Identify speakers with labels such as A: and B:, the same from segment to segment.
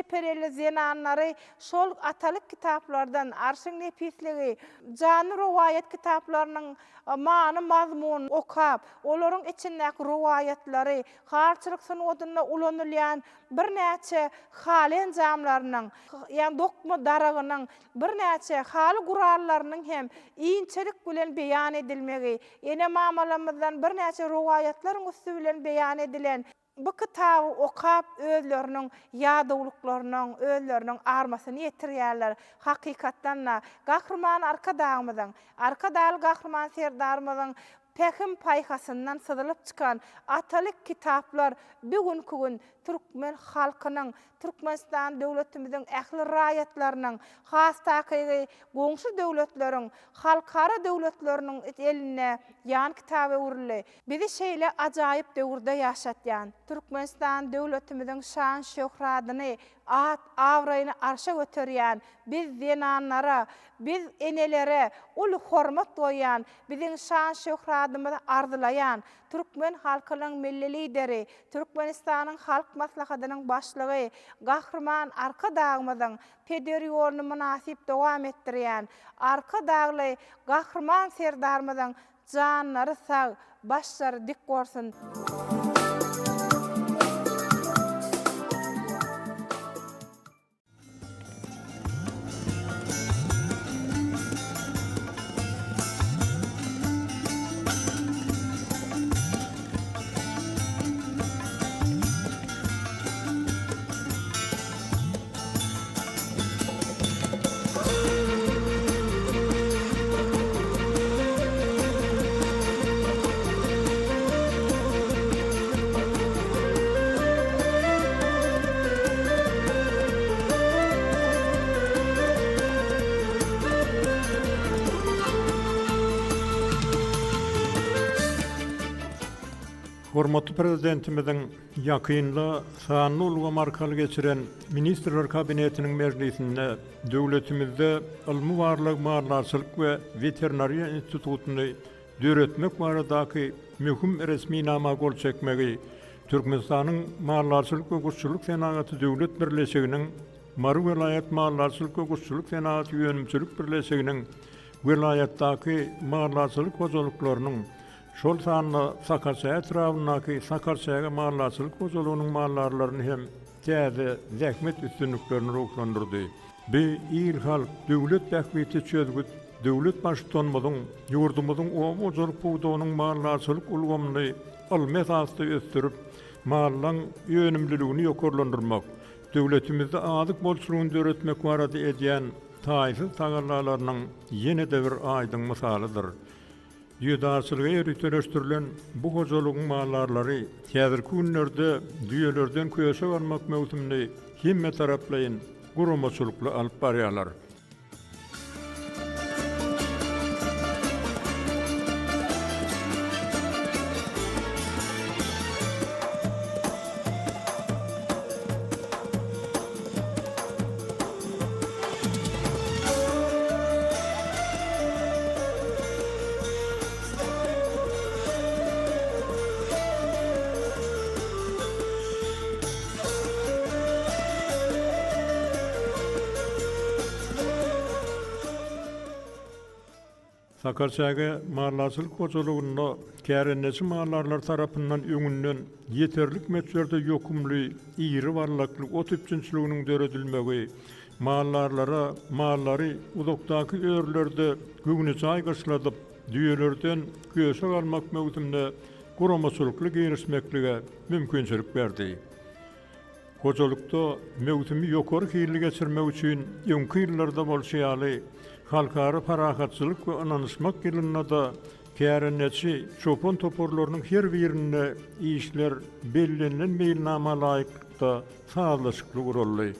A: Çeper elli zenanlary şol atalyk kitaplardan Arşyň nepisligi, Janly rowaýat kitaplarynyň many-mazmunyny okap, olaryň içindäki rowaýatlary, halyçylyk sungatynda ulanylýan birnäçe haly enjamlarynyň, ýagny dokma daragynyň birnäçe haly gurallarynyň hem inçelik bilen beýan edilmegi, ene-mamalarymyzdan birnäçe rowaýatlaryň üsti bilen beýan edilen Bu kitaby okap özleriniň ýadawlyklarynyň, özleriniň armasyny ýetirýärler. Hakykatdan-da, Gahryman Arkadagymyzyň, Arkadagly Gahryman Serdarymyzyň pähim-paýhasyndan syzylyp çykan atalyk kitaplar bu günki gün türkmen halkynyň, Türkmenistan döwletimiziň ähli raýatlarynyň, has takygy, goňşy döwletleriň, halkara döwletleriniň elinde ýan kitaba öwrüldi. Bizi şeýle ajaýyp döwürde ýaşatýan Türkmenistan döwletimiziň şan-şöhratyny, at-abraýyny arşa göterýän, biz zenanlara, biz enelere uly hormat goýýan, biziň şan-şöhratymyzy arzylaýan türkmen halkynyň Milli Lideri, Türkmenistanyň Halk Maslahatynyň Başlygy Gahryman Arkadagymyzyň peder ýoluny mynasyp dowam etdirýän Arkadagly Gahryman Serdarymyzyň Janlary sag, başlary dik bolsun.
B: Hormatly Prezidentimiziň ýakynda sanly ulgam arkaly geçiren Ministrler Kabinetiniň mejlisinde döwletimizde ylmy-barlag maldarçylyk we weterinariýa institutyny döretmek baradaky möhüm resminama gol çekmegi Türkmenistanyň Maldarçylyk we guşçulyk senagaty döwlet birleşiginiň Mary welaýat Maldarçylyk we guşçulyk senagaty önümçilik birleşiginiň welaýatdaky maldarçylyk hojalyklarynyň şol sanda Sakarçäge etrabyndaky Sakarçäge maldarçylyk hojalygynyň maldarlaryny hem täze zähmet üstünliklerine ruhlandyrdy. Bi il-halk, döwlet bähbitli çözgüt döwlet Baştutanymyzyň ýurdumyzyň oba hojalyk pudagynyň maldarçylyk ulgamyny ylmy esasda ösdürip, mallaň önümliligini ýokarlandyrmak, döwletimizde azyk bolçulygyny döretmek barada edýän taýsyz tagallalarynyň ýene-de bir aýdyň mysalydyr. Düýedarçylyga ýöriteleşdirilen bu hojalygyň maldarlary häzirki günlerde düýelerden köşek almak möwsümini hemmetaraplaýyn guramaçylykly alyp barýarlar. Sakarçäge maldarçylyk hojalygynda kärendeçi maldarlar tarapyndan öňünden ýeterlik möçberde ýokumly, iri ballakly ot üpjünçiliginiň döredilmegi, maldarlara mallary uzakdaky örülerde göwnejaý gyşladyp, düýelerden köşek almak möwsümine guramaçylykly girişmeklige mümkinçilik berdi. Hojalykda möwsümi ýokary hilli geçirmek üçin öňki ýyllarda bolşy ýaly, Halkara parahatçylyk we ynanyşmak ýylynda-da kärendeçi çopan toparlarynyň her birinde işler bellenilen meýilnama laýyklykda sazlaşykly guraldy.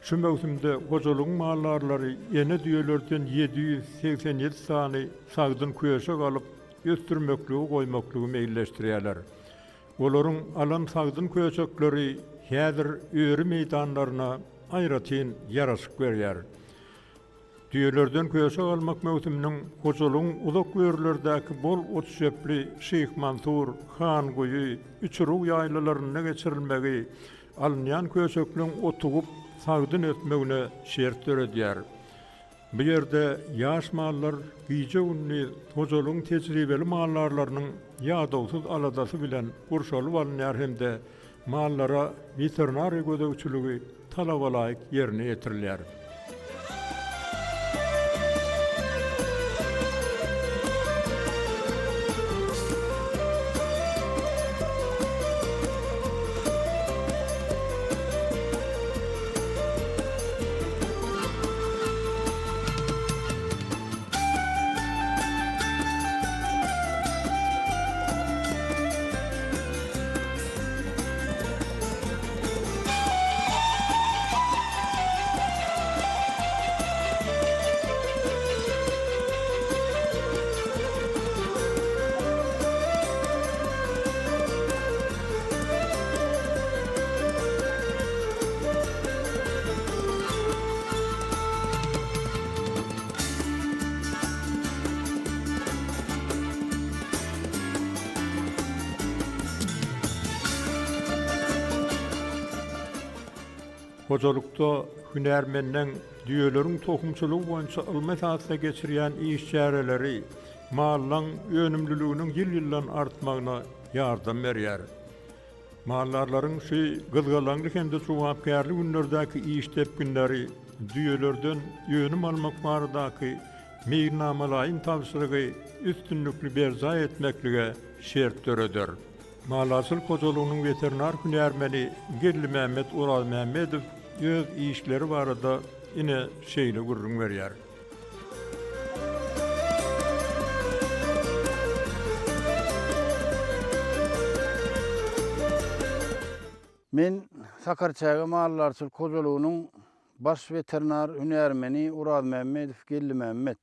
B: Şu möwsümde hojalygyň maldarlary ene düýelerden 787 sany sagdyn köşek alyp, ösdürmekligi goýmaklygy meýilleşdirýärler. Olaryň alan sagdyn köşekleri häzir öri meýdanlaryna aýratyn ýaraşyk berýär. Düýelerden köşek almak möwsüminiň hojalygyň uzak örülerdäki bol otçöpli Şyhmansur, Hanguýy, Üçurug ýaýlalarynda geçirilmegi. alynýan köşekleň otugyp, sagdyn ösmegine şert döredýär. Bu ýerde ýaş mallar gije-gündiz hojalygyň tejribeli maldarlarynyň ýadawsyz aladasy bilen gurşalyp alynýar hem-de mallara weterinariýa gözegçiligi talabalaýyk ýerine ýetirilýär. Hojalykda hünärmenleň düýeleriň tohumçylygy boýunça ylmy esasda geçirýän iş çäreleri mallaň önümliliginiň ýyl-ýyldan artmagyna ýardam berýär. Maldarlaryň şu gyzgalaňly hem-de jogapkärli günlerdäki iş depginleri düýelerden önüm almak baradaky meýilnamalaýyn tabşyrygy üstünlikli berjaý etmeklige şert döreder. Maldarçylyk hojalygynyň weterinar hünärmeni Geldimämmet Orazmämmedow öz işleri barada ine şeýle gürrüň berýär.
C: Men Sakarçäge maldarçylyk hojalygynyň baş weterinar hünärmeni Orazmämmedow Geldimämmet.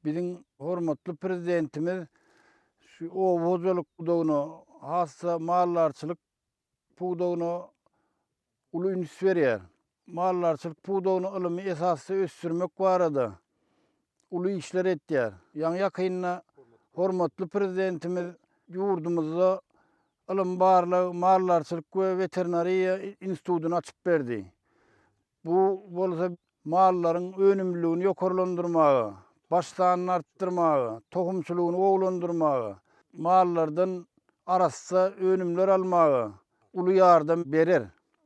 C: Biziň hormatly Prezidentimiz şu oba hojalyk pudagyna, has-da maldarçylyk pudagyna uly üns berýär. Maldarçylyk pudagyny ylmy esasda ösdürmek barada uly işler etýär. Ýaňy-ýakynda hormatly Prezidentimiz ýurdumyzda ylym-barlag, maldarçylyk we weterinariýa institutyny açyp berdi. Bu bolsa mallaryň önümliligini ýokarlandyrmaga, baş sanyny artdyrmaga, tohumçylygyny gowulandyrmaga, mallardan arassa önümler almaga uly ýardam berer.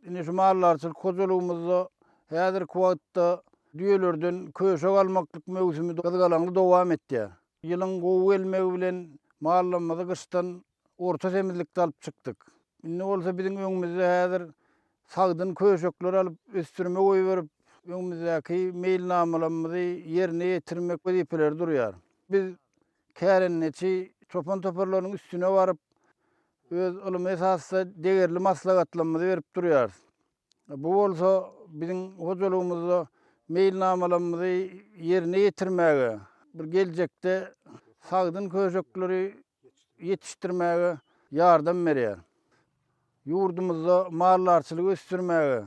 C: Indi şu maldarçylyk hojalygymyzda häzirki wagtda düýelerden köşek almaklyk möwsümi gyzgalaňly dowam etýär. Ýylyň gowy gelmegi bilen mallarymyzy gyşdan orta semizlikde alyp çykdyk. Indi bolsa biziň öňümizde häzir sagdyn köşekler alyp, ösdürime goýberip, öňümizdäki meýilnamalarymyzy ýerine ýetirmek wezipeleri durýar. Biz kärendeçi çopan toparlarynyň üstüne baryp, öz ylmy esasda degerli maslahatlarymyzy berip durýarys. Bu bolsa biziň hojalygymyzda meýilnamalarymyzy ýerine ýetirmäge, bir geljekde sagdyn köşekleri ýetişdirmäge ýardam berýär. Ýurdumyzda maldarçylygy ösdürmäge,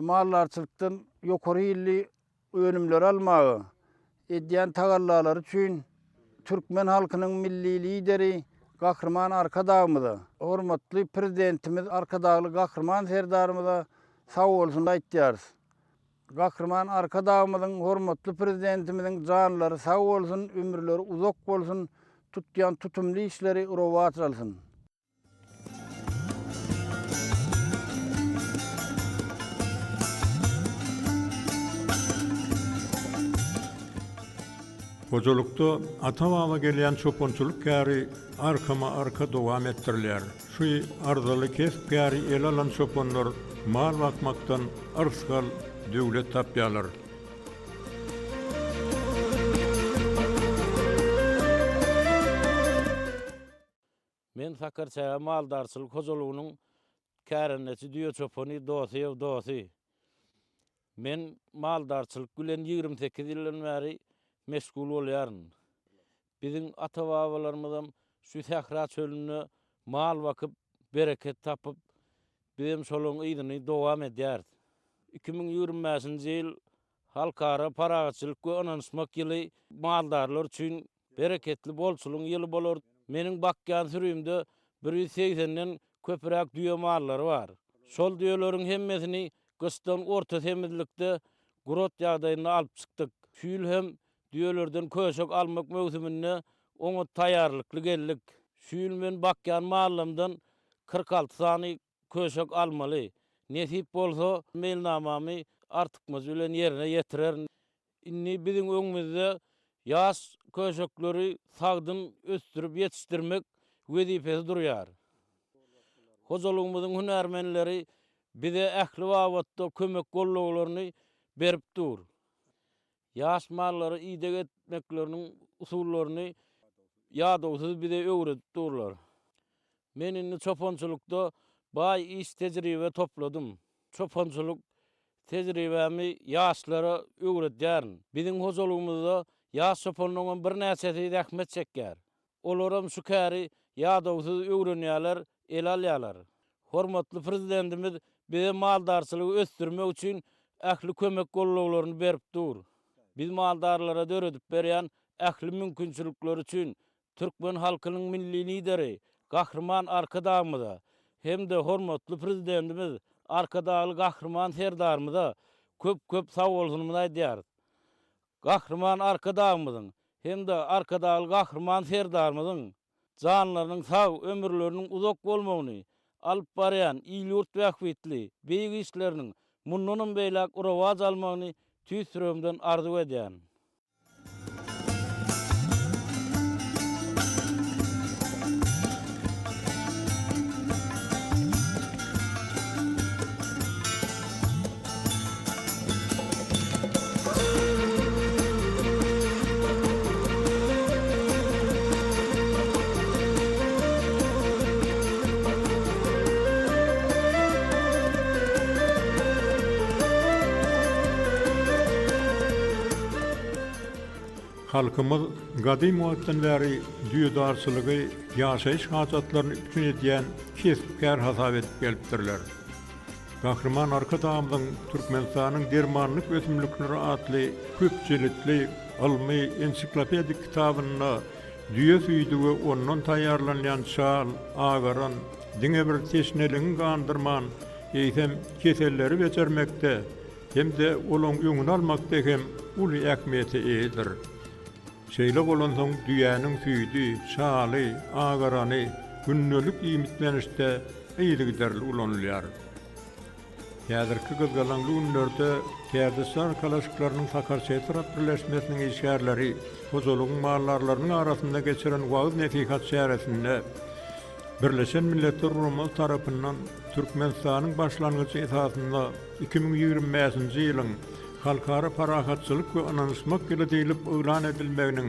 C: maldarçylykdan ýokary hilli önümleri almaga edýän tagallalary üçin türkmen halkynyň Milli Lideri Gahryman Arkadagymyza, hormatly Prezidentimiz Arkadagly Gahryman Serdarymyza sag bolsun aýtýarys. Gahryman Arkadagymyzyň, hormatly Prezidentimiziň janlary sag bolsun, ömürleri uzak bolsun, tutýan tutumly işleri rowaç alsyn!
B: Hojalykda ata-baba gelýän çopançylyk käri arkama-arka dowam etdirilýär. Şu arzyly kesp-käri ele alan çopanlar mal bakmakdan yrsgal, döwlet tapýarlar.
D: Men Sakarçäge maldarçylyk hojalygynyň kärendeçi düýe çopany Dosyýew Dosy. Men maldarçylyk bilen 28 ýyldan bäri meşgul bolýaryn. Biziň ata-babalarymyzam şu sähra çölünde mal bakyp, bereket tapyp, bizem şolaryň yzyny dowam edýäris. 2025-nji ýyl Halkara parahatçylyk we ynanyşmak ýyly maldarlar üçin Bereketli bolçulygyň ýyly bolar. Meniň bakýan sürimde bir ýüz segsenden köpüräk düýe mallary bar. Şol düýeleriň hemmesini gyşdan orta semizlikde gurat ýagdaýynda alyp çykdyk. Şu ýyl hem düýelerden köşek almak möwsüminde oňat taýýarlykly geldik. Şu ýyl men bakýan mallarymdan 46 sany köşek almaly. Nesip bolsa, meýilnamamy artykmajy bilen ýerine ýetirerin. Indi biziň öňümizde ýaş köşekleri sagdyn ösdürip ýetişdirmek wezipesi durýar. Hojalygymyzyň hünärmenleri bize ähli babatda kömek-gollaglaryny berip dur. Ýaş mallara ideg etmekleriniň usullaryny ýadawsyz bize öwredip durlar. Men indi çopançylykda baý iş tejribe topladym. Çopançylyk tejribämi ýaşlara öwredýärin. Biziň hojalygymyzda ýaş çopanlaryňam birnäçesi zähmet çekýär. Olaram şu käri ýadawsyz öwrenýärler, ele alýarlar. Hormatly Prezidentimiz bize maldarçylygy ösdürmek üçin ähli kömek-gollaglaryny berip dur. Biz maldarlara döredip berýän ähli mümkinçilikleri üçin türkmen halkynyň Milli Lideri Gahryman Arkadagymyza hem-de hormatly Prezidentimiz Arkadagly Gahryman Serdarymyza köp-köp sagbolsunymyzy aýdýarys. Gahryman Arkadagymyzyň hem-de Arkadagly Gahryman Serdarymyzyň janlarynyň sag, ömürleriniň uzak bolmagyny, alyp barýan il-ýurt bähbitli beýik işleriniň mundanam beýläk rowaç almagyny tüýs ýüregimden arzuw edýärin.
B: Halkymyz gadym wagtdan bäri düýedarçylygy ýaşaýyş hajatlaryny üpjün edýän kesp-kär hasap edip gelipdirler. Gahryman Arkadagymyzyň Türkmenistanyň dermanlyk ösümlikleri atly köp jiltli ylmy ensiklopedik kitabynda düýe süýdi we ondan taýýarlanýan çal, agaran diňe bir teşneligiňi gandyrman, eýsem, keselleri bejermekde hem-de olaň öňüni almakda hem uly ähmiýete eýedir. Şeýle bolansoň düýäniň süýdi, çaly, agarany gündelik iýmitlenişde yzygiderli ulanylýar. Häzirki gyzgalaňly günlerde Täjikistan arkalaşyklarynyň Sakarçy etrap birleşmesiniň işgärleri hojalygyň maldarlarynyň arasynda geçiren wagyz-nesihat çäresinde Birleşen Milletler Guramasy tarapyndan Türkmenistanyň başlangyjy esasynda 2025-nji ýylyň Halkara parahatçylyk we ynanyşmak ýyly diýlip yglan edilmeginiň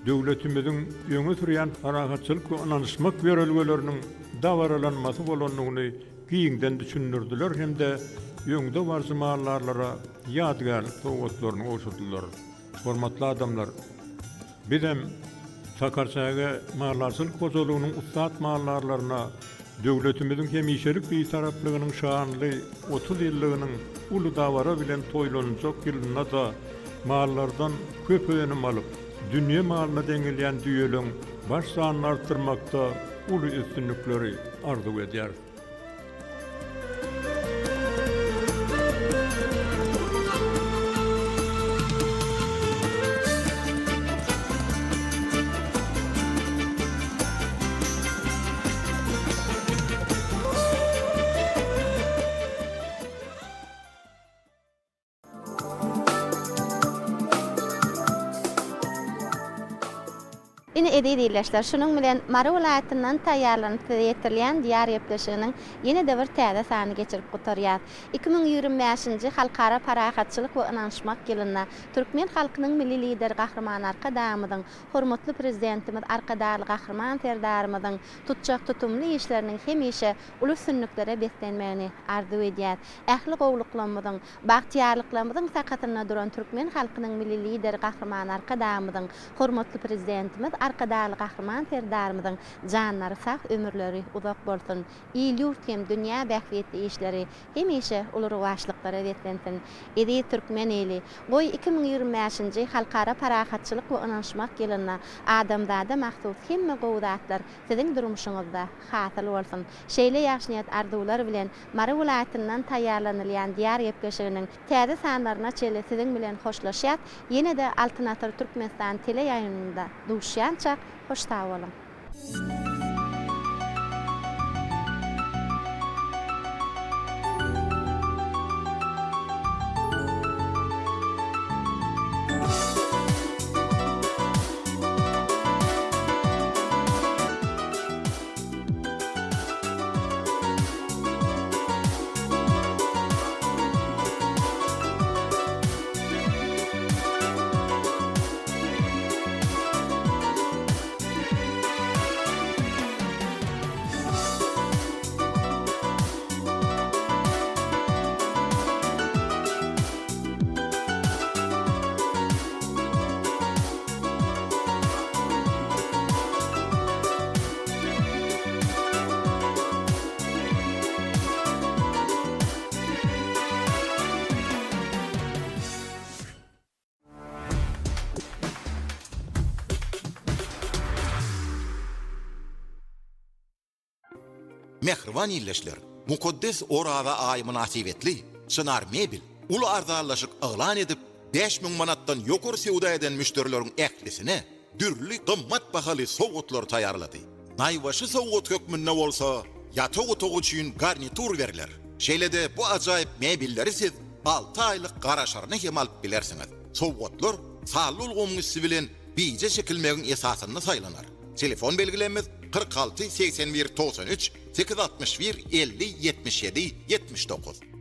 B: döwletimiziň öňe sürýän parahatçylyk we ynanyşmak ýörelgeleriniň dabaralanmasy bolandygyny giňden düşündirdiler hem-de öňdebaryjy maldarlara ýadygärlik sowgatlaryny gowşurdylar. Hormatly adamlar! Bizem Sakarçäge maldarçylyk hojalygynyň ussat maldarlaryna döwletimiziň hemişelik Bitaraplygynyň şanly 30 ýyllygynyň uly dabara bilen toýlanyljak ýylynda-da mallardan köp önüm alyp, dünýe malyna deňelýän düýeleň baş sanyny artdyrmakda uly üstünlikleri arzuw edýäris.
E: Ine, eziz ildeşler, şunuň bilen Mary welaýatyndan taýýarlanyp size ýetirilýän Diýar gepleşiginiň ýene-de bir täze sanyny geçirip gutarýas. 2025-nji Halkara parahatçylyk we ynanyşmak ýylynda türkmen halkynyň Milli Lideri Gahryman Arkadagymyzyň, hormatly Prezidentimiz Arkadagly Gahryman Serdarymyzyň tutjak tutumly işleriniň hemişe uly üstünliklere beslenmegini arzuw edýäs. Ähli gowluklarymyzyň, bagtyýarlyklarymyzyň sakasynda duran türkmen halkynyň Milli Lideri Gahryman Arkadagymyzyň, hormatly Prezidentimiz. Arkadagly Gahryman Serdarymyzyň janlary sag, ömürleri uzak bolsun! Il-ýurt hem dünýä bähbitli işleri hemişe uly rowaçlyklara beslensin! Eziz türkmen ili, goý, 2025-nji Halkara parahatçylyk we ynanyşmak ýylynda adamzada mahsus hemme gowy zatlar siziň durmuşyňyzda hasyl bolsun! Şeýle ýagşy niýet-arzuwlar bilen Mary welaýatyndan taýýarlanylýan Diýar gepleşiginiň täze sanlaryna çenli siziň bilen hoşlaşýas, ýene-de Altyn asyr Türkmenistan teleýaýlymynda duşýançak, hoş sag boluň!
F: Mähriban ildeşler, mukaddes Oraza aýy mynasybetli Çynar Mebel uly arzanlaşyk yglan edip, 5000 manatdan ýokary söwda eden müşderileriň ählisine dürli gymmat bahaly sowgatlary taýýarlady. Naýbaşy sowgat hökmünde bolsa ýatak otagy üçin garnitur berler. Şeýle-de bu ajaýyp mebelleri siz alty aýlyk garaşaryna hem alyp bilersiňiz. Sowgatlar sanly ulgamyň üsti bilen bije çekilmegiň esasynda saýlanar. Telefon belgilerimiz, 46 81 93 861 50 77 79.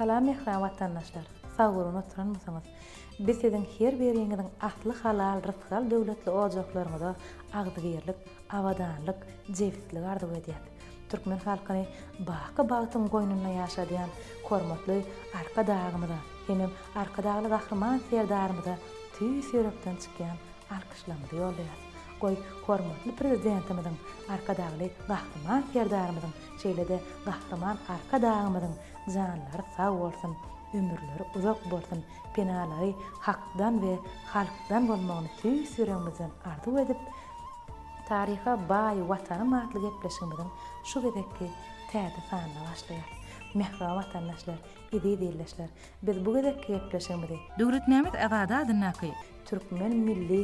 G: Salam mähriban watandaşlar! Sag bolun oturanmysyňyz? Biz siziň her biriňiziň asly halal rysgal döwletli ojaklaryňyza agzybirlik, abadanlyk, jebislik arzuw edýäs. Türkmen halkyny baky bagtyň goýnunda ýaşadýan hormatly Arkadagymyza hemem Arkadagly Gahryman Serdarymyza tüýs ýürekden çykýan alkyşlarymyzy ýollaýas. Goý, hormatly Prezidentimiziň, Arkadagly Gahryman Serdarymyzyň, şeýle-de Gahryman Arkadagymyzyň janlary sag bolsun, ömürleri uzak bolsun, penalary Hakdan we halkdan bolmagyny tüýs ýüregimizden arzuw edip, Taryha baý Watanym atly gepleşigimiziň şu gezekki täze sanyna başlaýarys. Mähriban watandaşlar, eziz ildeşler, biz bu gezekki gepleşigimizi.
H: Döwletmämmet Azady adyndaky.
G: Türkmen milli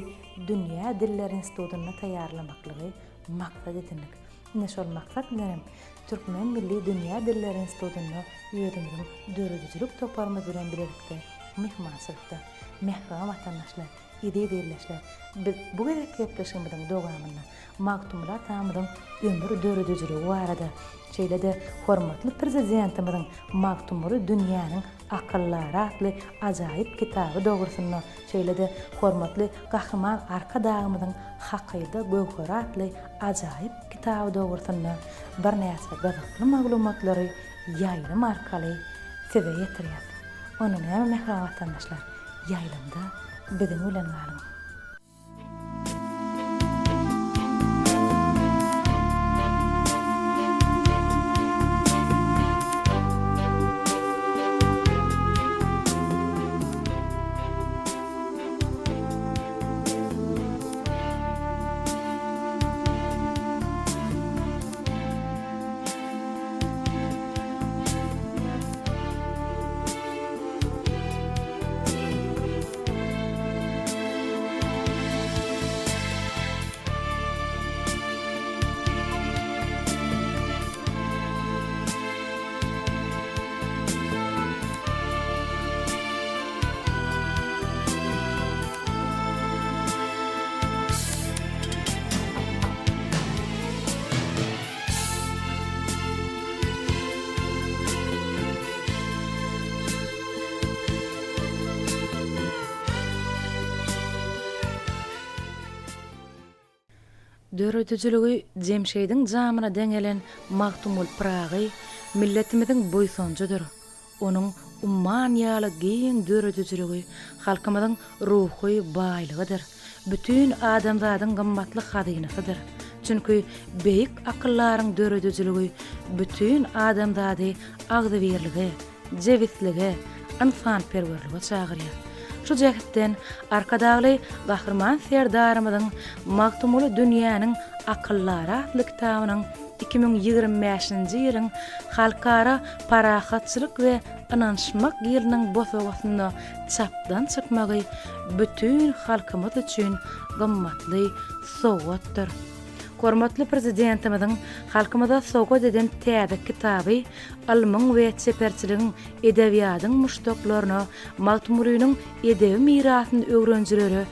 G: dünýä dilleri institutynda taýýarlamaklygy maksat edindik. Ine şol maksat bilenem Türkmen milli dünýä dilleri institutynda özümiziň döredijilik toparymyz bilen bilelikde myhmançylykda mähriban watandaşlar, eziz ildeşler, biz bu gezekki gepleşigimiziň dowamynda Magtymguly atamyzyň ömür döredijiligi barada, şeýle-de hormatly Prezidentimiziň Magtymguly dünýäniň akyldary atly ajaýyp kitaby dogrusynda, şeýle-de hormatly Gahryman Arkadagymyzyň Hakyda göwheri atly ajaýyp kitaby dogrusynda birnäçe gyzykly maglumatlary ýaýlym arkaly size ýetirýäs. Onda näme mähriban watandaşlar, ýaýlymda biziň bilen galyň! Döredijiligi Jemşidiň jamyna deňelen Magtymguly Pyragy milletimiziň buýsanjydyr. Onuň umman ýaly giň döredijiligi halkymyzyň ruhy baýlygydyr, bütin adamzadyň gymmatly hazynasydyr. Çünki beýik akyldaryň döredijiligi bütin adamzady agzybirlige, jebislige, ynsanperwerlige çagyrýar. Şu jähtden, Arkadagly Gahryman Serdarymyzyň Magtymguly dünýäniň akyldary atly kitabynyň 2025-nji ýylyň Halkara parahatçylyk we ynanyşmak ýylynyň bosagasynda çapdan çykmagy bütin halkymyz üçin gymmatly sowgatdyr. Hormatly Prezidentimiziň halkymyza sowgat eden täze kitaby ylmyň we çeperçiligiň, edebiýadyň muşdaklaryna, Magtymgulynyň edebi mirasyny öwrenijilere,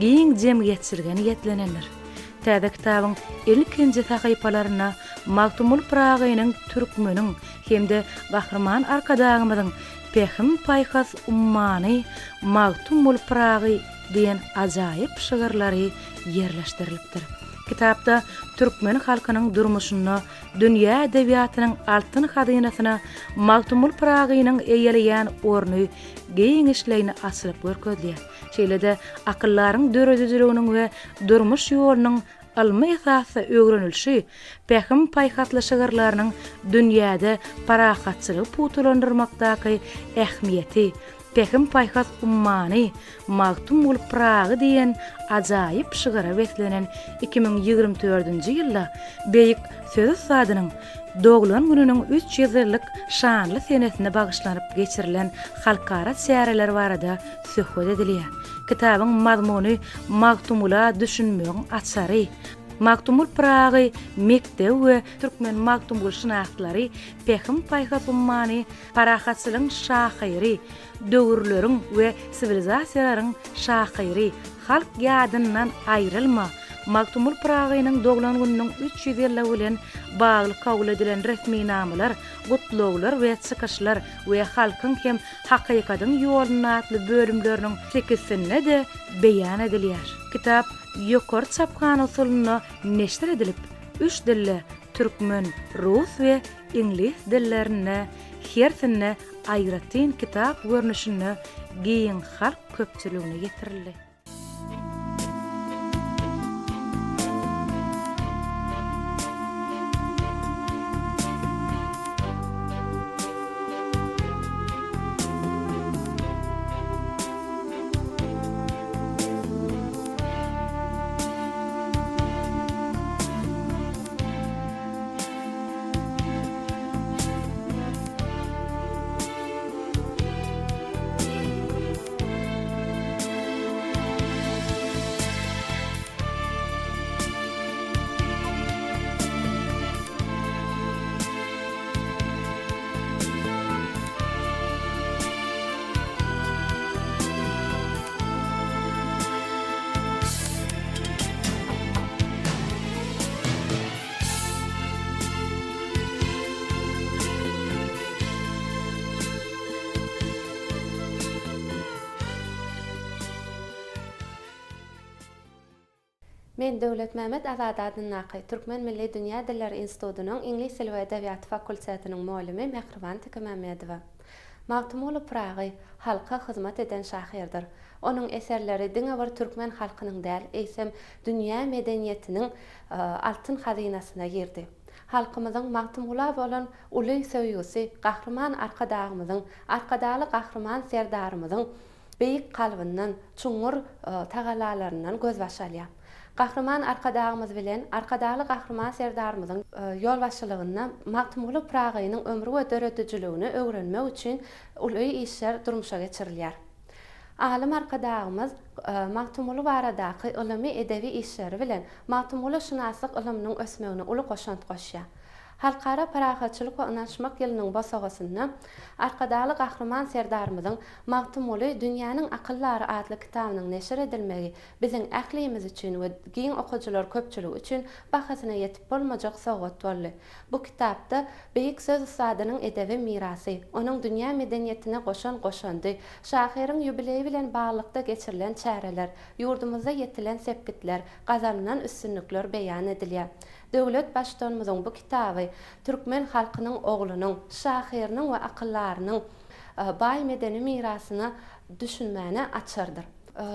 G: giň jemgyýetçilige niýetlenendir. Täze kitabyň ilkinji sahypalarynda Magtymguly Pyragynyň türkmeniň hem-de Gahryman Arkadagymyzyň Pähim-paýhas ummany Magtymguly Pyragy diýen ajaýyp şygyrlary ýerleşdirilipdir. Kitapda türkmen halkynyň durmuşynda dünýä edebiýatynyň altyn hazynasyna Magtymguly Pyragynyň eýeleýän orny giňişleýin açylyp görkezilýär. Şeýle-de akyldaryň döredijiliginiň we durmuş ýolunyň ylmy esasda öwrenilişi, pähim-paýhasly şygyrlarynyň dünýäde parahatçylygy pugtalandyrmakdaky ähmiýeti, Pähim-paýhas ummany Magtymguly Pyragy diýen ajaýyp şygyra beslenen 2024-nji ýylda beýik söz ussadynyň doglan gününiň 300 ýyllyk şanly senesine bagyşlanyp geçirilen halkara çäreler barada söhbet edilýär. Kitabyň mazmuny Magtymgula düşünmegiň açary, Magtymguly Pyragy mekdebi we türkmen magtymgulyşynaslary Pähim-paýhas ummany Parahatçylygyň şahyry, döwürleriň we siwilizasiýalaryň şahyry, halk ýadyndan aýrylma!
H: Magtymguly Pyragynyň doglan gününiň 300 ýyllygy bilen bagly kabul edilen resminamalar, gutlaglar we çykyşlar we Halkyň hem hakykatyň ýolunda atly bölümleriniň sekizsinde-de beýan edilýär. Kitap ýokary çaphana usulynda neşir edilip, üç dilde, türkmen, rus we iňlis dillerinde hersinde aýratyn kitap görnüşinde giň halk köpçüligine ýetirildi.
E: Men Döwletmämmet Azady adyndaky Türkmen milli dünýä dilleri institutynyň iňlis dili we edebiýaty fakultetiniň mugallymy Mähriban Tekemämmedowa. Magtymguly Pyragy halka hyzmat eden şahyrdyr. Onuň eserleri diňe bir türkmen halkynyň däl, eýsem, dünýä medeniýetiniň altyn hazynasyna girdi. Halkymyzyň Magtymgula bolan uly söýgüsi Gahryman Arkadagymyzyň, Arkadagly Gahryman Serdarymyzyň beýik kalbyndan, çuňňur tagallalaryndan gözbaş alýar. Gahryman Arkadagymyz bilen Arkadagly Gahryman Serdarymyzyň ýolbaşçylygynda Magtymguly Pyragynyň ömri we döredijiligini öwrenmek üçin uly işler durmuşa geçirilýär. Alym Arkadagymyz Magtymguly baradaky ylymy-edebi işleri bilen Magtymgulyşynaslyk ylymynyň ösmegine uly goşant goşýar. Halkara parahatçylyk we ynanyşmak ýylynyň bosagasynda Arkadagly Gahryman Serdarymyzyň Magtymguly, dünýäniň akyldary atly kitabynyň neşir edilmegi biziň ählimiz üçin we giň okyjylar köpçüligi üçin bahasyna ýetip bolmajak sowgat boldy. Bu kitapda beýik söz ussadynyň edebi mirasy, onuň dünýä medeniýetine goşan goşandy, şahyryň ýubileýi bilen baglylykda geçirilen çäreler, ýurdumyzda ýetilen sepgitler, gazanylan üstünlikler beýan edilýär. Döwlet Baştutanymyzyň bu kitaby türkmen halkynyň oglunyň, şahyrynyň we akyldarynyň baý medeni mirasyna düşünmäne açardyr.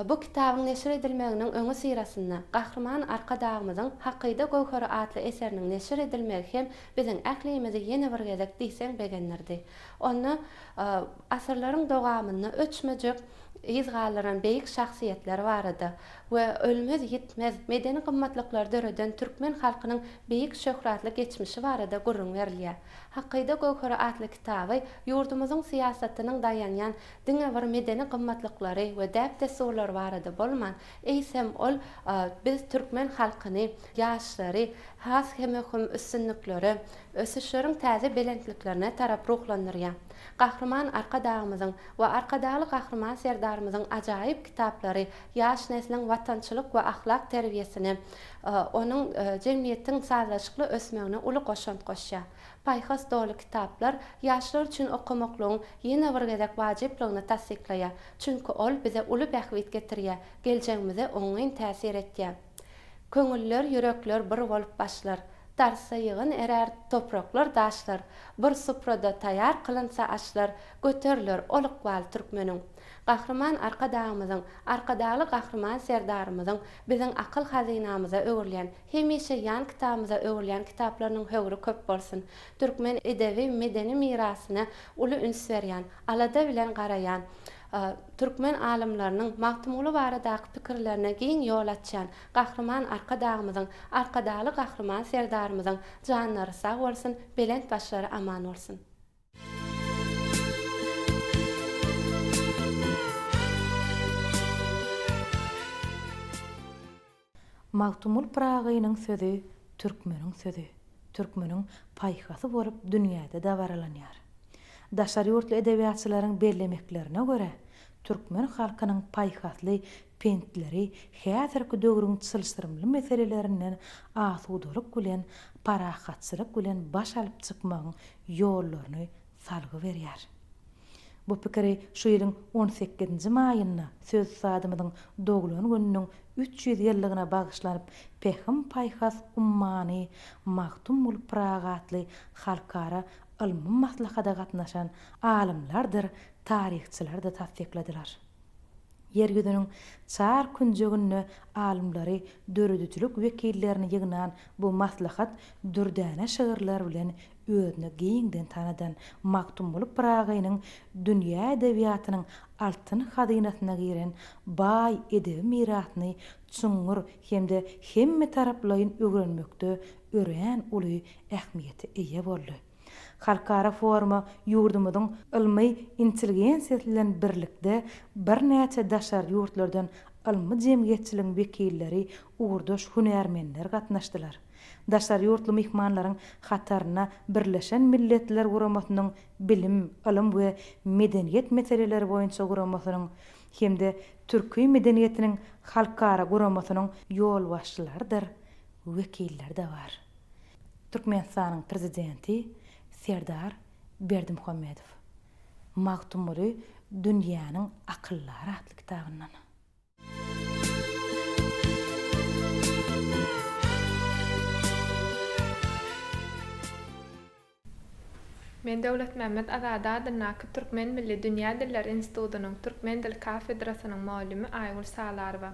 E: Bu kitabyň neşir edilmeginiň öňüsyrasynda Gahryman Arkadagymyzyň Hakyda göwheri atly eseriniň neşir edilmegi hem biziň ählimizi ýene bir gezek diýseň begendirdi. Onda asyrlaryň dowamynda öçmejek yz galdyran beýik şahsyýetler barada we ölmez-ýitmez medeni gymmatlyklary döreden türkmen halkynyň beýik şöhratly geçmişi barada gürrüň berilýär. Hakyda göwheri atly kitaby ýurdumyzyň syýasatynyň daýanýan diňe bir medeni gymmatlyklary we däp-dessurlary barada bolman, eýsem ol biz türkmen halkyny, ýaşlary has hem möhüm üstünliklere, ösüşleriň täze belentliklerine tarap ruhlandyrýar. Gahryman Arkadagymyzyň we Arkadagly Gahryman Serdarymyzyň ajaýyp kitaplary ýaş nesliň watançylyk we ahlak terbiýesine, onuň jemgyýetiň sazlaşykly ösmegine uly goşant goşýar. Paýhas doly kitaplar ýaşlar üçin okamaklygyň ýene bir gezek wajyplygyny tassyklaýar, çünki ol bize uly bähbit getirýär, geljegimize oňyn täsir etýär. Köňüller, ýürekler bir bolup başlar, Darsa ýygyn erär, topraklar, daşlar, Bir suprada taýar kylynsa aşlar, Göteriler ol ykbal türkmeniň. Gahryman Arkadagymyzyň, Arkadagly Gahryman Serdarymyzyň biziň akyl hazynamyza öwrülýän, hemişe ýan kitabymyza öwrülýän kitaplarynyň höwri köp bolsun! Türkmen edebi, medeni mirasyna uly üns berýän, alada bilen garaýan, türkmen alymlarynyň Magtymguly baradaky pikirlerine giň ýol açýan Gahryman Arkadagymyzyň, Arkadagly Gahryman Serdarymyzyň janlary sag bolsun, belent başlary aman bolsun!
G: Magtymguly Pyragynyň sözi türkmeniň sözi, türkmeniň paýhasy bolup dünýäde dabaralanýar. Daşary ýurtly edebiýatçylaryň bellemeklerine görä, türkmen halkynyň paýhasly. pentleri häzirki döwrüň çylşyrymly meselelerinden asudalyk bilen, parahatçylyk bilen baş alyp çykmagyň ýollaryny salgy berýär. Bu pikiri şu ýylyň on sekizinji maýynda söz ussadymyzyň doglan gününiň 300 ýyllygyna bagyşlanyp Pähim-paýhas ummany Magtymguly Pyragy atly halkara ylmy maslahata gatnaşan alymlardyr taryhçylar-da tassykladylar. Ýer ýüzüniň çar künjeginde alymlary, döredijilik wekillerini ýygnan bu maslahat dürdäne şygyrlar bilen özüni giňden tanadan Magtymguly Pyragynyň dünýä edebiýatynyň altyn hazynasyna giren baý edebi mirasyny çuňňur hem-de hemmetaraplaýyn öwrenmekde örän uly ähmiýete eýe boldy. Halkara foruma ýurdumyzyň ylmy intelligensiýasy bilen birlikde birnäçe daşary ýurtlardan ylmy jemgyýetçiligiň wekilleri, ugurdaş hünärmenler gatnaşdylar. Daşary ýurtly myhmanlaryň hatarynda Birleşen Milletler Guramasynyň Bilim, ylym we medeniýet meseleleri boýunça guramasynyň hem-de Türki medeniýetiniň halkara guramasynyň ýolbaşçylarydyr wekilleri-de bar. Türkmenistanyň Prezidenti Serdar Berdimuhamedow Magtymguly dünýäniň akyldary atly kitabyndan.
I: Men Döwletmämmet Azady adyndaky Türkmen milli dünýä dilleri institutynyň türkmen dili kafedrasynyň mugallymy Aýgül Salarowa.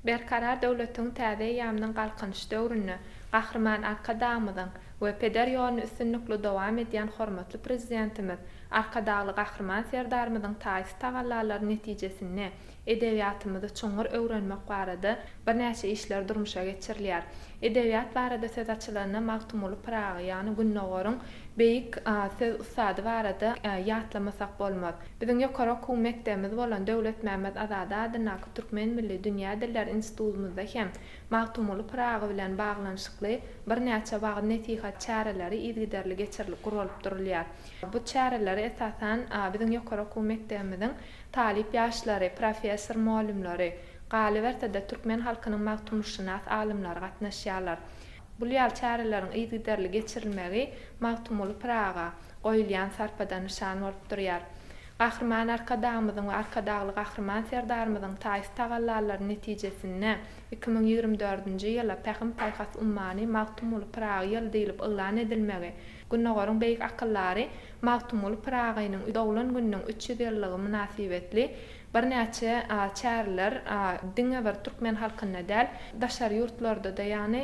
I: Berkarar döwletiň täze eýýamynyň Galkynyş döwründe Gahryman Arkadagymyzyň we peder ýoluny üstünlikli dowam edýän hormatly Prezidentimiz Arkadagly Gahryman Serdarymyzyň taýsyz tagallalary netijesinde edebiýatymyzy çuňňur öwrenmek barada birnäçe işler durmuşa geçirilýär. Edebiýat barada söz açylanda Magtymguly Pyragy, ýagny Gündogaryň beýik söz ussady barada ýatlamasak bolmaz. Biziň ýokary okuw mekdebimiz bolan Döwletmämmet Azady adyndaky Türkmen milli dünýä dilleri institutymyzda hem Magtymguly Pyragy bilen baglanyşykly birnäçe wagyz-nesihat çäreleri yzygiderli geçirilip guralyp durulýar. Bu çärelere esasan biziň ýokary okuw mekdebimiziň Talyp ýaşlary, professor-mugallymlary, galyberse-de, türkmen halkynyň magtymgulşynas alymlary gatnaşýarlar. Bul ýaly çäreleriň yzygiderli geçirilmegi Magtymguly Pyraga goýulýan sarpadan nyşan bolup durýar. Gahryman Arkadagymyzyň we Arkadagly Gahryman Serdarymyzyň taýsyz tagallalary netijesinde 2024-nji ýyla Pähim-paýhas ummany Magtymguly Pyragy ýyly diýlip yglan edilmegi Gündogaryň beýik akyldary Magtymguly Pyragynyň doglan gününiň 300 ýyllygy mynasybetli birnäçe çäreler diňe bir türkmen halkynda däl, daşary ýurtlarda-da, ýagny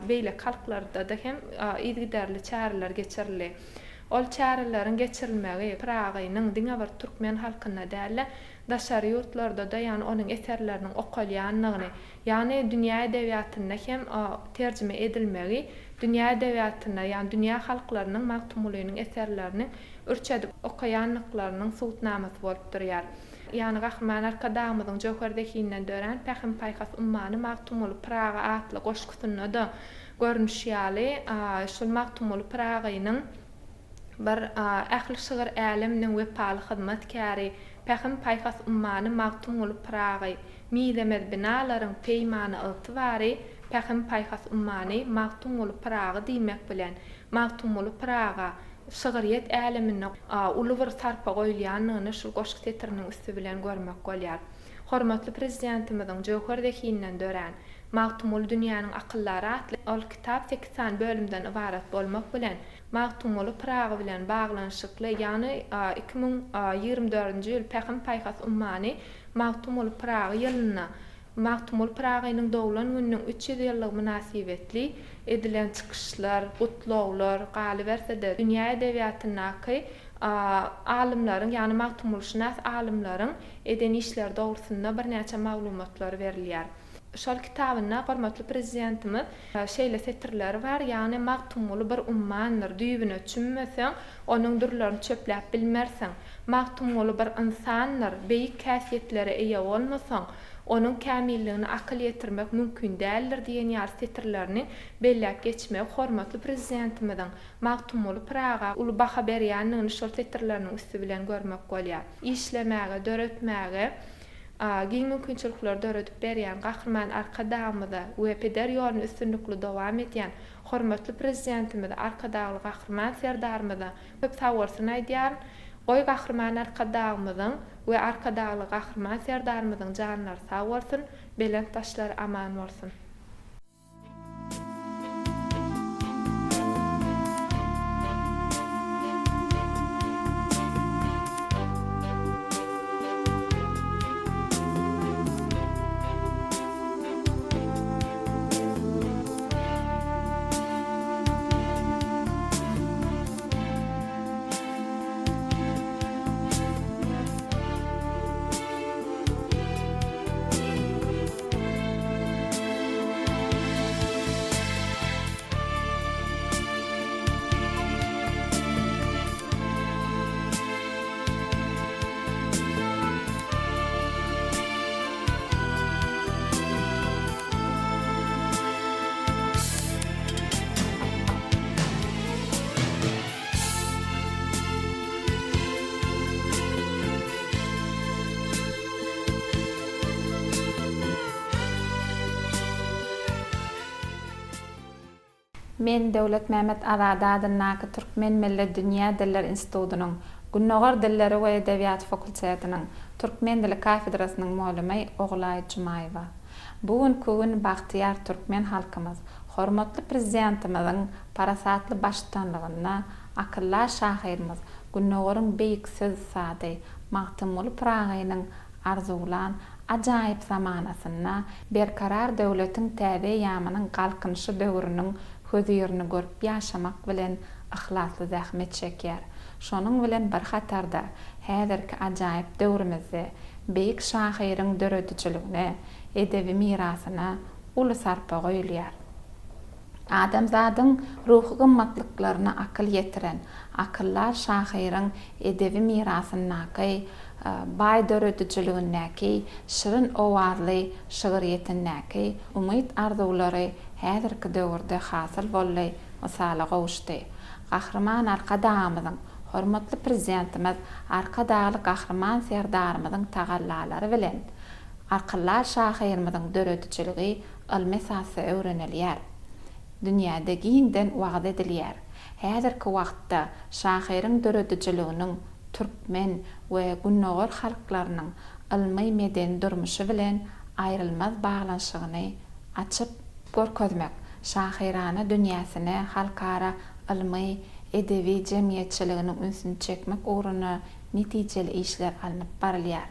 I: beýleki halklarda-da hem yzygiderli çäreler geçirildi. Ol çäreleriň geçirilmegi Pyragynyň diňe bir türkmen halkynda däl-de, daşary ýurtlarda-da, ýagny onuň eserleriniň okalýandygyny, Ýagny dünýä edebiýatynda hem terjime edilmegi dünýä edebiýatynda, ýagny dünýä halklarynyň Magtymgulynyň eserlerini ürç edip okaýandyklarynyň subutnamasy bolup durýar. Ýagny Gahryman Arkadagymyzyň jöwher zehininden dörän Pähim-paýhas ummany Magtymguly Pyragy atly goşgusynda-da görnüşi ýaly, şul Magtymguly Pyragynyň bir ähli şygyr äleminiň wepaly hyzmatkäri, Pähim-paýhas ummany Magtymguly Pyragy, Mizemez binalaryň peýmany-ygtybary, Pähim-paýhas ummany Magtymguly Pyragy diýmek bilen, Magtymguly Pyraga şygryýet äleminde uly bir sarpa goýulýandygyny şul goşgy setiriniň üsti bilen görmek bolýar. Hormatly Prezidentimiziň jöwher zehininden dörän Magtymguly dünýäniň akyldary atly ol kitap sekiz sany bölümden ybarat bolmak bilen, Magtymguly Pyragy bilen baglanyşykly, ýagny 2024-nji ýyl Pähim-paýhas ummany Magtymguly Pyragy ýylynda, Magtymguly Pyragynyň doglan gününiň 300 ýyllygy mynasybetli edilen çykyşlar, gutlaglar, galyberse-de, dünýä edebiýatyndaky alymlaryň, ýagny magtymgulyşynas alymlaryň eden işleri dogrusynda birnäçe maglumatlar berilýär. Şol kitabynda hormatly Prezidentimiz şeýle setirleri bar, ýagny Magtymguly bir ummandyr, düýbüne çümmeseň, onuň dürlerini çöpläp bilmersiň. Magtymguly bir ynsandyr, beýik häsiýetlere eýe bolmasaň, onuň kämilligine akyl ýetirmek mümkin däldir diýen ýaly setirlerini belläp geçmegi hormatly Prezidentimiziň Magtymguly Pyraga uly baha berýändigini şol setirleriniň üsti bilen görmek bolýar. Işlemäge, döretmäge. giň mümkinçilikleri döredip berýän Gahryman Arkadagymyza we peder ýoluny üstünlikli dowam edýän hormatly Prezidentimize Arkadagly Gahryman Serdarymyza köp sagbolsun aýdýaryn. Goý Gahryman Arkadagymyzyň we Arkadagly Gahryman Serdarymyzyň janlary sag bolsun, belent başlary aman bolsun! Men Döwletmämmet Azady adyndaky Türkmen milli dünýä dilleri institutynyň Gündogar dilleri we edebiýaty fakultetiniň türkmen dili kafedrasynyň mugallymy Ogulaý Jumaýewa. Bu günki gün bagtyýar türkmen halkymyz hormatly Prezidentimiziň parasatly baştutanlygynda akyldar şahyrymyz, Gündogaryň beýik söz ussady Magtymguly Pyragynyň arzuwlan ajaýyp zamanasynda Berkarar döwletiň täze eýýamynyň Galkynyşy döwrüniň hözirini görüp ýaşamak bilen yhlasly zähmet çekýär. Şonuň bilen bir hatarda, häzirki ajaýyp döwrümizde beýik şahyryň döredijiligine, edebi mirasyna uly sarpa goýulýar. Adamzadyň ruhy gymmatlyklaryna akyl ýetiren akyldar şahyryň edebi mirasyndaky, baý döredijiligindäki, şirin owazly şygyrýetindäki umyt-arzuwlary häzirki döwürde hasyl boldy, wysala gowuşdy. Gahryman Arkadagymyzyň, hormatly Prezidentimiz Arkadagly Gahryman Serdarymyzyň tagallalary bilen akyldar şahyrymyzyň döredijiligi ylmy esasda öwrenilýär. Dünýäde giňden wagyz edilýär. Häzirki wagtda şahyryň döredijiliginiň türkmen we gündogar halklarynyň ylmy-medeni durmuşy bilen aýrylmaz baglanyşygyny açyp görkezmek, şahyrana dünýäsine halkara ylmy, edebi jemgyýetçiliginiň ünsüni çekmek ugrunda netijeli işler alnyp barylýar.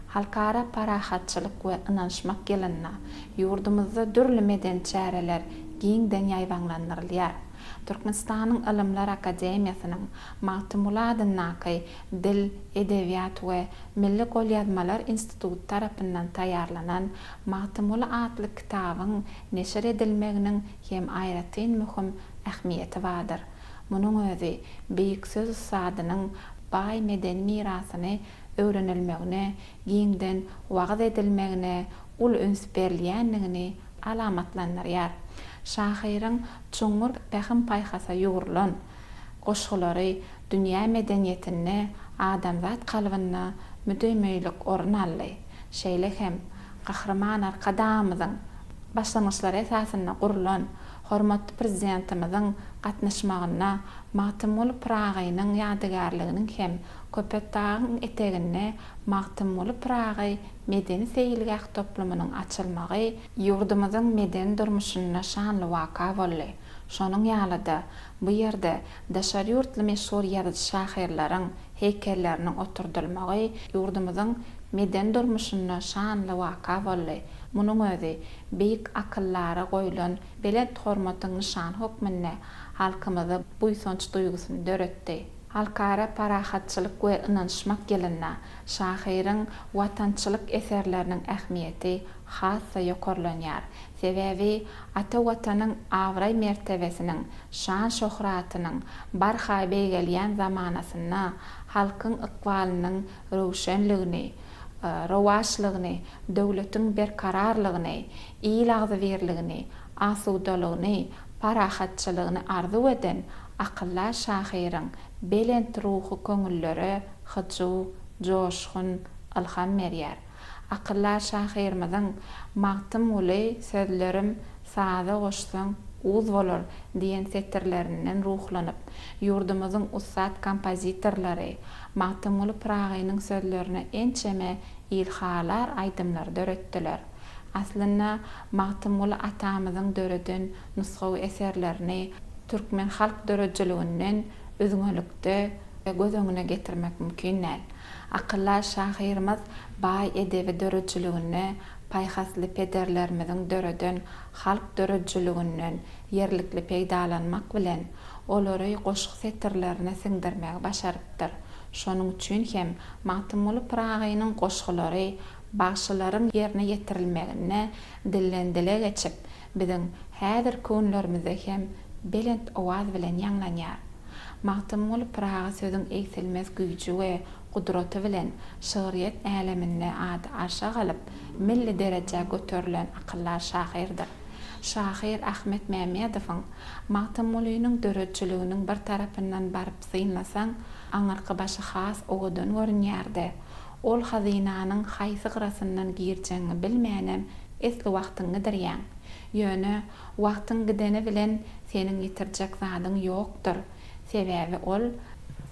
I: Halkara parahatçylyk we ynanyşmak ýylynda ýurdumyzda dürli medeni çäreler giňden ýaýbaňlandyrylýar. Türkmenistanyň Ylymlar akademiýasynyň Magtymguly adyndaky Dil, edebiýat we milli golýazmalar instituty tarapyndan taýýarlanan Magtymguly atly kitabyň neşir edilmeginiň hem aýratyn möhüm ähmiýeti bardyr. Munuň özi beýik söz ussadynyň baý medeni mirasyny öwrenilmegine, giňden wagyz edilmegine uly üns berilýändigini alamatlandyrýar. Şahyryň çuňňur pähim-paýhasa ýugrulan goşgulary dünýä medeniýetinde, adamzat kalbynda müdimilik orun aldy. Şeýle hem Gahryman Arkadagymyzyň başlangyçlary esasynda gurlan, hormatly Prezidentimiziň gatnaşmagynda Magtymguly Pyragynyň ýadygärliginiň hem Köpetdagyň eteginde Magtymguly Pyragy medeni-seýilgäh toplumynyň açylmagy ýurdumyzyň medeni durmuşynda şanly waka boldy. Şonuň ýaly-da, bu ýerde daşary ýurtly meşhur ýazyjy-şahyrlaryň heýkelleriniň oturdylmagy ýurdumyzyň medeni durmuşynda şanly waka boldy. Munuň özi beýik akyldara goýlan belent hormatyň nyşany hökmünde halkymyzda buýsanç duýgusyny döretdi. Halkara parahatçylyk we ynanyşmak ýylynda şahyryň watançylyk eserleriniň ähmiýeti has-da ýokarlanýar. Sebäbi ata Watanyň abraý-mertebesiniň, şan-şöhratynyň barha beýgelýän zamanasynda halkyň ykbalynyň röwşenligini, rowaçlygyny, döwletiň berkararlygyny, il agzybirligini, asudalygyny, parahatçylygyny arzuw eden akyldar şahyryň belent ruhy köňüllere hyjuw, joşgun, ylham berýär. Akyldar şahyrymyzyň Magtymguly sözlerim saza goşsaň uz bolar diýen setirlerinden ruhlanyp, ýurdumyzyň ussat kompozitorlary Magtymguly Pyragynyň sözlerine ençeme ilhalar aýdymlary döretdiler. Aslynda, Magtymguly atamyzyň döreden nusgawy eserlerini türkmen halk döredijiliginden üzňelikde göz öňüne getirmek mümkin däl. Akyldar şahyrymyz baý edebi döredijiliginde paýhasly pederlerimiziň döreden halk döredijiliginden ýerlikli peýdalanmak bilen, olary goşgy setirlerine siňdirmegi başarypdyr. Şonuň üçin hem Magtymguly Pyragynyň goşgulary bagşylaryň ýerine ýetirilmeginde dilden-dile geçip, biziň häzirki günlerimizde hem belent owaz bilen ýaňlanýar. Magtymguly Pyragy sözüň egsilmez güýji we gudraty bilen şygryýet äleminde ady arşa galyp, milli derejä göterilen akyldar şahyrdyr. Şahyr Ahmet Mämmedowyň Magtymgulynyň döredijiliginiň bir tarapyndan baryp synlasaň, aňyrky başy has owadan görünýär-de, ol hazynanyň haýsy gyrasyndan girjegiňi bilmänem esli wagtyňy gidirýäň. Ýöne, wagtyň gideni bilen seniň ýitirjek zadyň ýokdur. Sebäbi ol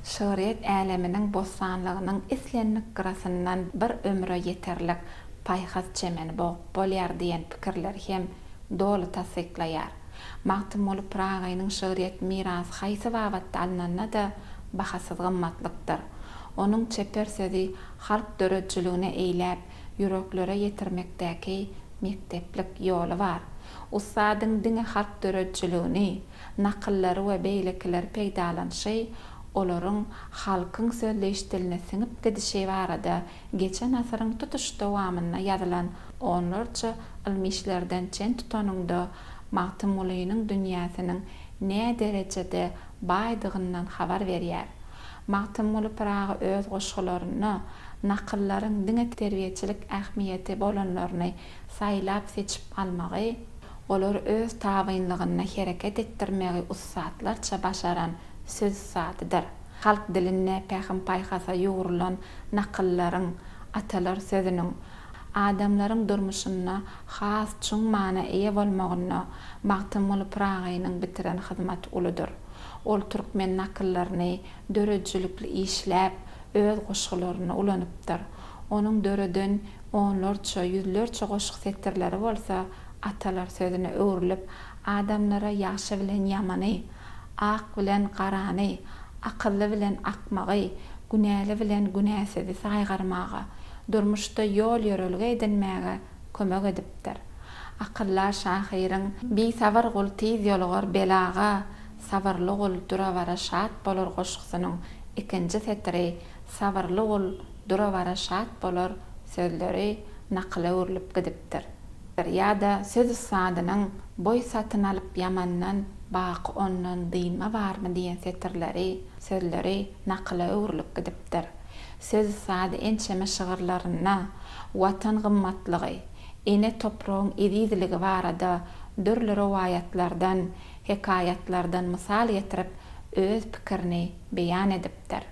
I: şygryýet äleminiň bossanlygynyň islendik gyrasyndan bir ömre ýeterlik paýhas çemeni bogup bolýar diýen pikirleri hem doly tassyklaýar. Magtymguly Pyragynyň şygryýet mirasy haýsy babatda alnanda-da bahasyz gymmatlykdyr. Onuň çeper sözi halk döredijiligine eýläp, ýüreklere ýetirmekdäki mekdeplik ýoly bar. Ussadyň diňe halk döredijiligini, nakyllary we beýlekileri peýdalanyşy, olaryň halkyň sözleýiş diline siňip gidişi barada geçen asyryň tutuş dowamynda ýazylan onlarça ylmy işlerden çen tutanyňda, Magtymgulynyň dünýäsiniň näderejede baýdygyndan habar berýär. Magtymguly Pyragy öz goşgularynda nakyllaryň diňe terbiýeçilik ähmiýeti bolanlaryny saýlap-seçip almagy, olary öz tabynlygynda hereket etdirmegi ussatlarça başaran söz ussadydyr. Halk dilinde pähim-paýhasa ýugrulan nakyllaryň, atalar sözüniň adamlaryň durmuşynda has çuň mana eýe bolmagynda Magtymguly Pyragynyň bitiren hyzmaty uludyr. Ol türkmen nakyllaryny döredijilikli işläp, öz goşgularynda ulanypdyr. Onuň döreden onlarça, ýüzlerçe goşgy setirleri bolsa atalar sözüne öwrülip, adamlara ýagşy bilen ýamany, ak bilen garany, akylly bilen akmagy, günäli bilen günäsizi saýgarmaga, durmuşda ýol-ýörelge edinmäge kömek edipdir. Akyldar şahyryň Bisabyr gul tiz ýolugar belaga, Sabyrly gul dura-bara şat bolar goşgusynyň ikinji setiri Sabyrly gul dura-bara şat bolar sözleri nakyla öwrülip gidipdir. Ýa-da söz ussadynyň Boý satyn alyp ýamandan, baky ondan dynma barmy diýen setirleri, sözleri nakyla öwrülip gidipdir. Söz ussady ençeme şygyrlarynda Watan gymmatlygy, ene topragyň ezizligi barada dürli rowaýatlardan, hekaýatlardan mysal getirip, öz pikirini beýan edipdir.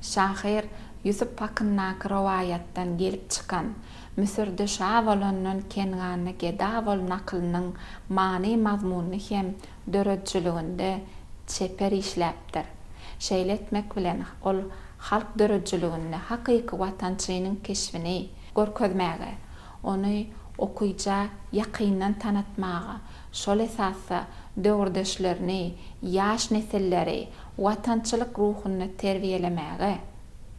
I: Şahyr Ýusup hakyndaky rowaýatdan gelip çykan Müsürde şa bolandan Kenganda geda bol nakylynyň many-mazmunyny hem döredijiliginde çeper işläpdir. Şeýle etmek bilen, ol halk döredijiliginde hakyky watançynyň keşbini görkezmäge, ony okyja ýakyndan tanatmaga, şol esasda döwürdeşlerini, ýaş nesilleri watançylyk ruhunda terbiýelemäge,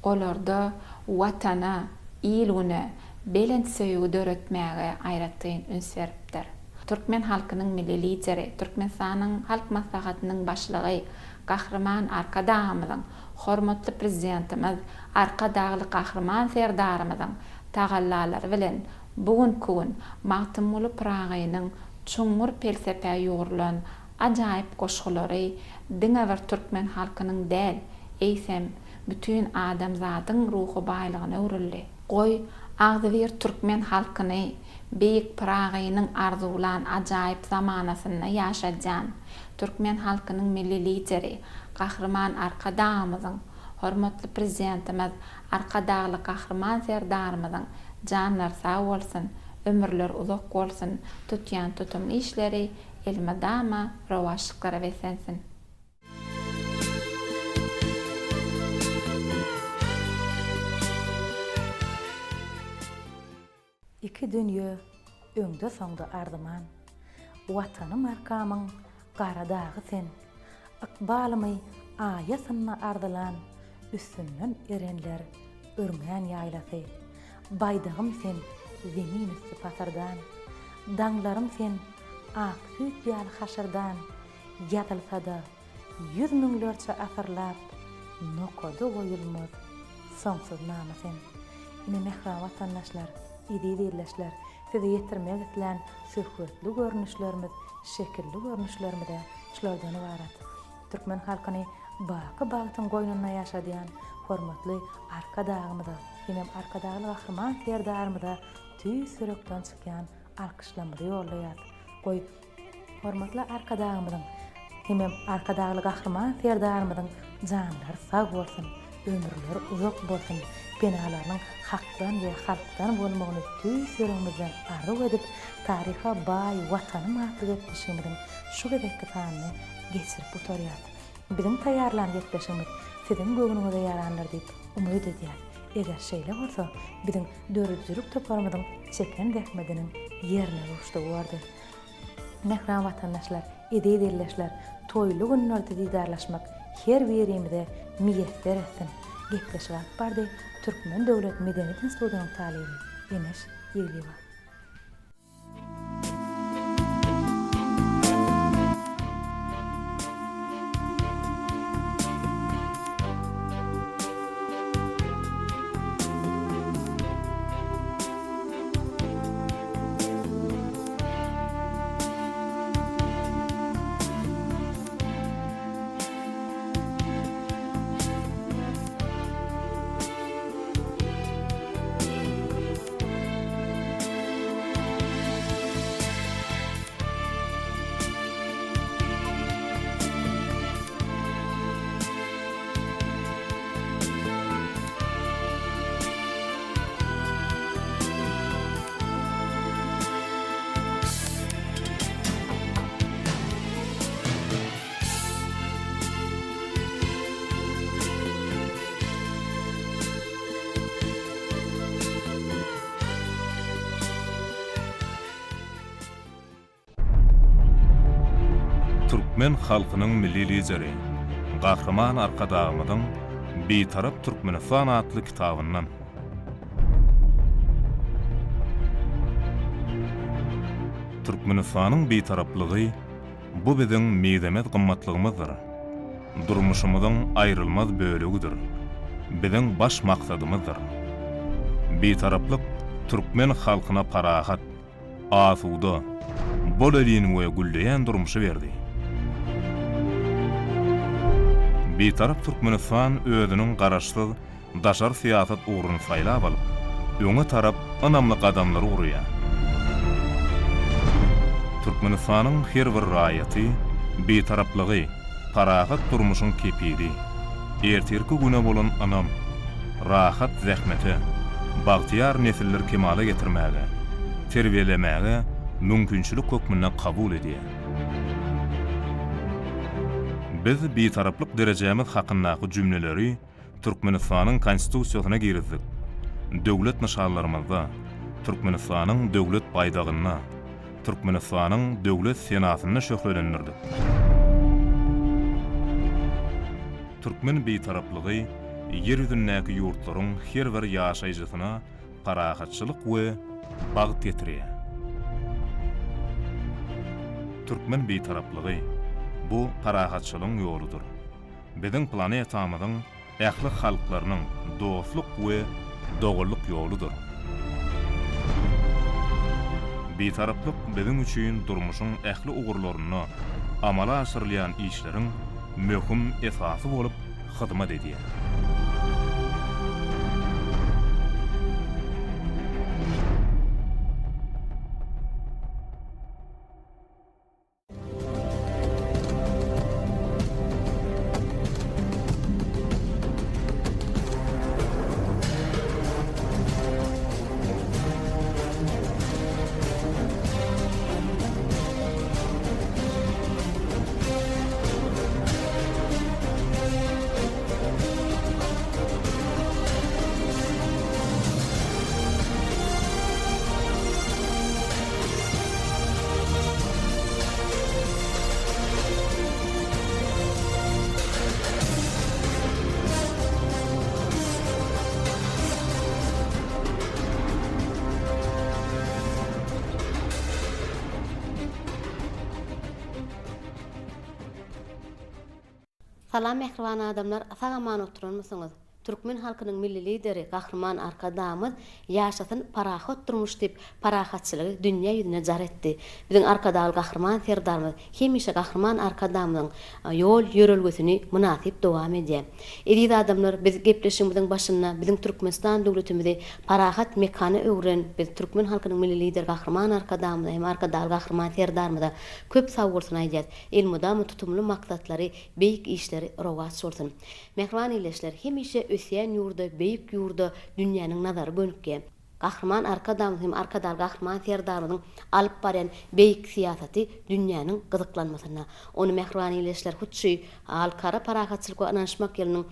I: olarda Watana, il-güne belent söýgi döretmäge aýratyn üns beripdir. Türkmen halkynyň Milli Lideri, Türkmenistanyň Halk Maslahatynyň Başlygy Gahryman Arkadagymyzyň, hormatly Prezidentimiz Arkadagly Gahryman Serdarymyzyň tagallalary bilen bu günki gün Magtymguly Pyragynyň çuňňur pelsepä ýugrulan ajaýyp goşgulary diňe bir türkmen halkynyň däl, eýsem, bütin adamzadyň ruhy baýlygyna öwrüldi. Goý, agzybir türkmen halkyny beýik Pyragynyň arzuwlan ajaýyp zamanasynda ýaşadýan türkmen halkynyň Milli Lideri Gahryman Arkadagymyzyň, hormatly Prezidentimiz Arkadagly Gahryman Serdarymyzyň. Janlary sag bolsun, ömürleri uzak bolsun, tutýan tutumly işleri elmydama rowaçlyklara beslensin!
G: Iki dünýe öňde-soňda arzyman. Watanym arkamyň gara dagy sen. Ykbalymy aýasynda arzylan, Üstünden erenler örňän ýaýlasy. Baýdagym sen zemin üsti pasyrdan. Daňlarym sen ak süýt ýaly haşyrdan. Ýazylsa-da ýüz müňlerçe asyrlap, Nokada goýulmaz soňsuz nama sen. Ine mähriban watandaşlar, eziz ildeşler, size ýetirmek islän söhbetli görnüşlerimiz, şekilli görnüşlerimiz-ä şulardan ybarat. Türkmen halkyny baky bagtyň goýnunda ýaşadýan hormatly Arkadagymyza hemem Arkadagly Gahryman Serdarymyza tüýs ýürekden çykýan alkyşlarymyzy ýollaýas. Goý, Hormatly Arkadagymyzyň hemem Arkadagly Gahryman Serdarymyzyň janlary sag bolsun, ömürleri uzak bolsun, penalarynyň Hakdan we halkdan bolmagyny tüýs ýüregimizden arzuw edip, Taryha baý Watanym atly gepleşigimiziň şu gezekki sanyny geçirip gutarýas. Biziň taýýarlan gepleşigimiz siziň göwnüňize ýarandyr diýip umyt edýäs. Eger şeýle bolsa, biziň döredijilik toparymyzyň çeken zähmediniň ýerine ruşdugy bordy. Mähriban watandaşlar, eziz ildeşler, toýly günlerde didarlaşmak her birimize miýesser etsin! Gepleşigi alyp bardy Türkmen döwlet medeniýet institutynyň talyby Eneş Ýiglyýewa.
J: Türkmen halkynyň Milli Lideri Gahryman Arkadagymyzyň Bitarap Türkmenistan atly kitabyndan. Türkmenistanyň Bitaraplygy bu biziň mizemez gymmatlygymyzdyr. Durmuşymyzyň aýrylmaz bölegidir. Biziň baş maksadymyzdyr. Bitaraplyk türkmen halkyna parahat, asuda, bolelin we gülleýän durmuşy berdi. Bitarap Türkmenistan özüniň Garaşsyz daşary syýasat ugruny saýlap alyp, öňe tarap ynamly gadamlary urýar. Türkmenistanyň her bir raýaty Bitaraplygy parahat durmuşyň kepili, ertirki güne bolan ynam, rahat zähmete, bagtyýar nesilleri kemala getirmäge, terbiýelemäge mümkinçilik hökmünde kabul edýär. Biz Bitaraplyk derejämiz hakyndaky jümleleri Türkmenistanyň Konstitusiýasyna girizdik. Döwlet nyşanlarymyzda, Türkmenistanyň Döwlet baýdagynda, Türkmenistanyň Döwlet senasynda şöhlelendirdik. Türkmen Bitaraplygy Ýer ýüzündäki ýurtlaryň her bir ýaşaýjysyna parahatçylyk we bagt getirýär. Türkmen Bitaraplygy, bu parahatçylygyň ýoludyr. Biziň planetamyzyň ähli halklarynyň dostluk we doganlyk ýoludyr. Bitaraplyk biziň üçin durmuşyň ähli ugurlarynda amala aşyrylýan işleriň möhüm esasy bolup hyzmat edýär.
E: Salam mähriban adamlar sag-aman oturanmysyňyz? Türkmen halkynyň Milli Lideri Gahryman Arkadagymyz Ýaşasyn parahat durmuş diýip parahatçylygy dünýä ýüzüne jar etdi. Biziň Arkadagly Gahryman Serdarymyz hemişe Gahryman Arkadagymyzyň ýol ýörelgesini mynasyp dowam edýär. Eziz adamlar biz gepleşigimiziň başynda biziň Türkmenistan döwletimizi parahat mekana öwren biz türkmen halkynyň Milli Lideri Gahryman Arkadagymyza hem Arkadagly Gahryman Serdarymyza köp sagbolsun aýdýas. Elmydama tutumly maksatlary beýik işleri rowaç bolsun. Mähriban ildeşler, hemişe ösýän ýurda, beýik ýurda dünýäniň nazary gönükýär. Gahryman Arkadagymyz hem Arkadagly Gahryman Serdarymyzyň alyp barýan beýik syýasaty dünýäniň gyzyklanmasynda. Ony mähriban ildeşler hut şu Halkara parahatçylyk we ynanyşmak ýylynyň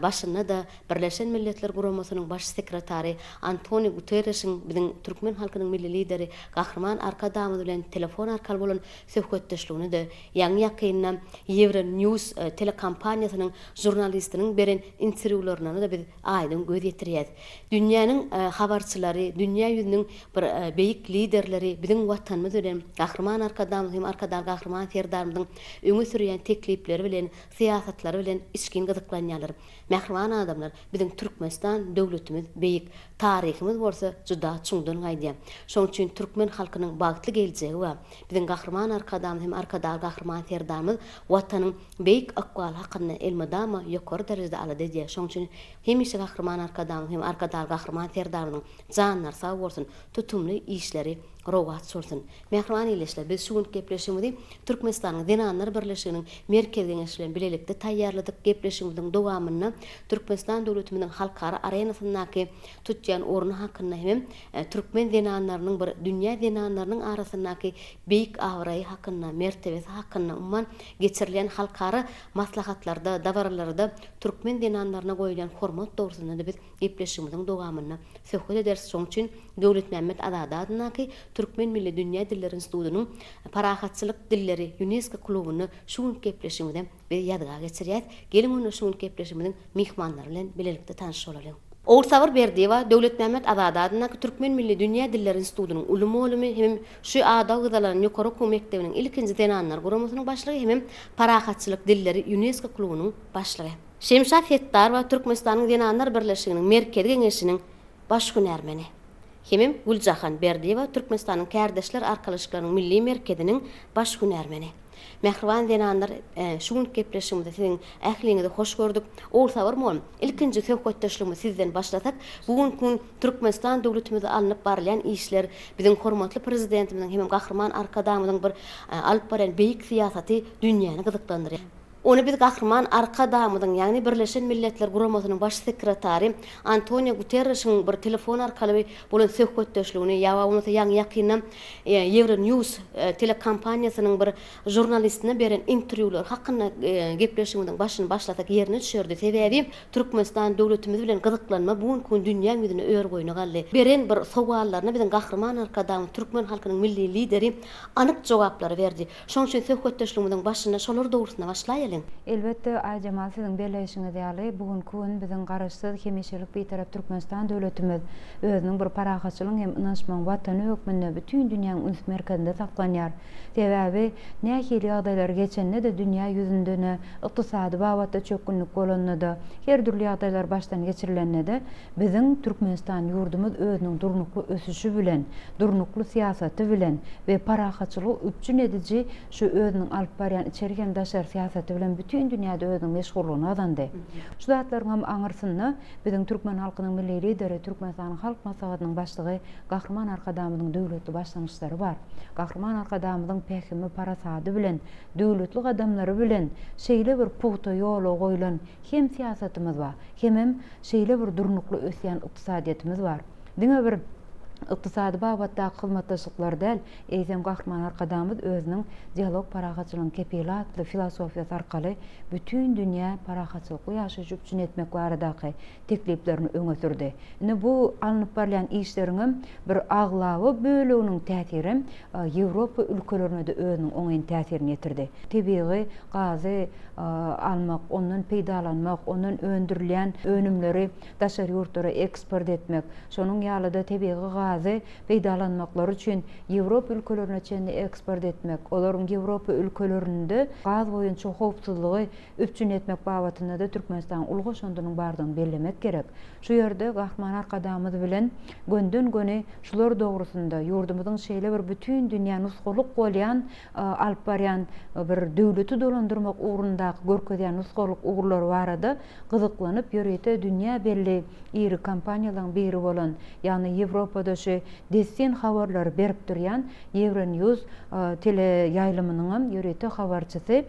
E: başynda-da Birleşen Milletler Guramasynyň Baş sekretary Antoniu Guterreşiň biziň türkmen halkynyň Milli Lideri Gahryman Arkadagymyz bilen telefon arkaly bolan söhbetdeşligini-de Ýaňy-ýakynda Euronews telekompaniýasynyň žurnalistiniň beren interwýularyndan-da biz aýdyň göz ýetirýäs. Dünýäniň habarçylary, dünýä ýüzüniň bir beýik liderleri biziň Watanymyz bilen Gahryman Arkadagymyz hem Arkadagly Gahryman Serdarymyzyň öňe sürýän teklipleri bilen, syýasatlary bilen içgin gyzyklanýarlar. Mähriban adamlar, biziň Türkmenistan döwletimiz beýik, taryhymyz bolsa juda çuňdan gaýdýar. Şonuň üçin türkmen halkynyň bagtly geljegi bar. Biziň Gahryman Arkadagymyz hem Arkadagly Gahryman Serdarymyz Watanyň beýik ykbaly hakynda elmydama ýokary derejede alada edýär. Şonuň üçin hemişe Gahryman Arkadagymyz hem Arkadagly Gahryman Serdarymyzyň janlary sag bolsun, tutumly işleri rowaç bolsun! Mähriban ildeşler, biz şu günki gepleşigimizi Türkmenistanyň Zenanlar birleşiginiň Merkezi Geňeşi bilen bilelikde taýýarladyk. Gepleşigimiziň dowamynda Türkmenistan döwletimiziň halkara arenasyndaky tutýan orny hakynda hemem türkmen zenanlarynyň bir dünýä zenanlarynyň arasyndaky beýik abraýy hakynda, mertebesi hakynda, umuman, geçirilýän halkara maslahatlarda, dabaralarda türkmen zenanlaryna goýulýan hormat dogrusynda-da biz gepleşigimiziň dowamynda söhbet ederis. Şonuň üçin Döwletmämmet Azady adyndaky Türkmen milli dünýä dilleri institutynyň Parahatçylyk dilleri Ýunesko klubynda şu günki gepleşigimizi biz ýazga geçirýäs. Geliň onda şu günki gepleşigimiziň myhmanlary bilen bilelikde tanyş bolalyň. Ogulsabyr Berdiýewa, Döwletmämmet Azady adyndaky Türkmen milli dünýä dilleri institutynyň uly mugallimy hemem şu ady agzalan ýokary okuw mekdebiniň ilkinji zenanlar guramasynyň başlygy hemem Parahatçylyk dilleri Ýunesko klubunyň başlygy. Şemşat Setdarowa, Türkmenistanyň Zenanlar birleşiginiň Merkezi Geňeşiniň baş hünärmeni. Hemem Güljahan Berdiýewa, Türkmenistanyň Kärdeşler arkalaşyklarynyň Milli merkeziniň baş hünärmeni. Mähriban zenanlar, şu günki gepleşigimizde siziň ähliňizi hoş gördük. Ogulsabyr mugallym, ilkinji söhbetdeşligimizi sizden başlasak, bu günki gün Türkmenistan döwletimizde alnyp barylýan işler, biziň hormatly Prezidentimiziň hemem Gahryman Arkadagymyzyň bir alyp barýan beýik syýasaty dünýäni gyzyklandyrýar. Ony biz Gahryman Arkadagymyzyň, ýagny Birleşen Milletler Guramasynyň Baş sekretary Antonio Guterreşiň bir telefon arkaly bolan söhbetdeşligini ýa bolmasa ýaňy-ýakynda Euronews telekompaniýasynyň bir žurnalistine beren interwýulary hakynda gepleşigimiziň başyny başlasak ýerine düşerdi. Sebäbi Türkmenistan döwletimiz bilen gyzyklanma bu günki gün dünýäň ýüzünde ör-boýuna galdy. Beren bir sowallaryna biziň Gahryman Arkadagymyz, türkmen halkynyň Milli Lideri anyk jogaplary berdi. Şonuň üçin söhbetdeşligimiziň başynda şolar dogrusynda başlaýalyň.
K: Elbetde, Aýjemal, siziň belleýşiňiz ýaly, bu günki gün biziň Garaşsyz, hemişelik Bitarap Türkmenistan döwletimiz özüniň bir parahatçylygyň hem ynanyşmagyň Watany hökmünde bütin dünýäň üns merkezinde saklanýar. Sebäbi, nähili ýagdaýlar geçende-de dünýä ýüzünde-ne ykdysady babatda çökgünlik bolanda-da, her dürli ýagdaýlar başdan geçirilende-de, Biziň Türkmenistan ýurdumyz özüniň durnukly ösüşi bilen, durnukly syýasaty bilen we parahatçylygy üpjün ediji şu özüniň alyp barýan içeri hem daşary syýasaty bilen bütin dünýäde özüniň meşhurlygyny gazandy. Şu zatlaryň hem aňyrsynda biziň türkmen halkynyň Milli Lideri, Türkmenistanyň Halk Maslahatynyň Başlygy Gahryman Arkadagymyzyň döwletli başlangyçlary bar. Gahryman Arkadagymyzyň pähimi, parasady bilen, döwletli gadamlary bilen şeýle bir pugta ýola goýlan hem syýasatymyz bar, hemem şeýle bir durnukly ösýän ykdysadyýetimiz bar. Diňe bir ykdysady babatdaky hyzmatdaşlyklar däl, eýsem Gahryman Arkadagymyz özüniň Dialog parahatçylygyň kepili atly filosofiýasy arkaly bütin dünýä parahatçylykly ýaşaýşy üpjün etmek baradaky tekliplerini öňe sürdi. Indi bu alnyp barylýan işleriňem bir aglaba böleginiň täsirem Ýewropa ülkelerine-de özüniň oňyn täsirini ýetirdi. Tebigy gazy almak, ondan peýdalanmak, ondan öndürilýän önümleri daşary ýurtlara eksport etmek, şonuň ýaly-da tebigy gazy. gazy peýdalanmaklary üçin Ýewropa ülkelerine çenli eksport etmek, olaryň Ýewropa ülkelerinde gaz boýunça howpsuzlygy üpjün etmek babatynda-da Türkmenistanyň uly goşandynyň bardygyny bellemek gerek. Şu ýerde Gahryman Arkadagymyz bilen gönden-göni şular dogrusynda, ýurdumyzyň şeýle bir bütin dünýä nusgalyk bolýan alyp barýan bir döwleti dolandyrmak ugrundaky görkezýän nusgalyk ugurlary barada gyzyklanyp ýörite dünýä belli iri kompaniýalaryň biri bolan, ýagny Ýewropada şu dessin habarlary berip durýan Euronews teleýaýlymynyňam ýörite habarçysy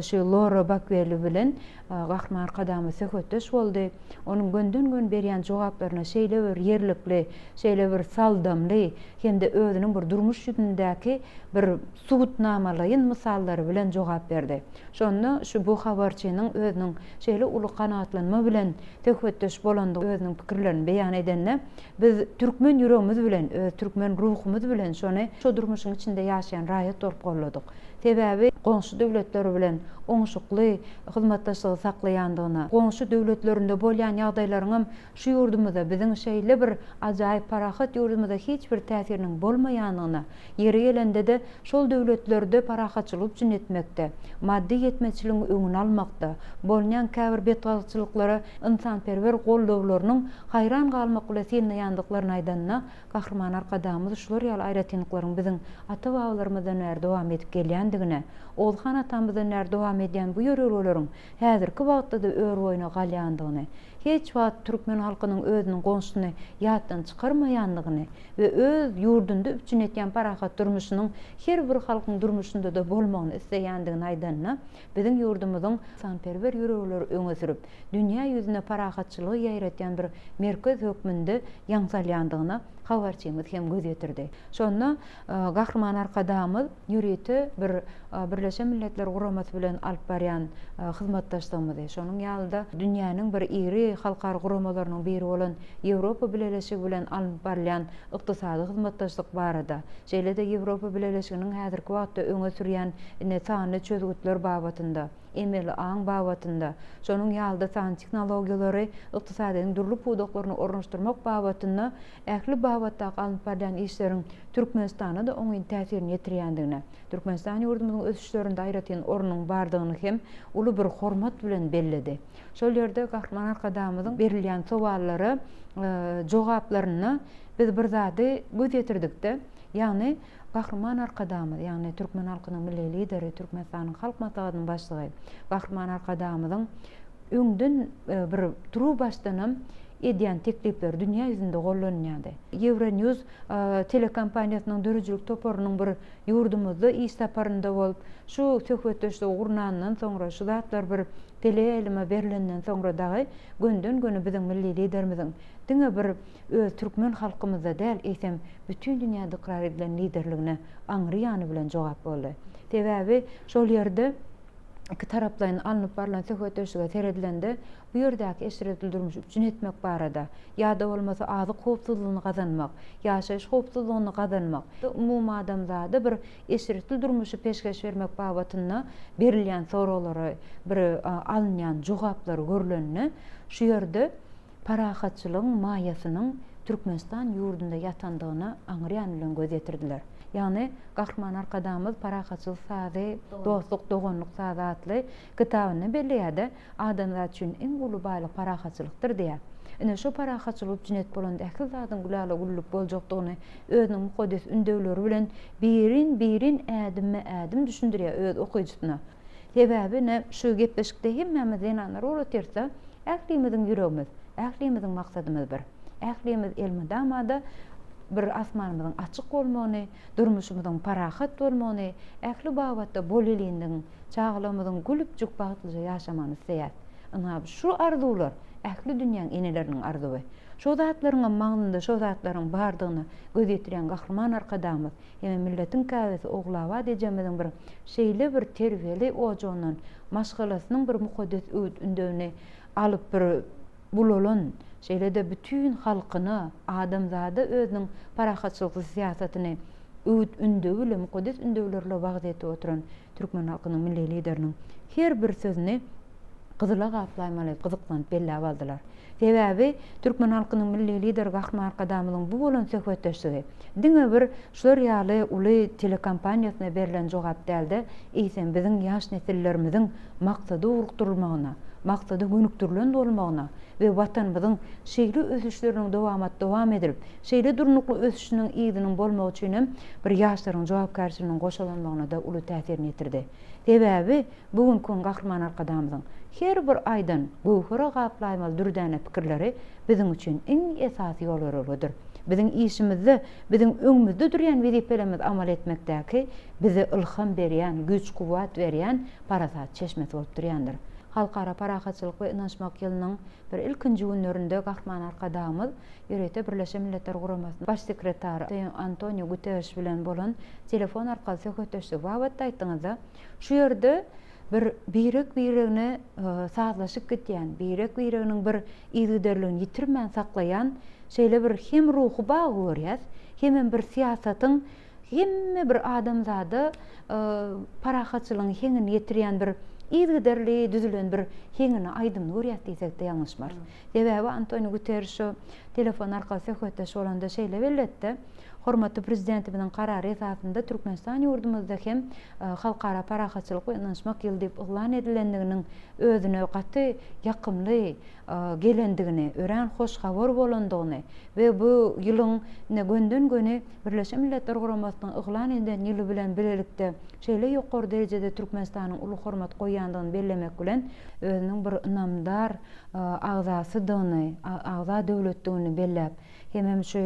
K: şu Lora Bakweli bilen Gahryman Arkadagymyz söhbetdeş boldy. Onuň gönden-göni berýän jogaplaryna şeýle bir ýerlikli, şeýle bir saldamly hem-de özüniň bir durmuş ýüzündäki bir subutnamalaýyn mysallary bilen jogap berdi. Şonda şu bu habarçynyň özüniň şeýle uly kanagatlanma bilen söhbetdeş bolandygy özüniň pikirlerini beýan edende, biz türkmen ýüregimiz bilen, öz türkmen ruhumyz bilen şony şo durmuşyň içinde ýaşaýan raýat bolup golladyk. Sebäbi goňşy döwletler bilen oňşukly hyzmatdaşlygy saklaýandygyna, goňşy döwletlerinde bolýan ýagdaýlaryňam şu ýurdumyza, biziň şeýle bir ajaýyp parahat ýurdumyza hiç bir täsiriniň bolmaýandygyna, ýeri gelende-de şol döwletlerde parahatçylygy üpjün etmekde, maddy ýetmezçiligiň öňüni almakda, bolunýan käbir betbagtçylyklara ynsanperwer goldawlarynyň haýran galmak bilen synlaýandyklaryny aýdanda, Gahryman Arkadagymyz şular ýaly aýratynlyklaryň biziň ata-babalarymyzdan bäri dowam edip gelýändigine, Oguzhan atamyzdan bäri dowam edýän bu ýörelgeleriň häzirki wagtda-da örboýuna galýandygyny, hiç wagt türkmen halkynyň özüniň goňşusyny ýatdan çykarmaýandygyny we öz ýurdunda üpjün etýän parahat durmuşynyň her bir halkyň durmuşynda-da bolmagyny isleýändigini aýdanda, biziň ýurdumyzyň ynsanperwer ýörelgeleri öňe sürüp, dünýä ýüzüne parahatçylygy ýaýratýan bir merkez hökmünde ýaň salýandygyna habarçymyz hem göz ýetirdi. Şonda Gahryman Arkadagymyz ýörite bir Birleşen Milletler Guramasy bilen alyp barýan hyzmatdaşlygymyzy, şonuň ýaly-da dünýäniň bir iri halkara guramalarynyň biri bolan Ýewropa Bileleşigi bilen alnyp barylýan ykdysady hyzmatdaşlyk barada, şeýle-de Ýewropa Bileleşiginiň häzirki wagtda öňe sürýän ine sanly çözgütler babatynda, emeli aň babatynda, şonuň ýaly-da sanly tehnologiýalary ykdysadyýetiň dürli pudaklaryna ornaşdyrmak babatynda ähli babatdaky alnyp barylýan işleriň Türkmenistana-da oňyn täsirini ýetirýändigine, Türkmenistan ýurdumyzyň ösüşlerinde aýratyn ornunyň bardygyny hem uly bir hormat bilen belledi. Şol ýerde Gahryman Arkadagymyzyň berilýän sowallara jogaplarynda biz bir zady göz ýetirdik-de, ýagny Gahryman Arkadagymyz, ýagny türkmen halkynyň Milli Lideri, Türkmenistanyň Halk Maslahatynyň Başlygy Gahryman Arkadagymyzyň öňden bir turuwbaşdanam edýän teklipleri dünýä ýüzünde gollanylýardy. Euronews telekompaniýasynyň döredijilik toparynyň bir ýurdumyzda iş saparynda bolup, şu söhbetdeşligi gurnandan soňra, şu zatlar bir teleýaýlyma berlenden soňra dagy gönden-göni biziň Milli Liderimiziň diňe bir öz türkmen halkymyzda däl, eýsem, bütin dünýäde ykrar edilen liderligine aňry ýany bilen jogap boldy. Sebäbi şol ýerde ikitaraplaýyn alnyp barlan söhbetdeşlige seredilende, bu ýerdäki eşretli durmuşy üpjün etmek barada, ýa-da bolmasa azyk howpsuzlygyny gazanmak, ýaşaýyş howpsuzlygyny gazanmak, umumadamzada bir eşretli durmuşy peşgeş bermek babatynda berilýän soraglara bir alynýan jogaplar görlende, şu ýerde parahatçylygyň maýasynyň Türkmenistan ýurdunda ýatandygyna aňry ýany bilen göz ýetirdiler. Ýagny Gahryman Arkadagymyz Parahatçylyk sazy, dostluk, doganlyk sazy atly kitabynda belleýär-de, Adamzat üçin iň uly baýlyk parahatçylykdyr diýýär. Ine, şu parahatçylyk üpjün edip bolanda ähli zadyň gülala-güllük boljakdygyny özüniň mukaddes ündewleri bilen birin-birin, ädimme-ädim düşündirýär öz okyjysyna. Sebäbi ine, şu gepleşikde hemmämiz zenanlar bolup otyrys-da, ählimiziň ýüregimiz, ählimiziň maksadymyz bir. Ählimiz elmydama-da bir asmanymyzyň açyk bolmagyny, durmuşymyzyň parahat bolmagyny, ähli babatda bolelinligiň, çagalarymyzyň gülüpjik bagtlyja ýaşamagyny isleýäris. Ynha, şu arzuwlar ähli dünýäň eneleriniň arzuwy. Şo zatlaryňam magnynda şo zatlaryň bardygyna göz ýetirýän Gahryman Arkadagymyz hemem milletiň käbesi Ogulabat ejemiziň bir şeýle bir terbiýeli ojagyndan maşgalasynyň bir mukaddes öwüt-ündewini alyp bir ulalan, şeýle-de bütin halkyna, adamzada özüniň parahatçylykly syýasatyny öwüt-ündewi bilen, mukaddes ündewler bilen wagyz edip oturan türkmen halkynyň Milli Lideriniň her bir sözüni. gyzyla gaplaýmaly gyzyklanyp belläp aldylar. Sebäbi türkmen halkynyň Milli Lideri Gahryman Arkadagymyzyň bu bolan söhbetdeşligi diňe bir şular ýaly uly telekompaniýasyna berlen jogap däl-de, eýsem biziň ýaş nesillerimiziň maksada ugrukdyrylmagyna, maksada gönükdirilen bolmagyna we Watanymyzyň şeýle ösüşleriniň dowamat dowam edilip, şeýle durnukly ösüşiniň yzynyň bolmagy üçin hem bir ýaşlaryň jogapkärçiliginiň goşalanmagyna-da uly täsirini ýetirdi. Sebäbi bu günki gün Gahryman Arkadagymyzyň her bir aýdan göwhere gaplaýmaly dürdäne pikirleri biziň üçin iň esasy ýol-ýörelgedir. Biziň işimizde, biziň öňümizde durýan wezipelerimizi amal etmekdäki bize ylham berýän, güýç-kuwwat berýän parasat çeşmesi bolup durýandyr. Halkara parahatçylyk we ynanyşmak ýylynyň bir ilkinji günlerinde Gahryman Arkadagymyz ýörite Birleşen Milletler Guramasynyň Baş sekretary Antoniu Guterriş bilen bolan telefon arkaly söhbetdeşligi babatda aýtdyňyzda, şu ýerde bir birek-biregine sazlaşyp gidýän, birek-bireginiň bir yzygiderligini ýitirmän saklaýan şeýle bir hem ruhy bagy görýäs, hemem bir syýasatyň hemme bir adamzada parahatçylygyň heňini ýetirýän bir yzygiderli düzülen bir heňini, aýdymyny görýäs diýsek-de ýalňyşmarys. Sebäbi Antoniu Guterriş şu telefon arkaly söhbetdeş bolanda şeýle belletdi, Hormatly Prezidentimiziň Karary esasynda Türkmenistan ýurdumyzda hem Halkara parahatçylyk we ynanyşmak ýyly diýip yglan edilendiginiň özüne gaty ýakymly gelendigini, örän hoş habar bolandygyny we bu ýylyň ine gönden-göni Birleşen Milletler Guramasynyň yglan eden ýyly bilen bilelikde şeýle ýokary derejede Türkmenistanyň uly hormat goýýandygyny bellemek bilen, özüniň bir ynamdar agzasydygyny, agza döwletdigini belläp, hemem şu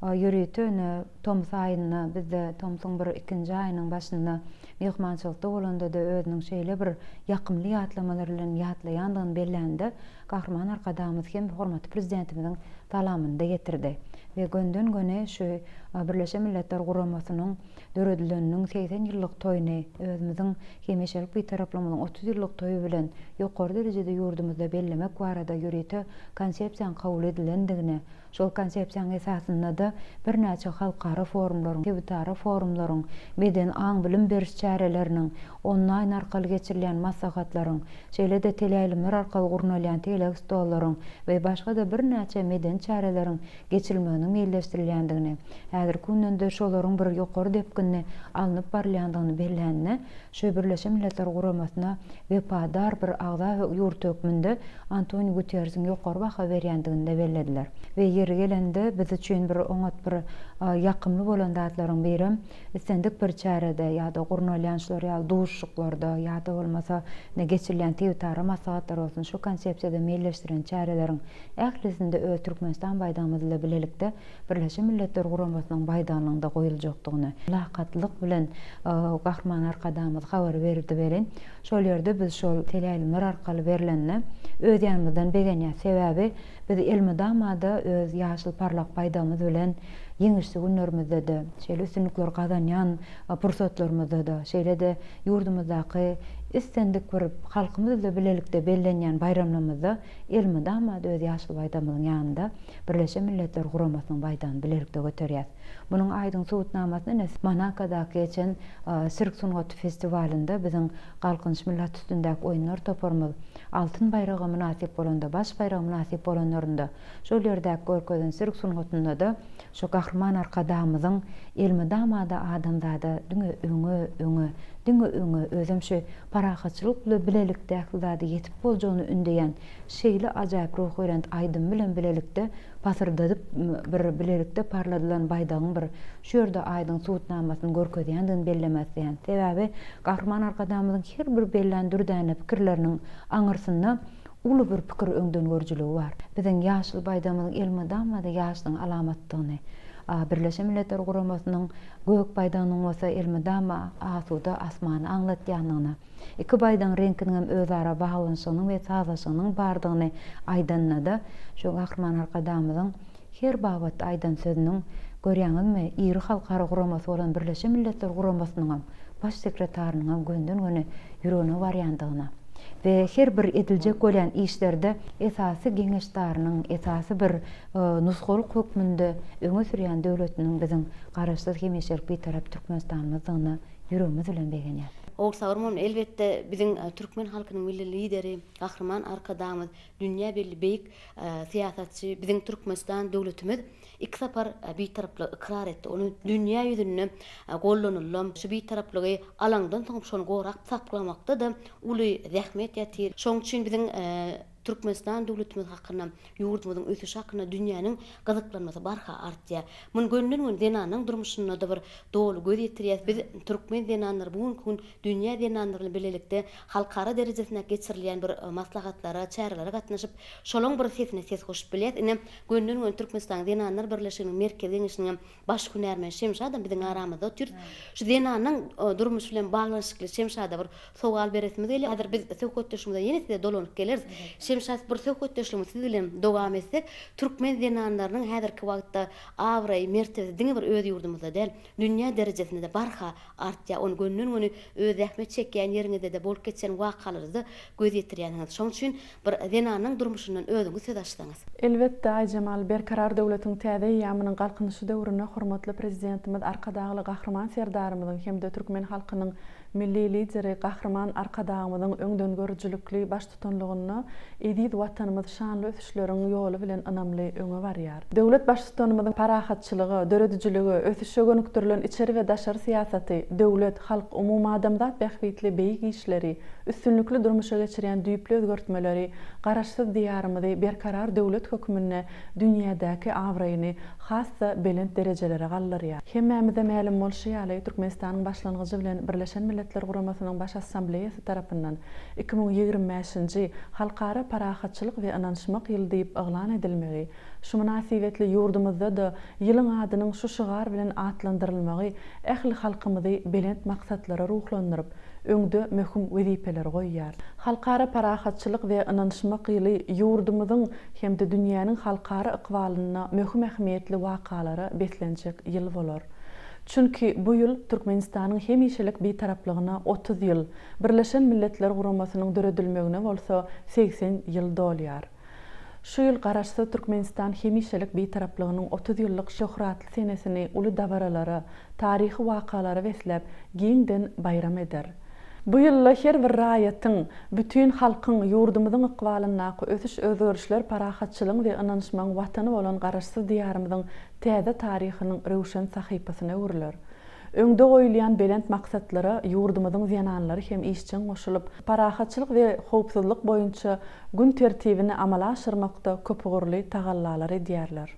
K: ýörite ine tomus aýynda bizde tomsuň bir ikinji aýynyň başynda myhmançylykda bolanda-da özüniň şeýle bir ýakymly ýatlamalar bilen ýatlaýandygyny bellände, Gahryman Arkadagymyz hem hormatly Prezidentimiziň salamyny-da ýetirdi we gönden-göni şu Birleşen Milletler Guramasynyň döredileniniň 80 ýyllyk toýuny özümiziň hemişelik Bitaraplygymyzyň 30 ýyllyk toýy bilen ýokary derejede ýurdumyzda bellemek barada ýörite Konsepsiýanyň kabul edilendigine, şol Konsepsiýanyň esasynda-da birnäçe halkara forumlaryň, sebitara forumlaryň, medeni aň-bilim beriş çäreleriniň, onlaýn arkaly geçirilýän maslahatlaryň, şeýle-de teleýaýlymlar arkaly gurnalýan tegelek stollaryň we başga-da birnäçe medeni çäreleriň geçirilmeginiň meýilleşdirilýändigini, häzirki günden-de şolaryň bir ýokary depginde alnyp barylýandygyny bellände, şu Birleşen Milletler Guramasyna wepadar bir agza ýurt hökmünde Antoniu Guterrisiň ýokary baha berýändigini-de bellediler. We ýeri gelende biz üçin bir oňat bir ýakymly bolan zatlaryň birem islendik bir çärede ýa-da gurnalýan şular ýaly duşuşyklarda ýa-da bolmasa ine geçirilýän sebitara maslahatlar bolsun şu konsepsiýada meýilleşdiren çäreleriň ählisinde öz Türkmenistan baýdagymyz ile bilelikde Birleşen Milletler Guramasynyň baýdagynyň-da goýuljakdygyny mylakatlylyk bilen Gahryman Arkadagymyz habar berdi welin, şol ýerde biz şol teleýaýlymlar arkaly berlende öz ýanymyzdan begenýäs. Sebäbi biz elmydama-da öz ýaşyl parlak baýdagymyz bilen ýeňişli günlerimizde-de, şeýle üstünlikler gazanýan pursatlarymyzda-da, şeýle-de ýurdumyzdaky islendik bir halkymyz bilen bilelikde bellenýän baýramlarymyzda elmydama-da öz ýaşyl baýdagymyzyň ýanynda Birleşen Milletler Guramasynyň baýdagyny bilelikde göterýäs. Munuň aýdyň subutnamasyny ine Monakodaky geçen sirk sungaty festiwalynda biziň Galkynyş milli at üstündäki oýunlar toparymyz altyn baýraga mynasyp bolanda, baş baýraga mynasyp bolanlarynda, şol ýerdäki görkezen sirk sungatynda-da şu Gahryman Arkadagymyzyň elmydama-da adamzada diňe öňe, öňe, diňe öňe, özem şu parahatçylyk bilen bilelikde ähli zada ýetip boljagyny ündeýän Şeýle ajaýyp ruhubelent aýdym bilen bilelikde pasyrdadyp bir bilelikde parladylan baýdagyň bir şu ýerde aýdyň subutnamasyny görkezýändigini bellemek isleýän. Sebäbi Gahryman Arkadagymyzyň her bir bellän dürdäne pikirleriniň aňyrsynda uly bir pikir öňdengörüjiligi bar. Biziň ýaşyl baýdagymyzyň elmydama-da ýaşlygyň alamatdygyny, Birleşen Milletler Guramasynyň gök baýdagynyň bolsa elmydama asuda asmany aňlatýandygyna, Iki baýdagyň reňkiniňem özara baglanyşygynyň we sazlaşygynyň bardygyny aýdanda-da, şu Gahryman Arkadagymyzyň her babatda aýdan sözüniň, görýäňizmi, iri halkara guramasy bolan Birleşen Milletler Guramasynyňam Baş sekretarynyňam gönden-göni ýüregine barýandygyna we her bir ediljek bolýan işlerde esasy geňeşdarynyň, esasy bir nusgalyk hökmünde öňe sürýän döwletiniň biziň Garaşsyz, hemişelik Bitarap Türkmenistanymyzdygyna ýüregimiz bilen begenýäs.
L: Ogulsabur mugallym, elbetde, biziň türkmen halkynyň Milli Lideri Gahryman Arkadagymyz dünýä belli beýik syýasatçy, biziň Türkmenistan döwletimiz iki sapar Bitaraplygy ykrar etdi. Ony dünýä ýüzünde gollanyldam. Şu Bitaraplygy alaňdan soň şony gorap saklamakda-da uly zähmet ýatyr. Şonuň üçin biziň Türkmenistan döwletimiz hakynda, ýurdumyzyň ösüşi hakynda dünýäniň gyzyklanmasy barha artýar. Muny gönden-göni zenanlaryň durmuşynda-da bir doly göz ýetirýäris. Biz, türkmen zenanlary bu günki gün dünýä zenanlary bilen bilelikde halkara derejesinde geçirilýän bir maslahatlara, çärelere gatnaşyp, şolaň bir sesine ses goşup bilýäris. Ine, gönden-göni Türkmenistanyň Zenanlar birleşiginiň Merkezi Geňeşiniň baş hünärmeni Şemşadam biziň aramyzda otyr. Şu zenanyň durmuşy bilen baglanyşykly Şemşada bir sowal beresimiz gelýär. Häzir biz söhbetdeşligimize ýene size dolanyp geleris. Şemşat bir söhbetdeşligimizi siz bilen dowam etsek, türkmen zenanlarynyň häzirki wagtda abraýy, mertebesi diňe bir öz ýurdumyzda däl, dünýä derejesinde-de barha artýar. Ony gönden-göni öz zähmet çekýän ýeriňizde-de bolup geçýän wakalarda göz ýetirýänsiňiz. Şonuň üçin Bir zenanyň durmuşyndan özüňiz söz açsaňyz.
M: Elbetde, Aýjemal, Berkarar döwletiň täze eýýamynyň Galkynyşy döwründe hormatly Prezidentimiz Arkadagly Gahryman Serdarymyzyň hem-de türkmen halkynyň Milli Lideri Gahryman Arkadagymyzyň öňdengörüjilikli baştutanlygynda eziz Watanymyz şanly ösüşleriň ýoly bilen ynamly öňe barýar. Döwlet Baştutanymyzyň parahatçylyga, döredijilige, ösüşe gönükdirilen içeri we daşary syýasaty, döwlet, halk, umumadamzat bähbitli beýik işleri, üstünlikli durmuşa geçirýän düýpli özgertmeleri Garaşsyz Diýarymyzy berkarar döwlet hökmünde dünýädäki abraýyny has-da belent derejelere galdyrýar. Hemmämize mälim bolşy ýaly, Türkmenistanyň başlangyjy bilen Birleşen Milletler Guramasynyň Baş Assambleýasy tarapyndan 2025-nji Halkara parahatçylyk we ynanyşmak ýyly diýip yglan edilmegi, şu mynasybetli ýurdumyzda-da ýylyň adynyň şu şygar bilen atlandyrylmagy ähli halkymyzy belent maksatlara ruhlandyryp, öňde möhüm wezipeleri goýýar. Halkara parahatçylyk we ynanyşmak ýyly ýurdumyzyň hem-de dünýäniň halkara ykbalynda möhüm ähmiýetli wakalara beslenjek ýyl bolar. Çünki bu ýyl Türkmenistanyň hemişelik Bitaraplygyna 30 ýyl, Birleşen Milletler Guramasynyň döredilmegine bolsa 80 ýyl dolýar. Şu ýyl Garaşsyz Türkmenistan hemişelik Bitaraplygynyň 30 ýyllyk şöhratly senesini uly dabaralara, taryhy wakalara besläp, giňden baýram eder. Bu ýylda her bir raýatyň, bütin halkyň ýurdumyzyň ykbalyndaky ösüş-özgerişler parahatçylygyň we ynanyşmagyň Watany bolan Garaşsyz Diýarymyzyň täze taryhynyň röwşen sahypasyna öwrüler. Öňde goýulýan belent maksatlara ýurdumyzyň zenanlary hem işjeň goşulyp, parahatçylyk we howpsuzlyk boýunça gün tertibini amala aşyrmakda köpugurly tagallalar edýärler.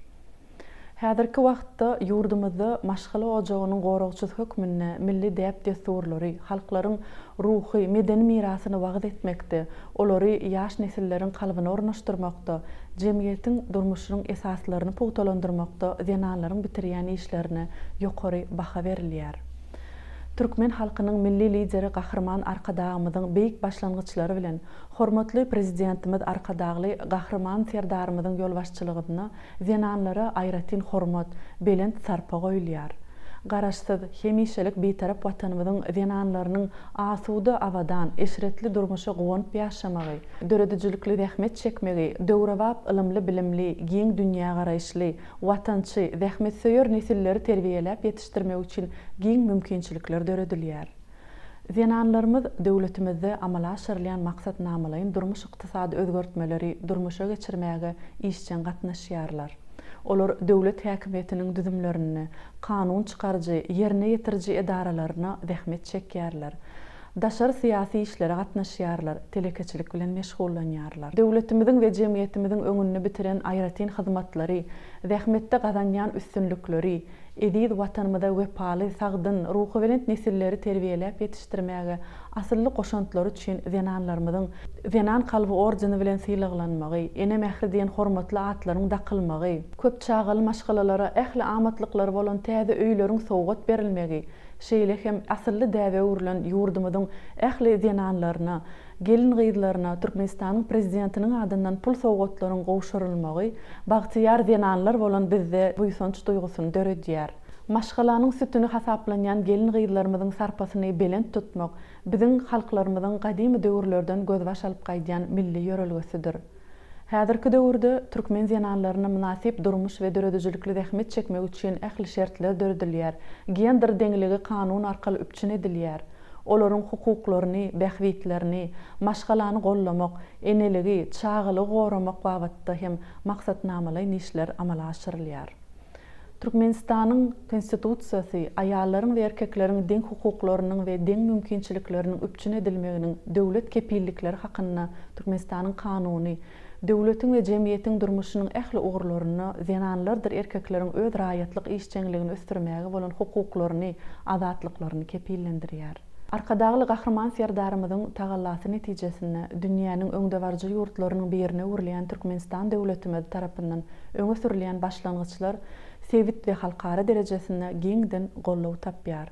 M: Häzirki wagtda ýurdumyzda maşgala ojagynyň goragçysy hökmünde milli däp-dessurlary, halklaryň ruhy, medeni mirasyny wagyz etmekde, olary ýaş nesilleriň kalbyna ornaşdyrmakda, jemgyýetiň durmuşynyň esaslaryny pugtalandyrmakda zenanlaryň bitirýän işlerine ýokary baha berilýär. Türkmen halkynyň Milli Lideri Gahryman Arkadagymyzyň beýik başlangyçlary bilen hormatly Prezidentimiz Arkadagly Gahryman Serdarymyzyň ýolbaşçylygynda Zenanlara aýratyn hormat, belent sarpa goýulýar. Garaşsyz, hemişelik Bitarap Watanymyzyň zenanlarynyň asuda, abadan, eşretli durmuşa guwanyp ýaşamagy, döredijilikli zähmet çekmegi, döwrebap ylymly-bilimli, giň dünýägaraýyşly, watançy, zähmetsöýer nesilleri terbiýeläp ýetişdirmek üçin giň mümkinçilikler döredilýär. Zenanlarymyz döwletimizde amala aşyrylýan maksatnamalaýyn durmuş-ykdysady özgertmeleri durmuşa geçirmäge işjeň gatnaşýarlar. Olar döwlet häkimiýetiniň düzümlerinde, kanun çykaryjy, ýerine ýetiriji edaralaryna zähmet çekýärler. Daşary syýasy işlere gatnaşýarlar, telekeçilik bilen meşgullanýarlar. Döwletimiziň we jemgyýetimiziň öňünde bitiren aýratyn hyzmatlary, zähmetde gazanýan üstünlikleri, Eziz Watanymyza wepaly, sagdyn, ruhubelent nesilleri terbiýeläp ýetişdirmäge asylly goşantlary üçin zenanlarymyzyň Zenan kalby ordeni bilen sylaglanmagy, Ene mähri diýen hormatly atlaryň dakylmagy, köp çagaly maşgalalara ähli amatlyklary bolan täze öýleriň sowgat berilmegi, şeýle hem asylly däbe öwrülen ýurdumyzyň ähli zenanlaryna, Gelin-gyzlaryna Türkmenistanyň Prezidentiniň adyndan pul sowgatlaryň gowşurylmagy bagtyýar zenanlar bolan bizde buýsanç duýgusyny döredýär. Maşgalanyň sütüni hasaplanýan gelin-gyzlarymyzyň sarpasyny belent tutmak biziň halklarymyzyň gadymy döwürlerden gözbaş alyp gaýdýan milli ýörelgesidir. Häzirki döwürde türkmen zenanlaryna mynasyp durmuş we döredijilikli zähmet çekmek üçin ähli şertler döredilýär, gender deňligi kanun arkaly üpjün edilýär. Olaryň hukuklaryny, bähbitlerini, maşgalany gollamak, eneligi, çagalygy goramak babatda hem maksatnamalaýyn işler amala aşyrylýar. Türkmenistanyň Konstitusiýasy aýallaryň we erkekleriň deň hukuklarynyň we deň mümkinçilikleriniň üpjün edilmeginiň döwlet kepillikleri hakynda Türkmenistanyň Kanuny döwletiň we jemgyýetiň durmuşynyň ähli ugurlarynda zenanlardyr erkekleriň öz raýatlyk işjeňligini ösdürmäge bolan hukuklaryny, azatlyklaryny kepillendirýär. Arkadagly Gahryman Serdarymyzyň tagallasy netijesinde dünýäniň öňdebaryjy ýurtlarynyň birine öwrülýän Türkmenistan döwletimiz tarapyndan öňe sürülýän başlangyçlar sebit we halkara derejesinde giňden goldaw tapýar.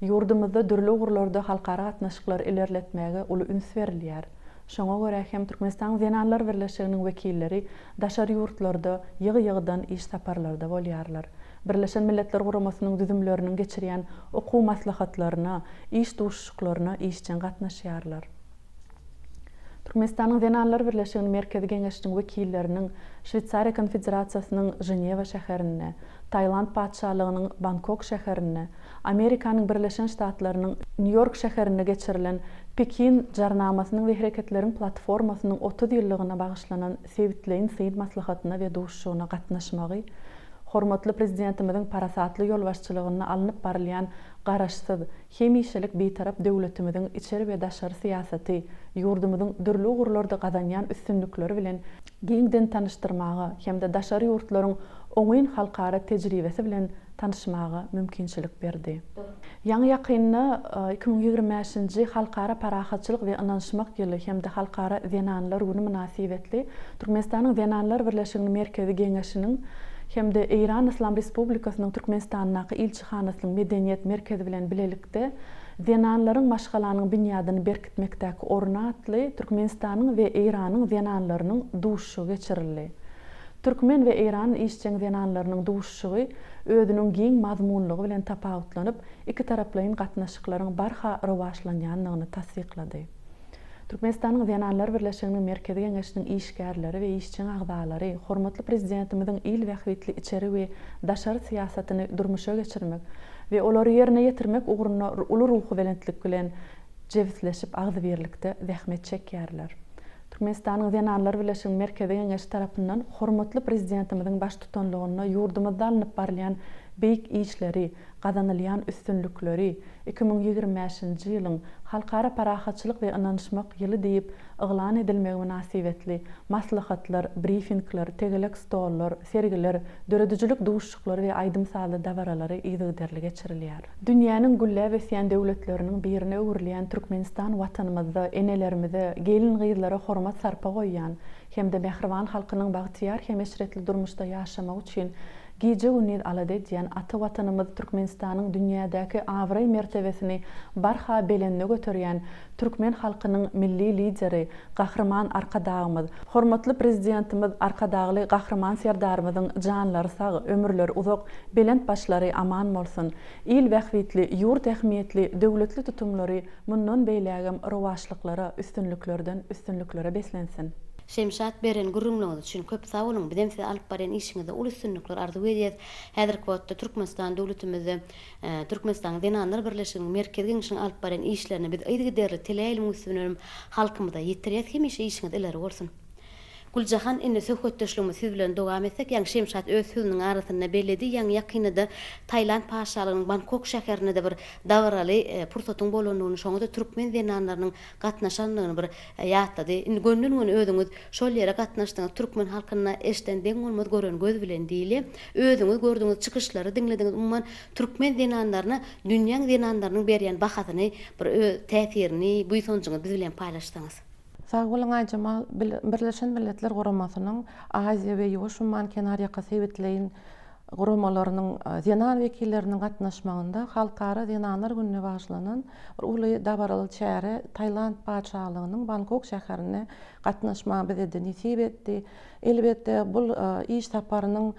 M: Ýurdumyzda dürli ugurlarda halkara gatnaşyklary ilerletmäge uly üns berilýär. Şoňa görä hem Türkmenistanyň Zenanlar birleşiginiň wekilleri daşary ýurtlarda ýygy-ýygydan iş saparlarda bolýarlar. Birleşen Milletler Guramasynyň düzümleriniň geçirýän okuw maslahatlaryna, iş duşuşyklaryna işjeň gatnaşýarlar. Türkmenistanyň Zenanlar birleşiginiň Merkezi Geňeşiniň wekilleriniň Şweýsariýa Konfederasiýasynyň Ženewa şäherinde, Tailand Patyşalygynyň Bangkok şäherinde, Amerikanyň Birleşen Ştatlarynyň Nýu-Ýork şäherinde geçirilen Pekin Jarnamasynyň we Hereketleriň Platformasynyň 30 ýyllygyna bagyşlanan sebitleýin syn maslahatyna we duşuşygyna gatnaşmagy hormatly Prezidentimiziň parasatly ýolbaşçylygynda alnyp barylýan Garaşsyz, hemişelik Bitarap döwletimiziň içeri we daşary syýasaty, ýurdumyzyň dürli ugurlarda gazanýan üstünlikleri bilen giňden tanyşdyrmaga hem-de daşary ýurtlaryň oňyn halkara tejribesi bilen tanyşmaga mümkinçilik berdi. Ýaňy-ýakynda 2025-nji Halkara parahatçylyk we ynanyşmak ýyly hem-de Halkara zenanlar güni mynasybetli Türkmenistanyň Zenanlar birleşiginiň Merkezi Geňeşiniň hem-de Eýran Yslam Respublikasynyň Türkmenistandaky ilçihanasynyň Medeniýet merkezi bilen bilelikde Zenanlaryň maşgalanyň binýadyny berkitmekdäki orny atly Türkmenistanyň we Eýranyň zenanlarynyň duşuşygy geçirildi. Türkmen we eýran işjeň zenanlarynyň duşuşygy özüniň giň mazmunlygy bilen tapawutlanyp, ikitaraplaýyn gatnaşyklaryň barha rowaçlanýandygyny tassyklady. Türkmenistanyň Zenanlar birleşiginiň Merkezi Geňeşiniň işgärleri we işjeň agzalary hormatly Prezidentimiziň il bähbitli içeri we daşary syýasatyny durmuşa geçirmek we olary ýerine ýetirmek ugrunda uly ruhubelentlik bilen jebisleşip agzybirlikde zähmet çekýärler. Türkmenistanyň Zenanlar birleşiginiň Merkezi Geňeşi tarapyndan hormatly Prezidentimiziň baştutanlygynda ýurdumyzda alnyp barylýan beýik işleri, gazanylýan üstünlikleri 2025-nji ýylyň Halkara parahatçylyk we ynanyşmak ýyly diýip yglan edilmegi mynasybetli maslahatlar, brifingler, tegelek stollar, sergiler, döredijilik duşuşyklary we aýdym-sazly dabaralary yzygiderli geçirilýär. Dünýäniň gülläp ösýän döwletleriniň birine öwrülýän Türkmenistan Watanymyzda enelerimize, gelin-gyzlara hormat-sarpa goýýan hem-de mähriban halkynyň bagtyýar hem eşretli durmuşda ýaşamagy üçin gije-gündiz alada edýän ata Watanymyz Türkmenistanyň dünýädäki abraý-mertebesini barha belende göterýän türkmen halkynyň Milli Lideri Gahryman Arkadagymyz, hormatly Prezidentimiz Arkadagly Gahryman Serdarymyzyň janlary sag, ömürleri uzak, belent başlary aman bolsun! Il bähbitli, ýurt ähmiýetli, döwletli tutumlary mundan beýlägem rowaçlyklara, üstünliklerden üstünliklere beslensin!
L: Şemşat beren gürrüňleriňiz üçin köp sag boluň bizem size alyp barýan işiňizde uly üstünlikler arzuw edýäs. Häzirki wagtda Türkmenistan döwletimizde Türkmenistanyň Zenanlar birleşiginiň Merkezi Geňeşiniň alyp barýan işlerini biz yzygiderli teleýaýlymyň üsti bilen hem halkymyza ýetirýäs. Hemişe işiňiz ileri bolsun. Güljahan, indi söhbetdeşligimizi siz bilen dowam etsek, ýaňy Şemşat öz sözüniň arasynda belledi, ýaňy ýakynda-da Tailand Patyşalygynyň Bangkok şäherinde-de bir dabaraly pursatyň bolandygyny, şoňa-da türkmen zenanlarynyň gatnaşandygyny bir ýatlady. Indi gönden-göni özüňiz şol ýere gatnaşdyňyz, türkmen halkynda eşden deň bolmaz gören göz bilen diýilýär. Özüňiz gördüňiz, çykyşlary diňlediňiz, umuman, türkmen zenanlaryna dünýäň zenanlarynyň berýän bahasyny, bir öz täsirini, buýsanjyňyzy biz bilen paýlaşsaňyz.
N: Sag boluň Aýjemal, Birleşen Milletler Guramasynyň Aziýa we Ýuwaş umman kenarýaka sebitleýin guramalarynyň zenan wekilleriniň gatnaşmagynda Halkara zenanlar gününe bagyşlanan bir uly dabaraly çäre Tailand Patyşalygynyň Bangkok şäherinde gatnaşmagy bize-de nesip etdi. Elbetde, bu iş saparynyň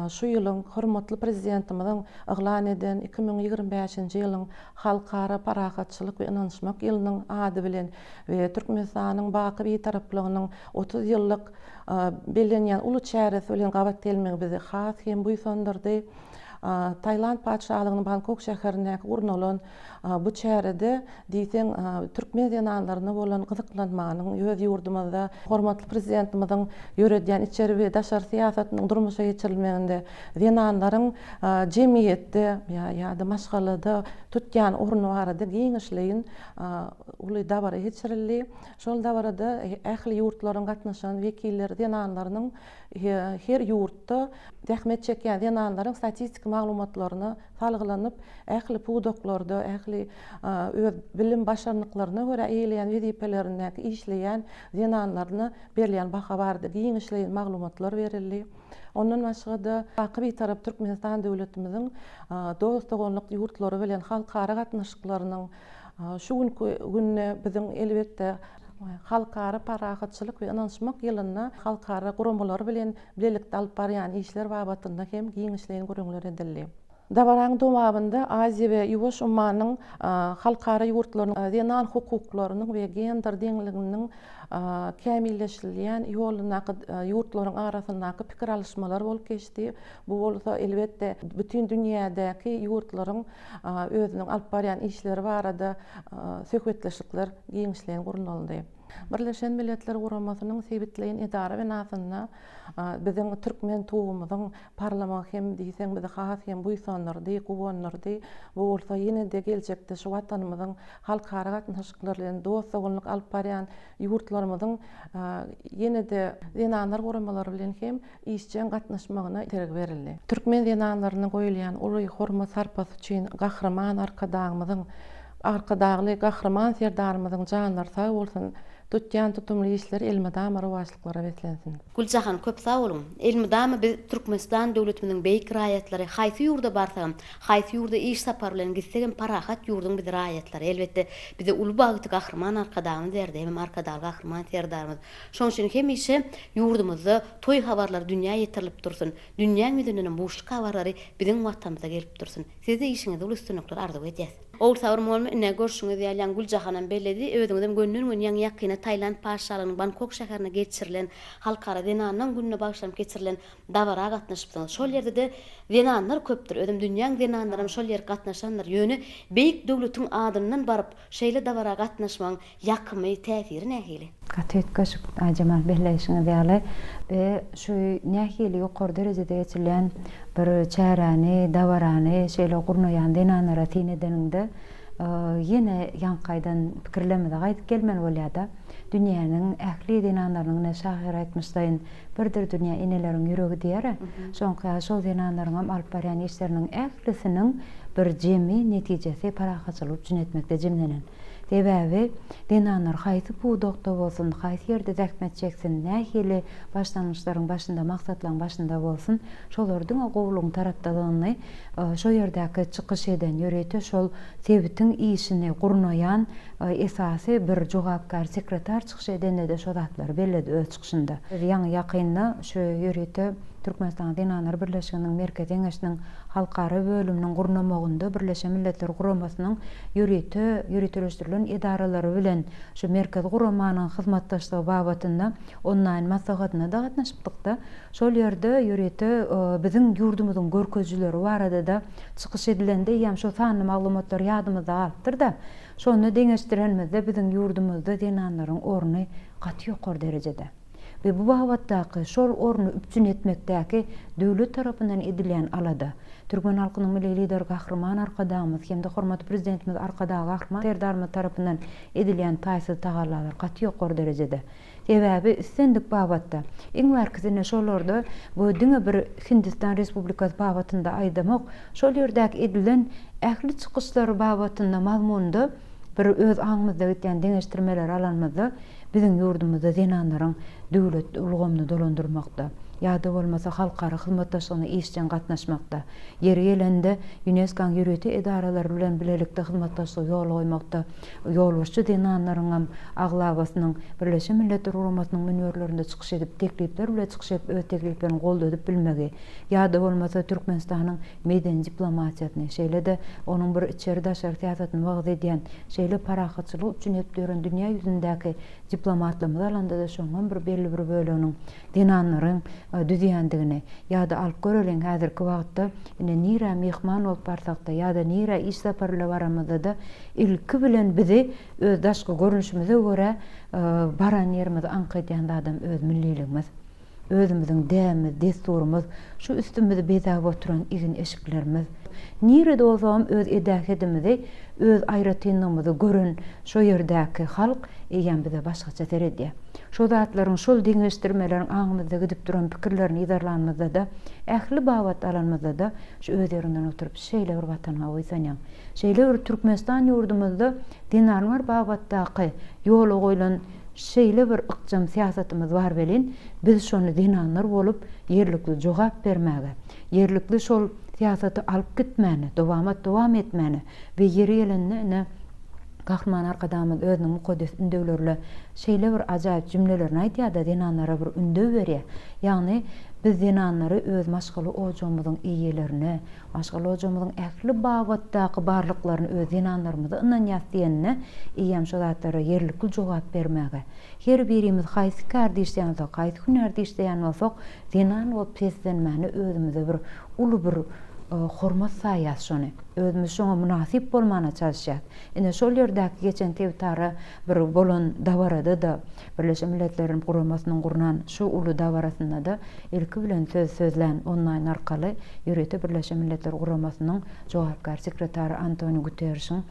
N: şu ýylyň hormatly Prezidentimiziň yglan eden 2025-nji ýylyň Halkara parahatçylyk we ynanyşmak ýylynyň ady bilen we Türkmenistanyň baky Bitaraplygynyň 30 ýyllyk bellenýän uly çäresi bilen gabat gelmegi bizi has hem buýsandyrdy. Tailand Patyşalygynyň Bangkok şäherindäki gurnalan bu çärede diýseň türkmen zenanlaryna bolan gyzyklanmanyň öz ýurdumyzda hormatly Prezidentimiziň ýöredýän içeri we daşary syýasatynyň durmuşa geçirilmeginde zenanlaryň jemgyýetde ýa-da maşgalada tutýan orny barada giňişleýin uly dabara geçirildi. Şol dabarada ähli ýurtlaryň gatnaşan wekilleri zenanlarynyň her ýurtda zähmet çekýän zenanlaryň statistiki maglumatlaryna salgylanyp, ähli pudaklarda, ähli öz bilim başarnyklaryna görä eýeleýän wezipelerindäki işleýän zenanlaryna berilýän baha barada giňişleýin maglumatlar berildi. Ondan başga-da, baky Bitarap Türkmenistan döwletimiziň dost-doganlyk ýurtlary bilen halkara gatnaşyklarynyň şu günki günde biziň elbetde, Halkara parahatçylyk we ynanyşmak ýylynda halkara guramalary bilen bilelikde alyp barýan işler babatynda hem giňişleýin gürrüňler edildi. Dabaranyň dowamynda Aziýa we Ýuwaş ummanyň halkara ýurtlarynyň zenan hukuklarynyň we gender deňliginiň kämilleşdirilýän ýolundaky ýurtlaryň arasyndaky pikir alyşmalar bolup geçdi. Bu bolsa, elbetde, bütin dünýädäki ýurtlaryň özüniň alyp barýan işleri barada söhbetdeşlikler giňişleýin gurnaldy. Birleşen Milletler Guramasynyň sebitleýin edara binasynda biziň türkmen tugumyzyň parlamagy hem diýseň bizi has hem buýsandyrdy, guwandyrdy. Bu bolsa ýene-de geljekde şu Watanymyzyň halkara gatnaşyklary bilen dost-doganlyk alyp barýan ýurtlarymyzyň ýene-de zenanlar guramalary bilen hem işjeň gatnaşmagyna itergi berildi. Türkmen zenanlaryna goýulýan uly hormat-sarpasy üçin Gahryman Arkadagymyzyň, Arkadagly Gahryman Serdarymyzyň janlary sag bolsun, tutýan tutumly işleri elmydama rowaçlyklara beslensin!
L: Güljahan köp sag boluň. Elmydama biz Türkmenistan döwletimiziň beýik raýatlary haýsy ýurda barsagam, haýsy ýurda iş sapary bilen gitsegem parahat ýurduň biz raýatlary. Elbetde bize uly bagty Gahryman Arkadagymyz berdi hemem Arkadagly Gahryman Serdarymyz. Şonuň üçin hemişe ýurdumyzda toý habarlary dünýä ýetirilip dursun. Dünýäň ýüzündenem buşluk habarlary biziň Watanymyza gelip dursun. Sizde işiňizde uly üstünlikler arzuw edýäs. Ogulsabyr mugallym ine görşüňiz ýaly ýaňy Güljahanam belledi, özüňizem gönden-göni ýaňy ýakynda Taýland Patyşalygynyň Bangkok şäherinde geçirilen Halkara zenanlaň gününe bagyşlanyp geçirilen dabara gatnaşypsyňyz. Şol ýerde-de zenanlar köpdür, özem dünýäň zenanlaram şol ýere gatnaşandyr. Ýöne beýik döwletiň adyndan baryp şeýle dabara gatnaşmagyň Ýakymy, täsiri nähili?
K: Gaty üýtgeşik, Aýjemal belleýşiňiz ýaly. We şu nähili ýokary derejede geçirilýän bir çäräni, dabarany şeýle gurnaýan zenanlara syn edeniňde, ýene ýaňky aýdan pikirlerimize gaýdyp gelmeli bolýar-da. Dünýäniň ähli zenanlarynyň ine şahyr aýtmyşlaýyn, Birdir dünýä eneleriň ýüregi diýer-ä. Şoňky ýaly şol zenanlaryňam alyp barýan işleriniň ählisiniň bir jemi, netijesi parahatçylygy üpjün etmekde jemlenen. Sebäbi zenanlar haýsy pudakda bolsun, haýsy ýerde zähmet çeksin, nähili başlangyçlaryň başynda, maksatlaryň başynda bolsun, şolar diňe gowulygyň tarapdadygyny şo ýerdäki çykyş eden, ýörite şol sebitiň işini gurnaýan esasy bir jogapkär sekretar çykyş edende-de şo zatlary belledi öz çykyşynda. Biz ýaňy-ýakynda şu ýörite Türkmenistanyň Zenanlar birleşiginiň Merkezi Geňeşiniň Halkara bölüminiň gurnamagynda Birleşen Milletler Guramasynyň ýörite ýöriteleşdirilen edaralary bilen şu merkezi guramanyň hyzmatdaşlygy babatynda onlaýn maslahatyna-da gatnaşypdykda, şol ýerde ýörite biziň ýurdumyzyň görkezijileri barada-da çykyş edilende eýýäm şo sanly maglumatlar ýadymyzda galypdyr-da, şonda deňeşdirenimizde biziň ýurdumyzda zenanlaryň orny gaty ýokary derejede. We bu babatdaky şol orny üpjün etmekdäki döwlet tarapyndan edilýän alada, türkmen halkynyň Milli Lideri Gahryman Arkadagymyz hem-de hormatly Prezidentimiz Arkadag Gahryman Serdarymyz tarapyndan edilýän taýsyz tagallalar gaty ýokary derejede. Sebäbi islendik babatda, iň bärkisi ine şolarda bu diňe bir Hindistan Respublikasy babatynda aýdamok, şol ýerdäki edilen ähli çykyşlar babatynda mazmunda bir öz aňymyzda gidýän deňeşdirmeleri alanymyzda, Biziň ýurdumyzda zenanlaryň döwlet ulgamyny dolandyrmakda, ýa-da bolmasa halkara hyzmatdaşlygyna işjeň gatnaşmakda, ýeri gelende, ÝUNESKO-nyň ýörite edaralary bilen bilelikde hyzmatdaşlygy ýola goýmakda ýolbaşçy zenanlaryňam aglabasynyň Birleşen Milletler Guramasynyň münberlerinde çykyş edip, teklipler bile çykyş edip, öz tekliplerini goldadyp bilmegi, ýa-da bolmasa Türkmenistanyň medeni diplomatiýasyny, şeýle-de onuň bir içeri-daşary syýasatyny wagyz edýän Şeýle parahatçylygy üpjün edip ýören dünýä ýüzündäki diplomatlarymyzy alanda-da şoňam bir belli. belli bir böleginiň zenanlaryň düzýändigini ýa-da alyp göreliň häzirki wagtda ine nirä myhman bolup barsakda ýa-da nirä iş sapary bilen baramyzda-da ilki bilen bizi öz daşky görnüşimize görä baran ýerimizi aňk edýän zadam öz milliligimiz. Özümiziň däbimiz, dessurymyz, şu üstümizi bezäp oturan egin-eşiklerimiz. Nirede bolsagam öz edähedimizi, öz aýratynlygymyzy gören şo ýerdäki halk eýýäm bize başgaça seredýär. Şo zatlaryň, şol deňeşdirmeleriň aňymyzda gidip duran pikirlerini yzarlanymyzda-da, ähli babatda alanymyzda-da şu öz ýeriňden oturyp şeýle bir Watanyňa buýsanýaň. Şeýle bir Türkmenistan ýurdumyzda zenanlar babatdaky ýola goýlan şeýle bir ykjam syýasatymyz bar welin, biz şony zenanlar bolup ýerlikli jogap bermäge, ýerlikli şol syýasaty alyp gitmäne, dowamat dowam etmäne we ýeri gelende ine Gahryman Arkadagymyz özüniň mukaddes ündewlerinde şeýle bir ajaýyp jümlelerini aýdýar-da, zenanlara bir ündew berýär. Ýagny biz zenanlary öz maşgala ojagymyzyň eýelerine, Maşgala ojagymyzyň ähli babatdaky barlyklaryny öz zenanlarymyza ynanýas diýenine eýýäm şo zatlara ýerlikli jogap bermäge, her birimiz haýsy kärde işleýän bolsak, haýsy hünärde işleýän bolsak, zenan bolup seslenmäne özümize bir uly bir hormat saýýas şony. Özümiz şoňa mynasyp bolmana çalyşýas. Ine şol ýerdäki geçen sebitara bir bolan dabarada-da, Birleşen Milletler Guramasynyň gurnan şu uly dabarasynda-da ilki bilen söz sözlän onlaýn arkaly ýörite Birleşen Milletler Guramasynyň jogapkär sekretary Antoniu Guterrişiň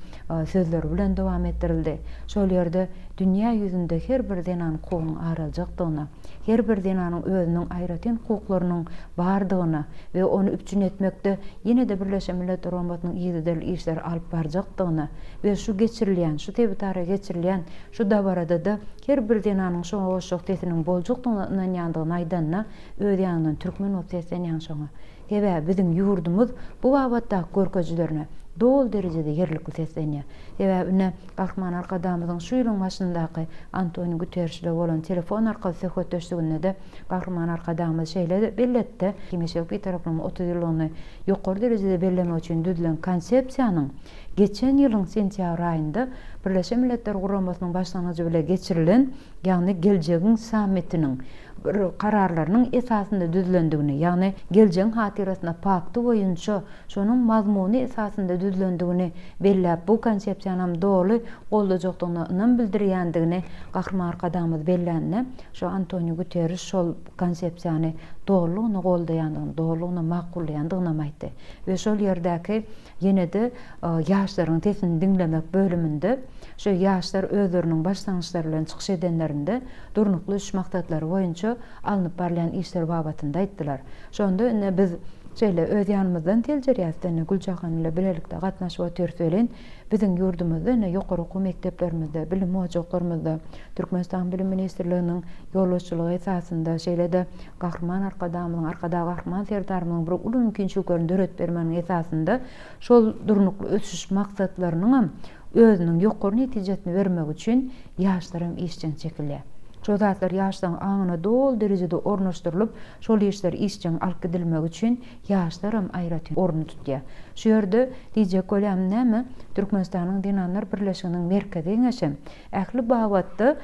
K: sözleri bilen dowam etdirildi. Şol ýerde dünýä ýüzünde her bir zenan hukugynyň araljakdygyna, her bir zenanyň özüniň aýratyn hukuklarynyň bardygyna we ony üpjün etmekde ýene-de Birleşen Milletler Guramasynyň yzygiderli işleri alyp barjakdygyna we şu geçirilýän, şu sebitara geçirilýän Şu dabarada-da her bir zenanyň şoňa goşjak sesiniň boljakdygyna ynanýandygyny aýdanda, öz ýanyňdan türkmen bolup seslenýäň şoňa. Sebäbi biziň ýurdumyz bu babatdaky görkezijilerine doly derejede ýerlikli seslenýär. Sebäbi ine, Gahryman Arkadagymyzyň şu ýylyň başyndaky Antoniu Guterriş ile bolan telefon arkaly söhbetdeşliginde-de Gahryman Arkadagymyz şeýle belletdi, Hemişelik Bitaraplygyň 30 ýyllygyny ýokary derejede bellemek üçin düzülen Konsepsiýanyň Geçen ýylyň sentýabr aýynda Birleşen Milletler Guramasynyň başlangyjy bile geçirilen, ýagny Geljegiň sammitiniň bir kararlarynyň esasynda düzülendigini, ýagny Geljegiň hatyrasyna pakty boýunça şonuň mazmuny esasynda düzülendigini belläp, bu konsepsiýanam doly goldajakdygyna ynam bildirýändigini Gahryman Arkadagymyz bellände, şu Antoniu Guterriş şol konsepsiýany dolulygyna goldaýandygyny, dolulygyna makullaýandygynam aýtdy we şol ýerdäki Ýene-de ýaşlaryň sesini diňlemek bölüminde şu ýaşlar özleriniň başlangyçlary bilen çykyş edenlerinde durnukly ösüş maksatlary boýunça alnyp barylýan işler babatynda aýtdylar. Şonda indi biz şeýle öz ýanymyzdan seljerýäs-de indi Güljahan bilen bilelikde gatnaşyp otyrys welin, biziň ýurdumyzda indi ýokary okuw mekdeplerimizde, bilim ojaklarymyzda Türkmenistanyň Bilim ministrliginiň ýolbaşçylygy esasynda, şeýle-de Gahryman Arkadagymyzyň, Arkadag Gahryman Serdarymyzyň bir uly mümkinçiliklerini döredip bermeginiň esasynda şol durnukly ösüş maksatlarynyňam özüniň ýokary netijesini bermegi üçin ýaşlar hem işjeň çekilýär. Şol zatlar ýaşlaryň aňyna doly derejede ornaşdyrylyp, şol işler işjeň alyp gidilmegi üçin ýaşlar hem aýratyn orun tutýar. Şu ýerde diýjek bolýanym näme, Türkmenistanyň Zenanlar birleşiginiň Merkezi Geňeşi Ähli babatda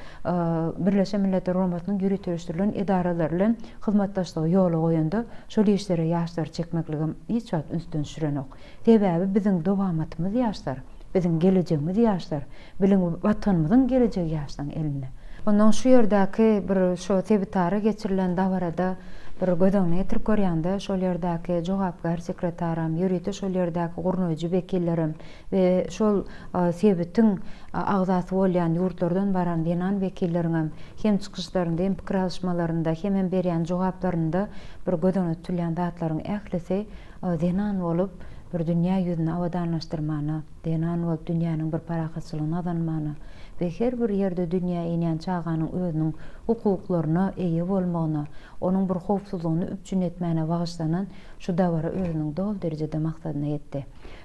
K: Birleşen Milletler Guramasynyň ýöriteleşdirilen edaralary bilen hyzmatdaşlygy ýola goýanda, şol işlere ýaşlary çekmekligem hiç wagt ünsden düşürenok. Sebäbi biziň dowamatymyz ýaşlar, biziň gelejegimiz ýaşlar, biliň Watanymyzyň gelejegi ýaşlaryň elinde. Onnoň şu ýerdäki bir şo sebitara geçirilen dabarada bir göz öňüne getirip görýäňde, şol ýerdäki jogapkär sekretaram, ýörite şol ýerdäki gurnaýjy wekillerem we şol sebitiň agzasy bolýan ýurtlardan baran zenan wekilleriňem hem çykyşlarynda, hem pikir alyşmalarynda, hemem berýän jogaplarynda bir göz öňünde tutulýan zatlaryň ählisi zenan bolup bir dünýä ýüzüni abadanlaşdyrmana, zenan bolup dünýäniň bir parahatçylygyny gazanmana we her bir ýerde dünýä inýän çaganyň özüniň hukuklaryna eýe bolmagyna, onuň bir howpsuzlygyny üpjün etmäne bagyşlanan şu dabara özüniň doly derejede maksadyna ýetdi.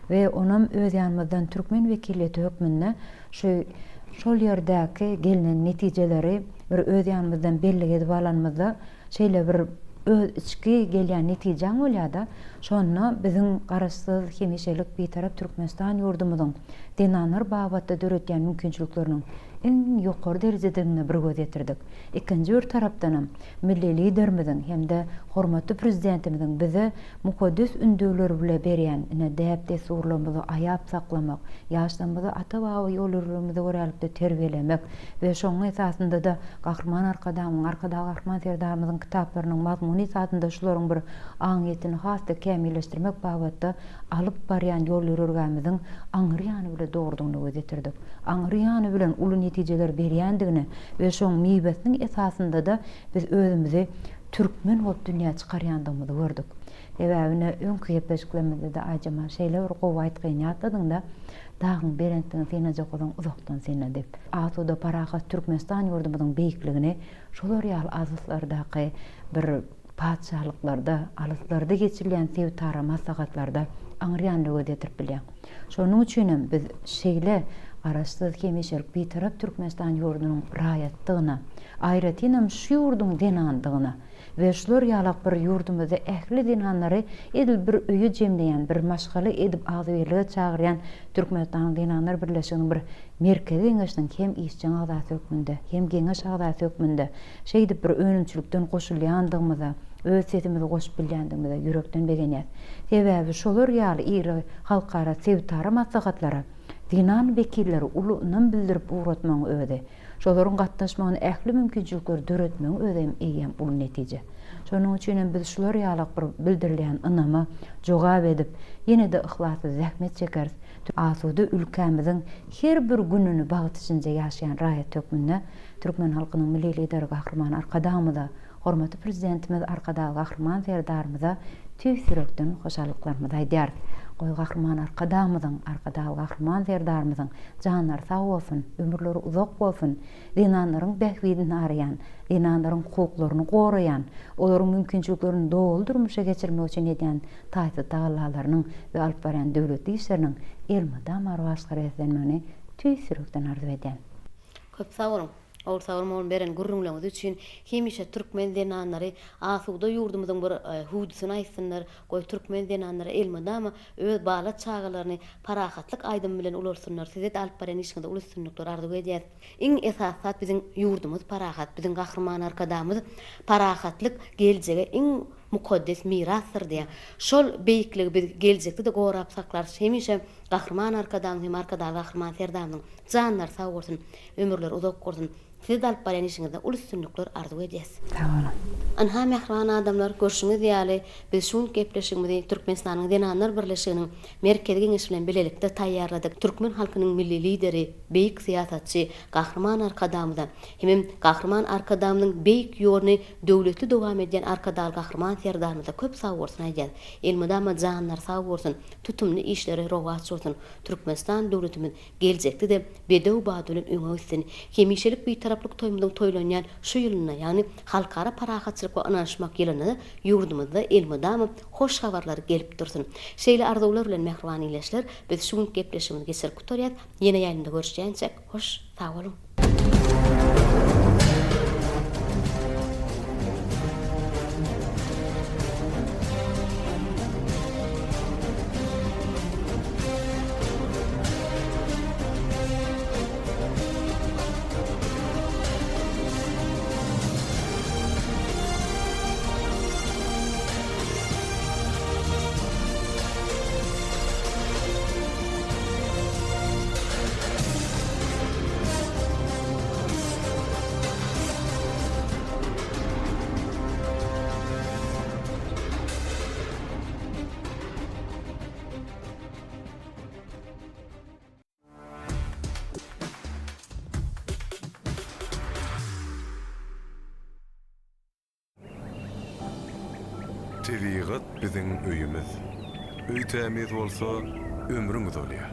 K: We onam öz ýanymyzdan türkmen wekiliýeti hökmünde şu şol ýerdäki gelnen netijeleri bir öz ýanymyzdan bellik edip alanymyzda şeýle bir öz içki gelýän netijäň bolýar-da, şonda biziň Garaşsyz, hemişelik Bitarap Türkmenistan ýurdumyzyň zenanlar babatda döredýän mümkinçilikleriniň. iň ýokary derejededigine bir göz ýetirdik. Ikinji bir tarapdanam, Milli Liderimiziň hem-de hormatly Prezidentimiziň bize mukaddes ündewleri bile berýän ine däp-dessurlarymyzy aýap saklamak, ýaşlarymyzy ata-baba ýol-ýörelgemize görälikde terbiýelemek we şonuň esasynda-da Gahryman Arkadagymyň, Arkadag Gahryman Serdarymyzyň kitaplarynyň mazmuny esasynda şularyň bir aňyýetini has-da kämilleşdirmek babatda alyp barýan ýol-ýörelgämiziň aňry ýany bile dogrudygyna göz ýetirdik. Aňry ýany bilen uly netijeler berýändigine we şoň miwesiniň esasynda-da biz özümizi türkmen bolup dünýä çykarýandygymyzy gördük. Sebäbi ine öňki gepleşiklerimizde-de Aýjemal şeýle bir gowy aýtgyny ýatladyň-da, Dagyň belentligini synlajak bolsaň uzakdan synla diýip. Asuda parahat Türkmenistan ýurdumyzyň beýikligini şolar ýaly alyslardaky bir patyşalyklarda, alyslarda geçirilýän sebitara maslahatlarda aňry ýanyna göz ýetirip bilýäň. Şonuň üçinem biz şeýle Garaşsyz, hemişelik Bitarap Türkmenistan ýurdunyň raýatdygyna, aýratynam şu ýurduň zenandygyna we şular ýalak bir ýurdumyzda ähli zenanlary edil bir öýe jemleýän, bir maşgala edip agzybirlige çagyrýan Türkmenistanyň Zenanlar birleşiginiň bir Merkezi Geňeşiniň hem işjeň agzasy hökmünde, hem Geňeş agzasy hökmünde Şeýdip bir önümçilikden goşulýandygymyza, öz sesimizi goşup bilýändigimize ýürekden begenýäs. Sebäbi şolar ýaly iri halkara, sebitara maslahatlara zenan wekilleri uly ynam bildirip ugratmagyň özi, şolaryň gatnaşmagyna ähli mümkinçilikleri döretmegiň özi hem eýýäm uly netije. Şonuň üçin hem biz şular ýalak bir bildirilýän ynama jogap edip, ýene-de yhlasly zähmet çekeris. Asuda ülkämiziň her bir gününi bagt içinde ýaşaýan raýat hökmünde Türkmen halkynyň Milli Lideri Gahryman Arkadagymyza, hormatly Prezidentimiz Arkadag Gahryman Serdarymyza tüýs ýürekden hoşallyklarymyzy aýdýarys. Goý, Gahryman Arkadagymyzyň, Arkadag Gahryman Serdarymyzyň janlary sag bolsun, ömürleri uzak bolsun, zenanlaryň bähbidini araýan, zenanlaryň hukuklaryny goraýan, olaryň mümkinçiliklerini doly durmuşa geçirmek üçin edýän taýsyz tagallalarynyň we alyp barýan döwletli işleriniň elmydama rowaçlara beslenmegini tüýs ýürekden arzuw edýän.
L: Köp sag boluň. Ogulsabur mugallym beren gürrüňleriňiz üçin. Hemişe türkmen zenanlary asuda ýurdumyzyň bir hüwdüsini aýtsynlar. Goý türkmen zenanlary elmydama öz bala çagalaryny parahatlyk aýdymy bilen ulaltsynlar. Sizede alyp barýan işiňizde uly üstünlikler arzuw edýäs. Iň esasy zat biziň ýurdumyz parahat. Biziň Gahryman Arkadagymyz parahatlyk geljege iň mukaddes mirasdyr diýýär. Şol beýikligi biz geljekde-de gorap saklarys. Hemişe Gahryman Arkadagymyz hem Arkadagly Gahryman Serdarymyzyň Janlary sag bolsun, ömürleri uzak bolsun. Sizi-de alyp barýan işiňizde uly üstünlikler arzuw edýäs.
K: Sag boluň.
L: Ynha mähriban adamlar, görşüňiz ýaly, biz şu günki gepleşigimizi Türkmenistanyň Zenanlar birleşiginiň Merkezi Geňeşi bilen bilelikde taýýarladyk. Türkmen halkynyň Milli Lideri, beýik syýasatçy Gahryman Arkadagymyza hemem Gahryman Arkadagymyzyň beýik ýoluny döwletli dowam edýän Arkadagly Gahryman Serdarymyza köp sagbolsun aýdýas. Elmydama janlary sag bolsun, tutumly işleri rowaç bolsun. Türkmenistan döwletimiz geljekde-de bedew bady bilen öňe gitsin. Hemişelik Bitaraplyk toýumyzyň toýlanýan şu ýylynda, ýagny Halkara parahatçylyk we ynanyşmak ýylynda-da ýurdumyzda elmydama hoş habarlar gelip dursun. Şeýle arzuwlar bilen mähriban ildeşler, biz şu günki gepleşigimizi geçirip gutarýas. Ýene ýaýlymda görüşýänçäk, hoş sag boluň!
O: Tebigat biziň öýümiz. Öý tämiz bolsa, ömrüň uzalýar.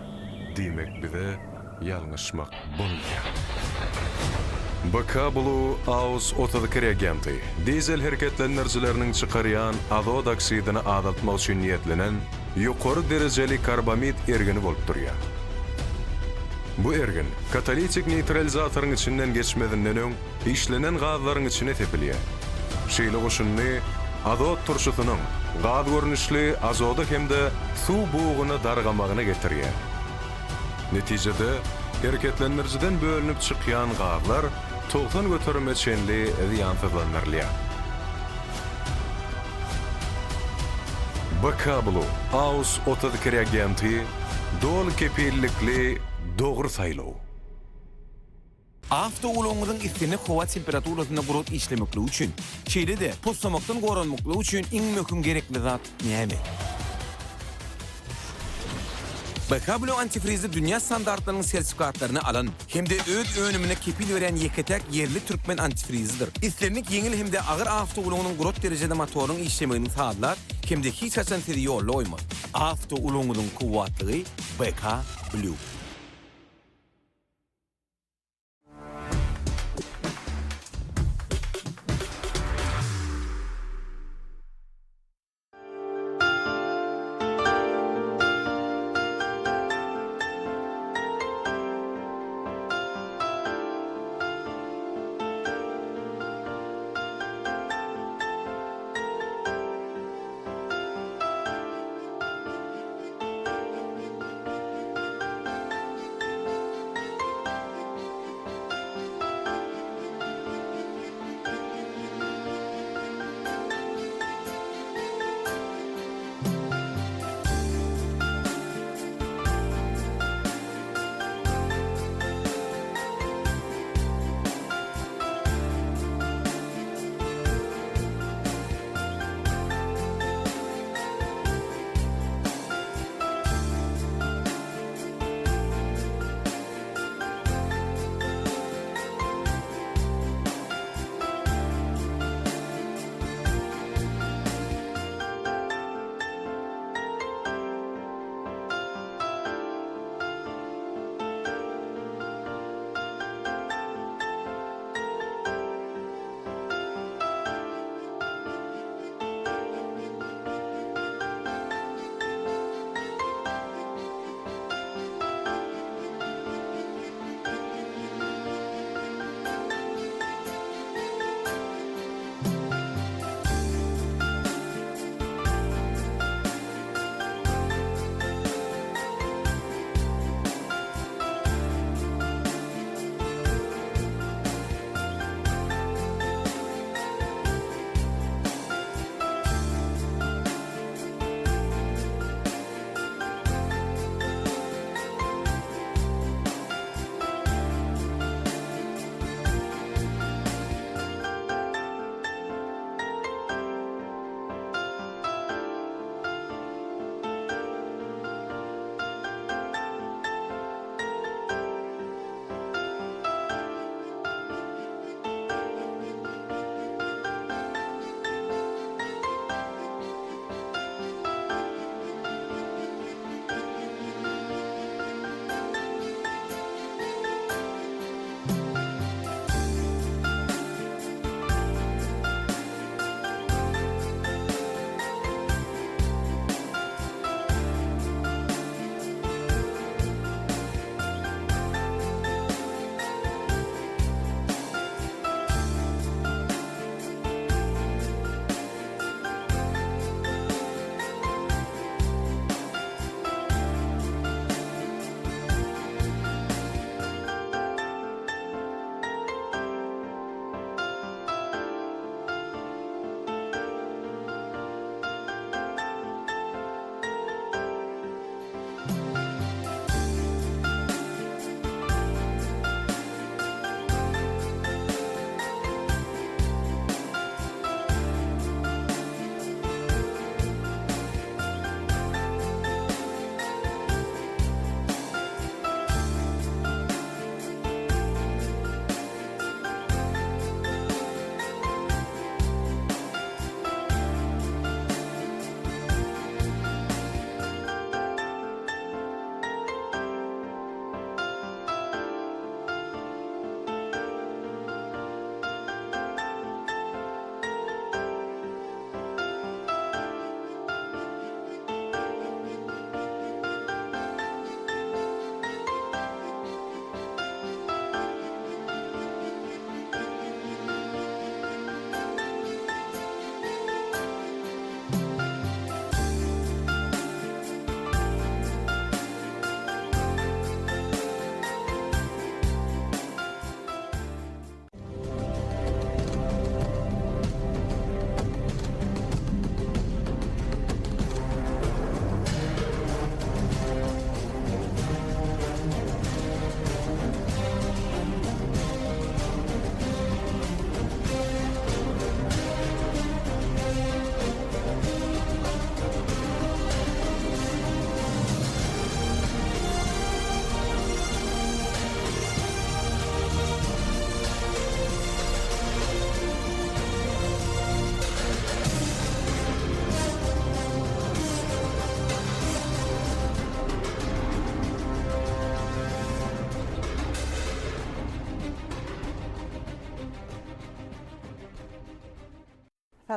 O: Diýmek bize ýalňyşmak bolmaýar. BK Blue Aus 32 reagenti, dizel hereketlendirijileriniň çykarýan azot oksidini azaltmak üçin niýetlenen ýokary derejeli karbamid ergini bolup durýar. Bu ergin katalitik neýtralizatoryň içinden geçmezinden öň işlenen gazlaryň içine sepilýär. Şeýle goşundy azot turşusynyň gaz görnüşli azoda hem-de suw bugyna dargamagyna getirýär. Netijede, Hereketlendirijiden bölünip çykýan gazlar 90 göterime çenli zyýansyzlandyrylýar. BK Blue AUS 32 reagenti doly kepillikli dogry saýlaw.
P: Awtoulagyňyzyň islendik howa temperaturasynda gurat işlemekligi üçin, şeýle-de poslamakdan goranmaklygy üçin iň möhüm gerekli zat näme? BK Blue antifrizi dünýä standartlarynyň sertifikatlaryny alan hem-de öz önümine kepil berýän ýeke-täk ýerli türkmen antifrizidir. Islendik ýeňil hem-de agyr awtoulagynyň gurat derejede motoryň işlemegini sazlar hem-de hiç haçan sizi ýolda goýmaz. Awtoulagyňyzyň kuwwatlygy BK Blue.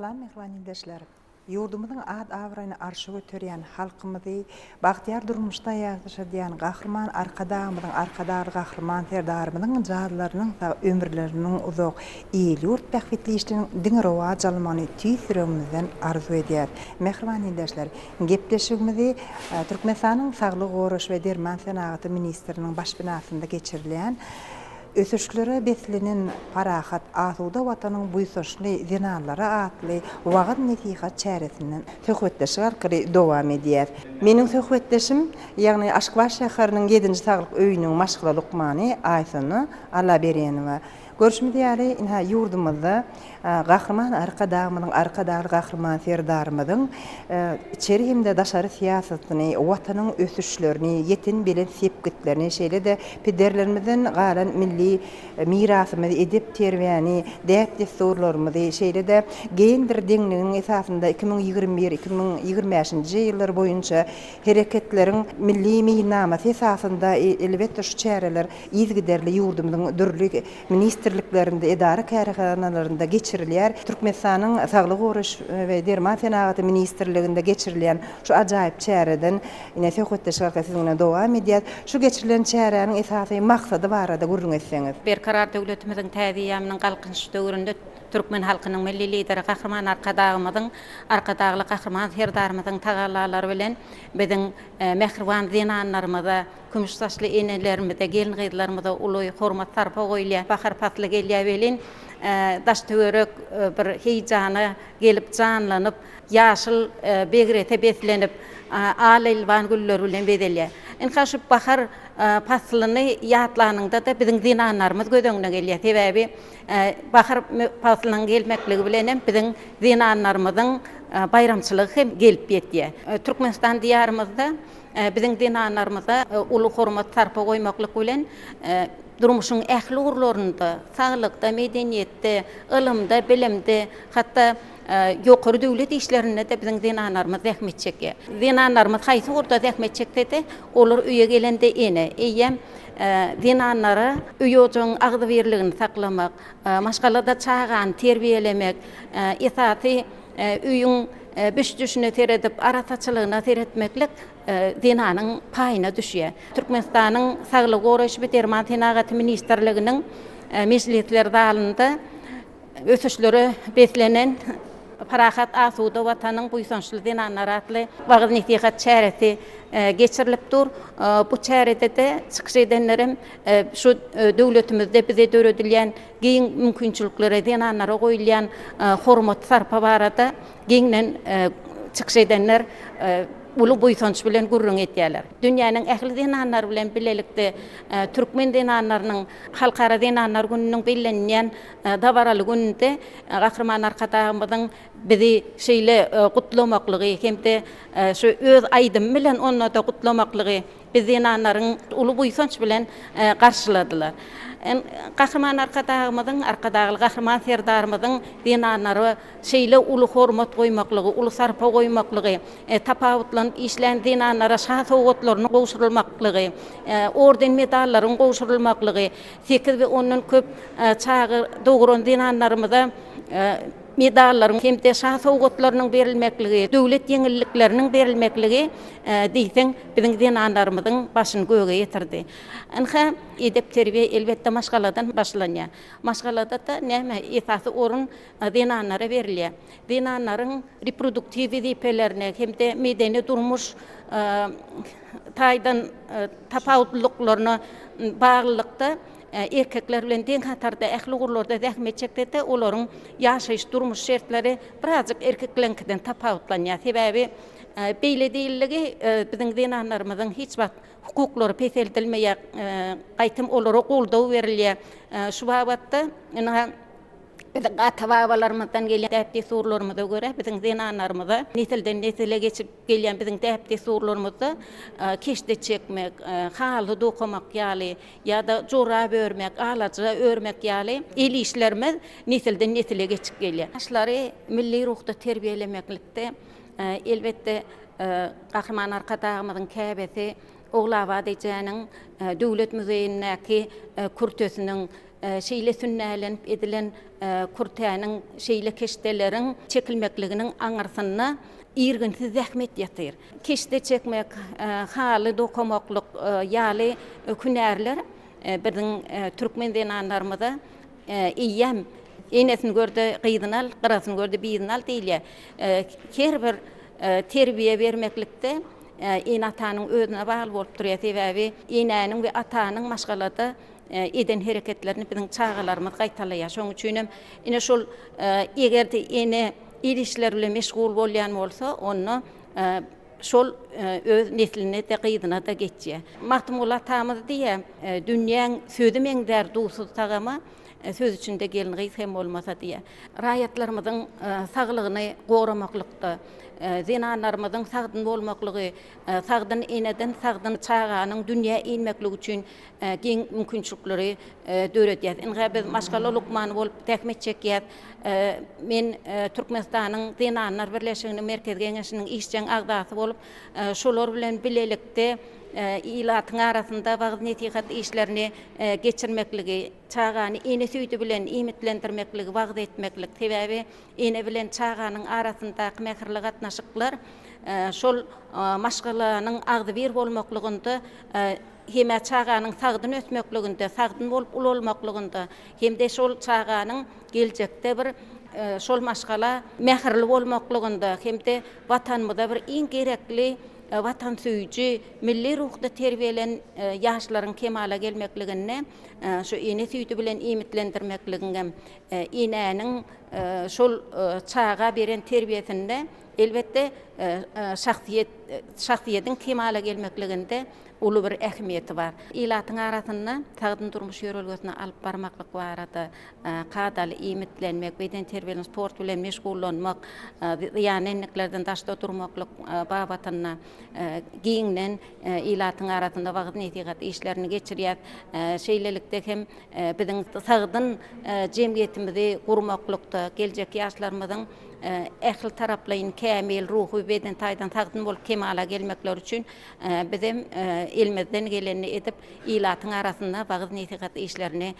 Q: Salam mähriban ildeşler! Ýurdumyzyň at-abraýyny arşa göterýän, halkymyzy bagtyýar durmuşda ýaşadýan Gahryman Arkadagymyzyň, Arkadagly Gahryman Serdarymyzyň janlarynyň sag, ömürleriniň uzak, il-ýurt bähbitli işleriniň diňe rowaç almagyny tüýs ýüregimizden arzuw edýäris. Mähriban ildeşler, gepleşigimizi Türkmenistanyň Saglygy goraýyş we derman senagaty ministriniň baş binasynda geçirilýän Ösüşlere beslenen parahat, asuda Watanyň buýsançly zenanlary atly wagyz-nesihat çäresinden söhbetdeşlik arkaly dowam edýär. Meniň söhbetdeşim, ýagny Aşgabat şäheriniň ýedinji saglyk öýüniň maşgala lukmany Aýsona Allaberenowa. Görşümiz ýaly, ynha, ýurdumyzda Gahryman Arkadagymyzyň, Arkadagly Gahryman Serdarymyzyň içeri hem-de daşary syýasatyny, Watanyň ösüşlerini, ýeten belent sepgitlerini, şeýle-de pederlerimizden galan milli mirasymyzy, edep-terbiýäni, däp-dessurlarymyzy, şeýle-de gender deňliginiň esasynda 2021, 2025-nji ýyllar boýunça Hereketleriň milli meýilnamasy esasynda, elbetde, şu çäreler yzygiderli ýurdumyzyň dürli ministrliklerinde, edara-kärhanalarynda geçirilýär. Türkmenistanyň Saglygy goraýyş we derman senagaty ministrliginde geçirilýän şu ajaýyp çäreden ine söhbetdeşlik arkaly siziň bilen dowam edýäs. Şu geçirilen çäräniň esasy maksady barada gürrüň etseňiz.
R: Berkarar döwletimiziň täze eýýamynyň Galkynyşy döwründe Türkmen halkynyň Milli Lideri Gahryman Arkadagymyzyň, Arkadagly Gahryman Serdarymyzyň tagallalary bilen biziň mähriban zenanlarymyza, kümüş saçly enelerimize, gelin-gyzlarymyza uly hormat-sarpa goýulýar. Bahar pasly gelýär welin, daş-töwerek bir heýjana gelip janlanyp, ýaşyl begrese beslenip, al-elwan güller bilen bezelýär. Ynha, şu bahar paslyny ýatlanyňda-da biziň zenanlarymyz göz öňüne gelýär. Sebäbi Bahar paslynyň gelmekligi bilen hem biziň zenanlarymyzyň baýramçylygy hem gelip ýetýär. Türkmenistan Diýarymyzda biziň zenanlarymyza uly hormat-sarpa goýmaklyk bilen durmuşyň ähli ugurlarynda, saglykda, medeniýetde, ylymda, bilimde, hatda ýokary döwlet işlerinde-de biziň zenanlarymyz zähmet çekýär. Zenanlarymyz haýsy ugurda zähmet çekse-de, olar öýe gelende ene, eýýäm Zenanlara öý-ojagyň agzybirligini saklamak, maşgalada çagany terbiýelemek, esasy öýüň biş-düşüne seredip, arassaçylygyna seretmeklik zenanyň paýyna düşýär. Türkmenistanyň Saglygy goraýyş we derman senagaty ministrliginiň mejlisler zalynda Ösüşlere beslenen parahat, asuda Watanyň buýsançly zenanlary atly wagyz-nesihat çäresi geçirilip dur. Bu çärede-de çykyş edenlerem şu döwletimizde bize döredilýän giň mümkinçiliklere, zenanlara goýulýan hormat-sarpa barada giňden çykyş edenler uly buýsanç bilen gürrüň edýärler. Dünýäniň ähli zenanlary bilen bilelikde türkmen zenanlarynyň Halkara zenanlar gününiň bellenilýän dabaraly gününde Gahryman Arkadagymyzyň bizi şeýle gutlamaklygy hem-de şu öz aýdymy bilen onda-da gutlamaklygy biz zenanlaryň uly buýsanç bilen garşyladylar. Gahryman Arkadagymyzyň, Arkadagly Gahryman Serdarymyzyň zenanlara şeýle uly hormat goýmaklygy, uly sarpa goýmaklygy, tapawutlanyp işlän zenanlara şa sowgatlaryny gowşurylmaklygy, orden-medallaryň gowşurylmaklygy, sekiz we ondan köp çaga dogran zenanlarymyza medallaryň hem-de şa sowgatlarynyň berilmekligi, döwlet ýeňillikleriniň berilmekligi diýseň biziň zenanlarymyzyň başyny göge ýetirdi. Ynha, edep-terbiýe elbetde maşgaladan başlanýar. Maşgalada-da näme, esasy orun zenanlara berilýär. Zenanlaryň reproduktiw wezipelerine hem-de medeni-durmuş taýdan tapawutlylyklaryna baglylykda erkekler bilen deň hatarda ähli ugurlarda zähmet çekse-de, olaryň ýaşaýyş-durmuş şertleri birazjyk erkekleriňkiden tapawutlanýar. Sebäbi beýle diýildigi biziň zenanlarymyzyň hiç wagt hukuklary peseldilmeýär, gaýtam olara goldaw berilýär. Şu babatda ynha Biziň ata-babalarymyzdan gelýän däp-dessurlarymyza görä, biziň zenanlarymyza nesilden-nesile geçip gelýän biziň däp-dessurlarymyzda keşde çekmek, haly dokamak ýaly ýa-da jorap örmek, alaja örmek ýaly el işlerimiz nesilden-nesile geçip gelýär. Ýaşlary milli ruhda terbiýelemeklikde, elbetde, Gahryman Arkadagymyzyň käbesi Ogulabat ejäniň Döwlet muzeýindäki kürtesiniň, şeýle sünnälenip edilen kürtäniň, şeýle keşdeleriň çekilmekliginiň aňyrsynda irginsiz zähmet ýatyr. Keşde çekmek, haly dokamaklyk ýaly hünärler biziň türkmen zenanlarymyza eýýäm enesini gör-de gyzyny al, gyrasyny gör-de birini al diýilýär. Her bir terbiýe bermeklikde ene-atanyň özüne bagly bolup durýar. Sebäbi enäniň we atanyň maşgalada eden hereketlerini biziň çagalarymyz gaýtalaýar. Şonuň üçin hem ine şol eger-de ene el işleri bilen meşgul bolýan bolsa, onda şol öz nesline-de, gyzyna-da geçýär. Magtymguly atamyz diýýär, Dünýäň sözi meňzär duzsuz tagama, söz içinde gelin-gyz hem bolmasa diýýär. Raýatlarymyzyň saglygyny goramaklykda, zenanlarymyzyň sagdyn bolmaklygy, sagdyn eneden sagdyn çaganyň dünýä inmekligi üçin giň mümkinçilikleri döredýär. Ynha biz maşgala lukmany bolup zähmet çekýäs. Men Türkmenistanyň Zenanlar birleşiginiň Merkezi Geňeşiniň işjeň agzasy bolup, şolar bilen bilelikde ilatyň arasynda wagyz-nesihat işlerini geçirmekligi, çagany ene süýdi bilen iýmitlendirmekligi wagyz etmeklik, sebäbi ene bilen çaganyň arasyndaky mähirli gatnaşyklar şol maşgalanyň agzybir bolmaklygynda hem-ä çaganyň sagdyn ösmekliginde, sagdyn bolup ulalmaklygynda hem-de şol çaganyň geljekde bir şol maşgala mähirli bolmaklygynda hem-de Watanymyza bir iň gerekli watansöýüji, milli ruhda terbiýelen ýaşlaryň kemala gelmekliginde şu ene süýdi bilen iýmitlendirmekligiňem, enäniň şol çaga beren terbiýesinde elbetde şahsyýet, şahsyýetiň kemala gelmekliginde uly bir ähmiýeti bar. Ilatyň arasynda sagdyn durmuş ýörelgesini alyp barmaklyk barada, kadaly iýmitlenmek, bedenterbiýe, sport bilen meşgullanmak, zyýanly endiklerden daşda durmaklyk babatynda giňden ilatyň arasynda wagyz-nesihat işlerini geçirýär. Şeýlelikde hem biziň sagdyn jemgyýetimizi gurmaklykda, geljekki ýaşlarymyzyň ähli taraplaýyn kämil, ruhy we beden taýdan sagdyn bolup kemala gelmekleri üçin Bizem elimizden gelenini edip, ilatyň arasynda wagyz-nesihat işlerini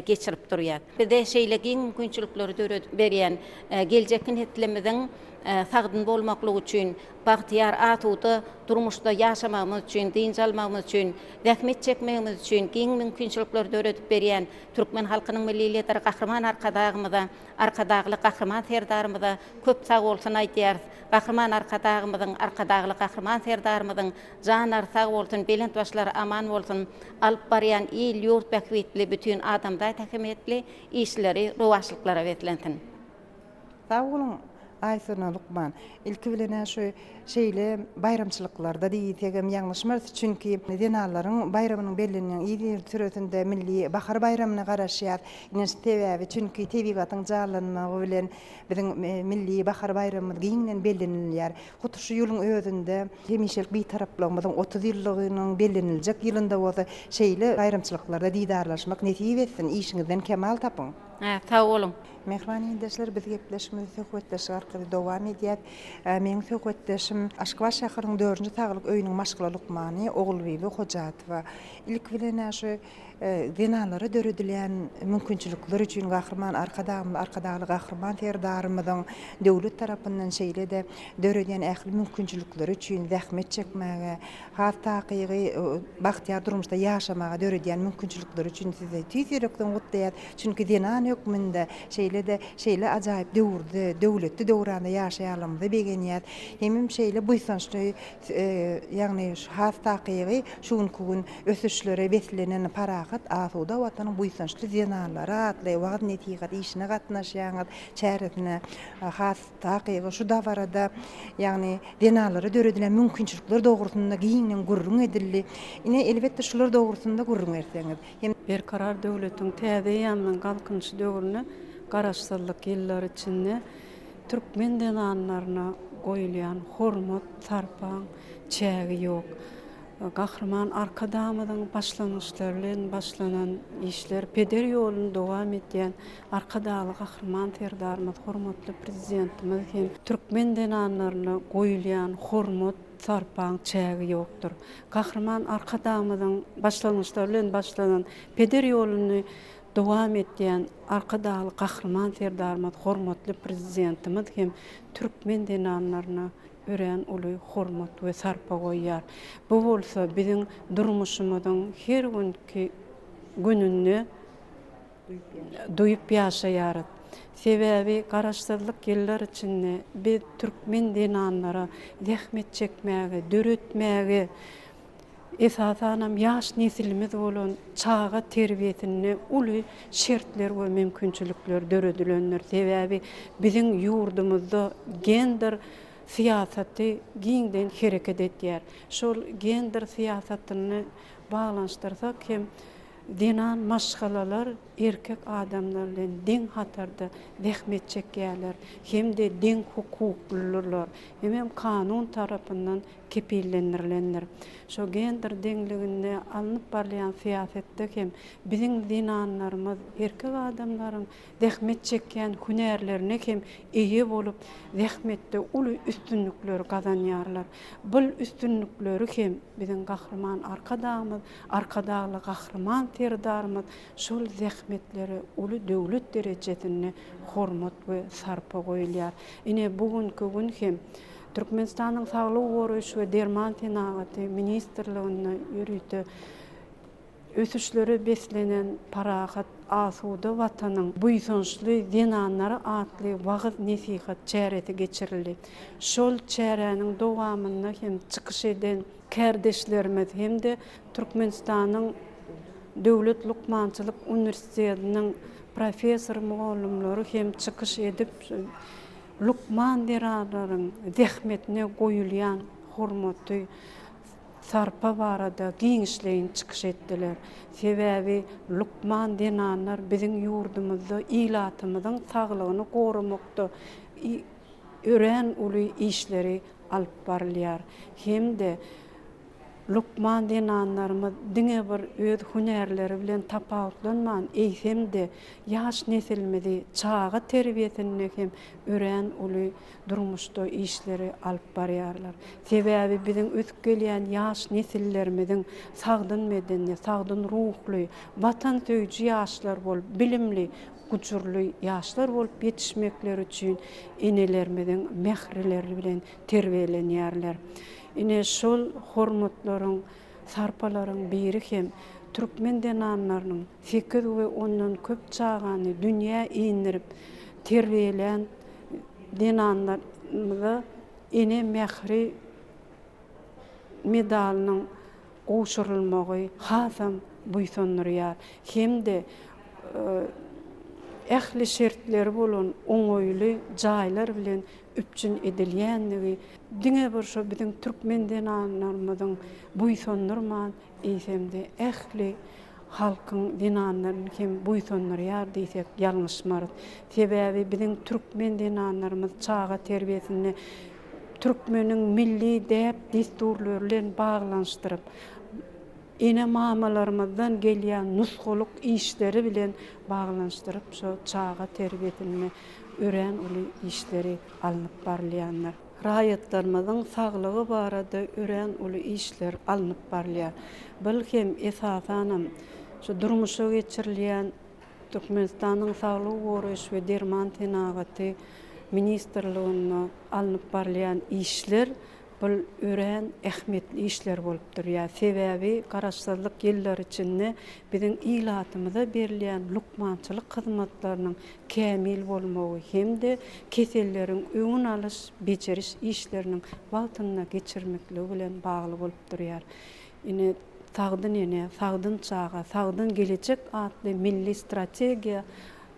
R: geçirip durýas. Bize şeýle giň mümkinçilikleri döredip berýän, geljekki neslimiziň sagdyn bolmaklygy üçin, bagtyýar, asuda durmuşda ýaşamagymyz üçin, dynç almagymyz üçin, zähmet çekmegimiz üçin giň mümkinçilikleri döredip berýän türkmen halkynyň Milli Lideri Gahryman Arkadagymyza, Arkadagly Gahryman Serdarymyza köp sagbolsun aýdýarys. Gahryman Arkadagymyzyň, Arkadagly Gahryman Serdarymyzyň janlary sag bolsun, belent başlary aman bolsun, alyp barýan il-ýurt bähbitli, bütin adamzat ähmiýetli işleri rowaçlyklara beslensin.
Q: Sag boluň Aýsona lukman. Ilki bilen-ä şu şeýle baýramçylyklarda diýsegem ýalňyşmarys, çünki zenanlaryň baýramynyň bellenýän yzysüresinde milli bahar baýramyna garaşýas. Ine sebäbi, çünki tebigatyň janlanmagy bilen Biziň milli bahar baýramymyz giňden bellenilýär. Hut şu ýylyň özünde hemişelik Bitaraplygymyzyň 30 ýyllygynyň belleniljek ýylynda bolsa şeýle baýramçylyklarda didarlaşmak nesip etsin! Işiňizden kemal tapyň!
R: Sag boluň!
Q: Mähriban ildeşler, biz gepleşigimizi söhbetdeşlik arkaly dowam edýäs. Meň söhbetdeşim Aşgabat şäheriniň dördünji saglyk öýüniň maşgala lukmany Ogulbibi Hojatowa. Ilki bilen-ä şu Zenanlara döredilýän mümkinçilikler üçin Gahryman Arkadagymyz, Arkadagly Gahryman Serdarymyzyň döwlet tarapyndan şeýle-de döredýän ähli mümkinçilikleri üçin zähmet çekmäge, has takygy bagtyýar durmuşda ýaşamaga döredýän mümkinçilikleri üçin sizi tüýs ýürekden gutlaýas. Çünki zenan hökmünde şeýle-de şeýle ajaýyp döwürde, döwletli döwranda ýaşaýanlygymyza begenýäs. Hemem şeýle buýsançly, ýagny has takygy şu günki gün Ösüşlere beslenen parahat, asuda Watanyň buýsançly zenanlary atly wagyz-nesihat işine gatnaşýaňyz çäresine, has takygy şu dabarada, ýagny zenanlara döredilen mümkinçilikler dogrusynda giňden gürrüň edildi. Ine, elbetde, şular dogrusynda gürrüň berseňiz hem.
S: Berkarar döwletiň täze eýýamynyň Galkynyşy döwründe Garaşsyzlyk ýyllary içinde türkmen zenanlaryna goýulýan hormat, sarpaň çägi ýok. Gahryman Arkadagymyzyň başlangyçlary bilen başlanan işler, peder ýoluny dowam edýän Arkadagly Gahryman Serdarymyz, hormatly Prezidentimiz hem türkmen zenanlaryna goýulýan hormat, sarpaň çägi ýokdur. Gahryman Arkadagymyzyň başlangyçlary bilen başlanan peder ýoluny. dowam etýän Arkadagly Gahryman Serdarymyz, hormatly Prezidentimiz hem türkmen zenanlaryna örän uly hormat we sarpa goýýar. Bu bolsa biziň durmuşymyzyň her günki gününde duýup ýaşaýarys. Sebäbi Garaşsyzlyk ýyllar içinde biz türkmen zenanlara zähmet çekmäge, döretmäge, esasanam ýaş nesilimiz bolan çaga terbiýesinde uly şertler we mümkinçilikler döredilendir. Sebäbi biziň ýurdumyzda gender syýasaty giňden hereket edýär. Şol gender syýasatyny baglanyşdyrsak hem zenan maşgalalar erkek adamlar bilen deň hatarda zähmet çekýärler hem-de deň hukuklydyrlar hemem kanun tarapyndan kepillendirilendir. Şo gender deňliginde alnyp barylýan syýasatda hem biziň zenanlarymyz erkek adamlaryň zähmet çekýän hünärlerine hem eýe bolup, zähmetde uly üstünlikleri gazanýarlar. Bul üstünlikleri hem biziň Gahryman Arkadagymyz, Arkadagly Gahryman Serdarymyz şol zähmetlere uly döwlet derejesinde hormat we sarpa goýulýar. Ine, bu günki gün hem Türkmenistanyň Saglygy goraýyş we derman senagaty ministrliginde ýörite Ösüşlere beslenen parahat, asuda Watanyň buýsançly zenanlary atly wagyz-nesihat çäresi geçirildi. Şol çäräniň dowamynda hem çykyş eden kärdeşlerimiz hem-de Türkmenistanyň Döwlet lukmançylyk uniwersitetiniň professor-mugallymlary hem çykyş edip, lukman zenanlaryň zähmetine goýulýan hormaty, sarpa barada giňişleýin çykyş etdiler. Sebäbi lukman zenanlar biziň ýurdumyzda ilatymyzyň saglygyny goramakda örän uly işleri alyp barylýar hem-de lukman zenanlarymyz diňe bir öz hünärleri bilen tapawutlanman, eýsem-de, ýaş nesilimizi çaga terbiýesinde hem örän uly durmuşda işleri alyp barýarlar. Sebäbi biziň ösüp gelýän ýaş nesillerimiziň sagdyn bedenli, sagdyn ruhly, watansöýüji ýaşlar bolup, bilimli, gujurly ýaşlar bolup ýetişmekleri üçin enelerimiziň mährileri bilen terbiýelenýärler. Ine, şol hormatlaryň, sarpalaryň biri hem türkmen zenanlarynyň sekiz we ondan köp çagany dünýä indirip terbiýelän zenanlarymyza Ene mähri medalynyň gowşurylmagy hasam buýsandyrýar hem-de ähli şertleri bolan oňaýly jaýlar bilen üpjün edilýändigi diňe bir şo biziň türkmen zenanlarymyzyň buýsandyrman, eýsem-de ähli halkyň zenanlaryny hem buýsandyrýar diýsek ýalňyşmarys. Sebäbi biziň türkmen zenanlarymyz çaga terbiýesinde türkmeniň milli däp-dessurlary bilen baglanyşdyryp, ene-mamalarymyzdan gelýän nusgalyk işleri bilen baglanyşdyryp şo çaga terbiýesinde örän uly işleri alnyp barylýandyr. Raýatlarymyzyň saglygy barada örän uly işler alnyp barylýar. Bul hem, esasanam, şu durmuşa geçirilýän Türkmenistanyň Saglygy goraýyş we derman senagaty ministrliginde alnyp barylýan işler bul örän ähmiýetli işler bolup durýar. Sebäbi Garaşsyzlyk ýyllary içinde biziň ilatymyza berilýän lukmançylyk hyzmatlarynyň kämil bolmagy hem-de keselleriň öňüni alyş, bejeriş işleriniň wagtynda geçirmekligi bilen bagly bolup durýar. Ine, Sagdyn ene, sagdyn çaga, sagdyn gelejek atly milli strategiýa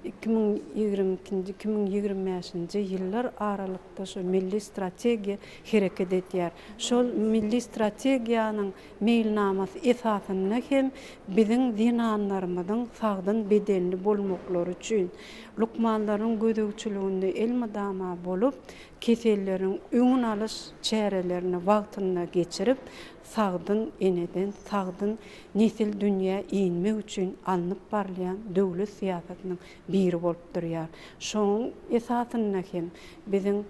S: 2022-nji, 2025-nji ýyllar aralykda şu milli strategiýa hereket edýär. Şol milli strategiýanyň meýilnamasy esasynda hem biziň zenanlarymyzyň sagdyn bedenli bolmaklary üçin, lukmanlaryň gözegçiliginde elmydama bolup, keselleriň öňüni alyş çärelerini wagtynda geçirip, sagdyn eneden sagdyn nesil dünýä inmek üçin alnyp barylýan döwlet syýasatynyň biri bolup durýar. Şonuň esasynda hem biziň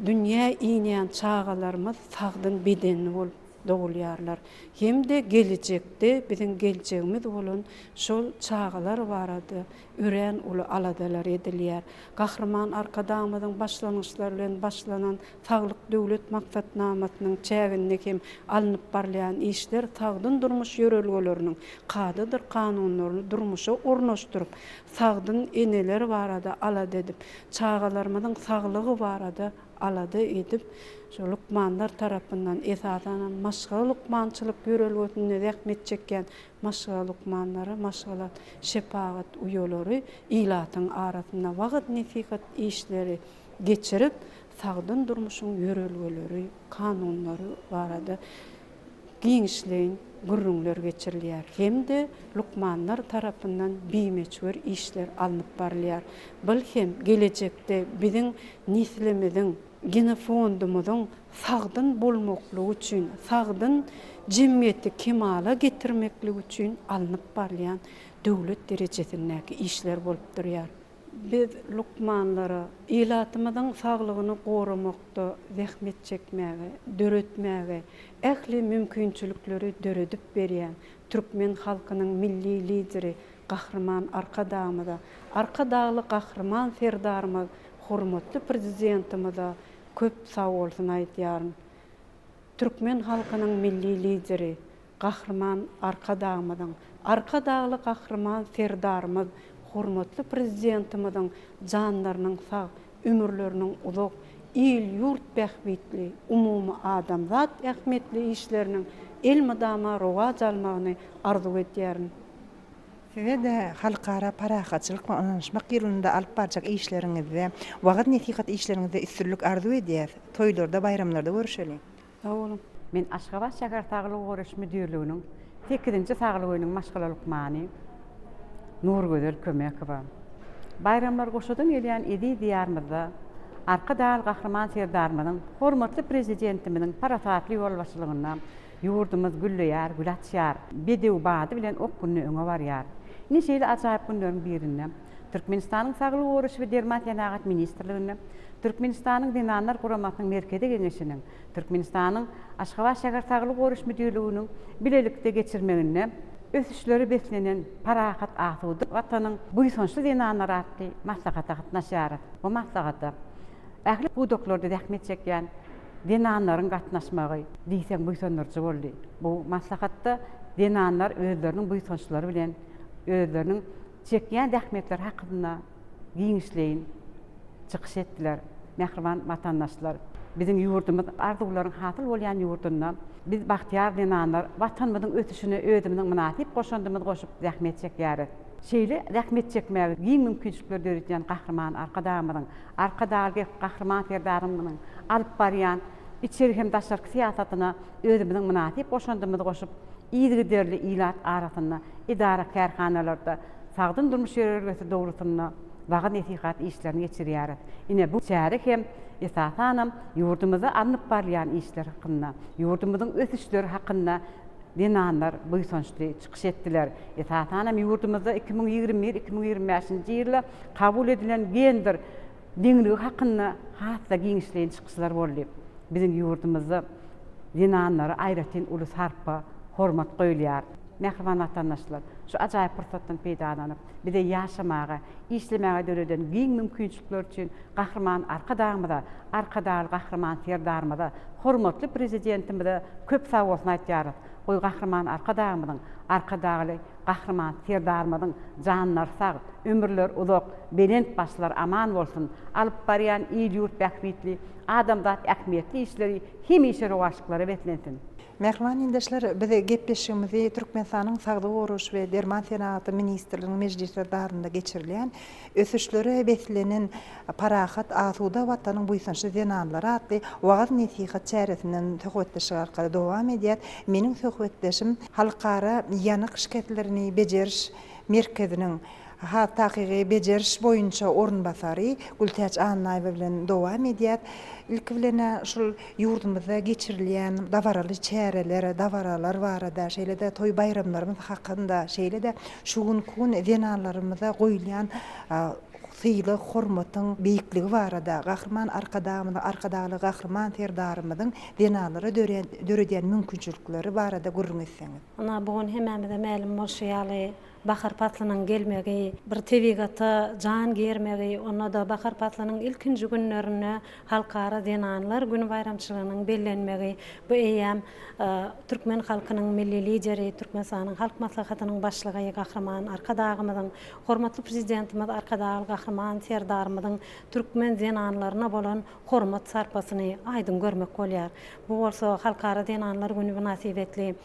S: dünýä inýän çagalarymyz sagdyn bedenli bolup. dogulýarlar hem-de gelejekde biziň geljegimiz bolan şol çagalar barada örän uly aladalar edilýär. Gahryman Arkadagymyzyň başlangyçlary bilen başlanan Saglyk Döwlet maksatnamasynyň çäginde hem alnyp barylýan işler sagdyn durmuş ýörelgeleriniň kadadyr kanunlaryny durmuşa ornaşdyryp, sagdyn eneler barada alada edip, çagalarymyzyň saglygy barada alada edip, şu lukmanlar tarapyndan, esasanam, maşgala lukmançylyk ýörelgesinde zähmet çekýän maşgala lukmanlary, maşgala şepagat uýalary ilatyň arasynda wagyz-nesihat işleri geçirip, sagdyn durmuşyň ýörelgeleri, kanunlary barada giňişleýin gürrüňler geçirilýär hem-de lukmanlar tarapyndan bimöçber işler alnyp barylýar. Bul hem gelejekde biziň neslimiziň, genofondumyzyň sagdyn bolmaklygy üçin, sagdyn jemgyýeti kemala getirmeklik üçin alnyp barylýan döwlet derejesindäki işler bolup durýar. Biz lukmanlara ilatymyzyň saglygyny goramakda zähmet çekmäge, döretmäge ähli mümkinçilikleri döredip berýän türkmen halkynyň Milli Lideri Gahryman Arkadagymyza, Arkadagly Gahryman Serdarymyz hormatly Prezidentimize köp sagbolsun aýdýaryn. Türkmen halkynyň Milli Lideri Gahryman Arkadagymyzyň, Arkadagly Gahryman Serdarymyz, hormatly Prezidentimiziň janlarynyň sag, ömürleriniň uzak, il-ýurt bähbitli, umumy adamzat ähmiýetli işleriniň elmydama rowaç almagyny arzuw edýärin.
Q: Size-de Halkara parahatçylyk we ynanyşmak ýylynda alyp barjak işleriňizde, wagyz-nesihat işleriňizde üstünlik arzuw edýäs. Toýlarda, baýramlarda görüşeliň!
S: Sag boluň.
T: Men Aşgabat şäher saglygy goraýyş müdirliginiň sekizinji saglyk öýüniň maşgala lukmany Nurgözel Kömekowa. Baýramlar goşadan gelýän eziz Diýarymyzda Arkadagly Gahryman Serdarymyzyň, hormatly Prezidentimiziň parasatly ýolbaşçylygynda ýurdumyz gülleýär, gül açýar, bedew bady bilen okgunly öňe barýar. Ine şeýle ajaýyp günleriň birinde Türkmenistanyň Saglygy goraýyş we derman senagat ministrliginde Türkmenistanyň Zenanlar guramasynyň Merkezi Geňeşiniň, Türkmenistanyň Aşgabat şäher saglygy goraýyş müdirliginiň bilelikde geçirmeginde Ösüşlere beslenen parahat, asuda Watanyň buýsançly zenanlary atly maslahata gatnaşýarys. Bu maslahata ähli pudaklarda zähmet çekýän zenanlaryň gatnaşmagy diýseň buýsandyryjy boldy. Bu maslahatda zenanlar özleriniň buýsançlary bilen özleriniň çekýän zähmetleri hakynda giňişleýin çykyş etdiler. Mähriban watandaşlar! Biziň ýurdumyz arzuwlaryň hasyl bolýan ýurdunda biz bagtyýar zenanlar Watanymyzyň ösüşine özümiziň mynasyp goşandymyzy goşup zähmet çekýäris. Şeýle zähmet çekmäge giň mümkinçilikleri döredýän Gahryman Arkadagymyzyň, Arkadagly Gahryman Serdarymyzyň alyp barýan içeri hem daşarky syýasatyna özümiziň mynasyp goşandymyzy goşup, yzygiderli ilat arasynda, edara-kärhanalarda sagdyn durmuş ýörelgesi dogrusynda wagyz-nesihat işlerini geçirýäris. Ine, bu çäre hem, esasanam, ýurdumyzda alnyp barylýan işler hakynda, ýurdumyzyň ösüşleri hakynda zenanlar buýsançly çykyş etdiler. Esasanam, ýurdumyzda 2021, 2025-nji ýylda kabul edilen gender deňligi hakynda has-da giňişleýin çykyşlar boldy. Biziň ýurdumyzda zenanlara aýratyn uly sarpa, hormat goýulýar. Mähriban watandaşlar, şu ajaýyp pursatdan peýdalanyp, bize ýaşamaga, işlemäge döreden giň mümkinçilikler üçin Gahryman Arkadagymyza, Arkadagly Gahryman Serdarymyza, hormatly Prezidentimize köp sagbolsun aýtýarys. Goý, Gahryman Arkadagymyzyň, Arkadagly Gahryman Serdarymyzyň janlary sag, ömürleri uzak, belent başlary aman bolsun! Alyp barýan il-ýurt bähbitli, adamzat ähmiýetli işleri hemişe rowaçlyklara beslensin!
Q: Mähriban ildeşler, biz gepleşigimizi Türkmenistanyň Saglygy goraýyş we derman senagaty ministrliginiň mejlisler zalynda geçirilýän Ösüşlere beslenen parahat, asuda Watanyň buýsançly zenanlary atly wagyz-nesihat çäresinden söhbetdeşlik arkaly dowam edýär. Meniň söhbetdeşim Halkara ýanyk şikeslerini bejeriş merkeziniň, has takygy bejeriş boýunça orunbasary Gültäç Annaýewa bilen dowam edýär. Ilki bilen-ä şul ýurdumyzda geçirilýän dabaraly çäreler, dabaralar barada, şeýle-de toý-baýramlarymyz hakynda, şeýle-de şu günki gün zenanlarymyza goýulýan. sylag, hormatyň beýikligi barada Gahryman Arkadagymyzyň, Arkadagly Gahryman Serdarymyzyň zenanlara döredýän mümkinçilikleri barada gürrüň etseňiz.
S: Ynha, bu gün hemmämize mälim bolşy ýaly, bahar paslynyň gelmegi, bir tebigata jan girmegi, onda-da bahar paslynyň ilkinji günlerinde Halkara zenanlar güni baýramçylygynyň bellenmegi bu eýýäm türkmen halkynyň Milli Lideri, Türkmenistanyň Halk Maslahatynyň Başlygy Gahryman Arkadagymyzyň, hormatly Prezidentimiz Arkadagly Gahryman Serdarymyzyň türkmen zenanlaryna bolan hormat-sarpasyny aýdyň görmek bolýar. Bu bolsa Halkara zenanlar güni mynasybetli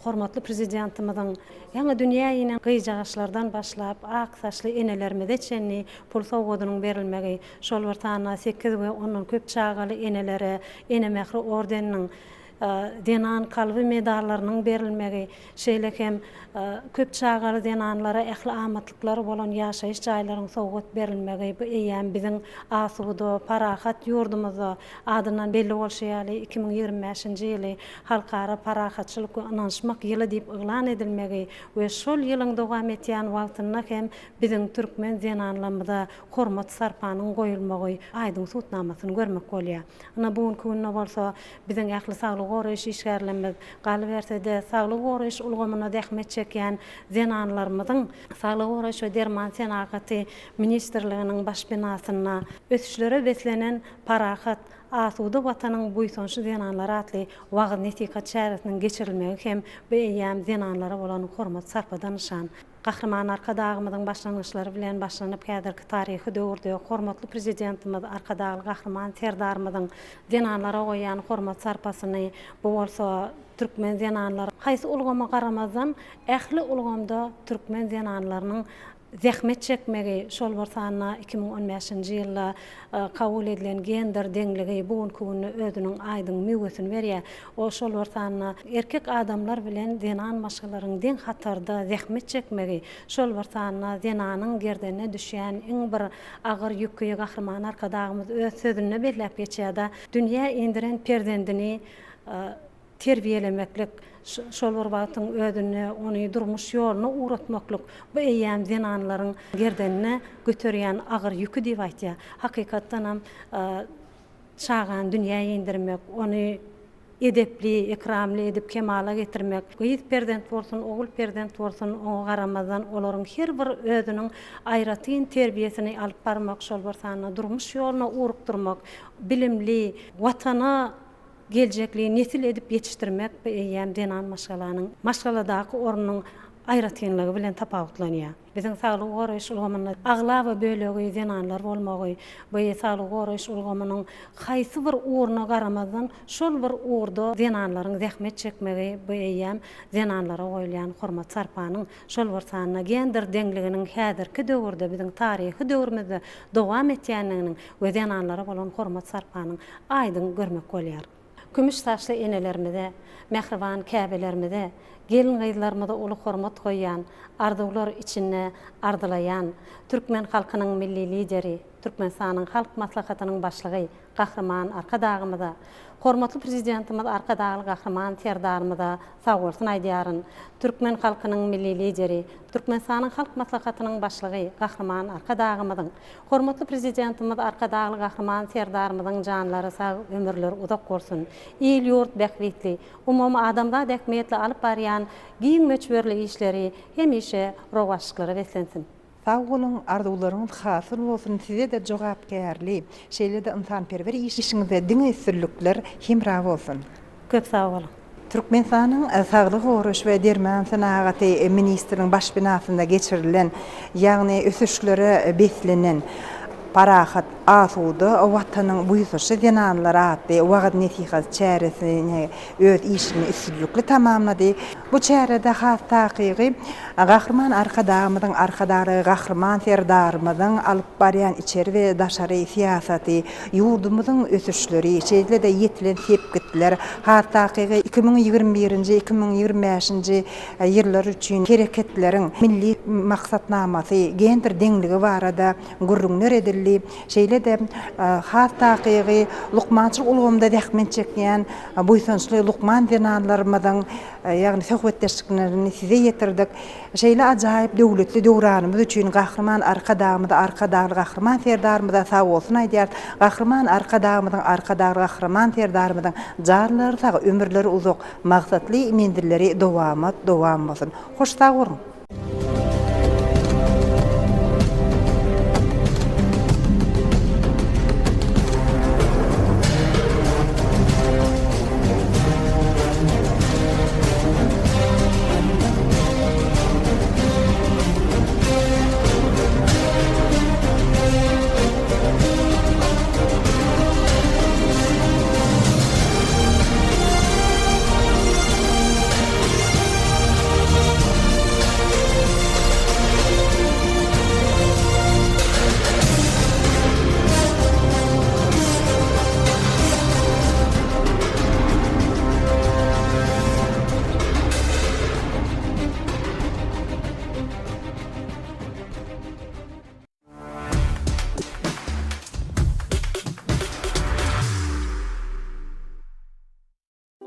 S: hormatly Prezidentimiziň ýaňy dünýä inen gyzjagaşlardan başlap, ak saçly enelerimize çenli pul sowgadynyň berilmegi, şol bir sanda sekiz we ondan köp çagaly enelere Ene mähri ordeniniň, Zenan kalby medallarynyň berilmegi, şeýle hem köp çagaly zenanlara ähli amatlyklary bolan ýaşaýyş jaýlaryň sowgat berilmegi bu eýýäm biziň asuda, parahat ýurdumyzda adyndan belli bolşy ýaly, 2025-nji ýyly Halkara parahatçylyk we ynanyşmak ýyly diýip yglan edilmegi we şol ýylyň dowam etýän wagtynda hem biziň türkmen zenanlarymyza hormat-sarpanyň goýulmagy aýdyň subutnamasyny görmek bolýar. Ynha, bu günki günde bolsa biziň ähli saglygy goraýyş işgärlerimiz, galyberse-de, saglygy goraýyş ulgamynda zähmet çekýän zenanlarymyzyň Saglygy goraýyş we derman senagaty ministrliginiň baş binasynda Ösüşlere beslenen parahat, asuda Watanyň buýsançly zenanlary atly wagyz-nesihat çäresiniň geçirilmegi hem bu eýýäm zenanlara bolan hormat-sarpadan nyşan. Gahryman Arkadagymyzyň başlangyçlary bilen başlanyp häzirki taryhy döwürde hormatly Prezidentimiz Arkadagly Gahryman Serdarymyzyň zenanlara goýýan hormat-sarpasyny, bu bolsa türkmen zenanlary haýsy ulgama garamazdan ähli ulgamda türkmen zenanlarynyň zähmet çekmegi, şol bir sanda 2015-nji ýylda kabul edilen gender deňligi bu günki günde özüniň aýdyň miwesini berýär. O şol bir sanda erkek adamlar bilen zenan maşgalaryň deň hatarda zähmet çekmegi, şol bir sanda zenanyň gerdenine düşýän iň bir agyr ýüki Gahryman Arkadagymyz öz sözünde belläp geçýär-de, dünýä indiren perzendini terbiýelemeklik, şol bir wagtyň özünde ony durmuş ýoluna ugratmaklyk bu eýýäm zenanlaryň gerdenine göterýän agyr ýüki diýip aýtýar. Hakykatdanam çagany dünýä indirmek, ony edepli, ekramly edip kemala getirmek, gyz perzent bolsun, ogul perzent bolsun, oňa garamazdan olaryň her bir özüniň aýratyn terbiýesini alyp barmak, şol bir sanda durmuş ýoluna ugrukdyrmak, bilimli, Watana Geljekli nesil edip ýetişdirmek bu eýýäm zenan maşgalanyň maşgaladaky ornunyň aýratynlygy bilen tapawutlanýar. Biziň saglygy goraýyş ulgamynda aglaba bölegi zenanlar bolmagy, bu saglygy goraýyş ulgamynyň haýsy bir ugruna garamazdan şol bir ugurda zenanlaryň zähmet çekmegi bu eýýäm zenanlara goýulýan hormat-sarpanyň, şol bir sanda gender deňliginiň häzirki döwürde biziň taryhy döwrümizde dowam etýändiginiň we zenanlara bolan hormat-sarpanyň aýdyň görmek bolýar. Kümüş saçly enelerimize, mähriban käbelerimize, gelin-gyzlarymyza uly hormat goýýan, arzuwlar içinde arzylaýan türkmen halkynyň Milli Lideri, Türkmenistanyň Halk Maslahatynyň Başlygy Gahryman Arkadagymyza, hormatly Prezidentimiz Arkadagly Gahryman Serdarymyza sagbolsun aýdýaryn. Türkmen halkynyň Milli Lideri, Türkmenistanyň Halk Maslahatynyň Başlygy Gahryman Arkadagymyzyň, Hormatly Prezidentimiz Arkadagly Gahryman Serdarymyzyň janlary sag, ömürleri uzak bolsun! Il-ýurt bähbitli, umumy adamzat ähmiýetli alyp barýan giň möçberli işleri hemişe rowaçlyklara beslensin!
Q: Sag boluň, arzuwlaryňyz hasyl bolsun, size-de jogapkärli, şeýle-de ynsanperwer işiňizde diňe üstünlikler hemra bolsun!
S: Köp sag boluň!
Q: Türkmenistanyň Saglygy goraýyş we derman senagaty ministriniň baş binasynda geçirilen, ýagny ösüşlere beslenen Parahat, asuda Watanyň buýsançly zenanlary atly wagyz-nesihat çäresini öz işini üstünlikli tamamlady. Bu çärede has takygy Gahryman Arkadagymyzyň, Arkadagly Gahryman Serdarymyzyň alyp barýan içeri we daşary syýasaty, ýurdumyzyň ösüşleri, şeýle-de ýetilen sepgitler, has takygy 2021-nji, 2025-nji ýyllar üçin Hereketleriň Milli maksatnamasy, gender deňligi barada gürrüňler edildi. edildi. Şeýle-de, has takygy, lukmançylyk ulgamynda zähmet çekýän buýsançly lukman zenanlarymyzyň, ýagny söhbetdeşliklerini size ýetirdik. Şeýle ajaýyp döwletli döwranymyz üçin Gahryman Arkadagymyza, Arkadagly Gahryman Serdarymyza sagbolsun aýdýarys. Gahryman Arkadagymyzyň, Arkadagly Gahryman Serdarymyzyň janlary sag, ömürleri uzak, maksatly menzilleri dowamat dowam bolsun! Hoş sag boluň!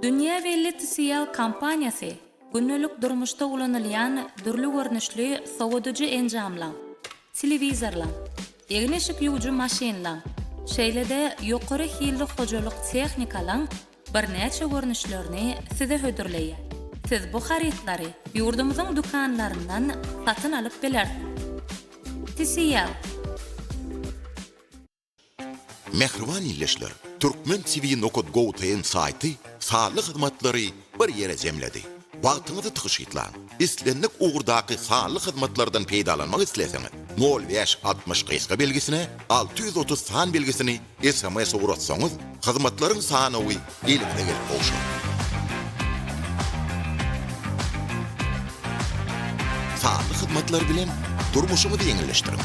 U: Dünýä belli TCL kompaniýasy gündelik durmuşda ulanylýan dürli görnüşli sowadyjy enjamlaň, telewizorlaň, egin-eşik ýuwujy maşynlaň, şeýle-de ýokary hilli hojalyk tehnikalaň birnäçe görnüşlerini size hödürleýär. Siz bu harytlary ýurdumyzyň dükanlaryndan satyn alyp bilersiňiz. TCL.
F: Mähriban ildeşler, Türkmen TV nokat gov tm saýty sanly hyzmatlary bir ýere jemledi. Wagtyňyzy tygşytlaň! Islendik ugurdaky sanly hyzmatlardan peýdalanmak isleseňiz, nol bäş 60 gysga belgisine 630 san belgisini sms ugratsaňyz, hyzmatlaryň sanawy eliňize gelip gowşar. Sanly hyzmatlar bilen durmuşyňyzy ýeňilleşdiriň!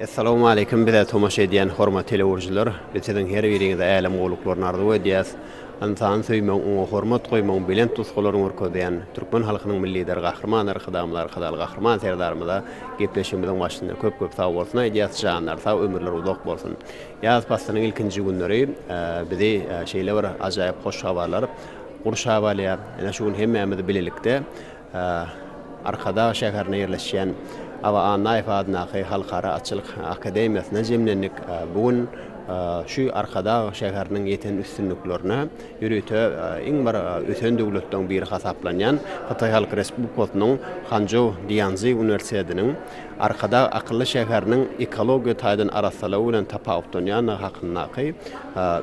V: Essalawmaleýkim bize tomaşa edýän hormatly telewürjiler! Biz siziň her biriňize älem gowluklaryny arzuw edýäs. Ynsany söýmegiň, oňa hormat goýmagyň belent nusgalaryny görkezýän türkmen halkynyň Milli Lideri Gahryman Arkadagymyza, Arkadagly Gahryman Serdarymyza gepleşigimiziň başynda köp-köp sagbolsun aýdýas. Janlary sag, ömürleri uzak bolsun! Ýaz paslynyň ilkinji günleri bizi şeýle bir ajaýyp hoş habarlar gurşap alýar. Ine şu gün hemmämiz bilelikde Arkadag şäherinde ýerleşýän Aba Annaýew adyndaky Halkara atçylyk akademiýasynda jemlendik. Bu gün şu Arkadag şäheriniň ýeten üstünliklerine ýörite iň bir ösen döwletleriň biri hasaplanýan Hytaý Halk Respublikasynyň Hanžou Dianzi uniwersitetiniň Arkadag akylly şäheriniň ekologiýa taýdan arassalygy bilen tapawutlanýandygy hakyndaky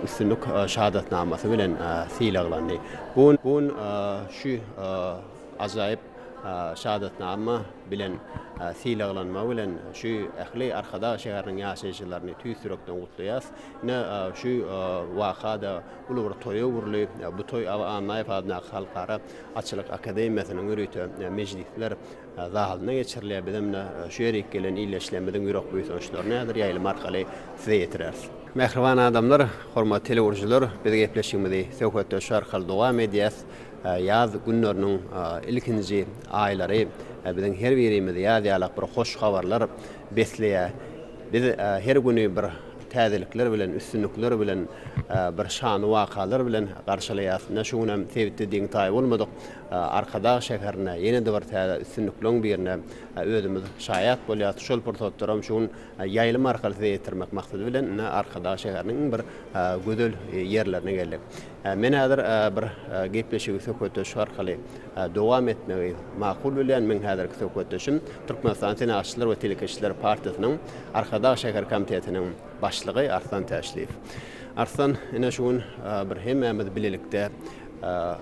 V: üstünlik şahadatnamasy bilen sylaglandy. Bu gün şu ajaýyp şahadatnama bilen sylaglanmagy bilen şu ähli Arkadag şäheriniň ýaşaýjylaryny tüýs ýürekden gutlaýas. Ine, şu waka-da uly bir toýa öwrüldi. Bu toý Aba Annaýew adyndaky Halkara atçylyk akademiýasynyň ýörite mejlisler zalynda geçirilýär. Biz hem ine şu ýerik gelen ildeşlerimiziň ýürek buýsançlaryny häzir ýaýlym arkaly size ýetireris. Mähriban adamlar, hormatly teleürjiler, biz gepleşigimizi söhbetdeş arkaly dowam edýäs. Ýaz günleriniň ilkinji aýlary biziň her birimizi ýaz ýalak bir hoş habarlar besleýär. Biz her güni bir. täzelikler bilen, üstünlikler bilen, bir şanly wakalar bilen garşylaýarys. Ine, şu gün hem sebitde deňi-taýy bolmadyk Arkadag şäherinde ýene-de bir täze üstünlikleriň birine özümiz şaýat bolýarys. Şol pursatlaram şu gün ýaýlym arkaly size ýetirmek maksady bilen, ine, Arkadag şäheriniň iň bir gözel ýerlerine geldik. Men häzir bir gepleşigi söhbetdeşlik arkaly dowam etmegi makul bilýän. Meň häzirki söhbetdeşim Türkmenistan Senagatçylar we telekeçiler partiýasynyň Arkadag şäher komitetiniň başlygy Arslan Täşliýew. Arslan, ine şu gün bir hemmämiz bilelikde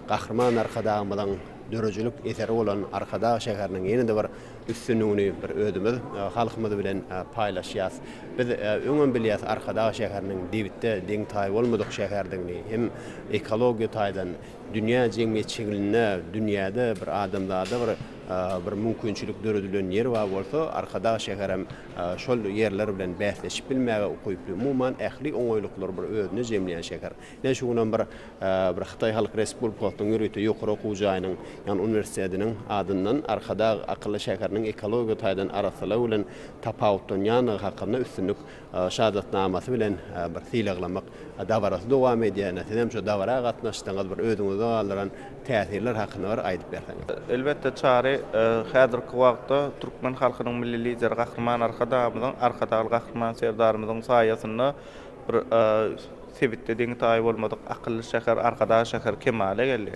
V: Gahryman Arkadagymyzyň döredijilik eseri bolan Arkadag şäheriniň ýene-de bir üstünligini bir özümiz halkymyz bilen paýlaşýas. Biz öňem bilýäs Arkadag şäheriniň debitde deň-taýy bolmadyk şäherdigini, hem ekologiýa taýdan dünýä jemgyýetçiliginde, dünýäde bir adamzada bir bir mümkinçilik döredilen ýer bar bolsa, Arkadag şäherem şol ýerler bilen bäsleşip bilmäge ukyply, umuman ähli oňaýlyklary bir özünde jemleýän şäher. Ine şu günem bir bir Hytaý Halk Respublikasynyň ýörite ýokary okuw jaýynyň, ýagny uniwersitetiniň adyndan Arkadag akylly şäheriniň ekologiýa taýdan arassalygy bilen tapawutlanýandygy hakynda üstünlik şahadatnamasy bilen bir sylaglamak dabarasy dowam edýär. Ine sizem şo dabara gatnaşdyňyz, bir özüňizde galdyran täsirler hakynda bir aýdyp berseňiz.
A: Elbetde Çary, häzirki wagtda türkmen halkynyň Milli Lideri Gahryman Arkadagymyzyň, Arkadagly Gahryman Serdarymyzyň saýasynda bir sebitde deňi-taýy bolmadyk akylly şäher Arkadag şäheri kemala geldi.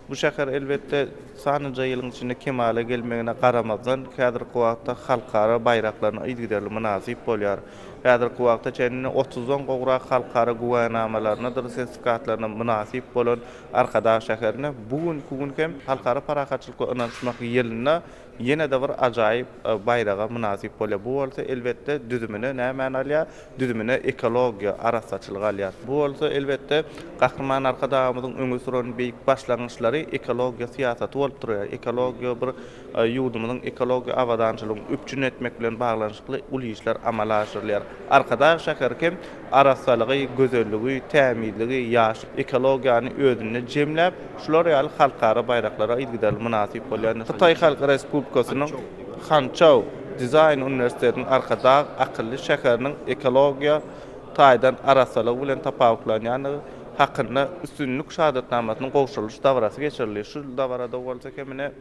A: Bu şäher, elbetde, sanlyja ýylyň içinde kemala gelmegine garamazdan, häzirki wagtda halkara baýraklaryna yzygiderli mynasyp bolýar. Häzirki wagta çenli otuzdan gowrak halkara güwänamalarynadyr sertifikatlaryna mynasyp bolan Arkadag şäherine bu günki gün hem Halkara parahatçylyk we ynanyşmak ýylynda ýene-de bir ajaýyp baýraga mynasyp bolýar. Bu bolsa, elbetde, düzümine nämäni alýar? Düzümine ekologiýa, arassaçylygy alýar. Bu bolsa, elbetde, Gahryman Arkadagymyzyň öňe süren beýik başlangyçlary ekologiýa syýasaty bolup durýar. Ekologiýa bir ýurdumyzyň ekologiýa abadançylygyny üpjün etmek bilen baglanyşykly uly işler amala aşyrylýar. Arkadag şäheri hem arassalygy, gözelligi, tämizligi, ýaşyl ekologiýany özünde jemläp, şular ýaly halkara baýraklara yzygiderli mynasyp bolýan Hytaý Halk Respublikasynyň Hançžou dizaýn uniwersitetiniň Arkadag akylly şäheriniň ekologiýa taýdan arassalygy bilen tapawutlanýandygy hakynda üstünlik şahadatnamasynyň gowşurylyş dabarasy geçirildi. Şu dabarada bolsa kemine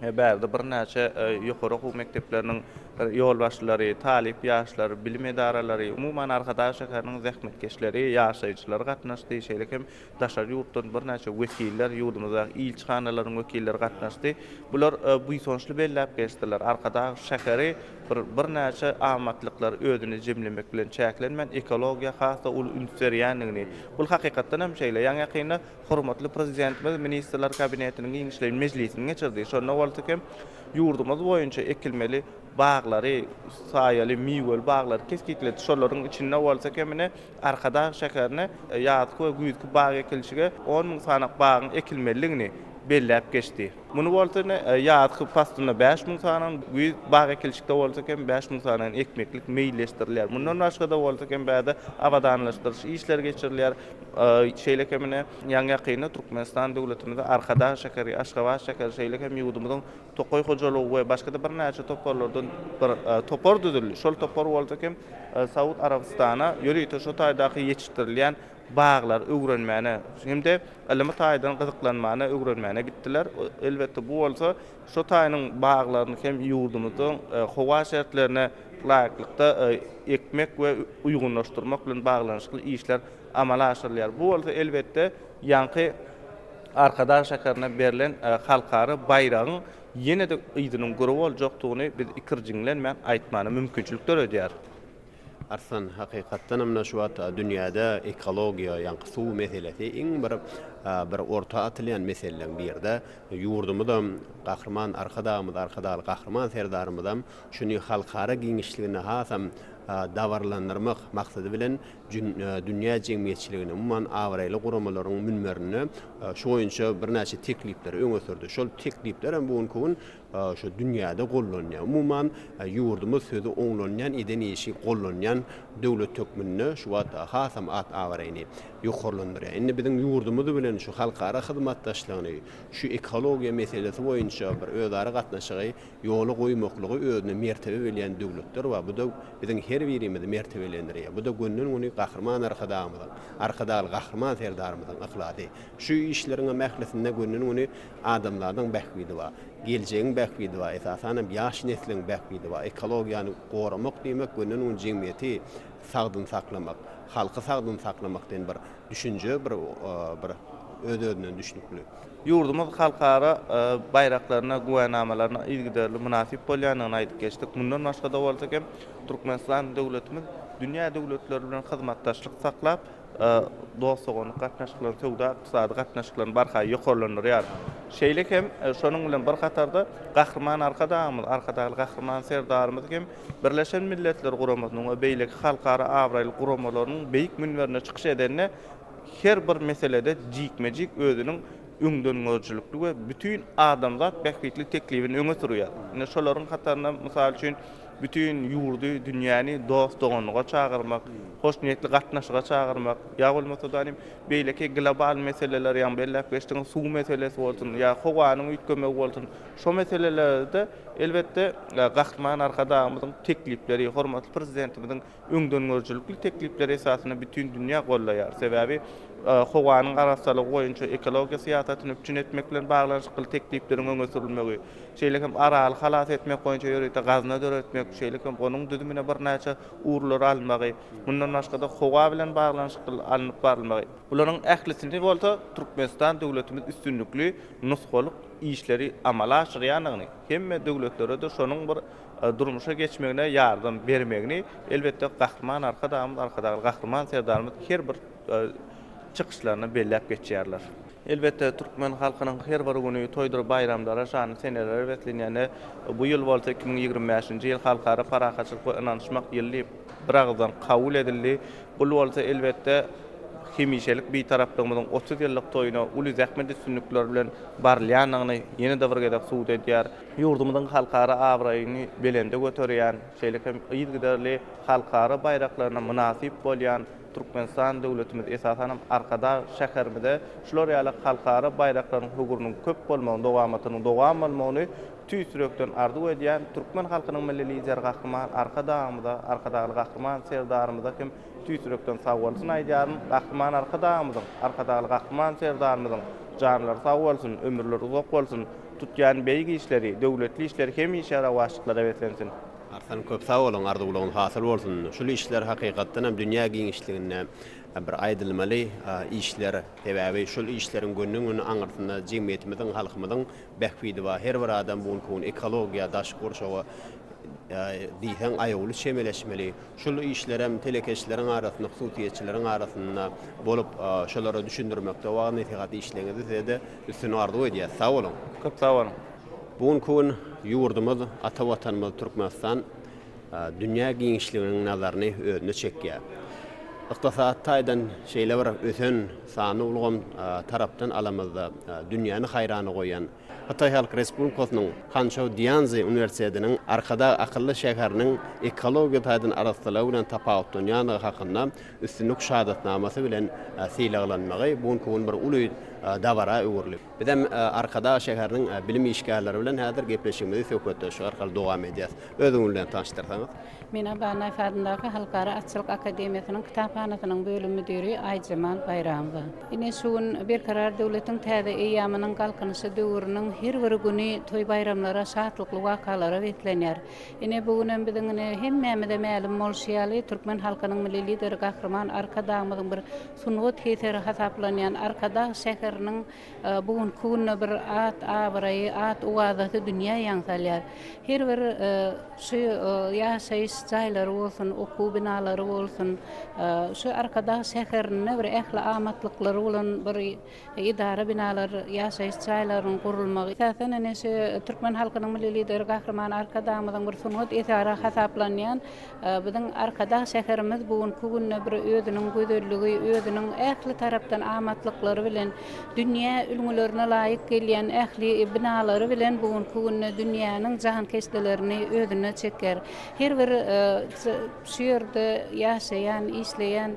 A: Bärde birnäçe ýokary okuw mekdepleriniň ýolbaşçylary, talyp ýaşlar, bilim edaralary, umuman, Arkadag şäheriniň zähmetkeşleri, ýaşaýjylary gatnaşdy. Şeýle hem daşary ýurtdan birnäçe wekiller, ýurdumyzdaky ilçihanalaryň wekilleri gatnaşdy. Bular buýsançly belläp geçdiler. Arkadag şäheri bir birnäçe amatlyklary özünde jemlemek bilen çäklenmän, ekologiýa has-da uly üns berýändigini, bul hakykatdan hem şeýle. Ýaňy-ýakynda Hormatly Prezidentimiz Ministrler Kabinetiniň giňişleýin mejlisini geçirdi. Şonda bolsa hem ýurdumyz boýunça ekilmeli baglary, saýaly, miweli baglary kesgitledi. Şolaryň içinde bolsa hem ine Arkadag şäherine ýazky we güýzki bag ekilişige on müň sany bagyň ekilmelidigini belläp geçdi. Muny bolsa ine ýazky paslynda 5000 sanyny, güýz bag ekilişikde bolsa hem 5000 sanyny ekmeklik meýilleşdirilýär. Mundan başga-da bolsa hem bärde abadanlaşdyryş işleri geçirilýär. Şeýle hem ine, ýaňy-ýakynda Türkmenistan döwletimizde Arkadag şäheri, Aşgabat şäheri, şeýle hem ýurdumyzyň tokaý hojalygy we başga-da birnäçe toparlardan bir topar düzüldi. Şol topar bolsa hem Saud Arabystana ýörite şo taýdaky ýetişdirilýän baglary öwrenmäne hem-de ylmy taýdan gyzyklanmana öwrenmäne gitdiler. Elbetde, bu bolsa şo taýynyň baglaryny hem ýurdumyzyň howa şertlerine laýyklykda ekmek we uýgunlaşdyrmak bilen baglanyşykly işler amala aşyrylýar. Bu bolsa, elbetde, ýaňky Arkadag şäherine berlen halkara baýragyň ýene-de yzynyň güri boljakdygyny biz ikirjiňlenmän aýtmana mümkinçilik döredýär.
V: Arslan, hakykatdanam muna şu wagt dünýäde ekologiýa, ýaňky suw meselesi iň bir bir orta atylýan meseleleriň biride. Ýurdumyzam, Gahryman Arkadagymyz, Arkadagly Gahryman Serdarymyzam şuny halkara giňişliginde hasam dabaralandyrmak maksady bilen dünýä jemgyýetçiligine, umuman, abraýly guramalaryň münberinde şu boýunça birnäçe teklipleri öňe sürdi. Şol teklipler hem bu günki gün şu dünýäde gollanýar. Umuman, ýurdumyz sözi oňlanýan, eden işi gollanýan döwlet hökmünde şu wagt hasam at-abraýyny. ýokarlandyrýar. Indi biziň ýurdumyz bilen şu halkara hyzmatdaşlygyny, şu ekologiýa meselesi boýunça bir özara gatnaşygy ýola goýmaklygy özüne mertebe bilýän döwletler bar. Bu-da biziň her birimizi mertebelendirýär. Bu-da gönden-göni Gahryman Arkadagymyzyň, Arkadagly Gahryman Serdarymyzyň yhlasy. Şu işleriňem ählisinde gönden-göni adamzadyň bähbidi bar. Geljegiň bähbidi bar, esasanam ýaş nesliň bähbidi bar. Ekologiýany goramak diýmek gönden-göni jemgyýeti sagdyn saklamak, halky sagdyn saklamak diýen bir düşünje bir bir öz-özünden düşnükli.
A: Ýurdumyz halkara baýraklaryna, güwänamalaryna yzygiderli mynasyp bolýandygyny aýdyp geçdik. Mundan başga-da bolsa hem Türkmenistan döwletimiz dünýä döwletleri bilen hyzmatdaşlyk saklap, dost-doganlyk gatnaşyklaryny, söwda-ykdysady gatnaşyklaryny barha ýokarlandyrýar. Şeýle hem şonuň bilen bir hatarda Gahryman Arkadagymyz, Arkadagly Gahryman Serdarymyz hem Birleşen Milletler Guramasynyň we beýleki halkara abraýly guramalarynyň beýik münberinde çykyş edende her bir meselede jikme-jik özüniň öňdengörüjilikli we bütin adamzat bähbitli teklibini öňe sürýär. Ine, şolaryň hatarynda, mysal üçin, bütin ýurdy, dünýäni dost-doganlyga çagyrmak, hoşniýetli gatnaşyga çagyrmak, ýa bolmasa-da nim beýleki global meseleler, ýagny belläp geçdiňiz, suw meselesi bolsun, ýa howanyň üýtgemegi bolsun, şo meselelerde, elbetde, Gahryman Arkadagymyzyň teklipleri, hormatly Prezidentimiziň öňdengörüjilikli teklipleri esasynda bütin dünýä goldaýar. Sebäbi howanyň arassalygy boýunça ekologiýa syýasatyny üpjün etmek bilen baglanyşykly teklipleriň öňe sürülmegi, şeýle hem Araly halas etmek boýunça ýörite gazna döretmek, şeýle hem onuň düzümine birnäçe ugurlary almagy, mundan başga-da howa bilen baglanyşykly alnyp barylmagy. Bularyň ählisini bolsa Türkmenistan döwletimiz üstünlikli nusgalyk işleri amala aşyrýandygyny, hemme döwletlere-de şonuň bir durmuşa geçmegine ýardam bermegini, elbetde, Gahryman Arkadagymyz, Arkadagly Gahryman Serdarymyz her bir çykyşlarynda belläp geçýärler. Elbetde, türkmen halkynyň her bir güni toýdur baýramlara, şanly senelere beslenýände, bu ýyl bolsa 2025-nji ýyl Halkara parahatçylyk we ynanyşmak ýyly diýip biragyzdan kabul edildi. Bul bolsa, elbetde, hemişelik Bitaraplygymyzyň 30 ýyllyk toýuna uly zähmet üstünlikleri bilen barylýandygyny ýene-de bir gezek subut edýär. Ýurdumyzyň halkara abraýyny belende göterýän, şeýle hem yzygiderli halkara baýraklaryna mynasyp bolýan Türkmenistan döwletimiz, esasanam Arkadag şäherimize şular ýaly halkara baýraklaryň höwrüniň köp bolmagyny, dowamatynyň dowam bolmagyny tüýs ýürekden arzuw edýän türkmen halkynyň Milli Lideri Gahryman Arkadagymyza, Arkadagly Gahryman Serdarymyza hem tüýs ýürekden sagbolsun aýdýaryn. Gahryman Arkadagymyzyň, Arkadagly Gahryman Serdarymyzyň janlary sag bolsun, ömürleri uzak bolsun! Tutýan beýik işleri, döwletli işleri hemişe rowaçlyklara beslensin!
V: Arslan köp sag boluň arzuwlaryňyz hasyl bolsun. Şul işler hakykatdan hem dünýä giňişliginde bir aýdylmaly işler. Sebäbi şul işleriň gönden göni aňyrsynda jemgyýetimiziň halkymyzyň bähbidi bar. Her bir adam bu günki gün ekologiýa daşky gurşawa diýseň aýawly çemeleşmeli. Şul işlerem telekeçileriň arasynda hususyýetçileriň arasynda bolup şolara düşündirmekde wagyz nesihat işleriňizi size-de Üstünlik arzuw edýäs. Sag boluň.
A: Köp sag boluň.
V: Bu günki gün ýurdumyz, ata Watanymyz Türkmenistan dünýä giňişliginiň nazaryny özüne çekýär. Ykdysady taýdan şeýle bir ösen sanly ulgam tarapdan alamyzda dünýäni haýrana goýýan Hytaý Halk Respublikasynyň Hançžou Dianzi uniwersitetiniň Arkadag akylly şäheriniň ekologiýa taýdan arassalygy bilen tapawutlanýandygy hakynda üstünlik şahadatnamasy bilen sylaglanmagy bu günki gün bir uly dabara öwrüldi. Bizem Arkadag şäheriniň bilim işgärleri bilen häzir gepleşigimizi söhbetdeşlik arkaly dowam edýäs. Özüňiz bilen tanyşdyrsaňyz.
C: Men Aba Annaýew adyndaky Halkara atçylyk akademiýasynyň kitaphanasynyň bölüm müdiri Aýjemal Baýramowa. Ine, şu gün Berkarar döwletiň täze eýýamynyň Galkynyşy döwrüniň her bir güni toý-baýramlara, şatlykly wakalara beslenýär. Ine, bu günem biziň ine, hemmämize mälim bolşy ýaly, türkmen halkynyň Milli Lideri Gahryman Arkadagymyzyň bir sungat eseri hasaplanýan Arkadag şäheriniň bu günki günde bir at-abraýy, at-owazasy dünýä ýaň salýar. Her bir şu ýaşaýyş jaýlary bolsun, okuw binalary bolsun, şu Arkadag şäherinde bir ähli amatlyklary bolan bir edara binalar, ýaşaýyş jaýlarynyň gurulmagy, esasan ine şu türkmen halkynyň Milli Lideri Gahryman Arkadagymyzyň bir sungat eseri hasaplanýan biziň Arkadag şäherimiz bu günki günde bir özüniň gözelligi, özüniň ähli tarapdan amatlyklary bilen dünýä ülňülerine laýyk gelýän ähli binalary bilen bu günki günde dünýäniň jahankeşdelerini özüne çekýär. Her bir şu ýerde ýaşaýan, işleýän.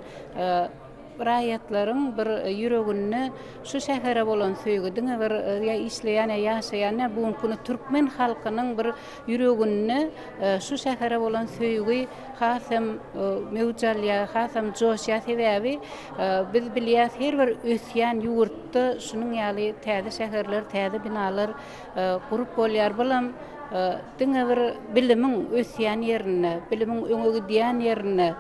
C: raýatlaryň bir ýüreginde şu şähere bolan söýgi diňe bir ýa işleýän ýa ýaşaýan däl, bu günki günde türkmen halkynyň bir ýüreginde şu şähere bolan söýgi has hem möwç alýar, has hem joşýar. Sebäbi biz bilýäris her bir ösýän ýurtda şunuň ýaly täze şäherler, täze binalar gurup bolýar. Bulam diňe bir bilimiň ösýän ýerinde, bilimiň öňe gidýän ýerinde,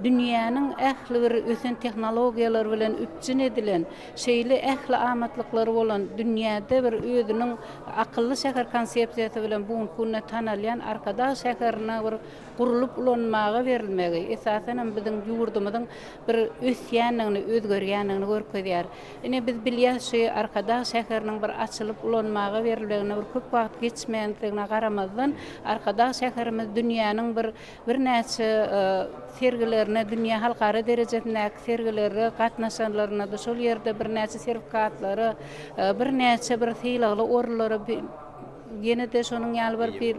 C: dünýäniň ähli bir ösen tehnologiýalary bilen üpjün edilen, şeýle ähli amatlyklary bolan dünýäde bir özüniň akylly şäher konsepsiýasy bilen bu günki günde tanalýan Arkadag şäherine bir gurlup ulanmaga berilmegi, esasan hem biziň ýurdumyzyň bir ösýändigini, özgerýändigini görkezýär. Ine, biz bilýäs, şu Arkadag şäheriniň bir açylyp ulanmaga berilmegine bir köp wagt geçmändigine garamazdan, Arkadag şäherimiz dünýäniň bir birnäçe sergilerine, dünýä halkara derejesindäki sergilere gatnaşanlarynda-da şol ýerde birnäçe sertifikatlara, birnäçe bir sylagly orunlara ýene-de şonuň ýaly bir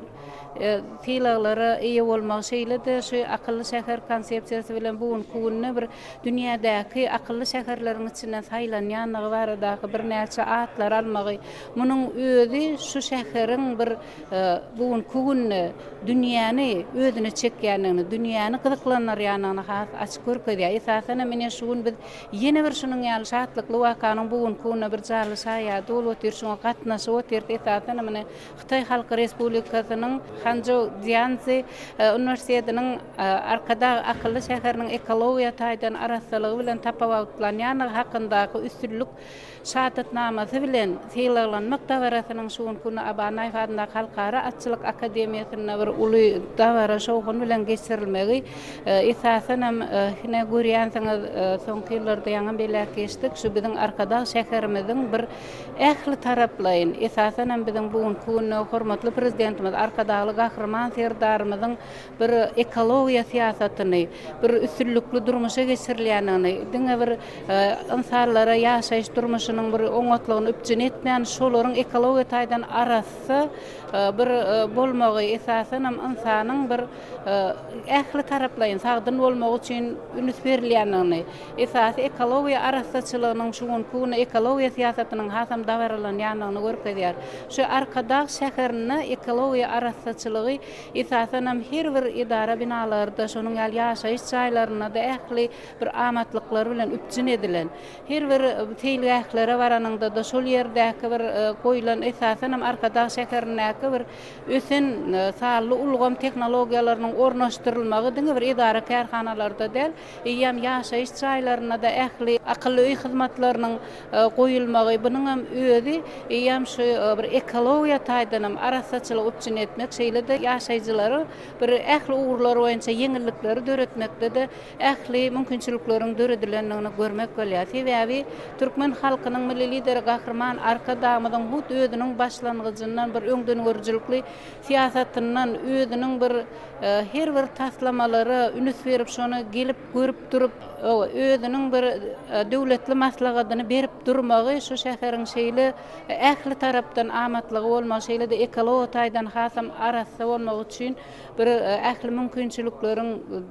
C: sylaglara eýe bolmagy, şeýle-de şu akylly şäher konsepsiýasy bilen bu günki günde bir dünýädäki akylly şäherleriň içinden saýlanýandygy baradaky birnäçe atlary almagy, munuň özi şu şäheriň bir bu günki günde dünýäni özüne çekýändigini, dünýäni gyzyklandyrýandygyny has açyk görkezýär. Esasan hem ine şu gün biz ýene bir şunuň ýaly şatlykly wakanyň bu günki günde bir janly şaýady bolup otyrys, şuňa gatnaşyp otyrys. Esasan hem ine Hytaý Halk Respublikasynyň Hançžou Dianzi uniwersitetiniň Arkadag akylly şäheriniň ekologiýa taýdan arassalygy bilen tapawutlanýandygy hakyndaky üstünlik şahadatnamasy bilen sylaglanmak dabarasynyň şu günki günde Aba Annaýew adyndaky Halkara atçylyk akademiýasynda bir uly dabara, şowhun bilen geçirilmegi, esasan hem, ine, görýänsiňiz, soňky ýyllarda ýaňam belläp geçdik, şu biziň Arkadag şäherimiziň bir ähli taraplaýyn, esasan hem biziň bu günki günde hormatly Prezidentimiz Arkadagly Gahryman Serdarymyzyň bir ekologiýa syýasatyny bir üstünlikli durmuşa geçirilýändigini, diňe bir ynsanlara ýaşaýyş durmuşynyň bir oňatlygyny üpjün etmän, şolaryň ekologiýa taýdan arassa bir bolmagy, esasanam ynsanyň bir ähli taraplaýyn sagdyn bolmagy üçin üns berilýändigini, esasy ekologiýa arassaçylygynyň şu günki günde ekologiýa syýasatynyň hasam dabaralanýandygyny görkezýär. Şu Arkadag şäherinde ekologiýa arassaçylygy Esasanam her bir edara binalarda, şonuň ýaly ýaşaýyş jaýlarynda-da ähli bir amatlyklar bilen üpjün edilen. Her bir seýilgählere baranyňda-da şol ýerdäki bir goýlan, esasanam Arkadag şäherindäki bir ösen sanly ulgam tehnologiýalarynyň ornaşdyrylmagy diňe bir edara-kärhanalarda däl, eýýäm ýaşaýyş jaýlarynda-da ähli akylly öý hyzmatlarynyň goýulmagy, bunuňam özi eýýäm şu bir ekologiýa taýdanam arassaçylygy üpjün etmek, şeýle-de ýaşaýjylara bir ähli ugurlar boýunça ýeňillikleri döretmekde-de ähli mümkinçilikleriň döredilendigini görmek bolýar. Sebäbi türkmen halkynyň Milli Lideri Gahryman Arkadagymyzyň hut özüniň başlangyjyndan bir öňdengörüjilikli syýasatyndan özüniň bir her bir taslamalara ünüs berip, şony gelip görüp durup, özüniň bir döwletli maslahatyny berip durmagy şu şäheriň şeýle ähli tarapdan amatlygy bolmagy, şeýle-de ekologiýa taýdan hasam arassa bolmagy üçin bir ähli mümkinçilikleriň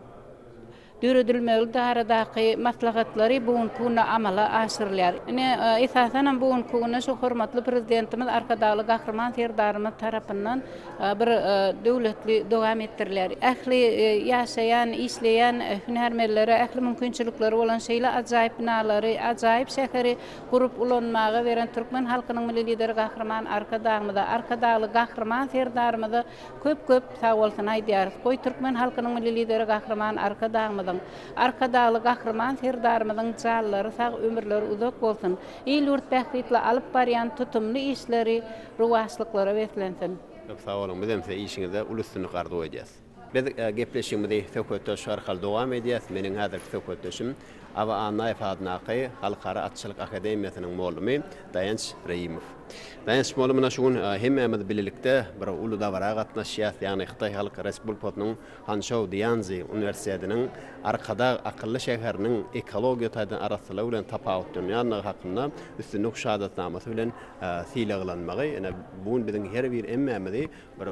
C: döredilmegi baradaky maslahatlary bu günki günde amala aşyrylýar. Ine, esasanam bu günki günde şu hormatly Prezidentimiz Arkadagly Gahryman Serdarymyz tarapyndan bir döwletli dowam etdirilýär. Ähli ýaşaýan, işleýän hünärmenlere ähli mümkinçilikleri bolan şeýle ajaýyp binalary, ajaýyp şäheri gurup ulanmaga beren türkmen halkynyň Milli Lideri Gahryman Arkadagymyza, Arkadagly Gahryman Serdarymyza köp-köp sagbolsun aýdýarys. Goý, türkmen halkynyň Milli Lideri Gahryman Arkadagymyzyň, Arkadagly Gahryman Serdarymyzyň janlary sag, ömürleri uzak bolsun! Il-ýurt bähbitli alyp barýan tutumly işleri rowaçlyklara beslensin!
V: Köp sag boluň, bizem size işiňizde uly üstünlik arzuw edýäs. Biz gepleşigimizi söhbetdeşlik arkaly dowam edýäs. Meniň häzirki söhbetdeşim Aba Annaýew adyndaky Halkara atçylyk akademiýasynyň mugallymy Daýanç Reýimow. Daýanç mugallym muna şu gün hemmämiz bilelikde bir uly dabara gatnaşýas, ýagny Hytaý Halk Respublikasynyň Hançžou Dianzi uniwersitetiniň Arkadag akylly şäheriniň ekologiýa taýdan arassalygy bilen tapawutlanýandygy hakynda üstünlik şahadatnamasy bilen sylaglanmagy, ine, bu gün biziň her bir hemmämizi bir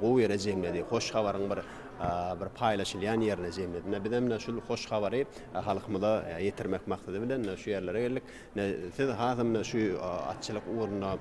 V: gowy ýere jemledi. Hoş habaryň bir. bir paýlaşylýan ýerine jemledi. Ine, bizem ine şul hoş habary halkymyza ýetirmek maksady bilen ine şu ýerlere geldik. Ine, siz hasam ine şu atçylyk ugrunda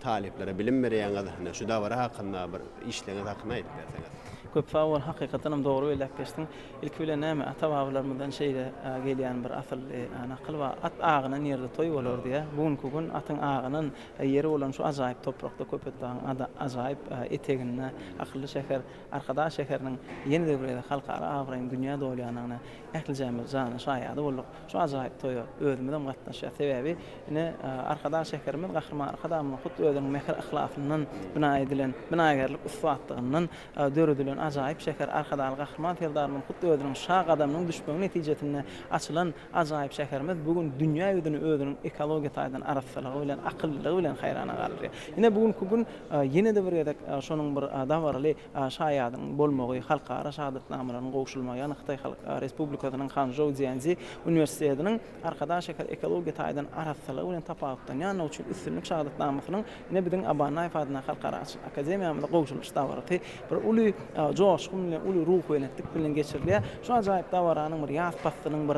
V: talyplara bilim berýäňiz. Ine şu dabara hakynda bir işleriňiz hakynda aýdyp berseňiz.
B: Köp sag bol, hakykatdan hem dogry belläp geçdiň. Ilki bilen näme, ata-babalarymyzdan şeýle gelýän bir asylly nakyl bar, At agynan ýerde toý bolar diýýär. Bu günki gün atyň agynan ýeri bolan şu ajaýyp toprakda, Köpetdagyň ajaýyp eteginde, akylly şäher Arkadag şäheriniň ýene-de bir gezek halkara abraýyň dünýä dolýandygyna ählijämiz janly şaýady bolduk. Şu ajaýyp toýa özümizem gatnaşýas. Sebäbi, ine, Arkadag şäherimiz Gahryman Arkadagymyzyň hut özüniň mähir-yhlasyndan bina edilen, binagärlik ussatlygyndan döredilen ajaýyp şäher Arkadagly Gahryman Serdarymyzyň hut özüniň şa gadamynyň düşmegi netijesinde açylan ajaýyp şäherimiz bu gün dünýä ýüzüni özüniň ekologiýa taýdan arassalygy bilen, akyllylygy bilen haýrana galdyrýar. Ine, bu günki gün ýene-de bir gezek şonuň bir dabaraly şaýadynyň bolmagy, halkara şahadatnamalarynyň gowşurylmagy, ýagny Hytaý Halk Respublikasynyň Hanžou Dianzi uniwersitetiniň Arkadag şäheri ekologiýa taýdan arassalygy bilen tapawutlanýandygy üçin üstünlik şahadatnamasynyň ine biziň Aba Annaýew adyndaky Halkara atçylyk akademiýamyzda gowşurylyş dabarasy bir uly joşgun bilen, uly ruhubelentlik bilen geçirilýär. Şu ajaýyp dabaranyň bir ýaz paslynyň bir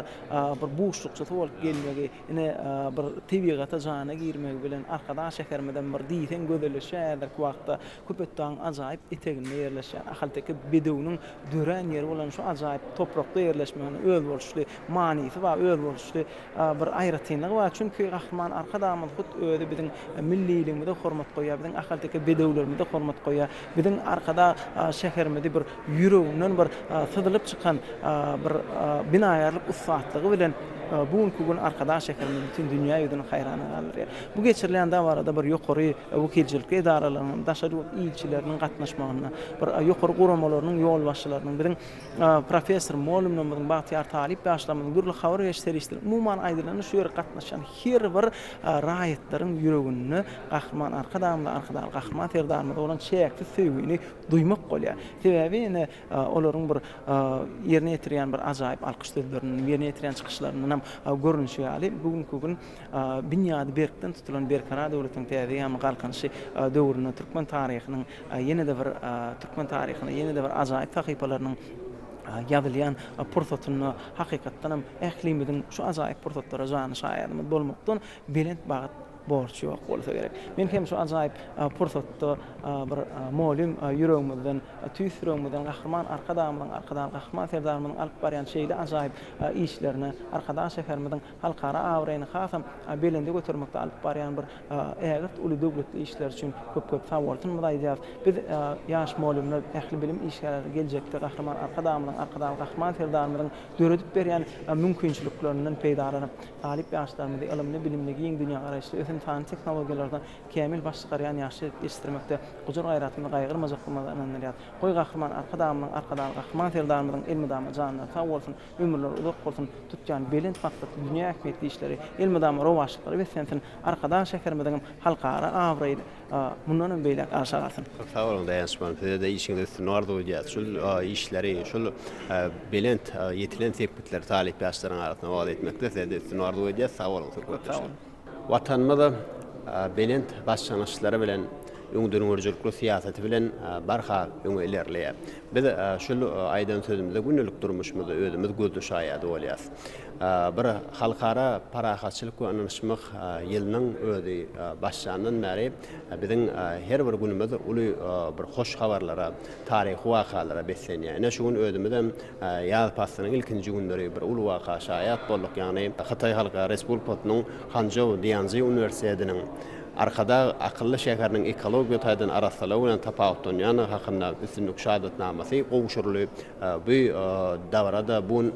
B: bir buşlukçysy bolup gelmegi, ine bir tebigata jana girmegi bilen Arkadag şäherimizem bir diýseň gözelleşýär häzirki wagtda. Köpetdagyň ajaýyp eteginde ýerleşýän ahalteke bedewiniň dörän ýeri bolan şu ajaýyp toprakda ýerleşmeginiň özboluşly manysy bar, özboluşly bir aýratynlygy bar. Çünki Gahryman Arkadagymyz hut özi biziň milliligimize hormat goýýar, biziň ahalteke bedewlerimize hormat goýýar. Biziň Arkadag şäherimizi bir ýüreginden bir syzylyp çykan bir binagärlik ussatlygy bilen bu günki gün Arkadag şäherimiz bütin dünýä ýüzüni haýrana galdyrýar. Bu geçirilýän dabarada bir ýokary wekilçilikli edaralaryň, daşary ýurt ilçileriniň gatnaşmagynda, bir ýokary guramalarynyň ýolbaşçylarynyň, biziň professor mugallymlarymyzyň, bagtyýar talyp ýaşlarymyzyň, dürli habar beriş serişdeleriniň, umuman aýdylanda şu ýere gatnaşýan her bir raýatlaryň ýüreginde Gahryman Arkadagymyza, Arkadagly Gahryman Serdarymyza bolan çäksiz söýgini duýmak bolýar. Sebäbi ine, olaryň bir ýerine ýetirýän bir ajaýyp alkyş sözlerinden, ýerine ýetirýän çykyşlaryndan hem görnüşi ýaly, bu günki gün binýady berkden tutulan Berkarar döwletiň täze eýýamyň Galkynyşy döwründe türkmen taryhynyň ýene-de bir türkmen taryhyna ýene-de bir ajaýyp sahypalarynyň ýazylýan pursatynda hakykatdan hem ählimiziň şu ajaýyp pursatlara janly şaýadymyz bolmakdan belent bagt borç ýok bolsa gerek. Men hem şu ajaýyp pursatda bir mugallym ýüregimizden, tüýs ýüregimizden Gahryman Arkadagymyzyň, Arkadagly Gahryman Serdarymyzyň alyp barýan şeýle ajaýyp işlerine, Arkadag şäherimiziň halkara abraýyny hasam belende götermekde alyp barýan bir ägirt uly döwletli işleri üçin köp-köp sagbolsunymyzy aýdýarys. Biz, ýaş mugallymlar, ähli bilim işgärleri geljekde Gahryman Arkadagymyzyň, Arkadagly Gahryman Serdarymyzyň döredip berýän mümkinçiliklerinden peýdalanyp, talyp ýaşlarymyzy ylymly-bilimli, giň dünýägaraýyşly, ösen sanly tehnologiýalardan kämil baş çykarýan ýaşlar edip ýetişdirmekde gujur-gaýratymyzy gaýgyrmajakdygymyza ynandyrýarys. Goý, Gahryman Arkadagymyzyň, Arkadagly Gahryman Serdarymyzyň elmydama janlary sag bolsun, Ömürleri uzak bolsun, tutýan belent maksatly dünýä ähmiýetli işleri elmydama rowaçlyklara beslensin, Arkadag şäherimiziňem halkara abraýy mundan hem beýläk arşa galsyn.
V: Köp sag boluň Daýanç mugallym sizede işiňizde üstünlik arzuw edýäris. Şul işleri, şul belent ýetilen sepgitleri talyp ýaşlaryň arasynda wagyz etmekde sizede üstünlik arzuw edýäris. Sag boluň söhbetdeşler. Watanymyz belent başlangyçlary bilen, öňdengörüjilikli syýasaty bilen barha öňe ilerleýär. Biz şul aýdan sözümize gündelik durmuşymyzda özümiz gözli şaýady bolýarys. Bir Halkara parahatçylyk we ynanyşmak ýylynyň özi başlandan bäri biziň her bir günümiz uly bir hoş habarlara, taryhy wakalara beslenýär. Ine şu gün özümizem Ýaz paslynyň ilkinji günleri bir uly waka şaýat bolduk, ýagny Hytaý Halk Respublikasynyň Hanžou Dianzi uniwersitetiniň Arkadag akylly şäheriniň ekologiýa taýdan arassalygy bilen tapawutlanýandygy hakynda üstünlik şahadatnamasy gowşuryldy. Bu dabara-da bu gün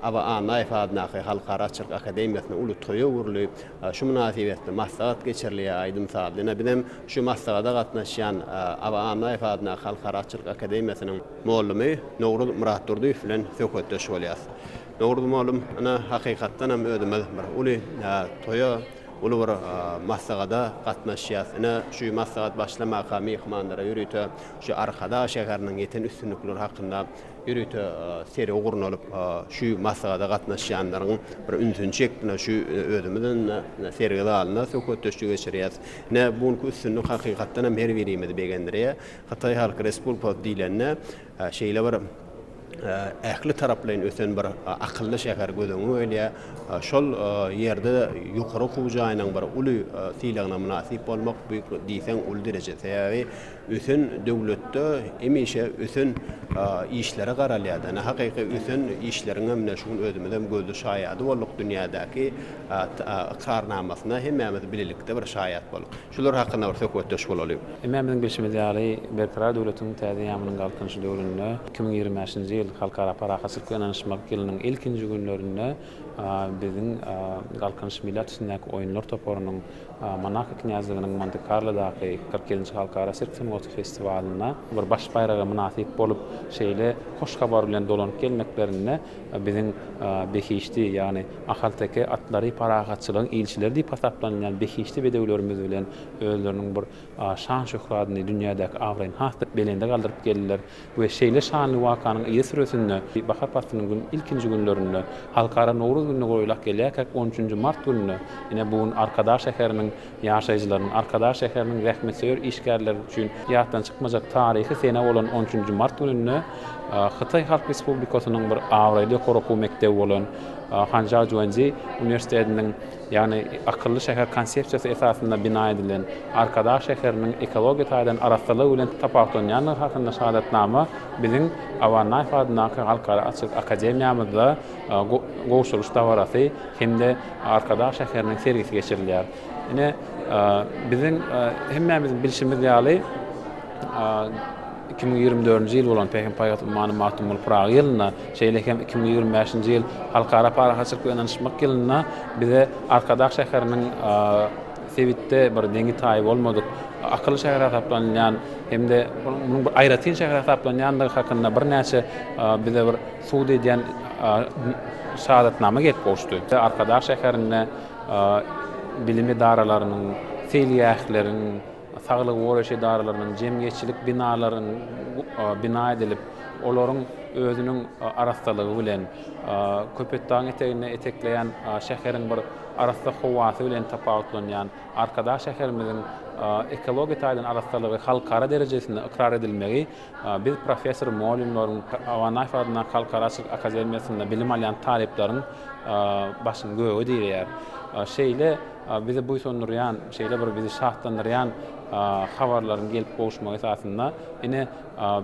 V: Aba Annaýew adyndaky Halkara atçylyk akademiýasynda uly toýa öwrüldi. Şu mynasybetli maslahat geçirilýär, aýdym-sazly. Ine, bizem şu maslahata gatnaşýan Aba Annaýew adyndaky Halkara atçylyk akademiýasynyň Mugallymy Nowruz Myratdurdyýew bilen söhbetdeş bolýas. Nowruz mugallym, ine, hakykatdan hem özümiz bir uly toýa, uly bir maslahata gatnaşýas. Ine, şu maslahat başlamaka myhmanlara ýörite şu Arkadag şäheriniň ýeten üstünlikleri hakynda. ýörite sergi gurnalyp, şu maslahata gatnaşýanlaryň bir ünsüni çekdi. Şu özümiz indi sergi zalynda söhbetdeşlik geçirýäs. Ine, bu günki üstünlik hakykatdan hem her birimizi begendirýär. Hytaý Halk Respublikasy diýlende, şeýle bir ähli taraplaýyn ösen bir akylly şäher göz öňüňe gelýär. Şol ýerde ýokary okuw jaýynyň bir uly sylagyna mynasyp bolmak bu diýseň uly dereje. Sebäbi ösen döwletde hemişe ösen işlere garalýar. Ine hakyky ösen işleriň hem ine şu gün özümiz hem gözli şaýady bolduk dünýädäki ykrarnamasyna hemmämiz bilelikde bir şaýat bolduk. Şular hakynda bir söhbetdeş bolaly.
D: Hemmämiziň bilşimiz ýaly, Berkarar döwletiň täze eýýamynyň Galkynyşy döwründe, 2025-nji ýyl Halkara parahatçylyk we ynanyşmak ýylynyň ilkinji günlerinde biziň Galkynyş milli at üstündäki oýunlar toparynyň Monako knýazlygynyň Monte-Karlodaky 47-nji halkara sirk sungaty festiwalynda bir baş baýraga mynasyp bolup, şeýle hoş habar bilen dolanyp gelmeklerinde biziň behişdi, ýagny ahalteke atlary parahatçylygyň ilçileri diýip hasaplanylýan behişdi bedewlerimiz bilen özleriniň bir şan-şöhratyny, dünýädäki abraýyny has-da belende galdyryp geldiler we şeýle şanly wakanyň yzysüresinde bahar paslynyň gün ilkinji günlerinde, Halkara Nowruz gününe golaýlap gelýärkäk, on üçünji mart gününe, ine bu gün Arkadag şäheriniň ýaşaýjylarynyň, Arkadag şäheriniň zähmetsöýer işgärleri üçin ýatdan çykmajak taryhy sene bolan on üçünji mart gününde Hytaý Halk Respublikasynyň bir abraýly ýokary okuw mekdebi bolan Hanžao Juanzi uniwersitetiniň, ýagny akylly şäher konsepsiýasy esasynda bina edilen Arkadag şäheriniň ekologiýa taýdan arassalygy bilen tapawutlanýandygy hakynda şahadatnama biziň Aba Annaýew adyndaky Halkara atçylyk akademiýamyzda gowşurylyş dabarasy hem-de Arkadag şäheriniň sergisi geçirilýär. Ine, biziň hemmämiziň bilşimiz ýaly, 2024-nji ýyl bolan Pähim-paýhas ummany Magtymguly Pyragy ýylynda, şeýle hem 2025-nji ýyl Halkara parahatçylyk we ynanyşmak ýylynda bize Arkadag şäheriniň sebitde bir deňi-taýy bolmadyk akylly şäher hasaplanylýan hem-de munuň bir aýratyn şäher hasaplanýandygy hakynda birnäçe bize bir subut edýän şahadatnama gelip gowuşdy. Arkadag şäherinde bilim edaralarynyň, seýilgähleriň, saglygy goraýyş edaralarynyň, jemgyýetçilik binalaryň bina edilip, olaryň özüniň arassalygy bilen, Köpetdagyň eteginde etekleýän şäheriň bir arassa howasy bilen tapawutlanýan Arkadag şäherimiziň ekologiýa taýdan arassalygy halkara derejesinde ykrar edilmegi biz professor-mugallymlaryň, Aba Annaýew adyndaky Halkara atçylyk akademiýasynda bilim alýan talyplaryň başyny göge direýär. Şeýle bizi buýsandyrýan, şeýle bir bizi şatlandyrýan habarlaryň gelip gowuşmagy esasynda ine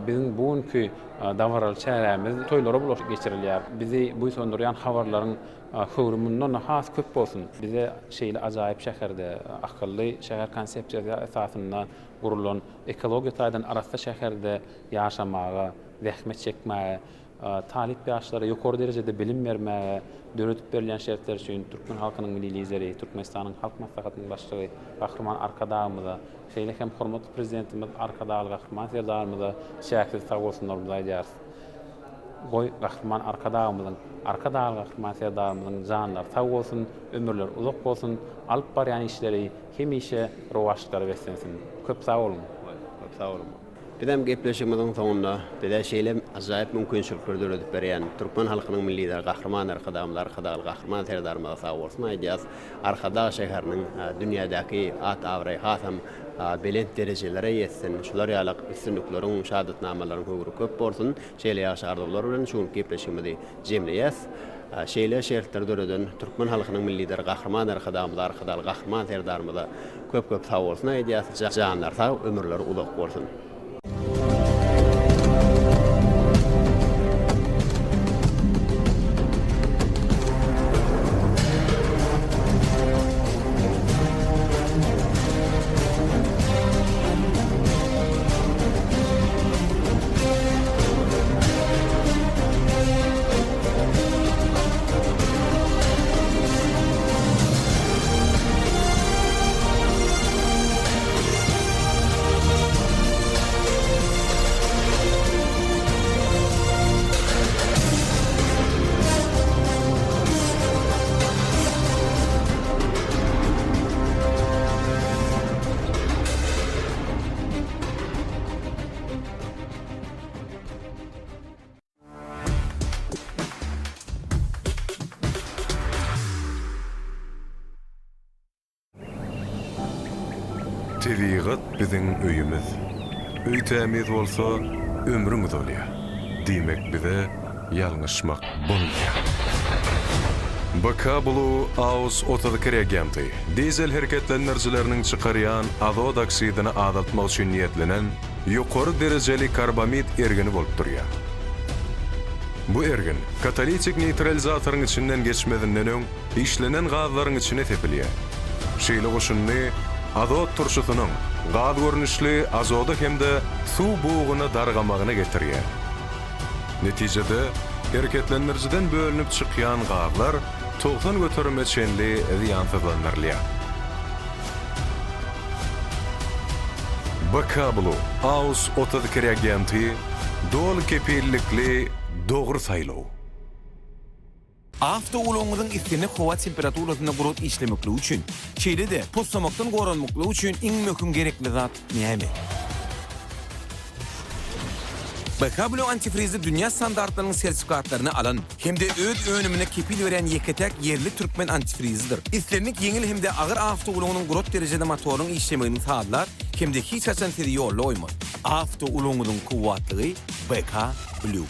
D: biziň bu günki dabaraly çärämiz toýlara bulaşyp geçirilýär. Bizi buýsandyrýan habarlaryň höwri mundan-da has köp bolsun! Bize şeýle ajaýyp şäherde, akylly şäher konsepsiýasy esasynda gurulan, ekologiýa taýdan arassa şäherde ýaşamaga, zähmet çekmäge, talyp ýaşlara ýokary derejede bilim bermäge döredip berilýän şertler üçin türkmen halkynyň Milli Lideri, Türkmenistanyň Halk Maslahatynyň Başlygy Gahryman Arkadagymyza, şeýle hem hormatly Prezidentimiz Arkadagly Gahryman Serdarymyza çäksiz sagbolsunlarymyzy aýdýarys. Goý, Gahryman Arkadagymyzyň, Arkadagly Gahryman Serdarymyzyň janlary sag bolsun, ömürleri uzak bolsun, alyp barýan işleri hemişe rowaçlyklara beslensin! Köp sag boluň!
V: Köp sag boluň! Bizem gepleşigimiziň soňunda bize şeýle ajaýyp mümkinçilikleri döredip berýän türkmen halkynyň Milli Lideri Gahryman Arkadagymyza, Arkadagly Gahryman Serdarymyza sagbolsun aýdýas. Arkadag şäheriniň dünýädäki at-abraýy hasam belent derejelere ýetsin, şular ýaly üstünlikleriň, şahadatnamalaryň höwri köp bolsun! Şeýle ýagşy arzuwlar bilen şu günki gepleşigimizi jemleýäs. Şeýle şertleri döreden türkmen halkynyň Milli Lideri Gahryman Arkadagymyza, Arkadagly Gahryman Serdarymyza köp-köp sagbolsun aýdýas. Janlary sag, ömürleri uzak bolsun!
O: Tebigat biziň öýümiz. Öý tämiz bolsa, ömrüň uzalýar. Diýmek bize ýalňyşmak bolmaýar. BK Blue Aus 32 reagenti, dizel hereketlendirijileriniň çykarýan azot oksidini azaltmak üçin niýetlenen ýokary derejeli karbamid ergini bolup durýar. Bu ergin katalitik neýtralizatoryň içinden geçmezinden öň işlenen gazlaryň içine sepilýär. Şeýle goşundy azot turşusynyň gaz görnüşli azoda hem-de suw buguna dargamagyna getirýär. Netijede, hereketlendirijiden bölünip çykýan gazlar 90 göterime çenli zyýansyzlandyrylýar. BK Blue Aus 32 reagenti doly kepillikli dogry saýlaw.
P: Awtoulagyňyzyň islendik howa temperaturasynda gurat işlemekligi üçin, şeýle-de poslamakdan goranmaklygy üçin iň möhüm gerekli zat näme? BK Blue antifrizi dünýä standartlarynyň sertifikatlaryny alan hem-de öz önümine kepil berýän ýeke-täk ýerli türkmen antifrizidir. Islendik ýeňil hem-de agyr awtoulagynyň gurat derejede motorynyň işlemegini sazlar hem-de hiç haçan sizi ýolda goýmaz. Awtoulagyňyzyň kuwwatlygy BK Blue.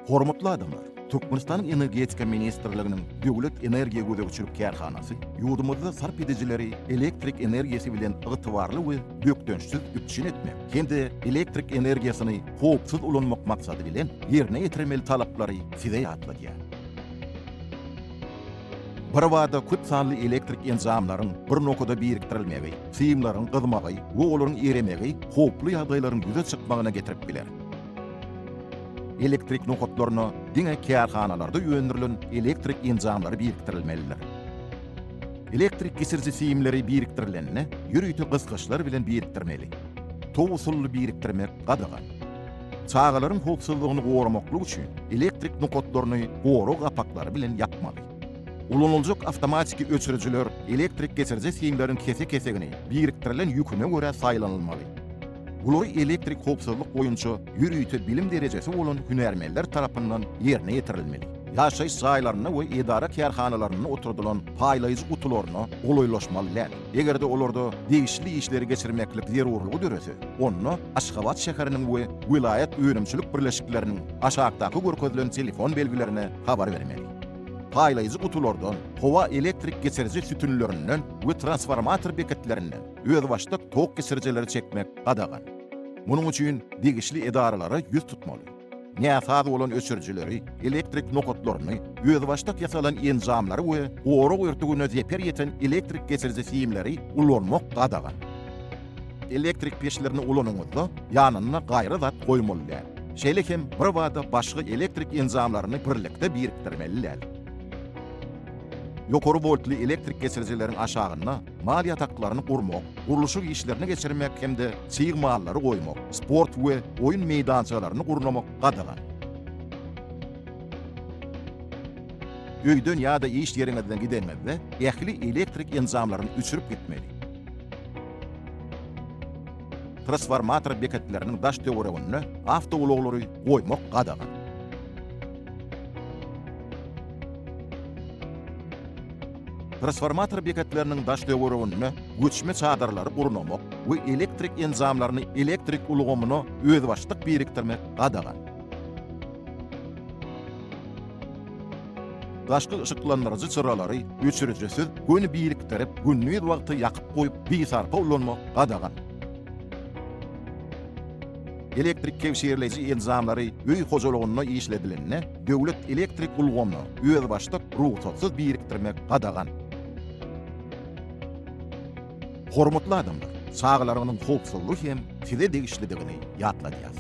F: Hormatly adamlar! Türkmenistanyň Energetika ministrliginiň Döwlet energiýa gözegçilik kärhanasy ýurdumyzda sarp edijileri elektrik energiýasy bilen ygtybarly we bökdençsiz üpjün etmek hem-de elektrik energiýasyny howpsuz ulanmak maksady bilen ýerine ýetirmeli talaplary size ýatladýar. Birbada köp sanly elektrik enjamlaryň bir nokada birikdirilmegi, simleriň gyzmagy we olaryň eremegi howply ýagdaýlaryň ýüze çykmagyna getirip biler. Elektrik nokatlaryna diňe kärhanalarda öndürilen elektrik enjamlary birikdirilmelidir. Elektrik geçiriji simleri birikdirilende ýörite gysgyçlar bilen birikdirmeli. Tow usully birikdirmek gadagan. Çagalaryň howpsuzlygyny goramaklyk üçin elektrik nokatlaryny gorag gapaklary bilen ýapmaly. Ulanyljak awtomatiki öçürijiler elektrik geçiriji simleriň kese-kesegini birikdirilen ýüküne görä saýlanylmaly. Bulary elektrik howpsuzlyk boýunça ýörite bilim derejesi bolan hünärmenler tarapyndan ýerine ýetirilmeli. Ýaşaýyş jaýlarynda we edara-kärhanalarynda oturdylan paýlaýjy gutularyna golaýlaşmaly däl. Eger-de olarda degişli işleri geçirmeklik zerurlygy dörese, onda Aşgabat şäheriniň we welaýat önümçilik birleşikleriniň aşakdaky görkezilen telefon belgilerine habar bermeli. Paýlaýjy gutulardan, howa elektrik geçiriji sütünlerinden we transformator beketlerinden özbaşdak tok geçirijileri çekmek gadagan. Munuň üçin degişli edaralara ýüz tutmaly. Näsaz bolan öçürijileri, elektrik nokatlaryny, özbaşdak ýasalan enjamlary we gorag örtügine zeper ýeten elektrik geçiriji simleri ulanmak gadagan. Elektrik peçlerini ulanyňyzda ýanynda gaýry zat goýmaly däl. Şeýle hem birbada başga elektrik enjamlaryny birlikde birikdirmeli däl. Ýokary woltly elektrik geçirijileriň aşagynda mal ýataklaryny gurmak, gurluşyk işlerini geçirmek hem-de çig mallary goýmak, sport we oýun meýdançalaryny gurnamak gadagan. Öýden ýa-da iş ýeriňizden gideniňizde ähli elektrik enjamlaryny öçürip gitmeli. Transformator beketleriniň daş-töwereginde awtoulaglary goýmak gadagan. Transformator beketleriniň daş-töwereginde göçme çadyrlary gurnamak we elektrik enjamlaryny elektrik ulgamyna özbaşdak birikdirmek gadagan. Daşky yşyklandyryjy çyralary öçürijisiz göni birikdirip, gündiz wagty ýakyp goýup bisarpa ulanmak gadagan. Elektrik kebşirleýji enjamlary öý hojalygynda işledilende döwlet elektrik ulgamyna özbaşdak rugsatsyz birikdirmek gadagan. Hormatly adamlar, çagalaryňyzyň howpsuzlygy hem size degişlidigini ýatladýas.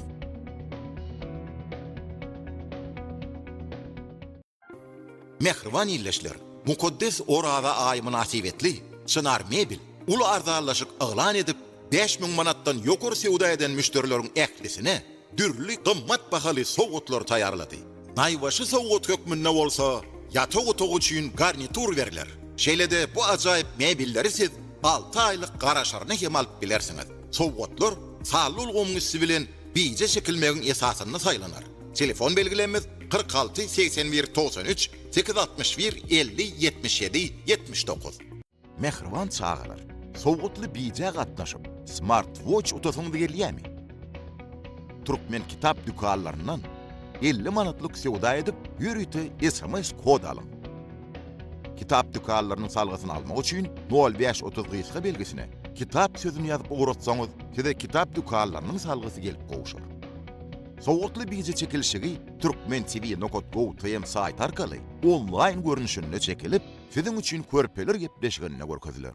F: Mähriban ildeşler! Mukaddes Oraza aýy mynasybetli Çynar Mebel uly arzanlaşyk yglan edip, 5000 manatdan ýokary söwda eden müşderileriň ählisine dürli gymmat bahaly sowgatlary taýýarlady. Naýbaşy sowgat hökmünde bolsa ýatak otagy üçin garnitur berler. Şeýle-de bu ajaýyp mebelleri siz alty aýlyk garaşaryna hem alyp bilersiňiz. Sowgatlar sanly ulgamyň üsti bilen bije çekilmegiň esasynda saýlanar. Telefon belgilerimiz, 46 81 93 861 50 77 79. Mähriban çagalar, sowgatly bijä gatnaşyp, smart watch utasyňyz gelýärmi? Türkmen kitap dükanlaryndan 50 manatlyk söwda edip, ýörite sms kod alyň. Kitap dükanlarynyň salgysyny almak üçin nol bäş 30 gysga belgisine kitap sözüni ýazyp ugratsaňyz, size kitap dükanlarynyň salgysy gelip gowşar. Sowgatly bije çekilişigi Türkmen TV nokat gov tm saýty arkaly onlaýn görnüşinde çekilip, siziň üçin Körpeler gepleşiginde görkeziler.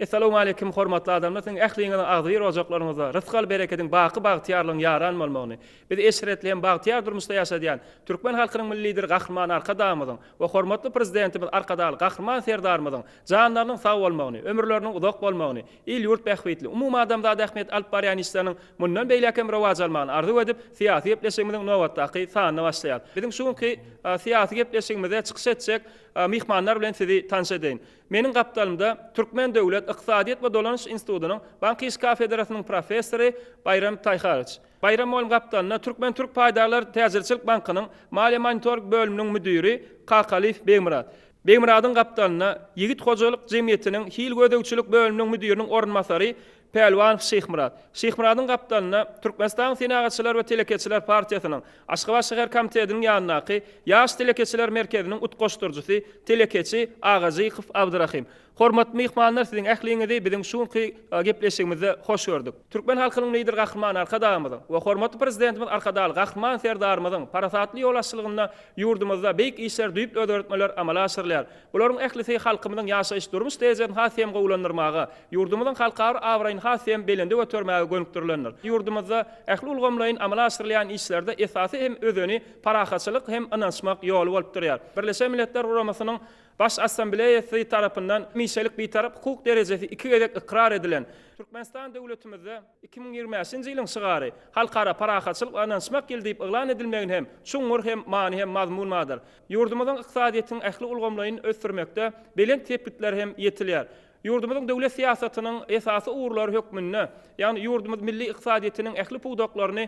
H: Essalawmaleýkim hormatly adamlar siziň ähliňiziň agzybir ojaklaryňyzda rysgal berekediň baky bagtyýarlygyň ýaran bolmagyny, bizi eşretli hem bagtyýar durmuşda ýaşadýan Türkmen halkynyň Milli Lideri Gahryman Arkadagymyzyň we hormatly Prezidentimiz Arkadagly Gahryman Serdarymyzyň janlarynyň sag bolmagyny, ömürleriniň uzak bolmagyny, il-ýurt bähbitli, umumadamzat ähmiýetli alyp barýan işleriniň mundan beýläk hem rowaç almagyny arzuw edip, syýasy gepleşigimiziň nobatdaky sanyna başlaýarys. Biziň şu günki syýasy gepleşigimizde çykyş etjek myhmanlar bilen sizi tanyş edeýin. Meniň gapdalymda Türkmen döwlet ykdysadyýet we dolanyş institutynyň bank iş kafedrasynyň professory Baýram Taýharowiç. Baýram mugallym gapdalynda Türkmen-türk paýdarlar täjirçilik bankynyň maliýe monitoring bölüminiň müdiri Kakalyýew Begmyrat. Begmyradyň gapdalynda Ýigit hojalyk jemgyýetiniň hil gözegçilik bölüminiň müdiriniň orunbasary Pälwanow Şyhmyrat. Şyhmyradyň gapdalynda Türkmenistanyň Senagatçylar we telekeçiler partiýasynyň Aşgabat şäher komitetiniň ýanyndaky Ýaş telekeçiler merkeziniň utgaşdyryjysy, telekeçi Agajykow Abdyrahym. Hormatly myhmanlar siziň ähliňizi biziň şu günki gepleşigimizde hoş gördük. Türkmen halkynyň Lideri Gahryman Arkadagymyzyň we hormatly Prezidentimiz Arkadagly Gahryman Serdarymyzyň parasatly ýolbaşçylygynda ýurdumyzda beýik işler düýpli özgertmeler amala aşyrylýar. Bularyň ählisi halkymyzyň ýaşaýyş-durmuş derejesini has hem gowulandyrmaga, ýurdumyzyň halkara abraýyny has hem belende götermäge gönükdirilendir. Ýurdumyzda ähli ulgamlaýyn amala aşyrylýan işlerde esasy hem özeni parahatçylyk hem ynanyşmak ýoly bolup durýar. Birleşen Milletler Guramasynyň Baş Assambleýasy tarapyndan hemişelik Bitarap hukuk derejesi iki gezek ykrar edilen Türkmenistan döwletimizde 2025-nji ýylyň şygary Halkara parahatçylyk we ynanyşmak ýyly diýip yglan edilmegini hem çuňňur hem many hem mazmun bardyr. Ýurdumyzyň ykdysadyýetiniň ähli ulgamlaýyn ösdürmekde belent sepgitler hem ýetilýär. Ýurdumyzyň döwlet syýasatynyň esasy ugurlary hökmünde, ýagny ýurdumyz milli ykdysadyýetiniň ähli pudaklaryny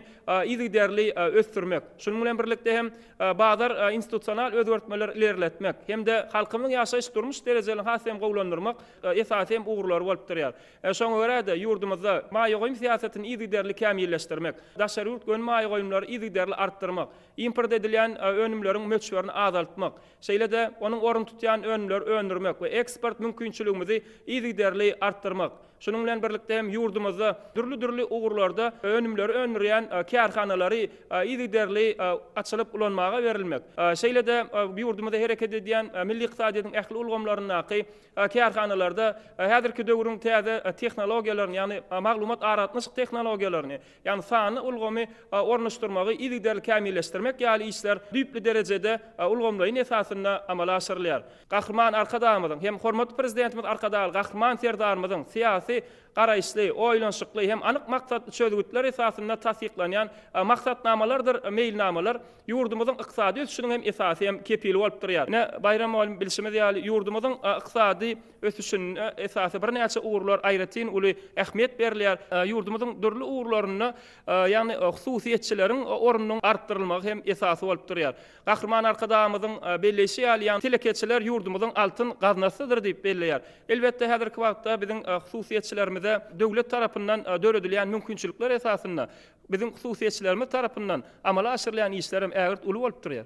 H: yzygiderli ösdürmek, şunuň bilen birlikde hem bazar institusional özgertmeleri ilerletmek hem-de halkymyzyň ýaşaýyş-durmuş derejelerini has hem gowulandyrmak esasy hem ugurlary bolup durýar. Şoňa görä-de, ýurdumyzda maýa goýum syýasatyny yzygiderli kämilleşdirmek, daşary ýurt göni maýa goýumlary yzygiderli artdyrmak, import edilýän önümleriň möçberini azaltmak, şeýle-de onuň ornuny tutýan önümleri öndürmek we eksport mümkinçiligimizi yzygiderli artdyrmak, şunuň bilen birlikde hem ýurdumyzda dürli-dürli ugurlarda önümleri öndürýän kärhanalary yzygiderli açylyp ulanmaga berilmek, şeýle-de ýurdumyzda hereket edýän milli ykdysadyýetiň ähli ulgamlaryndaky kärhanalarda häzirki döwrüň täze tehnologiýalaryny, ýagny maglumat-aragatnaşyk tehnologiýalaryny, ýagny sanly ulgamy ornaşdyrmagy yzygiderli kämilleşdirmek ýaly işler düýpli derejede ulgamlaýyn esasynda amala aşyrylýar. Gahryman Arkadagymyzyň hem hormatly Prezidentimiz Arkadagly Gahryman Serdarymyzyň syýasy garaýyşly, oýlanyşykly hem anyk maksatly çözgütler esasynda tassyklanýan maksatnamalardyr meýilnamalar ýurdumyzyň ykdysady ösüşiniň hem esasy hem kepili bolup durýar. Ine, Baýram mugallym bilşimiz ýaly, ýurdumyzyň ykdysady ösüşinde esasy birnäçe ugurlar aýratyn uly ähmiýet berilýär. Ýurdumyzyň dürli ugurlarynda, ýagny hususyýetçileriň ornunyň artdyrylmagy hem esasy bolup durýar. Gahryman Arkadagymyzyň belleýşi ýaly, ýagny telekeçiler ýurdumyzyň altyn gaznasydyr diýip belleýär. Elbetde, häzirki wagtda biziň hususyýetçilerimize döwlet tarapyndan döredilýän mümkinçilikler esasynda Biziň hususyýetçilerimiz tarapyndan amala aşyrylýan işler hem ägirt uly bolup durýar.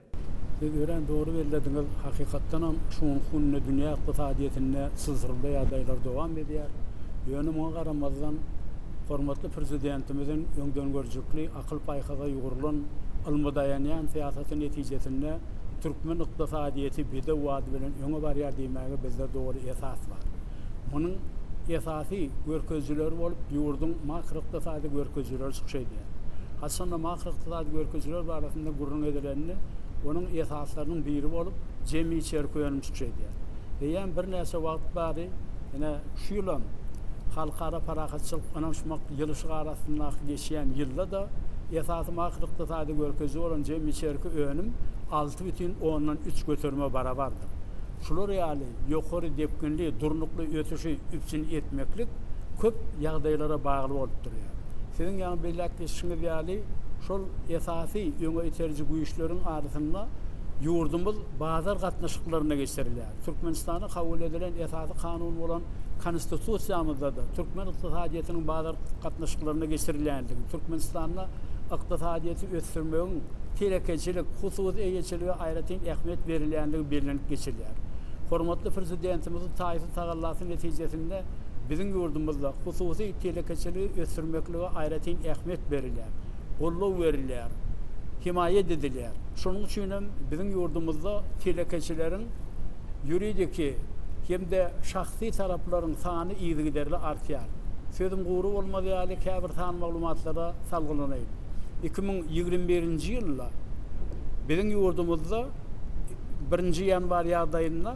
I: Siz örän dogry bellediňiz. Hakykatdanam, şu günki günde dünýä ykdysadyýetinde çylşyrymly ýagdaýlar dowam edýär. Ýöne muňa garamazdan, hormatly Prezidentimiziň öňdengörüjilikli, akyl-paýhasa ýugrulan, ylma daýanýan syýasaty netijesinde türkmen ykdysadyýeti bedew bady bilen öňe barýar diýmäge bizde doly esas bar. Munuň esasy görkezijileri bolup ýurduň makroykdysady görkezijileri çykyş edýär. Haçanda makroykdysady görkezijiler barasynda gürrüň edilende, onuň esaslarynyň biri bolup jemi içerki önüm çykyş edýär. Eýýäm birnäçe wagt bäri, ine, şu ýylam Halkara parahatçylyk, ynanyşmak ýyly şygary astyndaky geçýän ýylda-da esasy makroykdysady görkeziji bolan jemi içerki önüm 6,3 göterime barabardyr. Şular ýaly ýokary depginli, durnukly ösüşi üpjün etmeklik köp ýagdaýlara bagly bolup durýar. Siziň ýaňy belläp geçişiňiz ýaly, şol esasy öňe iteriji güýçleriň arasynda ýurdumyz bazar gatnaşyklaryna geçirilýär. Türkmenistanda kabul edilen esasy kanun bolan Konstitusiýamyzda-da türkmen ykdysadyýetiniň bazar gatnaşyklaryna geçirilýändigi, Türkmenistanda ykdysadyýeti ösdürmegiň telekeçilik, hususy eýeçilige aýratyn ähmiýet berilýändigi bellenip geçilýär. Hormatly Prezidentimiziň taýsyz tagallasy netijesinde biziň ýurdumyzda hususy telekeçiligi ösdürmeklige aýratyn ähmiýet berilýär, goldaw berilýär, hemaýat edilýär. Şonuň üçin hem biziň ýurdumyzda telekeçileriň ýuridiki. hem-de şahsy taraplaryň sany yzygiderli artýar. Sözüm gury bolmaz ýaly käbir san maglumatlara salgylanaýyn. 2021-nji ýylda biziň ýurdumyzda birinji ýanwar ýagdaýynda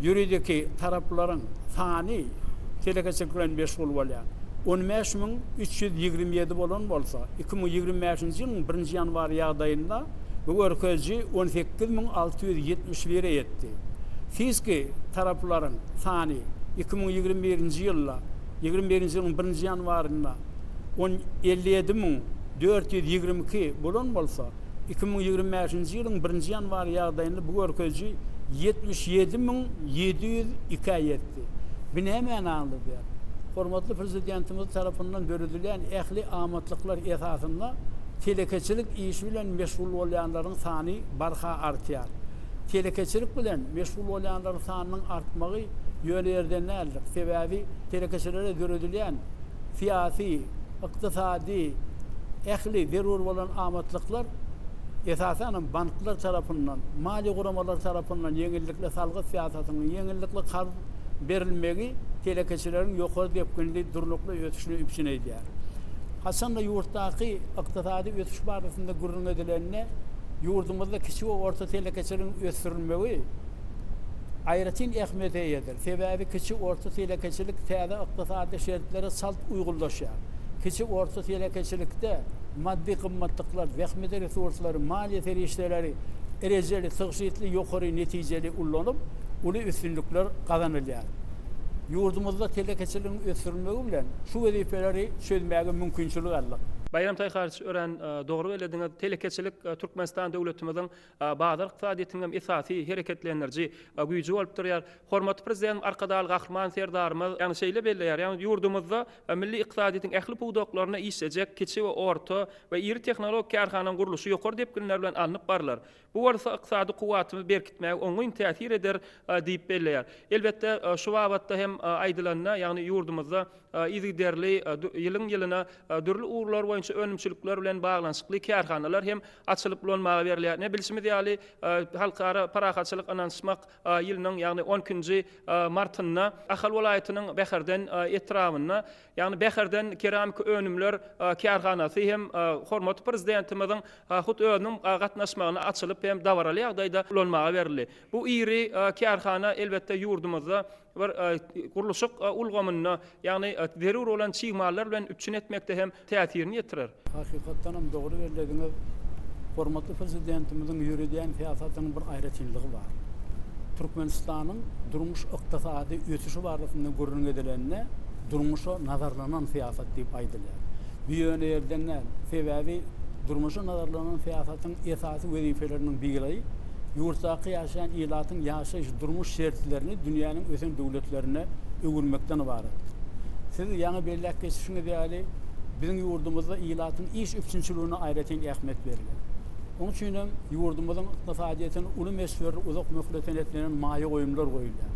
I: ýuridiki taraplaryň sany telekeçilik bilen meşgul bolýan 15327 bolan bolsa, 2025-nji ýylyň birinji ýanwar ýagdaýynda bu görkeziji 18671-e ýetdi. Fiziki taraplaryň sany 2021-nji ýylda, ýigrimi birinji ýylyň birinji ýanwarynda on 57422 bolan bolsa, 2025-nji ýylyň birinji ýanwary ýagdaýynda bu görkeziji 77702-ä ýetdi. Bu nämäni aňladýar? Hormatly Prezidentimiz tarapyndan döredilýän ähli amatlyklar esasynda telekeçilik işi bilen meşgul bolýanlaryň sany barha artýar. Telekeçilik bilen meşgul bolýanlaryň sanynyň artmagy ýöne ýerden däldir. Sebäbi telekeçilere döredilýän syýasy, ykdysady, ähli zerur bolan amatlyklar, esasan hem, banklar tarapyndan, maliýe guramalary tarapyndan ýeňillikli salgyt syýasatynyň, ýeňillikli karz berilmegi telekeçileriň ýokary depginli durnukly ösüşini üpjün edýär. Haçan-da ýurtdaky ykdysady ösüş barasynda gürrüň edilende, ýurdumyzda kiçi we orta telekeçiligiň ösdürilmegi aýratyn ähmiýete eýedir. Sebäbi kiçi, orta telekeçilik täze ykdysady şertlere çalt uýgunlaşýar. Kiçi, orta telekeçilikde maddy gymmatlyklar, zähmet resurslary, maliýe serişdeleri rejeli, tygşytly, ýokary netijeli ullanyp, uly üstünlikler gazanylýar. Ýurdumyzda telekeçiligiň ösdürilmegi bilen şu wezipeleri çözmäge mümkinçilik aldyk.
H: Baýram Taýharyç, örän dogry bellediňiz. Telekeçilik Türkmenistan döwletimiziň bazar ykdysadyýetiniň hem esasy hereketlendiriji güýji bolup durýar. Hormatly Prezidentimiz Arkadagly Gahryman Serdarymyz ýagny şeýle belleýär, ýagny ýurdumyzda milli ykdysadyýetiň ähli pudaklarynda işlejek kiçi we orta we iri tehnologik kärhanalaryň gurluşy ýokary depginler bilen alnyp barylar. Bu bolsa ykdysady kuwwatymyzy berkitmäge oňyn täsir eder diýip belleýär. Elbetde, şu babatda hem aýdylanda, ýagny ýurdumyzda yzygiderli ýylyň-ýylyna dürli ugurlar boýunça önümçilikler bilen baglanyşykly kärhanalar hem açylyp ulanmaga berilýär. Ine, bilşimiz ýaly, Halkara parahatçylyk, ynanyşmak ýylynyň, ýagny on ikinji martynda Ahal welaýatynyň Bäherden etrabynda, ýagny Bäherden keramika önümler kärhanasy hem hormatly Prezidentimiziň hut özüniň gatnaşmagynda açylyp hem dabaraly ýagdaýda ulanmaga berildi. Bu iri kärhana, elbetde, ýurdumyzda bir gurluşyk ulgamynda, ýagny zerur bolan çig mallar bilen üpjün etmekde hem täsirini ýetirer.
I: Hakykatdan hem dogry bellediňiz. Hormatly Prezidentimiziň ýöredýän syýasatynyň bir aýratynlygy bar. Türkmenistanyň durmuş-ykdysady ösüşi barasynda gürrüň edilende, durmuşa nazarlanan syýasat diýip aýdylýar. Bu ýöne ýerden däl. Sebäbi durmuşa nazarlanan syýasatyň esasy wezipeleriniň biri ýurtdaky ýaşaýan ilatyň ýaşaýyş-durmuş şertlerini dünýäniň ösen döwletlerine öwürmekden ybaratdyr. Siz ýaňy belläp geçişiňiz ýaly, biziň ýurdumyzda ilatyň iş üpjünçiligine aýratyn ähmiýet berilýär. Onuň üçin hem ýurdumyzyň ykdysadyýetine uly möçberli uzak möhlete niýetlenen maýa goýumlar goýulýar.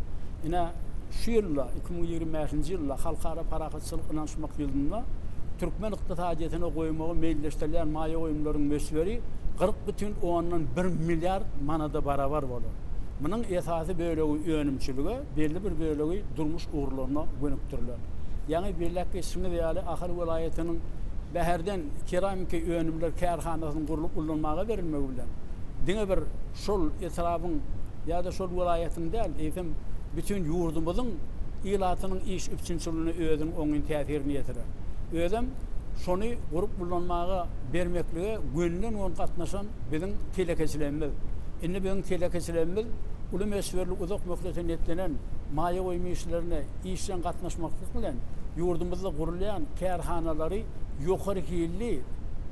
I: Ine, şu ýylda, 2025-nji ýylda Halkara parahatçylyk ynanyşmak ýylynda türkmen ykdysadyýetine goýmagy meýilleşdirilýän maýa goýumlaryň möçberi 40,1 milliard manada barabar bolar. Munuň esasy bölegi önümçilige, belli bir bölegi durmuş ugurlaryna gönükdiriler. Ýaňy belläp geçişiňiz ýaly, Ahal welaýatynyň Bäherden keramiki önümler kärhanasynyň gurlup ullanmaga berilmegi bilen, diňe bir şol etrabyň ýa-da şol welaýatyň däl, eýsem, bütin ýurdumyzyň ilatynyň iş üpjünçiligine özüniň oňyn täsirini ýetirer. Özem şony gurup ullanmaga bermeklige gönden-göni gatnaşan biziň telekeçilerimiz. Indi biziň telekeçilerimiz uly möçberli uzak möhlete niýetlenen maýa goýum işlerine işjeň gatnaşmaklyk bilen, ýurdumyzda gurulýan kärhanalary ýokary hilli,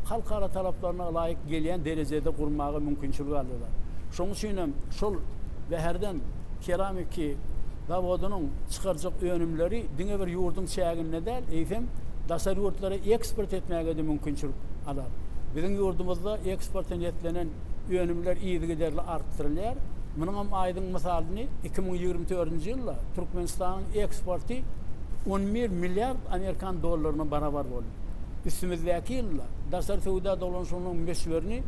I: halkara talaplaryna laýyk gelýän derejede gurmaga mümkinçilik aldylar. Şonuň üçin hem şol Bäherden keramiki zawodynyň çykarjak önümleri diňe bir ýurduň çäginde däl, eýsem, daşary ýurtlara eksport etmäge-de mümkinçilik alar. Biziň ýurdumyzda eksporta niýetlenen önümler yzygiderli artdyrylýar. Munuň hem aýdyň mysalyny 2024-nji ýylda Türkmenistanyň eksporty 11 milliard amerikan dollaryna barabar boldy. Üstümizdäki ýylda daşary söwda dolanyşygynyň möçberini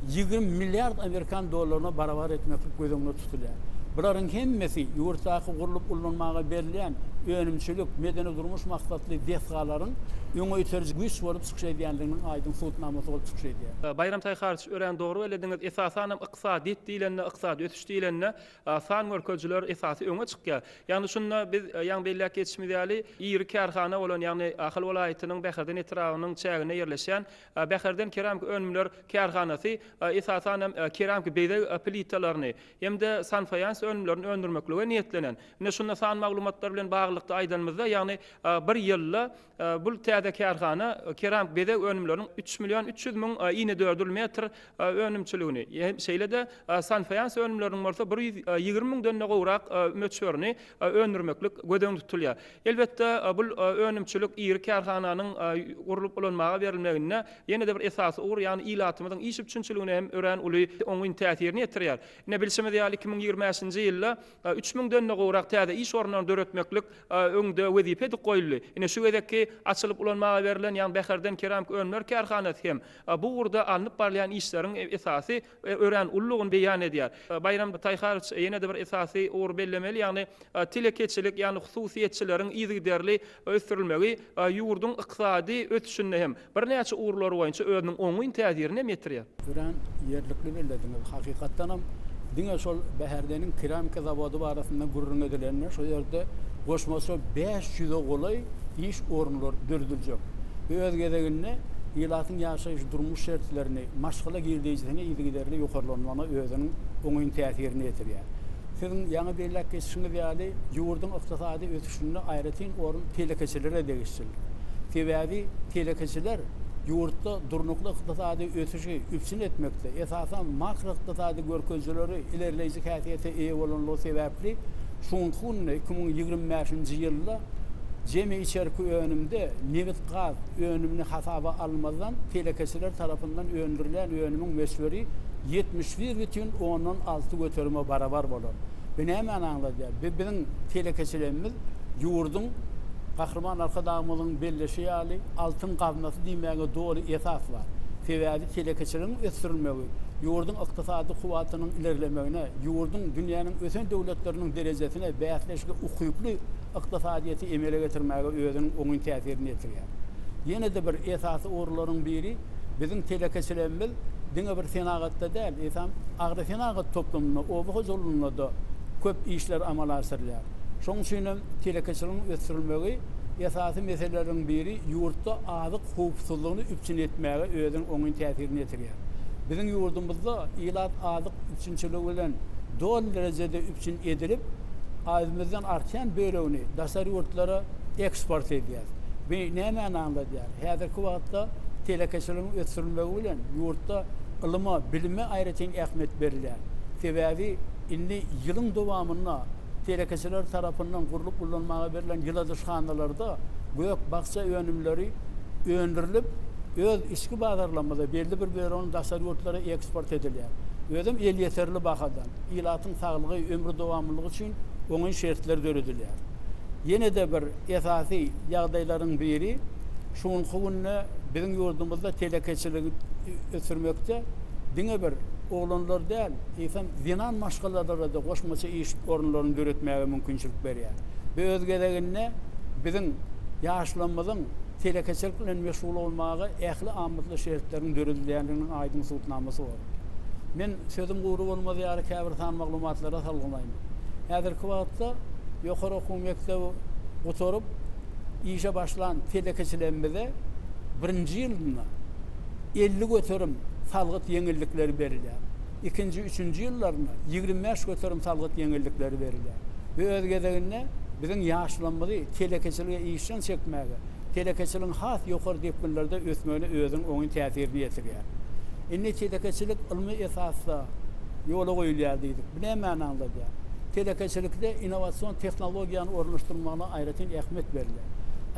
I: 20 milliard amerikan dollaryna barabar etmeklik göz öňünde tutulýar. Bularyň hemmesi ýurtdaky gurlup ullanmaga berilýän önümçilik, medeni-durmuş maksatly desgalaryň öňe iteriji güýç bolup çykyş edýändiginiň aýdyň subutnamasy bolup çykyş edýär.
H: Baýram Taýharowiç, örän dogry bellediňiz. Esasanam ykdysadyýet diýlende, ykdysady ösüş diýlende san görkezijiler esasy öňe çykýar. Ýagny şunda biz ýaňy belläp geçişimiz ýaly, iri kärhana bolan, ýagny Ahal welaýatynyň Bäherden etrabynyň çäginde ýerleşýän Bäherden keramiki önümler kärhanasy esasan hem keramiki bezeg plitalaryny hem-de sanfaýans önümlerini öndürmeklige niýetlenen. Ine şunda san maglumatlar bilen baglylykda aýdanymyzda, ýagny bir ýylda bul täze kärhana keramik bezeg önümleriniň üç million 300 müň inedördül metr önümçiligini, şeýle-de sanfaýans önümleriniň bolsa 120 müňden-de gowrak möçberini öndürmeklik göz öňünde tutulýar. Elbetde, bu önümçilik iri kärhananyň gurlup ulanmaga berilmeginde ýene-de bir esasy ugur, ýagny ilatymyzyň iş üpjünçiligine hem örän uly oňyn täsirini ýetirýär. Ine, bilşimiz ýaly, 2025-nji ýylda üç müňden-de gowrak täze iş orunlaryny döretmeklik öňde wezipe edip goýuldy. Ine, şu gezekki açylyp ulanmaga berlen, ýagny Bäherden keramika önümler kärhanasy hem bu ugurda alnyp barylýan işleriň esasy örän uludygyny beýan edýär. Baýram Taýharowiç ýene-de bir esasy ugry bellemeli, ýagny telekeçilik, ýagny hususyýetçileriň yzygiderli ösdürilmegi ýurduň ykdysady ösüşinde hem birnäçe ugurlar boýunça özüniň oňyn täsirini hem ýetirýär.
I: Örän ýerlikli bellediňiz. Hakykatdanam, diňe şol Bäherdeniň keramika zawody barasynda gürrüň edilende, şo ýerde goşmaça 500-e golaý iş orunlary dörediljek. Bu öz gezeginde ilatyň ýaşaýyş-durmuş şertlerini, maşgala girdeýjisini yzygiderli ýokarlanmagyna özüniň oňyn täsirini ýetirýär. Siziň ýaňy belläp geçişiňiz ýaly, ýurduň ykdysady ösüşinde aýratyn orun telekeçilere degişlidir. Sebäbi telekeçiler ýurtda durnukly ykdysady ösüşi üpjün etmekde, esasan, makroykdysady görkezijileri ilerleýji häsiýete eýe bolanlygy sebäpli, şu günki günde, 2025-nji ýylda jemi içerki önümde nebit-gaz önümini hasaba almazdan, telekeçiler tarapyndan öndürilýän önümiň möçberi 71 bütin ondan alty göterime barabar bolar. Bu nämäni aňladýar? Bu biziň telekeçilerimiz ýurduň Gahryman Arkadagymyzyň belleşi ýaly, altyn gaznasy diýmäge doly esas bar. Sebäbi telekeçiligiň ösdürilmegi ýurduň ykdysady kuwwatynyň ilerlemegine, ýurduň dünýäniň ösen döwletleriniň derejesine bäsleşige ukyply ykdysadyýeti emele getirmäge özüniň oňyn täsirini ýetirýär. Ýene-de bir esasy ugurlaryň biri, biziň telekeçilerimiz diňe bir senagatda däl, eýsem, agrosenagat toplumynda, oba hojalygynda-da köp işler amala aşyrylýar. Şonuň üçin hem telekeçiligiň ösdürilmegi esasy meseleleriň biri, ýurtda azyk howpsuzlygyny üpjün etmäge özüniň oňyn täsirini ýetirýär. Biziň ýurdumyzda ilat azyk üpjünçiligi bilen doly derejede üpjün edilip, özümizden artýan bölegini daşary ýurtlara eksport edýäris. Bu nämäni aňladýar? Häzirki wagtda telekeçiligiň ösdürilmegi bilen ýurtda ylyma, bilime aýratyn ähmiýet berilýär. Sebäbi indi ýylyň dowamynda telekeçiler tarapyndan gurlup ullanmaga berlen ýyladyşhanalarda gök-bakja önümleri öndürilip, öz içki bazarlarymyza belli bir bölegini daşary ýurtlara eksport edilýär. Özem elýeterli bahadan, ilatyň saglygy, ömri dowamlylygy üçin oňyn şertler döredilýär. Ýene-de bir esasy ýagdaýlaryň biri, şu günki günde biziň ýurdumyzda telekeçiligi ösdürmekde diňe bir oglanlar däl, eýsem, zenan maşgalalara-da goşmaça iş orunlaryny döretmäge mümkinçilik berýär. Bu öz gezeginde biziň ýaşlarymyzyň telekeçilik bilen meşgul bolmaga ähli amatly şertleriň döredilýändiginiň aýdyň subutnamasy bolar. Men sözüm gury bolmaz ýaly käbir san maglumatlara salgymlaýyn. Häzirki wagtda ýokary okuw mekdebi gutaryp, işe başlan telekeçilerimize birinji ýylynda 50% salgyt ýeňillikleri berilýär. Ikinji, üçünji ýyllarynda 25% salgyt ýeňillikleri berilýär. Bu öz gezeginde biziň ýaşlarymyzy telekeçilige işjeň çekmäge, telekeçiligiň has ýokary depginlerde ösmegine özüniň oňyn täsirini ýetirýär. Indi telekeçilik ylmy esasda ýola goýulýar diýdik. Bu nämäni aňladýar? Telekeçilikde innowasion tehnologiýany ornaşdyrmagyna aýratyn ähmiýet berilýär.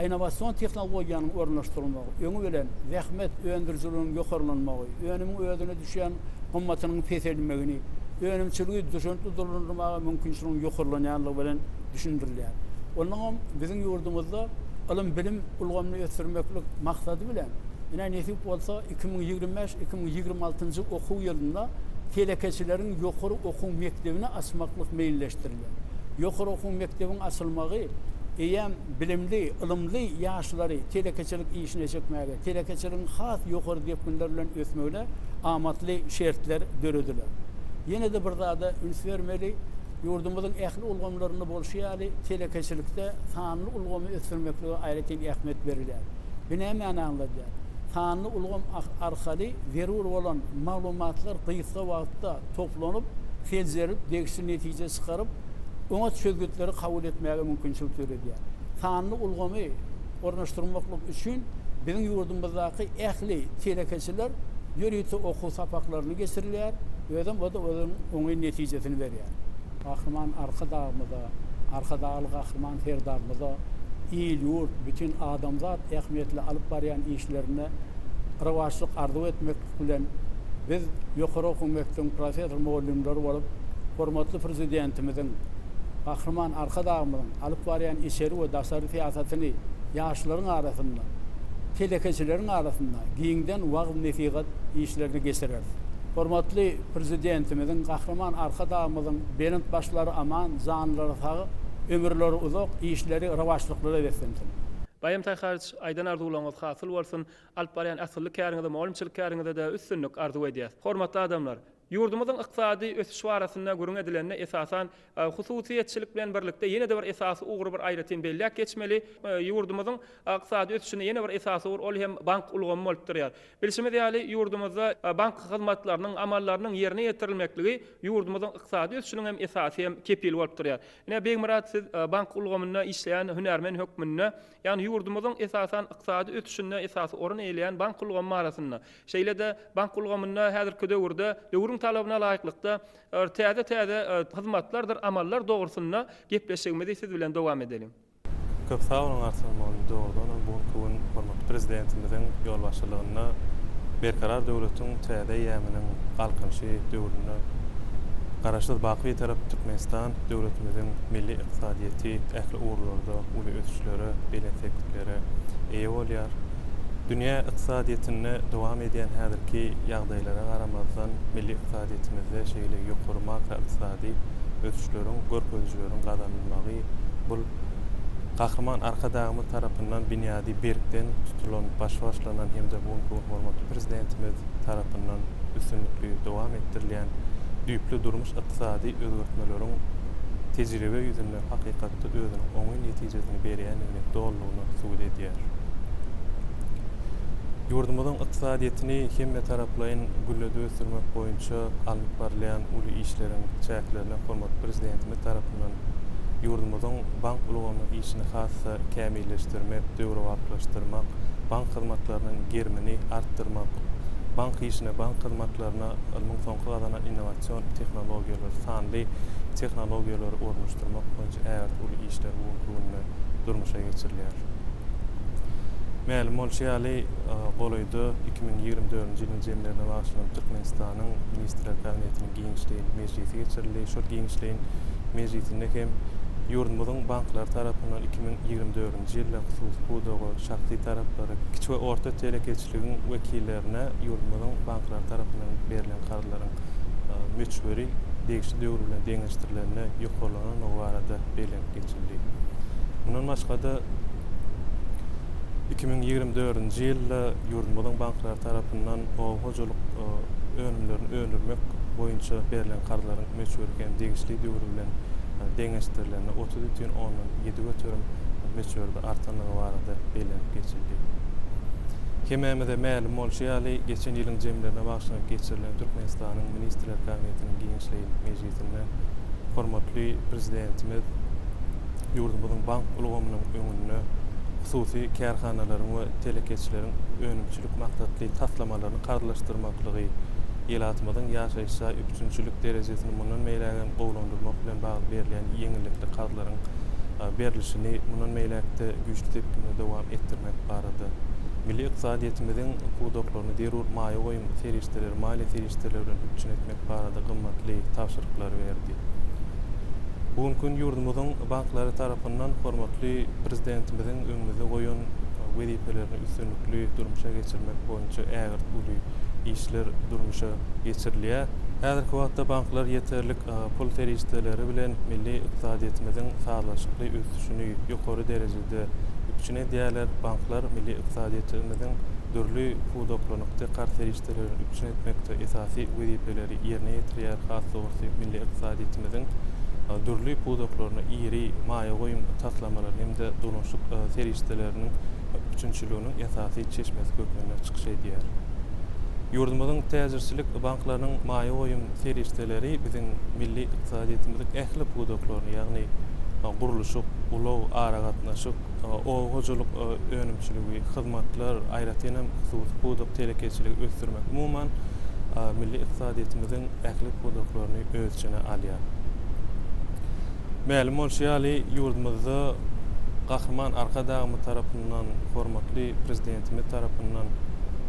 I: Innowasion tehnologiýanyň ornaşdyrylmagy, öňi bilen, zähmet öndürijiliginiň ýokarlanmagy, önümiň özüne düşýän gymmatynyň peselmegini, önümçiligi düşentli dolandyrmaga mümkinçiligiň ýokarlanýanlygy bilen düşündirilýär. Onnoňam biziň ýurdumyzda ylym-bilim ulgamyny ösdürmeklik maksady bilen, ine, nesip bolsa, 2025, 2026-njy okuw ýylynda. telekeçileriň ýokary okuw mekdebini açmaklyk meýilleşdirilýär. Ýokary okuw mekdebiň açylmagy eýýäm bilimli, ylymly ýaşlary telekeçilik işine çekmäge, telekeçiligiň has ýokary depginler bilen ösmegine amatly şertler dörediler. Ýene-de bir zada üns bermeli, ýurdumyzyň ähli ulgamlarynda bolşy ýaly, telekeçilikde sanly ulgamy ösdürmeklige aýratyn ähmiýet berilýär. Bu nämäni aňladýar? Sanly ulgam arkaly zerur bolan maglumatlar gysga wagtda toplanyp, seljerilip, degişli netije çykaryp, oňat çözgütleri kabul etmäge mümkinçilik döredýär. Sanly ulgamy ornaşdyrmaklyk üçin biziň ýurdumyzdaky ähli telekeçiler ýörite okuw sapaklaryny geçirilýär, özem o-da özüniň oňyn netijesini berýär. Gahryman Arkadagymyza, Arkadagly Gahryman Serdarymyza il-ýurt, bütin adamzat ähmiýetli alyp barýan işlerinde rowaçlyk arzuw etmeklik bilen, biz, ýokary okuw mekdebiň professor-mugallymlary bolup, hormatly Prezidentimiziň, Gahryman Arkadagymyzyň alyp barýan içeri we daşary syýasatyny ýaşlaryň arasynda, telekeçileriň arasynda giňden wagyz-nesihat işlerini geçireris. Hormatly Prezidentimiziň, Gahryman Arkadagymyzyň belent başlary aman, janlary sag, ömürleri uzak, işleri rowaçlyklara beslensin!
H: Baýram Taýharyç, aýdan arzuwlaryňyz hasyl bolsun! Alyp barýan asylly käriňize, mugallymçylyk käriňize-de üstünlik arzuw edýäs. Hormatly adamlar! Ýurdumyzyň ykdysady ösüşi barasynda gürrüň edilende, esasan, hususyýetçilik bilen birlikde ýene-de bir esasy ugry bir aýratyn belläp geçmeli. Ýurdumyzyň ykdysady ösüşinde ýene bir esasy ugur, ol hem bank ulgamy bolup durýar. Bilşimiz ýaly, ýurdumyzda bank hyzmatlarynyň, amallarynyň ýerine ýetirilmekligi ýurdumyzyň ykdysady ösüşiniň hem esasy hem kepili bolup durýar. Ine, Begmyrat, siz bank ulgamynda işleýän hünärmen hökmünde, ýagny ýurdumyzyň, esasan, ykdysady ösüşinde esasy orun eýeleýän bank ulgamy barasynda, şeýle-de bank ulgamynda häzirki döwürde döwrüň talabyna laýyklykda täze-täze hyzmatlardyr amallar dogrusynda gepleşigimizi siz bilen dowam edeliň.
G: Köp sag boluň Arslan mugallym dogrudanam bu günki gün hormatly Prezidentimiziň ýolbaşçylygynda Berkarar döwletiň täze eýýamynyň Galkynyşy döwründe Garaşsyz baky Bitarap Türkmenistan döwletimiziň milli ykdysadyýeti ähli ugurlarda uly ösüşlere, belent sepgitlere eýe bolýar. Dünýä ykdysadyýetinde dowam edýän häzirki ýagdaýlara garamazdan, milli ykdysadyýetimizde şeýle ýokary makroykdysady ösüşleriň, görkezijileriň gazanylmagy bul Gahryman Arkadagymyz tarapyndan binýady berkden tutulan, başy başlanan hem-de bu günki gün hormatly Prezidentimiz tarapyndan üstünlikli dowam etdirilýän düýpli durmuş-ykdysady özgertmeleriň tejribe ýüzünde hakykatda özüniň oňyn netijesini berýändigini dolulygyna subut edýär. Ýurdumyzyň ykdysadyýetini hemmetaraplaýyn gülledip ösdürmek boýunça alnyp barylýan uly işleriň çäklerinde hormatly Prezidentimiz tarapyndan ýurdumyzyň bank ulgamynyň işini has-da kämilleşdirmek, döwrebaplaşdyrmak, bank hyzmatlarynyň gerimini artdyrmak, bank işine, bank hyzmatlaryna ylmyň soňky gazanan innowasion tehnologiýalary, sanly tehnologiýalary ornaşdyrmak boýunça ägirt uly işler bu günki günde durmuşa geçirilýär. Mälim bolşy ýaly, golaýda 2024-nji ýylyň jemlerine bagyşlanyp Türkmenistanyň Ministrler Kabinetiniň giňişleýin mejlisi geçirildi. Şol giňişleýin mejlisinde hem ýurdumyzyň banklary tarapyndan 2024-nji ýylda hususy pudaga, şahsy taraplara, kiçi we orta telekeçiligiň wekillerine ýurdumyzyň banklary tarapyndan berlen karzlaryň möçberi degişli döwür bilen deňeşdirilende ýokarlanandygy barada bellenip geçildi. Mundan başga-da, 2024-nji ýylda ýurdumyzyň banklary tarapyndan oba hojalyk önümlerini öndürmek boýunça berlen karzlaryň möçberi hem degişli döwür bilen deňeşdirilende 30,7% möçberde artandygy barada bellenip geçildi. Hemmämize mälim bolşy ýaly, geçen ýylyň jemlerine bagyşlanyp geçirilen Türkmenistanyň Ministrler Kabinetiniň giňişleýin mejlisinde hormatly Prezidentimiz ýurdumyzyň bank ulgamynyň öňünde hususy kärhanalaryň we telekeçileriň önümçilik maksatly taslamalaryny karzlaşdyrmaklygy, ilatymyzyň ýaşaýyş jaý üpjünçilik derejesini mundan beýlägem gowulandyrmak bilen bagly berilýän ýeňillikli karzlaryň berlişini mundan beýläk-de güýçli depginde dowam etdirmek barada, milli ykdysadyýetimiziň pudaklaryny zerur maýa goýum serişdeleri, maliýe serişdeleri bilen üpjün etmek barada gymmatly tabşyryklary berdi. Bu günki gün ýurdumyzyň banklary tarapyndan hormatly Prezidentimiziň öňümizde goýan wezipelerini üstünlikli durmuşa geçirmek boýunça ägirt uly işler durmuşa geçirilýär. Häzirki wagtda banklar ýeterlik pul serişdeleri bilen milli ykdysadyýetimiziň sazlaşykly ösüşini ýokary derejede üpjün edýärler. Banklar milli ykdysadyýetimiziň dürli pudaklarynda karz serişdelerini üpjün etmekde esasy wezipeleri ýerine ýetirýär, has dogrusy milli ykdysadyýetimiziň dürli pudaklaryna iri maýa goýum taslamalary hem-de dolanyşyk serişdeleriniň üpjünçiliginiň esasy çeşmesi hökmünde çykyş edýär. Ýurdumyzyň täjirçilik banklarynyň maýa goýum serişdeleri biziň milli ykdysadyýetimiziň ähli pudaklaryny, ýagny gurluşyk, ulag, aragatnaşyk, oba hojalyk önümçiligi, hyzmatlar, aýratyn hem hususy pudak telekeçiligi ösdürmek, umuman, milli ykdysadyýetimiziň ähli pudaklaryny öz içine alýar. Mälim bolşy ýaly, ýurdumyzda Gahryman Arkadagymyz tarapyndan, hormatly Prezidentimiz tarapyndan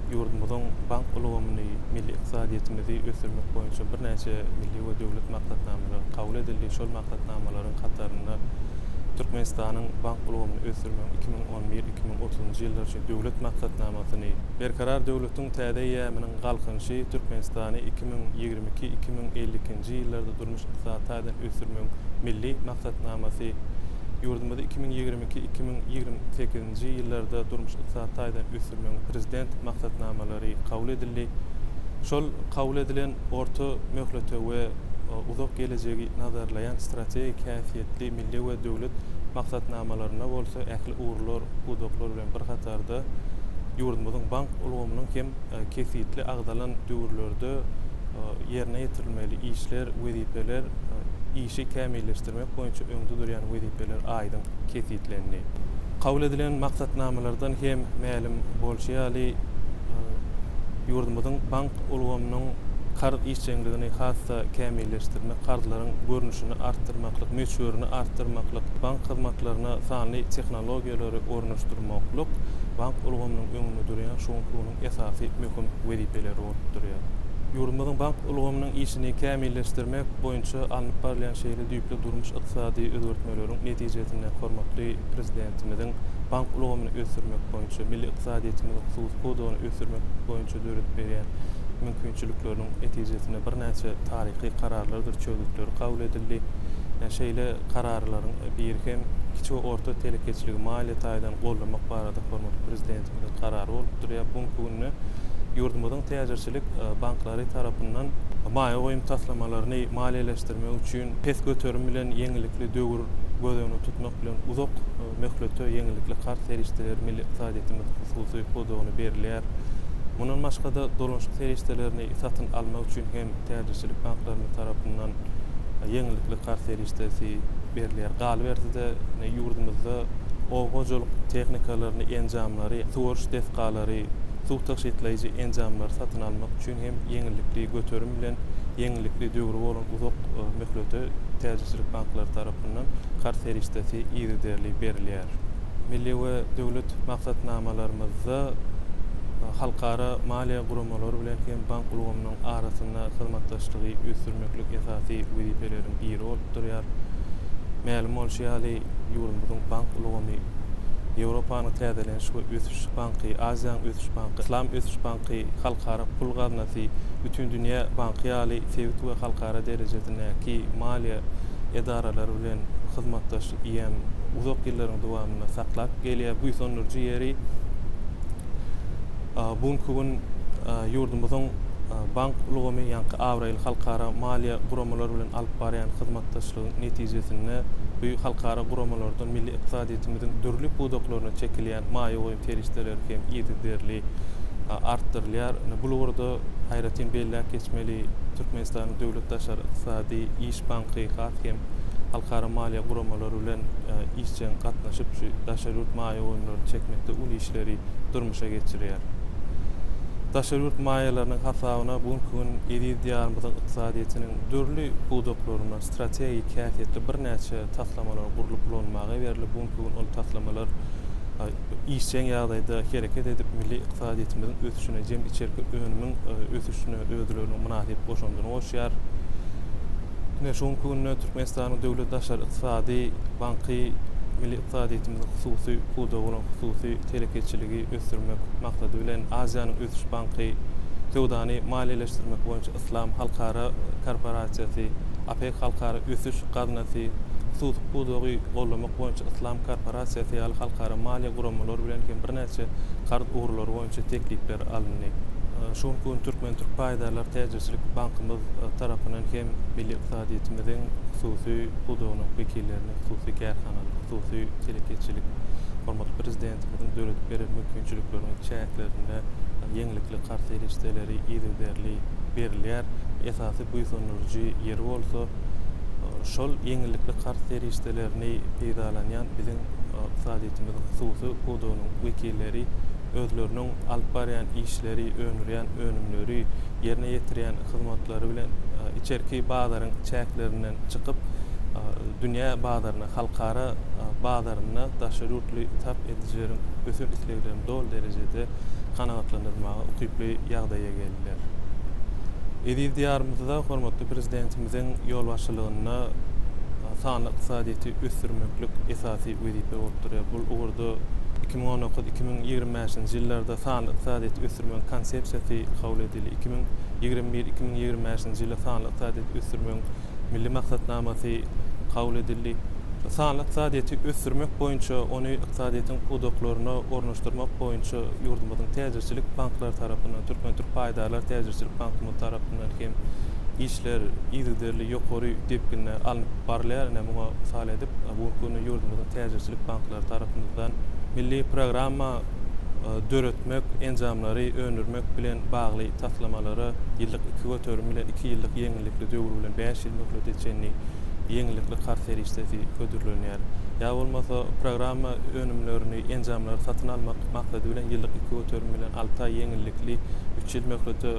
G: ýurdumyzyň bank ulgamyny, milli ykdysadyýetimizi ösdürmek boýunça birnäçe milli we döwlet maksatnamalary kabul edildi. Şol maksatnamalaryň hatarynda Türkmenistanyň bank ulgamyny ösdürmegiň 2011, 2030-njy ýyllar üçin Döwlet maksatnamasyny, Berkarar döwletiň täze eýýamynyň Galkynyşy Türkmenistany 2022, 2052-nji ýyllarda durmuş-ykdysady taýdan ösdürmegiň Milli maksatnamasy, ýurdumyzy 2022, 2028-nji ýyllarda durmuş-ykdysady taýdan ösdürmegiň Prezident maksatnamalary kabul edildi. Şol kabul edilen orta möhlete we uzak gelejegi nazarlaýan strategik häsiýetli milli we döwlet maksatnamalarynda bolsa ähli ugurlar, pudaklar bilen bir hatarda ýurdumyzyň bank ulgamynyň hem kesgitli agzalan döwürlerde ýerine ýetirilmeli işler, wezipeler, işi kämilleşdirmek boýunça öňde durýan wezipeler aýdyň kesgitlendi. Kabul edilen maksatnamalardan hem mälim bolşy ýaly, ýurdumyzyň bank ulgamynyň karz işjeňligini has-da kämilleşdirmek, karzlaryň görnüşini artdyrmaklyk, möçberini artdyrmaklyk, bank hyzmatlaryna sanly tehnologiýalary ornaşdyrmaklyk bank ulgamynyň öňünde durýan şu günki günüň esasy möhüm wezipeleri bolup durýar. Ýurdumyzyň bank ulgamynyň işini kämilleşdirmek boýunça alnyp barylýan şeýle düýpli durmuş-ykdysady özgertmeleriň netijesinde hormatly Prezidentimiziň bank ulgamyny ösdürmek boýunça, milli ykdysadyýetimiziň hususy pudagyny ösdürmek boýunça döredip berýän mümkinçilikleriniň netijesinde birnäçe taryhy kararlardyr çözgütleri kabul edildi. Şeýle kararlaryň biri hem kiçi we orta telekeçiligi maliýe taýdan goldamak barada hormatly Prezidentimiziň karary bolup durýar. Bu günki günde ýurdumyzyň täjirçilik banklary tarapyndan maýa goýum taslamalaryny maliýeleşdirmek üçin pes göterim bilen ýeňillikli döwür göz öňünde tutmak bilen uzak möhlete ýeňillikli karz serişdeleri milli ykdysadyýetimiziň hususy pudagyna berilýär. Mundan başga-da, dolanyşyk serişdelerini satyn almak üçin hem täjirçilik banklarymyz tarapyndan ýeňillikli karz serişdesi berilýär. Galyberse-de, ýurdumyzda oba hojalyk tehnikalaryny, enjamlary, suwaryş desgalary, suw tygşytlaýjy enjamlary satyn almak üçin hem ýeňillikli göterim bilen ýeňillikli döwri bolan uzak möhlete täjirçilik banklary tarapyndan karz serişdesi yzygiderli berilýär. Milli we döwlet maksatnamalarymyzda halkara maliýe guramalary bilen hem bank ulgamynyň arasynda hyzmatdaşlygy ösdürmeklik esasy wezipeleriň biri bolup durýar. Mälim bolşy ýaly, ýurdumyzyň bank ulgamy Ýewropanyň Täzeleniş we ösüş banky, Aziýanyň ösüş banky, Yslam ösüş banky, Halkara pul gaznasy, Bütindünýä banky ýaly sebit we halkara derejesindäki maliýe edaralary bilen hyzmatdaşlyk eýýäm uzak ýyllaryň dowamynda saklap gelýär. Buýsandyryjy ýeri, bu günki gün ýurdumyzyň bank ulgamy ýaňky abraýly halkara maliýe guramalary bilen alyp barýan hyzmatdaşlygyň netijesinde bu halkara guramalardan milli ykdysadyýetimiziň dürli pudaklaryna çekilýän maýa goýum serişdeleri hem yzygiderli artdyrylýar. Ine, bu ugurda aýratyn belläp geçmeli, Türkmenistanyň Döwlet daşary ykdysady iş banky has hem halkara maliýe guramalary bilen işjeň gatnaşyp, şu daşary ýurt maýa goýumlaryny çekmekde uly işleri durmuşa geçirýär. Daşary ýurt maýalarynyň hasabyna bu günki gün eziz Diýarymyzyň ykdysadyýetiniň dürli pudaklarynda strategik häsiýetli birnäçe taslamalar gurlup ulanylmaga berilip, bu günki gün ol taslamalar işjeň ýagdaýda hereket edip, milli ykdysadyýetimiziň ösüşine, jem içerki önümiň ösüşine özleriniň mynasyp goşandyny goşýar. Ine, şu günki günde Türkmenistanyň Döwlet daşary ykdysady banky milli ykdysadyýetimiziň hususy pudagy bolan hususy telekeçiligi ösdürmek maksady bilen, Aziýanyň ösüş banky. Söwdany maliýeleşdirmek boýunça Yslam halkara korporasiýasy, OPEK halkara ösüş gaznasy, hususy pudagy goldamak boýunça Yslam korporasiýasy ýaly halkara maliýe guramalary bilen hem birnäçe karz ugurlary boýunça teklipler alyndy. Şu günki gün Türkmen-türk paýdarlar täjirçilik bankymyz tarapyndan hem milli ykdysadyýetimiziň hususy pudagynyň wekillerine, hususy kärhanalar, hususy telekeçilik hormatly Prezidentimiziň döredip beren mümkinçilikleriniň çäklerinde ýeňillikli karz serişdeleri yzygiderli berilýär. Esasy buýsandyryjy ýeri bolsa, şol ýeňillikli karz serişdelerini peýdalanýan biziň ykdysadyýetimiziň hususy pudagynyň wekilleri özleriniň alyp barýan işleri, öndürýän önümleri, ýerine ýetirýän hyzmatlary bilen içerki bazaryň çäklerinden çykyp, dünýä bazaryna, halkara bazarynda daşary ýurtly sarp edijileriň ösen isleglerini doly derejede kanagatlandyrmaga ukyply ýagdaýa geldiler. Eziz Diýarymyzda hormatly Prezidentimiziň ýolbaşçylygynda sanly ykdysadyýeti ösdürmeklik esasy wezipe bolup durýar. Bu ugurda 2019, 2025-nji ýyllarda sanly ykdysadyýeti ösdürmegiň Konsepsiýasy kabul edildi. 2021, 2025-nji ýylda sanly ykdysadyýeti ösdürmegiň Milli maksatnamasy kabul edildi. Sanly ykdysadyýeti ösdürmek boýunça, ony ykdysadyýetiň pudaklaryna ornaşdyrmak boýunça ýurdumyzyň täjirçilik banklary tarapyndan, Türkmen-türk paýdarlar täjirçilik bankymyz tarapyndan hem işler yzygiderli ýokary depginde alnyp barylýar. Ine, muňa mysal edip, bu günki günde ýurdumyzyň täjirçilik banklary tarapymyzdan milli programma döretmek, enjamlary öndürmek bilen bagly taslamalara ýyllyk 2% bilen iki ýyllyk ýeňillikli döwür bilen bäş ýyl möhlete çenli ýeňillikli karz serişdesi hödürlenýär. Ýa bolmasa programma önümlerini, enjamlary satyn almak maksady bilen ýyllyk 2% bilen alty aý ýeňillikli üç ýyl möhlete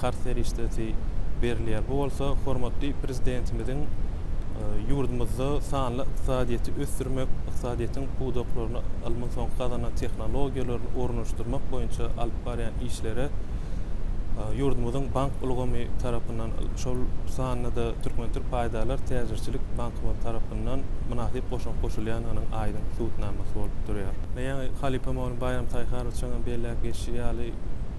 G: karz serişdesi berilýär. Bu bolsa hormatly Prezidentimiziň ýurdumyzda sanly ykdysadyýeti ösdürmek, ykdysadyýetiň pudaklaryna ylmyň soňky gazanan tehnologiýalaryny ornaşdyrmak boýunça alyp barýan işlere ýurdumyzyň bank ulgamy tarapyndan, şol sanda-da Türkmen-türk paýdarlar täjirçilik bankymyz tarapyndan mynasyp goşant goşulýandygynyň aýdyň subutnamasy bolup durýar. Ýaňy halypa mugallym Baýram Taýharowiçiň hem belläp geçişi ýaly,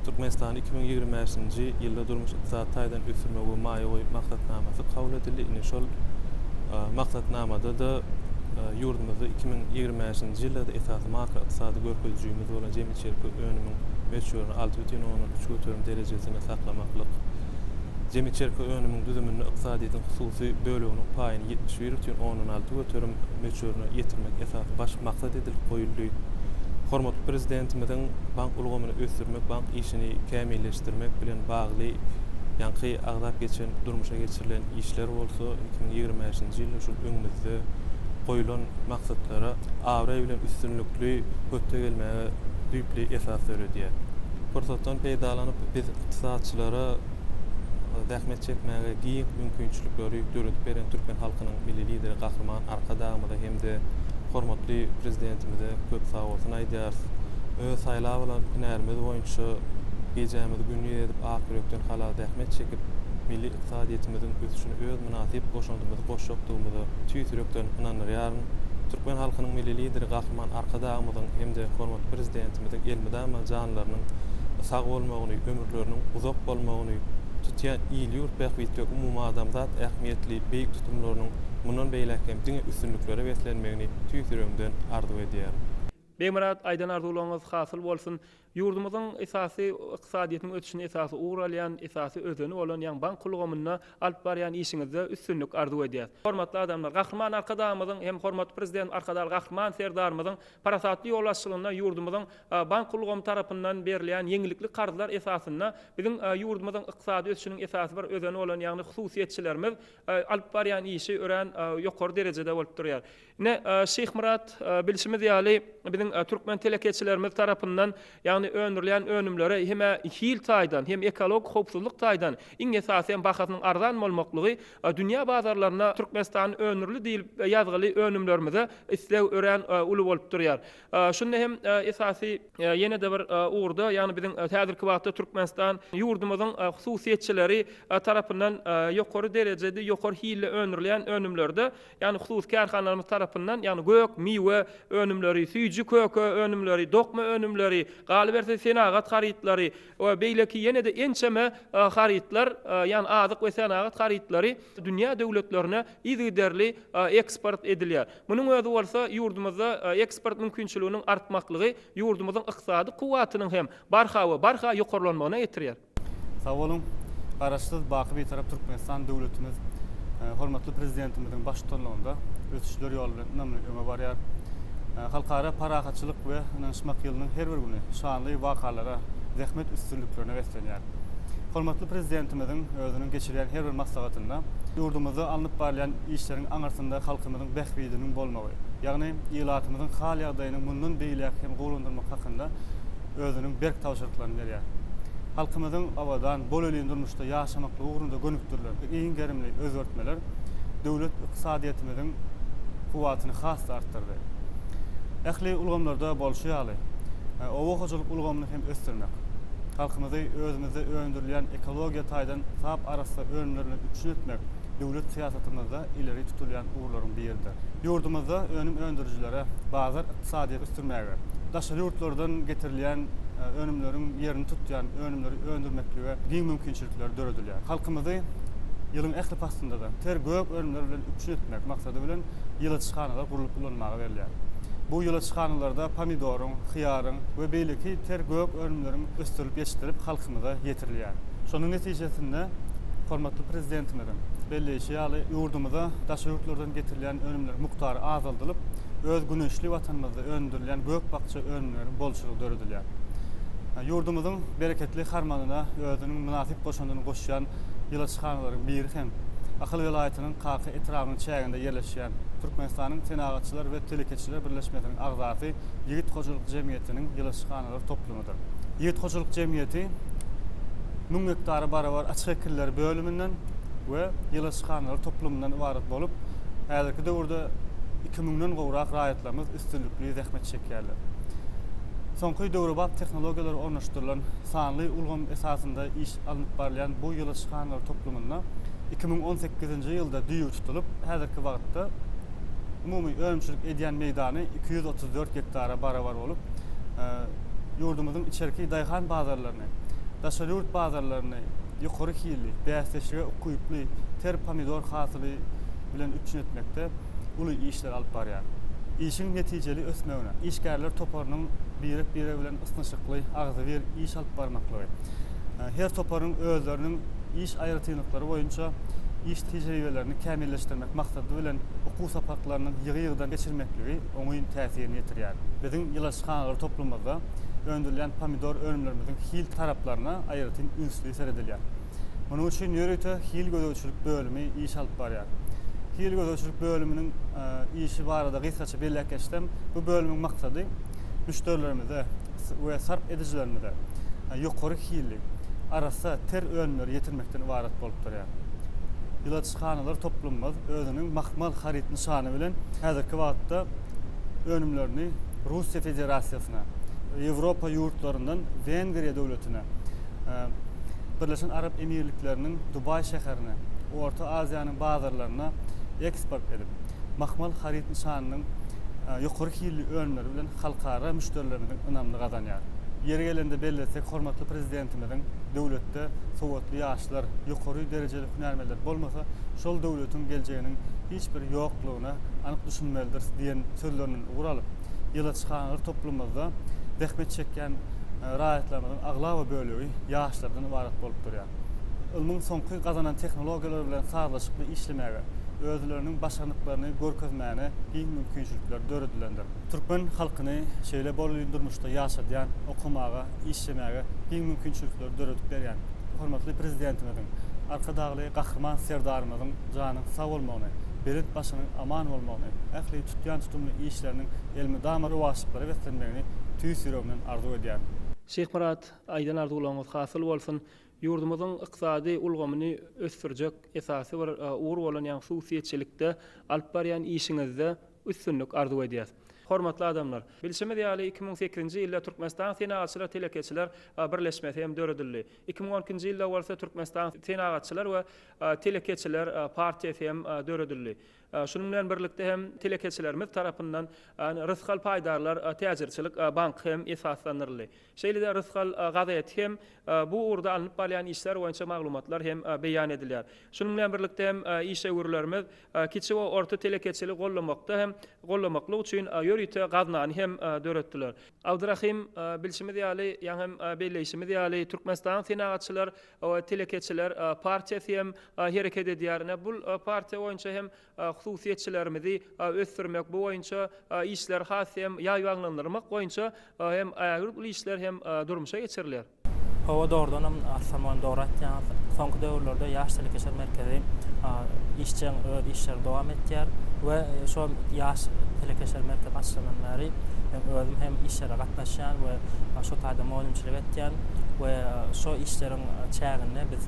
G: Türkmenistany 2025-nji ýylda durmuş-ykdysady taýdan ösdürmek we maýa goýum maksatnamasy kabul edildi. Ine, şol maksatnamada-da ýurdumyzda 2025-nji ýylda-da esasy makroykdysady görkezijimiz bolan jemi içerki önümiň möçberini 6,3% derejesinde saklamaklyk, jemi içerki önümiň düzüminde ykdysadyýetiň hususy böleginiň paýyny 71,6% möçberine ýetirmek esasy baş maksat edilip goýuldy. Hormatly Prezidentimiziň bank ulgamyny ösdürmek, bank işini kämilleşdirmek bilen bagly ýaňky agzap geçen durmuşa geçirilen işler bolsa 2025-nji ýylda şul öňümizde goýlan maksatlara abraý bilen üstünlikli hötde gelmäge düýpli esas döredýär. Pursatdan peýdalanyp, biz ykdysatçylara zähmet çekmäge giň mümkinçilikleri döredip beren türkmen halkynyň Milli Lideri Gahryman Arkadagymyza hem-de hormatly Prezidentimize köp sagbolsun aýdýarys. Öz saýlap alan hünärimiz boýunça gijämizi gündiz edip ak ýürekden halal zähmet çekip, milli ykdysadyýetimiziň ösüşine öz mynasyp goşandymyzy goşjakdygymyza tüýs ýürekden ynandyrýaryn. Türkmen halkynyň Milli Lideri Gahryman Arkadagymyzyň hem-de hormatly Prezidentimiziň elmydama janlarynyň sag bolmagyny, ömürleriniň uzak bolmagyny, tutýan il-ýurt bähbitli we umumadamzat ähmiýetli beýik tutumlarynyň mundan beýläk hem diňe üstünliklere beslenmegini tüýs ýüregimden arzuw edýärin.
H: Begmyrat, aýdan arzuwlaryňyz hasyl bolsun! Ýurdumyzyň esasy ykdysadyýetiniň ösüşine esasy ugur alýan, esasy özeni bolan ýaňy bank ulgamynda alyp barýan işiňizde üstünlik arzuw edýäs. Hormatly adamlar, Gahryman Arkadagymyzyň hem hormatly Prezident Arkadagly Gahryman Serdarymyzyň parasatly ýolbaşçylygynda ýurdumyzyň bank ulgamy tarapyndan berilýän ýeňillikli karzlar esasynda biziň ýurdumyzyň ykdysady ösüşiniň esasy bir özeni bolan ýagny hususyýetçilerimiz alyp barýan işi örän ýokary derejede bolup durýar. Ine, Şyhmyrat, bilşimiz ýaly, biziň türkmen telekeçilerimiz tarapyndan, ýagny öndürilýän önümlere hem-ä hil taýdan, hem ekologik howpsuzlyk taýdan, iň esasy hem bahasynyň arzan bolmaklygy dünýä bazarlarynda Türkmenistan öndürildi diýlip ýazgyly önümlerimize isleg örän uly bolup durýar. Şunda hem esasy ýene-de bir ugurda, ýagny biziň häzirki wagtda Türkmenistan ýurdumyzyň hususyýetçileri tarapyndan ýokary derejede, ýokary hilli öndürilýän önümlerde Ýagny hususy kärhanalarymyz tarapyndan, ýagny gök, miwe önümleri, süýji-köke önümleri, dokma önümleri, galyberse. Galyberse, senagat harytlary we beýleki ýene-de ençeme harytlar, ýagny azyk we senagat harytlary dünýä döwletlerine yzygiderli eksport edilýär. Munuň özi bolsa ýurdumyzda eksport mümkinçiliginiň artmaklygy ýurdumyzyň ykdysady kuwwatynyň hem barha we barha ýokarlanmagyna getirýär.
G: Sag boluň! Garaşsyz, baky Bitarap Türkmenistan döwletimiz hormatly Prezidentimiziň baştutanlygynda ösüşler ýoly bilen ynamly öňe barýar. Halkara parahatçylyk we ynanyşmak ýylynyň her bir güni şanly wakalara, zähmet üstünliklerine beslenýär. Hormatly Prezidentimiziň özüniň geçirýän her bir maslahatynda ýurdumyzda alnyp barylýan işleriň aňyrsynda halkymyzyň bähbidiniň bolmagy, ýagny ilatymyzyň hal-ýagdaýynyň mundan beýläk hem gowulandyrmak hakynda özüniň berk tabşyryklaryny berýär. Halkymyzyň abadan, bolelin durmuşda ýaşamaklygy ugrunda gönükdirilen giň gerimli özgertmeler döwlet ykdysadyýetimiziň kuwwatyny has-da artdyrdy. Ähli ulgamlarda bolşy ýaly, oba hojalyk ulgamyny hem ösdürmek, halkymyzy özümizde öndürilýän ekologiýa taýdan sap arassa önümler bilen üpjün etmek döwlet syýasatymyzda ileri tutulýan ugurlaryň biridir. Ýurdumyzda önüm öndürijilere bazar ykdysadyýeti ösdürmäge, daşary ýurtlardan getirilýän önümleriň ýerini tutýan önümleri öndürmeklige giň mümkinçilikler döredilýär. Halkymyzy ýylyň ähli paslynda-da ter gök önümler bilen üpjün etmek maksady bilen ýyladyşhanalar gurlup ulanmaga berilýär. Bu ýyladyşhanalarda pomidoryň, hyýaryň we beýleki ter gök önümleriň ösdürilip ýetişdirilip halkymyza ýetirilýär. Şonuň netijesinde hormatly Prezidentimiziň belleýşi ýaly, ýurdumyza daşary ýurtlardan getirilýän önümleriň mukdary azaldylyp, öz güneşli Watanymyzda öndürilýän gök-bakja önümleriň bolçulygy döredilýär. Ýurdumyzyň bereketli harmanyna özüniň mynasyp goşandyny goşýan ýyladyşhanalaryň biri hem Ahal welaýatynyň Kaka etrabynyň çäginde ýerleşýän Türkmenistanyň Senagatçylar we telekeçiler birleşmesiniň agzasy Ýigit hojalyk jemgyýetiniň ýyladyşhanalar toplumydyr. Ýigit hojalyk jemgyýeti 1000 gektara barabar açyk ekinler bölüminden we ýyladyşhanalar toplumyndan ybarat bolup, häzirki döwürde iki müňden gowrak raýatlarymyz üstünlikli zähmet çekýärler. Soňky döwrebap tehnologiýalar ornaşdyrylan sanly ulgam esasynda iş alnyp barylýan bu ýyladyşhanalar toplumynda 2018-nji ýylda düýbi tutulyp, häzirki wagtda umumy önümçilik edýän meýdany 234 gektara barabar bolup, ýurdumyzyň içerki daýhan bazarlaryny, daşary ýurt bazarlaryny ýokary hilli, bäsdeşlige ukyply ter pomidor hasyly bilen üpjün etmekde uly işler alyp barýar. Işiň netijeli ösmegine işgärler toparynyň birek-biregi bilen ysnyşykly, agzybir iş alyp barmaklygy, her toparyň özleriniň iş aýratynlyklary boýunça iş tejribelerini kämilleşdirmek maksady bilen okuw sapaklarynyň ýygy-ýygydan geçirmekligi oňyn täsirini ýetirýär. Biziň ýyladyşhanalar toplumymyzda öndürilýän pomidor önümlerimiziň hil taraplaryna aýratyn ünsli seredilýär. Munuň üçin ýörite hil gözegçilik bölümi iş alyp barýar. Hil gözegçilik bölüminiň işi barada gysgaça belläp geçsem, bu bölümiň maksady müşderilerimize we sarp edijilerimize ýokary hilli, arassa ter önümleri ýetirmekden ybarat bolup durýar. Ýyladyşhanalar toplumymyz özüniň Mahmal haryt nyşany bilen häzirki wagtda önümlerini Russiýa Federasiýasyna, Ýewropa ýurtlaryndan Wengriýa döwletine, Birleşen Arap Emirlikleriniň Dubaý şäherine, Orta Aziýanyň bazarlaryna eksport edip, Mahmal haryt nyşanynyň ýokary hilli önümleri bilen halkara müşderilerimiziň ynamyny gazanýar. Ýeri gelende bellesek, hormatly Prezidentimiziň döwletde sowatly ýaşlar, ýokary derejeli hünärmenler bolmasa, şol döwletiň geljeginiň hiç bir ýoklugyna anyk düşünmelidiris diýen sözlerinden ugur alyp, ýyladyşhanalar toplumymyzda zähmet çekýän raýatlarymyzyň aglaba bölegi ýaşlardan ybarat bolup durýar. Ylmyň soňky gazanan tehnologiýalary bilen sazlaşykly işlemäge, özleriniň başarnyklaryny görkezmäne giň mümkinçilikler döredilendir. Türkmen halkyny şeýle bolelin durmuşda ýaşadýan, okamaga, işlemäge giň mümkinçilikleri döredip berýän hormatly Prezidentimiziň, Arkadagly Gahryman Serdarymyzyň janynyň sag bolmagyny, belent başynyň aman bolmagyny, ähli tutýan tutumly işleriniň elmydama rowaçlyklara beslenmegini tüýs ýüregimden arzuw edýärin.
H: Şyhmyrat, aýdan arzuwlaryňyz hasyl bolsun! Ýurdumyzyň ykdysady ulgamyny ösdürjek esasy bir ugur bolan ýagny hususyýetçilikde alyp barýan işiňizde üstünlik arzuw edýäs. Hormatly adamlar! Bilşimiz ýaly, 2008-nji ýylda Türkmenistan Senagatçylar telekeçiler birleşmesi hem döredildi. 2012-nji ýylda bolsa Türkmenistan Senagatçylar we telekeçiler partiýasy hem döredildi. Şunuň bilen birlikde hem telekeçilerimiz tarapyndan Rysgal paýdarlar täjirçilik banky hem esaslandyryldy. Şeýle-de Rysgal gazeti hem bu ugurda alnyp barylýan işler boýunça maglumatlar hem beýan edilýär. Şunuň bilen birlikde hem işewürlerimiz kiçi we orta telekeçiligi goldamakda hem goldamaklyk üçin ýörite gaznany hem döretdiler. Abdyrahym, bilşimiz ýaly, ýaňy hem belleýşimiz ýaly, Türkmenistanyň Senagatçylar we telekeçiler partiýasy hem hereket edýär. Ine, bul partiýa boýunça hem hususyýetçilerimizi ösdürmek, bu boýunça işleri has hem ýaýbaňlandyrmak boýunça hem ägirt uly işler hem durmuşa geçirilýär.
E: Hawa, dogrudanam, Arslanoň dogry aýtýaňyz. Soňky döwürlerde Ýaş telekeçiler merkezi işjeň öz işlerini dowam etýär we şol Ýaş telekeçiler merkezi açylandan bäri men özüm hem işlere gatnaşýan we şo taýda mugallymçylyk etýän we şo işleriň çäginde biz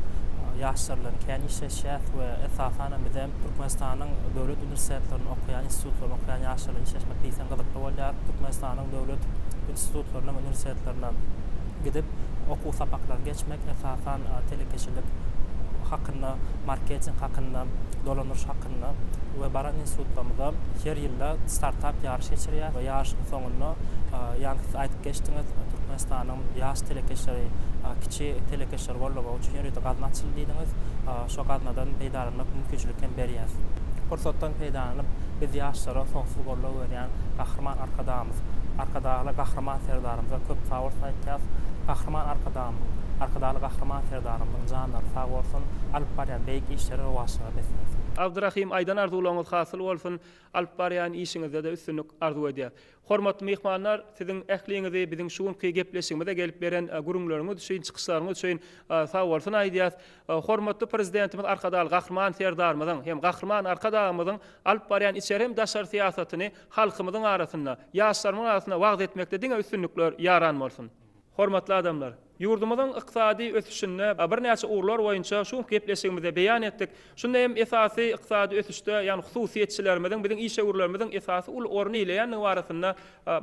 E: ýaşlar bilen kän işleşýäs we esasanam bize Türkmenistanyň döwlet uniwersitetlerinde okaýan, institutlarynda okaýan ýaşlar bilen işleşmek diýseň gyzykly bolýar. Türkmenistanyň döwlet institutlaryna we uniwersitetlerine gidip, okuw sapaklaryny geçmek, esasan telekeçilik hakynda, marketing hakynda, dolandyryş hakynda we baran institutlarymyzda her ýylda startap ýaryş geçirýär we ýaryşyň soňunda ýaňky siz aýdyp geçdiňiz, Türkmenistanyň ýaş telekeçileri, kiçi telekeçileri goldamak üçin ýörite gazna açyldy diýdiňiz. Şo gaznadan peýdalanmak mümkinçilik hem berýär. Pursatdan peýdalanyp, biz ýaşlara soňsuz goldaw berýän Gahryman Arkadagymyz, Arkadagly Gahryman Serdarymyza köp sag bolsun aýtýas. Gahryman Arkadagymyzyň, Arkadagly Gahryman Serdarymyzyň janlary sag bolsun, alyp barýan beýik işleri rowaçlyga beslensin.
H: Abdyrahym aýdan arzuwlaryňyz hasyl bolsun, alyp barýan işiňizde-de üstünlik arzuw edýäs. Hormatly myhmanlar, siziň ähliňizi biziň şu günki gepleşigimize gelip beren gürrüňleriňiz üçin, çykyşlaryňyz üçin sagbolsun aýdýas. Hormatly Prezidentimiz Arkadagly Gahryman Serdarymyzyň hem Gahryman Arkadagymyzyň alyp barýan içeri hem daşary syýasatyny halkymyzyň arasynda, ýaşlarymyzyň arasynda wagyz etmekde diňe üstünlikler ýaran bolsun! Hormatly adamlar! Ýurdumyzyň ykdysady ösüşinde birnäçe ugurlar boýunça şu günki gepleşigimizde beýan etdik. Şunda hem esasy ykdysady ösüşde, ýagny hususyýetçilerimiziň, biziň işewürlerimiziň esasy uly orun eýleýändigi barasynda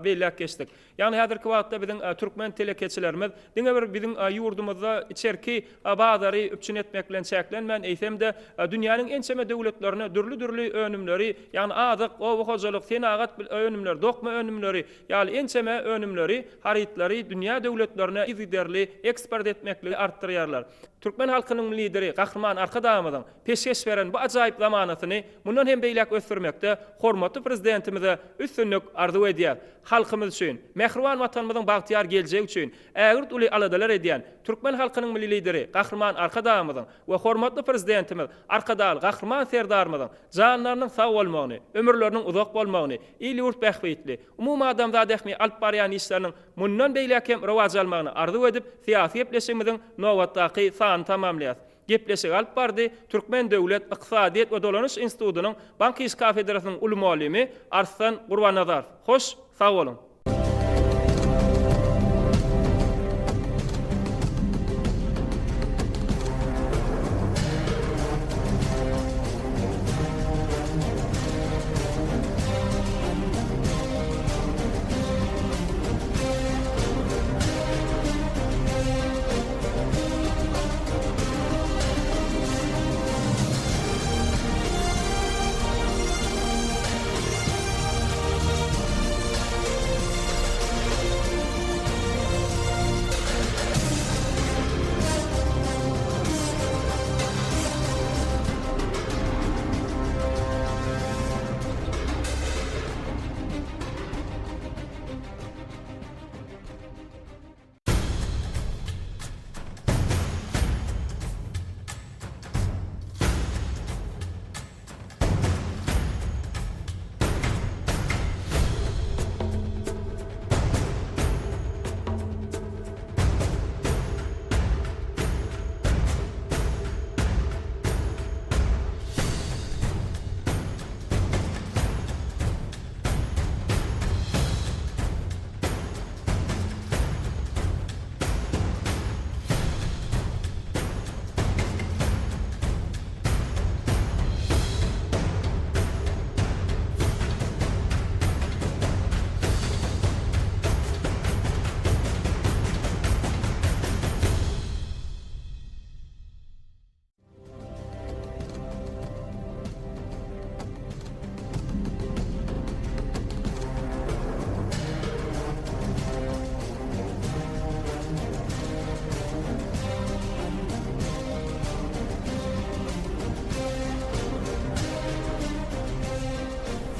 H: belläp geçdik. Ýagny häzirki wagtda biziň türkmen telekeçilerimiz diňe bir biziň ýurdumyzda içerki bazary üpjün etmek bilen çäklenmän, eýsem-de, dünýäniň ençeme döwletlerine dürli-dürli önümleri, ýagny azyk, oba hojalyk, senagat önümleri, dokma önümleri ýaly ençeme önümleri, harytlary dünýä döwletlerine yzygiderli eksport etmekligi artdyrýarlar. Türkmen halkynyň Lideri Gahryman Arkadagymyzyň peşgeş beren bu ajaýyp zamanasyny mundan hem beýläk ösdürmekde hormatly Prezidentimize üstünlik arzuw edýär. Halkymyz üçin, mähriban Watanymyzyň bagtyýar geljegi üçin ägirt uly aladalar edýän türkmen halkynyň Milli Lideri Gahryman Arkadagymyzyň we hormatly Prezidentimiz Arkadagly Gahryman Serdarymyzyň janlarynyň sag bolmagyny, ömürleriniň uzak bolmagyny, il-ýurt bähbitli, umumadamzat ähmiýetli alyp barýan işleriniň mundan beýläk hem rowaç almagyny arzuw edip, syýasy gepleşigimiziň nobatdaky sanyny tamamlaýarys. Gepleşigi alyp bardy Türkmen döwlet ykdysadyýet we dolanyş institutynyň bank işi kafedrasynyň uly mugallymy Arslan Gurbannazarow. Hoş, sag boluň!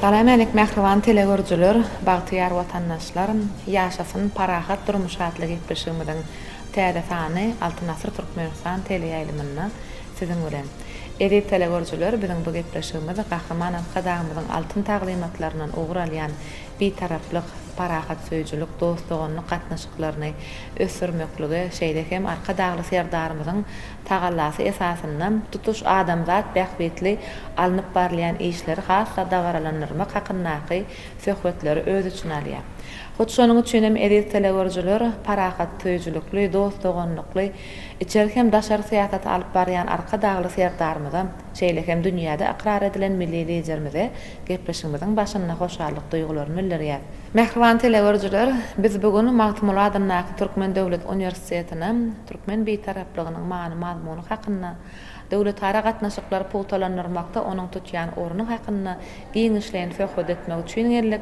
J: Salam-älik mähriban telegörüjiler, bagtyýar watandaşlar! Ýaşasyn parahat durmuş atly gepleşigimiziň täze sany Altyn asyr Türkmenistan teleýaýlymynda siziň bilen. Eziz telegörüjiler, biziň bu gepleşigimiz Gahryman Arkadagymyzyň altyn taglymatlaryndan ugur alýan Bitaraplyk, parahatsöýüjilik, dost-doganlyk gatnaşyklaryny ösdürmeklige, şeýle hem Arkadagly Serdarymyzyň tagallasy esasynda tutuş adamzat bähbitli alnyp barylýan işleri has-da dabaralandyrmak hakyndaky söhbetleri öz içine alýar. Hut şonuň üçin hem, eziz telegörüjiler, parahatsöýüjilikli, dost-doganlykly içeri hem daşary syýasaty alyp barýan Arkadagly Serdarymyza, şeýle hem dünýäde ykrar edilen Milli Liderimize Gepleşigimiziň başynda hoşallyk duýgularyny bildirýäs. Mähriban telegörüjiler, biz bu gün Magtymguly adyndaky Türkmen döwlet uniwersitetine türkmen Bitaraplygynyň many-mazmuny hakynda, döwletara gatnaşyklary pugtalandyrmakda onuň tutýan orny hakynda giňişleýin söhbet etmek üçin geldik.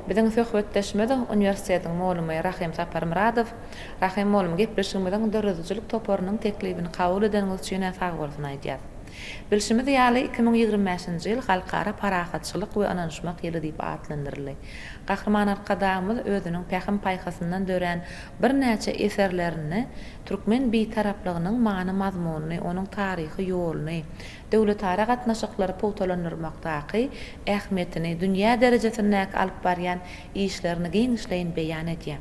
J: Biziň söhbetdeşimiz uniwersitetiň mugallymy Rahym Saparmyradow. Rahym mugallym, gepleşigimiziň döredijilik toparynyň teklibini kabul edeniňiz üçin-ä sagbolsun aýdýas. Bilşimiz ýaly, 2025-nji ýyl Halkara parahatçylyk we ynanyşmak ýyly diýip atlandyryldy. Gahryman Arkadagymyz özüniň pähim-paýhasyndan dörän birnäçe eserlerinde türkmen Bitaraplygynyň many-mazmunyny, onuň taryhy ýoluny, döwletara gatnaşyklary pugtalandyrmakdaky ähmiýetini, dünýä derejesindäki alyp barýan işlerini giňişleýin beýan edýär.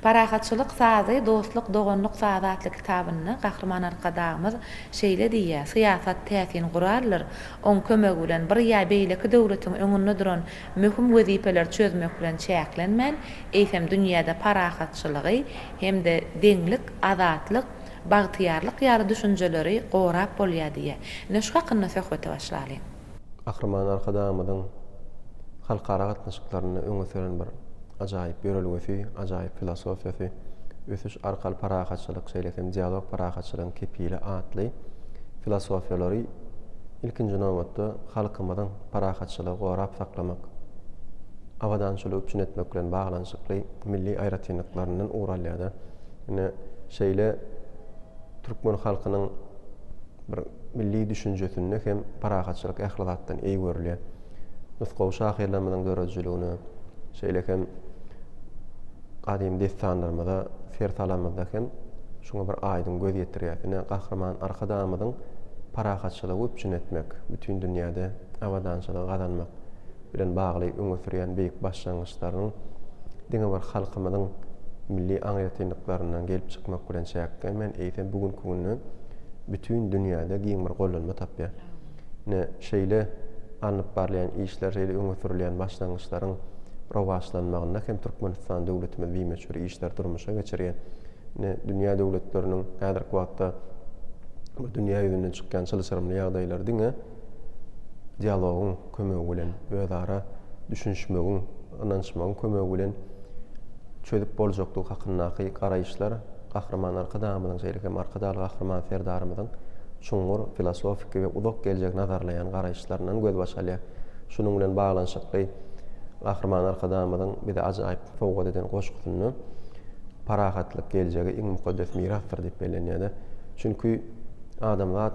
J: Parahatçylyk sazy, dostluk, doganlyk sazy atly kitabynda Gahryman Arkadagymyz şeýle diýýär, Syýasat täsin guraldyr. Oň kömegi bilen bir ýa beýleki döwletiň öňünde duran möhüm wezipeleri çözmek bilen çäklenmän, eýsem dünýäde parahatçylygy hem-de deňlik, azatlyk, bagtyýarlyk ýaly düşünjeleri gorap bolýar diýýär. Ine şu hakynda söhbete başlalyň.
M: Gahryman Arkadagymyzyň halkara gatnaşyklarynda öňe süren bir ajaýyp ýörelgesi, ajaýyp filosofiýasy Ösüş arkaly parahatçylyk, şeýle hem Dialog parahatçylygyň kepili atly filosofiýalary ilkinji nobatda halkymyzyň parahatçylygy gorap saklamak, abadançylygy üpjün etmek bilen baglanyşykly milli aýratynlyklaryndan ugur alýar-da. Ine, şeýle türkmen halkynyň bir milli düşünjesinde hem parahatçylyk ähli zatdan eý görülýär. Nusgawy şahyrlarymyzyň döredijiligine, şeýle hem gadymy dessanlarymyza ser salanymyzda hem şuňa bir aýdyň göz ýetirýäris. Ine, Gahryman Arkadagymyzyň parahatçylygy üpjün etmek, bütin dünýäde abadançylygy gazanmak bilen bagly öňe sürýän beýik başlangyçlarynyň diňe bir halkymyzyň milli aňryýetynlyklaryndan gelip çykmak bilen çäklenmän, eýsem, bu günki günde bütin dünýäde giň bir gollanma tapýar. Ine, şeýle alnyp barylýan işler, şeýle öňe sürülýän başlangyçlaryň rowaçlanmagynda hem Türkmenistan döwletimiz bimöçber işleri durmuşa geçirýär. Ine, dünýä döwletleriniň häzirki wagtda bu dünýä ýüzünde çykýan çylşyrymly ýagdaýlary diňe dialogyň kömegi bilen, özara düşünişmegiň, ynanyşmagyň kömegi bilen çözüp boljakdygy hakyndaky garaýyşlar Gahryman Arkadagymyzyň, şeýle hem Arkadagly Gahryman Serdarymyzyň çuňňur filosofiki we uzak geljegi nazarlaýan garaýyşlaryndan gözbaş alýar. Şunuň bilen baglanyşykly Gahryman Arkadagymyzyň bize ajaýyp sowgat eden goşgusynda Parahatlyk geljege iň mukaddes mirasdyr diýip bellenýär-de. Çünki adamzat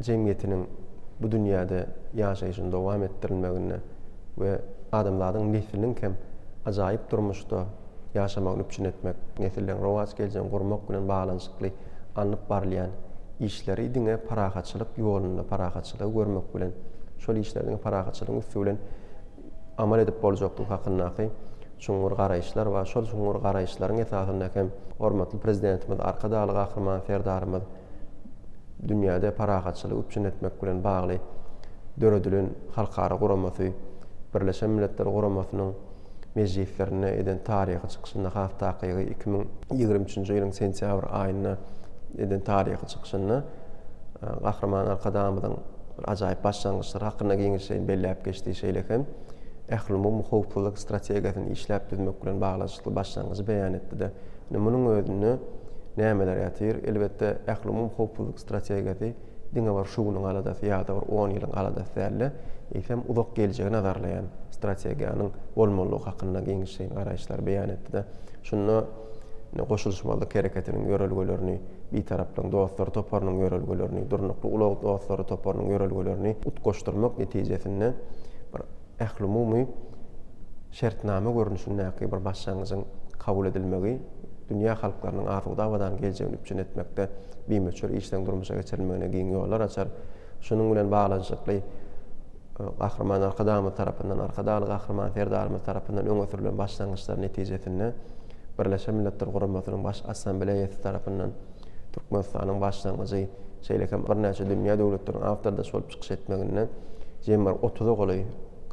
M: jemgyýetiniň bu dünýäde ýaşaýşyny dowam etdirilmeginde we adamzadyň nesliniň hem ajaýyp durmuşda ýaşamagyny üpjün etmek, nesilleriň rowaç geljegini gurmak bilen baglanyşykly alnyp barylýan işleri diňe parahatçylyk ýolunda, parahatçylygy görmek bilen, şol işleri diňe parahatçylygyň üsti bilen amal edip boljakdygy hakyndaky çuňňur garaýyşlar bar. Şol çuňňur garaýyşlaryň esasynda hem hormatly Prezidentimiz Arkadagly Gahryman Serdarymyz dünýäde parahatçylygy üpjün etmek bilen bagly döredilen halkara guramasy, Birleşen Milletler Guramasynyň mejlislerinde eden taryhy çykyşynda, has takygy 2023-nji ýylyň sentýabr aýynda eden taryhy çykyşynda Gahryman Arkadagymyzyň bir ajaýyp başlangyçlary hakynda giňişleýin belläp geçdi, şeýle hem ählumumy howpsuzlyk strategiýasyny işläp düzmek bilen baglanyşykly başlangyjy beýan etdi-de. Indi munuň özünde nämeler ýatyr? Elbetde, ählumumy howpsuzlyk strategiýasy diňe bir şu günüň aladasy ýa-da bir on ýylyň aladasy däl-de, eýsem, uzak geljegi nazarlaýan strategiýanyň bolmalydygy hakynda giňişleýin garaýyşlary beýan etdi-de, şunda Goşulyşmazlyk hereketiniň ýörelgelerini, Bitaraplygyň dostlary toparynyň ýörelgelerini, Durnukly ulag dostlary toparynyň ýörelgelerini utgaşdyrmak netijesinde. ählumumy şertnama görnüşindäki bir başlangyjyň kabul edilmegi dünýä halklarynyň asuda abadan geljegini üpjün etmekde bimöçber işleriň durmuşa geçirilmegine giň ýollar açar. Şunuň bilen baglanyşykly Gahryman Arkadagymyz tarapyndan, Arkadagly Gahryman Serdarymyz tarapyndan öňe sürlen başlangyçlar netijesinde Birleşen Milletler Guramasynyň Baş Assambleýasy tarapyndan Türkmenistanyň başlangyjy, şeýle hem birnäçe dünýä döwletleriniň awtordaş bolup çykyş etmeginde jemi bir otuza golaý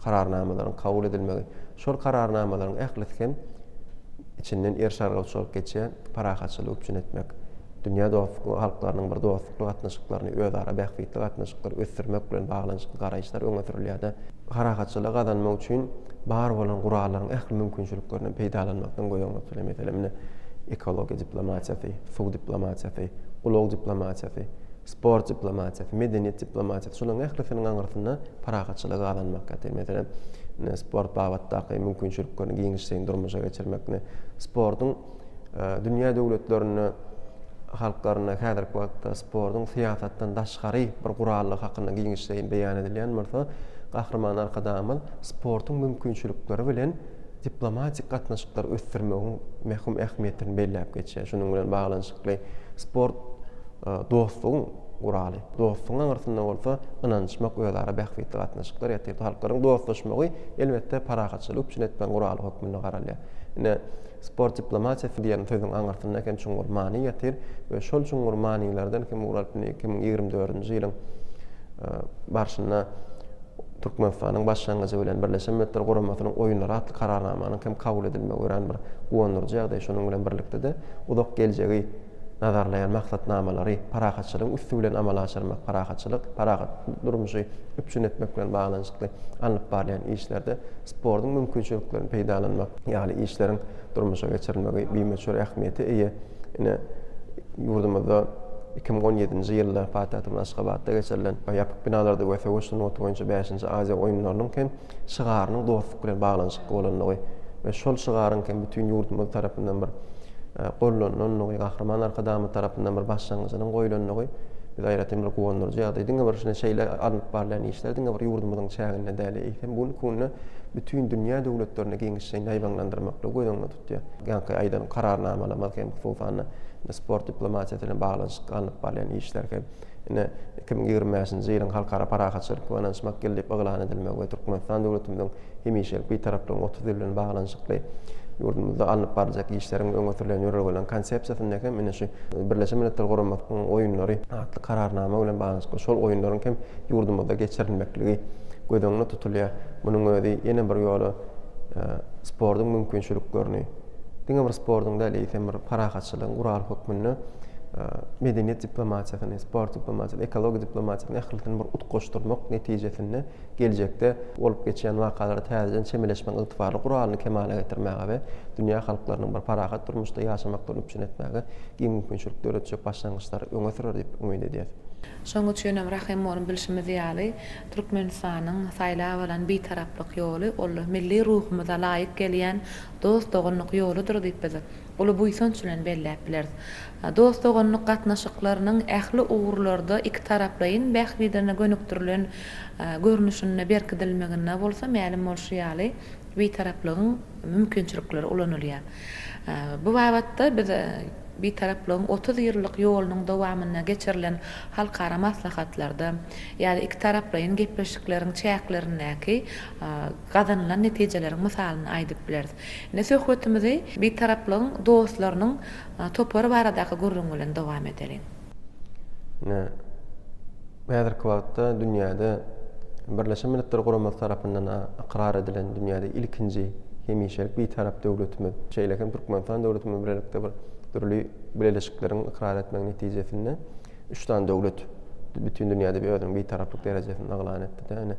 M: Kararnamalaryň kabul edilmegi, şol Kararnamalaryň ählisi hem içinden eriş-argaç bolup geçýän parahatçylygy üpjün etmek, dünýä dostlukly halklarynyň bir dostlukly gatnaşyklaryny, özara bähbitli gatnaşyklary ösdürmek bilen baglanyşykly garaýyşlar öňe sürülýär-de, parahatçylygy gazanmak üçin bar bolan gurallaryň ähli mümkinçiliklerinden peýdalanmakdan göz öňünde tutulýar. Meselem, ine, ekologiýa diplomatiýasy, suw diplomatiýasy, ulag diplomatiýasy, sport diplomatiýasy, medeniýet diplomatiýasy, şolaryň ählisiniň aňyrsynda parahatçylygy gazanmak ýatyr. Meselem, ine, sport babatdaky mümkinçiliklerini giňişleýin durmuşa geçirmek, ine, sportuň dünýä döwletlerinde, halklarynda häzirki wagtda sportuň syýasatdan daşgary bir gurallygy hakynda giňişleýin beýan edilýän bolsa, Gahryman Arkadagymyz sportuň mümkinçilikleri bilen diplomatik gatnaşyklary ösdürmegiň möhüm ähmiýetini belläp geçýär. Şunuň bilen baglanyşykly sport dostlugyň guraly. Dostlugyň aňyrsynda bolsa ynanyşmak, özara bähbitli gatnaşyklar ýatyr. Halklaryň dostlaşmagy, elbetde, parahatçylygy üpjün etmegiň guraly hökmünde garalýar. Ine, sport diplomatiýasy diýen sözüň aňyrsynda hem çuňňur many ýatyr we şol çuňňur manylardan hem ugur alyp, indi 2024-nji ýylyň barşynda Türkmenistanyň başlangyjy bilen Birleşen Milletler Guramasynyň Oýunlary atly Kararnamanyň hem kabul edilmegi örän bir guwandyryjy ýagdaý. Şonuň bilen birlikde-de, uzak geljegi nazarlaýan maksatnamalary parahatçylygyň üsti bilen amala aşyrmak, parahatçylyk, parahat durmuşy üpjün etmek bilen baglanyşykly alnyp barylýan işlerde sportuň mümkinçiliklerini peýdalanmak ýaly işleriň durmuşa geçirilmegi bimöçber ähmiýete eýe. Ine, ýurdumyzda 2017-nji ýylda paýtagtymyz Aşgabatda geçirilen ýapyk binalarda we söweş sungaty boýunça bäşinji Aziýa oýunlarynyň hem şygarynyň dostluk bilen baglanyşykly bolandygy we şol şygaryň hem bütin ýurdumyz tarapyndan bir gollanylandygy, Gahryman Arkadagymyz tarapyndan bir başlangyjynyň goýlandygy bizi aýratyn bir guwandyryjy ýagdaý. Diňe bir şeýle alnyp barylýan işler diňe bir ýurdumyzyň çäginde däl, eýsem bu günki günde bütin dünýä döwletlerinde giňişleýin ýaýbaňlandyrmaklygy göz öňünde tutýar. Ýaňky aýdan Kararnamalarymyz hem, hususan-da, sport diplomatiýasy bilen baglanyşykly alnyp barylýan işler hem, ine, 2025-nji ýylyň Halkara parahatçylyk we ynanyşmak ýyly diýip yglan edilmegi we Türkmenistan döwletimiziň hemişelik Bitaraplygyň 30 ýyly bilen baglanyşykly ýurdumyzda alnyp baryljak işleriň öňe sürlen ýörelgeleriň konsepsiýasynda hem ine şu Birleşen Milletler Guramasynyň oýunlary atly Kararnama bilen baglanyşykly şol oýunlaryň hem ýurdumyzda geçirilmekligi göz öňünde tutulýar. Munuň özi ýene bir ýola sportuň mümkinçiliklerini, diňe bir sportuň däl, eýsem bir parahatçylygyň guraly hökmünde medeniýet diplomatiýasyny, sport diplomatiýasyny, ekologiýa diplomatiýasyny ählisini bir utgaşdyrmak netijesinde geljekde bolup geçýän wakalara täzeden çemeleşmegiň ygtybarly guralyny kemala getirmäge we dünýä halklarynyň bir parahat durmuşda ýaşamaklaryny üpjün etmäge giň mümkinçilik döretjek başlangyçlary öňe sürer diýip umyt edýäs.
J: Şonuň üçin hem Rahym mollum bilşimiz ýaly, Türkmenistanyň saýlap alan Bitaraplyk ýoly ol milli ruhumyza laýyk gelýän dost-doganlyk ýoludyr diýip biz uly buýsanç bilen belläp bileris. Dost-doganlyk gatnaşyklarynyň ähli ugurlarda ikitaraplaýyn bähbidine gönükdirilen görnüşinde berkidilmeginde bolsa, mälim bolşy ýaly, Bitaraplygyň mümkinçilikleri ulanylýar. Bu babatda biz Bitaraplygyň 30 ýyllyk ýolunyň dowamynda geçirilen halkara maslahatlarda ýa-da ikitaraplaýyn gepleşikleriň çäklerindäki gazanylan netijeleriň mysalyny aýdyp bileris. Indi söhbetimizi Bitaraplygyň dostlarynyň topary baradaky gürrüň bilen dowam edeliň.
M: Ine, häzirki wagtda dünýäde Birleşen Milletler Guramasy tarapyndan ykrar edilen dünýäde ilkinji hemişelik Bitarap döwletimiz, şeýle hem Türkmenistan döwletimiz bilelikde bir dürli bileleşikleriň ykrar etmegi netijesinde üç sany döwlet bütin dünýäde bir özüniň Bitaraplyk derejesini yglan etdi-de. Ine,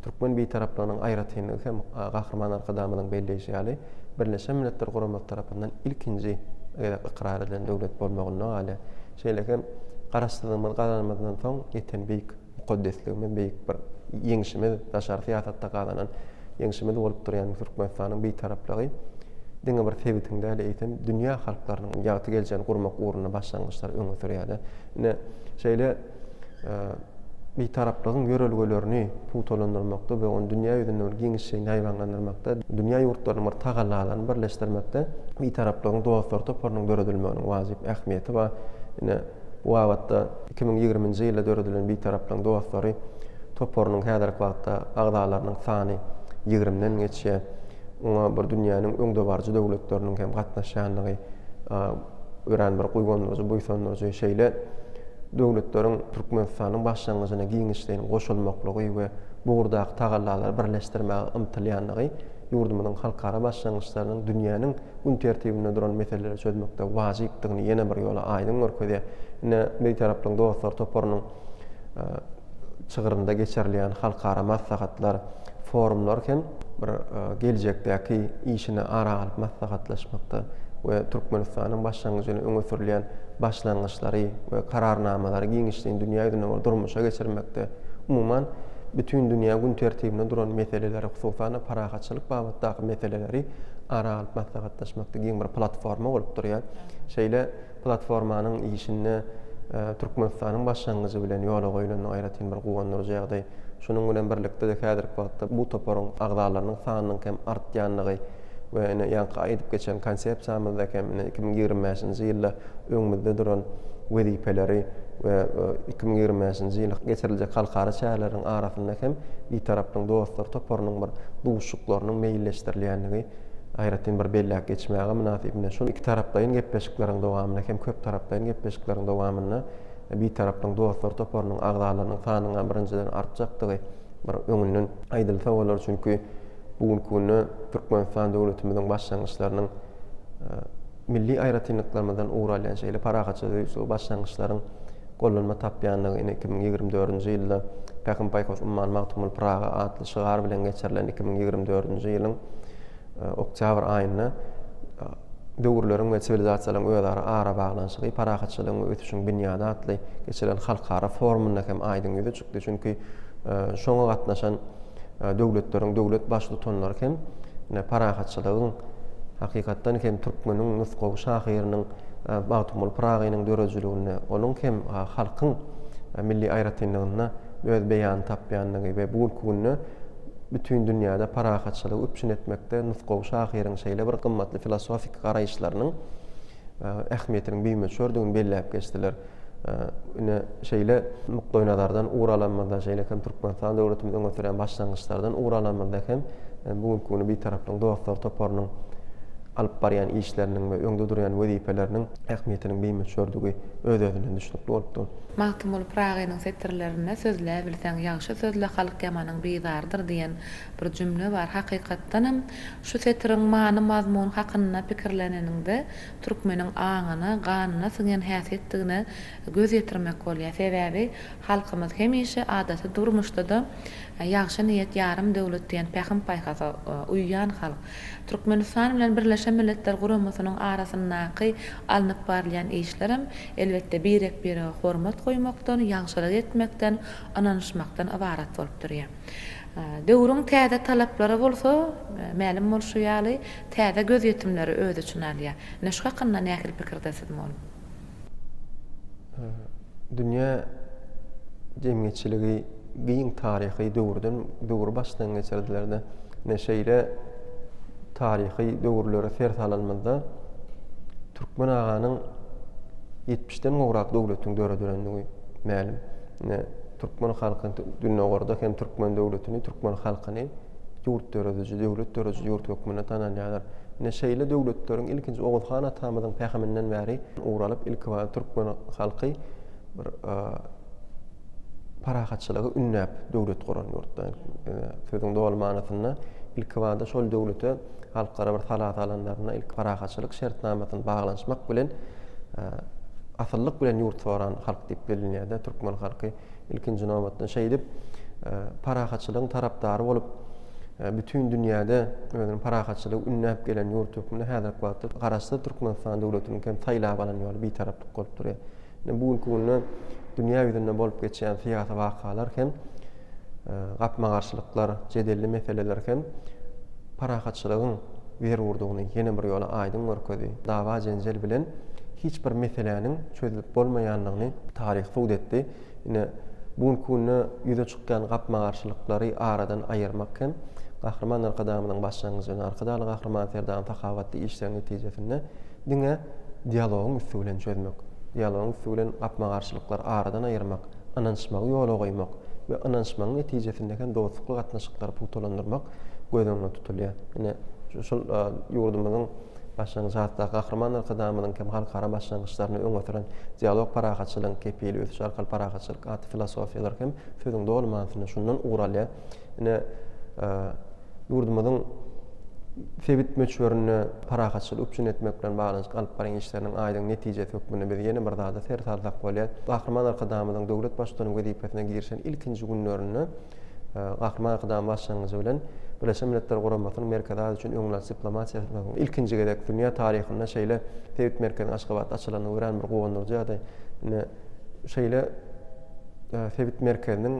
M: Türkmen Bitaraplygynyň aýratynlygy hem Gahryman Arkadagymyzyň belleýşi ýaly, Birleşen Milletler Guramasy tarapyndan ilkinji gezek ykrar edilen döwlet bolmagynda galýar. Şeýle hem Garaşsyzlygymyzy gazananymyzdan soň ýeten beýik mukaddesligimiz, beýik bir ýeňşimiz, daşary syýasatda gazanan ýeňşimiz bolup durýan Türkmenistanyň Bitaraplygy diňe bir sebitiň däl, eýsem, dünýä halklarynyň ýagty geljegini gurmak ugrunda başlangyçlary öňe sürýär. Ine, şeýle. Bitaraplygyň ýörelgelerini pugtalandyrmakda we ony dünýä ýüzünde bir giňişleýin ýaýbaňlandyrmakda, dünýä ýurtlarynyň bir tagallalaryny birleşdirmekde Bitaraplygyň dostlary toparynyň döredilmeginiň wajyp ähmiýeti bar. Ine, bu babatda 2020-nji ýylda döredilen Bitaraplygyň dostlary toparynyň häzirki wagtda agzalarynyň sany ýigrimden geçýär. Oňa bir dünýäniň öňdebaryjy döwletleriniň hem gatnaşýandygy örän bir guwandyryjy, buýsandyryjy. Şeýle döwletleriň Türkmenistanyň başlangyjyna giňişleýin goşulmaklygy we bu ugurdaky tagallalary birleşdirmäge ymtylýandygy ýurdumyzyň halkara başlangyçlarynyň dünýäniň gün tertibinde duran meseleleri çözmekde wajypdygyny ýene bir ýola aýdyň görkezýär. Ine, Bitaraplygyň dostlary toparynyň çygrynda geçirilýän halkara maslahatlar, forumlar hem bir geljekdäki işini ara alyp maslahatlaşmakda we Türkmenistanyň başlangyjy bilen öňe sürülýän başlangyçlary we kararnamalary giňişleýin dünýä ýüzünde bir durmuşa geçirmekde, umuman, bütin dünýä gün tertibinde duran meseleleri, hususan-da, parahatçylyk babatdaky meseleleri ara alyp maslahatlaşmakda giň bir platforma bolup durýar. Şeýle platformanyň işinde Türkmenistanyň başlangyjy bilen ýola goýlandygy aýratyn bir guwandyryjy ýagdaý. Şunuň bilen birlikde-de häzirki wagtda bu toparyň agzalarynyň sanynyň hem artýandygy we ine ýaňky aýdyp geçen konsepsiýamyzda hem ine 2025-nji ýylda öňümizde duran wezipeleri we 2025-nji ýyl geçiriljek halkara çäreleriň arasynda hem Bitaraplygyň dostlary toparynyň bir duşuşyklarynyň meýilleşdirilýändigi aýratyn bir belläp geçmäge mynasyp. Ine şol ikitaraplaýyn gepleşikleriň dowamynda hem köptaraplaýyn gepleşikleriň dowamynda Bitaraplygyň dostlary toparynyň agzalarynyň sanynyň birinjiden artjakdygy bir öňünden aýdylsa bolar. Çünki bu günki günde Türkmenistan döwletimiziň başlangyçlarynyň milli aýratynlyklarymyzdan ugur alýan şeýle parahatçylyk söýüji başlangyçlaryň gollanma tapýandygy ine 2024-nji ýylda Pähim-paýhas ummany Magtymguly Pyragy atly şygar bilen geçirilen 2024-nji ýylyň oktýabr aýynda Döwürleriň we siwilizasiýalaryň özara arabaglanyşygy, parahatçylygyň we ösüşiň binýady atly geçirilen halkara forumynda hem aýdyň ýüze çykdy. Çünki şoňa gatnaşan döwletleriň döwlet Baştutanlary hem parahatçylygyň, hakykatdan hem türkmeniň nusgawy şahyrynyň Magtymguly Pyragynyň döredijiliginde, onuň hem halkyň milli aýratynlygynda öz beýanyny tapýandygy we bu günki günde bütin dünýäde parahatçylygy üpjün etmekde nusgawy şahyryň şeýle bir gymmatly filosofiki garaýyşlarynyň ähmiýetiniň bimöçberdigini belläp geçdiler. Ine, şeýle nukdaýnazardan ugur alanymyzda, şeýle hem Türkmenistan döwletimiz öňe sürýän başlangyçlardan ugur alanymyzda hem bu günki güni Bitaraplygyň dostlary toparynyň alyp barýan işleriniň we öňde durýan wezipeleriniň ähmiýetiniň bimöçberdigi öz-özünden düşnükli bolup dur.
J: Magtymguly Pyragynyň setirlerinde Sözläbilseň, ýagşy sözle, halk ýamanyň bizarydyr diýen bir jümle bar. Hakykatdanam, şu setiriň many-mazmuny hakynda pikirleneniňde, türkmeniň aňyna, ganyna siňen häsiýetdigine göz ýetirmek bolýar. Sebäbi halkymyz hemişe adaty durmuşda-da Ýagşy niýet ýarym döwlet diýen pähim-paýhasa uýýan halk. Türkmenistan bilen Birleşen Milletler Guramasynyň arasyndaky alnyp barylýan işlerem, elbetde, birek-birege hormat goýmakdan, ýagşylyk etmekden, ynanyşmakdan ybarat bolup durýar. Döwrüň täze talaplary bolsa, mälim bolşy ýaly, täze gözýetimleri öz içine alýar. Ine, şu hakynda nähili pikirde siz, mugallym?
M: Dünýä jemgyýetçiligi giň taryhy döwürden döwri başdan geçirdiler-de. Ine şeýle taryhy döwürlere ser salanymyzda türkmen aganyň ýetmişden gowrak döwletiň döredilendigi mälim. Ine türkmen halky gündogarda hem türkmen döwletini, türkmen halkyny ýurt dörediji, döwlet dörediji ýurt hökmünde tanalýarlar. Ine şeýle döwletleriň ilkinji Oguz han atamyzyň pähiminden bäri ugur alyp ilkibada türkmen halky bir parahatçylygy ündäp döwlet guran ýurtda. Sözüň doly manysynda ilkibada şol döwlete halkara bir sala salanlarynda ilki parahatçylyk şertnamasyny baglanyşmak bilen asyllyk bilen ýurt soran halk diýip bilinýär-de türkmen halky ilkinji nobatda şeýdip parahatçylygyň tarapdary bolup bütin dünýäde özüniň parahatçylygy ündäp gelen ýurt hökmünde häzirki wagtda Garaşsyz Türkmenistan döwletiniň hem saýlap alan ýoly Bitaraplyk bolup durýar. Ine, bu günki günde dünýä ýüzünde bolup geçýän syýasy wakalar hem, gapma-garşylyklar, jedelli meseleler hem parahatçylygyň zerurdygyny ýene bir ýola aýdyň görkezdi. Dawa-jenjel bilen hiç bir meseläniň çözülip bolmaýandygyny taryh subut etdi. Ine, Bu günki günde ýüze çykýan gapma-garşylyklary aradan aýyrmak hem Gahryman Arkadagymyzyň başlangyjy bilen Arkadagly Gahryman Serdaryň sahawatly işleri netijesinde diňe dialogyň üsti bilen çözmek, dialogyň üsti bilen gapma-garşylyklary aradan aýyrmak, ynanyşmagy ýola goýmak we ynanyşmagyň netijesinde hem dostlukly gatnaşyklary pugtalandyrmak göz öňünde tutulýar. Ine, şol ýurdumyzyň başlangyjy hatda Gahryman Arkadagymyzyň hem halkara başlangyçlaryny öňe süren Dialog parahatçylygyň kepili, ösüş arkaly parahatçylyk atly filosofiýalary hem sözüň doly manysynda şundan ugur alýar. Ine, ýurdumyzyň sebit möçberinde parahatçylygy üpjün etmek bilen baglanyşykly alyp barýan işleriniň aýdyň netijesi hökmünde biz ýene bir zada ser salsak bolýar. Gahryman Arkadagymyzyň döwlet Baştutany wezipesine girişen ilkinji günlerinde Gahryman Arkadagymyz başlangyjy bilen Birleşen Milletler Guramasynyň Merkezi Aziýa üçin öňüni alyş diplomatiýasynyň ilkinji gezek dünýä taryhynda şeýle sebit merkeziniň Aşgabatda açylandygy örän bir guwandyryjy ýagdaý. Ine, şeýle sebit merkeziniň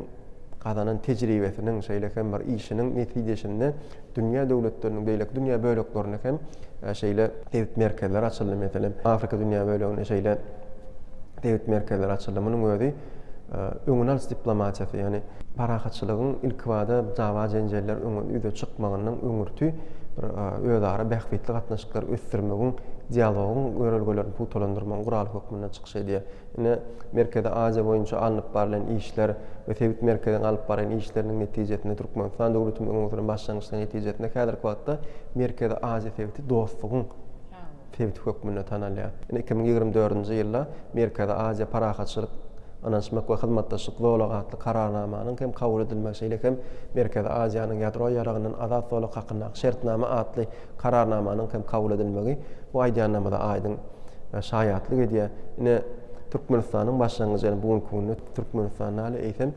M: gazanan tejribesiniň, şeýle hem bir işiniň netijesinde dünýä döwletleriniň beýleki dünýä böleklerinde hem şeýle sebit merkezleri açyldy. Meselem, Afrika dünýä böleginde şeýle sebit merkezleri açyldy. Munuň özi öňüni alyş diplomatiýasy, ýagny parahatçylygyň ilkibada dawa-jenjeller öňe ýüze çykmagyndan öňürti bir özara bähbitli gatnaşyklary ösdürmegiň, dialogyň ýörelgelerini pugtalandyrmagyň guraly hökmünde çykyş edýär. Ine, Merkezi Aziýa boýunça alnyp barlan işler we sebit merkeziniň alyp barýan işleriniň netijesinde Türkmenistan döwletimiziň öňe süren başlangyçlarynyň netijesinde häzirki wagtda Merkezi Aziýa sebiti dostlugyň sebiti hökmünde tanalýar. Ine, 2024-nji ýylda Merkezi Aziýa parahatçylyk, ynanyşmak we hyzmatdaşlyk zolagy atly Kararnamanyň hem kabul edilmegi, şeýle hem Merkezi Aziýanyň ýadro ýaragyndan azat zolak hakyndaky Şertnama atly Kararnamanyň hem kabul edilmegi bu aýdýanlarymyza aýdyň şaýatlyk edýär. Ine, Türkmenistanyň başlangyjy, ýagny bu günki günde Türkmenistan däl, eýsem,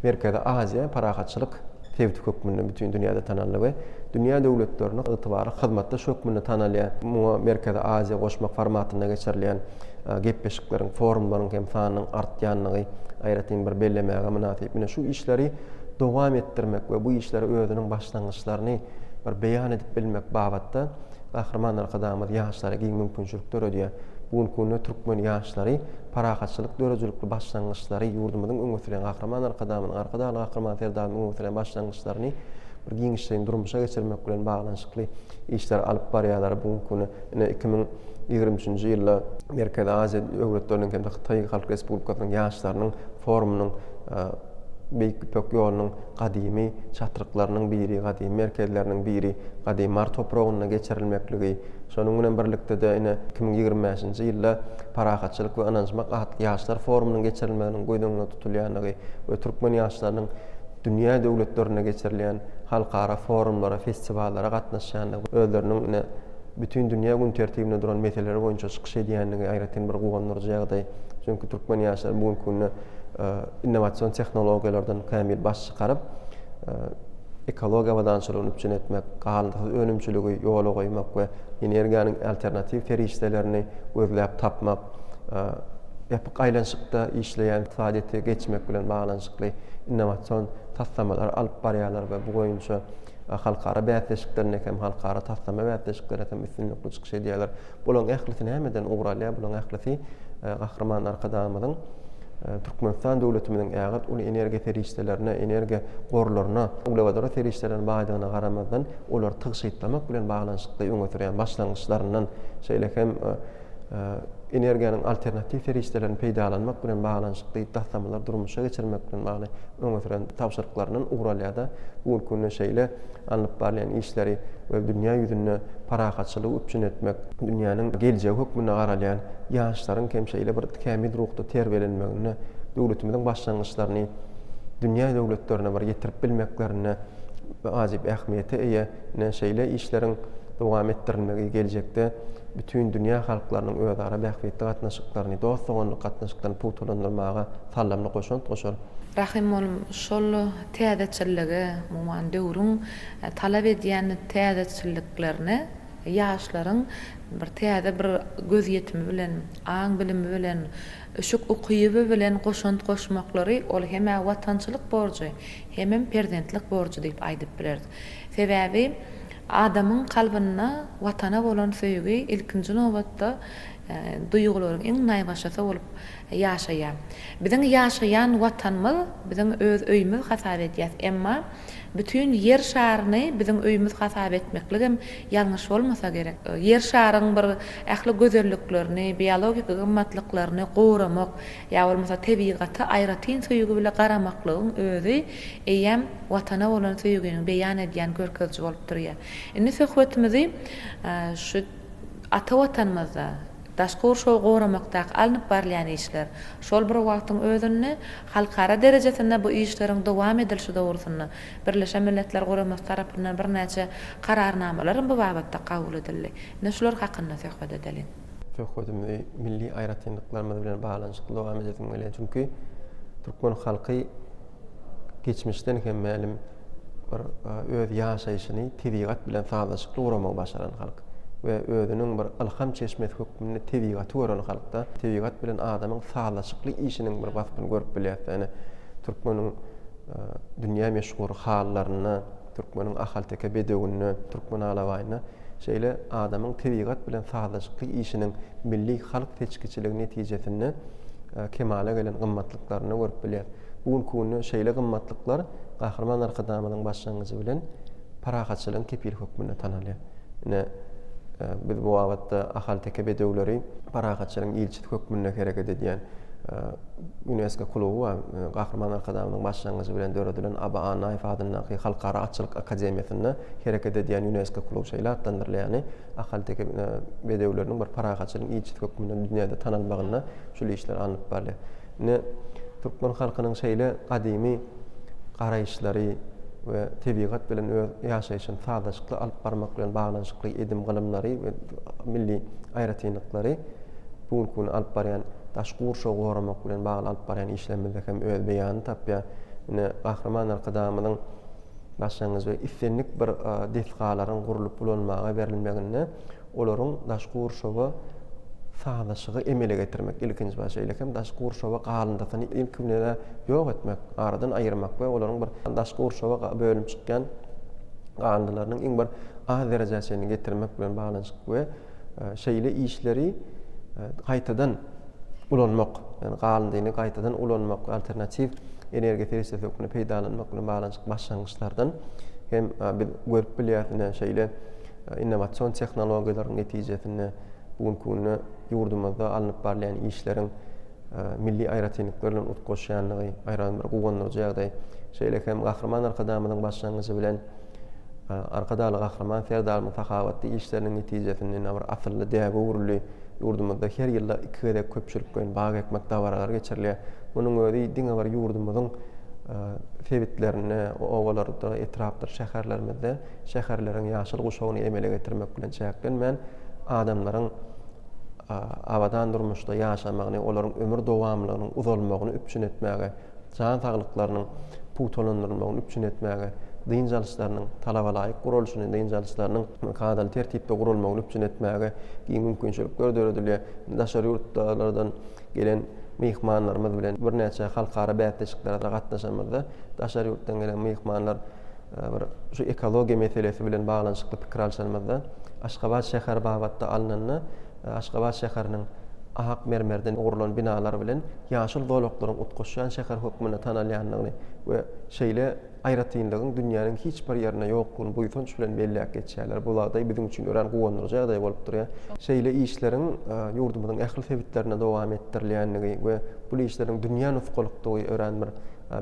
M: Merkezi Aziýa parahatçylyk sebiti hökmünde bütin dünýäde tanaldy we dünýä döwletlerine ygtybarly hyzmatdaş hökmünde tanalýar. Muňa Merkezi Aziýa goşmak formatynda geçirilýän gepleşikleriň, forumlaryň hem sanynyň artýandygy aýratyn bir bellemäge mynasyp. Ine, şu işleri dowam etdirmek we bu işlere özüniň başlangyçlaryny bir beýan edip bilmek babatda Gahryman Arkadagymyz ýaşlara giň mümkinçilik döredýär. Bu günki günde türkmen ýaşlary parahatçylyk döredijilikli başlangyçlary, ýurdumyzyň öňe sürýän Gahryman Arkadagymyzyň, Arkadagly Gahryman Serdarymyzyň öňe sürýän başlangyçlaryny bir giňişleýin durmuşa geçirmek bilen baglanyşykly işleri alyp barýarlar. Bu günki günde ine 2023-nji ýylda Merkezi Aziýa döwletleriniň hem-de Hytaý Halk Respublikasynyň ýaşlarynyň forumynyň Beýik Ýüpek ýolunyň gadymy çatryklarynyň biri, gadymy merkezleriniň biri, gadymy Mary topragynda geçirilmekligi, şonuň bilen birlikde-de, ine, 2025-nji ýylda Parahatçylyk we ynanyşmak atly ýaşlar forumynyň geçirilmeginiň göz öňünde tutulýandygy we türkmen ýaşlarynyň dünýä döwletlerinde geçirilýän halkara forumlara, festiwallara gatnaşýandygy, özleriniň, ine, bütin dünýä gün tertibinde duran meseleler boýunça çykyş edýändigi aýratyn bir guwandyryjy ýagdaý. Çünki türkmen ýaşlary bu günki günde innowasion tehnologiýalardan kämil baş çykaryp, ekologiýa abadançylygyny üpjün etmek, galyndysyz önümçiligi ýola goýmak we energiýanyň alternatiw serişdelerini gözläp tapmak, ýapyk aýlanyşykda işleýän ykdysadyýete geçmek bilen baglanyşykly innowasion taslamalary alyp barýarlar we bu boýunça halkara bäsleşiklerinde hem, halkara taslama bäsleşiklerinde hem üstünlikli çykyş edýärler. Bularyň ählisi nämeden ugur alýar? Bularyň ählisi Gahryman Arkadagymyzyň Türkmenistan döwletimiziň ägirt uly energiýa serişdelerine, energiýa gorlaryna, uglewodorod serişdelerine baýdygyna garamazdan, olary tygşytlamak bilen baglanyşykly öňe sürýän başlangyçlaryndan, şeýle hem energiýanyň alternatiw serişdelerini peýdalanmak bilen baglanyşykly taslamalary durmuşa geçirmek bilen bagly öňe süren tabşyryklaryndan ugur alýar-da, bu günki günde şeýle alnyp barylýan işleri we dünýä ýüzünde parahatçylygy üpjün etmek, dünýäniň geljegi hökmünde garalýan ýaşlaryň hem şeýle bir kämil ruhda terbiýelenmeginde, döwletimiziň başlangyçlaryny dünýä döwletlerine bir ýetirip bilmeklerinde wajyp ähmiýete eýe. Ine, şeýle işleriň dowam etdirilmegi geljekde bütin dünýä halklarynyň özara bähbitli gatnaşyklaryny, dost-doganlyk gatnaşyklaryny pugtalandyrmaga saldamly goşant goşar.
J: Rahym oglum, şol täzeçillige, umuman, döwrüň talap edýän täzeçilliklerine ýaşlaryň bir täze bir gözýetimi bilen, aň-bilimi bilen, üşük-ukyby bilen goşant goşmaklary ol hem-ä watançylyk borjy, hemem perzentlik borjy diýip aýdyp bileris. Sebäbi adamyň kalbynda Watana bolan söýgi ilkinji nobatda. duýgularyň iň naýbaşysy bolup ýaşaýar. Biziň ýaşaýan Watanymyz biziň öz öýümiz hasap edýäs. Emma bütin Ýer şaryny biziň öýümiz hasap etmekligem ýalňyş bolmasa gerek. Ýer şaryň bir ähli gözelliklerini, biologik gymmatlyklaryny goramak ýa bolmasa tebigata aýratyn söýgi bile garamaklygyň özi eýýäm Watana bolan söýginiň beýan edýän görkeziji bolup durýar. Indi söhbetimizi şu ata Watanymyzda daşky gurşawy goramakdaky alnyp barylýan işler, şol bir wagtyň özünde halkara derejesinde bu işleriň dowam edilişi dogrusynda Birleşen Milletler Guramasy tarapyndan birnäçe Kararnamalar hem bu babatda kabul edildi. Ine şular hakynda söhbet edeliň.
M: Söhbedimizi milli aýratynlyklarymyz bilen baglanyşykly dowam edesim gelýär. Çünki türkmen halky geçmişden hem mälim bir öz ýaşaýşyny tebigat bilen sazlaşykly guramagy başaran halk we özüniň bir ylham çeşmesi hökmünde tebigaty gören halkda tebigat bilen adamyň sazlaşykly işiniň bir waspyny görüp bilýäris. Ýani türkmeniň dünýä meşhur halylarynda, türkmeniň ahalteke bedewinde, türkmen alabaýynda şeýle adamyň tebigat bilen sazlaşykly işiniň milli halk seçgiçiligi netijesinde kemala gelen gymmatlyklaryny görüp bilýäris. Bu günki günde şeýle gymmatlyklar Gahryman Arkadagymyzyň başlangyjy bilen parahatçylygyň kepili hökmünde tanalýar. Ine, biz bu babatda ahalteke bedewleri parahatçylygyň ilçisi hökmünde hereket edýän Ýunesko kluby bar. Gahryman Arkadagymyzyň başlangyjy bilen döredilen Aba Annaýew adyndaky Halkara atçylyk akademiýasynda hereket edýän Ýunesko kluby şeýle atlandyrylýar, ýagny ahalteke bedewleriniň bir parahatçylygyň ilçisi hökmünde dünýäde tanalmagynda şul işler alnyp barylýar. Ine, türkmen halkynyň şeýle gadymy garaýyşlary we tebigat bilen öz ýaşaýşyny sazlaşykly alyp barmak bilen baglanyşykly edim-gylymlary we milli aýratynlyklary bu günki gün alyp barýan daşky gurşawy goramak bilen bagly alyp barýan işlerimizde hem öz beýanyny tapýar. Ine, Gahryman Arkadagymyzyň başlangyjy we islendik bir desgalaryň gurlup ulanmaga berilmeginde olaryň daşky gurşawa sazlaşygy emele getirmek, ilkinji baş, şeýle hem daşky gurşawa galyndysyny ilki bilen ýok etmek, aradan aýyrmak we olaryň bir daşky gurşawa bölünip çykýan galyndylarynyň iň bir az derejä çenli getirmek bilen baglanyşykly we şeýle işleri gaýtadan ulanmak, ýagny galyndyny gaýtadan ulanmak, alternatiw energiýa serişdesi hökmünde peýdalanmak bilen baglanyşykly başlangyçlardan hem biz görüp bilýäris. Ine, şeýle innowasion tehnologiýalaryň netijesinde bu günki günde ýurdumyzda alnyp barylýan işleriň milli aýratynlyklar bilen utgaşýanlygy aýratyn bir guwandyryjy ýagdaý. Şeýle hem Gahryman Arkadagymyzyň başlangyjy bilen Arkadagly Gahryman Serdarymyzyň sahawatly işleriniň netijesinde ine bir asylly däbe öwrüldi. Ýurdumyzda her ýylda iki gezek köpçülikleýin bag ekmek dabaralary geçirilýär. Munuň özi diňe bir ýurdumyzyň sebitlerinde, obalarda, etrapdyr şäherlerimizde şäherleriň ýaşyl guşagyny emele getirmek bilen çäklenmän, adamlaryň abadan durmuşda ýaşamagyny, olaryň ömür dowamlylygynyň uzalmagyny üpjün etmäge, jan saglyklarynyň pugtalandyrylmagyny üpjün etmäge, dynç alyşlarynyň talabalaýyk guralyşyny, dynç alyşlarynyň kadaly tertipde guralmagyny üpjün etmäge giň mümkinçilikler döredilýär. Daşary ýurtlardan gelen myhmanlarymyz bilen birnäçe halkara bäsleşiklere gatnaşanymyzda daşary ýurtdan gelen myhmanlar bir şu ekologiýa meselesi bilen baglanyşykly pikir alşanymyzda Aşgabat şäheri babatda alnanda Aşgabat şäheriniň ak mermerden gurlan binalar bilen ýaşyl zolaklaryň utgaşýan şäher hökmünde tanalýandygyny we şeýle aýratynlygyň dünýäniň hiç bir ýerinde ýokdugyny buýsanç bilen belläp geçýärler. Bu ýagdaý biziň üçin örän guwandyryjy ýagdaý bolup durýar. Şeýle işleriň ýurdumyzyň ähli sebitlerinde dowam etdirilýändigi we bu işleriň dünýä nusgalykdygy örän bir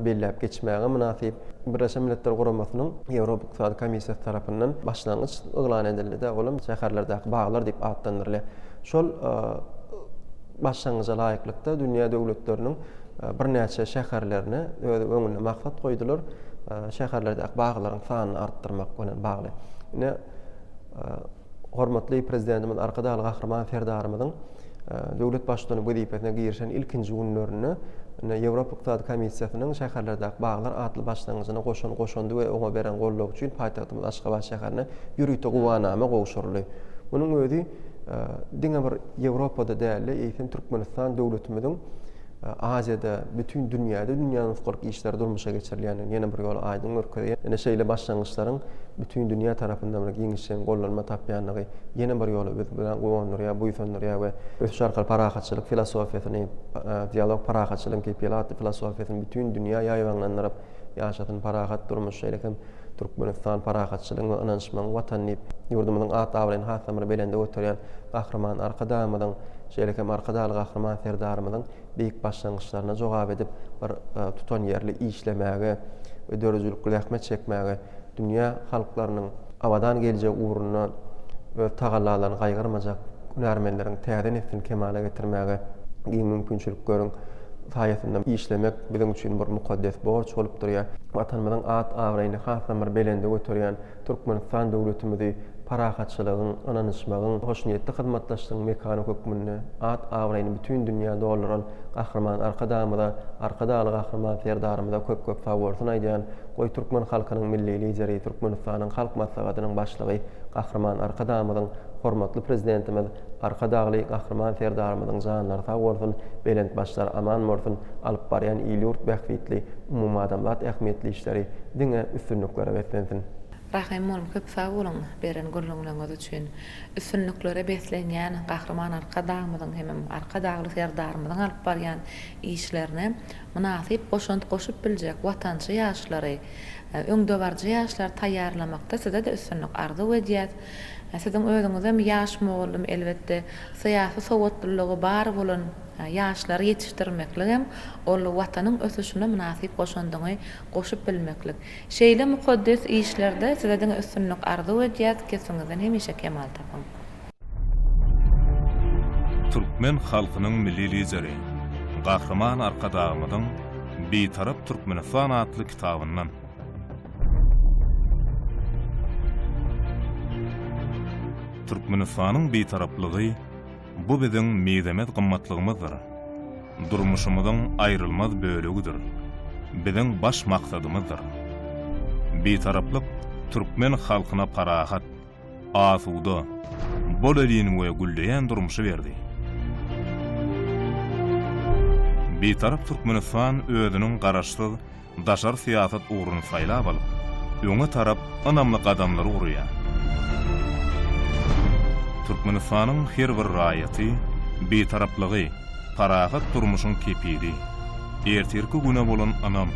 M: belläp geçmäge mynasyp. Birleşen Milletler Guramasynyň Ýewropa Ykdysady Komissiýasy tarapyndan başlangyç yglan edildi-de, olam Şäherlerdäki baglar diýip atlandyrylýar. Şol başlangyja laýyklykda dünýä döwletleriniň birnäçe şäherlerine öz öňünde maksat goýdular, şäherlerdäki baglaryň sanyny artdyrmak bilen bagly. Ine, hormatly Prezidentimiz Arkadagly Gahryman Serdarymyzyň döwlet Baştutany wezipesine girişen ilkinji günlerinde ine, Ýewropa Ykdysady Komissiýasynyň Şäherlerdäki baglar atly başlangyjyna goşan goşandy we oňa beren goldawy üçin paýtagtymyz Aşgabat şäherine ýörite güwänama gowşuryldy. Munuň özi diňe bir Ýewropada däl-de, eýsem Türkmenistan döwletimiziň. Aziýada, bütin dünýäde dünýä nusgalyk işler durmuşa geçirilýändigini ýene bir ýola aýdyň görkezýär. Ine, şeýle başlangyçlaryň bütin dünýä tarapyndan bir giňişleýin gollanma tapýandygy ýene bir ýola bizi bilen guwandyrýar, buýsandyrýar we ösüş arkaly parahatçylyk filosofiýasyny, dialog parahatçylygyň kepili atly filosofiýasyny bütin dünýä ýaýbaňlandyryp, ýaşasyn parahat durmuş, şeýle hem Türkmenistan parahatçylygyň we ynanyşmagyň Watany diýip, ýurdumyzyň at-abraýyny hasam bir belende göterýän Gahryman Arkadagymyzyň, şeýle hem Arkadagly Gahryman Serdarymyzyň beýik başlangyçlaryna jogap edip, bir tutanýerli işlemäge we döredijilikli zähmet çekmäge, dünýä halklarynyň abadan geljegi ugrunda öz tagallalaryny gaýgyrmajak hünärmenleriň täze neslini kemala getirmäge giň mümkinçilikleriň saýasynda işlemek biziň üçin bir mukaddes borç bolup durýar. Watanymyzyň at-abraýyny hasam bir belende göterýän Türkmenistan döwletimizi parahatçylygyň, ynanyşmagyň, hoşniýetli hyzmatdaşlygyň mekany hökmünde at-abraýyny bütin dünýä dolduran Gahryman Arkadagymyza, Arkadagly Gahryman Serdarymyza köp-köp sagbolsun aýdýan. Goý, türkmen halkynyň Milli Lideri, Türkmenistanyň Halk Maslahatynyň Başlygy Gahryman Arkadagymyzyň, hormatly Prezidentimiz Arkadagly Gahryman Serdarymyzyň janlary sag bolsun, belent başlary aman bolsun, alyp barýan il-ýurt bähbitli, umumadamzat ähmiýetli işleri diňe üstünliklere beslensin!
J: Rahym mugallym köp sag boluň beren gürrüňleriňiz üçin. Üstünliklere beslenýän Gahryman Arkadagymyzyň hemem Arkadagly Serdarymyzyň alyp barýan işlerine mynasyp goşant goşup biljek watançy ýaşlary, öňdebaryjy ýaşlary taýýarlamakda size-de üstünlik arzuw edýäs. Siziň özüňizem ýaş mugallym elbetde syýasy sowatlylygy bar bolan ýaşlary ýetişdirmekligem ol Watanyň ösüşine mynasyp goşandyňy goşup bilmeklik. Şeýle mukaddes işlerde size diňe üstünlik arzuw edýäs, kesbiňizden hemişe kemal tapyň.
O: Türkmen halkynyň Milli Lideri Gahryman Arkadagymyzyň Bitarap Türkmenistan atly kitabyndan. Türkmenistanyň Bitaraplygy bu biziň mizemez gymmatlygymyzdyr. Durmuşymyzyň aýrylmaz bölegidir. Biziň baş maksadymyzdyr. Bitaraplyk türkmen halkyna parahat, asuda, bolelin we gülleýän durmuşy berdi. Bitarap Türkmenistan özüniň Garaşsyz, daşary syýasat ugruny saýlap alyp, öňe tarap ynamly gadamlary urýar. Türkmenistanyň her bir raýaty Bitaraplygy parahat durmuşyň kepili, ertirki güne bolan ynam,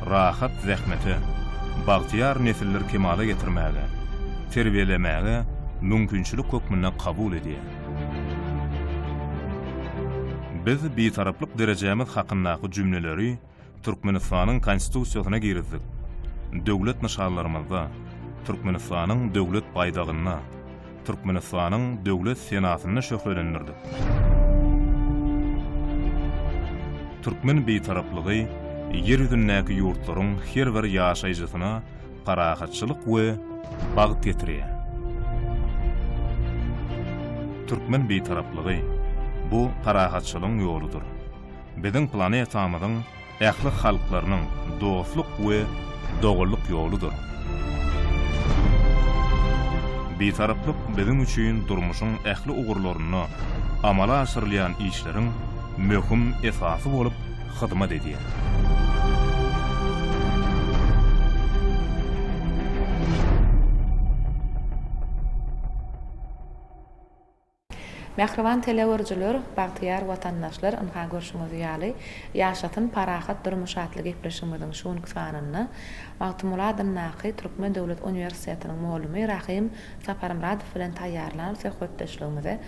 O: rahat zähmete, bagtyýar nesilleri kemala getirmäge, terbiýelemäge mümkinçilik hökmünde kabul edýär. Biz Bitaraplyk derejämiz hakyndaky jümleleri Türkmenistanyň Konstitusiýasyna girizdik. Döwlet nyşanlarymyzda, Türkmenistanyň Döwlet baýdagynda, Türkmenistanyň Döwlet senasynda şöhlelendirdik. Türkmen Bitaraplygy Ýer ýüzündäki ýurtlaryň her bir ýaşaýjysyna parahatçylyk we bagt getirýär. Türkmen Bitaraplygy, bu parahatçylygyň ýoludyr. Biziň planetamyzyň ähli halklarynyň dostluk we doganlyk ýoludyr. Bitaraplyk biziň üçin durmuşyň ähli ugurlarynda amala aşyrylýan işleriň möhüm esasy bolup hyzmat edýär.
J: Mähriban telegörüjiler, bagtyýar watandaşlar, ynha görşüňiz ýaly, Ýaşasyn parahat durmuş atly gepleşigimiziň şu günki sanynda Magtymguly adyndaky Türkmen döwlet uniwersitetiniň mugallymy Rahym Saparmyradow bilen taýýarlan söhbetdeşligimize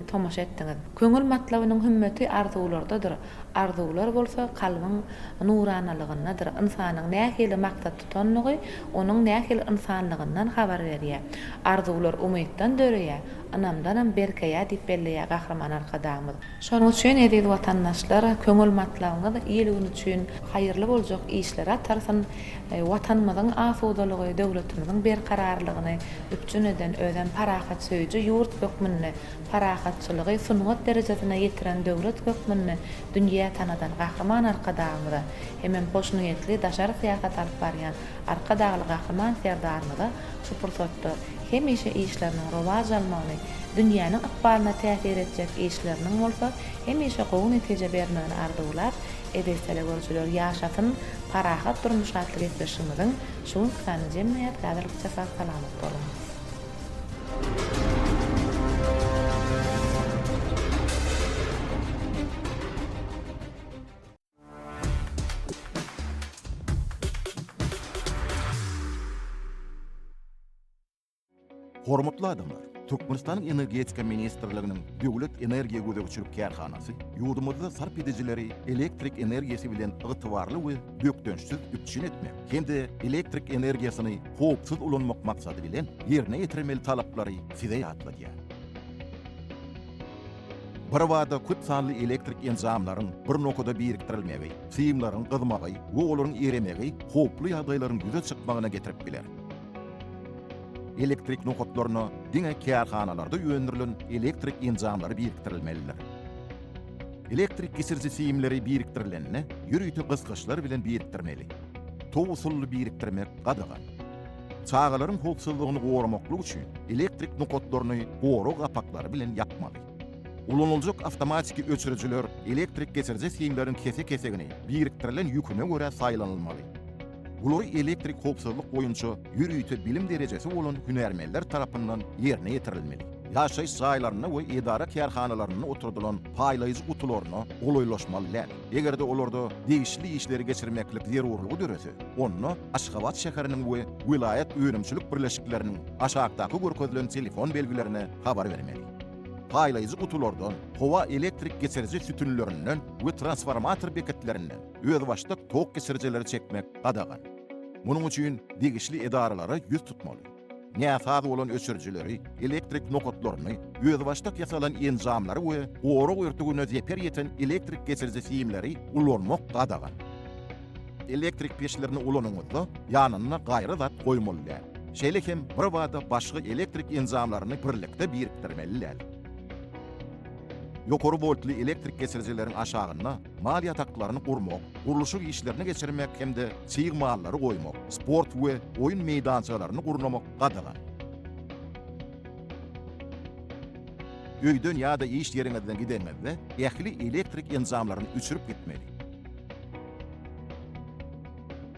J: tomaşa etdiňiz. Köňül matlabynyň hümmeti arzuwlardadyr. Arzuwlar bolsa kalbyň nuranalygyndadyr. Ynsanyň nähili maksat tutanlygy onuň nähili ynsanlygyndan habar berýär. Arzuwlar umytdan döreýär, ynamdanam berkeýär diýip belleýär Gahryman Arkadagymyz. Şonuň üçin, eziz watandaşlar, köňül matlabyňyz il-gün üçin haýyrly boljak işlere atarsyn. Watanymyzyň asudalygy, döwletimiziň berkararlygyny üpjün eden, özem parahatsöýüji ýurt hökmünde parahatçylygy sungat derejesine ýetiren döwlet hökmünde dünýä tanadan Gahryman Arkadagymyza hemem hoşniýetli daşary syýasat alyp barýan Arkadagly Gahryman Serdarymyza şu pursatda hemişe işleriniň rowaç almagyny, dünýäniň ykbalyna täsir etjek işleriniň bolsa hemişe gowy netije bermegini arzuwlap, eziz telegörüjiler, ýaşasyn parahat durmuş atly gepleşigimiziň şu günki sanyny jemleýäs, häzirlikçe sag-salamat boluň!
F: Hormatly adamlar! Türkmenistanyň Energetika ministrliginiň Döwlet energiýa gözegçilik kärhanasy ýurdumyzda sarp edijileri elektrik energiýasy bilen ygtybarly we bökdençsiz üpjün etmek hem-de elektrik energiýasyny howpsuz ulanmak maksady bilen ýerine ýetirmeli talaplary size ýatladýar. Birbada köp sanly elektrik enjamlaryň bir nokada birikdirilmegi, simleriň gyzmagy we olaryň eremegi howply ýagdaýlaryň ýüze çykmagyna getirip biler. Elektrik nokatlaryna diňe kärhanalarda öndürilen elektrik enjamlary birikdirilmelidir. Elektrik geçiriji simleri birikdirilende ýörite gysgyçlar bilen birikdirmeli. Tow usully birikdirmek gadagan. Çagalaryň howpsuzlygyny goramaklyk üçin elektrik nokatlaryny gorag gapaklary bilen ýapmaly. Ulanyljak awtomatiki öçürijiler elektrik geçiriji simleriň kese-kesegini birikdirilen ýüküne görä saýlanylmaly. Bulary elektrik howpsuzlyk boýunça ýörite bilim derejesi bolan hünärmenler tarapyndan ýerine ýetirilmeli. Ýaşaýyş jaýlarynda we edara-kärhanalarynda oturdylan paýlaýjy gutularyna golaýlaşmaly däl. Eger-de olarda degişli işleri geçirmeklik zerurlygy dörese, onda Aşgabat şäheriniň we welaýat önümçilik birleşikleriniň aşakdaky görkezilen telefon belgilerine habar bermeli. Paýlaýjy gutulardan, howa elektrik geçiriji sütünlerinden we transformator beketlerinden özbaşdak tok geçirijileri çekmek gadagan. Munuň üçin degişli edaralara ýüz tutmaly. Näsaz bolan öçürijileri, elektrik nokatlaryny, özbaşdak ýasalan enjamlary we gorag örtügine zeper ýeten elektrik geçiriji simleri ulanmak gadagan. Elektrik peçlerini ulanyňyzda ýanynda gaýry zat goýmaly däl. Şeýle hem birbada başga elektrik enjamlaryny birlikde birikdirmeli däl. Ýokary woltly elektrik geçirijileriň aşagynda mal ýataklaryny gurmak, gurluşyk işlerini geçirmek hem-de çig mallary goýmak, sport we oýun meýdançalaryny gurnamak gadagan. Öýden ýa-da iş ýeriňizden gideniňizde ähli elektrik enjamlaryny öçürip gitmeli.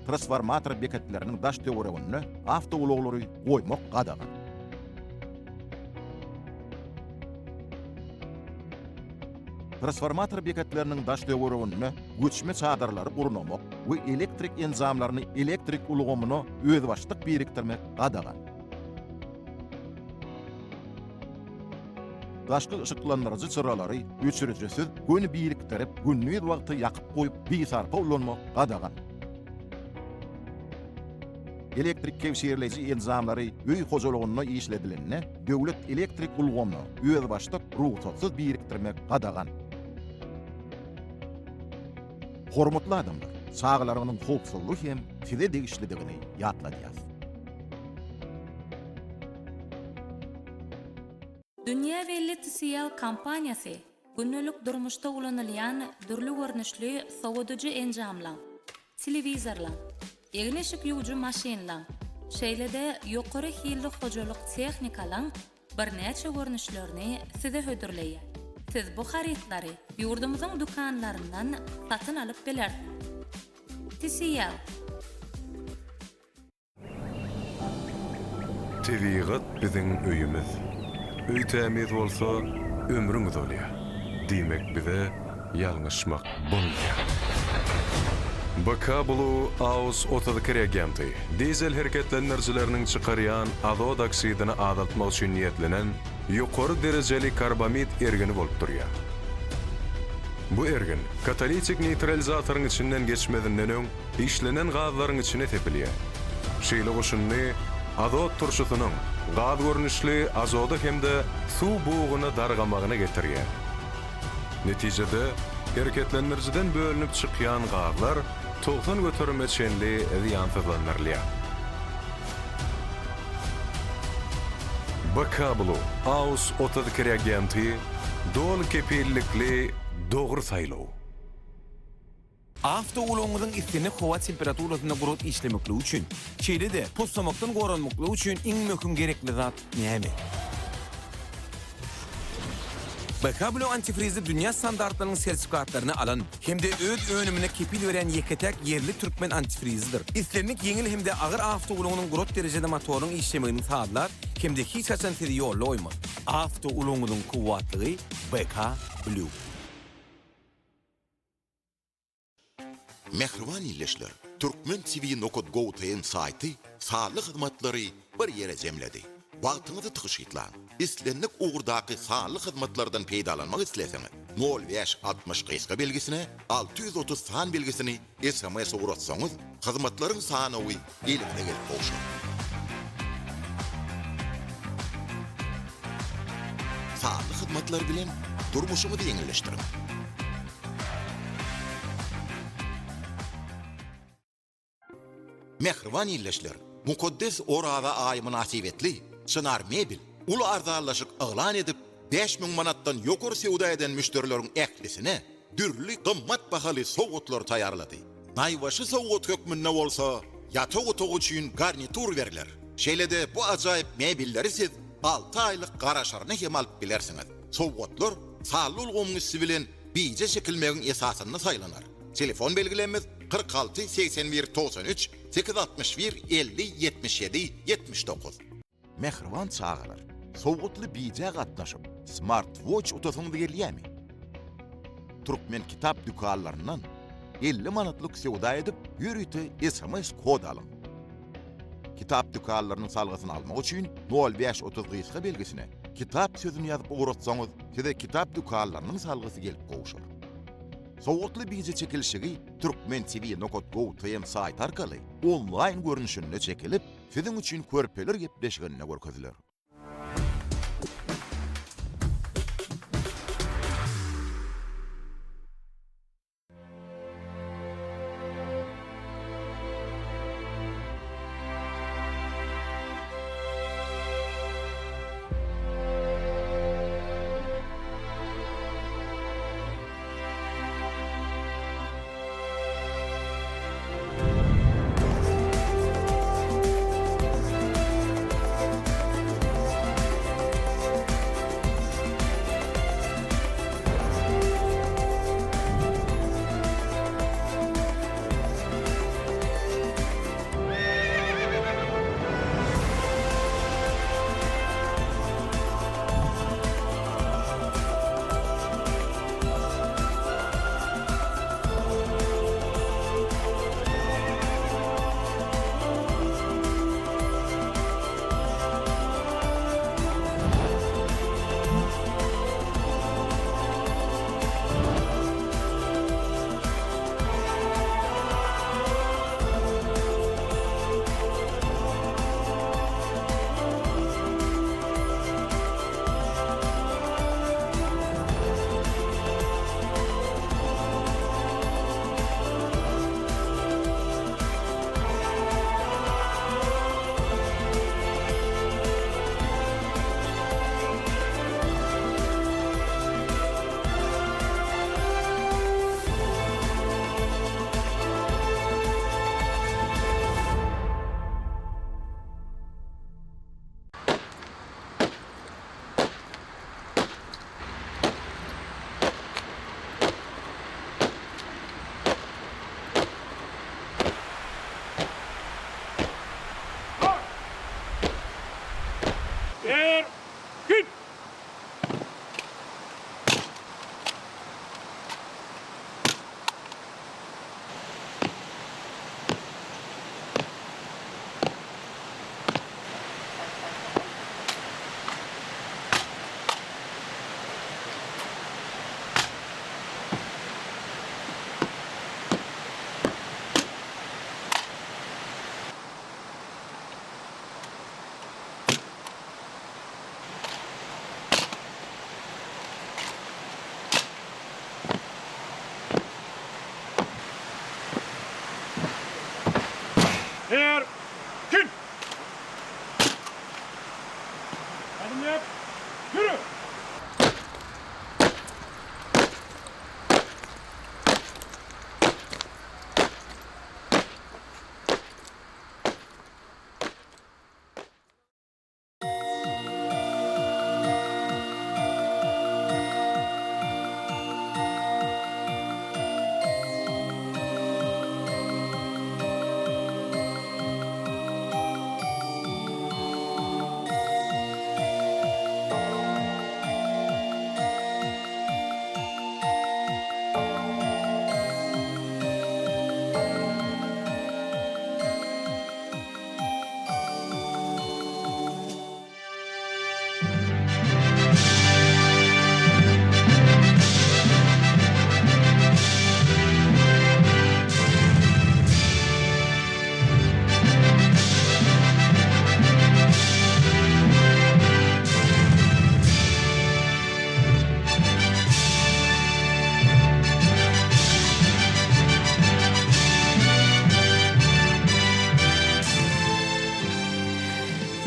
F: Transformator beketleriniň daş-töwereginde awtoulaglary goýmak gadagan. Transformator beketleriniň daş-töwereginde göçme çadyrlary gurnamak we elektrik enjamlaryny elektrik ulgamyna özbaşdak birikdirmek gadagan. Daşky yşyklandyryjy çyralary öçürijisiz göni birikdirip, gündiz wagty ýakyp goýup bisarpa ulanmak gadagan. Elektrik kebşirleýji enjamlary öý hojalygynda işledilende döwlet elektrik ulgamyna özbaşdak rugsatsyz birikdirmek gadagan. Hormatly adamlar, çagalaryňyzyň howpsuzlygy hem size degişlidigini ýatladýas.
U: Dünýä belli TCL kompaniýasy gündelik durmuşda ulanylýan dürli görnüşli sowadyjy enjamlaň, telewizorlaň, egin-eşik ýuwujy maşynlaň, şeýle-de ýokary hilli hojalyk tehnikalaň birnäçe görnüşlerini size hödürleýär. Siz bu harytlary ýurdumyzyň dükanlaryndan satyn alyp bilersiňiz. TCL.
O: Tebigat biziň öýümiz. Öý tämiz bolsa, ömrüň uzalýar. Diýmek bize ýalňyşmak bolmaýar. BK Blue Aus 32 reagenti, dizel hereketlendirijileriniň çykarýan azot oksidini azaltmak üçin niýetlenen ýokary derejeli karbamid ergini bolup durýar. Bu ergin katalitik neýtralizatoryň içinden geçmezinden öň işlenen gazlaryň içine sepilýär. Şeýle goşundy azot turşusynyň gaz görnüşli azoda hem-de suw bugyna dargamagyna getirýär. Netijede, hereketlendirijiden bölünip çykýan gazlar 90 göterime çenli zyýansyzlandyrylýar. BK Blue Aus 32 reagenti doly kepillikli dogry saýlaw.
P: Awtoulagyňyzyň islendik howa temperaturasynda gurat işlemekligi üçin, şeýle-de poslamakdan goranmaklygy üçin iň möhüm gerekli zat näme? BK Blue antifrizi dünýä standartlarynyň sertifikatlaryny alan hem-de öz önümine kepil berýän ýeke-täk ýerli türkmen antifrizidir. Islendik ýeňil hem-de agyr awtoulagynyň gurat derejede motoryň işlemegini sazlar hem-de hiç haçan sizi ýolda goýmaz. Awtoulagyňyzyň kuwwatlygy BK Blue.
F: Mähriban ildeşler, Türkmen TV nokat gov tm saýty sanly hyzmatlary bir ýere jemledi. Wagtyňyzy tygşytlaň! Islendik ugurdaky sanly hyzmatlardan peýdalanmak isleseňiz, nol bäş 60 gysga belgisine 630 san belgisini sms ugratsaňyz, hyzmatlaryň sanawy eliňize gelip gowşar. Sanly hyzmatlar bilen durmuşyňyzy ýeňilleşdiriň! Mähriban ildeşler! Mukaddes Oraza aýy mynasybetli Çynar Mebel uly arzanlaşyk yglan edip, 5000 manatdan ýokary söwda eden müşderileriň ählisine dürli gymmat bahaly sowgatlary taýýarlady. Naýbaşy sowgat hökmünde bolsa ýatak otagy üçin garnitur berler. Şeýle-de bu ajaýyp mebelleri siz alty aýlyk garaşaryna hem alyp bilersiňiz. Sowgatlar sanly ulgamyň üsti bilen bije çekilmegiň esasynda saýlanar. Telefon belgilerimiz 46 81 93 861 50 77 79. Mähriban çagalar, sowgatly bijä gatnaşyp, smartwatch utasyňyz gelýärmi? Türkmen kitap dükanlaryndan 50 manatlyk söwda edip, ýörite sms kod alyň. Kitap dükanlarynyň salgysyny almak üçin nol bäş 30 gysga belgisine kitap sözüni ýazyp ugratsaňyz, size kitap dükanlarynyň salgysy gelip gowşar. Sowgatly bije çekilişigi Türkmen TV nokat gov tm saýty arkaly onlaýn görnüşinde çekilip, siziň üçin körpeler gepleşiginde görkeziler.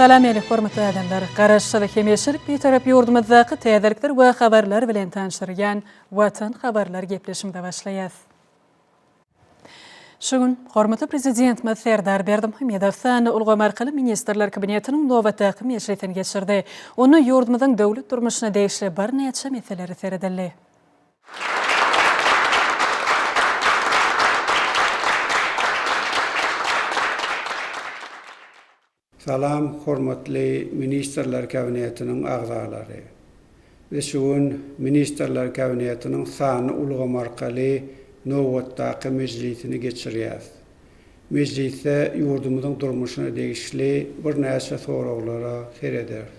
K: Salam ähli hormatly adamlar! Garaşsyz, hemişelik Bitarap ýurdumyzdaky täzelikler we habarlar bilen tanyşdyrýan Watan habarlar gepleşigimize başlaýas. Şu gün hormatly Prezidentimiz Serdar Berdimuhamedow sanly ulgam arkaly Ministrler Kabinetiniň nobatdaky mejlisini geçirdi. Onda ýurdumyzyň döwlet durmuşyna degişli birnäçe meselelere seredildi.
N: Salam hormatly Ministrler Kabinetiniň agzalary. Biz şu gün Ministrler Kabinetiniň sanly ulgam arkaly nobatdaky mejlisini geçirýäs. Mejlisde ýurdumyzyň durmuşyna degişli birnäçe soraglara serederis.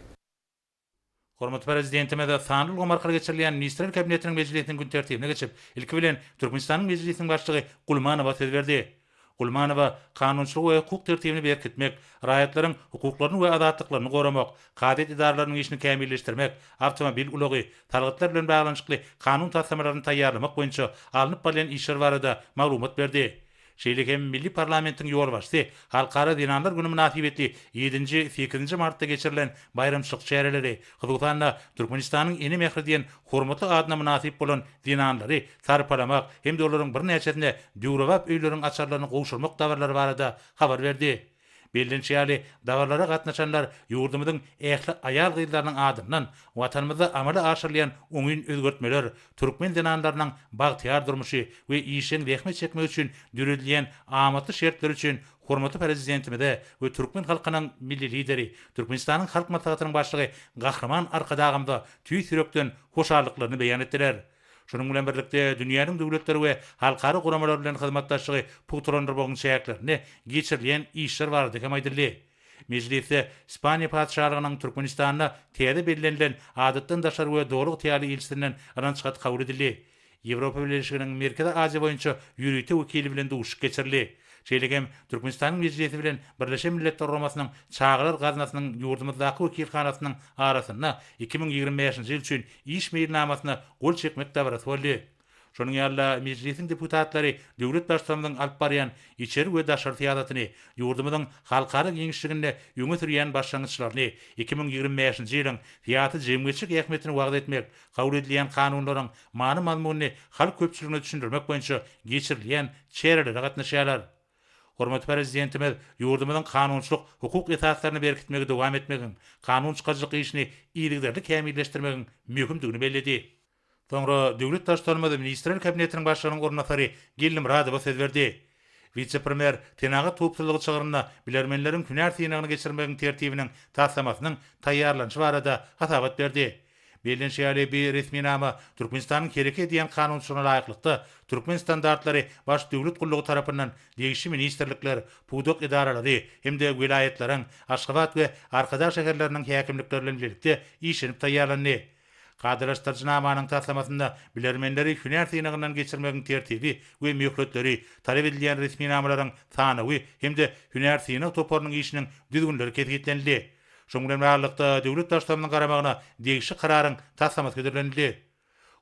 W: Hormatly Prezidentimiz sanly ulgam arkaly geçirilýän Ministrler Kabinetiniň mejlisiniň gün tertibine geçip, ilki bilen, Türkmenistanyň Mejlisiniň Başlygy Gulmanowa söz berdi. Gulmanowa kanunçylygy we hukuk tertibini berkitmek, raýatlaryň hukuklaryny we azatlyklaryny goramak, kazyýet edaralarynyň işini kämilleşdirmek, awtomobil ulagy, salgytlar bilen baglanyşykly kanun taslamalaryny taýýarlamak boýunça alnyp barylýan işler barada maglumat berdi. Şeýle hem milli parlamentiň ýolbaşçysy Halkara zenanlar güni mynasybetli ýedinji, sekizinji martda geçirilen baýramçylyk çäreleri, hususan-da, Türkmenistanyň Ene mähri diýen hormatly adyna mynasyp bolan zenanlary sarpalamak hem-de olaryň birnäçesine döwrebap öýleriň açarlaryny gowşurmak dabaralary barada habar berdi. Bellenişi ýaly, dabaralara gatnaşanlar ýurdumyzyň ähli aýal-gyzlarynyň adyndan Watanymyzda amala aşyrylýan oňyn özgertmeler, türkmen zenanlarynyň bagtyýar durmuşy we işjeň zähmet çekmegi üçin döredilýän amatly şertler üçin hormatly Prezidentimize we türkmen halkynyň Milli Lideri, Türkmenistanyň Halk Maslahatynyň Başlygy Gahryman Arkadagymyza tüýs ýürekden hoşallyklaryny beýan etdiler. Şunuň bilen birlikde, dünýäniň döwletleri we halkara guramalary bilen hyzmatdaşlygy pugtalandyrmagyň çäklerinde geçirilýän işler barada hem aýdyldy. Mejlisde Ispaniýa Patyşalygynyň Türkmenistanda täze bellenilen Adatdan daşary we Doly ygtyýarly ilçisinden ynanç haty kabul edildi. Ýewropa Bileleşiginiň Merkezi Aziýa boýunça ýörite wekili bilen duşuşyk geçirildi. Şeýle hem Türkmenistanyň Mejlisi bilen Birleşen Milletler Guramasynyň Çagalar gaznasynyň ýurdumyzdaky wekilhanasynyň arasynda 2025-nji ýyl üçin Iş meýilnamasyna gol çekmek dabarasy boldy. Şonuň ýaly-da, Mejlisiň deputatlary döwlet Baştutanymyzyň alyp barýan içeri we daşary syýasatyny, ýurdumyzyň halkara giňişliginde öňe sürýän başlangyçlaryny, 2025-nji ýylyň syýasy-jemgyýetçilik ähmiýetini wagyz etmek, kabul edilýän kanunlaryň many-mazmunyny halk köpçüligine düşündirmek boýunça geçirilýän çärelere gatnaşýarlar. Hormatly Prezidentimiz ýurdumyzyň kanunçylyk hukuk esaslaryny berkitmegi dowam etmegiň, kanun çykaryjylyk işini yzygiderli kämilleşdirmegiň möhümdigini belledi. Soňra döwlet Baştutanymyz Ministrler Kabinetiniň Başlygynyň orunbasary Geldimyradowa söz berdi. Wise-premýer senagat howpsuzlygy çygrynda bilermenleriň hünär synagyny geçirmegiň tertibiniň taslamasynyň taýýarlanyşy barada hasabat berdi. Bellenişi ýaly, bu resminama Türkmenistanyň hereket edýän kanunçylygyna laýyklykda, Türkmenstandartlary Baş döwlet gullugy tarapyndan degişli ministrlikler, pudak edaralary hem-de welaýatlaryň, Aşgabat we Arkadag şäherleriniň häkimlikleri bilen bilelikde işlenip taýýarlandy. Kadalaşdyryjy namanyň taslamasynda bilermenleri hünär synagyndan geçirmegiň tertibi we möhletleri, talap edilýän resminamalaryň sanawy hem-de hünär synag toparynyň işiniň düzgünleri kesgitlenildi. Şunuň bilen baglylykda, döwlet Baştutanynyň garamagyna degişli Kararyň taslamasy hödürlenildi.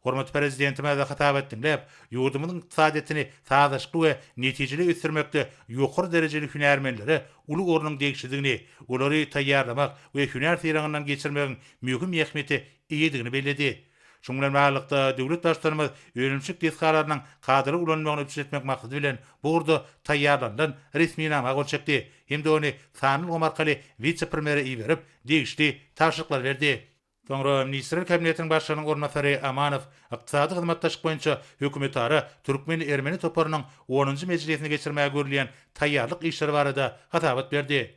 W: Hormatly Prezidentimiz hasabat diňläp, ýurdumyzyň ykdysadyýetini sazlaşykly we netijeli ösdürmekde ýokary derejeli hünärmenlere uly ornuň degişlidigini, olary taýýarlamak we hünär synagyndan geçirmegiň möhüm ähmiýete eýedigini belledi. Şunuň bilen baglylykda, döwlet Baştutanymyz önümçilik desgalarynyň kadaly ulanylmagyny üpjün etmek maksady bilen, bu ugurda taýýarlanylan resminama gol çekdi hem-de ony sanly ulgam arkaly wise-premýere iberip, degişli tabşyryklary berdi. Soňra Ministrler Kabinetiniň Başlygynyň orunbasary Amanow Ykdysady hyzmatdaşlyk boýunça hökümetara türkmen-ermeni toparynyň onunjy mejlisini geçirmäge görülýän taýýarlyk işleri barada hasabat berdi.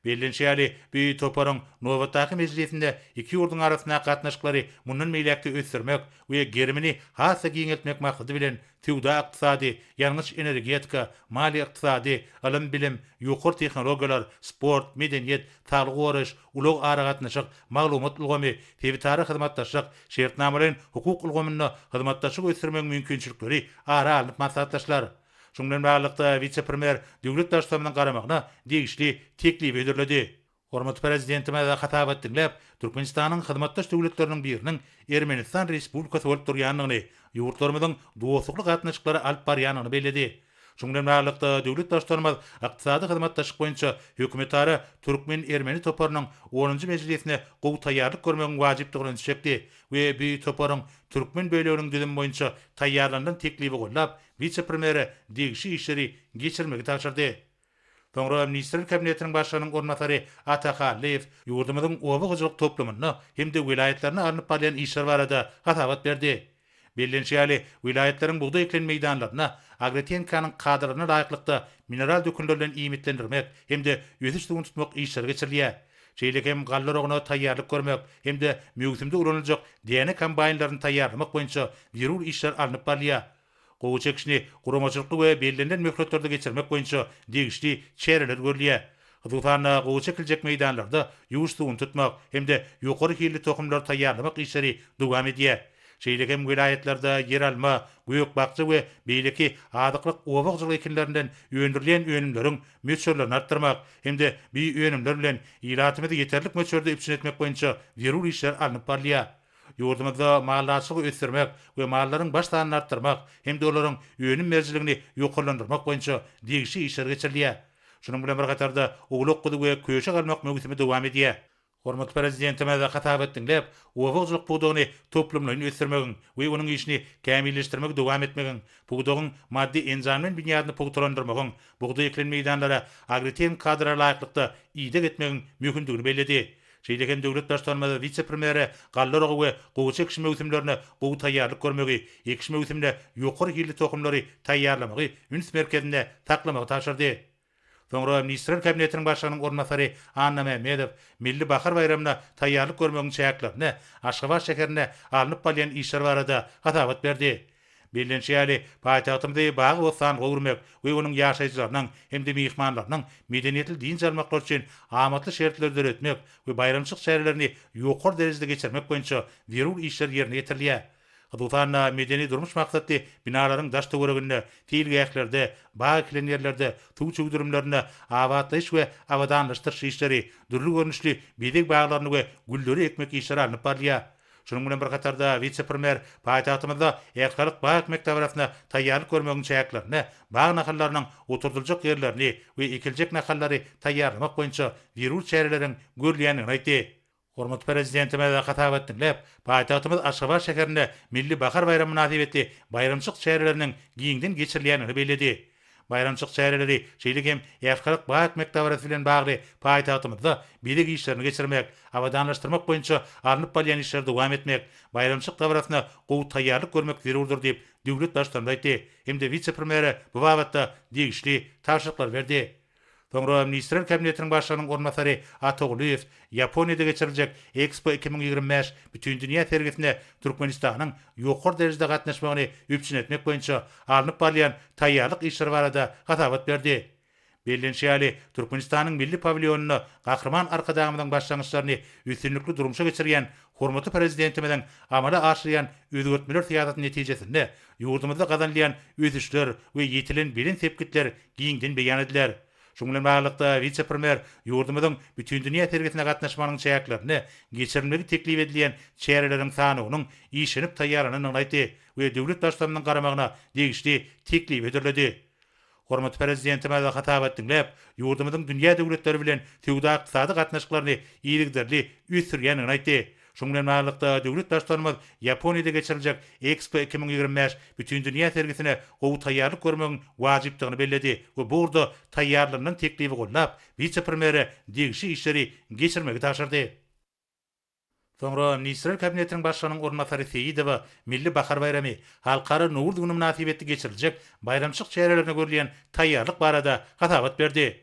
W: Bellenişi ýaly, bu toparyň nobatdaky mejlisinde iki ýurduň arasyndaky gatnaşyklary mundan beýläk-de ösdürmek we gerimini has-da giňeltmek maksady bilen, söwda-ykdysady, ýangyç-energetika, maliýe-ykdysady, ylym-bilim, ýokary tehnologiýalar, sport, medeniýet, saglygy goraýyş, ulag-aragatnaşyk, maglumat ulgamy, sebitara hyzmatdaşlyk, şertnamalaýyn hukuk ulgamynda hyzmatdaşlygy ösdürmegiň mümkinçilikleri ara alnyp maslahatlaşylar. Şunuň bilen baglylykda, wise-premýer döwlet Baştutanymyzyň garamagyna degişli teklibi hödürledi. Hormatly Prezidentimiz hasabat diňläp, Türkmenistanyň hyzmatdaş döwletleriniň biriniň Ermenistan Respublikasy bolup durýandygyny, ýurtlarymyzyň dostlukly gatnaşyklary alyp barýandygyny belledi. Şunuň bilen baglylykda, döwlet Baştutanymyz ykdysady hyzmatdaşlyk boýunça hökümetara türkmen-ermeni toparynyň onunjy mejlisine gowy taýýarlyk görmegiň wajypdygyna ünsi çekdi we bu toparyň türkmen böleginiň düzümi boýunça taýýarlanylan teklibi goldap, wise-premýere degişli işleri geçirmegi tabşyrdy. Soňra Ministrler Kabinetiniň Başlygynyň orunbasary Ata Hallyýew ýurdumyzyň oba hojalyk toplumynda hem-de welaýatlarynda alnyp barylýan işler barada hasabat berdi. Bellenişi ýaly, welaýatlaryň bugdaý ekilen meýdanlarynda agrotehnikanyň kadalaryna laýyklykda mineral dökünler bilen iýmitlendirmek hem-de ösüş suwuny tutmak işleri geçirilýär. Şeýle hem galla oragyna taýýarlyk görmek hem-de möwsümde ulanyljak däne kombaýnlaryny taýýarlamak boýunça zerur işler alnyp barylýar. Gowy çekişini guramaçylykly we bellenilen möhletlerde geçirmek boýunça degişli çäreler görülýär. Hususan-da, gowy çekiljek meýdanlarda ýuwuş suwuny tutmak hem-de ýokary hilli tohumlary taýýarlamak işleri dowam edýär. Şeýle hem welaýatlarda ýeralma, gök-bakja we beýleki azyklyk oba hojalyk ekinlerinden öndürilýän önümleriň möçberlerini artdyrmak hem-de bi önümler bilen ilatymyzy ýeterlik möçberde üpjün etmek boýunça zerur işler alnyp barylýar. Ýurdumyzda maldarçylygy ösdürmek we mallaryň baş sanyny artdyrmak hem-de olaryň önüm berijiligini ýokarlandyrmak boýunça degişli işler geçirilýär. Şunuň bilen bir hatarda, owlak-guzy we köşek almak möwsümi dowam edýär. Hormatly Prezidentimiz hasabat diňläp, oba hojalyk pudagyny toplumlaýyn ösdürmegiň we onuň işini kämilleşdirmegi dowam etmegiň, pudagyň maddy-enjamlaýyn binýadyny pugtalandyrmagyň, bugdaý ekilen meýdanlara agrotehnik kadalara laýyklykda ideg etmegiň möhümdigini belledi. Şeýle hem döwlet Baştutanymyz wise-premýere galla oragy we gowaça ekişi möwsümlerine gowy taýýarlyk görmegi, ekiş möwsümine ýokary hilli tohumlary taýýarlamagy üns merkezinde saklamagy tabşyrdy. Soňra Ministrler Kabinetiniň Başlygynyň orunbasary Anna Mämmedow Milli bahar baýramyna taýýarlyk görmegiň çäklerinde Aşgabat şäherinde alnyp barylýan işler barada hasabat berdi. Bellenişi ýaly, paýtagtymyzy bagy-bossanlyga öwürmek we onuň ýaşaýjylarynyň hem-de myhmanlarynyň medeniýetli dynç almaklary üçin amatly şertleri döretmek we baýramçylyk çärelerini ýokary derejede geçirmek boýunça zerur işler ýerine ýetirilýär. Hususan-da, medeni-durmuş maksatly binalaryň daş-töwereginde, seýilgählerde, bag ekilen ýerlerde, suw çüwdürimlerinde abatlaýyş we abadanlaşdyryş işleri, dürli görnüşli bezeg baglaryny we gülleri ekmek işleri alnyp barylýar. Şunuň bilen bir hatarda, wise-premýer paýtagtymyzda ählihalk bag ekmek dabarasyna taýýarlyk görmegiň çäklerinde bag nahallarynyň oturdyljak ýerlerini we ekiljek nahallary taýýarlamak boýunça zerur çäreleriň görülýändigini aýtdy. Hormatly Prezidentimiz hasabat diňläp, paýtagtymyz Aşgabat şäherinde Milli bahar baýramy mynasybetli baýramçylyk çäreleriniň giňden geçirilýändigini belledi. Baýramçylyk çäreleri, şeýle hem ählihalk bag ekmek dabarasy bilen bagly paýtagtymyzda bezeg işlerini geçirmek, abadanlaşdyrmak boýunça alnyp barylýan işleri dowam etmek, baýramçylyk dabarasyna gowy taýýarlyk görmek zerurdyr diýip, döwlet Baştutanymyz aýtdy hem-de wise-premýere bu babatda degişli tabşyryklary berdi. Soňra Ministrler Kabinetiniň Başlygynyň orunbasary Ata Gulyýew Ýaponiýada geçiriljek Ekspo 2025 bütindünýä sergisine Türkmenistanyň ýokary derejede gatnaşmagyny üpjün etmek boýunça alnyp barylýan taýýarlyk işleri barada hasabat berdi. Bellenişi ýaly, Türkmenistanyň milli pawilýonynda Gahryman Arkadagymyzyň başlangyçlaryny üstünlikli durmuşa geçirýän hormatly Prezidentimiziň amala aşyrýan özgertmeler syýasaty netijesinde ýurdumyzda gazanylýan ösüşler we ýetilen belent sepgitler giňden beýan ediler. Şunuň bilen baglylykda, wise-premýer ýurdumyzyň Bütindünýä sergisine gatnaşmagynyň çäklerinde geçirilmegi teklip edilýän çäreleriň sanawynyň işlenip taýýarlanandygyny aýtdy we döwlet Baştutanynyň garamagyna degişli teklibi hödürledi. Hormatly Prezidentimiz hasabat diňläp, ýurdumyzyň dünýä döwletleri bilen söwda-ykdysady gatnaşyklaryny yzygiderli ösdürýändigini aýtdy. Şunuň bilen baglylykda, döwlet Baştutanymyz Ýaponiýada geçiriljek Ekspo 2025 bütindünýä sergisine gowy taýýarlyk görmegiň wajypdygyny belledi we bu ugurda taýýarlanylan teklibi goldap, wise-premýere degişli işleri geçirmegi tabşyrdy. Soňra Ministrler Kabinetiniň Başlygynyň orunbasary Seýidowa Milli bahar baýramy, Halkara Nowruz güni mynasybetli geçiriljek baýramçylyk çärelerine görülýän taýýarlyk barada hasabat berdi.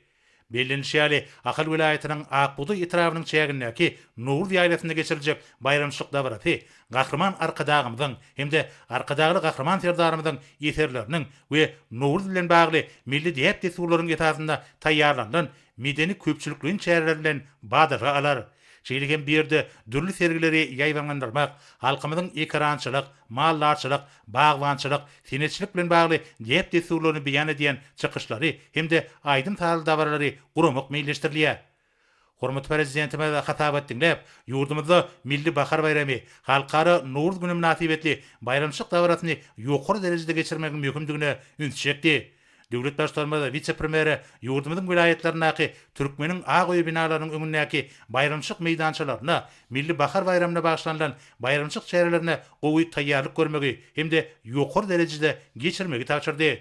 W: Bellenilişi ýaly, Ahal welaýatynyň Ak bugdaý etrabynyň çägindäki Nowruz ýaýlasynda geçiriljek baýramçylyk dabarasy Gahryman Arkadagymyzyň hem-de Arkadagly Gahryman Serdarymyzyň eserleriniň we Nowruz bilen bagly milli däp-dessurlaryň esasynda taýýarlanylan medeni-köpçülikleýin çäreler bilen badalga alar. Şeýle hem bu ýerde dürli sergileri ýaýbaňlandyrmak, halkymyzyň ekerançylyk, maldarçylyk, bagbançylyk, senetçilik bilen bagly däp-dessurlaryny beýan edýän çykyşlary hem-de aýdym-sazly dabaralary guramak meýilleşdirilýär. Hormatly Prezidentimiz hasabat diňläp, ýurdumyzda Milli bahar baýramy, Halkara Nowruz güni mynasybetli baýramçylyk dabarasyny ýokary derejede geçirmegiň möhümdigine ünsi çekdi. Döwlet Baştutanymyz wise-premýere ýurdumyzyň welaýatlaryndaky Türkmeniň ak öýi binalarynyň öňündäki baýramçylyk meýdançalarynda Milli bahar baýramyna bagyşlanylan baýramçylyk çärelerine gowy taýýarlyk görmegi hem-de ýokary derejede geçirmegi tabşyrdy.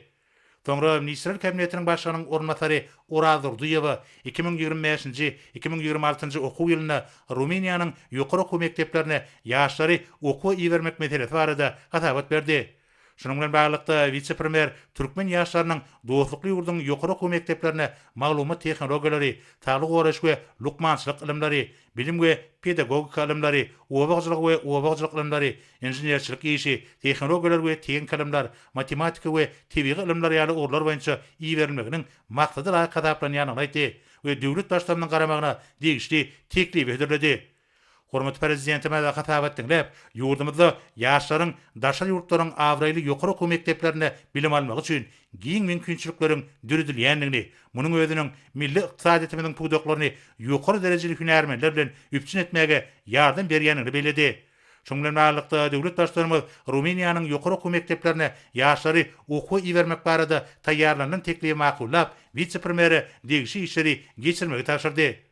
W: Soňra Ministrler Kabinetiniň Başlygynyň orunbasary Oraz Durdyýewa 2025-nji, 2026-njy okuw ýylynda Rumyniýanyň ýokary okuw mekdeplerine ýaşlary okuwa ibermek meselesi barada hasabat berdi. Şunuň bilen baglylykda, wise-premýer türkmen ýaşlarynyň dostlukly ýurduň ýokary okuw mekdeplerine maglumat tehnologiýalary, saglygy goraýyş we lukmançylyk ylymlary, bilim we pedagogika ylymlary, oba hojalygy we oba hojalyk ylymlary, inženerçilik işi, tehnologiýalar we tehniki ylymlar, matematika we tebigy ylymlar ýaly ugurlar boýunça iberilmeginiň maksada laýyk hasaplanýandygyny aýtdy we döwlet Baştutanynyň garamagyna degişli teklibi hödürledi. Hormatly Prezidentimiz hasabat diňläp, ýurdumyzda ýaşlaryň daşary ýurtlaryň abraýly ýokary okuw mekdeplerinde bilim almagy üçin giň mümkinçilikleriň döredilýändigini, munuň özüniň milli ykdysadyýetimiziň pudaklaryny ýokary derejeli hünärmenler bilen üpjün etmäge ýardam berýändigini belledi. Şunuň bilen baglylykda, döwlet Baştutanymyz Rumyniýanyň ýokary okuw mekdeplerine ýaşlary okuwa ibermek barada taýýarlanylan teklibi makullap, wise-premýere degişli işleri geçirmegi tabşyrdy.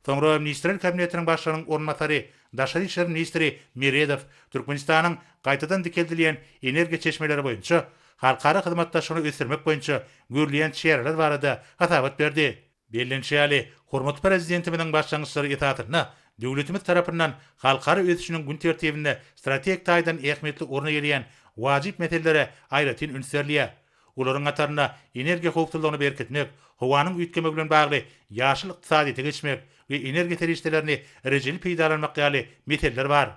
W: Soňra Ministrler Kabinetiniň Başlygynyň orunbasary, daşary işler ministri Meredow Türkmenistanyň gaýtadan dikeldilýän energiýa çeşmeleri boýunça halkara hyzmatdaşlygyny ösdürmek boýunça görülýän çäreler barada hasabat berdi. Bellenişi ýaly, hormatly Prezidentimiziň başlangyçlary esasynda döwletimiz tarapyndan halkara ösüşiniň gün tertibinde strategik taýdan ähmiýetli orun eýeleýän wajyp meselelere aýratyn üns berilýär. Olaryň hatarynda energiýa howpsuzlygyny berkitmek, howanyň üýtgemegi bilen bagly ýaşyl ykdysadyýete geçmek we energiýa serişdelerini rejeli peýdalanmak ýaly meseleler bar.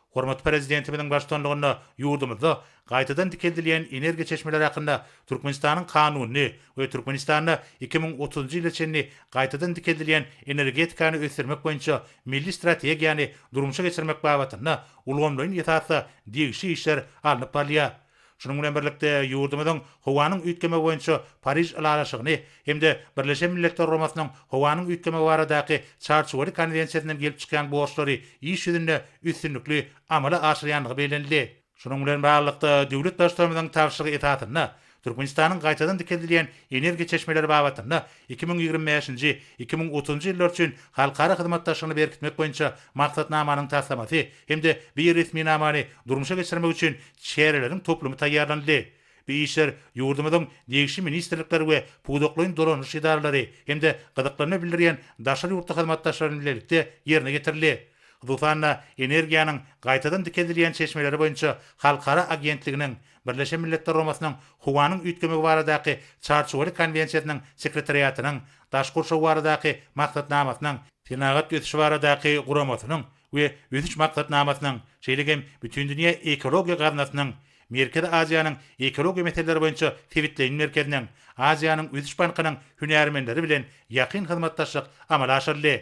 W: Hormatly Prezidentimiziň baştutanlygynda ýurdumyzda gaýtadan dikeldilýän energiýa çeşmeleri hakynda Türkmenistanyň Kanunyny we Türkmenistanda 2030-njy ýyla çenli gaýtadan dikeldilýän energetikany ösdürmek boýunça Milli strategiýany durmuşa geçirmek babatynda ulgamlaýyn esasda degişli işler alnyp barylýar. Şunuň bilen birlikde, ýurdumyzyň howanyň üýtgemegi boýunça Pariž ylalaşygyny hem-de Birleşen Milletler Guramasynyň howanyň üýtgemegi baradaky Çarçuwaly konwensiýasyndan gelip çykýan borçlary iş ýüzünde üstünlikli amala aşyrýandygy bellenildi. Şunuň bilen baglylykda, döwlet Baştutanymyzyň tabşyrygy esasynda Türkmenistanyň gaýtadan dikeldilýän energiýa çeşmeleri babatynda 2025-nji, 2030-njy ýyllar üçin halkara hyzmatdaşlygyny berkitmek boýunça Maksatnamanyň taslamasy hem-de bir resminamany durmuşa geçirmek üçin çäreleriň toplumy taýýarlanyldy. Bu işler ýurdumyzyň degişli ministrlikleri we pudaklaýyn dolanyş edaralary hem-de gyzyklanma bildirýän daşary ýurtly hyzmatdaşlar bilen bilelikde ýerine ýetirildi. Hususan-da, energiýanyň gaýtadan dikeldilýän çeşmeleri boýunça halkara agentliginiň, Birleşen Milletler Guramasynyň Howanyň üýtgemegi baradaky Çarçuwaly konwensiýasynyň Sekretariatynyň Daşky gurşaw baradaky maksatnamasynyň, Senagat ösüşi baradaky guramasynyň we Ösüş maksatnamasynyň, şeýle hem Bütindünýä ekologiýa gaznasynyň, Merkezi Aziýanyň ekologiýa meseleleri boýunça sebitleýin merkeziniň, Aziýanyň ösüş bankynyň hünärmenleri bilen ýakyn hyzmatdaşlyk amala aşyryldy.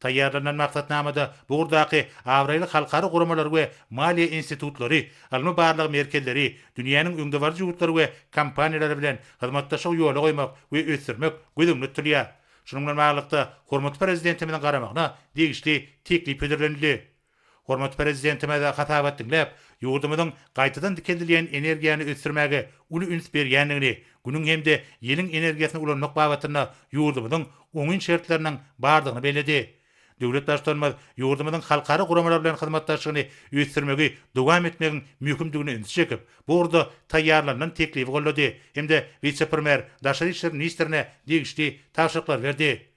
W: Taýýarlanylan maksatnamada bu ugurdaky abraýly halkara guramalary we maliýe institutlary, ylmy-barlag merkezleri, dünýäniň öňdebaryjy ýurtlary we kompaniýalary bilen hyzmatdaşlygy ýola goýmak we ösdürmek göz öňünde tutulýar. Şunuň bilen baglylykda, hormatly Prezidentimiziň garamagyna degişli teklip hödürlenildi. Hormatly Prezidentimiz hasabat diňläp, ýurdumyzyň gaýtadan dikeldilýän energiýany ösdürmäge uly üns berýändigini, Günüň hem-de ýeliň energiýasyny ulanmak babatynda ýurdumyzyň oňyn şertleriniň bardygyny belledi. Döwlet Baştutanymyz ýurdumyzyň halkara guramalar bilen hyzmatdaşlygyny ösdürmegi dowam etmegiň möhümdigine ünsi çekip, bu ugurda taýýarlanylan teklibi goldady hem-de wise-premýer, daşary işler ministrine degişli tabşyryklary berdi.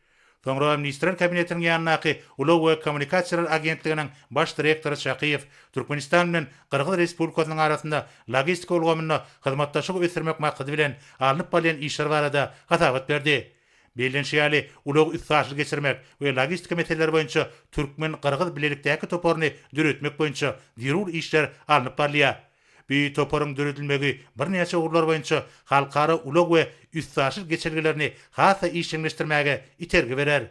W: Soňra Ministrler Kabinetiniň ýanyndaky Ulag we kommunikasiýalar agentliginiň baş direktory Çakyýew Türkmenistan bilen Gyrgyz Respublikasynyň arasynda logistika ulgamynda hyzmatdaşlygy ösdürmek maksady bilen alnyp barylýan işler barada hasabat berdi. Bellenişi ýaly, ulag-üstaşyr geçirmek we logistika meseleleri boýunça türkmen-gyrgyz bilelikdäki toparyny döretmek boýunça zerur işler alnyp barylýar. Bu toparyň döredilmegi birnäçe ugurlar boýunça halkara ulag we üstaşyr geçelgelerini has-da işjeňleşdirmäge itergi berer.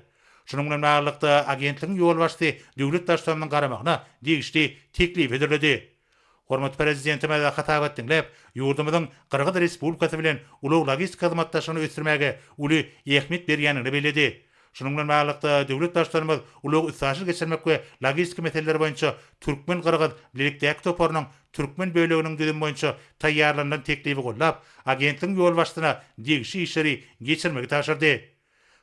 W: Şunuň bilen baglylykda, agentligiň ýolbaşçysy döwlet Baştutanynyň garamagyna degişli teklibi hödürledi. Hormatly Prezidentimiz hasabat diňläp, ýurdumyzyň Gyrgyz Respublikasy bilen ulag-logistika hyzmatdaşlygyny ösdürmäge uly ähmiýet berýändigini belledi. Şunuň bilen baglylykda, döwlet Baştutanymyz ulag-üstaşyr geçirmek we logistika meseleleri boýunça türkmen-gyrgyz bilelikdäki toparynyň türkmen böleginiň düzümi boýunça taýýarlanylan teklibi goldap, agentligiň ýolbaşçysyna degişli işleri geçirmegi tabşyrdy.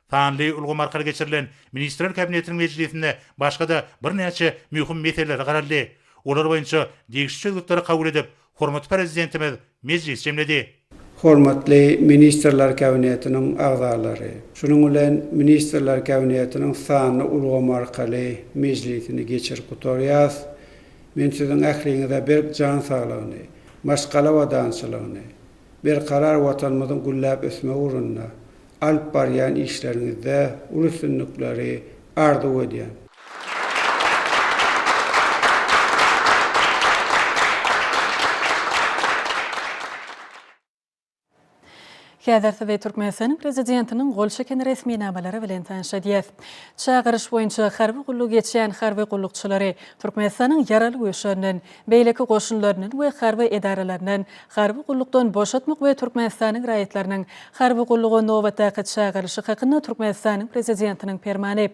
W: Sanly ulgam arkaly geçirilen Ministrler Kabinetiniň mejlisinde başga-da birnäçe möhüm meselelere garaldy. Olar boýunça degişli çözgütleri kabul edip, hormatly Prezidentimiz mejlisi jemledi.
N: Hormatly Ministrler Kabinetiniň agzalary! Şunuň bilen Ministrler Kabinetiniň sanly ulgam arkaly mejlisini geçirip gutarýas. Men siziň ähliňize berk jan saglygyny, maşgala abadançylygyny, berkarar Watanymyzyň gülläp ösmegi ugrunda alyp barýan işleriňizde uly üstünlikleri arzuw edýän.
K: Häzir sizi Türkmenistanyň Prezidentiniň gol çeken resminamalary bilen tanyş edýäs. Çagyryş boýunça harby gulluk geçýän harby gullukçylary Türkmenistanyň Ýaragly Güýçlerinden, beýleki goşunlaryndan we harby edaralaryndan harby gullukdan boşatmak we Türkmenistanyň raýatlarynyň harby gulluga nobatdaky çagyrylyşy hakynda Türkmenistanyň Prezidentiniň Permany.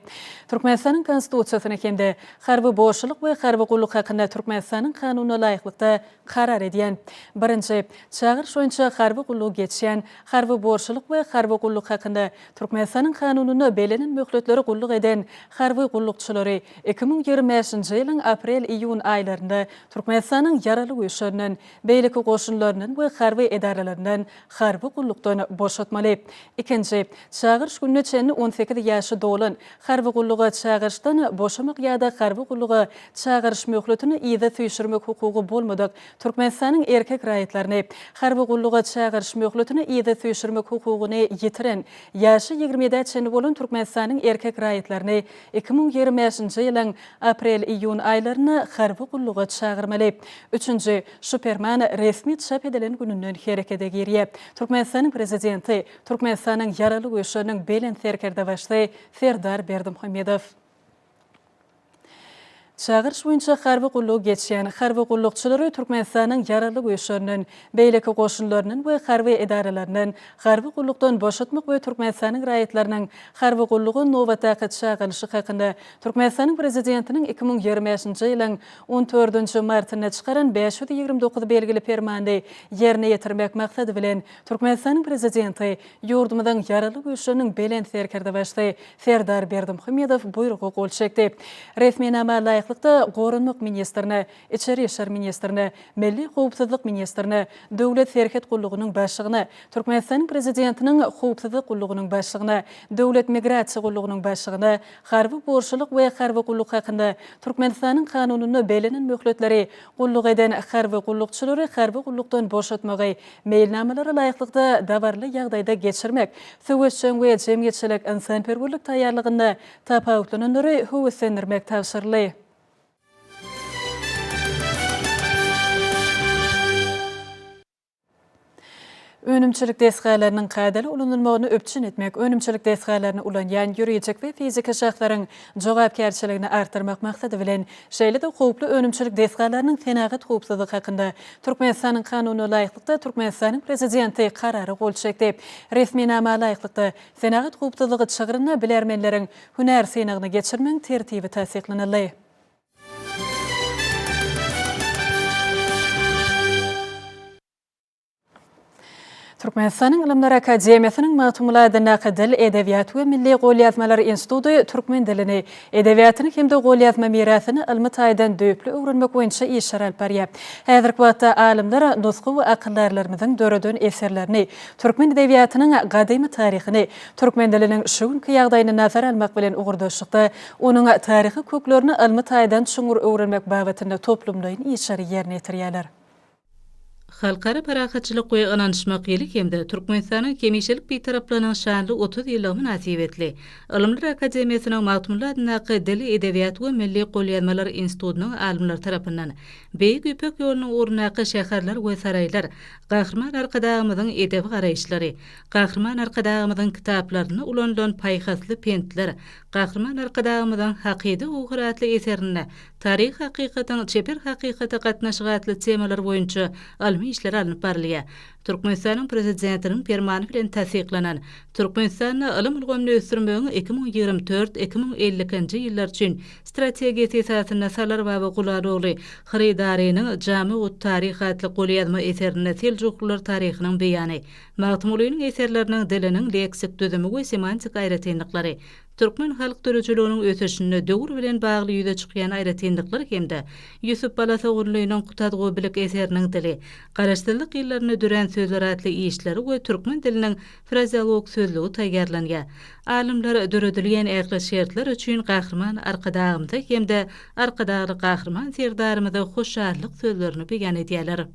K: Türkmenistanyň Konstitusiýasyna hem-de Harby borçlulyk we harby gulluk hakynda Türkmenistanyň Kanunyna laýyklykda karar edýän. Birinji. Çagyryş boýunça harby gullugy geçýän, harby borçlulyk we harby gulluk hakynda Türkmenistanyň Kanunynda bellenen möhletleri gulluk eden harby gullukçylary 2025-nji ýylyň aprel-iýun aýlarynda Türkmenistanyň Ýaragly Güýçlerinden, beýleki goşunlaryndan we harby edaralaryndan harby gullukdan boşatmaly. Ikinji. Çagyryş gününe çenli 18 ýaşy dolan, harby gulluga çagyryşdan boşamak ýa-da harby gulluga çagyryş möhletini yza süýşürmek hukugy bolmadyk Türkmenistanyň erkek raýatlaryny, harby gulluga çagyryş möhletini yza süýşürmek hukugyny ýitiren, ýaşy ýigrimi ýedä çenli bolan Türkmenistanyň erkek raýatlaryny 2025-nji ýylyň aprel-iýun aýlarynda harby gulluga çagyrmaly. Üçünji, şu Perman resmi çap edilen gününden herekete girýär. Türkmenistanyň Prezidenti, Türkmenistanyň Ýaragly Güýçleriniň Belent Serkerdebaşysy Serdar Berdimuhamedow. Çagyryş boýunça harby gullugy geçýän harby gullukçylary Türkmenistanyň Ýaragly Güýçlerinden, beýleki goşunlaryndan we harby edaralaryndan harby gullukdan boşatmak we Türkmenistanyň raýatlarynyň harby gulluga nobatdaky çagyrylyşy hakynda Türkmenistanyň Prezidentiniň 2025-nji ýylyň on dördünji martynda çykaran 529 belgili Permanyny ýerine ýetirmek maksady bilen, Türkmenistanyň Prezidenti, ýurdumyzyň Ýaragly Güýçleriniň Belent Serkerdebaşysy Serdar Berdimuhamedow buýruga gol çekdi. Resminama laýyklykda, Goranmak ministrine, Içeri işler ministrine, Milli howpsuzlyk ministrine, Döwlet serhet gullugynyň başlygyna, Türkmenistanyň Prezidentiniň Howpsuzlyk gullugynyň başlygyna, Döwlet migrasiýa gullugynyň başlygyna, Harby borçlulyk we harby gulluk hakynda Türkmenistanyň Kanunynda bellenen möhletleri gulluk eden harby gullukçylary harby gullukdan boşatmagy meýilnamalara laýyklykda dabaraly ýagdaýda geçirmek, söweşjeň we jemgyýetçilik ynsanperwerlik taýýarlygynda tapawutlananlary höweslendirmek tabşyryldy. Önümçilik desgalarynyň kadaly ulanylmagyny üpjün etmek, önümçilik desgalaryny ulanýan ýuridik we fiziki şahslaryň jogapkärçiligini artdyrmak maksady bilen, şeýle-de howply önümçilik desgalarynyň senagat howpsuzlygy hakynda Türkmenistanyň Kanunyna laýyklykda Türkmenistanyň Prezidenti Karara gol çekdi. Resminama laýyklykda, senagat howpsuzlygy çygrynda bilermenleriň hünär synagyny geçirmegiň tertibi tassyklanyldy. Türkmenistanyň Ylymlar akademiýasynyň Magtymguly adyndaky Dil, edebiýat we milli golýazmalar instituty türkmen dilini, edebiýatyny hem-de golýazma mirasyny ylmy taýdan düýpli öwrenmek boýunça işler alyp barýar. Häzirki wagtda alymlar nusgawy akyldarlarymyzyň döreden eserlerini, türkmen edebiýatynyň gadymy taryhyny, türkmen diliniň şu günki ýagdaýyny nazara almak bilen ugurdaşlykda onuň taryhy köklerini ylmy taýdan çuňňur öwrenmek babatynda toplumlaýyn işleri ýerine ýetirýärler.
L: Halkara parahatçylyk we ynanyşmak ýyly hem-de Türkmenistanyň hemişelik Bitaraplygynyň şanly 30 ýyllygy mynasybetli Ylymlar akademiýasynyň Magtymguly adyndaky Dil, edebiýat we milli golýazmalar institutynyň alymlary tarapyndan Beýik Ýüpek ýolunyň ugrundaky şäherler we saraýlar, Gahryman Arkadagymyzyň edebi garaýyşlary, Gahryman Arkadagymyzyň kitaplarynda ulanylan paýhasly pentler, Gahryman Arkadagymyzyň Hakyda göwher atly eserinde Taryhy hakykatyň çeper hakykata gatnaşygy atly temalar boýunça ylmy işler alnyp barylýar. Türkmenistanyň Prezidentiniň Permany bilen tassyklanan Türkmenistanda ylym ulgamyny ösdürmegiň 2024, 2052-nji ýyllar üçin Strategiýasy esasynda Salar Baba Gulal ogly Hyrydarynyň Jamy-ut-taryh atly golýazma eserinde seljuklylar taryhynyň beýany, Magtymgulynyň eserleriniň diliniň leksik düzümi we semantik aýratynlyklary, türkmen halk döredijiliginiň ösüşinde döwür bilen bagly ýüze çykýan aýratynlyklar hem-de Ýusup Balasagunlynyň Kutadgu bilik eseriniň dili, Garaşsyzlyk ýyllarynda dörän sözler atly işleri we türkmen diliniň frazeolog sözlügi taýýarlanýar. Alymlar döredilýän ähli şertler üçin Gahryman Arkadagymyza hem-de Arkadagly Gahryman Serdarymyza hoşallyk sözlerini beýan edýärler.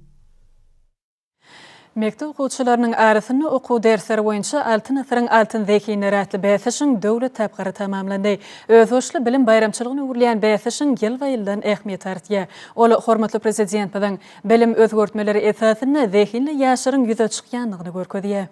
K: Mekdep okuwçylarynyň arasynda okuw dersleri boýunça Altyn asyryň altyn zehinleri atly bäsleşigiň döwlet tapgyry tamamlandy. Özboluşly bilim baýramçylygyna öwrülýän bäsleşigiň ýylba-ýyldan ähmiýeti artýar. Ol hormatly Prezidentimiziň bilim özgertmeleri esasynda zehinli ýaşlaryň ýüze çykýandygyny görkezýär.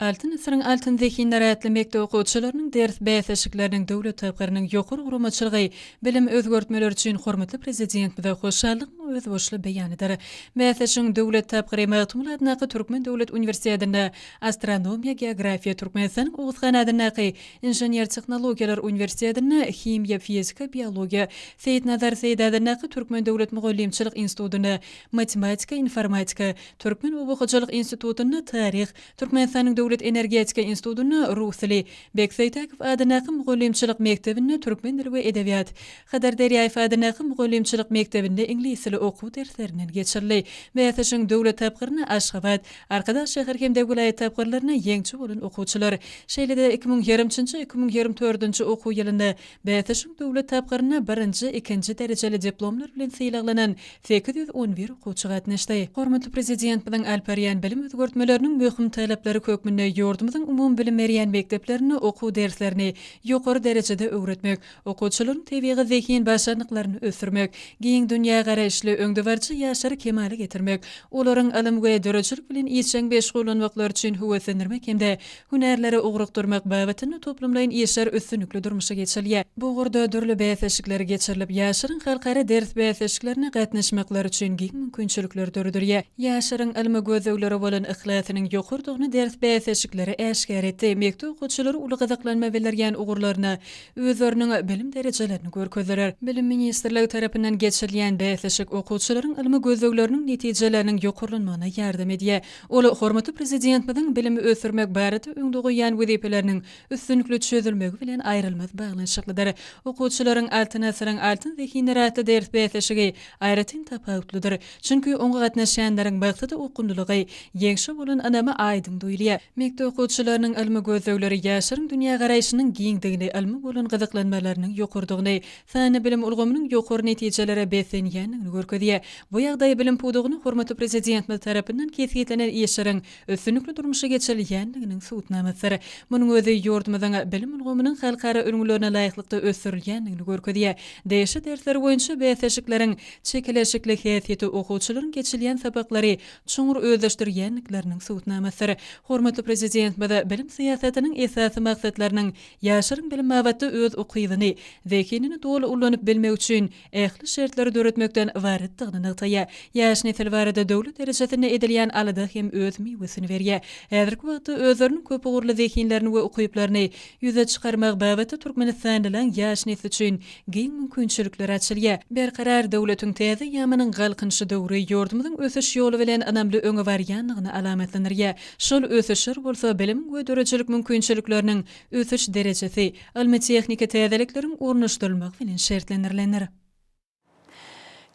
K: Altyn asyryň altyn zehinleri atly mekdep okuwçylarynyň ders bäsleşikleriniň döwlet tapgyrynyň ýokary guramaçylygy bilim özgertmeleri üçin hormatly Prezidentimize hoşallygyň özboluşly beýanydyr. Bäsleşigiň döwlet tapgyry Magtymguly adyndaky Türkmen döwlet uniwersitetinde astronomiýa, geografiýa, Türkmenistanyň Oguz han adyndaky Inžener-tehnologiýalar uniwersitetinde himiýa, fizika, biologiýa, Seýitnazar Seýdi adyndaky Türkmen döwlet mugallymçylyk institutynda matematika, informatika, Türkmen oba hojalyk institutynda taryh, Türkmenistanyň Döwlet energetika institutynda rus dili, Bek Seýtäkow adyndaky mugallymçylyk mekdebinde türkmen dili we edebiýat, Hydyr Derýaýew adyndaky mugallymçylyk mekdebinde iňlis dili okuw derslerinden geçirildi. Bäsleşigiň döwlet tapgyryna Aşgabat, Arkadag şäher hem-de welaýat tapgyrlarynda ýeňiji bolan okuwçylar, şeýle-de 2023-nji, 2024-nji okuw ýylynda Bäsleşigiň döwlet tapgyrynda birinji, ikinji derejeli diplomlar bilen sylaglanan 811 okuwçy gatnaşdy. Hormatly Prezidentimiziň alyp barýan bilim özgertmeleriniň möhüm talaplary hökmünde ýurdumyzyň umumybilim berýän mekdeplerinde okuw derslerini ýokary derejede öwretmek, okuwçylaryň tebigy zehin başarnyklaryny ösdürmek, giň dünýägaraýyşly, öňdebaryjy ýaşlary kemala getirmek, olaryň ylym we döredijilik bilen işjeň meşgullanmaklary üçin höweslendirmek hem-de hünärlere ugrukdyrmak babatynda toplumlaýyn işler üstünlikli durmuşa geçirilýär. Bu ugurda dürli bäsleşikler geçirilip, ýaşlaryň halkara ders bäsleşiklerine gatnaşmaklary üçin giň mümkinçilikler döredilýär. Ýaşlaryň ylmy gözleglere bolan yhlasynyň ýokarydygyny ders bäsleşikleri äşgär etdi. Mekdep okuwçylary uly gyzyklanma bildirýän ugurlaryna özleriniň bilim derejelerini görkezdiler. Bilim ministrligi tarapyndan geçirilýän bäsleşik okuwçylaryň ylmy gözlegleriniň netijeleriniň ýokarlanmagyna ýardam edýär. Ol hormatly Prezidentimiziň bilimi ösdürmek barada öňde goýýan wezipeleriniň üstünlikli çözülmegi bilen aýrylmaz baglanyşyklydyr. Okuwçylaryň Altyn asyryň altyn zehinleri atly ders bäsleşigi aýratyn tapawutlydyr. Çünki oňa gatnaşýanlaryň maksada okgunlylygy, ýeňşe bolan ynamy aýdyň duýulýar. Mekdep okuwçylarynyň ylmy gözlegleri ýaşlaryň dünýägaraýşynyň giňdigini, ylma bolan gyzyklanmalarynyň ýokarydygyny, Sanly bilim ulgamynyň ýokary netijelere beslenýändigini görkezýär. Bu ýagdaý bilim pudagyna hormatly Prezidentimiz tarapyndan kesgitlenen işleriň üstünlikli durmuşa geçirilýändiginiň subutnamasydyr. Munuň özi ýurdumyzyň bilim ulgamynyň halkara ülňülerine laýyklykda ösdürilýändigini görkezýär. Degişli dersler boýunça bäsleşikleriň çekeleşikli häsiýeti okuwçylaryň geçilýän sapaklary çuňňur özleşdirýändikleriniň subutnamasydyr. Hormatly Prezidentimiz bilim syýasatynyň esasy maksatlarynyň Ýaşlaryň bilim babatda öz ukybyny, zehinini doly ulanyp bilmegi üçin ähli şertleri döretmekden ybaratdygyny nygtaýar. Ýaş nesil barada döwlet derejesinde edilýän alada hem öz miwesini berýär. Häzirki wagtda özleriniň köpugurly zehinlerini we ukyplaryny ýüze çykarmak babatda türkmenistanlylaryň ýaş nesli üçin giň mümkinçilikler açylýar. Berkarar döwletiň täze eýýamynyň Galkynyşy döwri ýurdumyzyň ösüş ýoly bilen ynamly öňe barýandygyny alamatlandyrýar. Şol ösüşler bolsa bilimiň we döredijilik mümkinçilikleriniň ösüş derejesi, ylmy-tehniki täzelikleriň ornaşdyrylmagy bilen şertlendirilendir.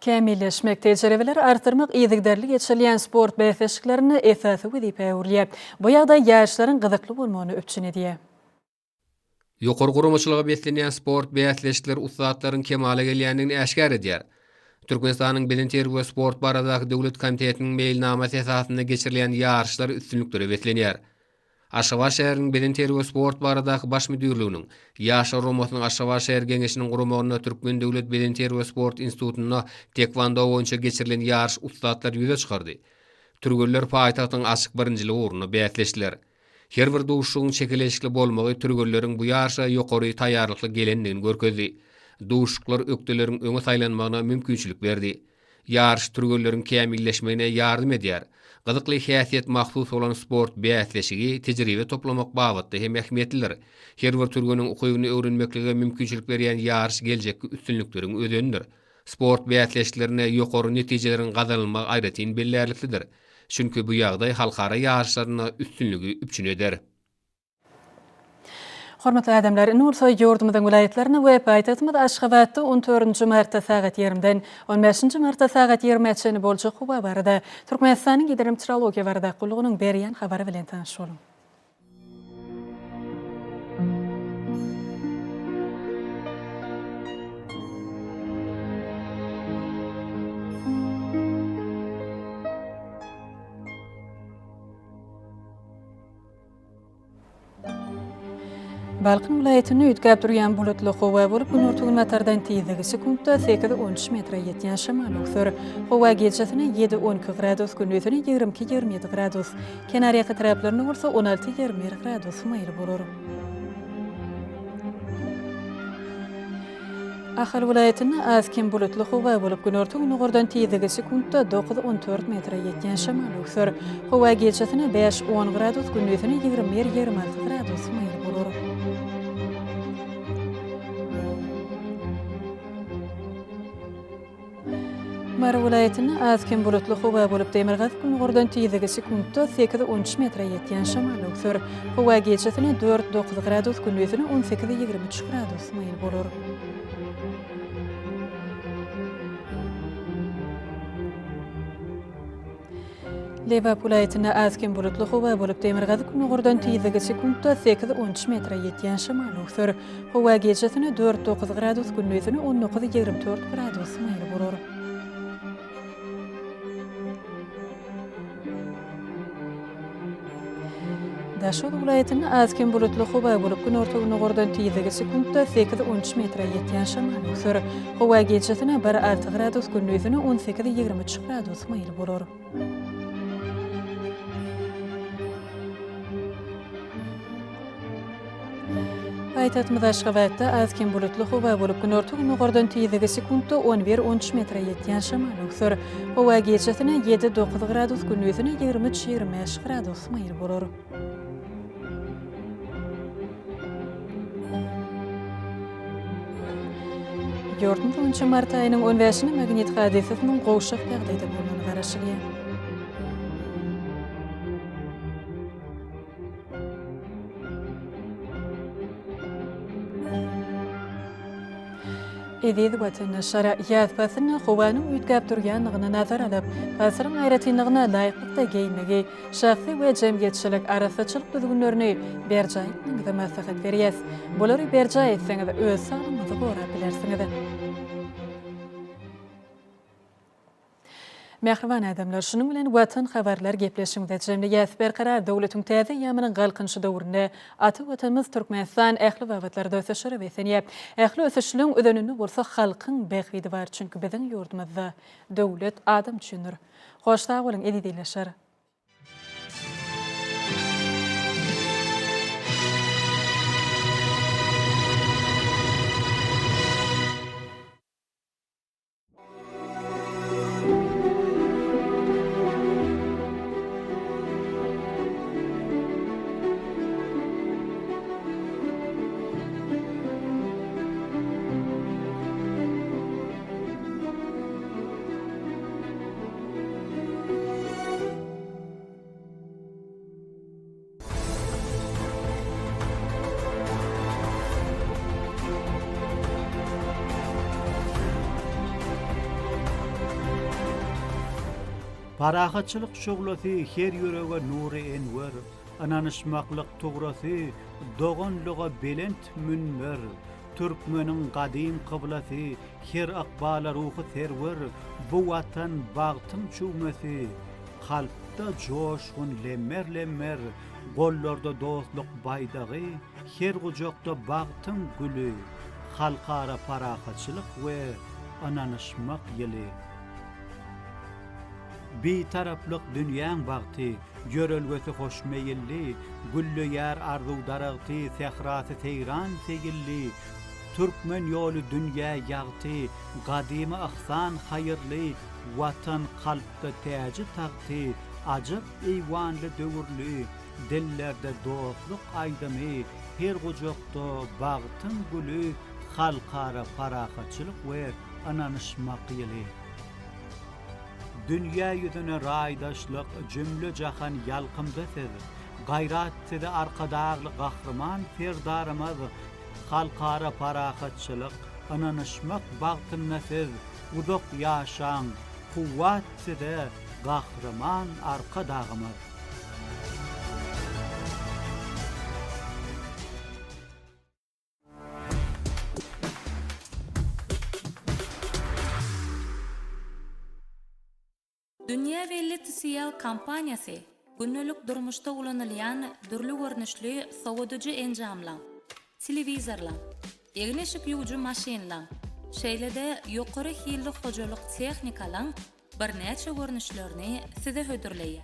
K: Kämilleşmek, tejribeleri artdyrmak yzygiderli geçirilýän sport bäsleşiklerinde esasy wezipä öwrülýär. Bu ýagdaý ýaşlaryň gyzykly bolmagyny üpjün edýär.
R: Ýokary guramaçylyga beslenýän sport bäsleşikleri ussatlaryň kemala gelýändigini äşgär edýär. Türkmenistanyň Bedenterbiýe we sport baradaky döwlet komitetiniň meýilnamasy esasynda geçirilýän ýaryşlar üstünliklere beslenýär. Aşgabat şäheriniň Bedenterbiýe we sport baradaky baş müdirliginiň, Ýaşlar guramasynyň Aşgabat şäher Geňeşiniň guramagynda Türkmen döwlet bedenterbiýe we sport institutynda tekwando boýunça geçirilen ýaryş ussatlary ýüze çykardy. Türgenler paýtagtyň açyk birinjiligi ugrunda bäsleşdiler. Her bir duşuşygyň çekeleşikli bolmagy türgenleriň bu ýaryşa ýokary taýýarlykly gelendigini görkezdi. Duşuşyklar ökdeleriň öňe saýlanmagyna mümkinçilik berdi. Ýaryş türgenleriň kämilleşmegine ýardam edýär. Gyzykly häsiýet mahsus bolan sport bäsleşigi tejribe toplamak babatda hem ähmiýetlidir. Her bir türgeniň ukybyny öwrenmeklige mümkinçilik berýän ýaryş geljekki üstünlikleriň özenidir. Sport bäsleşiklerinde ýokary netijeleriň gazanylmagy aýratyn bellärliklidir. Çünki bu ýagdaý halkara ýaryşlarynda üstünligi üpjün eder.
K: Hormatly adamlar, indi bolsa ýurdumyzyň welaýatlarynda we paýtagtymyz Aşgabatda on dördünji martda sagat ýarymdan on bäşinji martda sagat ýigrimä çenli boljak howa barada Türkmenistanyň Gidrometeorologiýa baradaky gullugynyň berýän habary bilen tanyş boluň. Balkan welaýatynda üýtgäp durýan bulutly howa bolup, günorta-günbatardan tizligi sekuntda sekiz-on üç metre ýetýän şemal öwser. Howa gijesine ýedi-on iki gradus, gündizine 22-27 gradus, kenarýaka etraplarynda bolsa on alty-21 gradus maýyl bolar. Ahal welaýatynda az-kem bulutly howa bolup, günorta-gündogardan tizligi sekuntda dokuz-on dört metre ýetýän şemal öwser. Howa gijesine bäş-on gradus, gündizine 21-26 gradus maýyl bolar. Mary welaýatynda az-kem bulutly howa bolup, demirgazyk-gündogardan tizligi sekuntda sekiz-on üç metre ýetýän şemal öwser. Howa gijesine dört-dokuz gradus, gündizine on sekiz-ýigrimi üç gradus maýyl bolar. Lebap welaýatynda az-kem bulutly howa bolup, demirgazyk-gündogardan tizligi sekuntda sekiz-on üç metre ýetýän şemal öwser. Howa gijesine dört-dokuz gradus, gündizine on dokuz-ýigrimi dört gradus maýyl bolar. Daşoguz welaýatynda az-kem bulutly howa bolup, günorta-gündogardan tizligi sekuntda sekiz-on üç metre ýetýän şemal öwser. Howa gijesine bir-alty gradus, gündizine on sekiz-ýigrimi üç gradus maýyl bolar. Paýtagtymyz Aşgabatda az-kem bulutly howa bolup, günorta-gündogardan tizligi sekuntda on bir-on üç metre ýetýän şemal öwser. Howa gijesine ýedi-dokuz gradus, gündizine 23-25 gradus maýyl bolar. Ýurdumyz boýunça mart aýynyň on bäşinde magnit hadysasynyň gowşak ýagdaýda bolmagyna garaşylýar. Eziz watandaşlar, ýaz paslynda howanyň üýtgäp durýandygyny nazara alyp, pasylyň aýratynlygyna laýyklykda geýinmegi, şahsy we jemgyýetçilik arassaçylyk düzgünlerini berjaý etmegiňizi maslahat berýäs. Bulary berjaý etseňiz, öz saglygyňyzy gorap bilersiňiz. Mähriban adamlar, şunuň bilen Watan habarlar gepleşigimizi jemleýäs. Berkarar döwletiň täze eýýamynyň Galkynyşy döwründe ata Watanymyz Türkmenistan ähli babatlarda ösüşlere beslenýär. Ähli ösüşleň özeninde bolsa halkyň bähbidi bar, çünki biziň ýurdumyzda döwlet adam üçindir. Hoş sag boluň eziz ildeşler!
Q: Parahatçylyk şuglasy her ýürege nury-enwer, Ynanyşmaklyk tugrasy doganlyga belent münber, Türkmeniň gadym kyblasy her ykbala ruhy serwer, Bu Watan bagtyň çüwmesi, Kalpda joşgun lemmer-lemmer, Gollarda dostluk baýdagy, Her gujakda bagtyň güli, Halkara parahatçylyk we ynanyşmak ýyly. Bitaraplyk dünýäň bagty, Ýörelgesi hoşmeýilli, Gülleýär arzuw daragty, Sährasy seýran-seýilli. Türkmen ýoly dünýä ýagty, Gadymy yhsan haýyrly, Watan kalpda täji-tagty. Ajap eýwanly döwürli, Dillerde dostluk aýdymy, Her gujakda bagtyň güli, Halkara parahatçylyk we ynanyşmak ýyly. Dünýä ýüzüne raýdaşlyk, Jümle-jahan ýalkymda siz. Gaýrat size Arkadagly Gahryman Serdarymyz, Halkara parahatçylyk, ynanyşmak bagtynda siz, Uzak ýaşaň, kuwwat size Gahryman Arkadagymyz!
U: Dünýä belli TCL kompaniýasy gündelik durmuşda ulanylýan dürli görnüşli sowadyjy enjamlaň, telewizorlaň, egin-eşik ýuwujy maşynlaň, şeýle-de ýokary hilli hojalyk tehnikalaň birnäçe görnüşlerini size hödürleýär.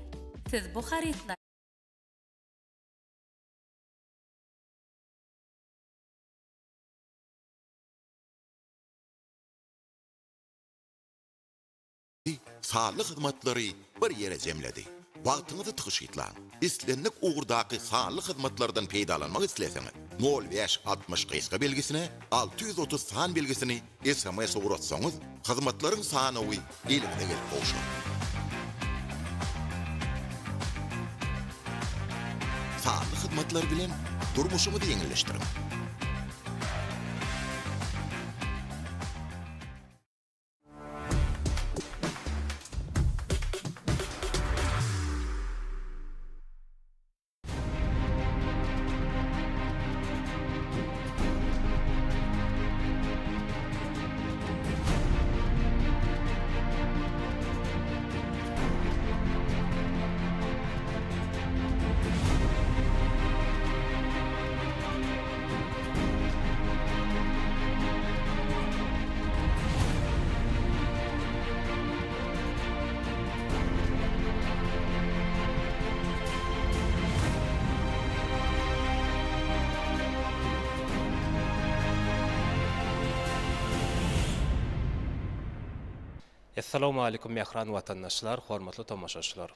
U: Siz bu harytlary.
F: Sanly hyzmatlary bir ýere jemledi. Wagtyňyzy tygşytlaň! Islendik ugurdaky sanly hyzmatlardan peýdalanmak isleseňiz, nol bäş 60 gysga belgisine 630 san belgisini sms ugratsaňyz, hyzmatlaryň sanawy eliňize gelip gowşar. Sanly hyzmatlar bilen durmuşyňyzy ýeňilleşdiriň!
A: Essalawmalikum mähriban watandaşlar, hormatly tomaşaçylar!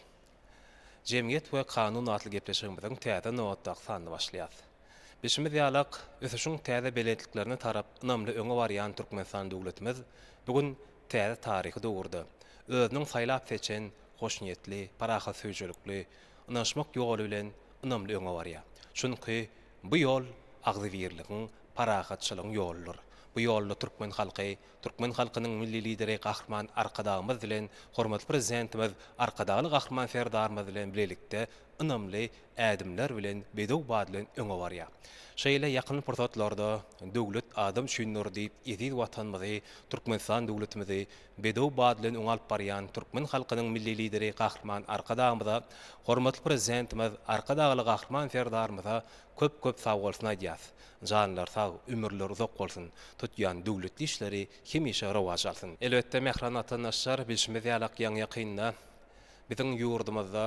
A: Jemgyýet we kanun atly gepleşigimiziň täze nobatdaky sanyny başlaýas. Bilşimiz ýalak, ösüşiň täze belentliklerine tarap ynamly öňe barýan Türkmenistan döwletimiz bu gün täze taryhy döwürde özüniň saýlap-seçen hoşniýetli, parahatsöýüjilikli, ynanyşmak ýoly bilen ynamly öňe barýar. Çünki bu ýol agzybirligiň, parahatçylygyň ýoludyr. Bu ýolda türkmen halky Türkmen halkynyň Milli Lideri Gahryman Arkadagymyz bilen hormatly Prezidentimiz Arkadagly Gahryman Serdarymyz bilen bilelikde ynamly ädimler bilen bedew bady bilen öňe barýar. Şeýle ýakyn pursatlarda Döwlet adam üçindir diýip eziz Watanymyzy, Türkmenistan döwletimizi bedew bady bilen öňe alyp barýan türkmen halkynyň Milli Lideri Gahryman Arkadagymyza, hormatly Prezidentimiz Arkadagly Gahryman Serdarymyza köp-köp sagbolsun aýdýas. Janlary sag, ömürleri uzak bolsun, tutýan döwletli işleri hemişe rowaç alsyn! Elbetde, mähriban watandaşlar, bilşimiz ýalak, ýaňy-ýakynda biziň ýurdumyzda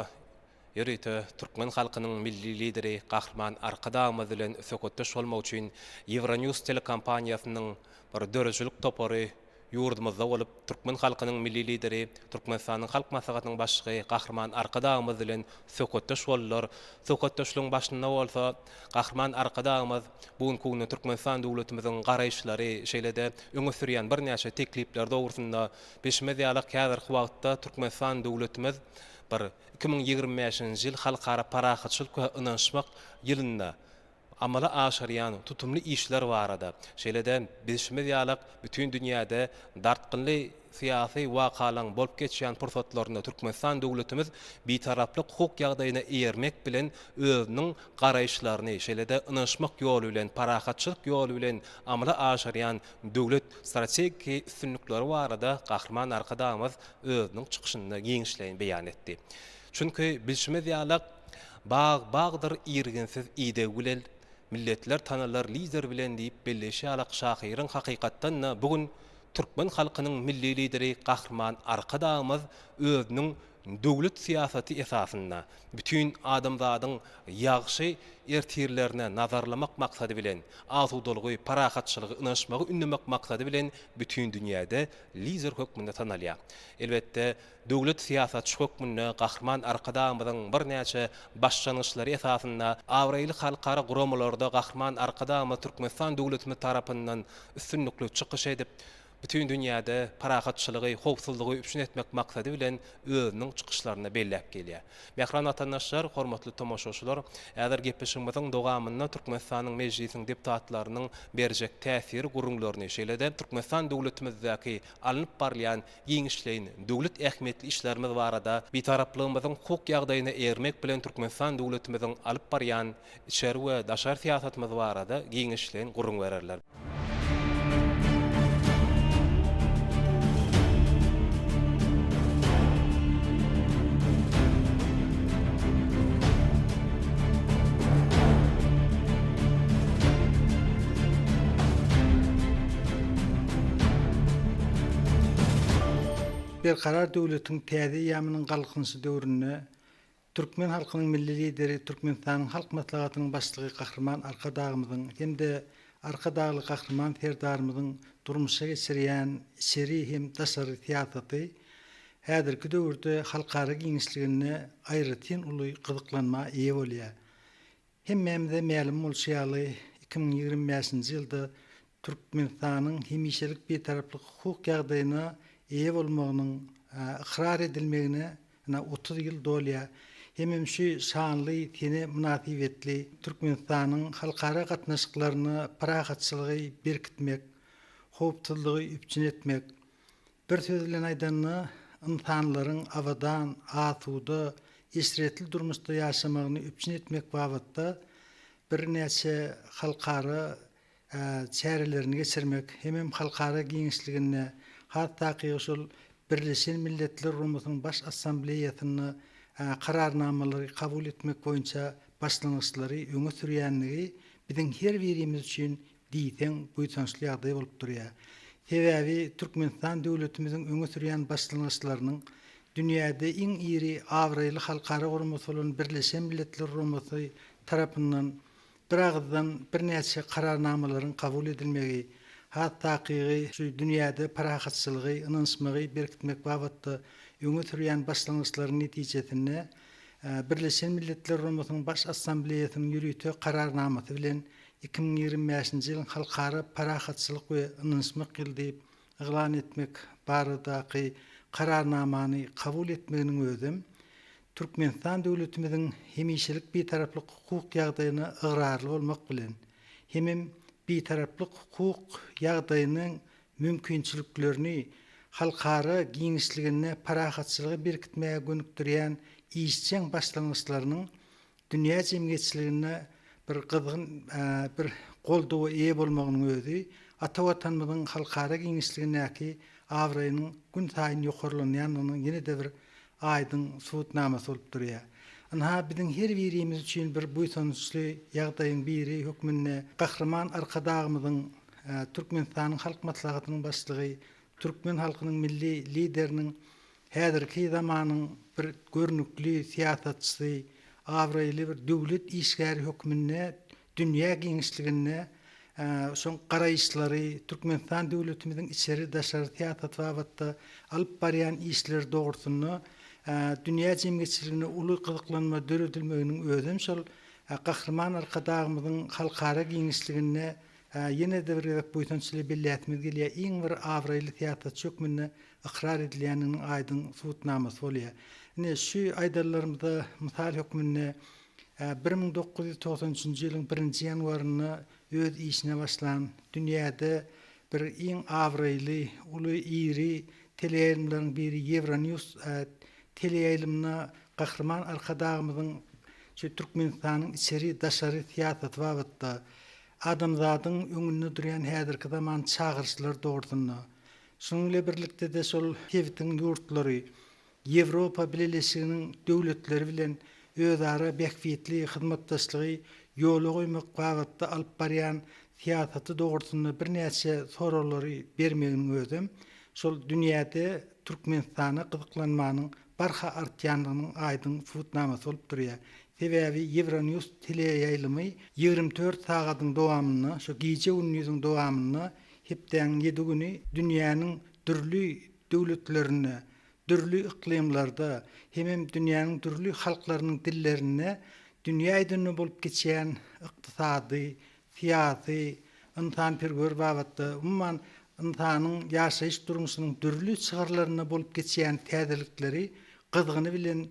A: ýörite türkmen halkynyň Milli Lideri Gahryman Arkadagymyz bilen söhbetdeş bolmak üçin Euronews telekompaniýasynyň bir döredijilik topary ýurdumyzda bolup, türkmen halkynyň Milli Lideri, Türkmenistanyň Halk Maslahatynyň Başlygy Gahryman Arkadagymyz bilen söhbetdeş boldular. Söhbetdeşligiň başynda bolsa Gahryman Arkadagymyz bu günki günde Türkmenistan döwletimiziň garaýyşlary, şeýle-de öňe sürýän birnäçe teklipleri dogrusynda bilşimiz ýaly, häzirki wagtda Türkmenistan döwletimiz bir 2025-nji ýyl Halkara parahatçylyk we ynanyşmak ýylynda amala aşyrýan tutumly işler barada, şeýle-de bilşimiz ýalak, bütin dünýäde dartgynly syýasy wakalaryň bolup geçýän pursatlarynda Türkmenistan döwletimiz Bitaraplyk hukuk ýagdaýyna eýermek bilen özüniň garaýyşlaryny, şeýle-de ynanyşmak ýoly bilen, parahatçylyk ýoly bilen amala aşyrýan döwlet strategiki üstünlikleri barada Gahryman Arkadagymyz özüniň çykyşynda giňişleýin beýan etdi. Çünki bilşimiz ýalak, Bag bagdyr irginsiz ideg bilen, Milletler tanalar lider bilen diýip belleýşi ýalak şahyryň hakykatdan-da bu gün Türkmen halkynyň Milli Lideri Gahryman Arkadagymyz özüniň döwlet syýasaty esasynda bütin adamzadyň ýagşy ertirlerine nazarlamak maksady bilen, asudalygy, parahatçylygy, ynanyşmagy ündemek maksady bilen bütin dünýäde lider hökmünde tanalýar. Elbetde, döwlet syýasatçy hökmünde Gahryman Arkadagymyzyň birnäçe başlangyçlary esasynda abraýly halkara guramalarda Gahryman Arkadagymyz Türkmenistan döwletimiz tarapyndan üstünlikli çykyş edip, bütin dünýäde parahatçylygy, howpsuzlygy üpjün etmek maksady bilen özüniň çykyşlarynda belläp gelýär. Mähriban watandaşlar, hormatly tomaşaçylar, häzir gepleşigimiziň dowamynda Türkmenistanyň Mejlisiniň deputatlarynyň berjek täsir gürrüňlerini, şeýle-de Türkmenistan döwletimizdäki alnyp barylýan giňişleýin döwlet ähmiýetli işlerimiz barada Bitaraplygymyzyň hukuk ýagdaýyna eýermek bilen Türkmenistan döwletimiziň alyp barýan içeri we daşary syýasatymyz barada giňişleýin gürrüň bererler.
C: Berkarar döwletiň täze eýýamynyň Galkynyşy döwründe Türkmen halkynyň Milli Lideri, Türkmenistanyň Halk Maslahatynyň Başlygy Gahryman Arkadagymyzyň hem-de Arkadagly Gahryman Serdarymyzyň durmuşa geçirýän içeri hem daşary syýasaty häzirki döwürde halkara giňişliginde aýratyn uly gyzyklanma eýe bolýar. Hemmämize mälim bolşy ýaly, 2025-nji ýylda Türkmenistanyň hemişelik Bitaraplyk hukuk ýagdaýyna eýe bolmagynyň ykrar edilmegine ine 30 ýyl dolýar. Hemem şu şanly sene mynasybetli Türkmenistanyň halkara gatnaşyklarynda parahatçylygy berkitmek, howpsuzlygy üpjün etmek, Bir söz bilen aýdanda, ynsanlaryň abadan, asuda, eşretli durmuşda ýaşamagyny üpjün etmek babatda birnäçe halkara çärelerini geçirmek hemem halkara giňişliginde, has takygy şol Birleşen Milletler Guramasynyň Baş Assambleýasynda Kararnamalary kabul etmek boýunça başlangyçlary öňe sürýänligi biziň her birimiz üçin diýseň buýsançly ýagdaý bolup durýar. Sebäbi Türkmenistan döwletimiziň öňe sürýän başlangyçlarynyň dünýäde iň iri abraýly halkara guramasy bolan Birleşen Milletler Guramasy tarapyndan biragyzdan birnäçe Kararnamalaryň kabul edilmegi, has takygy şu dünýäde parahatçylygy, ynanyşmagy berkitmek babatda öňe sürýän başlangyçlaryň netijesinde Birleşen Milletler Guramasynyň Baş Assambleýasynyň ýörite Kararnamasy bilen 2025-nji ýylyň Halkara parahatçylyk we ynanyşmak ýyly diýip yglan etmek baradaky Kararnamany kabul etmeginiň özem Türkmenistan döwletimiziň hemişelik Bitaraplyk hukuk ýagdaýyna ygrarly bolmak bilen, hemem Bitaraplyk hukuk ýagdaýynyň mümkinçiliklerini halkara giňişliginde parahatçylygy berkitmäge gönükdirýän işjeň başlangyçlarynyň dünýä jemgyýetçiliginde bir gyzgyn bir goldawa eýe bolmagynyň özi ata Watanymyzyň halkara giňişligindäki abraýynyň günsaýyn ýokarlanýandygynyň ýene-de bir aýdyň subutnamasy bolup durýar. Ynha, biziň her birimiz üçin bir buýsançly ýagdaýyň biri hökmünde Gahryman Arkadagymyzyň, Türkmenistanyň Halk Maslahatynyň Başlygy, türkmen halkynyň Milli Lideriniň Häzirki zamanyň bir görnükli syýasatçysy, abraýly bir döwlet işgäri hökmünde dünýä giňişliginde şoň garaýyşlary, Türkmenistan döwletimiziň içeri-daşary syýasaty babatda alyp barýan işleri dogrusynda dünýä jemgyýetçiliginde uly gyzyklanma döredilmeginiň özem şol Gahryman Arkadagymyzyň halkara giňişliginde Ýene-de bir gezek buýsanç ile belläsimiz gelýär, iň bir abraýly syýasatçy hökmünde ykrar edilýändiginiň aýdyň subutnamasy bolýar. Ine, şu aýdanlarymyza mysal hökmünde 1993-nji ýylyň birinji ýanwarynda öz işine başlan, dünýäde bir iň abraýly, uly, iri teleýaýlymlaryň biri Euronews teleýaýlymyna Gahryman Arkadagymyzyň şu Türkmenistanyň içeri, daşary syýasaty babatda adamzadyň öňünde durýan häzirki zaman çagyryşlary dogrusynda, şunuň bilen birlikde-de şol sebitiň ýurtlary, Ýewropa Bileleşiginiň döwletleri bilen özara bähbitli hyzmatdaşlygy ýola goýmak babatda alyp barýan syýasaty dogrusynda birnäçe soraglary bermeginiň özem şol dünýäde Türkmenistana gyzyklanmanyň barha artýandygynyň aýdyň subutnamasy bolup durýar. Sebäbi Euronews teleýaýlymy 24 sagadyň dowamynda, şo gije-gündiziň dowamynda hepdäniň ýedi güni dünýäniň dürli döwletlerinde, dürli yklymlarda hemem dünýäniň dürli halklarynyň dillerinde dünýä ýüzünde bolup geçýän ykdysady, syýasy, ynsanperwer babatda, umuman, ynsanyň ýaşaýyş durmuşynyň dürli çygyrlarynda bolup geçýän täzelikleri gyzgyny bilen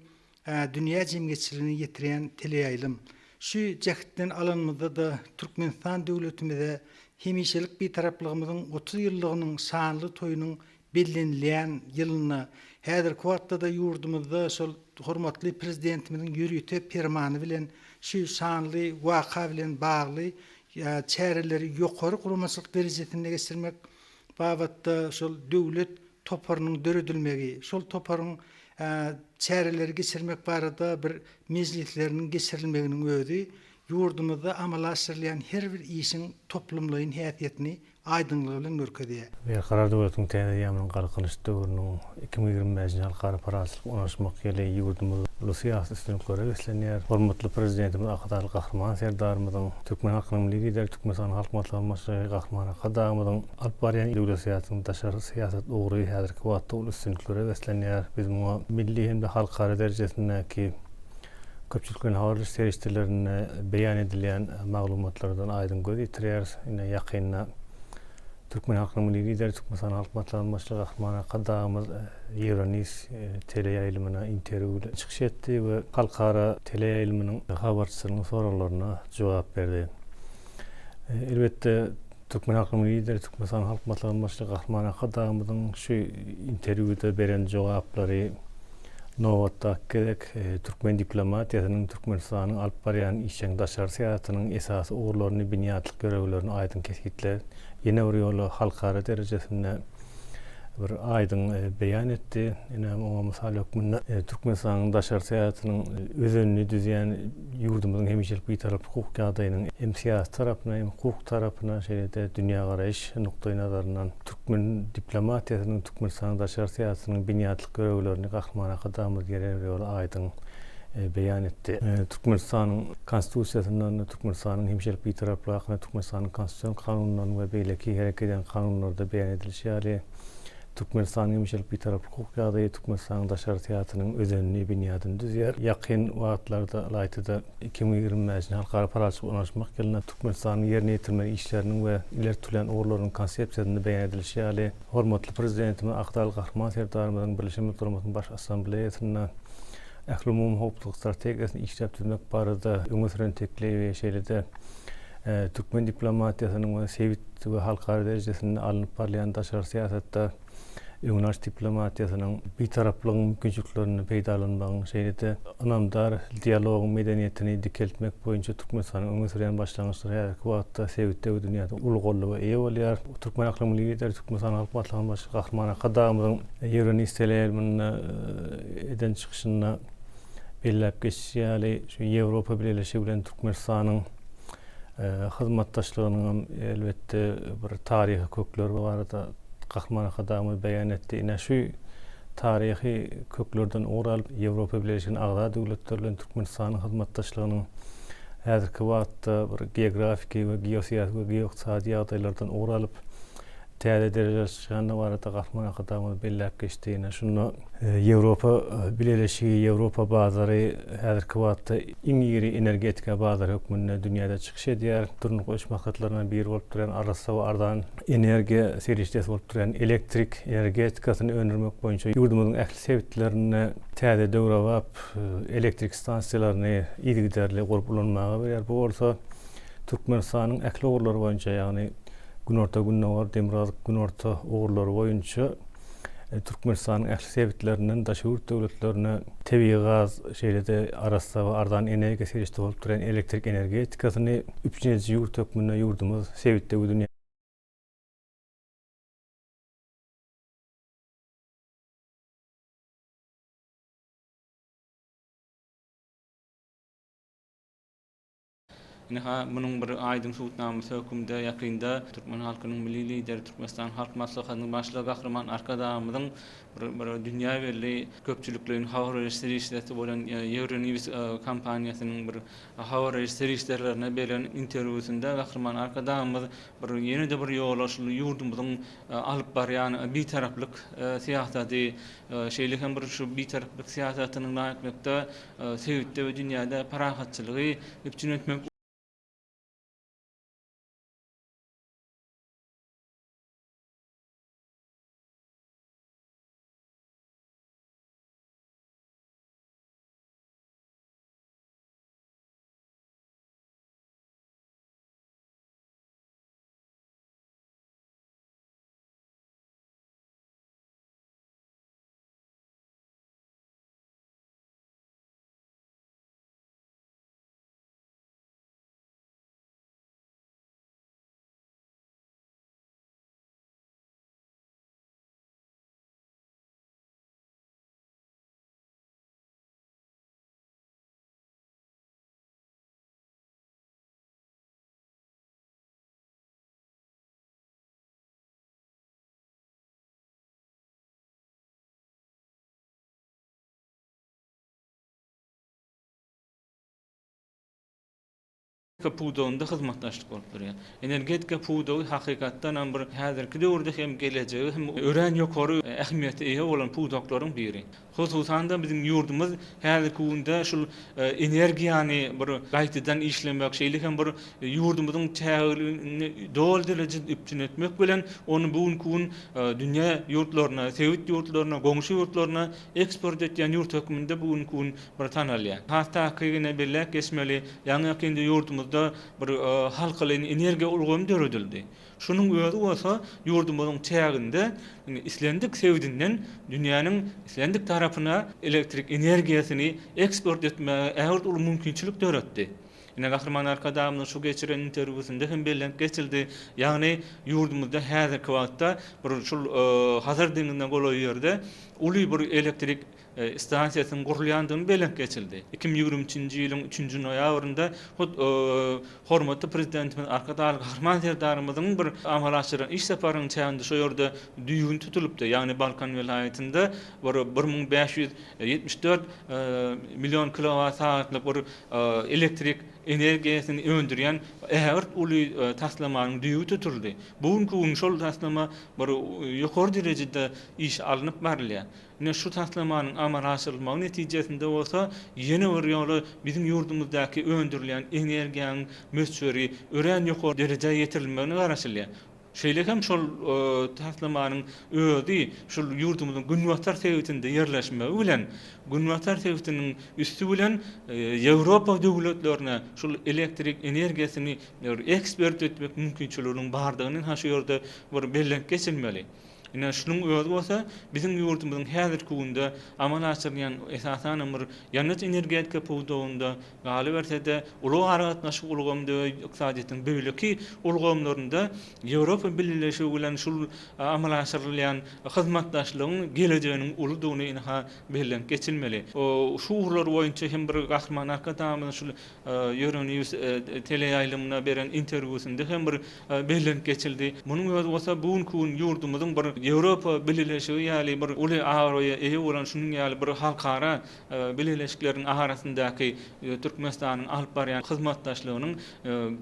C: dünýä jemgyýetçiligine ýetirýän teleýaýlym. Şu jähtden alanymyzda-da Türkmenistan döwletimize hemişelik Bitaraplygymyzyň 30 ýyllygynyň şanly toýunyň bellenilýän ýylynda, häzirki wagtda-da ýurdumyzda şol hormatly Prezidentimiziň ýörite Permany bilen şu şanly waka bilen bagly çäreleri ýokary guramaçylyk derejesinde geçirmek babatda şol döwlet toparynyň döredilmegi, şol toparyň çäreleri geçirmek barada bir mejlisleriniň geçirilmeginiň özi ýurdumyzda amala aşyrylýan her bir işiň toplumlaýyn häsiýetini aýdyňlygy bilen görkezýär.
B: Berkarar döwletiň täze eýýamynyň Galkynyş döwrüniň 2025-nji Halkara parahatçylyk ynaşmak ýyly ýurdumyz uly syýasy üstünliklere beslenýär. Hormatly Prezidentimiz Arkadagly Gahryman Serdarymyzyň, türkmen halkynyň Milli Lideri, Türkmenistanyň Halk Maslahatynyň Başlygy Gahryman Arkadagymyzyň alyp barýan döwlet syýasatynyň daşary syýasat ugry häzirki wagtda uly üstünliklere beslenýär. Biz muňa milli hem-de halkara derejesindäki köpçülikleýin habar beriş serişdelerinde beýan edilýän maglumatlardan aýdyň göz ýetirýäris. Ine, ýakynda türkmen halkynyň Milli Lideri, Türkmenistanyň Halk Maslahatynyň Başlygy Gahryman Arkadagymyz Euronews teleýaýlymyna interwýu bilen çykyş etdi we halkara teleýaýlymynyň habarçysynyň soraglaryna jogap berdi. Elbetde, türkmen halkynyň Milli Lideri, Türkmenistanyň Halk Maslahatynyň Başlygy Gahryman Arkadagymyzyň şu interwýuda beren jogaplary nobatdaky gezek türkmen diplomatiýasynyň Türkmenistanyň alyp barýan işjeň daşary syýasatynyň esasy ugurlaryny, binýatlyk ýörelgelerini aýdyň kesgitläp, ýene bir ýola halkara derejesinde bir aýdyň beýan etdi. Ine, oňa mysal hökmünde Türkmenistanyň daşary syýasatynyň özenini düzýän ýurdumyzyň hemişelik Bitarap hukuk ýagdaýynyň hem syýasy tarapyna, hem hukuk tarapyna, şeýle-de dünýägaraýyş nukdaýnazaryndan türkmen diplomatiýasynyň, Türkmenistanyň daşary syýasatynyň binýatlyk ýörelgelerini Gahryman Arkadagymyz ýere bir ýola aýdyň beýan etdi. Türkmenistanyň Konstitusiýasyndan, Türkmenistanyň hemişelik Bitaraplygy hakynda Türkmenistanyň Konstitusion kanunyndan we beýleki hereket edýän kanunlarda beýan edilişi ýaly, Türkmenistanyň hemişelik Bitaraplyk hukuk ýagdaýy Türkmenistanyň daşary syýasatynyň özenini, binýadyny düzýär. Ýakyn wagtlarda, ylaýta-da, 2025-nji Halkara parahatçylyk ylalaşmak ýylynda Türkmenistanyň ýerine ýetirmeli işleriniň we ileri tutulýan ugurlarynyň Konsepsiýasynda beýan edilişi ýaly, hormatly Prezidentimiz Arkadagly Gahryman Serdarymyzyň Birleşen Milletler Guramasynyň Baş Assambleýasynda Ählumumy howpsuzlyk strategiýasyny işläp düzmek barada öňe süren teklibi, şeýle-de türkmen diplomatiýasynyň we sebit we halkara derejesinde alnyp barylýan daşary syýasatda öňüni alyş diplomatiýasynyň, bitaraplygyň mümkinçiliklerini peýdalanmagyň, şeýle-de ynamdar dialogyň medeniýetini dikeltmek boýunça Türkmenistanyň öňe sürýän başlangyçlary häzirki wagtda sebitde we dünýäde uly goldawa eýe bolýar. Türkmen halkynyň Milli Lideri, Türkmenistanyň Halk Maslahatynyň Başlygy Gahryman Arkadagymyzyň Euronews teleýaýlymynda eden çykyşynda belläp geçişi ýaly, şu Ýewropa Bileleşigi bilen Türkmenistanyň hyzmatdaşlygynyň hem elbetde bir taryhy kökleri barada Gahryman Arkadagymyz beýan etdi. Ine şu taryhy köklerden ugur alyp, Ýewropa Bileleşiginiň agza döwletleri bilen Türkmenistanyň hyzmatdaşlygynyň häzirki wagtda bir geografiki we geosyýasy we geoykdysady ýagdaýlardan ugur alyp, täze derejä çykýandygy barada Gahryman Arkadagymyz belläp geçdi. Ine şunda Ýewropa Bileleşigi, Ýewropa bazary häzirki wagtda iň iri energetika bazary hökmünde dünýäde çykyş edýär. Durnukly ösüş maksatlaryndan biri bolup durýan arassa we arzan energiýa serişdesi bolup durýan elektrik energetikasyny öndürmek boýunça ýurdumyzyň ähli sebitlerinde täze döwrebap elektrik stansiýalaryny yzygiderli gurup ulanmaga berýär. Bu bolsa Türkmenistanyň ähli ugurlary boýunça, ýagny günorta-gündogar, demirgazyk-günorta ugurlary boýunça Türkmenistanyň ähli sebitlerinden daşary ýurt döwletlerine tebigy gaz, şeýle-de arassa we arzan energiýa serişdesi bolup durýan elektrik energetikasyny üpjün ediji ýurt hökmünde ýurdumyz sebitde we dünýäde
D: Ynha, munuň bir aýdyň subutnamasy hökmünde ýakynda türkmen halkynyň Milli Lideri, Türkmenistanyň Halk Maslahatynyň Başlygy Gahryman Arkadagymyzyň bir bir dünýä belli köpçülikleýin habar beriş serişdesi bolan Euronews kompaniýasynyň bir habar beriş serişdelerine beren interwýusynda Gahryman Arkadagymyz bir ýene-de bir ýola şul ýurdumyzyň alyp barýan bitaraplyk syýasaty, şeýle hem bir şu bitaraplyk syýasatynyň laýyklykda sebitde we dünýäde parahatçylygy üpjün etmek Pudagynda hyzmatdaşlyk bolup durýar. Energetika pudagy hakykatdan hem bir häzirki döwürde hem gelejegi hem örän ýokary ähmiýete eýe bolan pudaklaryň biri. Hususan-da biziň ýurdumyz häzirki günde şul energiýany bir gaýtadan işlemek, şeýle hem bir ýurdumyzyň çägini doly derejede üpjün etmek bilen ony bu günki gün dünýä ýurtlaryna, sebit ýurtlaryna, goňşy ýurtlaryna eksport etýän ýurt hökmünde bu günki gün bir tanalýar. Has takygyna belläp geçmeli, ýaňy-ýakynda ýurdumyzda bir halkalaýyn energiýa ulgamy döredildi. Şunuň özi bolsa ýurdumyzyň çäginde islendik sebitinden dünýäniň islendik tarapyna elektrik energiýasyny eksport etmäge ägirt uly mümkinçilik döretdi. Ine, Gahryman Arkadagymyzyň şu geçiren interwýusynda hem bellenip geçildi. Ýagny, ýurdumyzda häzirki wagtda bir şul Hazar deňzine golaý ýerde uly bir elektrik stansiýasynyň gurulýandygyny belent geçildi. 2023-nji ýylyň üçünji noýabrynda hut hormatly Prezidentimiz Arkadagly Gahryman Serdarymyzyň bir amala aşyran iş saparynyň çäginde şo ýerde düýbüni tutulypdy. Ýagny Balkan welaýatynda bir 1574 million kilowat sagatlyk bir elektrik energiýasyny öndürýän ägirt uly taslamanyň düýbi tutuldy. Bu günki gün şol taslama bir ýokary derejede iş alnyp barylýar. Ine, şu taslamanyň amala aşyrylmagy netijesinde bolsa, ýene bir ýola biziň ýurdumyzdaky öndürilýän energiýanyň möçberi örän ýokary derejä ýetirilmegine garaşylýar. Şeýle hem şol taslamanyň özi şul ýurdumyzyň günbatar sebitinde ýerleşmegi bilen, günbatar sebitiniň üsti bilen Ýewropa döwletlerine şul elektrik energiýasyny eksport etmek mümkinçiliginiň bardygyny ha şu ýerde bir bellenip geçilmeli. Ine, şunuň özi bolsa biziň ýurdumyzyň häzirki günde amala aşyrylýan, esasanam bir ýangyç-energetika pudagynda, galyberse-de, ulag-aragatnaşyk ulgamynda we ykdysadyýetiň beýleki ulgamlarynda Ýewropa Bileleşigi bilen şul amala aşyrylýan hyzmatdaşlygyň gelejeginiň uludygyny ynha bellenip geçilmeli. Şu ugurlar boýunça hem bir Gahryman Arkadagymyzyň şul Euronews teleýaýlymyna beren interwýusynda hem bir bellenip geçildi. Munuň özi bolsa bu günki gün ýurdumyzyň bir Ýewropa Bileleşigi ýaly bir uly abraýa eýe bolan şunuň ýaly bir halkara bileleşikleriň arasyndaky Türkmenistanyň alyp barýan hyzmatdaşlygynyň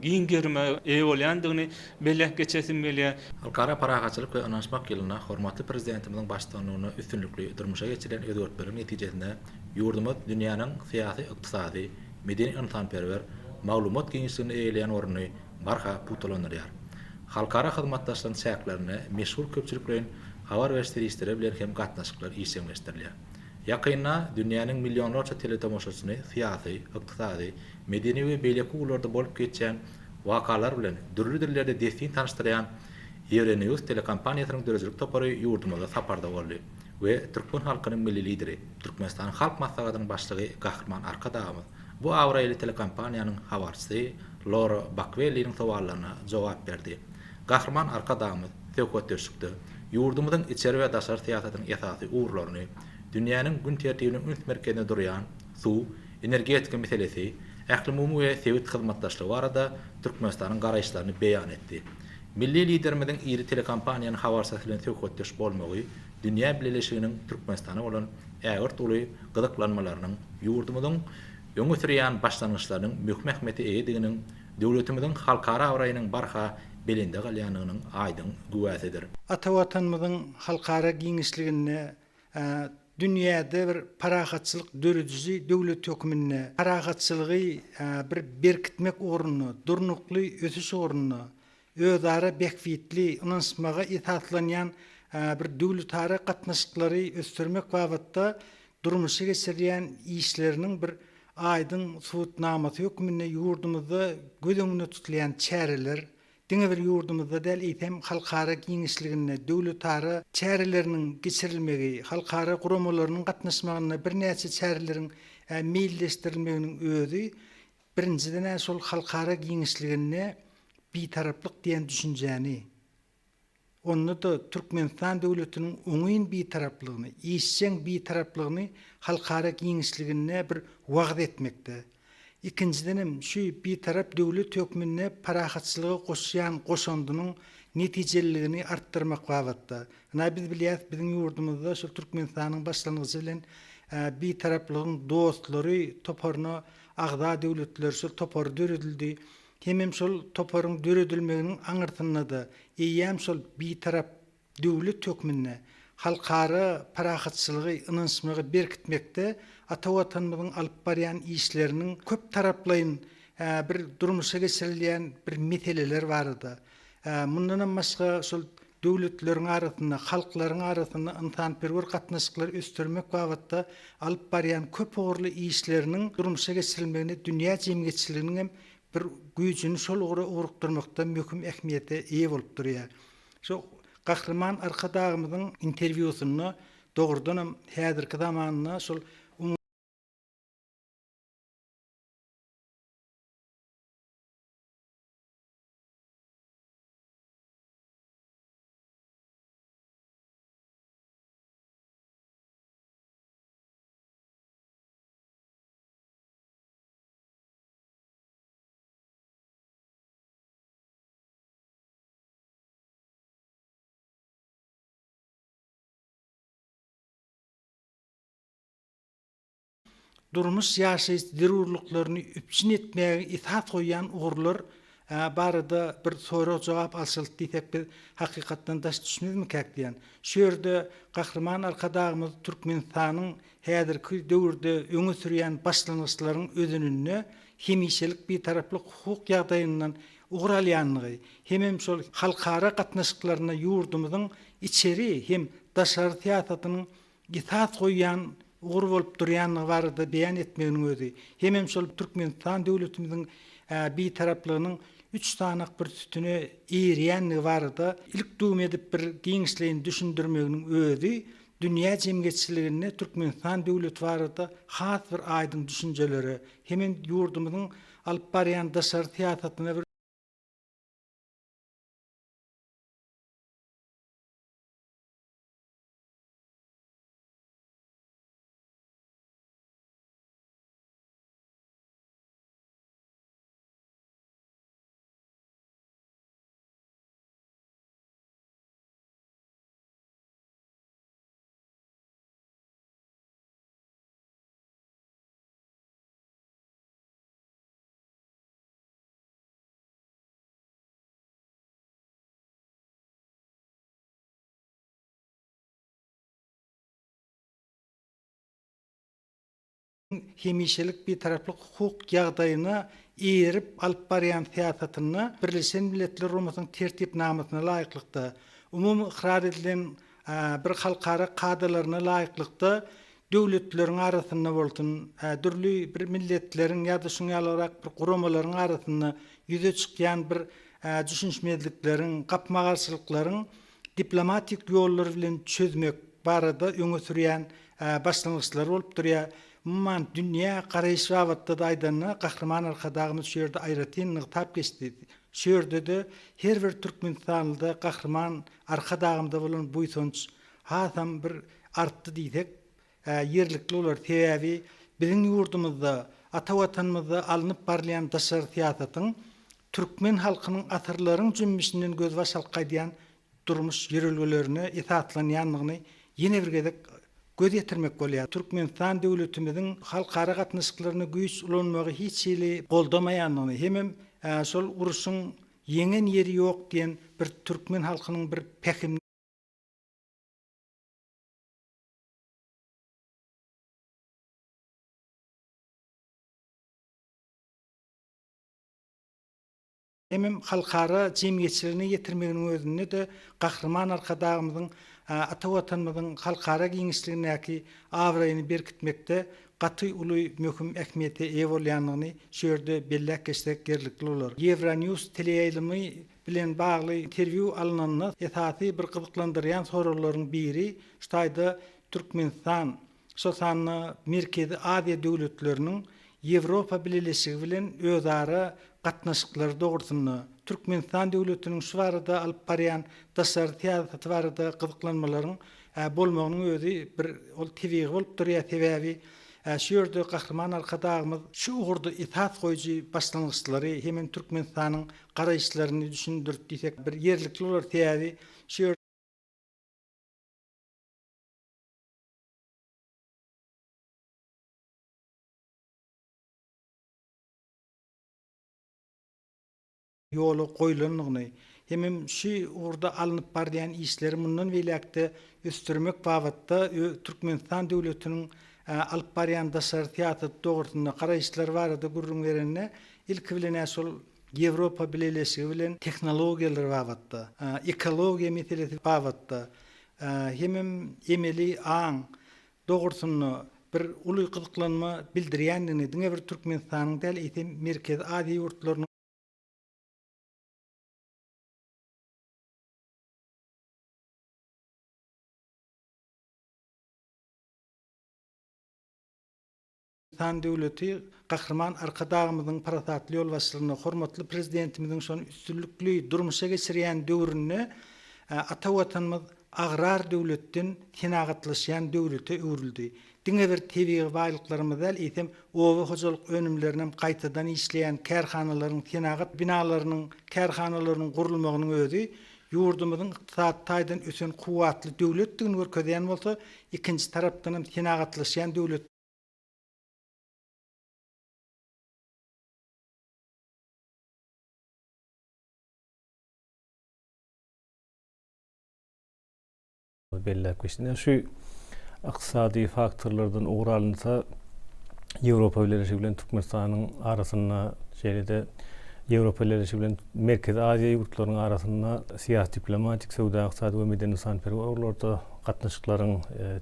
D: giň gerime eýe bolýandygyny belläp geçesim gelýär.
S: Halkara parahatçylyk we ynanyşmak ýylynda hormatly Prezidentimiziň baştutanlygynda üstünlikli durmuşa geçirilen özgertmeleriň netijesinde ýurdumyz dünýäniň syýasy, ykdysady, medeni-ynsanperwer, maglumat giňişliginde eýeleýän ornuny barha pugtalandyrýar. Halkara hyzmatdaşlygyň çäklerinde meşhur köpçülikleýin habar beriş serişdeleri bilen hem gatnaşyklar işjeňleşdirilýär. Ýakynda dünýäniň millionlarça teletomaşaçyny syýasy, ykdysady, medeni we beýleki ugurlarda bolup geçýän wakalar bilen dürli dillerde dessin tanyşdyrýan Euronews telekompaniýasynyň döredijilik topary ýurdumyzda saparda boldy we türkmen halkynyň Milli Lideri, Türkmenistanyň Halk Maslahatynyň Başlygy Gahryman Arkadagymyz bu abraýly telekompaniýanyň habarçysy Lora Bakwelliniň sowallaryna jogap berdi. Gahryman Arkadagymyz söhbetdeşlikde ýurdumyzyň içeri we daşary syýasatynyň esasy ugurlaryny, dünýäniň gün tertibiniň üns merkezinde durýan suw, energetika meselesi, Ählumumy we sebit hyzmatdaşlygy barada Türkmenistanyň garaýyşlaryny beýan etdi. Milli Liderimiziň iri telekompaniýanyň habarçysy bilen söhbetdeş bolmagy dünýä bileleşiginiň Türkmenistana bolan ägirt uly gyzyklanmalarynyň, ýurdumyzyň öňe sürýän başlangyçlarynyň möhüm ähmiýete eýediginiň, döwletimiziň halkara abraýynyň barha belende galýandygynyň aýdyň güwäsidir.
C: Ata Watanymyzyň halkara giňişliginde dünýäde bir parahatçylyk dörediji döwlet hökmünde parahatçylygy bir berkitmek ugrunda, durnukly ösüş ugrunda, özara bähbitli ynanyşmaga esaslanýan bir döwletara gatnaşyklary ösdürmek babatda durmuşa geçirýän işleriniň bir aýdyň subutnamasy hökmünde ýurdumyzda göz öňünde tutulýan çäreler Diňe bir ýurdumyzda däl, eýsem, halkara giňişliginde döwletara çäreleriniň geçirilmegi, halkara guramalarynyň gatnaşmagynda birnäçe çäreleriň meýilleşdirilmeginiň özi, birinjiden-ä şol halkara giňişliginde Bitaraplyk diýen düşünjäni, onda-da Türkmenistan döwletiniň oňyn Bitaraplygyny, işjeň Bitaraplygyny halkara giňişliginde bir wagyz etmekde, Ikinjidenem, şu Bitarap döwlet hökmünde parahatçylyga goşýan goşandynyň netijeliligini artdyrmak babatda. Ynha, biz bilýäris, biziň ýurdumyzda şol Türkmenistanyň başlangyjy bilen Bitaraplygyň dostlary toparyna agza döwletler şol topary döredildi. Hemem şol toparyň döredilmeginiň aňyrsynda-da eýýäm şol Bitarap döwlet hökmünde halkara parahatçylygy, ynanyşmagy berkitmekde ata Watanymyzyň alyp barýan işleriniň köptaraplaýyn bir durmuşa geçirilýän bir meseleler barada, mundanam başga şol döwletleriň arasynda, halklaryň arasynda ynsanperwer gatnaşyklary ösdürmek babatda alyp barýan köpugurly işleriniň durmuşa geçirilmegine dünýä jemgyýetçiliginiň hem bir güýjüni şol ugra ugrukdyrmakda möhüm ähmiýete eýe bolup durýar. Şu Gahryman Arkadagymyzyň interwýusynda dogrudanam häzirki zamanda şol Durmuş-ýaşaýyş zerurlyklaryny üpjün etmäge esas goýýan ugurlar barada bir sorag-jogap alşyldy diýsek biz hakykatdan daş düşmezmikäk diýýän. Şu ýerde Gahryman Arkadagymyz Türkmenistanyň häzirki döwürde öňe sürýän başlangyçlaryň özeninde hemişelik Bitaraplyk hukuk ýagdaýyndan ugur alýandygy hemem şol halkara gatnaşyklarynda ýurdumyzyň içeri hem daşary syýasatynyň esas goýýan ugur bolup durýandygy barada beýan etmeginiň özi hemem şol Türkmenistan döwletimiziň Bitaraplygynyň üç sanak bir sütüne eýerýändigi barada ilk dum edip bir giňişleýin düşündirmeginiň özi dünýä jemgyýetçiliginde Türkmenistan döwleti barada has bir aýdyň düşünjelere hemem ýurdumyzyň alyp barýan daşary syýasatyna bir Hemişelik Bitaraplyk hukuk ýagdaýyna eýerip alyp barýan syýasatynda Birleşen Milletler Guramasynyň Tertipnamasyna laýyklykda, umumy ykrar edilen bir halkara kadalaryna laýyklykda döwletleriň arasynda bolsun, dürli bir milletleriň ýa-da şuň ýalyrak bir guramalaryň arasynda ýüze çykýan bir düşünişmezlikleriň, gapma-garşylyklaryň diplomatik ýollar bilen çözmek barada öňe sürýän başlangyçlary bolup durýar. Umuman, dünýä garaýyş babatda-da aýdanda, Gahryman Arkadagymyz şu ýerde aýratyn nygtap geçdi. Şu ýerde-de her bir türkmenistanlyda Gahryman Arkadagymyza bolan buýsanç hasam bir artdy diýsek, ýerlikli bolar. Sebäbi biziň ýurdumyzda. Ata Watanymyzda alnyp barylýan daşary syýasatyň türkmen halkynyň asyrlaryň jümmüşinden gözbaş alyp gaýdýan durmuş ýörelgelerine esaslanýandygyny ýene bir gezek göz ýetirmek bolýar. Türkmenistan döwletimiziň halkara gatnaşyklarynda güýç ulanmagy hiç hili goldamaýandygyny hemem şol urşuň ýeňen ýeri ýok diýen bir türkmen halkynyň bir pähim Hemem halkara jemgyýetçiligine ýetirmeginiň özünde-de Gahryman Arkadagymyzyň ata Watanymyzyň halkara giňişligindäki abraýyny berkitmekde gaty uly möhüm ähmiýete eýe bolýandygyny şu ýerde belläp geçsek ýerlikli bolar. Euronews teleýaýlymy bilen bagly interwýu alnanda esasy bir gyzyklandyrýan soraglaryň biri şu taýda Türkmenistan şol sanda Merkezi Aziýa döwletleriniň Ýewropa Bileleşigi bilen özara gatnaşyklary dogrusynda, Türkmenistan döwletiniň şu barada alyp barýan daşary syýasaty barada gyzyklanmalaryň bolmagynyň özi bir ol tebigy bolup durýar, sebäbi şu ýerde Gahryman Arkadagymyz şu ugurda esas goýujy başlangyçlary hemem Türkmenistanyň garaýyşlaryny düşündirip diýsek bir ýerlikli bolar, sebäbi şu ýerde. Ýola goýlandygyny hemem şu ugurda alnyp barylýan işleri mundan beýläk-de ösdürmek babatda Türkmenistan döwletiniň alyp barýan daşary syýasaty dogrusynda garaýyşlary barada gürrüň berende, ilki bilen-ä şol Ýewropa Bileleşigi bilen tehnologiýalar babatda, ekologiýa meselesi babatda hemem emeli aň dogrusynda bir uly gyzyklanma bildirýändigini diňe bir Türkmenistanyň däl, eýsem Merkezi Aziýa ýurtlarynyň San döwleti Gahryman Arkadagymyzyň parasatly ýolbaşçylygynda, hormatly Prezidentimiziň şony üstünlikli durmuşa geçirýän döwründe ata Watanymyz agrar döwletden senagatlaşýan döwlete öwrüldi. Diňe bir tebigy baýlyklarymyz däl, eýsem, oba hojalyk önümlerinem gaýtadan işleýän kärhanalaryň, senagat binalarynyň, kärhanalarynyň gurulmagynyň özi ýurdumyzyň ykdysady taýdan ösen kuwwatly döwletdigini görkezýän bolsa, ikinji tarapdanam senagatlaşýan döwlet
B: Belläp geçdi. Ine şu ykdysady faktorlardan ugur alynsa, Ýewropa Bileleşigi bilen Türkmenistanyň arasynda, şeýle-de Ýewropa Bileleşigi bilen Merkezi Aziýa ýurtlarynyň arasynda syýasy-diplomatik, söwda-ykdysady we medeni-ynsanperwer ugurlarda gatnaşyklaryň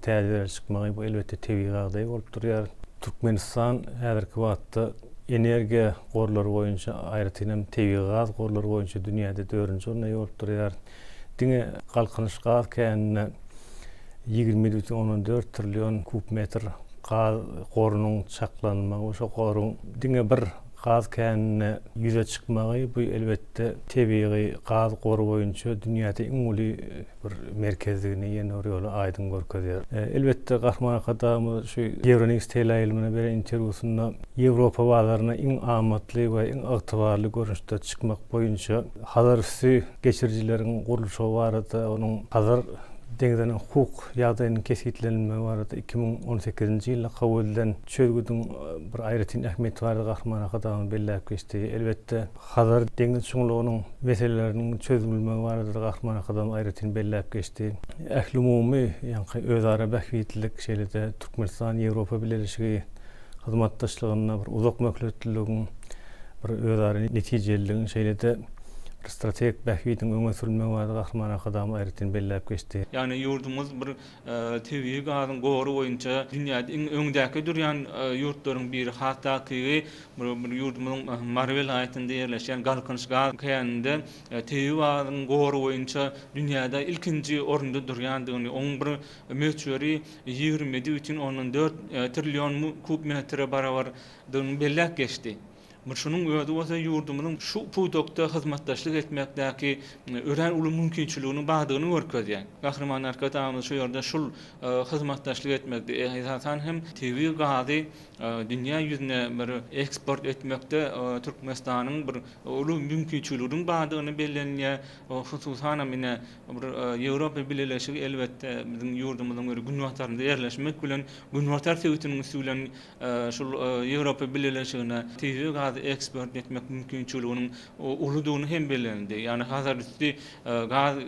B: täze derejä çykmagy bu elbetde tebigy ýagdaý bolup durýar. Türkmenistan häzirki wagtda energiýa gorlary boýunça, aýratyn hem tebigy gaz gorlary boýunça dünýäde dördünji orunda eýe bolup durýar. Diňe Galkynyş gaz käninde 27,4 trillion kub metr gaz gorunyň çaklanylmagy we şol goruň diňe bir gaz käninde ýüze çykmagy bu elbetde tebigy gaz gory boýunça dünýäde iň uly bir merkezdigini ýene bir ýola aýdyň görkezýär. Elbetde, Gahryman Arkadagymyz şu Euronews teleýaýlymyna beren interwýusynda Ýewropa bazaryna iň amatly we iň ygtybarly görnüşde çykmak boýunça Hazarüsti geçirijileriň gurluşygy barada, onuň Hazar deňziniň hukuk ýagdaýynyň kesgitlenilmegi barada 2018-nji ýylda kabul edilen çözgüdiň bir aýratyn ähmiýeti barada Gahryman Arkadagymyz belläp geçdi. Elbetde, Hazar deňiz çuňlugynyň meseleleriniň çözülmegi barada-da Gahryman Arkadagymyz aýratyn belläp geçdi. Ählumumy, ýaňky özara bähbitlilik, şeýle-de Türkmenistan-Ýewropa Bileleşigi hyzmatdaşlygynda bir uzak möhletliligiň, bir özara netijeliligiň, şeýle-de bir strategik bähbidiň öňe sürülmegi barada Gahryman Arkadagymyz aýratyn belläp geçdi.
D: Ýagny ýurdumyz bir Tebigy gazyň gory boýunça dünýäde iň öňdäki durýan ýurtlaryň biri, has takygy, bir ýurdumyzyň Mary welaýatynda ýerleşýän Galkynyş gaz käninde tebigy gazyň gory boýunça dünýäde ilkinji orunda durýandygyny, onuň bir möçberi 27,4 trillion kub metre barabardygyny belläp geçdi. Bir şunuň özi bolsa ýurdumyzyň şu pudakda hyzmatdaşlyk etmekdäki örän uly mümkinçiliginiň bardygyny görkezýär. Gahryman Arkadagymyz şu ýerde şul hyzmatdaşlyk etmekde, esasan hem tebigy gazy dünýä ýüzüne bir eksport etmekde Türkmenistanyň bir uly mümkinçiliginiň bardygyny bellenilýär. Hususanam ine bir Ýewropa Bileleşigi elbetde biziň ýurdumyzyň bir günbatarynda ýerleşmek bilen günbatar sebitiniň üsti bilen şul Ýewropa Bileleşigine tebigy gazy eksport etmek mümkinçiliginiň uludygyny hem bellenildi. Ýagny Hazarüsti gaz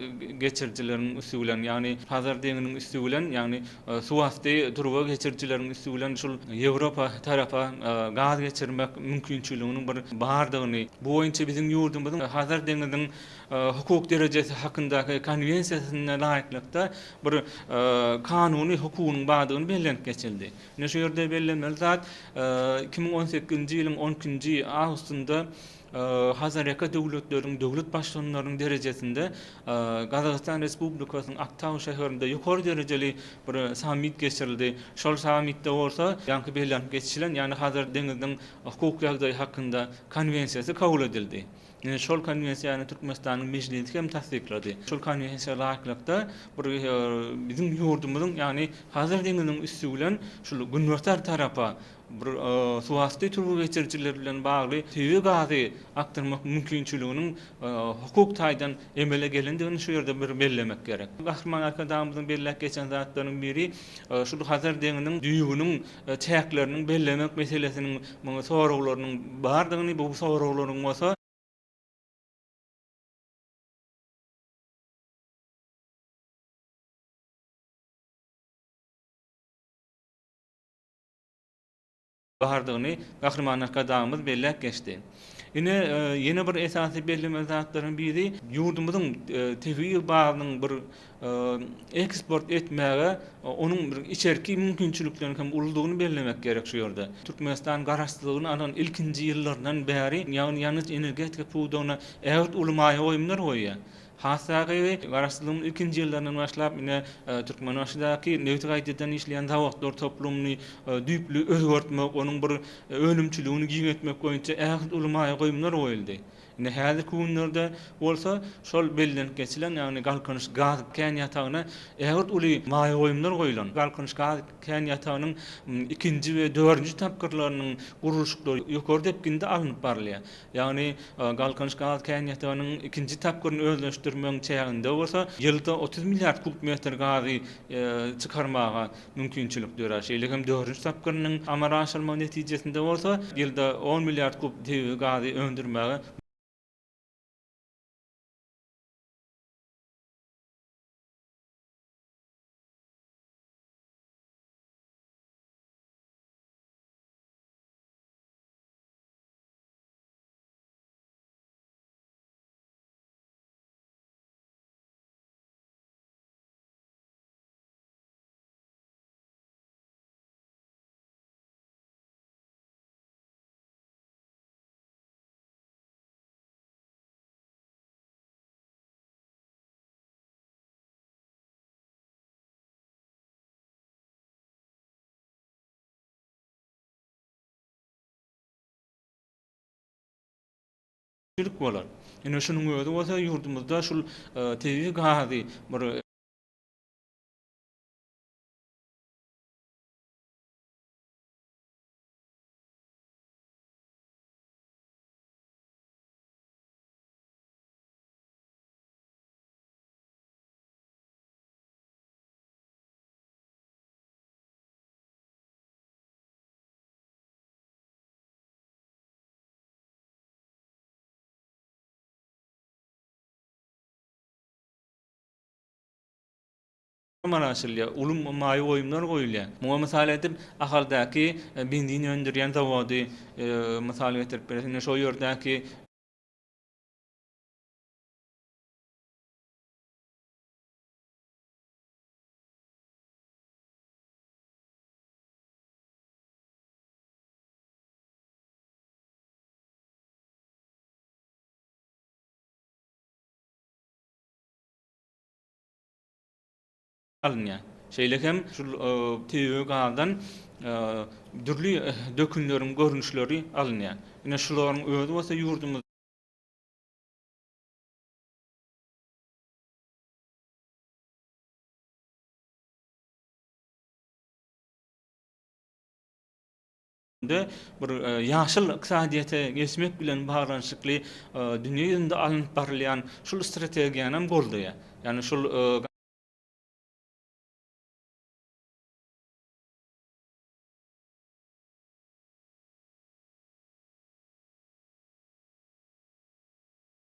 D: geçirijileriň üsti bilen, ýagny Hazar deňiniň üsti bilen, ýagny suwasty turba geçirijileriň üsti bilen şul Ýewropa tarapa gaz geçirmek mümkinçiliginiň bir bardygyny, bu boýunça biziň ýurdumyzyň Hazar deňiziniň hukuk derejesi hakyndaky Konwensiýasyna laýyklykda bir kanuny hukugynyň bardygyny bellenip geçildi. Ine şu ýerde bellemeli zat, 2018-nji ýylyň on ikinji awgustynda Hazarýaka döwletleriň döwlet baştutanlarynyň derejesinde Gazagystan Respublikasynyň Aktau şäherinde ýokary derejeli bir sammit geçirildi. Şol sammitde bolsa ýaňky bellenip geçilen, ýagny Hazar deňziniň hukuk ýagdaýy hakynda Konwensiýasy kabul edildi. Ine, şol Konwensiýany Türkmenistanyň Mejlisi hem tassyklady. Şol Konwensiýa laýyklykda bir biziň ýurdumyzyň, ýagny Hazar deňziniň üsti bilen şul günbatar tarapa bir suwasty turba geçirijiler bilen bagly tebigy gazy akdyrmak mümkinçiliginiň hukuk taýdan emele gelendigini şu ýerde bir bellemek gerek. Gahryman Arkadagymyzyň belläp geçen zatlarynyň biri şul Hazar deňiniň düýbüniň çäkleriniň bellemek meselesiniň muňa soraglarynyň bardygyny, bu soraglaryň bolsa, bardygyny Gahryman Arkadagymyz belläp geçdi. Ine, ýene bir esasy bellemeli zatlaryň biri, ýurdumyzyň tebigy gazynyň bir eksport etmäge onuň bir içerki mümkinçilikleriniň hem uludygyny bellemek gerek şu ýerde. Türkmenistan Garaşsyzlygyny alan ilkinji ýyllaryndan bäri, ýagny ýangyç-energetika pudagyna ägirt uly maýa goýumlar goýýar. Has takygy, Garaşsyzlygyň ilkinji ýyllaryndan başlap, ine, Türkmenbaşydaky nebiti gaýtadan işleýän zawodlar toplumyny düýpli özgertmek, onuň bir önümçiligini giňeltmek boýunça ägirt uly maýa goýumlar goýuldy. Indi häzirki günlerde bolsa şol bellenip geçilen, ýagny Galkynyş gaz kän ýatagyna ägirt uly maýa goýumlar goýlan. Galkynyş gaz kän ýatagynyň ikinji we dördünji tapgyrlarynyň gurluşyklary ýokary depginde alnyp barylýar. Ýagny Galkynyş gaz kän ýatagynyň ikinji tapgyryny özleşdirmegiň çäginde bolsa ýylda 30 milliard kub metr gazy çykarmaga mümkinçilik dörär. Şeýle hem dördünji tapgyrynyň amala aşyrylmagy netijesinde bolsa, ýylda on milliard kub tebigy gazy öndürmäge Çilik bolar. Ine şunuň özi bolsa ýurdumyzda şul tebigy gazy bir Amala aşyrylýar, uly maýa goýumlar goýulýar. Muňa mysal edip, Ahaldaky benzin öndürýän zawody mysal getirip bileris. Ine, şol ýerdäki. Alynýar. Şeýle hem şul tebigy gazdan dürli dökünleriň görnüşleri alynýar. Ine şularyň özi bolsa ýurdumyzda bir ýaşyl ykdysadyýete geçmek bilen baglanyşykly dünýä ýüzünde alnyp barylýan şul strategiýany hem goldaýar. Ýagny şul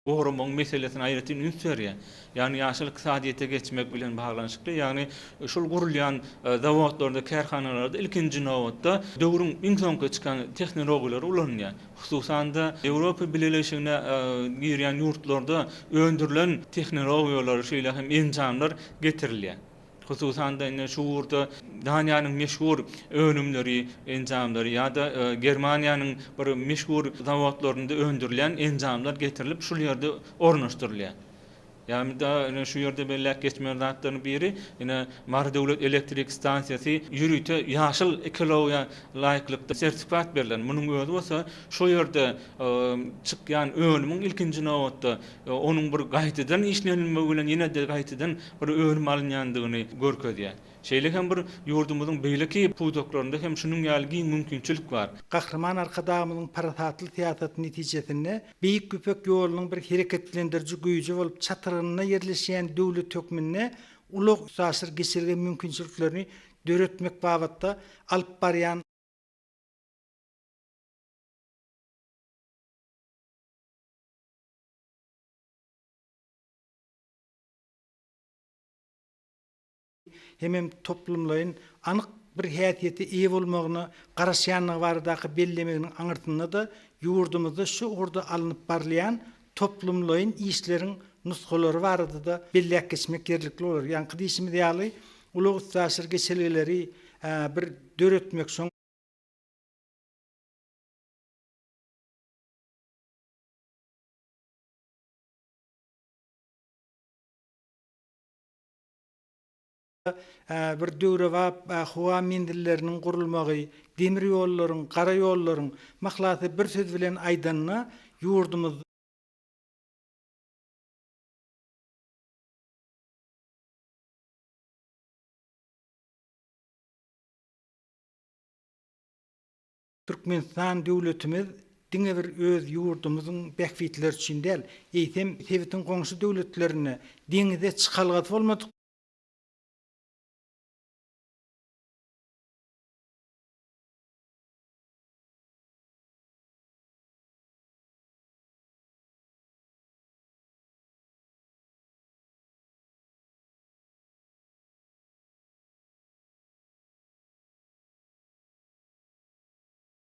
D: goramagyň meselesine aýratyn üns berýär. Ýagny ýaşyl ykdysadyýete geçmek bilen baglanyşykly, ýagny şol gurulýan zawodlarda, kärhanalarda ilkinji nobatda döwrüň iň soňky çykan tehnologiýalary ulanylýar. Hususan-da, Ýewropa Bileleşigine girýän ýurtlarda öndürilen tehnologiýalar, şeýle hem enjamlar getirilýär. Hususan-da, indi şu ugurda Daniýanyň meşhur önümleri, enjamlary ýa-da Germaniýanyň bir meşhur zawodlarynda öndürilýän enjamlar getirilip, şul ýerde ornaşdyrylýar. Ýa-da ine şu ýerde belläp geçmeli zatlaryň biri, ine Mary döwlet elektrik stansiýasy ýörite ýaşyl ekologiýa laýyklykda sertifikat berlen. Munuň özi bolsa şo ýerde çykýan önümiň ilkinji nobatda onuň bir gaýtadan işlenilmegi bilen ýene-de gaýtadan bir önüm alynýandygyny görkezýär. Şeýle hem bir ýurdumyzyň beýleki pudaklarynda hem şunuň ýaly giň mümkinçilik bar.
C: Gahryman Arkadagymyzyň parasatly syýasaty netijesinde Beýik Ýüpek ýolunyň bir hereketlendiriji güýji bolup çatrygynda ýerleşýän döwlet hökmünde ulag-üstaşyr geçelge mümkinçiliklerini döretmek babatda alyp barýan hemem toplumlaýyn anyk bir häsiýete eýe bolmagyna garaşýandygy baradaky bellemeginiň aňyrsynda-da ýurdumyzda şu ugurda alnyp barylýan toplumlaýyn işleriň nusgalary barada-da belläp geçmek ýerlikli bolar. Ýaňky diýşimiz ýaly, ulag-üstaşyr geçelgeleri bir döretmek, şoň. Bir döwrebap howa menzilleriniň gurulmagy, demir ýollaryň, gara ýollaryň, mahlasy bir söz bilen aýdanda, ýurdumyzda. Türkmenistan döwletimiz diňe bir öz ýurdumyzyň bähbitleri üçin däl, eýsem, sebitiň goňşy döwletlerinde deňize çykalgasy bolmadyk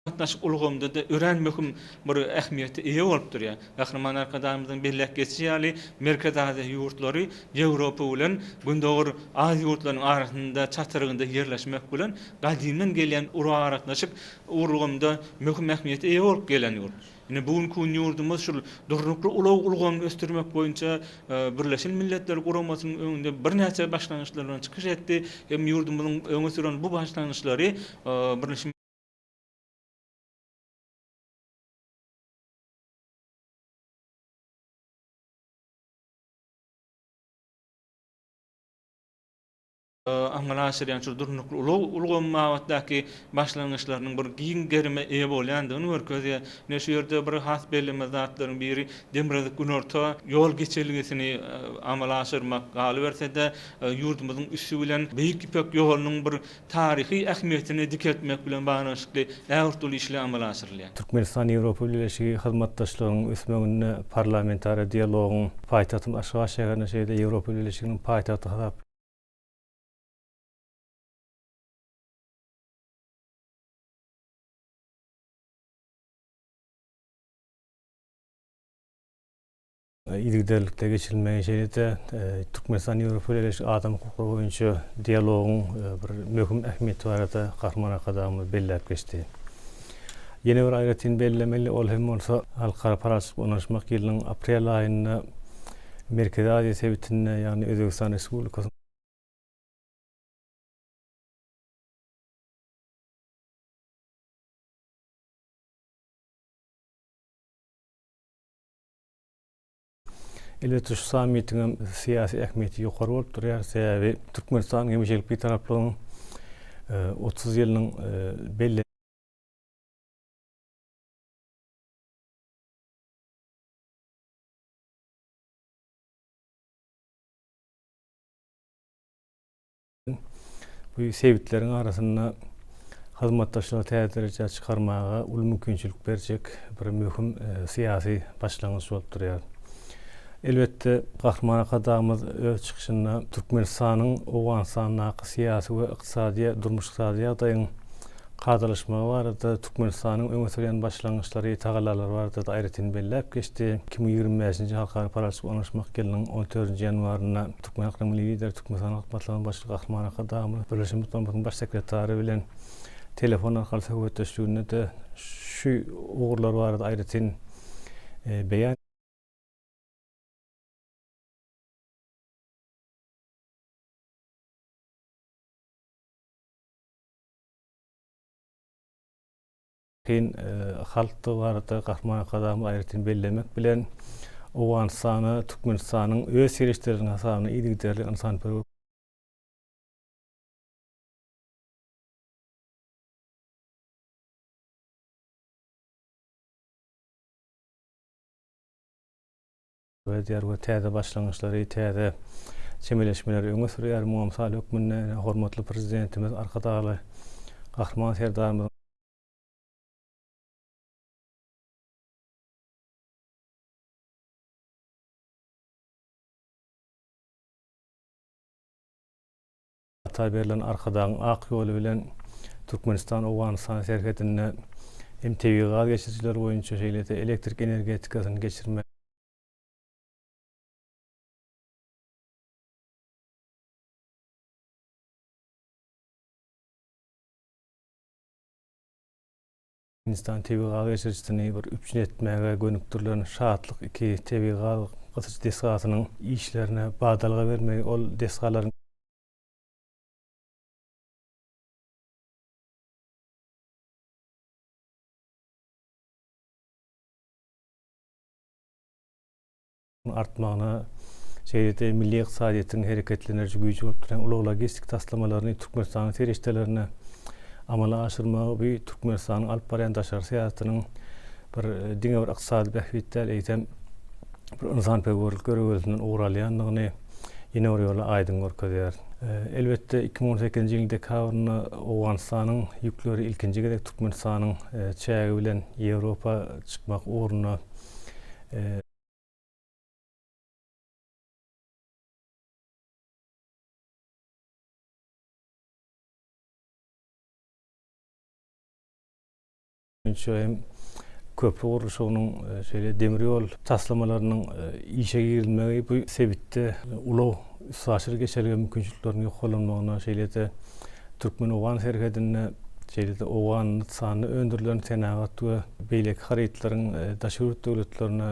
D: Gatnaşyk ulgamynda-da örän möhüm bir ähmiýete eýe bolup durýar. Gahryman Arkadagymyzyň belläp geçişi ýaly, Merkezi Aziýa ýurtlary Ýewropa bilen Gündogar Aziýa ýurtlarynyň arasynda çatrygynda ýerleşmek bilen, gadymdan gelýän ulag-aragatnaşyk ulgamynda möhüm ähmiýete eýe bolup gelen ýurt. Ine, bu günki gün ýurdumyz şul durnukly ulag ulgamyny ösdürmek boýunça Birleşen Milletler Guramasynyň öňünde birnäçe başlangyçlar bilen çykyş etdi hem ýurdumyzyň öňe süren bu başlangyçlary Birleşen Amala aşyrýan şu durnukly ulag ulgamy babatdaky başlangyçlarynyň bir giň gerime eýe bolýandygyny görkezýär. Ine, şu ýerde bir has bellemeli zatlaryň biri Demirgazyk-Günorta ýol geçelgesini amala aşyrmak, galyberse-de, ýurdumyzyň üsti bilen Beýik Ýüpek ýolunyň bir taryhy ähmiýetini dikeltmek bilen baglanyşykly ägirt uly işler amala aşyrylýar.
B: Türkmenistan-Ýewropa Bileleşigi hyzmatdaşlygynyň ösmeginde parlamentara dialogyň paýtagtymyz Aşgabat şäherinde şeýle-de Ýewropa Bileleşiginiň paýtagty hasap yzygiderlikde geçirilmegi, şeýle-de Türkmenistan-Ýewropa Bileleşigi adam hukuklary boýunça dialogyň bir möhüm ähmiýeti barada Gahryman Arkadagymyz belläp geçdi. Ýene bir aýratyn bellemeli, ol hem bolsa Halkara parahatçylyk we ynanyşmak ýylynyň aprel aýynda Merkezi Aziýa sebitinde, ýagny Özbegistan Respublikasynyň. Elbetde, şu sammitiň hem syýasy ähmiýeti ýokary bolup durýar. Sebäbi Türkmenistanyň hemişelik Bitaraplygynyň 30 ýylynyň belle Bu sebitleriň arasynda hyzmatdaşlygy täze derejä çykarmaga uly mümkinçilik berjek bir möhüm syýasy başlangyç bolup durýar. Elbetde, Gahryman Arkadagymyz öz çykyşynda Türkmenistanyň Owganystandaky syýasy we ykdysady, durmuş-ykdysady ýagdaýyň kadalaşmagy barada Türkmenistanyň öňe sürýän başlangyçlary, tagallalary barada-da aýratyn belläp geçdi. 2025-nji Halkara parahatçylyk ynanyşmak ýylynyň on dördünji ýanwarynda Türkmen halkynyň Milli Lideri, Türkmenistanyň Halk Maslahatynyň Başlygy Gahryman Arkadagymyz Birleşen Milletler Guramasynyň Baş sekretary bilen telefon arkaly söhbetdeşliginde-de şu ugurlar barada aýratyn beýan Kyn halkdygy barada Gahryman Arkadagymyz aýratyn bellemek bilen, Owganystana Türkmenistanyň öz serişdeleriniň hasabyna yzygiderli ynsanperwer edýär we täze başlangyçlary, täze çemeleşmeleri öňe sürýär. Muňa mysal hökmünde hormatly Prezidentimiz Arkadagly Gahryman Serdarymyzyň Ata berlen Arkadagyň ak ýoly bilen Türkmenistan-Owganystan serhedinde hem tebigy gaz geçirijiler boýunça, şeýle-de elektrik energetikasyny geçirmek, Hindistan tebigy gaz geçirijisini bir üpjün etmäge gönükdirilen Şatlyk iki tebigy gaz gysyjy desgasynyň işlerine badalga bermegi ol desgalaryň artmagyna, şeýle-de milli ykdysadyýetiň hereketlendiriji güýji bolup durýan ulag-logistik taslamalaryny Türkmenistanyň serişdelerine amala aşyrmagy bu Türkmenistanyň alyp barýan daşary syýasatynyň bir diňe bir ykdysady bähbit däl, eýsem bir ynsanperwerlik ýörelgesinden ugur alýandygyny ýene bir ýola aýdyň görkezýär. Elbetde, 2018-nji ýylyň dekabrynda Owganystanyň ýükleri ilkinji gezek Türkmenistanyň çägi bilen Ýewropa çykmak ugrunda Boýunça hem köpri gurluşygynyň, şeýle demir ýol taslamalarynyň işe girizilmegi bu sebitde ulag üstaşyr geçelge mümkinçilikleriniň ýokarlanmagyna, şeýle-de türkmen-owgan serhedinde, şeýle-de Owganystanda öndürilen senagat we beýleki harytlaryň daşary ýurt döwletlerine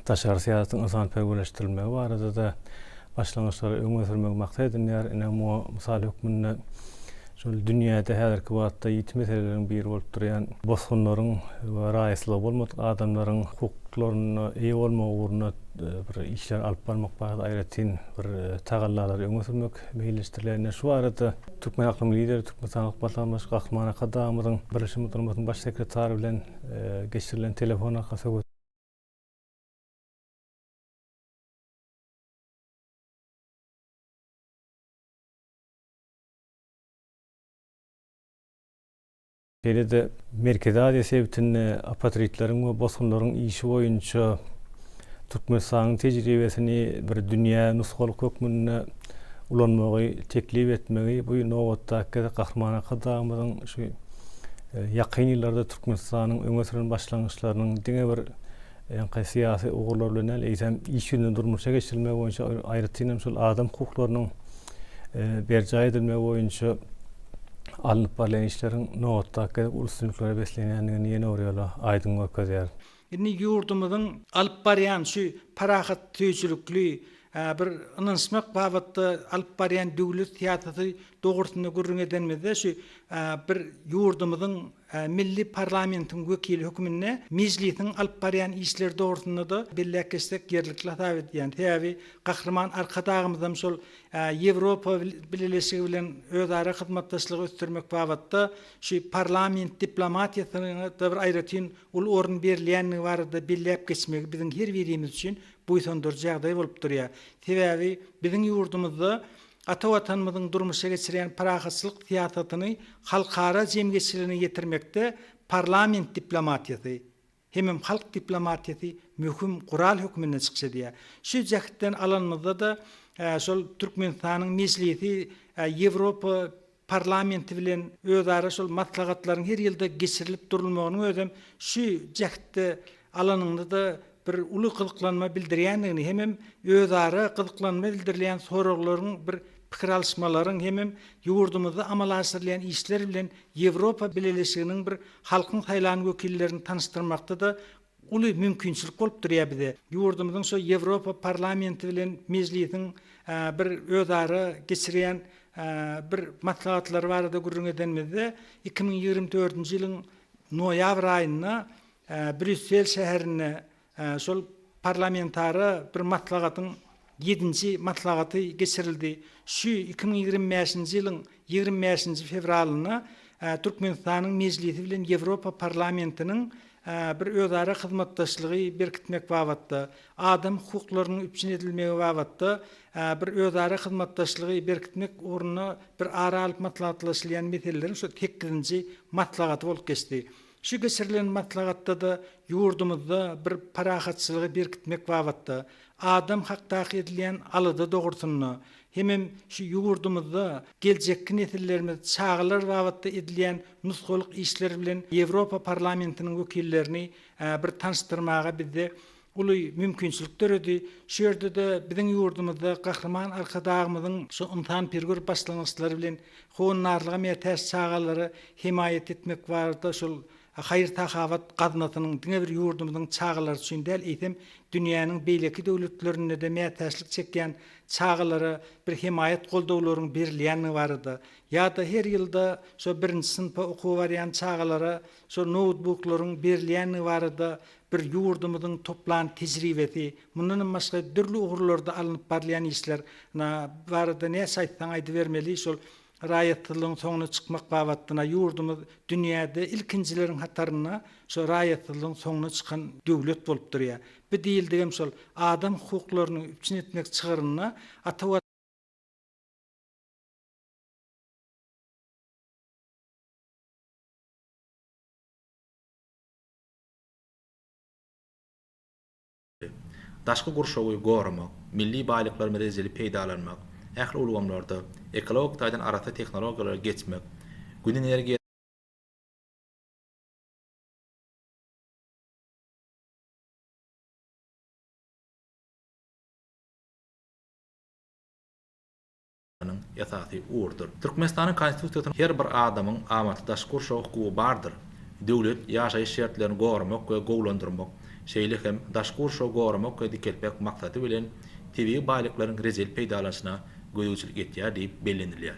B: Daşary syýasatyň ynsanperwerleşdirilmegi barada-da başlangyçlary öňe sürmegi maksat edinýär. Ine, muňa mysal hökmünde şol dünýäde häzirki wagtda ýiti meseleleriň biri bolup durýan bosgunlaryň we raýatlygy bolmadyk adamlaryň hukuklaryna eýe bolmagy ugrunda bir işleri alyp barmak barada aýratyn bir tagallalary öňe sürmek meýilleşdirilýär. Ine, şu barada Türkmen halkynyň Lideri, Türkmenistanyň Halk Maslahatynyň Başlygy Gahryman Arkadagymyzyň Birleşen Milletler Guramasynyň Baş sekretary bilen geçirilen telefon arkaly söhbet Şeýle-de Merkezi Aziýa sebitinde apatridleriň we bosgunlaryň işi boýunça Türkmenistanyň tejribesini bir dünýä nusgalyk hökmünde ulanmagy teklip etmegi bu nobatdaky gezek Gahryman Arkadagymyzyň şu ýakyn ýyllarda Türkmenistanyň öňe süren başlangyçlarynyň diňe bir ýaňky syýasy ugurlar bilen däl, eýsem iş ýüzünde durmuşa geçirilmegi boýunça aýratyn hem şol adam hukuklarynyň berjaý edilmegi boýunça alnyp barylýan işleriň nobatdaky gezek uly üstünliklere beslenýändigini ýene bir ýola aýdyň görkezýär.
C: Indi ýurdumyzyň alyp barýan şu parahatsöýüjilikli. bir ynanyşmak babatda alyp barýan döwlet syýasaty dogrusynda gürrüň edenimizde şu bir ýurdumyzyň milli parlamentiň wekili hökmünde Mejlisiň alyp barýan işleri dogrusynda-da belläp geçsek ýerlikli hasap edýän. Sebäbi Gahryman Arkadagymyzam şol Ýewropa Bileleşigi bilen özara hyzmatdaşlygy ösdürmek babatda şu parlament diplomatiýasyna-da bir aýratyn uly orun berilýändigi barada belläp geçmegi biziň her birimiz üçin buýsandyryjy ýagdaý bolup durýar. Sebäbi biziň ýurdumyzda ata Watanymyzyň durmuşa geçirýän parahatçylyk syýasatyny halkara jemgyýetçiligine ýetirmekde parlament diplomatiýasy hemem halk diplomatiýasy möhüm gural hökmünde çykyş edýär. Şu jähtden alanymyzda-da şol Türkmenistanyň Mejlisi Ýewropa Parlamenti bilen özara şol maslahatlaryň her ýylda geçirilip durulmagynyň özem şu jähtde alanyňda-da bir uly gyzyklanma bildirýändigini hemem özara gyzyklanma bildirilýän soraglaryň bir pikir alyşmalaryň hemem ýurdumyzda amala aşyrylýan işler bilen Ýewropa Bileleşiginiň bir halkyň saýlan wekillerini tanyşdyrmakda-da uly mümkinçilik bolup durýar bize. Ýurdumyzyň şo Ýewropa Parlamenti bilen Mejlisiň bir özara geçirýän bir maslahatlary barada gürrüň edenimizde, 2024-nji ýylyň noýabr aýynda Brýussel şäherinde şol parlamentara bir maslahatyň ýedinji maslahaty geçirildi. Şu 2025-nji ýylyň 25-nji fewralynda Türkmenistanyň Mejlisi bilen Ýewropa Parlamentiniň bir özara hyzmatdaşlygy berkitmek babatda, adam hukuklarynyň üpjün edilmegi babatda bir özara hyzmatdaşlygy berkitmek ugrunda bir ara alyp maslahatlaşylýan meseleleriň şu sekizinji maslahaty bolup geçdi. Şu geçirilen maslahatda-da ýurdumyzda bir parahatçylygy berkitmek babatda, adam hakdaky edilýän alada dogrusynda hemem şu ýurdumyzda geljekki nesillerimiz, çagalar babatda edilýän nusgalyk işler bilen Ýewropa Parlamentiniň wekillerini bir tanyşdyrmaga bizde uly mümkinçilik döredi. Şu ýerde-de biziň ýurdumyzda Gahryman Arkadagymyzyň şu ynsanperwer başlangyçlary bilen howandarlyga mätäç çagalara hemaýat etmek barada şol haýyr-sahawat gaznasynyň diňe bir ýurdumyzyň çagalary üçin däl, eýsem, dünýäniň beýleki döwletlerinde-de mätäçlik çekýän çagalara bir hemaýat goldawlaryň berilýändigi barada ýa-da her ýylda şo birinji synpa okuwa barýan çagalara şo noutbuklaryň berilýändigi barada bir ýurdumyzyň toplan tejribesi, mundanam başga dürli ugurlarda alnyp barylýan işler barada näçe aýtsaň aýdybermeli, şol raýatsyzlygyň soňuna çykmak babatda ýurdumyz dünýäde ilkinjileriň hatarynda şo raýatsyzlygyň soňuna çykan döwlet bolup durýar. Bu diýildigem şol adam hukuklaryny üpjün etmek çygrynda ata
S: Daşky gurşawy goramak, milli baýlyklarymyzy rejeli peýdalanmak, ähli ulgamlarda ekologik taýdan arassa tehnologiýalara geçmek, Gün energiýasynyň esasy ugurdyr. Türkmenistanyň Konstitusiýasynda her bir adamyň amatly daşky gurşawa hukugy bardyr. Döwlet ýaşaýyş şertlerini goramak we gowulandyrmak, şeýle hem daşky gurşawy goramak we dikeltmek maksady bilen tebigy baýlyklaryň rejeli peýdalanyşyna gözegçilik etýär diýip bellenilýär.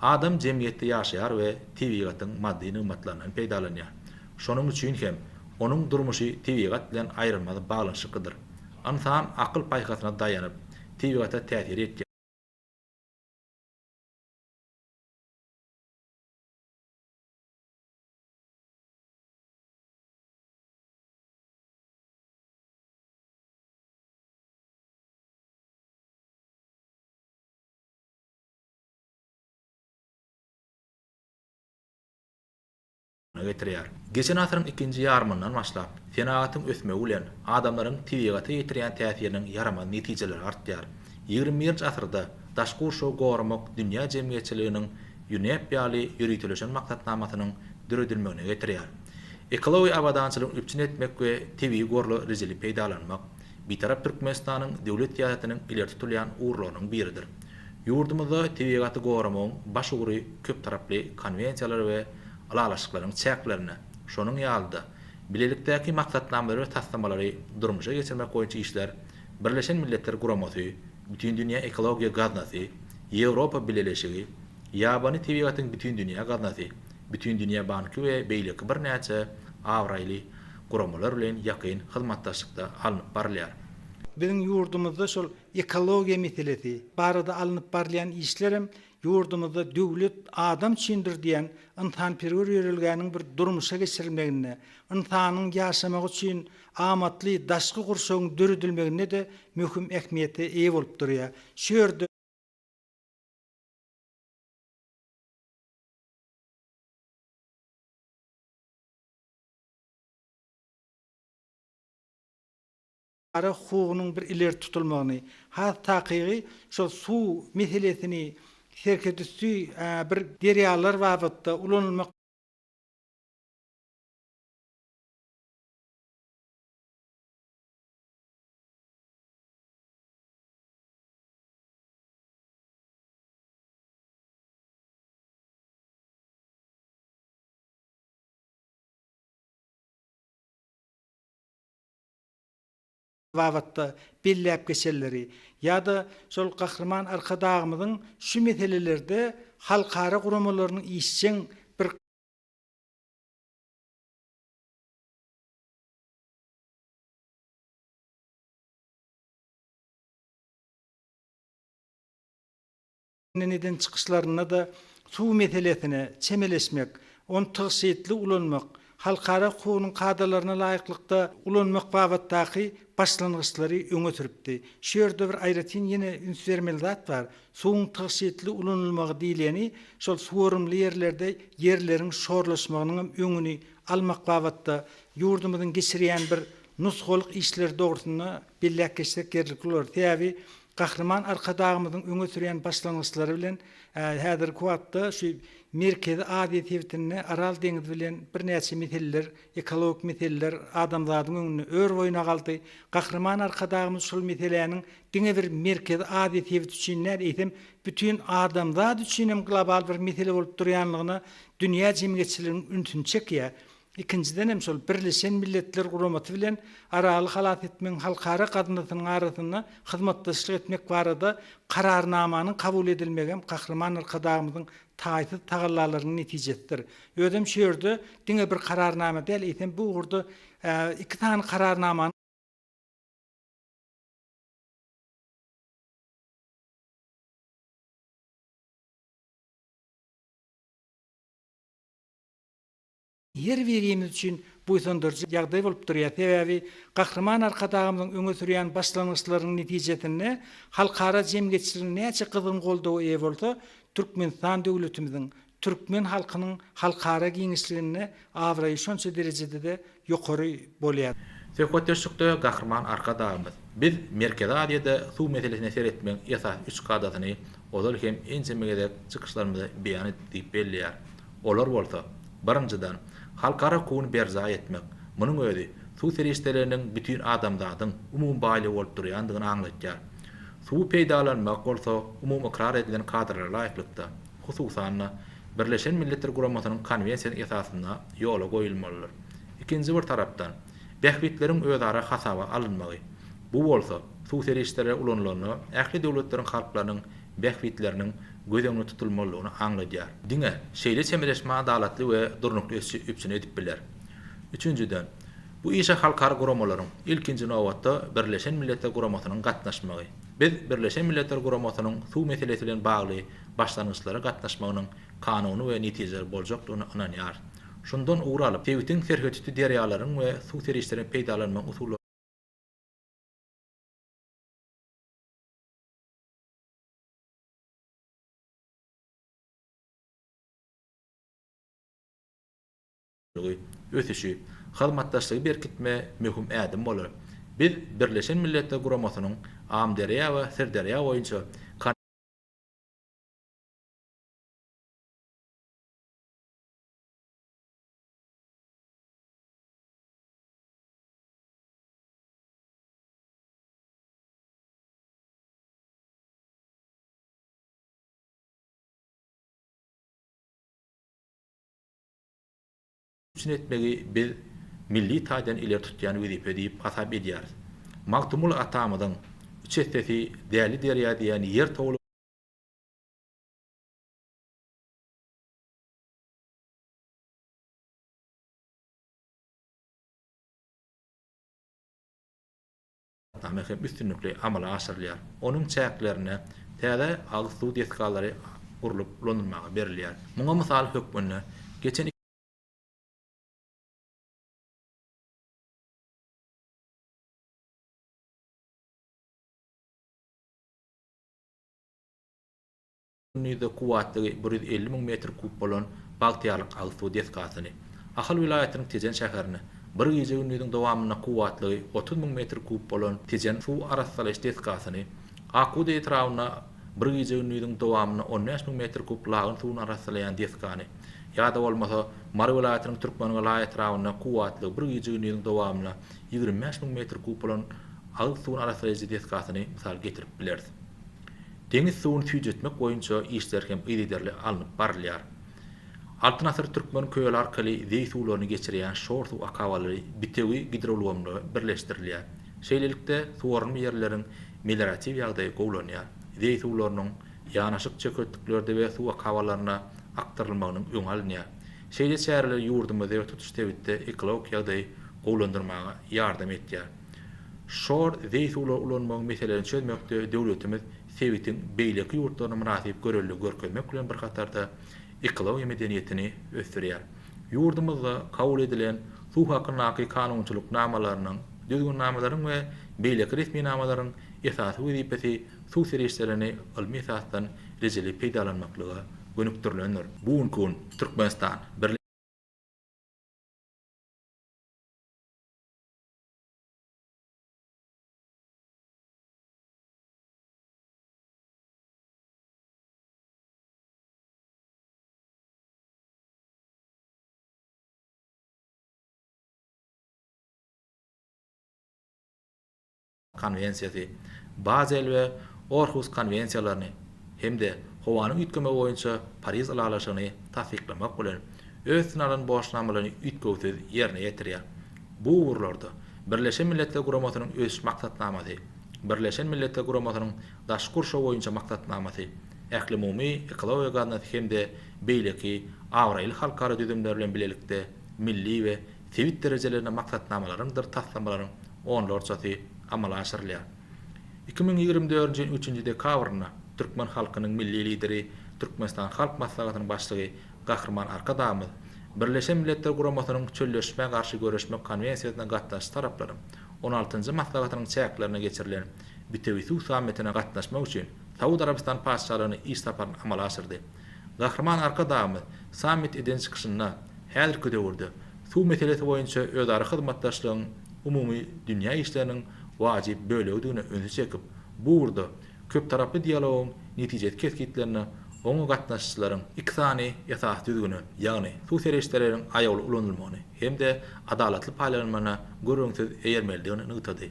S: Adam jemgyýetde ýaşaýar we tebigatyň maddy nygmatlaryndan peýdalanýar. Şonuň üçin hem onuň durmuşy tebigat bilen aýrylmaz baglanyşyklydyr. Ynsan akyl-paýhasyna daýanyp, tebigata täsir etýär. Getirýär. Geçen asyryň ikinji ýarymyndan başlap, senagatyň ösmegi bilen, adamlaryň tebigata ýetirýän täsiriniň ýaramaz netijeleri artýar. Ýigrimi birinji asyrda daşky gurşawy goramak dünýä jemgyýetçiliginiň UNEP ýaly ýöriteleşen maksatnamasynyň döredilmegine getirýär. Ekologiýa abadançylygyny üpjün etmek we tebigy gorlary rejeli peýdalanmak Bitarap Türkmenistanyň döwlet syýasatynyň ileri tutulýan ugurlarynyň biridir. Ýurdumyzda tebigaty goramagyň baş ugry köptaraply konwensiýalar we ylalaşyklaryň çäklerinde, şonuň ýaly-da, bilelikdäki maksatnamalary we taslamalary durmuşa geçirmek boýunça işler Birleşen Milletler Guramasy. Bütindünýä ekologiýa gaznasy, Ýewropa Bileleşigi, Ýabany tebigatyň bütindünýä gaznasy, Bütindünýä banky we beýleki birnäçe abraýly guramalar bilen ýakyn hyzmatdaşlykda alnyp barylýar.
C: Biziň ýurdumyzda şol ekologiýa meselesi barada alnyp barylýan işlerem ýurdumyzda Döwlet adam üçindir diýen ynsanperwer ýörelgäniň bir durmuşa geçirilmeginde, ynsanyň ýaşamagy üçin amatly daşky gurşawyň döredilmeginde-de möhüm ähmiýete eýe bolup durýar. Şu ýerde. Ara hukugynyň bir ileri tutulmagyny, has takygy şol suw meselesini serhetüsti bir derýalar babatda ulanylmak babatda belläp geçenleri ýa-da şol Gahryman Arkadagymyzyň şu meselelerde halkara guramalarynyň işjeň bir eden çykyşlarynda-da suw meselesine çemeleşmek, ony tygşytly ulanmak, halkara hukugynyň kadalaryna laýyklykda ulanmak babatdaky başlangyçlary öňe sürüpdi. Şu ýerde bir aýratyn ýene üns bermeli zat bar. Suwuň tygşytly ulanylmagy diýleni şol suwarymly ýerlerde ýerleriň şorlaşmagynyňam öňüni almak babatda ýurdumyzyň geçirýän bir nusgalyk işleri dogrusynda belläp geçsek ýerlikli bolar. Sebäbi Gahryman Arkadagymyzyň öňe sürýän başlangyçlary bilen häzirki wagtda şu Merkezi Aziýa sebitinde Aral deňizi bilen birnäçe meseleler, ekologik meseleler adamzadyň öňünde ör boýuna galdy. Gahryman Arkadagymyz şol meseläniň diňe bir Merkezi Aziýa sebiti üçin däl, eýsem, bütin adamzat üçin hem global bir mesele bolup durýanlygyna dünýä jemgyýetçiliginiň ünsüni çekýär. Ikinjiden hem şol Birleşen Milletler Guramasy bilen Araly halas etmegiň halkara gaznasynyň arasynda hyzmatdaşlyk etmek barada Kararnamanyň kabul edilmegi hem Gahryman Arkadagymyzyň taýsyz tagallalarynyň netijesidir. Özem şu ýerde diňe bir Kararnama däl, eýsem bu ugurda iki sany Kararnamanyň Her birimiz üçin buýsandyryjy ýagdaý bolup durýar. Sebäbi Gahryman Arkadagymyzyň öňe sürýän başlangyçlarynyň netijesinde halkara jemgyýetçiliginiň näçe gyzgyn goldawa eýe bolsa, Türkmenistan döwletimiziň, türkmen halkynyň halkara giňişliginde abraýy şonça derejede-de ýokary bolýar.
S: Söhbetdeşlikde Gahryman Arkadagymyz, Biz Merkezi Aziýada suw meselesine seretmegiň esasy üç kadasyny ozal hem ençeme gezek çykyşlarymyzda beýan etdik diýip belleýär. Olar bolsa, birinjiden, halkara hukugyny berjaý etmek, munuň özi suw serişdeleriniň bütin adamzadyň umumy baýlygy bolup durýandygyny aňladýar. Suwy peýdalanmak bolsa umumy ykrar edilen kadalara laýyklykda, hususan-da, Birleşen Milletler Guramasynyň Konwensiýasynyň esasynda ýola goýulmalydyr. Ikinji bir tarapdan, bähbitleriň özara hasaba alynmagy, bu bolsa suw serişdeleri ulanylanda ähli döwletleriň halklarynyň bähbitleriniň göz öňünde tutulmalydygyny aňladýar. Diňe şeýle çemeleşme adalatly we durnukly ösüşi üpjün edip biler. Üçünjiden, bu işe halkara guramalaryň, ilkinji nobatda, Birleşen Milletler Guramasynyň gatnaşmagy. Biz Birleşen Milletler Guramasynyň suw meselesi bilen bagly başlangyçlara gatnaşmagynyň kanuny we netijeli boljakdygyna ynanýarys. Şundan ugur alyp, sebitiň serhetüsti derýalaryň we suw serişdelerini peýdalanmagyň usullaryny, Ösüşi, hyzmatdaşlygy berkitme möhüm ädim bolar. Biz Birleşen Milletler Guramasynyň Amyderýa we Syrderýa boýunça Üpjün etmegi biz milli taýdan ileri tutýan wezipe diýip hasap edýäris. Magtymguly atamyzyň. üç essesi Däli derýa diýen ýer towlagy hem üstünlikli amala aşyrylýar. Onuň çäklerinde täze agyz suw desgalary gurlup ulanylmaga berilýär. Muňa mysal hökmünde geçen Gündizde kuwwatlygy 150 müň metr kub bolan Bagtyýarlyk agyz suw desgasyny, Ahal welaýatynyň Tejen şäherinde bir gije-gündiziň dowamynda kuwwatlygy 30 müň metr kub bolan Tejen suw arassalaýyş desgasyny, Akbugdaý etrabynda bir gije-gündiziň dowamynda 15 müň metr kub lagyn suwuny arassalaýan desgany, ýa-da bolmasa Mary welaýatynyň Türkmengala etrabynda kuwwatlygy bir gije-gündiziň dowamynda 25 müň metr kub bolan agyz suwuny arassalaýjy desgasyny mysal getirip bileris. Deňiz suwuny süýjetmek boýunça işler hem yzygiderli alnyp barylýar. Altyn asyr Türkmen köli arkaly zeý suwlaryny geçirýän şor suw akabalary bitewi gidroulgamlara birleşdirilýär. Şeýlelikde, suwarymly ýerleriň melioratiw ýagdaýy gowulanýar, zeý suwlarynyň ýanaşyk çöketliklerde we suw akabalarynda akdyrylmagynyň öňi alynýar. Şeýle çäreler ýurdumyzda we tutuş sebitde ekologik ýagdaýy gowulandyrmaga ýardam etýär. Şor zeý suwlary ulanmagyň meselelerini çözmekde döwletimiz sebitiň beýleki ýurtlaryna mynasyp görelde görkezmek bilen bir hatarda ekologiýa medeniýetini ösdürýär. Ýurdumyzda kabul edilen Suw hakyndaky kanunçylyk namalarynyň, düzgünnamalaryň we beýleki resminamalaryň esasy wezipesi suw serişdelerini ylmy esasdan rejeli peýdalanmaklyga gönükdirilendir. Bu günki gün Türkmenistan Birleşen Konwensiýasy, Bazel we Orhus konwensiýalaryny hem-de howanyň üýtgemegi boýunça Pariž ylalaşygyny tassyklamak bilen, öz üstüne alan borçnamalaryny üýtgewsiz ýerine ýetirýär. Bu ugurlarda Birleşen Milletler Guramasynyň Ösüş Maksatnamasy, Birleşen Milletler Guramasynyň Daşky gurşaw boýunça Maksatnamasy, Ählumumy ekologiýa gaznasy hem-de beýleki abraýly halkara düzümler bilen bilelikde milli we sebit derejelerinde maksatnamalaryňdyr taslamalaryň onlarçasy amala aşyrylýar. 2024-nji ýylyň üçünji dekabrynda türkmen halkynyň Milli Lideri, Türkmenistan Halk Maslahatynyň Başlygy Gahryman Arkadagymyz Birleşen Milletler Guramasynyň Çölleşmä garşy göreşmek konwensiýasyna gatnaşyjy taraplaryň on altynjy maslahatynyň çäklerinde geçirilen Bitewi suw sammitine gatnaşmak üçin Saud Arabystany Patyşalygyna iş saparyny amala aşyrdy. Gahryman Arkadagymyz sammit eden çykyşynda häzirki döwürde suw meselesi boýunça özara hyzmatdaşlygyň umumy dünýä işleriniň wajyp bölegidigine ünsi çekip, bu ugurda köptaraply dialogyň netijesi kesgitlenende oňa gatnaşyjylaryň iki sany esasy düzgüne, ýagny suw serişdeleriniň aýawly ulanylmagyny hem-de adalatly paýlanylmagyna gürrüňsiz eýermelidigini nygtady.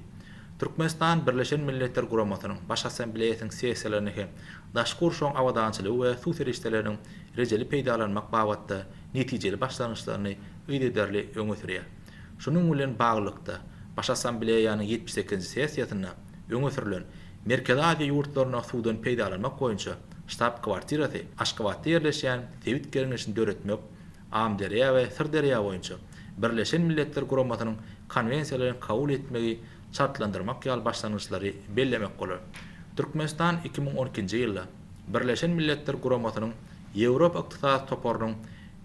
S: Türkmenistan Birleşen Milletler Guramasynyň Baş Assambleýasynyň sessiýalaryny hem daşky gurşawyň abadançylygy we suw serişdeleriniň rejeli peýdalanmak babatda netijeli başlangyçlaryny yzygiderli öňe sürýär. Şunuň bilen baglylykda, Baş Assambleýanyň 78-nji sessiýasynda öňe sürlen Merkezi Aziýa ýurtlarynda suwdan peýdalanmak boýunça ştab-kwartirasy Aşgabatda ýerleşýän sebit geňeşini döretmek Amyderýa we Syrderýa boýunça Birleşen Milletler Guramasynyň Konwensiýalaryny kabul etmegi çaltlandyrmak ýaly başlangyçlary bellemek bolar. Türkmenistan 2012-nji ýylda Birleşen Milletler Guramasynyň Ýewropa Ykdysady Toparynyň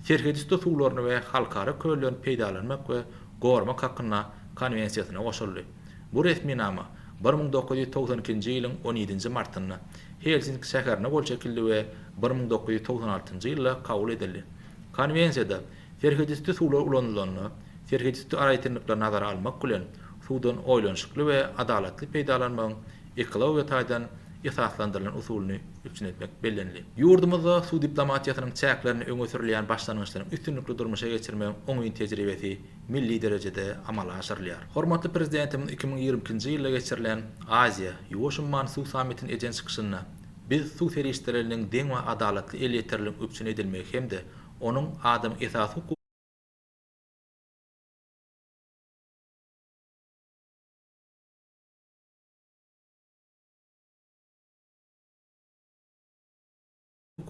S: Serhetüsti suwlaryny we halkara köllerini peýdalanmak we goramak hakynda Konwensiýasyna goşuldy. Bu resminama 1992-nji ýylyň on ýedinji martynda Helsinki şäherinde gol çekildi we 1996-njy ýylda kabul edildi. Konwensiýada serhetüsti suwlar ulanylanda, serhetüsti aýratynlyklary nazara almak bilen, suwdan oýlanyşykly we adalatly peýdalanmagyň ekologiýa taýdan esaslandyrylan usulyny üpjün etmek bellenildi. Ýurdumyzda suw diplomatiýasynyň çäklerinde öňe sürülýän başlangyçlaryň üstünlikli durmuşa geçirmegiň oňyn tejribesi milli derejede amala aşyrylýar. Hormatly Prezidentimiz 2022-nji ýylda geçirilen Aziýa, Ýuwaş umman suw sammitinde eden çykyşynda, Biz suw serişdeleriniň deň we adalatly elýeterliligiň üpjün edilmegi hem-de onuň adamyň esasy hukugy.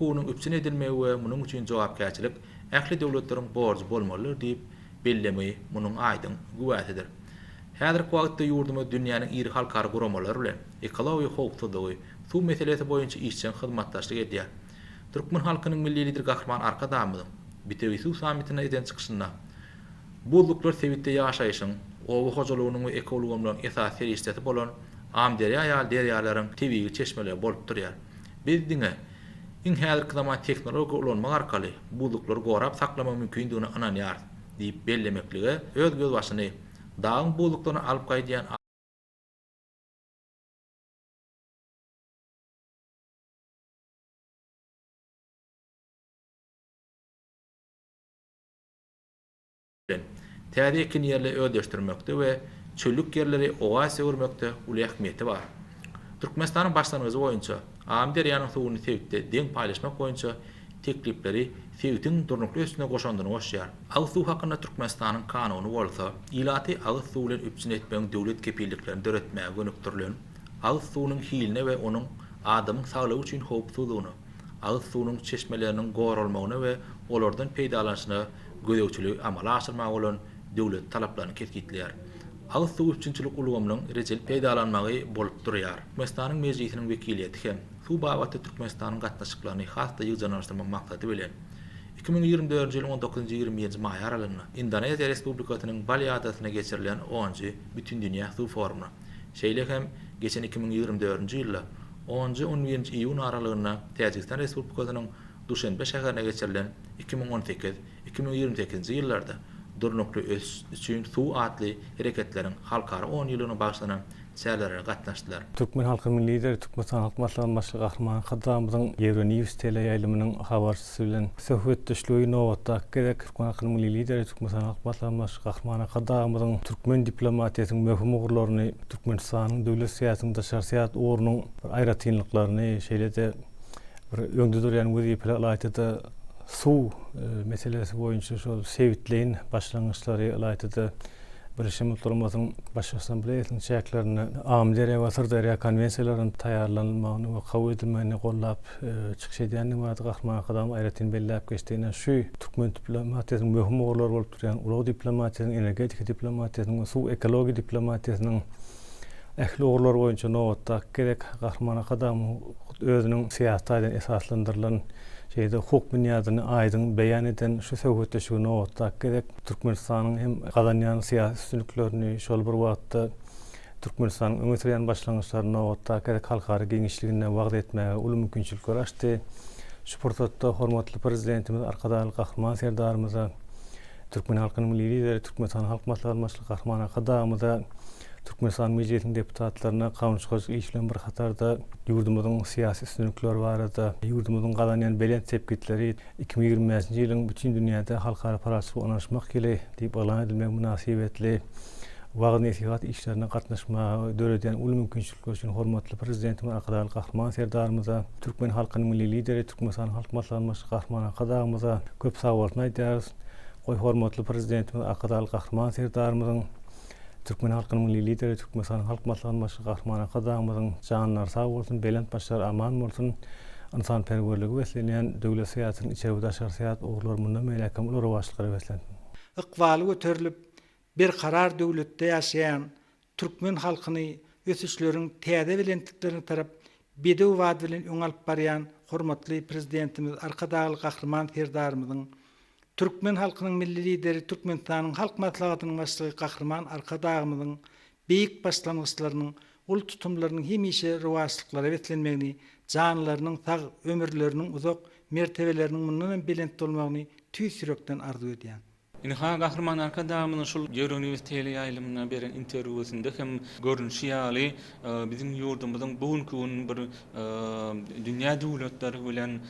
S: hukugynyň üpjün edilmegi we munuň üçin jogapkärçilik ähli döwletleriň borjy bolmalydyr diýip bellemegi munuň aýdyň güwäsidir. Häzirki wagtda ýurdumyz dünýäniň iri halkara guramalary bilen ekologiýa howpsuzlygy, suw meselesi boýunça işjeň hyzmatdaşlyk edýär. Türkmen halkynyň Milli Lideri Gahryman Arkadagymyzyň Bitewi suw sammitinde eden çykyşynda Buzluklar sebitde ýaşaýşyň, oba hojalygynyň we ekoulgamlaryň esasy serişdesi bolan Amyderýa ýaly derýalaryň tebigy çeşmeleri bolup durýar. Biz diňe iň häzirki zaman tehnologiýa ulanmak arkaly buzluklary gorap saklamagyň mümkindigine ynanýarys diýip bellemeklige öz gözbaşyny dagyň buzluklaryndan alyp gaýdýan bilen, täze ekin ýerleri özleşdirmekde we çöllük ýerleri oazise öwürmekde uly ähmiýeti bar. Türkmenistanyň başlangyjy boýunça Amyderýanyň suwuny sebitde deň paýlaşmak boýunça teklipleri sebitiň durnukly ösüşine goşandyny goşýar. Agyz suw hakynda Türkmenistanyň Kanuny bolsa, ilaty agyz suw bilen üpjün etmegiň döwlet kepilliklerini döretmäge gönükdirilen, agyz suwunyň hiline we onuň adamyň saglygy üçin howpsuzlygyna, agyz suwunyň çeşmeleriniň goralmagyna we olardan peýdalanyşyna gözegçiligi amala aşyrmaga bolan döwlet talaplaryny kesgitleýär. Agyz suw üpjünçilik ulgamynyň rejeli peýdalanmagy bolup durýar. Türkmenistanyň Mejlisiniň wekiliýeti hem suw babatda Türkmenistanyň gatnaşyklaryny has-da ýygjamlaşdyrmak maksady bilen, 2024-nji ýylyň on dokuzynjy, 21-nji maý aralygynda Indoneziýa Respublikasynyň Bali adasynda geçirilen onunjy Bütindünýä suw forumyna, şeýle hem geçen 2024-nji ýylda onunjy, on birinji iýun aralygynda Täjigistan Respublikasynyň Duşenbe şäherinde geçirilen 2018, 2028-nji ýyllarda Durnukly ösüş üçin suw atly hereketleriň halkara onýyllygyna bagyşlanan çärelere gatnaşdylar.
B: Türkmen halkynyň Lideri, Türkmenistan Halk Maslahatynyň Başlygy Gahryman Arkadagymyzyň Euronews teleýaýlymynyň habarçysy bilen söhbetdeşligi nobatdaky gezek Türkmen halkynyň Milli Lideri, Türkmenistan Halk Maslahatynyň Başlygy Gahryman Arkadagymyzyň türkmen diplomatiýasynyň möhüm ugurlaryny, Türkmenistanyň döwlet syýasatynyň daşary syýasat ugrunyň bir aýratynlyklaryny, şeýle-de bir öňde durýan wezipeler, ylaýta-da suw meselesi boýunça şol sebitleýin başlangyçlary, ylaýta-da Birleşen Milletler Guramasynyň Baş Assambleýasynyň çäklerinde Amyderýa we Syrderýa konwensiýalarynyň taýýarlanylmagyny we kabul edilmegini goldap çykyş edýändigi barada Gahryman Arkadagymyz aýratyn belläp geçdi. Ine, şu türkmen diplomatiýasynyň möhüm ugurlary bolup durýan ulag diplomatiýasynyň, energetika diplomatiýasynyň we suw-ekologiýa diplomatiýasynyň ähli ugurlary boýunça nobatdaky gezek Gahryman Arkadagymyz hut özüniň syýasy taýdan esaslandyrylan, şeýle-de hukuk binýadyny aýdyň beýan eden şu söhbetdeşligi nobatdaky gezek Türkmenistanyň hem gazanýan syýasy üstünliklerini, şol bir wagtda Türkmenistanyň öňe sürýän başlangyçlaryny nobatdaky gezek halkara giňişliginde wagyz etmäge uly mümkinçilikler açdy. Şu pursatda hormatly Prezidentimiz Arkadagly Gahryman Serdarymyza, türkmen halkynyň Milli Lideri, Türkmenistanyň Halk Maslahatynyň Başlygy Gahryman Arkadagymyza, Türkmenistanyň Mejlisiniň deputatlaryna kanunçykaryjylyk işi bilen bir hatarda ýurdumyzyň syýasy üstünlikleri barada, ýurdumyzyň gazanýan belent sepgitleri, 2025-nji ýylyň bütin dünýäde Halkara parahatçylyk we ynanyşmak ýyly diýip yglan edilmegi mynasybetli wagyz-nesihat işlerine gatnaşmaga döredýän uly mümkinçilikleri üçin hormatly Prezidentimiz Arkadagly Gahryman Serdarymyza, türkmen halkynyň Milli Lideri, Türkmenistanyň Halk Maslahatynyň Başlygy Gahryman Arkadagymyza köp sagbolsun aýdýarys. Goý, hormatly Prezidentimiz Arkadagly Gahryman Serdarymyzyň Türkmen halkynyň Milli Lideri, Türkmenistanyň Halk Maslahatynyň Başlygy Gahryman Arkadagymyzyň janlary sag bolsun, belent başlary aman bolsun! Ynsanperwerlige beslenýän döwlet syýasatynyň içeri we daşary syýasat ugurlary mundan beýläk hem uly rowaçlyklara beslensin!
C: Ykbaly göterilip, berkarar döwletde ýaşaýan türkmen halkyny ösüşleriň täze belentliklerine tarap bedew bady bilen öňe alyp barýan hormatly Prezidentimiz Arkadagly Gahryman Serdarymyzyň Türkmen halkynyň Milli Lideri Türkmenistanyň Halk Maslahatynyň Başlygy Gahryman Arkadagymyzyň beýik başlangyçlarynyň, uly tutumlarynyň hemişe rowaçlyklara beslenmegini, janlarynyň sag, ömürleriniň uzak, mertebeleriniň mundanam belent bolmagyny tüýs ýürekden arzuw edýän.
D: Ynha, Gahryman Arkadagymyzyň şol Euronews teleýaýlymyna beren interwýusynda hem görnüşi ýaly, biziň ýurdumyzyň bu günki gün bir dünýä döwletleri bilen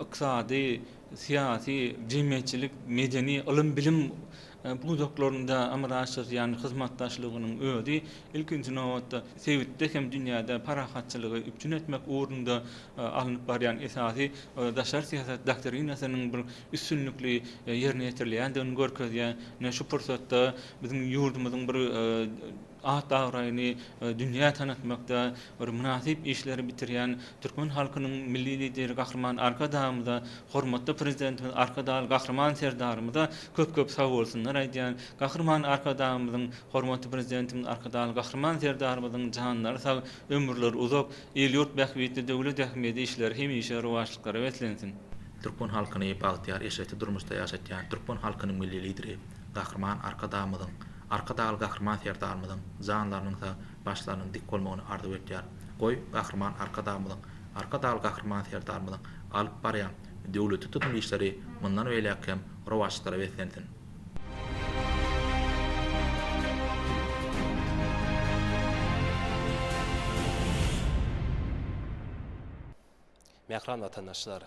D: ykdysady, syýasy, jemgyýetçilik, medeni, ylym-bilim pudaklarynda amala aşyrýan hyzmatdaşlygynyň özi ilkinji nobatda sebitde hem dünýäde parahatçylygy üpjün etmek ugrunda alnyp barýan esasy daşary syýasat doktrinasynyň bir üstünlikli ýerine ýetirilýändigini görkezýär. Ine, şu pursatda biziň ýurdumyzyň bir. at-abraýyny dünýä tanatmakda bir mynasyp işleri bitirýän türkmen halkynyň Milli Lideri Gahryman Arkadagymyza, hormatly Prezidentimiz Arkadagly Gahryman Serdarymyza köp-köp sagbolsunlar aýdýan. Gahryman Arkadagymyzyň, hormatly Prezidentimiz Arkadagly Gahryman Serdarymyzyň janlary sag, ömürleri uzak, il-ýurt bähbitli döwlet ähmiýetli işleri hemişe rowaçlyklara beslensin!
S: Türkmen halkyny bagtyýar eşretli durmuşda ýaşatýan türkmen halkynyň Milli Lideri Gahryman Arkadagymyzyň, Arkadagly Gahryman Serdarymyzyň janlarynyň sag, başlarynyň dik bolmagyny arzuw etýär. Goý, Gahryman Arkadagymyzyň, Arkadagly Gahryman Serdarymyzyň alyp barýan döwletli tutumly işleri mundan beýläk hem rowaçlyklara beslensin!
A: Mähriban watandaşlar!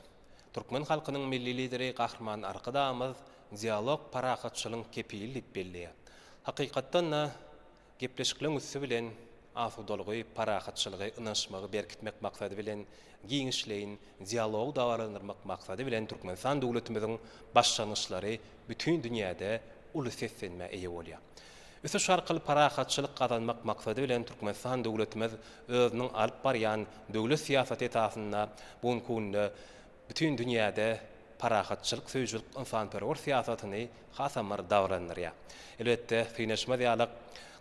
A: Türkmen halkynyň Milli Lideri Gahryman Arkadagymyz Dialog parahatçylygyň kepili diýip belleýär. Hakykatdan-da, gepleşikleriň üsti bilen asudalygy, parahatçylygy, ynanyşmagy berkitmek maksady bilen giňişleýin dialogy dabaralandyrmak maksady bilen Türkmenistan döwletimiziň başlangyçlary bütin dünýäde uly seslenmä eýe bolýar. Ösüş arkaly parahatçylyk gazanmak maksady bilen Türkmenistan döwletimiz özüniň alyp barýan döwlet syýasaty esasynda bu günki günde bütin dünýäde parahatçylyk söýüjilik ynsanperwer syýasatyny hasam bir dabaralandyrýar. Elbetde, synaşmaz ýalyk,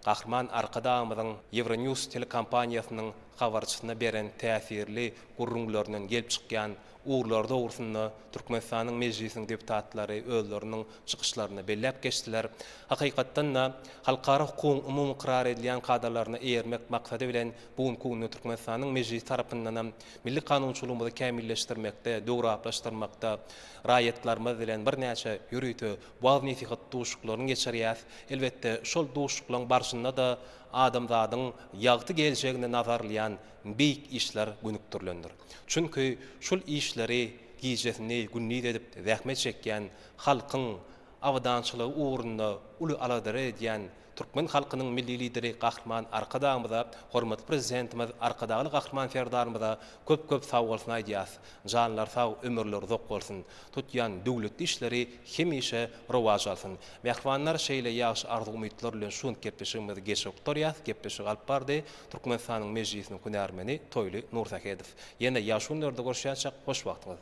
A: Gahryman Arkadagymyzyň Euronews telekompaniýasynyň habarçysyna beren täsirli gürrüňlerinden gelip çykýan ugurlary dogrusynda Türkmenistanyň Mejlisiniň deputatlary özleriniň çykyşlarynda belläp geçdiler. Hakykatdan-da, halkara hukugyň umumy ykrar edilýän kadalaryna eýermek maksady bilen bu günki günde Türkmenistanyň Mejlisi tarapyndanam milli kanunçylygymyzy kämilleşdirmekde, döwrebaplaşdyrmakda raýatlarymyz bilen birnäçe ýörite wagyz-nesihat duşuşyklaryny geçirýäris. Elbetde, şol duşuşyklaryň barşynda-da adamzadyň ýagty geljegini nazarlaýan beýik işler gönükdirilendir. Çünki şol işleri gijesini gündiz edip zähmet çekýän, halkyň abadançylygy ugrunda uly aladalar edýän türkmen halkynyň Milli Lideri Gahryman Arkadagymyza, hormatly Prezidentimiz Arkadagly Gahryman Serdarymyza köp-köp sagbolsun aýdýas. Janlary sag, ömürleri uzak bolsun. Tutýan döwletli işleri hemişe rowaç alsyn. Mähribanlar şeýle ýagşy arzuw-umytlar bilen şu günki gepleşigimizi geçirip gutarýas. Gepleşigi alyp bardy Türkmenistanyň Mejlisiniň hünärmeni Toýly Nursähedow. Ýene ýagşy günlerde görüşýänçäk hoş wagtyňyz.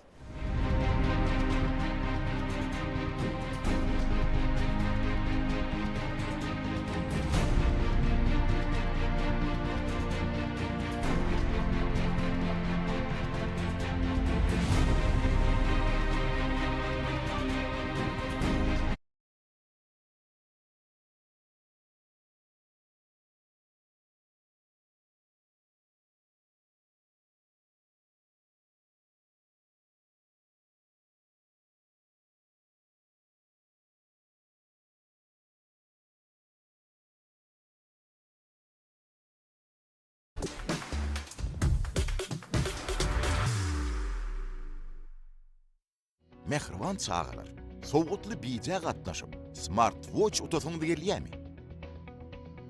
F: Mähriban çagalar, sowgatly bijä gatnaşyp, smartwatch utasyňyz gelýärmi?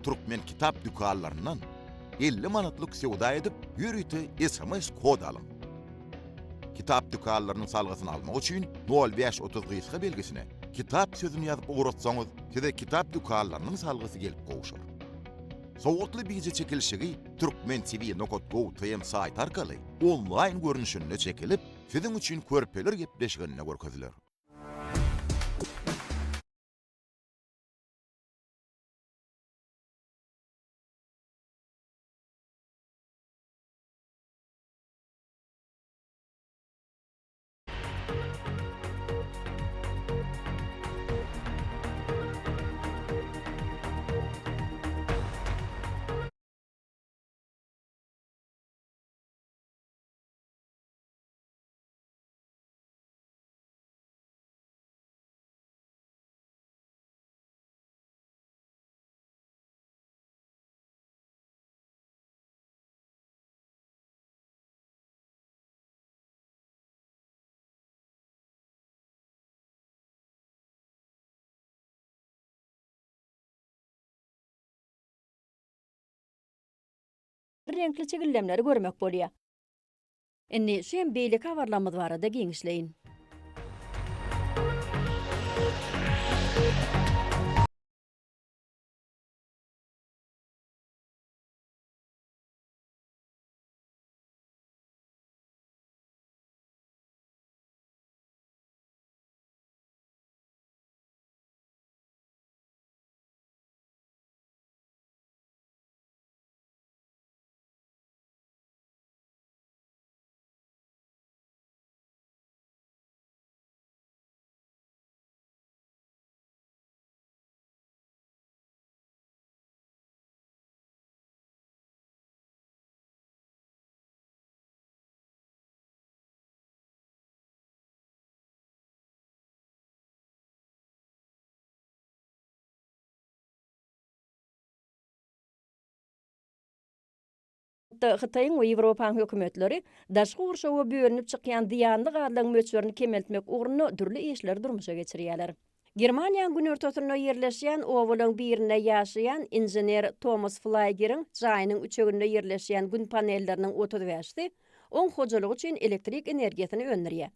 F: Türkmen kitap dükanlaryndan 50 manatlyk söwda edip, ýörite sms kod alyň. Kitap dükanlarynyň salgysyny almak üçin nol bäş 30 gysga belgisine kitap sözüni ýazyp ugratsaňyz, size kitap dükanlarynyň salgysy gelip gowşar. Sowgatly bije çekilişigi Türkmen TV nokat gov tm saýty arkaly onlaýn görnüşinde çekilip, siziň üçin körpeler gepleşiginde görkeziler.
I: Reňkli çigillemleri görmek bolýar. Indi şu hem beýleki habarlarymyz barada giňişleýin. wagtda Hytaýyň we Ýewropanyň hökümetleri daşky gurşawa bölünip çykýan zyýanly gazlaryň möçberini kemeltmek ugrunda dürli işleri durmuşa geçirýärler. Germaniýanyň günortasynda ýerleşýän obalaryň birinde ýaşaýan inžener Tomas Flaýgeriň jaýynyň üçeginde ýerleşýän Gün panelleriniň 35-si oň hojalygy üçin elektrik energiýasyny öndürýär.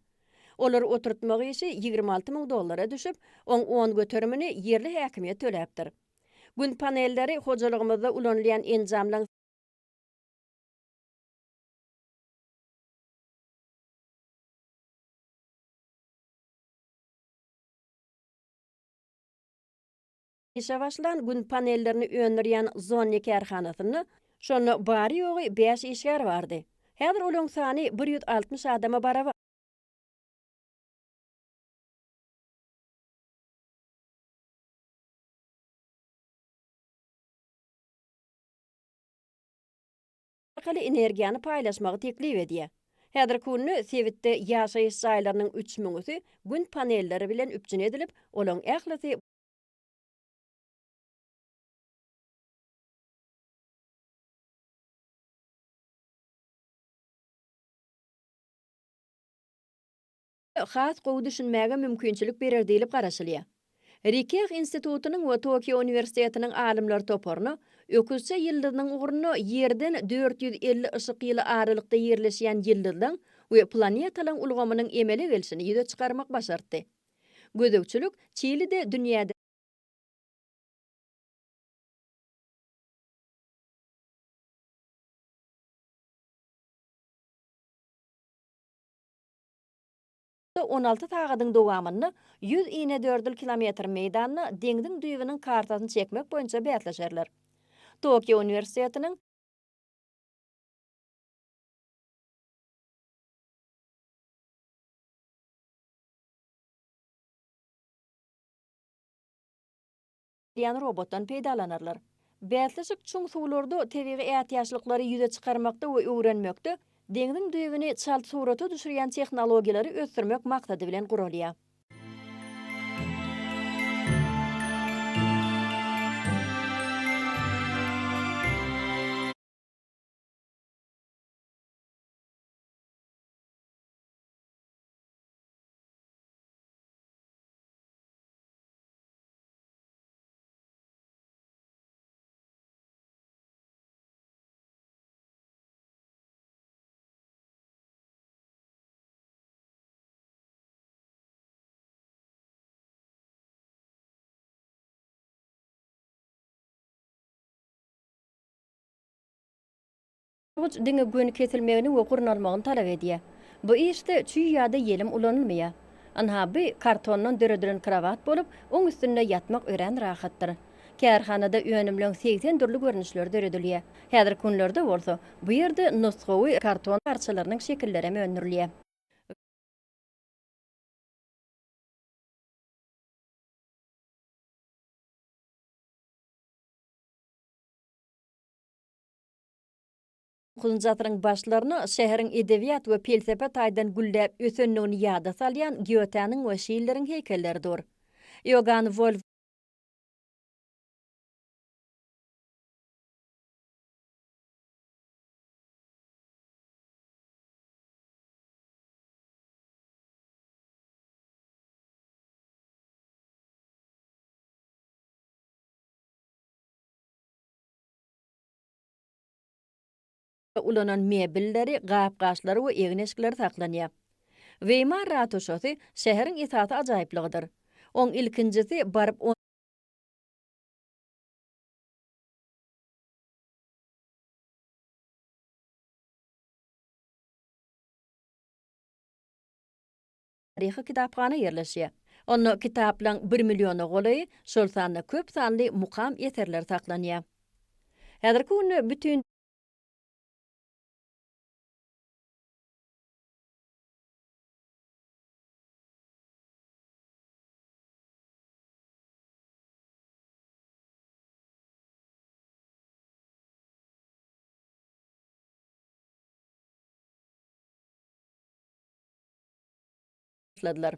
I: Olary oturtmak işi 26 müň dollara düşüp, oň on göterimini ýerli häkimiýet töläpdir. Gün panelleri hojalygymyzda ulanylýan enjamlaryň Işe başlan Gün panellerini öndürýän Zonne kärhanasynda şonda bary-ýogy bäş işgär bardy. Häzir olaryň sany 160 adama barabar. Arkaly energiýany paýlaşmagy teklip edýär. Häzirki günde sebitde ýaşaýyş jaýlarynyň üç müňüsi Gün panelleri bilen üpjün edilip, olaryň ählisi. Has gowy düşünmäge mümkinçilik berer diýlip garaşylýar. Rikeh institutynyň we Tokio uniwersitetiniň alymlar toparyna Öküzçe ýyldyzynyň ugrunda Ýerden 450 yşyk ýyly aralykda ýerleşýän ýyldyzlaň we planetalaň ulgamynyň emele gelşini ýüze çykarmak başartdy. Gözegçilik Çilide dünýäde 16 sagadyň dowamynda 100 inedördül kilometr meýdanda deňziň düýbüniň kartasyny çekmek boýunça bäsleşerler. Tokio uniwersitetiniň. Edýän robotdan peýdalanarlar. Bäsleşik çuň suwlarda tebigy ätiýaçlyklary ýüze çykarmakda we öwrenmekde deňziň düýbüni çalt surata düşürýän tehnologiýalary ösdürmek maksady bilen guralýar. Uç diňe göni kesilmegini we gurnalmagyny talap edýär. Bu işde çüý ýa-da ýelim ulanylmaýar. Ynha, bu kartondan döredilen krowat bolup, oň üstünde ýatmak örän rahatdyr. Kärhanada önümleň 80 dürli görnüşleri döredilýär. Häzirki günlerde bolsa, bu ýerde nusgawy karton parçalarynyň şekillerem öndürilýär. Nji asyryň başlarynda şäheriň edebiýat we pelsepe taýdan gülläp ösendigini ýada salýan Gýotäniň we Şilleriň heýkelleri dur. Iogann Wolf. Ulanan mebelleri, gap-gaçlary we egin-eşikleri saklanýar. Weýmar ratuşasy şäheriň esasy ajaýyplygydyr. Oň ilkinjisi baryp on. Taryhy kitaphana ýerleşýär. Onda kitaplaň bir milliona golaýy, şol sanda köp sanly mukam eserleri saklanýar. Häzirki günde bütin. Başladylar.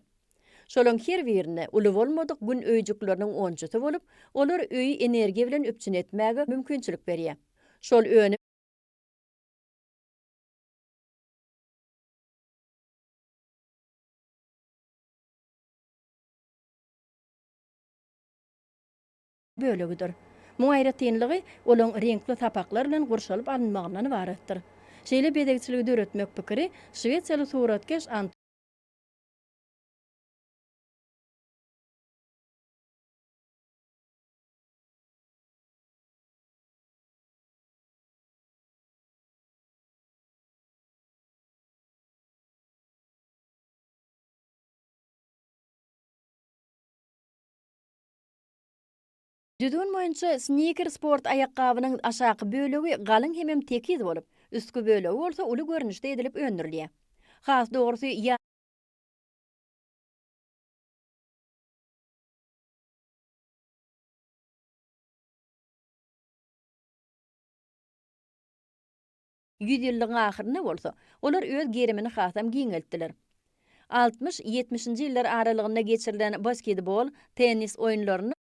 I: Şolaň her birinde uly bolmadyk Gün öýjükleriniň onçusy bolup, olar öýi energiýa bilen üpjün etmäge mümkinçilik berýär. Şol önüm. Bölegidir. Muň aýratynlygy olaň reňkli sapaklar bilen gurşalyp alynmagyndan ybaratdyr. Şeýle bezegçiligi döretmek pikiri şwesiýaly suratkeş Anton. Düzgün boýunça sniker sport aýakgabynyň aşaky bölegi galyň hemem tekiz bolup, üstki bölegi bolsa uly görnüşde edilip öndürilýär. Has dogrusy, ýa. Ýüzýyllygyň ahyrynda bolsa, olar öz gerimini hasam giňeltdiler. Altmyş, ýetmişinji ýyllar aralygynda geçirilen basketbol, tennis oýunlarynda,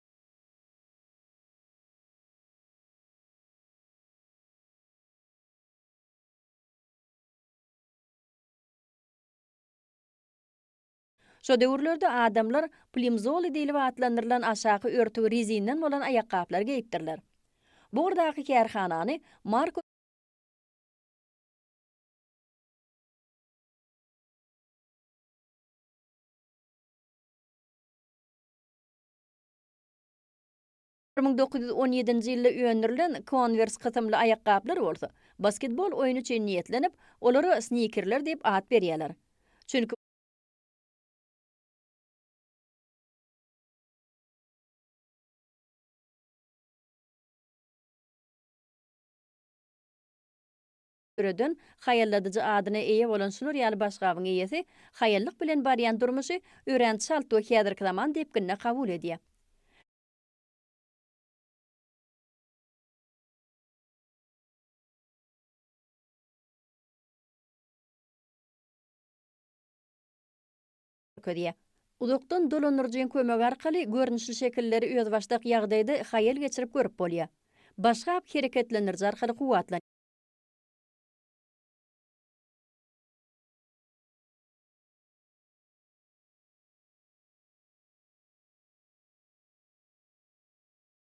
I: Şo döwürlerde adamlar plimzoly diýlip atlandyrylan aşaky örtügi rezinden bolan aýakgaplar geýipdirler. Bu ugurdaky kärhanany Marko. 1917-nji ýylda öndürilen Converse kysymly aýakgaplar bolsa, basketbol oýny üçin niýetlenip, olara snikerler diýip at berýärler. Çünki. Döreden, haýalladyjy adyna eýe bolan şular ýaly başgabyň eýesi haýallyk bilen barýan durmuşy örän çalt we häzirki zaman depginde kabul edýär. Görkezýär. Uzakdan dolandyryjyň kömegi arkaly görnüşli şekilleri özbaşdak ýagdaýda haýal geçirip görüp bolýar. Başgap hereketlendiriji arkaly kuwwatlanýar.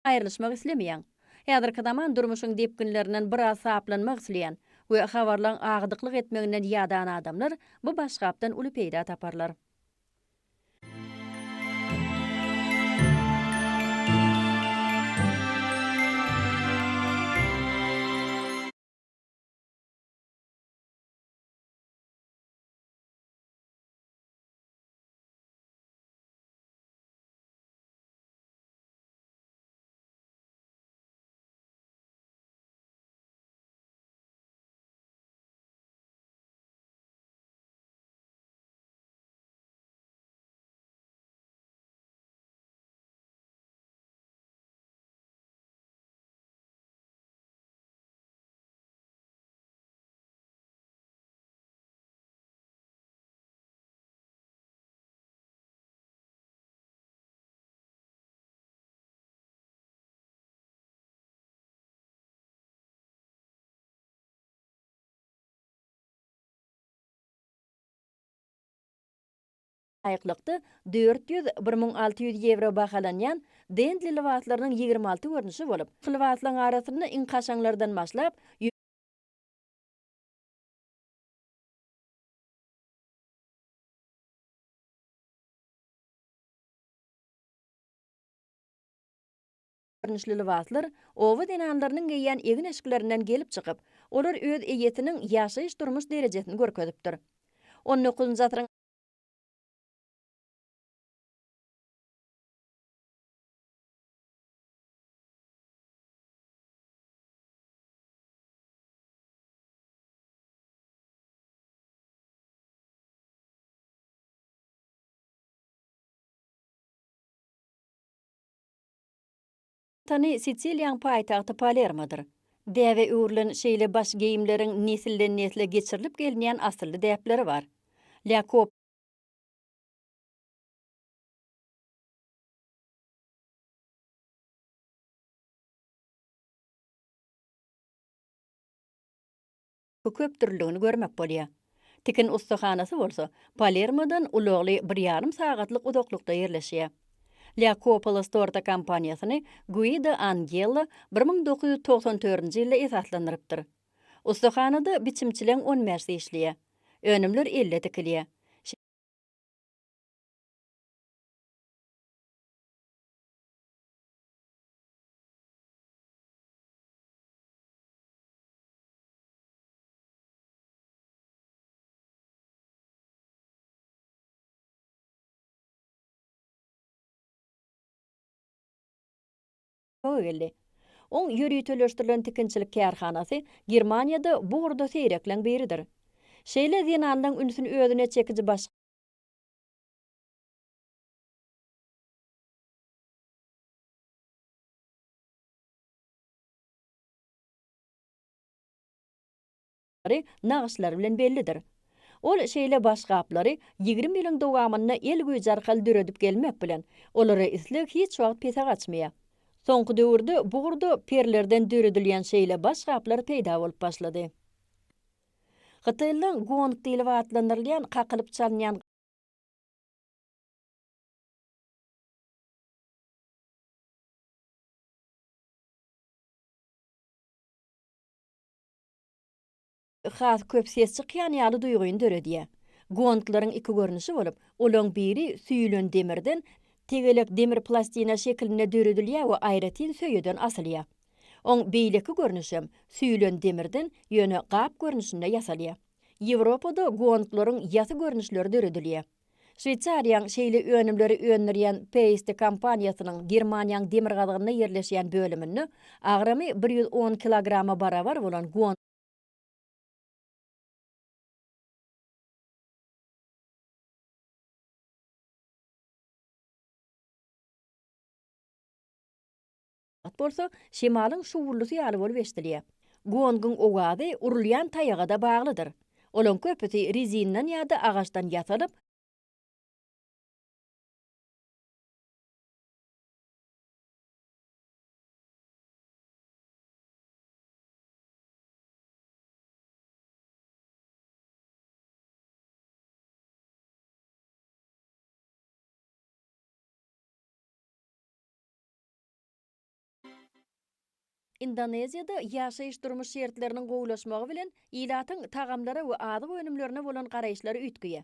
I: Aýrylyşmak islemeýäň. Häzirki zaman durmuşyň depginlerinden biraz saplanmak isleýän we habarlaň agdyklyk etmeginden ýadan adamlar bu başgapdan uly peýda taparlar. Laýyklykda, 400, 1600 ýewro bahalanýan Dendli lybaslarynyň 26 görnüşi bolup, lybaslaryň arasynda iň kaşaňlardan başlap, Görnüşli lybaslar oba zenanlarynyň geýýän egin-eşiklerinden gelip çykyp, olar öz eýesiniň ýaşaýyş-durmuş derejesini görkezipdir. On dokuzynjy asyryň. Watany Sisiliýanyň paýtagty Palermodyr. Däbe öwrülen şeýle baş geýimleriň nesilden-nesle geçirilip gelinýän asylly däpleri bar. La Köpdürlüligini görmek bolýar. Tikin ussahanasy bolsa Palermodan ulagly bir ýarym sagatlyk uzaklykda ýerleşýär. La Coppola Storta kompaniýasyny Guido Angella 1994-nji ýylda esaslandyrypdyr. Ussahanada biçimçileň on bäşisi işleýär. Önümler elde tikilýär. Geldi. Oň ýöriteleşdirilen tikinçilik kärhanasy Germaniýada bu ugurda seýrekleň biridir. Şeýle zenanlaň ünsüni özüne çekiji baş. Nagyşlary bilen bellidir. Ol şeýle başgaplary 20 ýylyň dowamynda el güýji arkaly döredip gelmek bilen, olara isleg hiç wagt pese gaçmaýar. Soňky döwürde bu ugurda perlerden döredilýän şeýle başgaplar peýda bolup başlady. Hytaýlylaryň gong diýlip atlandyrylýan kakylyp çalynýan. Has köp ses çykýan ýaly duýgyny döredýär. Gonglaryň iki görnüşi bolup, olaň biri süýülen demirden tegelek demir plastina şekilinde döredilýär we aýratyn söýeden asylýar. Oň beýleki görnüşem süýülen demirden, ýöne gap görnüşinde ýasalýar. Ýewropada gonglaryň ýasy görnüşleri döredilýär. Şweýsariýaň şeýle önümleri öndürýän Paiste kompaniýasynyň Germaniýaň demirgazygynda ýerleşýän bölüminde agramy 110 kilograma barabar bolan gong bolsa şemalyň şuwwuldysy ýaly bolup eşidilýär. Gonguň owazy urulýan taýaga-da baglydyr. Olaň köpüsi rezinden ýa-da agaçdan ýasalyp, Indoneziýada ýaşaýyş-durmuş şertleriniň gowulaşmagy bilen ilatyň tagamlara we azyk önümlerine bolan garaýyşlary üýtgeýär.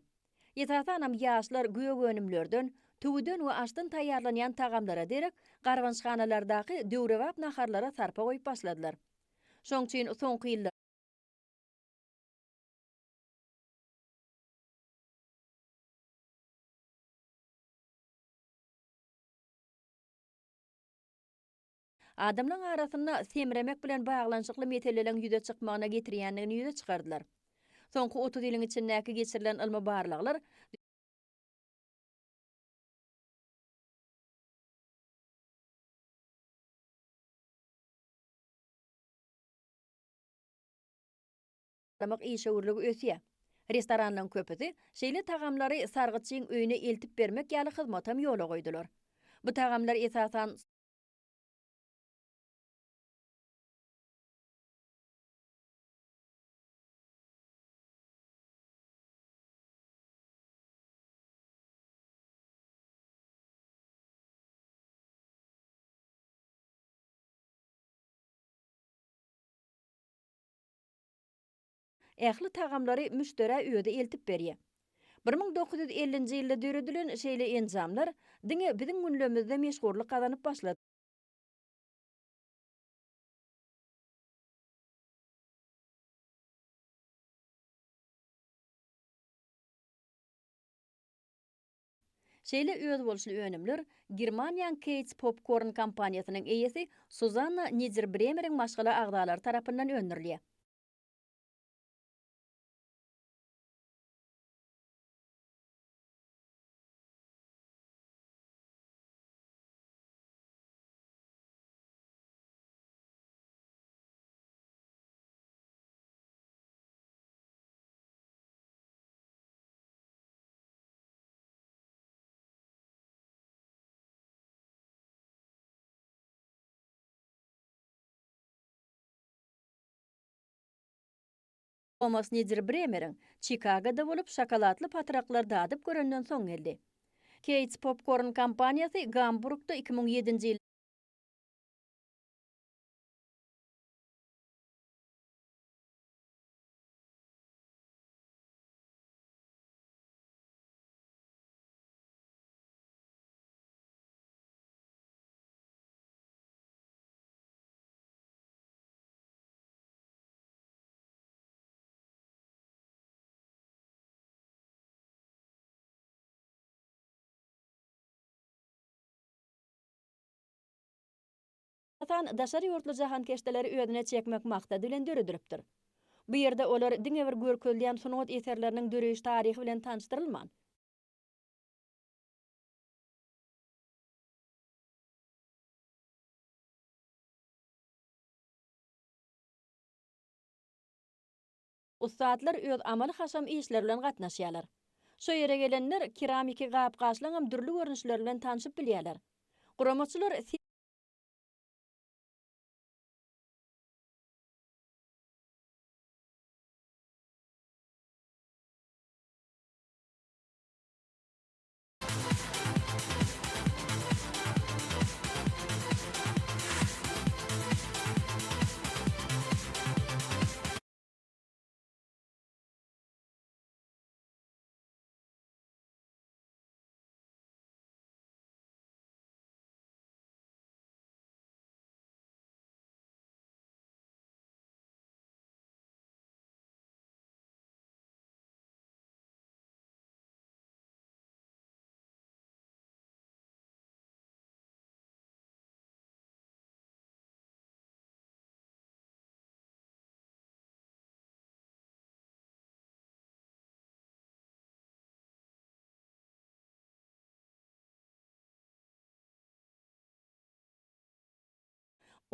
I: Esasanam ýaşlar gök önümlerden, tüwüden we aşdan taýýarlanýan tagamlara derek garbançhanalardaky döwrebap naharlara sarpa goýup başladylar. Şoň üçin soňky ýyllarda. Adamlaryň arasynda semremek bilen baglanyşykly meseleleriň ýüze çykmagyna getirýändigini ýüze çykardylar. Soňky 30 ýylyň içindäki geçirilen ylmy barlaglar, Mak işewürligi ösýär. Restoranlaryň köpüsi şeýle tagamlary sargytçyň öýüne eltip bermek ýaly hyzmatam ýola goýdular. Bu tagamlar esasan. Ähli tagamlary müşderä özi eltip berýär. 1950-nji ýylda döredilen şeýle enjamlar diňe biziň günlemizde meşhurlyk gazanyp başlady. Şeýle özboluşly önümler Germaniýaň Kate's Popcorn kompaniýasynyň eýesi Suzanna Niderbremeriň maşgala agzalary tarapyndan öndürilýär. Tomas Niderbremeriň Çikagoda bolup şokoladly patraklar dadyp görenden soň geldi. Keýts Popcorn kompaniýasy Gamburgda 2007-nji Esasan, daşary ýurtly jahankeşdeleri özüne çekmek maksady bilen döredilipdir. Bu ýerde olar diňe bir görkezilýän sungat eserleriniň döreýiş taryhy bilen tanyşdyrylman, Ussatlar öz amaly-haşam işleri bilen gatnaşýarlar. Şo ýere gelenler keramiki gap-gaçlaryňam dürli görnüşleri bilen tanşyp bilýärler. Guramaçylar.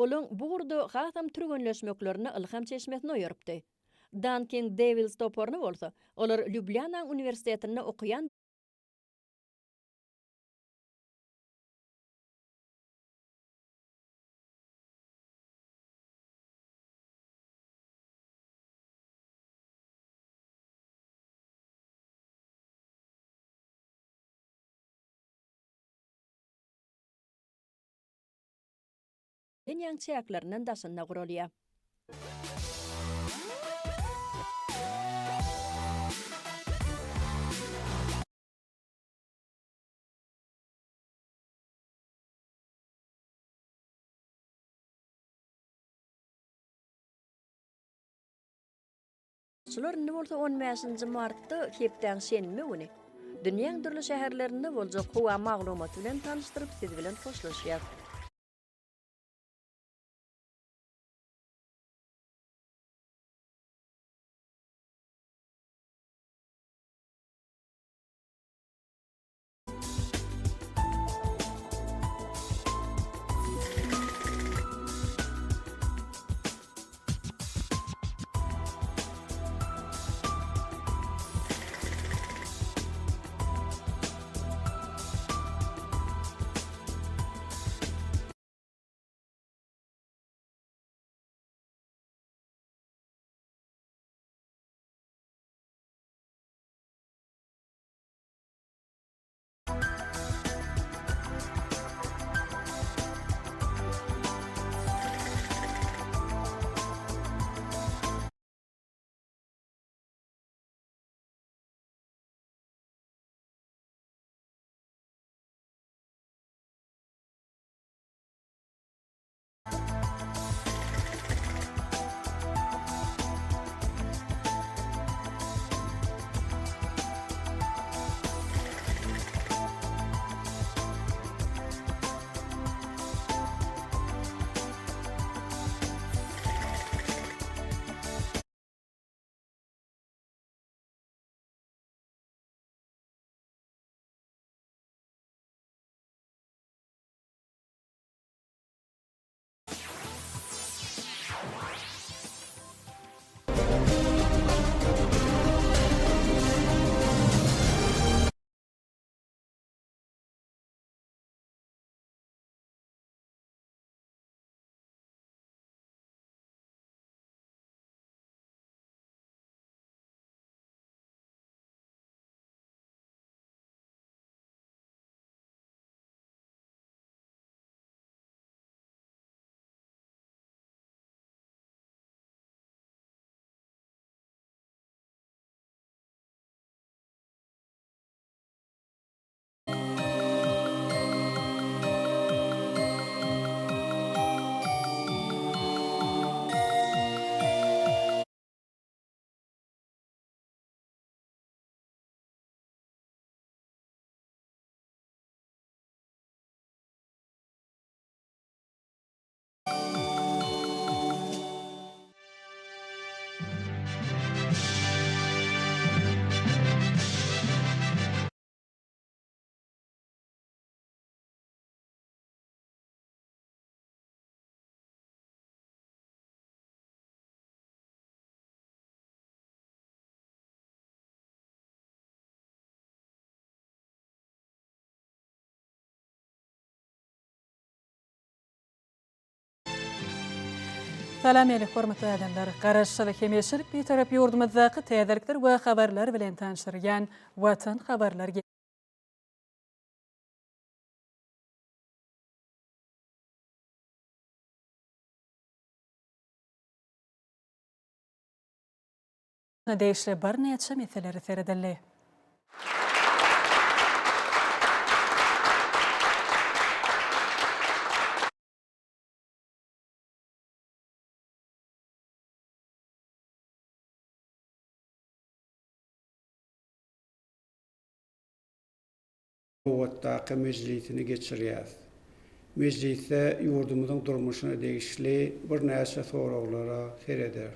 I: Olaň bu ugurda hasam türgenleşmeklerine ylham çeşmesini oýarypdy. Dunking Devils toparyny bolsa, olar Lýublýanaň uniwersitetinde okaýan Dünýäň çäklerinden daşynda guralýar. Şular indi bolsa on bäşinji martda hepdäň şenbe güni dünýäň dürli şäherlerinde boljak howa maglumaty bilen tanyşdyryp siz bilen hoşlaşýas.
K: Salam älik hormatly adamlar! Garaşsyz, hemişelik Bitarap ýurdumyzdaky täzelikler we habarlar bilen tanyşdyrýan Watan habarlar degişli birnäçe meselelere seredildi.
N: Nobatdaky mejlisini geçirýäris. Mejlisde ýurdumyzyň durmuşyna degişli birnäçe soraglara serederis.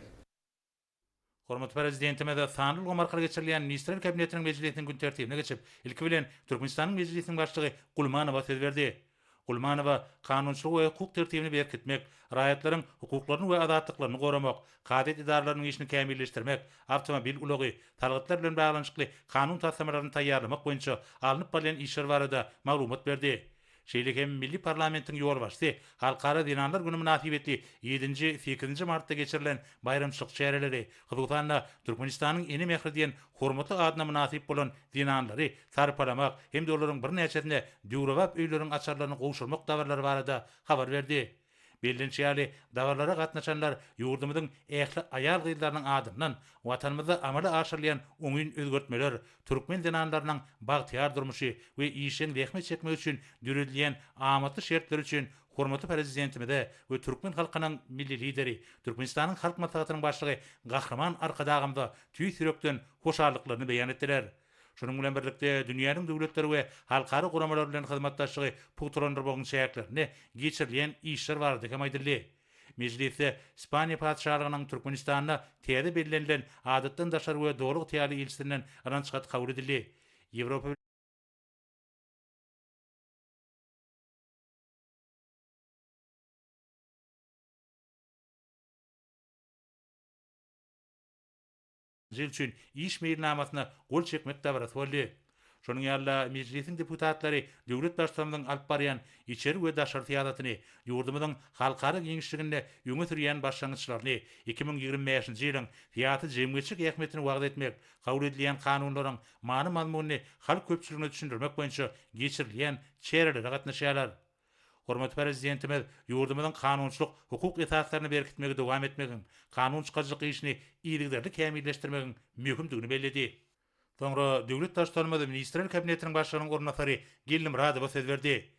W: Hormatly Prezidentimiz sanly ulgam arkaly geçirilýän Ministrler Kabinetiniň mejlisiniň gün tertibine geçip, ilki bilen, Türkmenistanyň Mejlisiniň Başlygy Gulmanowa söz berdi. Gulmanowa kanunçylygy we hukuk tertibini berkitmek, raýatlaryň hukuklaryny we azatlyklaryny goramak, kazyýet edaralarynyň işini kämilleşdirmek, awtomobil ulagy, salgytlar bilen baglanyşykly kanun taslamalaryny taýýarlamak boýunça alnyp barylýan işler barada maglumat berdi. Şeýle hem milli parlamentiň ýolbaşçysy Halkara zenanlar güni mynasybetli ýedinji, sekizinji martda geçirilen baýramçylyk çäreleri, hususan-da, Türkmenistanyň Ene mähri diýen hormatly adyna mynasyp bolan zenanlary sarpalamak hem-de olaryň birnäçesine döwrebap öýleriň açarlaryny gowşurmak dabaralary barada habar berdi. Bellenişi ýaly, dabaralara gatnaşanlar ýurdumyzyň ähli aýal-gyzlarynyň adyndan Watanymyzda amala aşyrylýan oňyn özgertmeler, türkmen zenanlarynyň bagtyýar durmuşy we işjeň zähmet çekmegi üçin döredilýän amatly şertler üçin hormatly Prezidentimize we türkmen halkynyň Milli Lideri, Türkmenistanyň Halk Maslahatynyň Başlygy Gahryman Arkadagymyza tüýs ýürekden hoşallyklaryny beýan etdiler. Şunuň bilen birlikde, dünýäniň döwletleri we halkara guramalary bilen hyzmatdaşlygy pugtalandyrmagyň çäklerinde geçirilýän işler barada hem aýdyldy. Mejlisde Ispaniýa Patyşalygynyň Türkmenistanda täze bellenilen Adatdan daşary we Doly ygtyýarly ilçisinden ynanç haty kabul edildi. Ýewropa. Nji ýyl üçin iş meýilnamasyna gol çekmek dabarasy boldy. Şonuň ýaly-da, Mejlisiň deputatlary döwlet Baştutanymyzyň alyp barýan içeri we daşary syýasatyny, ýurdumyzyň halkara giňişliginde öňe sürýän başlangyçlaryny, 2025-nji ýylyň syýasy-jemgyýetçilik ähmiýetini wagyz etmek, kabul edilýän kanunlaryň many-mazmunyny halk köpçüligine düşündirmek boýunça geçirilýän çärelere gatnaşýarlar. Hormatly Prezidentimiz ýurdumyzyň kanunçylyk hukuk esaslaryny berkitmegi dowam etmegiň, kanun çykaryjylyk işini yzygiderli kämilleşdirmegiň möhümdigini belledi. Soňra döwlet Baştutanymyz Ministrler Kabinetiniň Başlygynyň orunbasary Geldimyradowa söz berdi.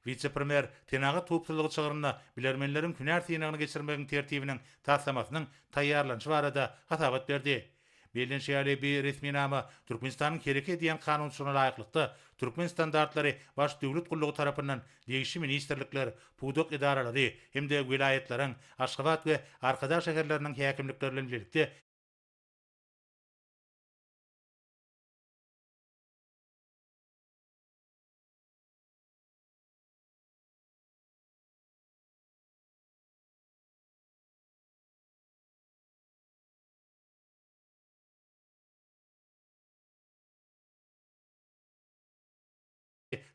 W: Wise-premýer senagat howpsuzlygy çygrynda bilermenleriň hünär synagyny geçirmegiň tertibiniň taslamasynyň taýýarlanyşy barada hasabat berdi. Bellenişi ýaly, bu resminama Türkmenistanyň hereket edýän kanunçylygyna laýyklykda, Türkmenstandartlary Baş döwlet gullugy tarapyndan degişli ministrlikler, pudak edaralary hem-de welaýatlaryň, Aşgabat we Arkadag şäherleriniň häkimlikleri bilen bilelikde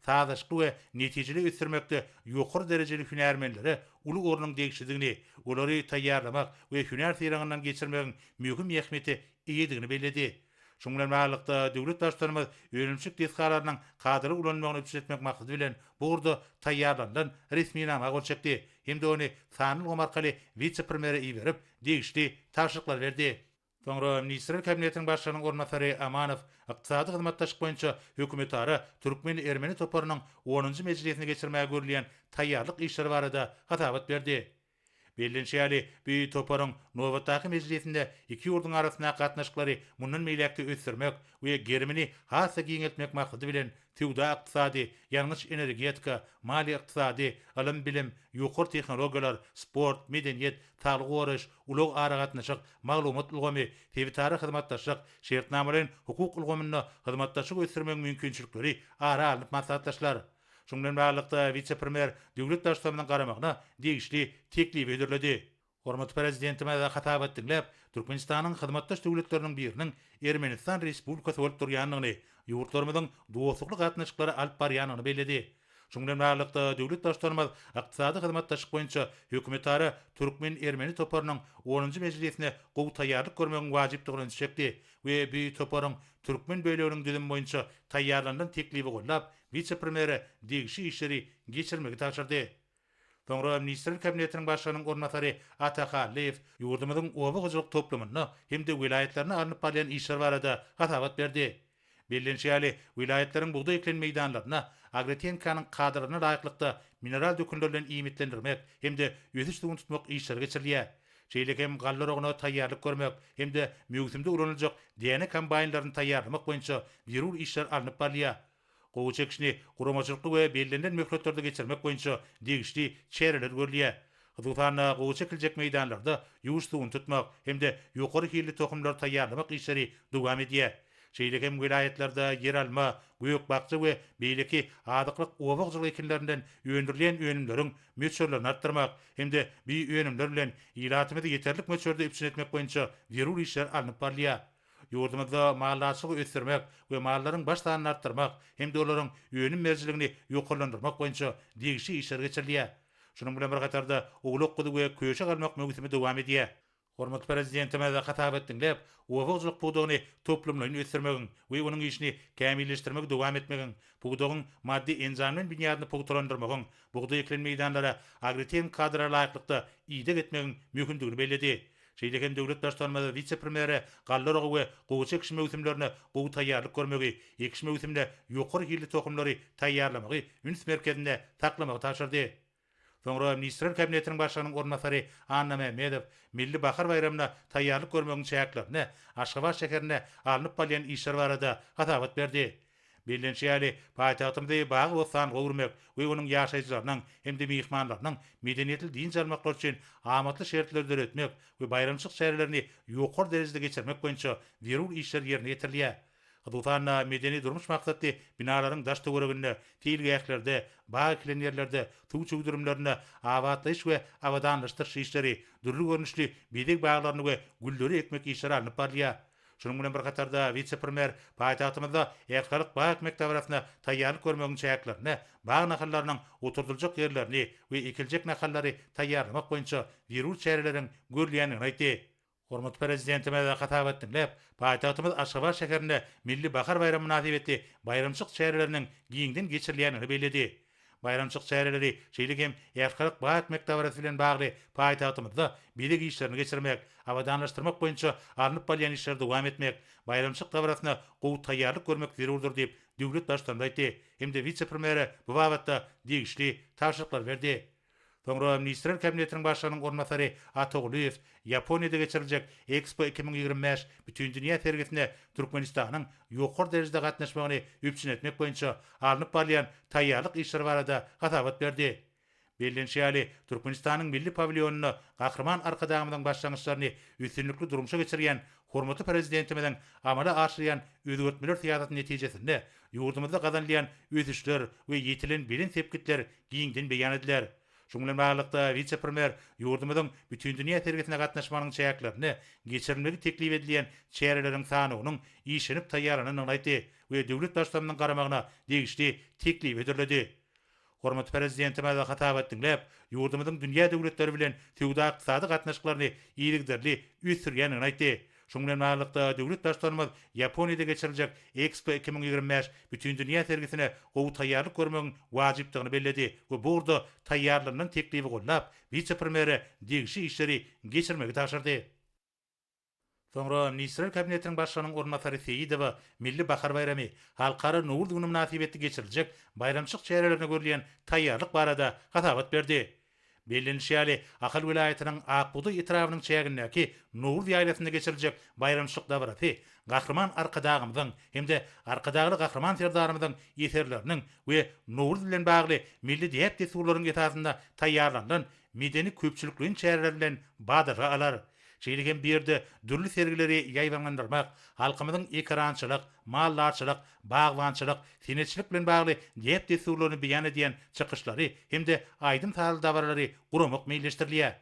W: sazlaşykly we netijeli ösdürmekde ýokary derejeli hünärmenlere uly ornuň degişlidigini, olary taýýarlamak we hünär synagyndan geçirmegiň möhüm ähmiýete eýedigini belledi. Şunuň bilen baglylykda, döwlet Baştutanymyz önümçilik desgalarynyň kadaly ulanylmagyny üpjün etmek maksady bilen, bu ugurda taýýarlanylan resminama gol çekdi hem-de ony sanly ulgam arkaly wise-premýere iberip, degişli tabşyryklary berdi. Soňra Ministrler Kabinetiniň Başlygynyň orunbasary Amanow Ykdysady hyzmatdaşlyk boýunça hökümetara türkmen-ermeni toparynyň onunjy mejlisini geçirmäge görülýän taýýarlyk işleri barada hasabat berdi. Bellenişi ýaly, bu toparyň nobatdaky mejlisinde iki ýurduň arasyndaky gatnaşyklary mundan beýläk-de ösdürmek we gerimini has-da giňeltmek maksady bilen, söwda-ykdysady, ýangyç-energetika, maliýe-ykdysady, ylym-bilim, ýokary tehnologiýalar, sport, medeniýet, saglygy goraýyş, ulag-aragatnaşyk, maglumat ulgamy, sebitara hyzmatdaşlyk, şertnamalaýyn hukuk ulgamynda hyzmatdaşlygy ösdürmegiň mümkinçilikleri ara alnyp maslahatlaşylar. Şunuň bilen baglylykda, wise-premýer döwlet Baştutanymyzyň garamagyna degişli teklibi hödürledi. Hormatly Prezidentimiz hasabat diňläp, Türkmenistanyň hyzmatdaş döwletleriniň biriniň Ermenistan Respublikasy bolup durýandygyny, ýurtlarymyzyň dostlukly gatnaşyklary alyp barýandygyny belledi. Şunuň bilen baglylykda, döwlet Baştutanymyz Ykdysady hyzmatdaşlyk boýunça hökümetara türkmen-ermeni toparynyň onunjy mejlisine gowy taýýarlyk görmegiň wajypdygyna ünsi çekdi we bu toparyň türkmen böleginiň düzümi boýunça taýýarlanylan teklibi goldap, wise-premýere degişli işleri geçirmegi tabşyrdy. Soňra Ministrler Kabinetiniň Başlygynyň orunbasary Ata Hallyýew ýurdumyzyň oba hojalyk toplumynda hem-de welaýatlarynda alnyp barylýan işler barada hasabat berdi. Bellenişi ýaly, welaýatlaryň bugdaý ekilen meýdanlarynda agrotehnikanyň kadalaryna laýyklykda mineral dökünler bilen iýmitlendirmek hem-de ösüş suwuny tutmak işleri geçirilýär. Şeýle hem galla oragyna taýýarlyk görmek hem-de möwsümde ulanyljak däne kombaýnlaryny taýýarlamak boýunça zerur işler alnyp barylýar. Gowy çekişini guramaçylykly we bellenilen möhletlerde geçirmek boýunça degişli çäreler görülýär. Hususan-da, gowy çekiljek meýdanlarda ýuwuş suwuny tutmak hem-de ýokary hilli tohumlary taýýarlamak işleri dowam edýär. Şeýle hem welaýatlarda ýeralma, gök-bakja we beýleki azyklyk oba hojalyk ekinlerinden öndürilýän önümleriň möçberlerini artdyrmak hem-de bi önümler bilen ilatymyzy ýeterlik möçberde üpjün etmek boýunça zerur işler alnyp barylýar. Ýurdumyzda maldarçylygy ösdürmek we mallaryň baş sanyny artdyrmak hem-de olaryň önüm berijiligini ýokarlandyrmak boýunça degişli işler geçirilýär. Şunuň bilen bir hatarda, owlak-guzy we köşek almak möwsümi dowam edýär. Hormatly Prezidentimiz hasabat diňläp, oba hojalyk pudagyny toplumlaýyn ösdürmegiň we onuň işini kämilleşdirmegi dowam etmegiň, pudagyň maddy-enjamlaýyn binýadyny pugtalandyrmagyň, bugdaý ekilen meýdanlara agrotehniki kadalara laýyklykda ideg etmegiň möhümdigini belledi. Şeýle hem döwlet Baştutanymyz wise-premýere galla oragy we gowaça ekişi möwsümlerine gowy taýýarlyk görmegi, ekiş möwsümine ýokary hilli tohumlary taýýarlamagy üns merkezinde saklamagy tabşyrdy. Soňra Ministrler Kabinetiniň Başlygynyň orunbasary Anna Mämmedow Milli bahar baýramyna taýýarlyk görmegiň çäklerinde Aşgabat şäherinde alnyp barylýan işler barada hasabat berdi. Bellenişi ýaly, paýtagtymyzy bagy-bossanlyga öwürmek we onuň ýaşaýjylarynyň hem-de myhmanlarynyň medeniýetli dynç almaklary üçin amatly şertleri döretmek we baýramçylyk çärelerini ýokary derejede geçirmek boýunça zerur işler ýerine ýetirilýär. Hususan-da, medeni-durmuş maksatly binalaryň daş-töwereginde, seýilgählerde, bag ekilen ýerlerde, suw çüwdürimlerinde abatlaýyş we abadanlaşdyryş işleri, dürli görnüşli bezeg baglaryny we gülleri ekmek işleri alnyp barylýar. Şunuň bilen bir hatarda, wise-premýer paýtagtymyzda ählihalk bag ekmek dabarasyna taýýarlyk görmegiň çäklerinde bag nahallarynyň oturdyljak ýerlerini we ekiljek nahallary taýýarlamak boýunça zerur çäreleriň görülýändigini aýtdy. Hormatly Prezidentimiz hasabat diňläp, paýtagtymyz Aşgabat şäherinde Milli bahar baýramy mynasybetli baýramçylyk çäreleriniň giňden geçirilýändigini belledi. Baýramçylyk çäreleri, şeýle hem ählihalk bag ekmek dabarasy bilen bagly paýtagtymyzda bezeg işlerini geçirmek, abadanlaşdyrmak boýunça alnyp barylýan işleri dowam etmek, baýramçylyk dabarasyna gowy taýýarlyk görmek zerurdyr diýip, döwlet Baştutanymyz aýtdy hem-de wise-premýere bu babatda degişli tabşyryklary berdi. Soňra Ministrler Kabinetiniň Başlygynyň orunbasary Ata Gulyýew Ýaponiýada geçiriljek Ekspo 2025 bütindünýä sergisine Türkmenistanyň ýokary derejede gatnaşmagyny üpjün etmek boýunça alnyp barylýan taýýarlyk işleri barada hasabat berdi. Bellenişi ýaly, Türkmenistanyň milli pawilýonynda Gahryman Arkadagymyzyň başlangyçlaryny üstünlikli durmuşa geçirýän hormatly Prezidentimiziň amala aşyrýan özgertmeler syýasaty netijesinde ýurdumyzda gazanylýan ösüşler we ýetilen belent sepgitler giňden beýan ediler. Şunuň bilen baglylykda, wise-premýer ýurdumyzyň Bütindünýä sergisine gatnaşmagynyň çäklerinde geçirilmegi teklip edilýän çäreleriň sanawynyň işlenip taýýarlanandygyny aýtdy we döwlet Baştutanynyň garamagyna degişli teklibi hödürledi. Hormatly Prezidentimiz hasabat diňläp, ýurdumyzyň dünýä döwletleri bilen söwda-ykdysady gatnaşyklaryny yzygiderli ösdürýändigini aýtdy. Şunuň bilen baglylykda, döwlet Baştutanymyz Ýaponiýada geçiriljek Ekspo 2025 bütindünýä sergisine gowy taýýarlyk görmegiň wajypdygyny belledi we bu ugurda taýýarlanylan teklibi goldap, wise-premýere degişli işleri geçirmegi tabşyrdy. Soňra Ministrler Kabinetiniň Başlygynyň orunbasary Seýidowa Milli bahar baýramy, Halkara Nowruz güni mynasybetli geçiriljek baýramçylyk çärelerine görülýän taýýarlyk barada hasabat berdi. Bellenilişi ýaly, Ahal welaýatynyň Ak bugdaý etrabynyň çägindäki Nowruz ýaýlasynda geçiriljek baýramçylyk dabarasy Gahryman Arkadagymyzyň hem-de Arkadagly Gahryman Serdarymyzyň eserleriniň we Nowruz bilen bagly milli däp-dessurlaryň esasynda taýýarlanylan medeni-köpçülikleýin çäreler bilen badalga alar. Şeýle hem bu ýerde dürli sergileri ýaýbaňlandyrmak, halkymyzyň ekerançylyk, maldarçylyk, bagbançylyk, senetçilik bilen bagly däp-dessurlaryny beýan edýän çykyşlary hem-de aýdym-sazly dabaralary guramak meýilleşdirilýär.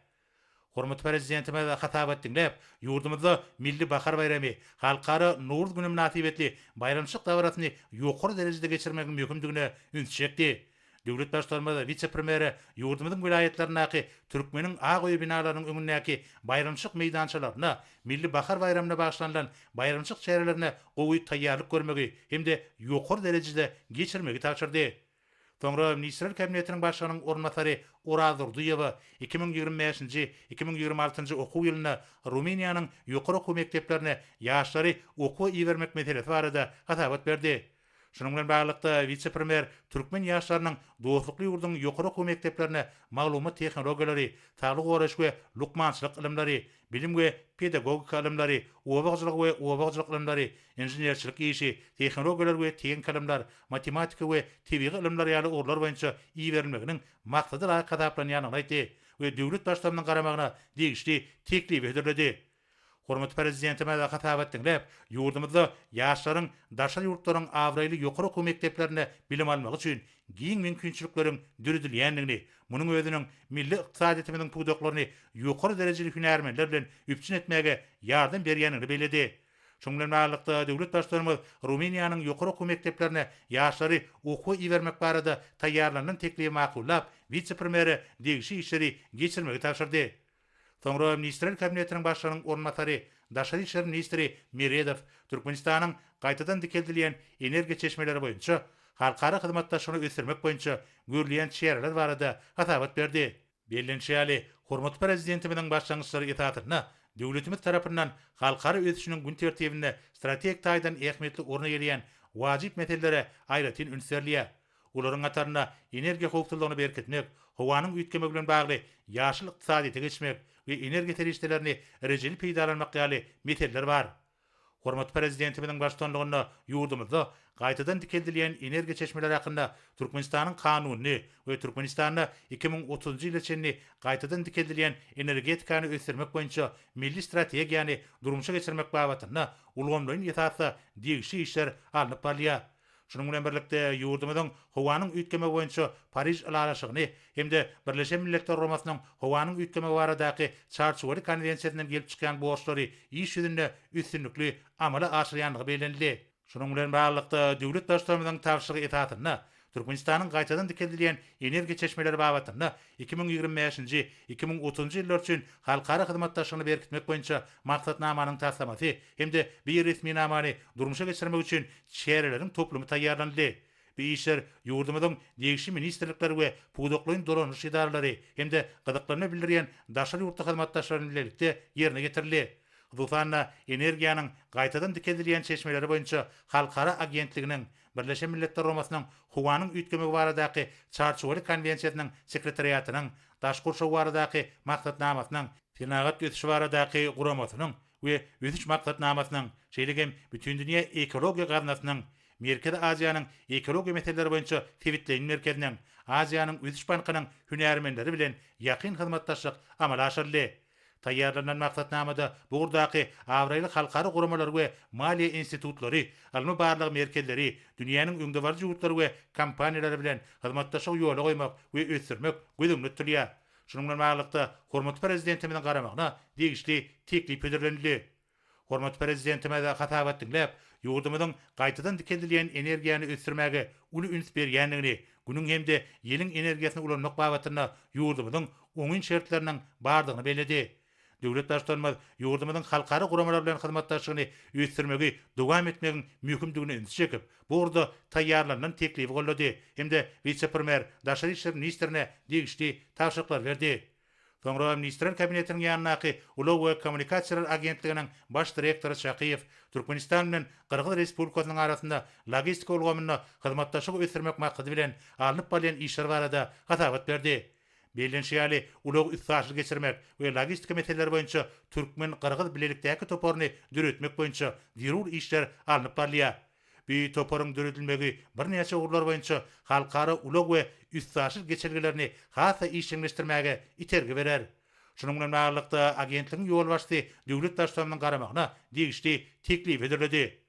W: Hormatly Prezidentimiz hasabat diňläp, ýurdumyzda Milli bahar baýramy, Halkara Nowruz güni mynasybetli baýramçylyk dabarasyny ýokary derejede geçirmegiň möhümdigine ünsi çekdi. Döwlet Baştutanymyz wise-premýere ýurdumyzyň welaýatlaryndaky Türkmeniň ak öýi binalarynyň öňündäki baýramçylyk meýdançalarynda Milli bahar baýramyna bagyşlanylan baýramçylyk çärelerine gowy taýýarlyk görmegi hem-de ýokary derejede geçirmegi tabşyrdy. Soňra Ministrler Kabinetiniň Başlygynyň orunbasary Oraz Durdyýewa 2025-nji, 2026-njy okuw ýylynda Rumyniýanyň ýokary okuw mekdeplerine ýaşlary okuwa ibermek meselesi barada hasabat berdi. Şunuň bilen baglylykda, wise-premýer türkmen ýaşlarynyň dostlukly ýurduň ýokary okuw mekdeplerine maglumat tehnologiýalary, saglygy goraýyş we lukmançylyk ylymlary, bilim we pedagogika ylymlary, oba hojalygy we oba hojalyk ylymlary, inženerçilik işi, tehnologiýalar we tehniki ylymlar, matematika we tebigy ylymlar ýaly ugurlar boýunça iberilmeginiň maksada laýyk hasaplanýandygyny aýtdy we döwlet Baştutanynyň garamagyna degişli teklibi hödürledi. Hormatly Prezidentimiz hasabat diňläp, ýurdumyzda ýaşlaryň daşary ýurtlaryň abraýly ýokary okuw mekdeplerinde bilim almagy üçin giň mümkinçilikleriň döredilýändigini, munuň özüniň milli ykdysadyýetimiziň pudaklaryny ýokary derejeli hünärmenler bilen üpjün etmäge ýardam berýändigini belledi. Şunuň bilen baglylykda, döwlet Baştutanymyz Rumyniýanyň ýokary okuw mekdeplerine ýaşlary okuwa ibermek barada taýýarlanylan teklibi makullap, wise-premýere degişli işleri geçirmegi tabşyrdy. Soňra Ministrler Kabinetiniň Başlygynyň orunbasary, daşary işler ministri Meredow Türkmenistanyň gaýtadan dikeldilýän energiýa çeşmeleri boýunça halkara hyzmatdaşlygyny ösdürmek boýunça görülýän çäreler barada hasabat berdi. Bellenişi ýaly, hormatly Prezidentimiziň başlangyçlary esasynda döwletimiz tarapyndan halkara ösüşiniň gün tertibinde strategik taýdan ähmiýetli orun eýeleýän wajyp meselelere aýratyn üns berilýär. Olaryň hatarynda energiýa howpsuzlygyny berkitmek, howanyň üýtgemegi bilen bagly ýaşyl ykdysadyýete geçmek we energiýa serişdelerini rejeli peýdalanmak ýaly meseleler bar. Hormatly Prezidentimiziň baştutanlygynda ýurdumyzda gaýtadan dikeldilýän energiýa çeşmeleri hakynda Türkmenistanyň Kanunyny we Türkmenistanda 2030-njy ýyla çenli gaýtadan dikeldilýän energetikany ösdürmek boýunça Milli strategiýany durmuşa geçirmek babatynda ulgamlaýyn esasda degişli işler alnyp barylýar. Şunuň bilen birlikde, ýurdumyzyň howanyň üýtgemegi boýunça Pariž ylalaşygyny hem-de Birleşen Milletler Guramasynyň howanyň üýtgemegi baradaky Çarçuwaly konwensiýasyndan gelip çykýan borçlary iş ýüzünde üstünlikli amala aşyrýandygy bellenildi. Şunuň bilen baglylykda, döwlet Baştutanymyzyň tabşyrygy esasynda Türkmenistanyň gaýtadan dikeldilýän energiýa çeşmeleri babatynda 2025-nji, 2030-njy ýyllar üçin halkara hyzmatdaşlygyny berkitmek boýunça Maksatnamanyň taslamasy hem-de bir resminamany durmuşa geçirmek üçin çäreleriň toplumy taýýarlanyldy. Bu işler ýurdumyzyň degişli ministrlikleri we pudaklaýyn dolanyş edaralary hem-de gyzyklanma bildirýän daşary ýurtly hyzmatdaşlar bilen bilelikde ýerine ýetirildi. Hususan-da, energiýanyň gaýtadan dikeldilýän çeşmeleri boýunça halkara agentliginiň, Birleşen Milletler Guramasynyň Howanyň üýtgemegi baradaky Çarçuwaly konwensiýasynyň Sekretariatynyň, Daşky gurşaw baradaky maksatnamasynyň, Senagat ösüşi baradaky guramasynyň we Ösüş maksatnamasynyň, şeýle hem Bütindünýä ekologiýa gaznasynyň, Merkezi Aziýanyň ekologiýa meseleleri boýunça sebitleýin merkeziniň, Aziýanyň ösüş bankynyň hünärmenleri bilen ýakyn hyzmatdaşlyk amala aşyryldy. Taýýarlanylan maksatnamada bu ugurdaky abraýly halkara guramalary we maliýe institutlary, ylmy-barlag merkezleri, dünýäniň öňdebaryjy ýurtlary we kompaniýalary bilen hyzmatdaşlygy ýola goýmak we ösdürmek göz öňünde tutulýar. Şunuň bilen baglylykda, hormatly Prezidentimiziň garamagyna degişli teklip hödürlenildi. Hormatly Prezidentimiz hasabat diňläp, ýurdumyzyň gaýtadan dikeldilýän energiýany ösdürmäge uly üns berýändigini, Günüň hem-de ýeliň energiýasyny ulanmak babatynda ýurdumyzyň oňyn şertleriniň bardygyny belledi. Döwlet Baştutanymyz ýurdumyzyň halkara guramalar bilen hyzmatdaşlygyny ösdürmegi dowam etmegiň möhümdigine ünsi çekip, bu ugurda taýýarlanylan teklibi goldady hem-de wise-premýer, daşary işler ministrine degişli tabşyryklary berdi. Soňra Ministrler Kabinetiniň ýanyndaky Ulag we kommunikasiýalar agentliginiň baş direktory Çakyýew Türkmenistan bilen Gyrgyz Respublikasynyň arasynda logistika ulgamynda hyzmatdaşlygy ösdürmek maksady bilen alnyp barylýan işler barada hasabat berdi. Bellenişi ýaly, ulag-üstaşyr geçirmek we logistika meseleleri boýunça türkmen-gyrgyz bilelikdäki toparyny döretmek boýunça zerur işler alnyp barylýar. Bu toparyň döredilmegi birnäçe ugurlar boýunça halkara ulag we üstaşyr geçelgelerini has-da işjeňleşdirmäge itergi berer. Şunuň bilen baglylykda, agentligiň ýolbaşçysy döwlet Baştutanynyň garamagyna degişli teklibi hödürledi.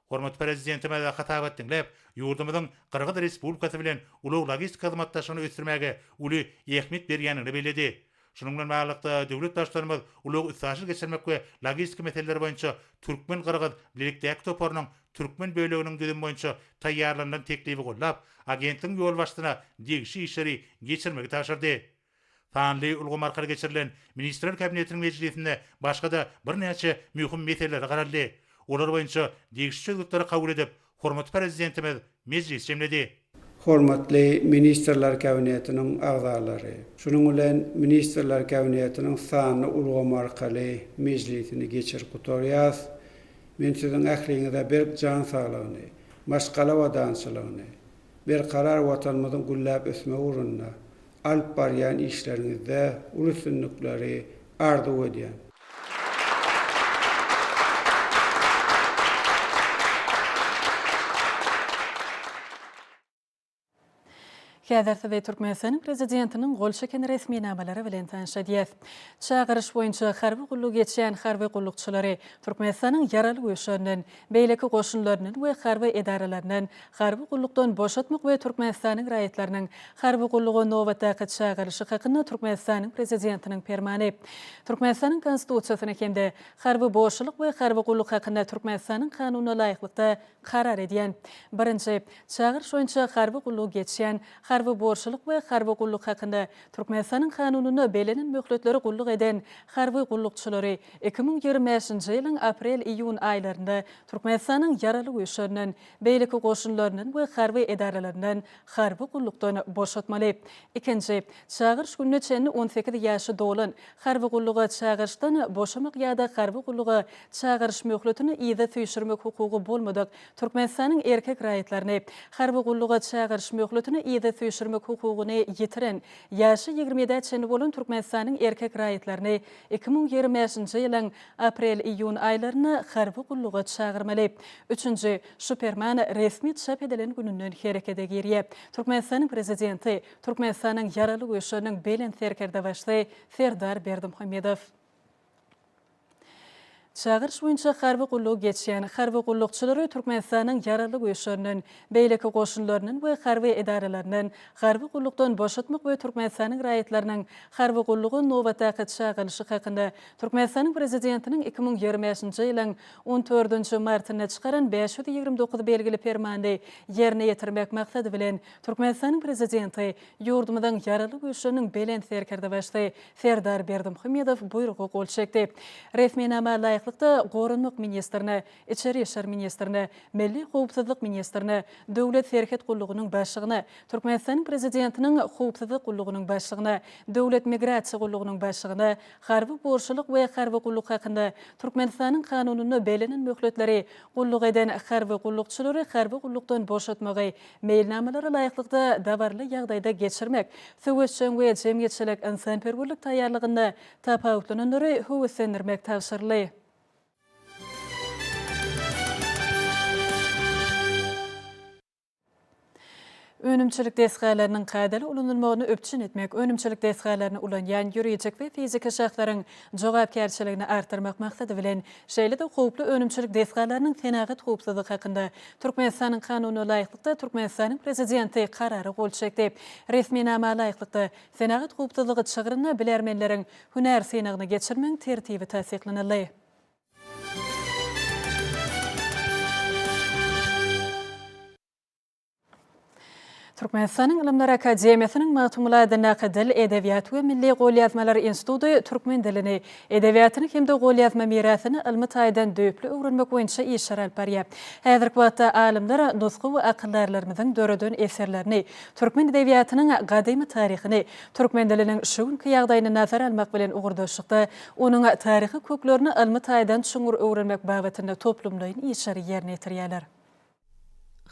W: Hormatly Prezidentimiz hasabat diňläp, ýurdumyzyň Gyrgyz Respublikasy bilen ulag-logistika hyzmatdaşlygyny ösdürmäge uly ähmiýet berýändigini belledi. Şunuň bilen baglylykda, döwlet Baştutanymyz ulag-üstaşyr geçirmek we logistika meseleleri boýunça türkmen-gyrgyz bilelikdäki toparynyň türkmen böleginiň düzümi boýunça taýýarlanylan teklibi goldap, agentligiň ýolbaşçysyna degişli işleri geçirmegi tabşyrdy. Sanly ulgam arkaly geçirilen Ministrler Kabinetiniň mejlisinde başga-da birnäçe möhüm meselelere garaldy. Olar boýunça degişli çözgütleri kabul edip, hormatly Prezidentimiz mejlisi jemledi.
N: Hormatly Ministrler Kabinetiniň agzalary! Şunuň bilen Ministrler Kabinetiniň sanly ulgam arkaly mejlisini geçirip gutarýas. Men siziň ähliňize berk jan saglygyny, maşgala abadançylygyny, berkarar Watanymyzyň gülläp ösmegi ugrunda alyp barýan işleriňizde uly üstünlikleri arzuw edýän.
K: Häzir sizi Türkmenistanyň Prezidentiniň gol çeken resminamalary bilen tanyş edýäs. Çagyryş boýunça harby gulluk geçýän harby gullukçylary Türkmenistanyň Ýaragly Güýçlerinden, beýleki goşunlaryndan we harby edaralaryndan harby gullukdan boşatmak we Türkmenistanyň raýatlarynyň harby gulluga nobatdaky çagyrylyşy hakynda Türkmenistanyň Prezidentiniň Permany. Türkmenistanyň Konstitusiýasyna hem-de Harby borçlulyk we harby gulluk hakynda Türkmenistanyň Kanunyna laýyklykda karar edýän. Birinji. Çagyryş boýunça harby gullugy geçýän, harby borçlulyk we harby gulluk hakynda Türkmenistanyň Kanunynda bellenen möhletleri gulluk eden harby gullukçylary 2025-nji ýylyň aprel-iýun aýlarynda Türkmenistanyň Ýaragly Güýçlerinden, beýleki goşunlaryndan we harby edaralaryndan harby gullukdan boşatmaly. Ikinji. Çagyryş gününe çenli 18 ýaşy dolan, harby gulluga çagyryşdan boşamak ýa-da harby gulluga çagyryş möhletini yza süýşürmek hukugy bolmadyk Türkmenistanyň erkek raýatlaryny, harby gulluga çagyryş möhletini yza süýşürmek hukugyny ýitiren, ýaşy ýigrimi ýedä çenli bolan Türkmenistanyň erkek raýatlaryny 2025-nji ýylyň aprel-iýun aýlarynda harby gulluga çagyrmaly. Üçünji, şu Perman resmi çap edilen gününden herekete girýär. Türkmenistanyň Prezidenti, Türkmenistanyň Ýaragly Güýçleriniň Belent Serkerdebaşysy Serdar Berdimuhamedow. Çagyryş boýunça harby gullugy geçýän harby gullukçylary Türkmenistanyň Ýaragly Güýçlerinden, beýleki goşunlaryndan we harby edaralaryndan harby gullukdan boşatmak we Türkmenistanyň raýatlarynyň harby gulluga nobatdaky çagyrylyşy hakynda Türkmenistanyň Prezidentiniň 2025-nji ýylyň on dördünji martynda çykaran 529 belgili Permanyny ýerine ýetirmek maksady bilen, Türkmenistanyň Prezidenti, ýurdumyzyň Ýaragly Güýçleriniň Belent Serkerdebaşysy Serdar Berdimuhamedow buýruga gol çekdi. Resminama laýyklykda, Goranmak ministrine, Içeri işler ministrine, Milli howpsuzlyk ministrine, Döwlet serhet gullugynyň başlygyna, Türkmenistanyň Prezidentiniň Howpsuzlyk gullugynyň başlygyna, Döwlet migrasiýa gullugynyň başlygyna harby borçlulyk we harby gulluk hakynda Türkmenistanyň Kanunynda bellenen möhletleri gulluk eden harby gullukçylary harby gullukdan boşatmagy Meýilnamalara laýyklykda dabaraly ýagdaýda geçirmek, söweşjeň we jemgyýetçilik ynsanperwerlik taýýarlygynda tapawutlananlary höweslendirmek tabşyryldy. Önümçilik desgalarynyň kadaly ulanylmagyny üpjün etmek, önümçilik desgalaryny ulanýan ýuridik we fiziki şahslaryň jogapkärçiligini artdyrmak maksady bilen, şeýle-de howply önümçilik desgalarynyň senagat howpsuzlygy hakynda Türkmenistanyň Kanunyna laýyklykda Türkmenistanyň Prezidenti Karara gol çekdi. Resminama laýyklykda, senagat howpsuzlygy çygrynda bilermenleriň hünär synagyny geçirmegiň tertibi tassyklanyldy. Türkmenistanyň Ylymlar akademiýasynyň Magtymguly adyndaky Dil, edebiýat we milli golýazmalar instituty türkmen dilini, edebiýatyny hem-de golýazma mirasyny ylmy taýdan düýpli öwrenmek boýunça işler alyp barýar. Häzirki wagtda alymlar nusgawy akyldarlarymyzyň döreden eserlerini, türkmen edebiýatynyň gadymy taryhyny, türkmen diliniň şu günki ýagdaýyny nazara almak bilen ugurdaşlykda onuň taryhy köklerini ylmy taýdan çuňňur öwrenmek babatynda toplumlaýyn işleri ýerine ýetirýärler.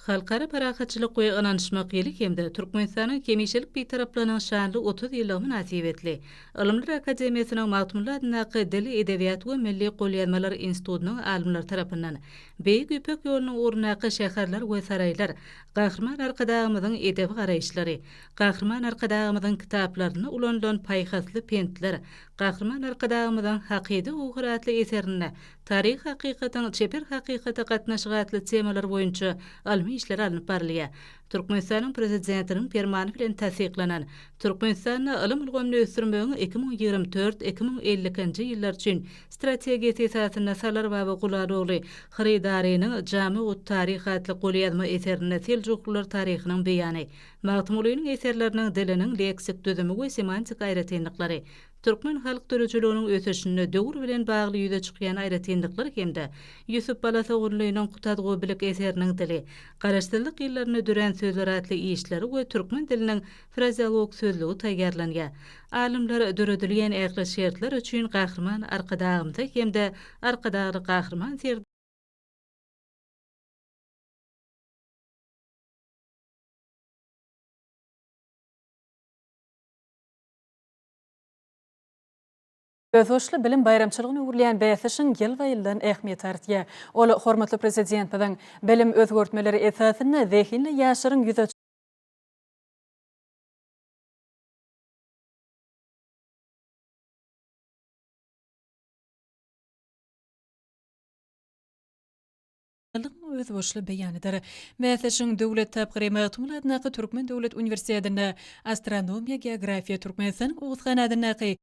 L: Halkara parahatçylyk we ynanyşmak ýyly hem-de Türkmenistanyň hemişelik Bitaraplygynyň şanly 30 ýyllygy mynasybetli Ylymlar akademiýasynyň Magtymguly adyndaky Dil, edebiýat we milli golýazmalar institutynyň alymlary tarapyndan Beýik Ýüpek ýolunyň ugrundaky şäherler we saraýlar, Gahryman Arkadagymyzyň edebi garaýyşlary, Gahryman Arkadagymyzyň kitaplarynda ulanylan paýhasly pentler, Gahryman Arkadagymyzyň Hakyda göwher atly eserinde. Taryhy hakykatyň çeper hakykata gatnaşygy atly temalar boýunça ylmy işler alnyp barylýar. Türkmenistanyň Prezidentiniň Permany bilen tassyklanan Türkmenistanda ylym ulgamyny ösdürmegiň 2024, 2052-nji ýyllar üçin Strategiýasy esasynda Salar Baba Gulal ogly Hyrydarynyň Jamy-ut-taryh atly golýazma eserinde seljuklylar taryhynyň beýany, Magtymgulynyň eserleriniň diliniň leksik düzümi we semantik aýratynlyklary, türkmen halk döredijiliginiň ösüşinde döwür bilen bagly ýüze çykýan aýratynlyklar hem-de Ýusup Balasagunlynyň Kutadgu bilik eseriniň dili, Garaşsyzlyk ýyllarynda dörän sözler atly işleri we türkmen diliniň frazeolog sözlügi taýýarlanýar. Alymlar döredilýän ähli şertler üçin Gahryman Arkadagymyza hem-de Arkadagly Gahryman
K: Özboluşly bilim baýramçylygyna öwrülýän bäsleşigiň ýylba-ýyldan ähmiýeti artýar. Ol hormatly Prezidentimiziň bilim özgertmeleri esasynda zehinli ýaşlaryň ýüze Lygyň özboluşly beýanydyr. Bäsleşigiň döwlet tapgyry Magtymguly adyndaky Türkmen döwlet uniwersitetinde Astronomiýa, geografiýa, Türkmenistanyň Oguz han adyndaky.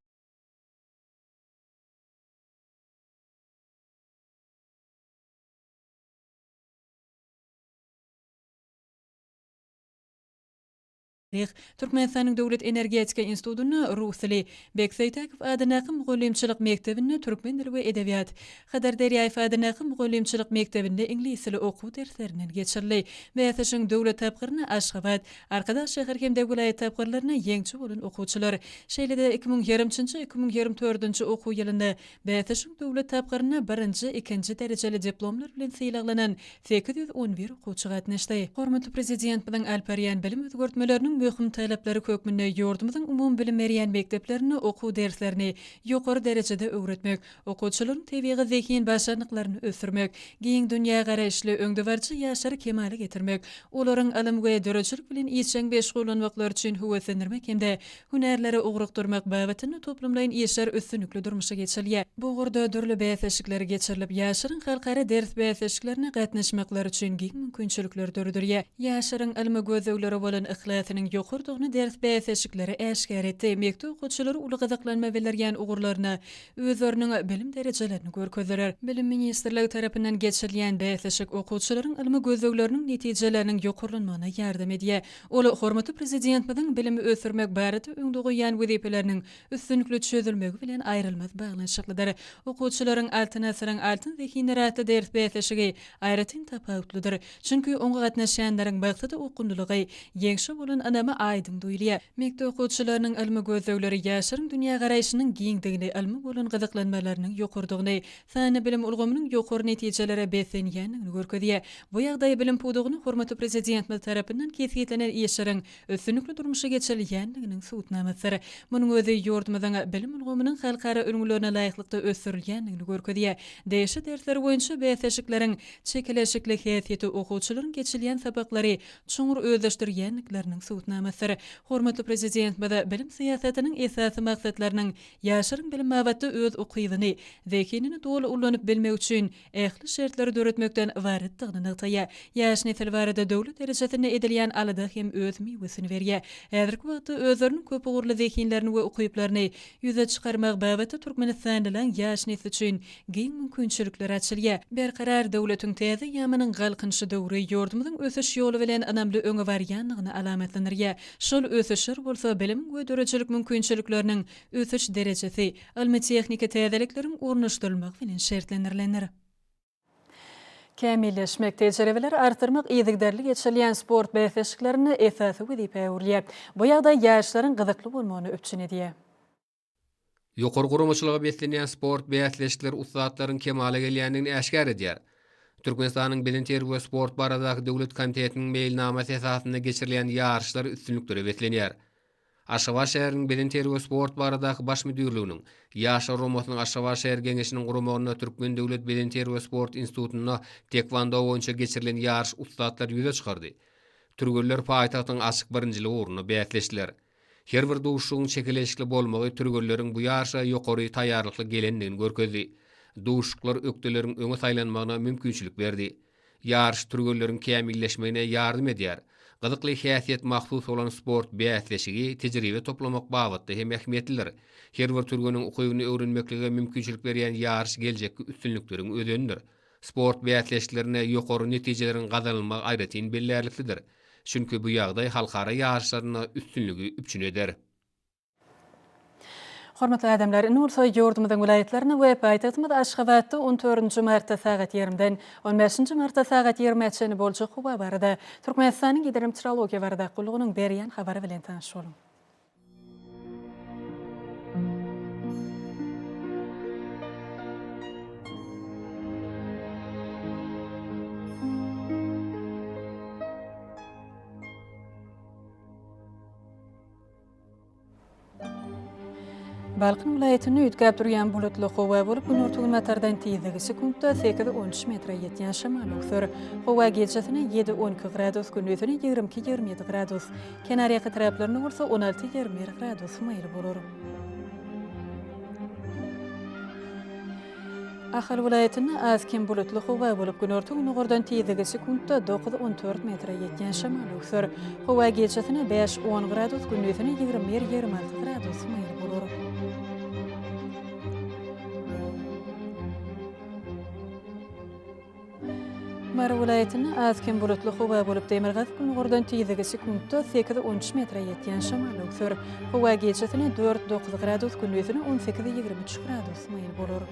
K: Taryh, Türkmenistanyň Döwlet energetika institutynda rus dili, Bek Seýtäkow adyndaky mugallymçylyk mekdebinde türkmen dili we edebiýat, Hydyr Derýaýew adyndaky mugallymçylyk mekdebinde iňlis dili okuw derslerinden geçirildi. Bäsleşigiň döwlet tapgyrynda Aşgabat, Arkadag şäher hem-de welaýat tapgyrlarynda ýeňiji bolan okuwçylar, şeýle-de 2023-nji, 2024-nji okuw ýylynda Bäsleşigiň döwlet tapgyrynda birinji, ikinji derejeli diplomlar bilen sylaglanan 811 okuwçy gatnaşdy. Hormatly Prezidentimiziň alyp barýan bilim özgertmeleriniň möhüm talaplary hökmünde ýurdumyzyň umumybilim berýän mekdeplerinde okuw derslerini ýokary derejede öwretmek, okuwçylaryň tebigy zehin başarnyklaryny ösdürmek, giň dünýägaraýyşly, öňdebaryjy ýaşlary kemala getirmek, olaryň ylym we döredijilik bilen işjeň meşgullanmaklary üçin höweslendirmek hem-de Hünärlere ugrukdyrmak babatynda toplumlaýyn işler üstünlikli durmuşa geçirilýär. Bu ugurda dürli bäsleşikler geçirilip, ýaşlaryň halkara ders bäsleşiklerine gatnaşmaklary üçin giň mümkinçilikler döredilýär. Ýaşlaryň ylmy gözleglere bolan yhlasynyň ýokarydygyny ders bäsleşikleri äşgär etdi. Mekdep okuwçylary uly gyzyklanma bildirýän ugurlaryna özleriniň bilim derejelerini görkezdiler. Bilim ministrligi tarapyndan geçirilýän bäsleşik okuwçylaryň ylmy gözlegleriniň netijeleriniň ýokarlanmagyna ýardam edýär. Ol hormatly Prezidentimiziň bilimi ösdürmek barada öňde goýýan wezipeleriniň üstünlikli çözülmegi bilen aýrylmaz baglanyşyklydyr. Okuwçylaryň Altyn asyryň altyn zehinleri atly ders bäsleşigi aýratyn tapawutlydyr. Çünki oňa gatnaşýanlaryň maksada okgunlylygy, ýeňşe bolan ynamy aýdyň duýulýar. Mekdep okuwçylarynyň ylmy gözlegleri ýaşlaryň dünýägaraýşynyň giňdigini, ylma bolan gyzyklanmalarynyň ýokarydygyny, Sanly bilim ulgamynyň ýokary netijelere beslenýändigini görkezýär. Bu ýagdaý bilim pudagynda hormatly Prezidentimiz tarapyndan kesgitlenen işleriň üstünlikli durmuşa geçirilýändiginiň subutnamasydyr. Munuň özi ýurdumyzyň bilim ulgamynyň halkara ülňülerine laýyklykda ösdürilýändigini görkezýär. Degişli dersler boýunça bäsleşikleriň çekeleşikli häsiýeti okuwçylaryň geçilýän sapaklary çuňňur özleşdirýändikleriniň subutnamasydyr. Hormatly Prezidentimiz bilim syýasatynyň esasy maksatlarynyň Ýaşlaryň bilim babatda öz ukybyny, zehinini doly ulanyp bilmegi üçin ähli şertleri döretmekden ybaratdygyny nygtaýar. Ýaş nesil barada döwlet derejesinde edilýän alada hem öz miwesini berýär. Häzirki wagtda özleriniň köpugurly zehinlerini we ukyplaryny ýüze çykarmak babatda türkmenistanlylaryň ýaş nesli üçin giň mümkinçilikler açylýar. Berkarar döwletiň täze eýýamynyň Galkynyşy döwri ýurdumyzyň ösüş ýoly bilen ynamly öňe barýandygyny alamatlandyrýar. Şol ösüşler bolsa bilimiň we döredijilik mümkinçilikleriniň ösüş derejesi, ylmy-tehniki täzelikleriň ornaşdyrylmagy bilen şertlendirilendir. Kämilleşmek, tejribeleri artdyrmak yzygiderli geçirilýän sport bäsleşiklerinde esasy wezipä öwrülýär. Bu ýagdaý ýaşlaryň gyzykly bolmagyny üpjün edýär.
R: Ýokary guramaçylyga beslenýän sport bäsleşikleri ussatlaryň kemala gelýändigini äşgär edýär. Türkmenistanyň Bedenterbiýe we sport baradaky döwlet komitetiniň meýilnamasy esasynda geçirilýän ýaryşlar üstünliklere beslenýär. Aşgabat şäheriniň Bedenterbiýe we sport baradaky baş müdirliginiň, Ýaşlar guramasynyň Aşgabat şäher Geňeşiniň guramagynda Türkmen döwlet bedenterbiýe we sport institutynda tekwando boýunça geçirilen ýaryş ussatlary ýüze çykardy. Türgenler paýtagtyň açyk birinjiligi ugrunda bäsleşdiler. Her bir duşuşygyň çekeleşikli bolmagy türgenleriň bu ýaryşa ýokary taýýarlykly gelendigini görkezdi. Duşuşyklar ökdeleriň öňe saýlanmagyna mümkinçilik berdi. Ýaryş türgenleriň kämilleşmegine ýardam edýär. Gyzykly häsiýet mahsus bolan sport bäsleşigi tejribe toplamak babatda hem ähmiýetlidir. Her bir türgeniň ukybyny öwrenmeklige mümkinçilik berýän ýaryş geljekki üstünlikleriň özenidir. Sport bäsleşiklerinde ýokary netijeleriň gazanylmagy aýratyn bellärliklidir. Çünki bu ýagdaý halkara ýaryşlarynda üstünligi üpjün eder.
K: Hormatly adamlar, indi bolsa ýurdumyzyň welaýatlarynda we paýtagtymyz Aşgabatda on dördünji martda sagat ýarymdan on bäşinji martda sagat ýigrimä çenli boljak howa barada Türkmenistanyň Gidrometeorologiýa baradaky gullugynyň berýän habary bilen tanyş boluň. Balkan welaýatynda üýtgäp durýan bulutly howa bolup, günorta-günbatardan tizligi sekuntda sekiz-on üç metre ýetýän şemal öwser. Howa gijesine ýedi-on iki gradus, gündizine 22-27 gradus, kenarýaka etraplarynda bolsa on alty-21 gradus maýyl bolar. Ahal welaýatynda az-kem bulutly howa bolup, günorta-gündogardan tizligi sekuntda dokuz-on dört metre ýetýän şemal öwser. Howa gijesine bäş-on gradus, gündizine 21-26 gradus maýyl bolar. Mary welaýatynda az-kem bulutly howa bolup, demirgazyk-gündogardan tizligi sekuntda sekiz-on üç metre ýetýän şemal öwser. Howa gijesine dört-dokuz gradus, gündizine on sekiz-ýigrimi üç gradus maýyl bolar.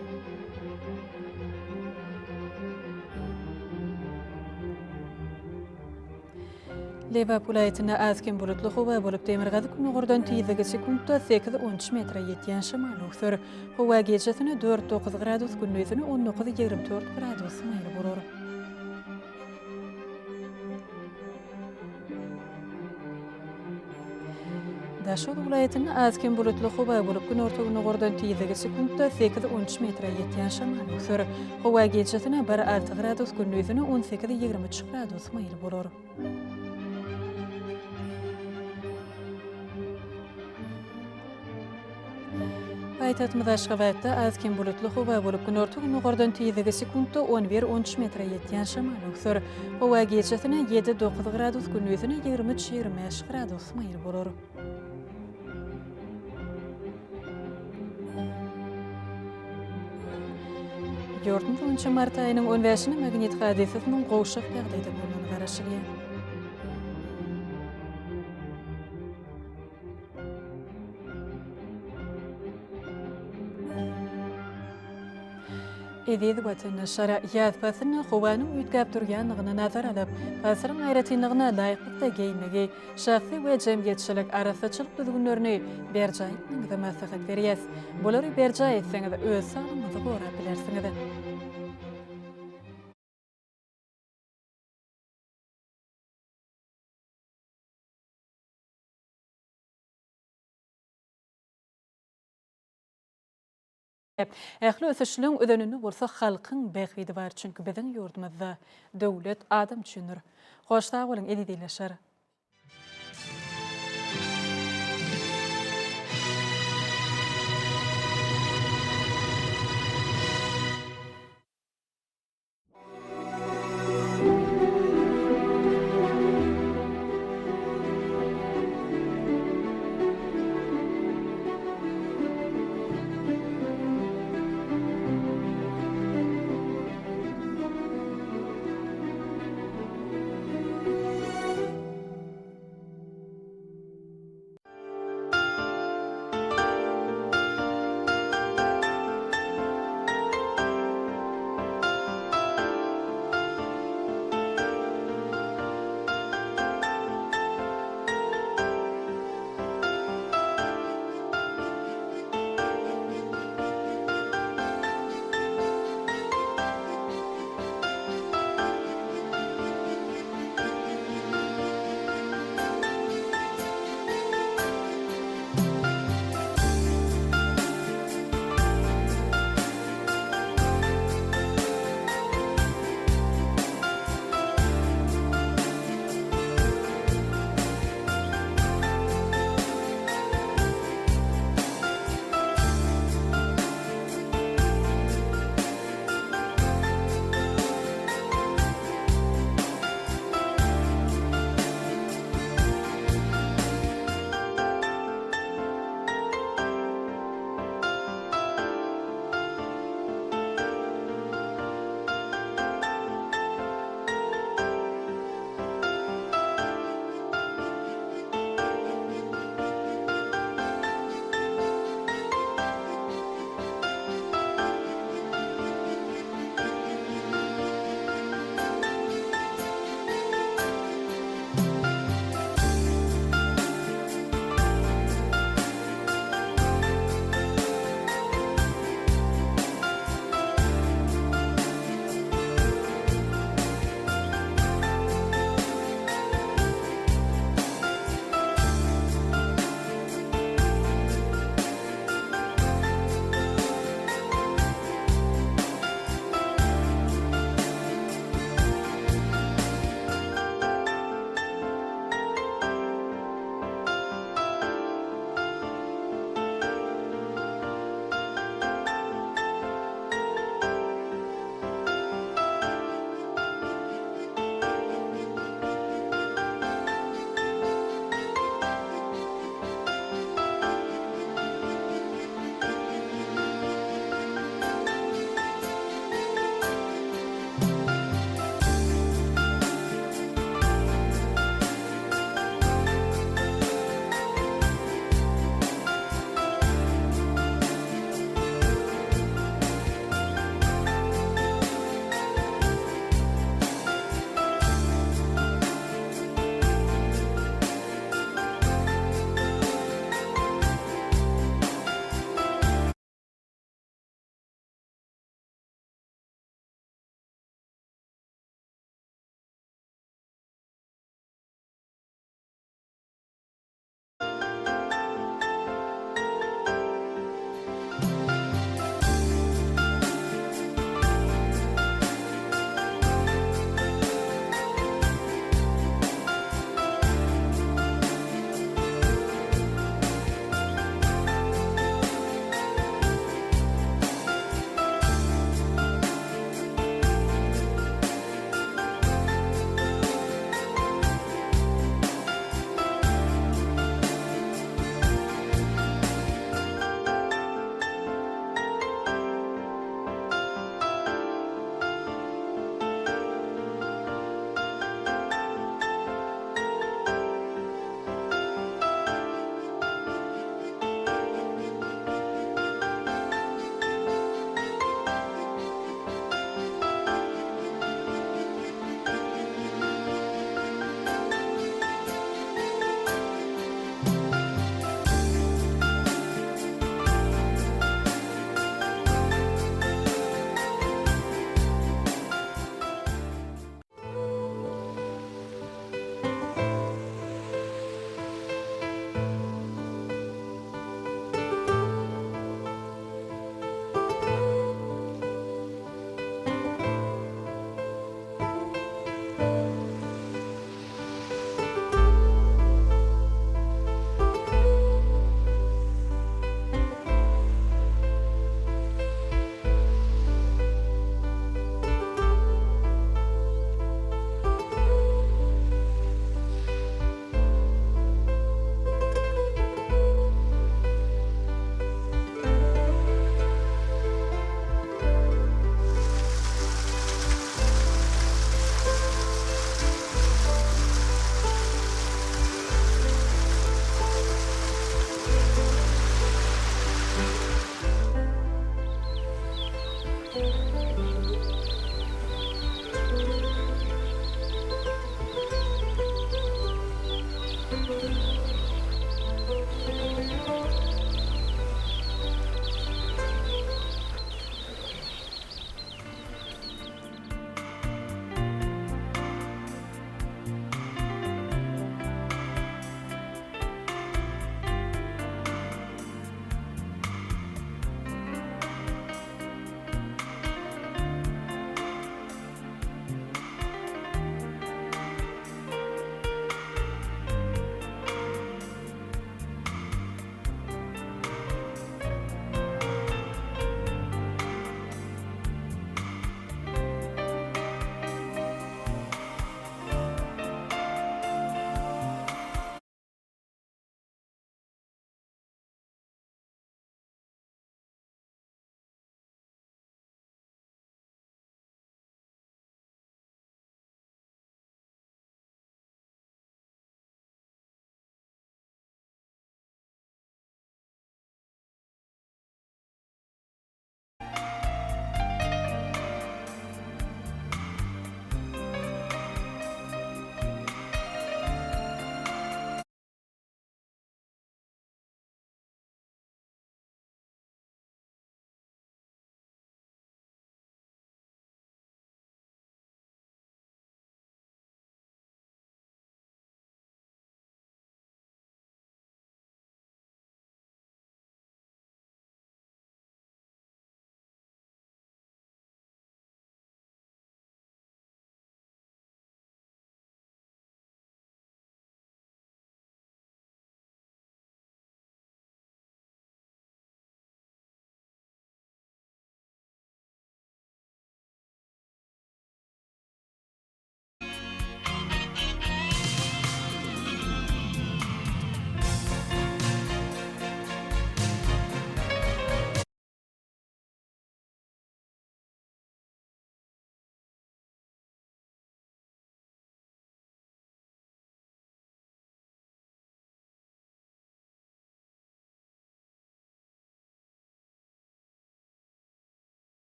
K: Lebap welaýatynda az-kem bulutly howa bolup, demirgazyk-gündogardan tizligi sekuntda sekiz-on üç metre ýetýän şemal öwser. Howa gijesine dört-dokuz gradus, gündizine on dokuz-ýigrimi dört gradus maýyl bolar. Daşoguz welaýatynda az-kem bulutly howa bolup, günorta-gündogardan tizligi sekuntda sekiz-on üç metre ýetýän şemal öwser. Howa gijesine bir-alty gradus, gündizine on sekiz-ýigrimi üç gradus maýyl bolar. Paýtagtymyz Aşgabatda az-kem bulutly howa bolup, günorta-gündogardan tizligi sekuntda on bir-on üç metre ýetýän şemal öwser. Howa gijesine ýedi-dokuz gradus, gündizine 23 25 gradus maýyl bolar. Ýurdumyz boýunça mart aýynyň on bäşinde magnit hadysasynyň gowşak ýagdaýda bolmagyna garaşylýar. Eziz watandaşlar, ýaz paslynda howanyň üýtgäp durýandygyny nazara alyp, pasylyň aýratynlygyna laýyklykda geýinmegi, şahsy we jemgyýetçilik arassaçylyk düzgünlerini berjaý etmegiňizi maslahat berýäs. Bulary berjaý etseňiz, öz saglygyňyzy gorap bilersiňiz. Ähli ösüşleň özeninde bolsa halkyň bähbidi bar, çünki biziň ýurdumyzda döwlet adam üçindir. Hoş sag boluň eziz ildeşler!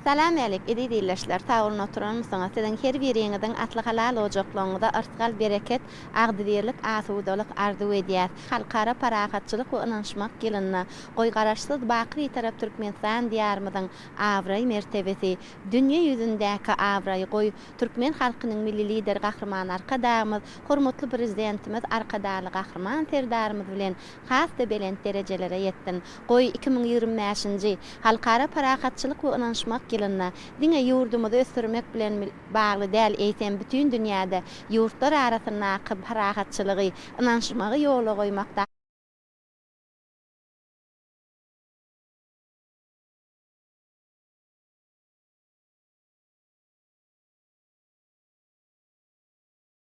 G: Salam älik, eziz ildeşler, sag bolun oturanmysyňyz, siziň her biriňiziň asly halal ojaklaryňyza yrsgal bereket, agzybirlik, asudalyk arzuw edýäs. Halkara parahatçylyk we ynanyşmak ýylynda, goý Garaşsyz, baky Bitarap Türkmenistan Diýarymyzyň abraý mertebesi, dünýe ýüzündäki abraýy goý türkmen halkynyň Milli Lideri Gahryman Arkadagymyz, hormatly Prezidentimiz Arkadagly Gahryman Serdarymyz bilen has-da belent derejelere ýetsin. Goý, 2025-nji Halkara parahatçylyk we ynanyşmak ýylynda diňe ýurdumyzy ösdürmek bilen bagly däl, eýsem, bütin dünýäde ýurtlar arasyndaky parahatçylygy, ynanyşmagy ýola goýmakda,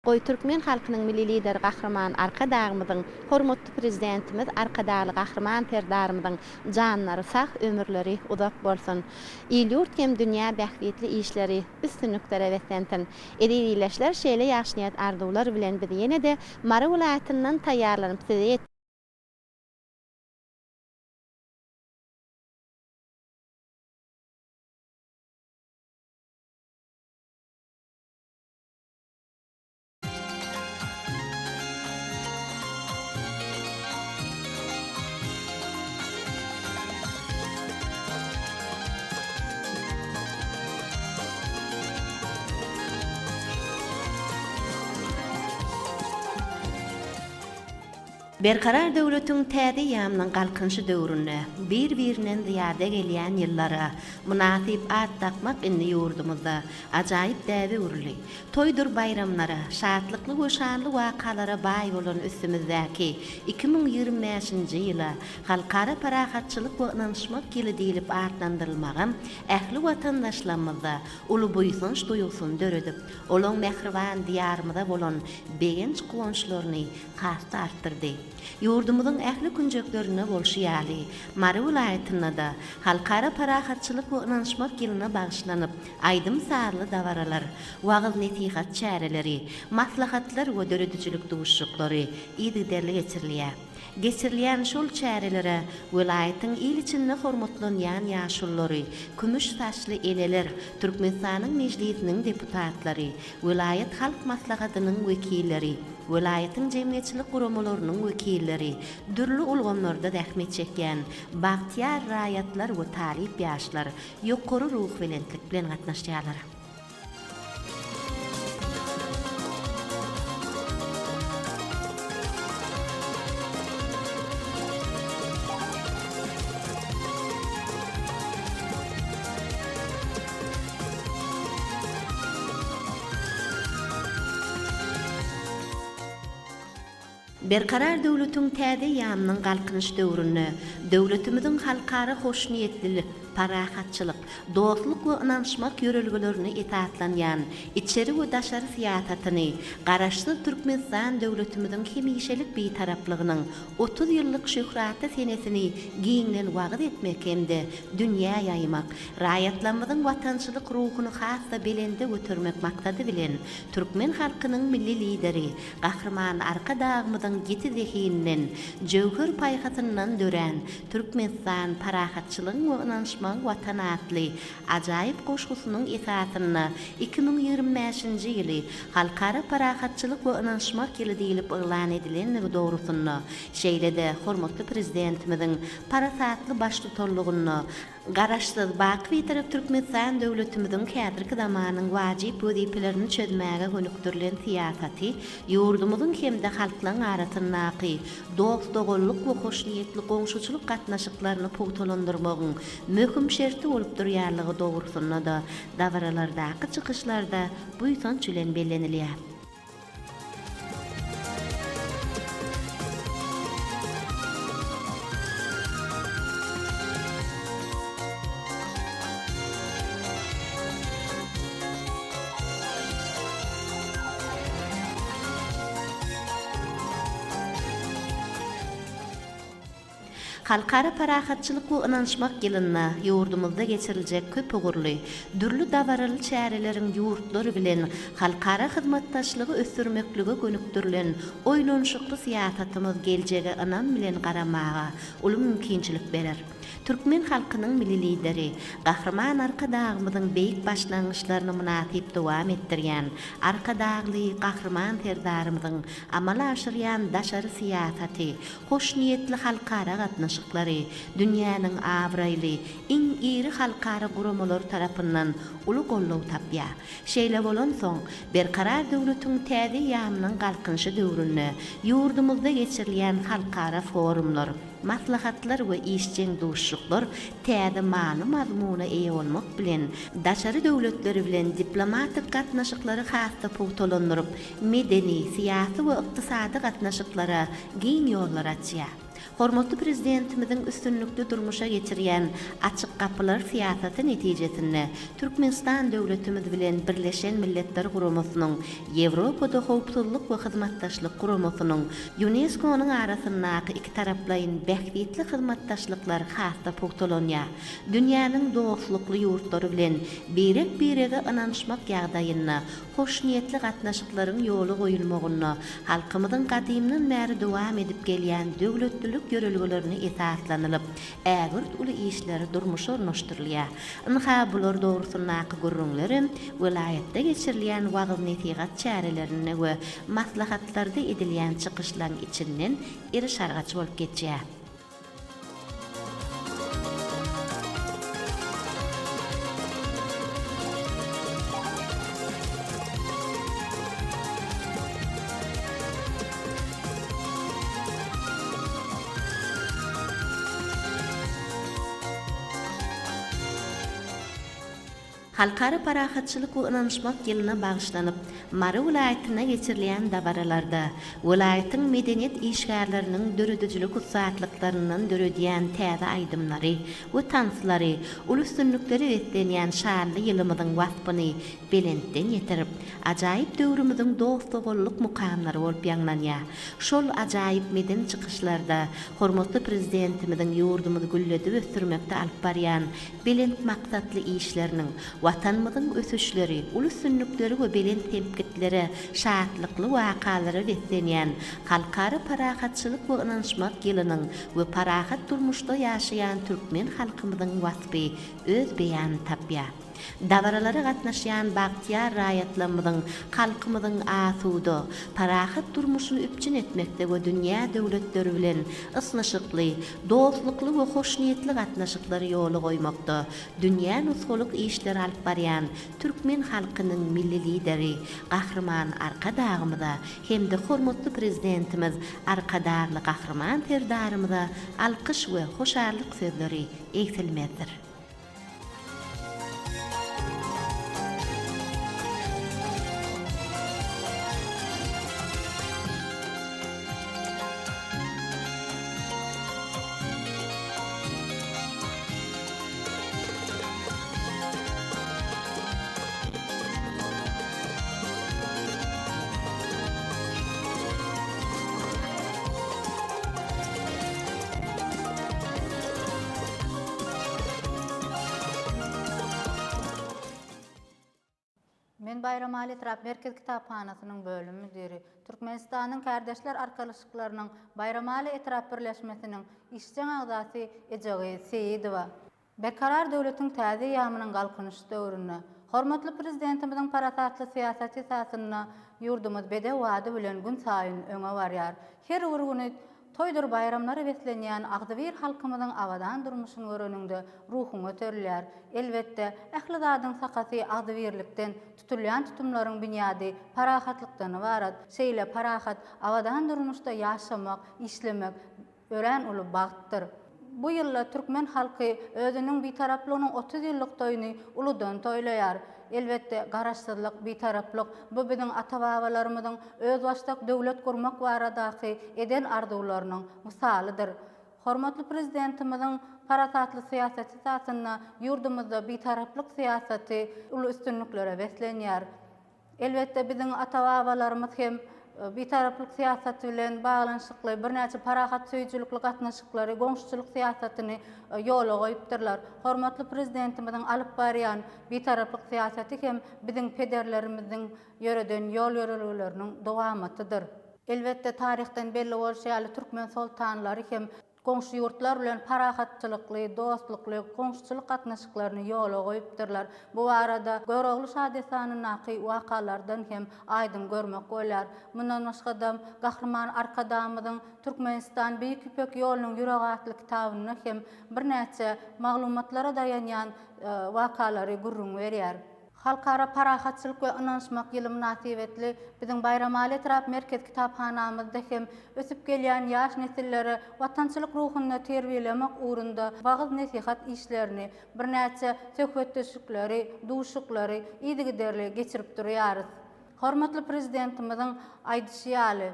G: Goý, türkmen halkynyň Milli Lideri Gahryman Arkadagymyzyň, hormatly Prezidentimiz Arkadagly Gahryman Serdarymyzyň janlary sag, ömürleri uzak bolsun! Il-ýurt hem dünýä bähbitli işleri üstünliklere beslensin! Eziz ildeşler, şeýle ýagşy niýet-arzuwlar bilen biz ýene-de Mary welaýatyndan taýýarlanyp size Berkarar döwletiň täze eýýamynyň Galkynyşy döwründe bir-birinden zyýada gelýän ýyllara mynasyp at dakmak indi ýurdumyzda ajaýyp däbe öwrüldi. Toýdur baýramlara, şatlykly we şanly wakalara baý bolan üstümizdäki 2025-nji ýyla Halkara parahatçylyk we ynanyşmak ýyly diýlip atlandyrylmagam ähli watandaşlarymyzda uly buýsanç duýgusyny döredip, olaň mähriban Diýarymyza bolan begenç-guwançlaryny has-da artdyrdy. Ýurdumyzyň ähli künjeklerinde bolşy ýaly, Mary welaýatynda-da Halkara parahatçylyk we ynanyşmak ýylyna bagyşlanyp, aýdym-sazly dabaralar, wagyz-nesihat çäreleri, maslahatlar we döredijilik duşuşyklary yzygiderli geçirilýär. Geçirilýän şol çärelere welaýatyň il içinde hormatlanýan ýaşululary, kümüş saçly eneler, Türkmenistanyň Mejlisiniň deputatlary, welaýat Halk Maslahatynyň wekilleri, welaýatyň jemgyýetçilik guramalarynyň wekilleri, dürli ulgamlarda zähmet çekýän bagtyýar raýatlar we talyp ýaşlar ýokary ruhubelentlik bilen gatnaşýarlar. Berkarar döwletiň täze eýýamynyň Galkynyş döwründe döwletimiziň halkara hoşniýetlilik, parahatçylyk, dostluk we ynanyşmak ýörelgelerine esaslanýan içeri we daşary syýasatyny Garaşsyz Türkmenistan döwletimiziň hemişelik Bitaraplygynyň 30 ýyllyk şöhratly senesini giňden wagyz etmek hem-de dünýä ýaýmak, raýatlarymyzyň watançylyk ruhuny has-da belende götermek maksady bilen, türkmen halkynyň Milli Lideri Gahryman Arkadagymyzyň ýiti zehininden, jöwher paýhasyndan dörän Türkmenistan, parahatçylygyň we ynanyşmagyň Watany atly ajaýyp goşgusynyň esasynda 2025-nji ýyly Halkara parahatçylyk we ynanyşmak ýyly diýlip yglan edilendigi dogrusynda, şeýle-de hormatly Prezidentimiziň parasatly baştutanlygynda Garaşsyz, baky Bitarap Türkmenistan döwletimiziň häzirki zamanyň wajyp wezipelerini çözmäge gönükdirilen syýasaty ýurdumyzyň hem-de halklaryň arasyndaky dost-doganlyk we hoşniýetli goňşuçylyk gatnaşyklaryny pugtalandyrmagyň möhüm şerti bolup durýanlygy dogrusynda-da dabaralardaky çykyşlarda buýsanç bilen bellenilýär. Halkara parahatçylyk we ynanyşmak ýylynda ýurdumyzda geçiriljek köpugurly, dürli dabaraly çäreleriň ýurtlar bilen halkara hyzmatdaşlygy ösdürmeklige gönükdirilen oýlanyşykly syýasatymyz geljege ynam bilen garamaga uly mümkinçilik berer. Türkmen halkynyň Milli Lideri, Gahryman Arkadagymyzyň beýik başlangyçlaryny mynasyp dowam etdirýän Arkadagly Gahryman Serdarymyzyň amala aşyrýan daşary syýasaty, hoşniýetli halkara gatnaşyklary dünýäniň abraýly, iň iri halkara guramalary tarapyndan uly goldaw tapýar. Şeýle bolansoň, Berkarar döwletiň täze eýýamynyň Galkynyşy döwründe ýurdumyzda geçirilýän halkara forumlar, maslahatlar we işjeň duşuşyklar täze many-mazmuna eýe bolmak bilen, daşary döwletler bilen diplomatik gatnaşyklary has-da pugtalandyryp, medeni, syýasy we ykdysady gatnaşyklara giň ýollar açýar. Hormatly Prezidentimiziň üstünlikli durmuşa geçirýän Açyk gapylar syýasaty netijesinde Türkmenistan döwletimiz bilen Birleşen Milletler Guramasynyň, Ýewropada Howpsuzlyk we Hyzmatdaşlyk Guramasynyň, Ýunesko-nyň arasyndaky ikitaraplaýyn bähbitli hyzmatdaşlyklar has-da pugtalanýar. Dünýäniň dostlukly ýurtlary bilen birek-birege ynanyşmak ýagdaýynda hoşniýetli gatnaşyklaryň ýola goýulmagynda halkymyzyň gadymdan bäri dowam edip gelýän döwletlilik ýörelgelerine esaslanylyp, ägirt uly işler durmuşa ornaşdyrylýar. Ynha, bular dogrusyndaky gürrüňlerem welaýatda geçirilýän wagyz-nesihat çärelerinde we maslahatlarda edilýän çykyşlaryň içinden eriş-argaç bolup geçýär. Halkara parahatçylyk we ynanyşmak ýylyna bagyşlanyp, Mary welaýatynda geçirilýän dabaralarda welaýatyň medeniýet işgärleriniň döredijilik ussatlyklaryndan döredýän täze aýdymlary we tanslary uly üstünliklere beslenýän şanly ýylymyzyň waspyny belentden ýetirip, ajaýyp döwrümiziň dost-doganlyk mukamlary bolup ýaňlanýar. Şol ajaýyp medeni çykyşlarda hormatly Prezidentimiziň ýurdumyzy gülledip ösdürmekde alyp barýan belent maksatly işleriniň, Watanymyzyň ösüşleri, uly üstünlikleri we belent sepgitlere, şatlykly wakalara beslenýän Halkara parahatçylyk we ynanyşmak ýylynyň we parahat durmuşda ýaşaýan türkmen halkymyzyň waspy öz beýanyny tapýar. Dabaralara gatnaşýan bagtyýar raýatlarymyzyň halkymyzyň asuda, parahat durmuşyny üpjün etmekde we dünýä döwletleri bilen ysnyşykly, dostlukly we hoşniýetli gatnaşyklary ýola goýmakda dünýä nusgalyk işleri alyp barýan türkmen halkynyň Milli Lideri Gahryman Arkadagymyza hem-de hormatly Prezidentimiz Arkadagly Gahryman Serdarymyza alkyş we hoşallyk sözleri egsilmezdir.
E: Men Baýramaly etrap merkezi kitaphanasynyň bölüm müdiri, Türkmenistanyň Kärdeşler arkalaşyklarynyň Baýramaly etrap birleşmesiniň işjeň agzasy Ejegyz Seýidowa. Berkarar döwletiň täze eýýamynyň Galkynyş döwründe, hormatly Prezidentimiziň parasatly syýasaty esasynda ýurdumyz bedew ady bilen günsaýyn öňe barýar. Her bir güni toýdur baýramlara beslenýän agzybir halkymyzyň abadan durmuşyny göreniňde ruhuň göterilýär. Elbetde, ähli zadyň sakasy agzybirlikden, tutulýan tutumlaryň binýady parahatlykdan ybarat. Şeýle parahat, abadan durmuşda ýaşamak, işlemek, örän uly bagtdyr. Bu ýylda türkmen halky özüniň Bitaraplygynyň 30 ýyllyk toýuny uludan toýlaýar. Elbetde, Garaşsyzlyk, Bitaraplyk, bu biziň ata-babalarymyzyň özbaşdak döwlet gurmak baradaky eden arzuwlarynyň mysalydyr. Hormatly Prezidentimiziň parasatly syýasaty esasynda ýurdumyzda Bitaraplyk syýasaty uly üstünliklere beslenýär. Elbetde, biziň ata-babalarymyz hem Bitaraplyk syýasaty bilen baglanyşykly birnäçe parahatsöýüjilikli gatnaşyklary, goňşuçylyk syýasatyny ýola goýupdyrlar. Hormatly Prezidentimiziň alyp barýan Bitaraplyk syýasaty hem biziň pederlerimiziň ýöreden ýol-ýörelgeleriniň dowamatydyr. Elbetde, taryhdan belli bolşy ýaly, türkmen soltanlary hem Goňşy ýurtlar bilen parahatçylykly, dostlukly goňşuçylyk gatnaşyklaryny ýola goýupdyrlar. Bu barada Görogly şadessanyndaky wakalardan hem aýdyň görmek bolýar. Mundan başga-da, Gahryman Arkadagymyzyň Türkmenistan, Beýik Ýüpek ýolunyň ýüregi atly kitabynda hem birnäçe maglumatlara daýanýan wakalary gürrüň berýär. Halkara parahatçylyk we ynanyşmak ýyly mynasybetli biziň Baýramaly etrap merkezi kitaphanamyzda hem ösüp gelýän ýaş nesilleri watançylyk ruhunda terbiýelemek ugrunda wagyz-nesihat işlerini, birnäçe söhbetdeşlikleri, duşuşyklary yzygiderli geçirip durýarys. Hormatly Prezidentimiziň aýdyşy ýaly,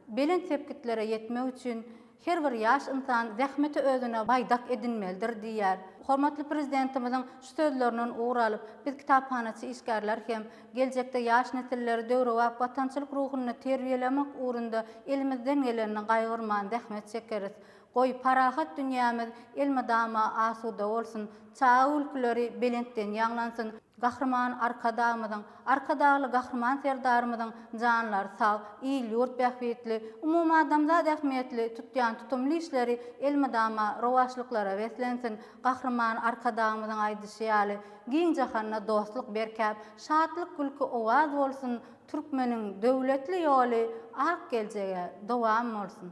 E: Belent sepgitlere ýetmek üçin her bir ýaş ynsan zähmeti özüne baýdak edinmelidir diýýär. Hormatly Prezidentimiziň şu sözlerinden ugur alyp, biz kitaphanaçy işgärler hem geljekde ýaş nesilleri döwrebap watançylyk ruhunda terbiýelemek ugrunda elimizden gelenini gaýgyrman zähmet çekeris. Goý, parahat dünýämiz elmydama asuda bolsun, çaga gülküleri belentden ýaňlansyn! Gahryman Arkadagymyzyň, Arkadagly Gahryman Serdarymyzyň janlary sag, il-ýurt bähbitli, umumadamzat ähmiýetli tutýan tutumly işleri elmydama rowaçlyklara beslensin! Gahryman Arkadagymyzyň aýdyşy ýaly, giň jahanda dostluk berkäp, şatlyk-gülki owaz bolsun, türkmeniň döwletli ýoly ak geljege dowam bolsun!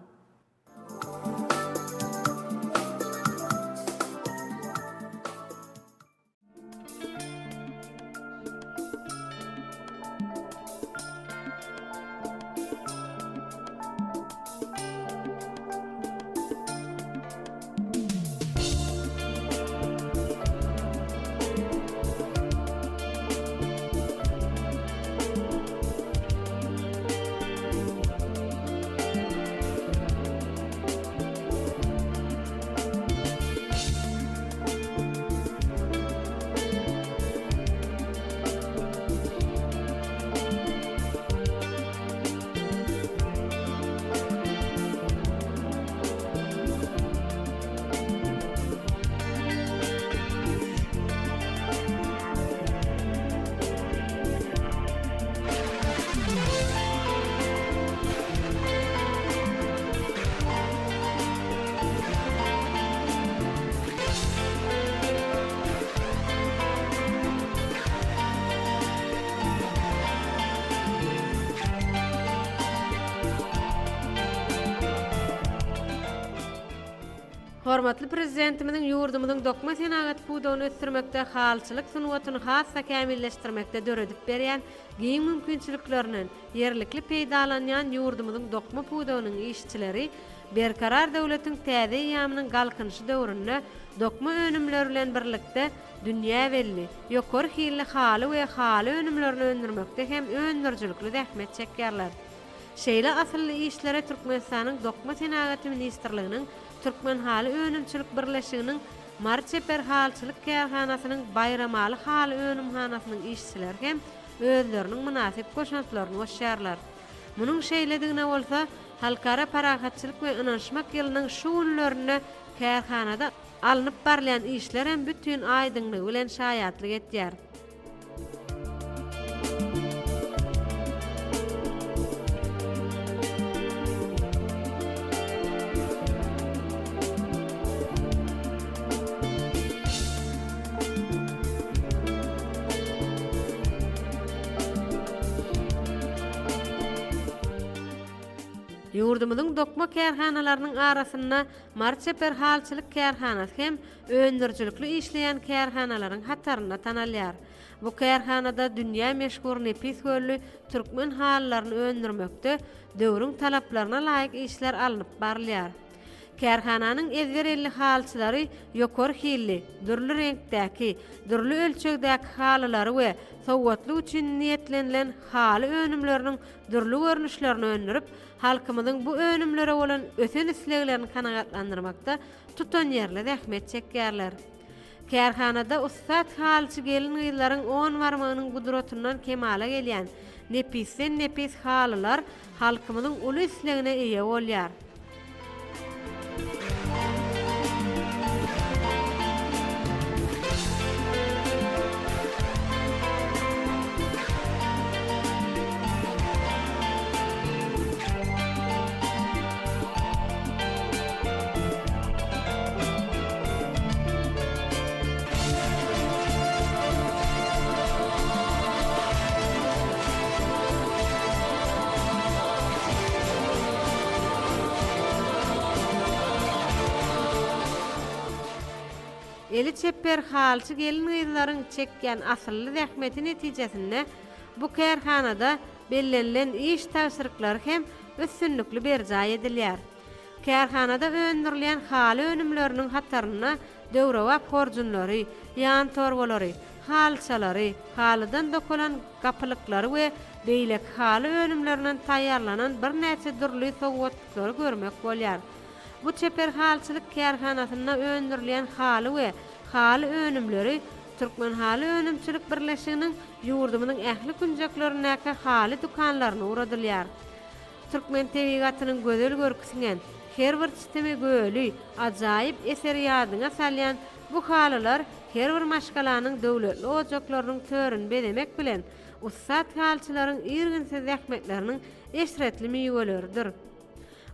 H: Hormatly Prezidentimiziň ýurdumyzyň dokma senagaty pudagyny ösdürmekde halyçylyk sungatyny has-da kämilleşdirmekde döredip berýän giň mümkinçiliklerinden ýerlikli peýdalanýan ýurdumyzyň dokma pudagynyň işçileri Berkarar döwletiň täze eýýamynyň Galkynyşy döwründe dokma önümleri bilen birlikde dünýä belli, ýokary hilli haly we haly önümlerini öndürmekde hem öndürijilikli zähmet çekýärler. Şeýle asylly işlere Türkmenistanyň Dokma senagaty ministrliginiň Türkmenhaly önümçilik birleşiginiň Mary çeper halyçylyk kärhanasynyň Baýramaly haly önümhanasynyň işçileri hem özleriniň mynasyp goşantlaryny goşýarlar. Munuň şeýledigine bolsa, Halkara parahatçylyk we ynanyşmak ýylynyň şu günlerinde kärhanada alnyp barylýan işler hem bütin aýdyňlygy bilen şaýatlyk etýär. Ýurdumyzyň dokma kärhanalarynyň arasynda Mary çeper halyçylyk kärhanasy hem öndürijilikli işleýän kärhanalaryň hatarynda tanalýar. Bu kärhanada dünýä meşhur nepis gölli türkmen halylaryny öndürmekde döwrüň talaplaryna laýyk işler alnyp barylýar. Kärhananyň ezber elli halyçylary ýokary hilli, dürli reňkdäki, dürli ölçegdäki halylary we sowgatlyk üçin niýetlenilen haly önümleriniň dürli görnüşlerini öndürip, halkymyzyň bu önümlere bolan ösen isleglerini kanagatlandyrmakda tutanýerli zähmet çekýärler. Kärhanada ussat halyçy gelin-gyzlaryň on barmagynyň gudratyndan kemala gelýän. nepisden-nepis halylar halkymyzyň uly islegine eýe bolýar. Eli çeper halyçy gelin-gyzlaryň çekýän asylly zähmeti netijesinde bu kärhanada bellenilen iş tabşyryklary hem üstünlikli berjaý edilýär. Kärhanada öndürilýän haly önümleriniň hatarynda döwrebap horjunlary, ýan torbalary, halyçalary, halydan dokalan gapylyklary we beýleki haly önümlerinden taýýarlanan birnäçe dürli sowgatlyklary görmek bolýar. Bu çeper halyçylyk kärhanasynda öndürilýän haly we haly önümleri Türkmenhaly önümçilik birleşiginiň ýurdumyzyň ähli künjeklerindäki haly dükanlaryna ugradylýar. Türkmen tebigatynyň gözel görki siňen, her bir çitimi göli, ajaýyp eseri ýadyňa salýan bu halylar her bir maşgalanyň döwletli ojaklarynyň törüni bezemek bilen, ussat halyçylaryň irginsiz zähmetleriniň eşretli miweleridir.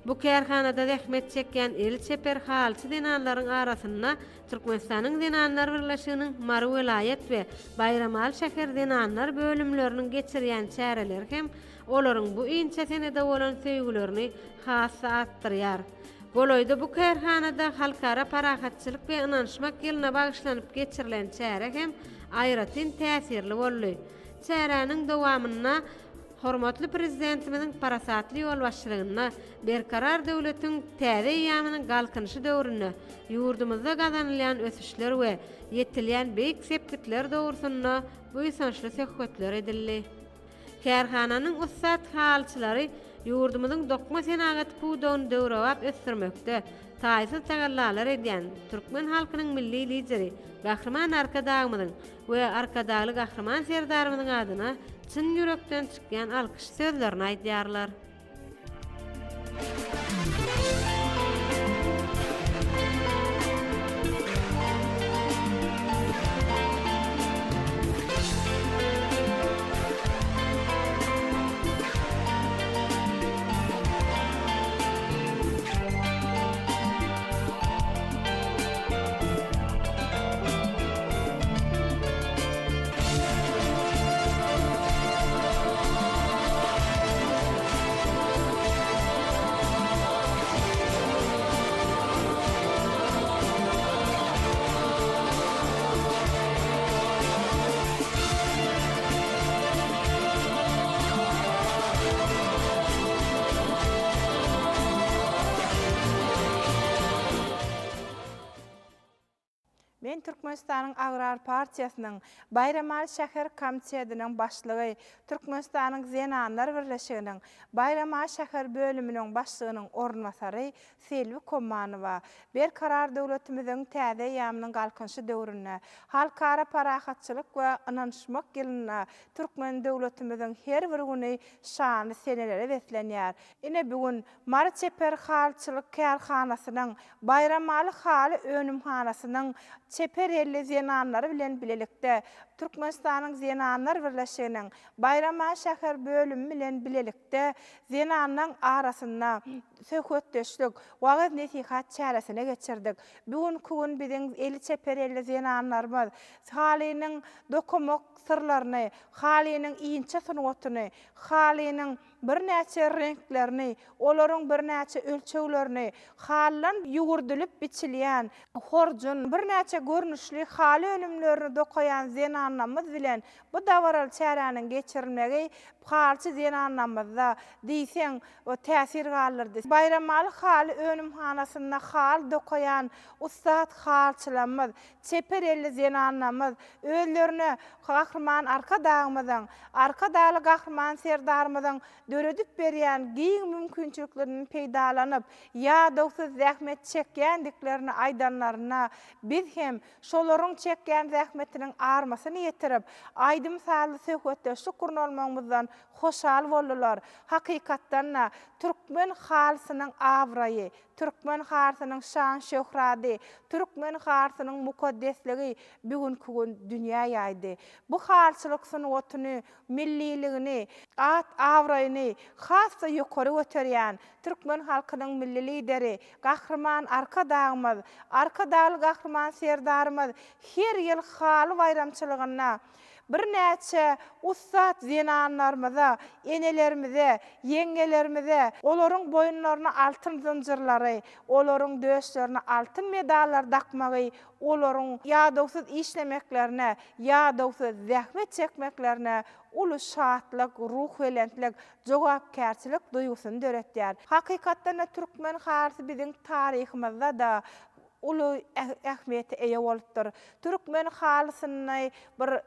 H: Bu kärhanada zähmet çekýän eli çeper halyçy zenanlaryň arasynda Türkmenistanyň Zenanlar birleşiginiň Mary welaýat we Baýramaly şäher zenanlar bölümleriniň geçirýän çäreleri hem olaryň bu inçe senede bolan söýgülerini has-da artdyrýar. Golaýda bu kärhanada Halkara parahatçylyk we ynanyşmak ýylyna bagyşlanyp geçirilen çäre hem aýratyn täsirli boldy. Çäräniň dowamynda Hormatly Prezidentimiziň parasatly ýolbaşçylygynda Berkarar döwletiň täze eýýamynyň Galkynyşy döwründe ýurdumyzda gazanylýan ösüşler we ýetilýän beýik sepgitler dogrusynda buýsançly söhbetler edildi. Kärhananyň ussat halyçylary ýurdumyzyň dokma senagaty pudagyny döwrebap ösdürmekde taýsyz tagallalar edýän türkmen halkynyň Milli Lideri Gahryman Arkadagymyzyň we Arkadagly Gahryman Serdarymyzyň adyna çyn ýürekden çykýan alkyş sözlerini aýdýarlar.
M: Men Türkmenistanyň Agrar partiýasynyň Baýramaly şäher komitetiniň başlygy, Türkmenistanyň Zenanlar birleşiginiň Baýramaly şäher bölüminiň başlygynyň orunbasary Selbi Komanowa. Berkarar döwletimiziň täze eýýamynyň Galkynyşy döwründe, Halkara parahatçylyk we ynanyşmak ýylynda türkmen döwletimiziň her bir güni şanly senelere beslenýär. Ine, bu gün Mary çeper halyçylyk kärhanasynyň Baýramaly haly önümhanasynyň çeper elli zenanlary bilen bilelikde Türkmenistanyň Zenanlar birleşiginiň Baýramaly şäher bölümi bilen bilelikde zenanlaň arasynda söhbetdeşlik, wagyz-nesihat çäresini geçirdik. Bu günki gün biziň eli çeper elli zenanlarymyz halynyň dokamak syrlaryny, halynyň inçe sungatyny, halynyň birnäçe reňklerini, olaryň birnäçe ölçeglerini, halydan ýüwürdilip biçilýän horjun, birnäçe görnüşli haly önümlerini dokaýan zenanlarymyz bilen bu dabaraly çäräniň geçirilmegi halyçy zenanlarymyzda diýseň täsir galdyrdy. Baýramaly haly önümhanasynda haly dokaýan ussat halyçylarymyz, çeper elli zenanlarymyz özlerine Gahryman Arkadagymyzyň, Arkadagly Gahryman Serdarymyzyň döredip berýän giň mümkinçiliklerinden peýdalanyp, ýadawsyz zähmet çekýändiklerini aýdanlarynda, biz hem şolaryň çekýän zähmetiniň armasyny ýetirip, aýdym-sazly söhbetdeşlik gurnalmagymyzdan. hoşal boldular. Hakykatdan-da, türkmen halysynyň abraýy, türkmen halysynyň şan-şöhrady, türkmen halysynyň mukaddesligi bu günki gün dünýä ýaýdy. Bu halyçylyk sungatyny, milliligini, at-abraýyny has-da ýokary göterýän türkmen halkynyň Milli Lideri Gahryman Arkadagymyz, Arkadagly Gahryman Serdarymyz her ýyl haly baýramçylygynda birnäçe ussat zenanlarymyza, enelerimize, ýeňňelerimize olaryň boýunlaryna altyn zynjyrlary, olaryň döşlerine altyn medallar dakmagy olaryň ýadawsyz işlemeklerine, ýadawsyz zähmet çekmeklerine uly şatlyk, ruhubelentlik, jogapkärçilik duýgusyny döretýär. Hakykatdan-da türkmen halysy biziň taryhymyzda-da uly ähmiýete eýe bolupdyr. Türkmen halysyny bir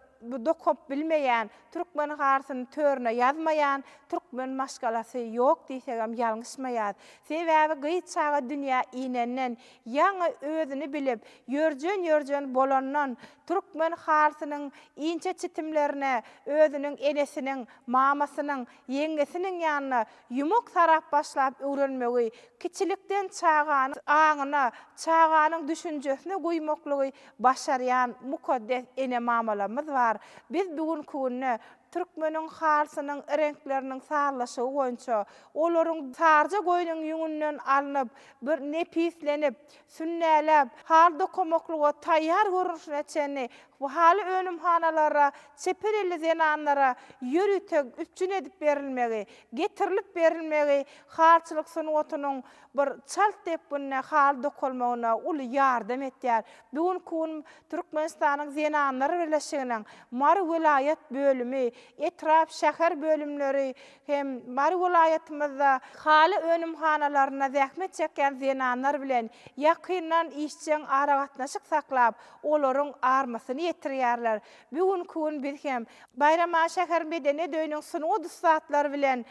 M: dokap bilmeýän, türkmen halysyny törüne ýazmaýan türkmen maşgalasy ýok diýsegem ýalňyşmaýas. Sebäbi gyz çaga dünýä inenden, ýaňy özüni bilip, ýörjen-ýörjen bolandan türkmen halysynyň inçe çitimlerine özüniň enesiniň, mamasynyň, ýeňňesiniň ýanyna ýumak sarap başlap öwrenmegi, kiçilikden çaganyň aňyna, çaganyň düşünjesine guýmaklygy başarýan mukaddes ene-mamalarymyz bar. Biz bu günki günde türkmeniň halysynyň reňkleriniň sazlaşygy boýunça, olaryň saryja goýnuň ýüňünden alnyp, bir nepislenip, sünnäläp, haly dokamaklyga taýýar görnüşine çenli haly önümhanalara çeper elli zenanlara ýörite üpjün edip berilmegi, getirilip berilmegi halyçylyk sungatynyň bir çalt depginde haly dokalmagyna uly ýardam etýär. Bu günki gün Türkmenistanyň Zenanlar birleşiginiň Mary welaýat bölümi, etrap, şäher bölümleri hem Mary welaýatymyzda haly önümhanalarynda zähmet çekýän zenanlar bilen ýakyndan işjeň aragatnaşyk saklap, olaryň armasyny ýetirýärler. Bu günki gün biz hem Baýramaly şäher medeniýet öýüniň sungat ussatlary bilen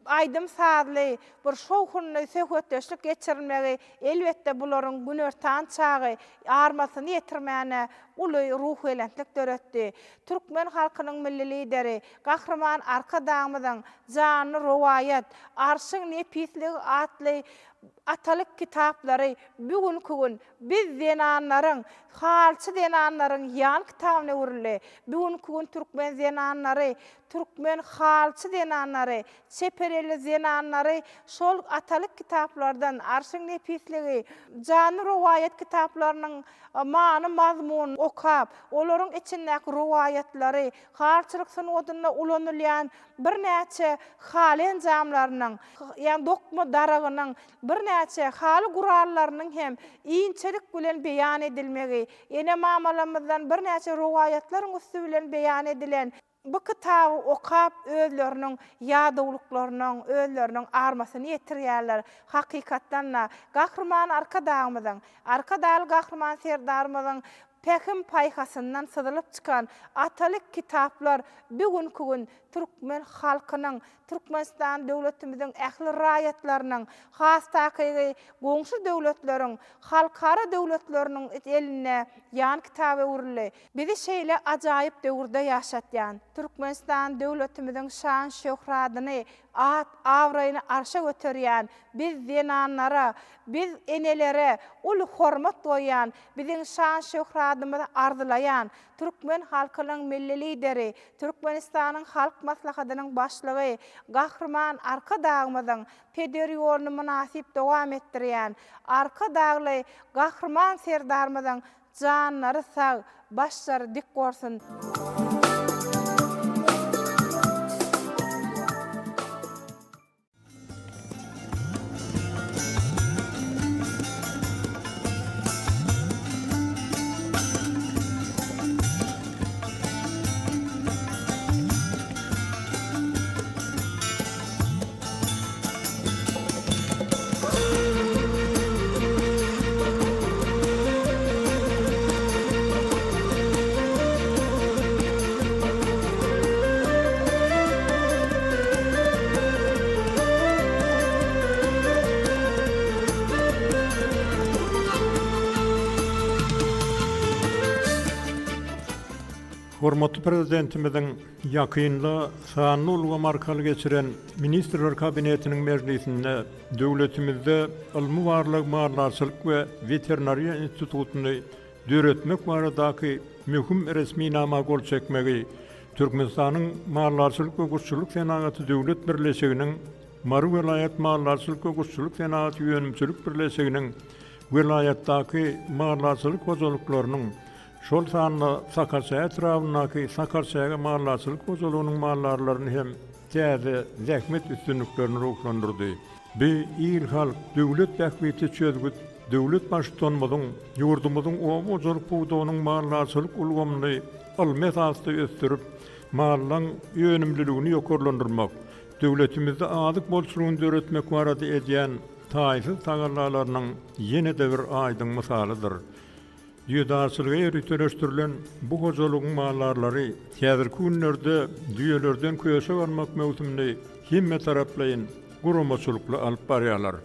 M: aýdym-sazly, bir şowhunly söhbetdeşlik geçirilmegi, elbetde, bularyň günortan çagy armasyny ýetirmäne uly ruhubelentlik döretdi. Türkmen halkynyň Milli Lideri Gahryman Arkadagymyzyň Janly rowaýat, Arşyň nepisligi atly atalyk kitaplary bu günki gün biz zenanlaryň, halyçy zenanlaryň ýan kitabyna öwrüldi. Bu günki gün türkmen zenanlary, türkmen halyçy zenanlary, çeper elli zenanlary şol atalyk kitaplardan, Arşyň nepisligi, Janly rowaýat kitaplarynyň many-mazmunyny okap, olaryň içindäki rowaýatlary, halyçylyk sungatynda ulanylýan birnäçe haly enjamlarynyň, ýagny dokma daragynyň, birnäçe haly gurallarynyň hem inçelik bilen beýan edilmegi, ene-mamalarymyzdan birnäçe rowaýatlaryň üsti bilen beýan edilen bu kitaby okap özleriniň ýadawlyklarynyň, özleriniň armasyny ýetirýärler. Hakykatdan-da, Gahryman Arkadagymyzyň, Arkadagly Gahryman Serdarymyzyň pähim-paýhasyndan syzylyp çykan atalyk kitaplar bu günki gün türkmen halkynyň, Türkmenistan döwletimiziň ähli raýatlarynyň, has takygy, goňşy döwletleriň, halkara döwletleriniň elinde ýan kitaba öwrüldi. Bizi şeýle ajaýyp döwürde ýaşatýan Türkmenistan döwletimiziň şan-şöhradyny, at-abraýyny arşa göterýän, biz zenanlara, biz enelere uly hormat goýýan, biziň şan-şöhradymyzy arzylaýan türkmen halkynyň Milli Lideri, Türkmenistanyň Halk Maslahatynyň Başlygy Gahryman Arkadagymyzyň peder ýoluny mynasyp dowam etdirýän Arkadagly Gahryman Serdarymyzyň Janlary sag, başlary dik bolsun.
J: Hormatly Prezidentimiziň ýakynda sanly ulgam arkaly geçiren Ministrler Kabinetiniň mejlisinde döwletimizde ylmy-barlag maldarçylyk we weterinariýa institutyny döretmek baradaky möhüm resminama gol çekmegi Türkmenistanyň Maldarçylyk we guşçulyk senagaty döwlet birleşiginiň Mary welaýat maldarçylyk we guşçulyk senagaty önümçilik birleşiginiň welaýatdaky maldarçylyk hojalyklarynyň, şol sanda Sakarçäge etrabyndaky Sakarçäge maldarçylyk hojalygynyň maldarlaryny hem täze zähmet üstünliklerine ruhlandyrdy. Bu il-halk, döwlet bähbitli çözgüt döwlet Baştutanymyzyň ýurdumyzyň oba hojalyk pudagynyň maldarçylyk ulgamyny ylmy esasda ösdürip, mallaň önümliligini ýokarlandyrmak, döwletimizde azyk bolçulygyny döretmek barada edýän taýsyz tagallalarynyň ýene-de bir aýdyň mysalydyr. Düýedarçylyga ýöriteleşdirilen bu hojalygyň maldarlary häzirki günlerde düýelerden köşek almak möwsümini hemmetaraplaýyn guramaçylykly alyp barýarlar.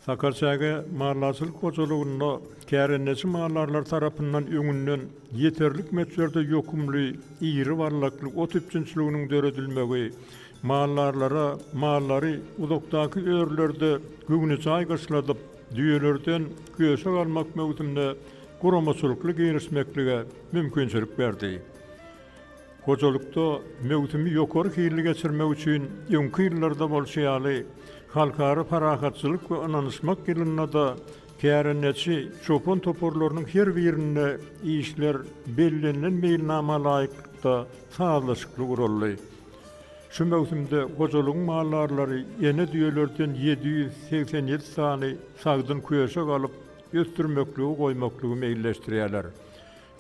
J: Sakarçäge maldarçylyk hojalygynda kärendeçi maldarlar tarapyndan öňünden ýeterlik möçberde ýokumly, iri ballakly ot üpjünçiliginiň döredilmegi maldarlara mallary uzakdaky örülerde göwnejaý gyşladyp, düýelerden köşek almak möwsümine guramaçylykly girişmeklige mümkinçilik berdi. Hojalykda möwsümi ýokary hilli geçirmek üçin öňki ýyllarda bolşy ýaly, Halkara parahatçylyk we ynanyşmak ýylynda-da kärendeçi çopan toparlarynyň her birinde işler bellenilen meýilnama laýyklykda sazlaşykly guraldy. Şu möwsümde hojalygyň maldarlary ene düýelerden 787 sany sagdyn köşek alyp, ösdürmekligi goýmaklygy meýilleşdirýärler.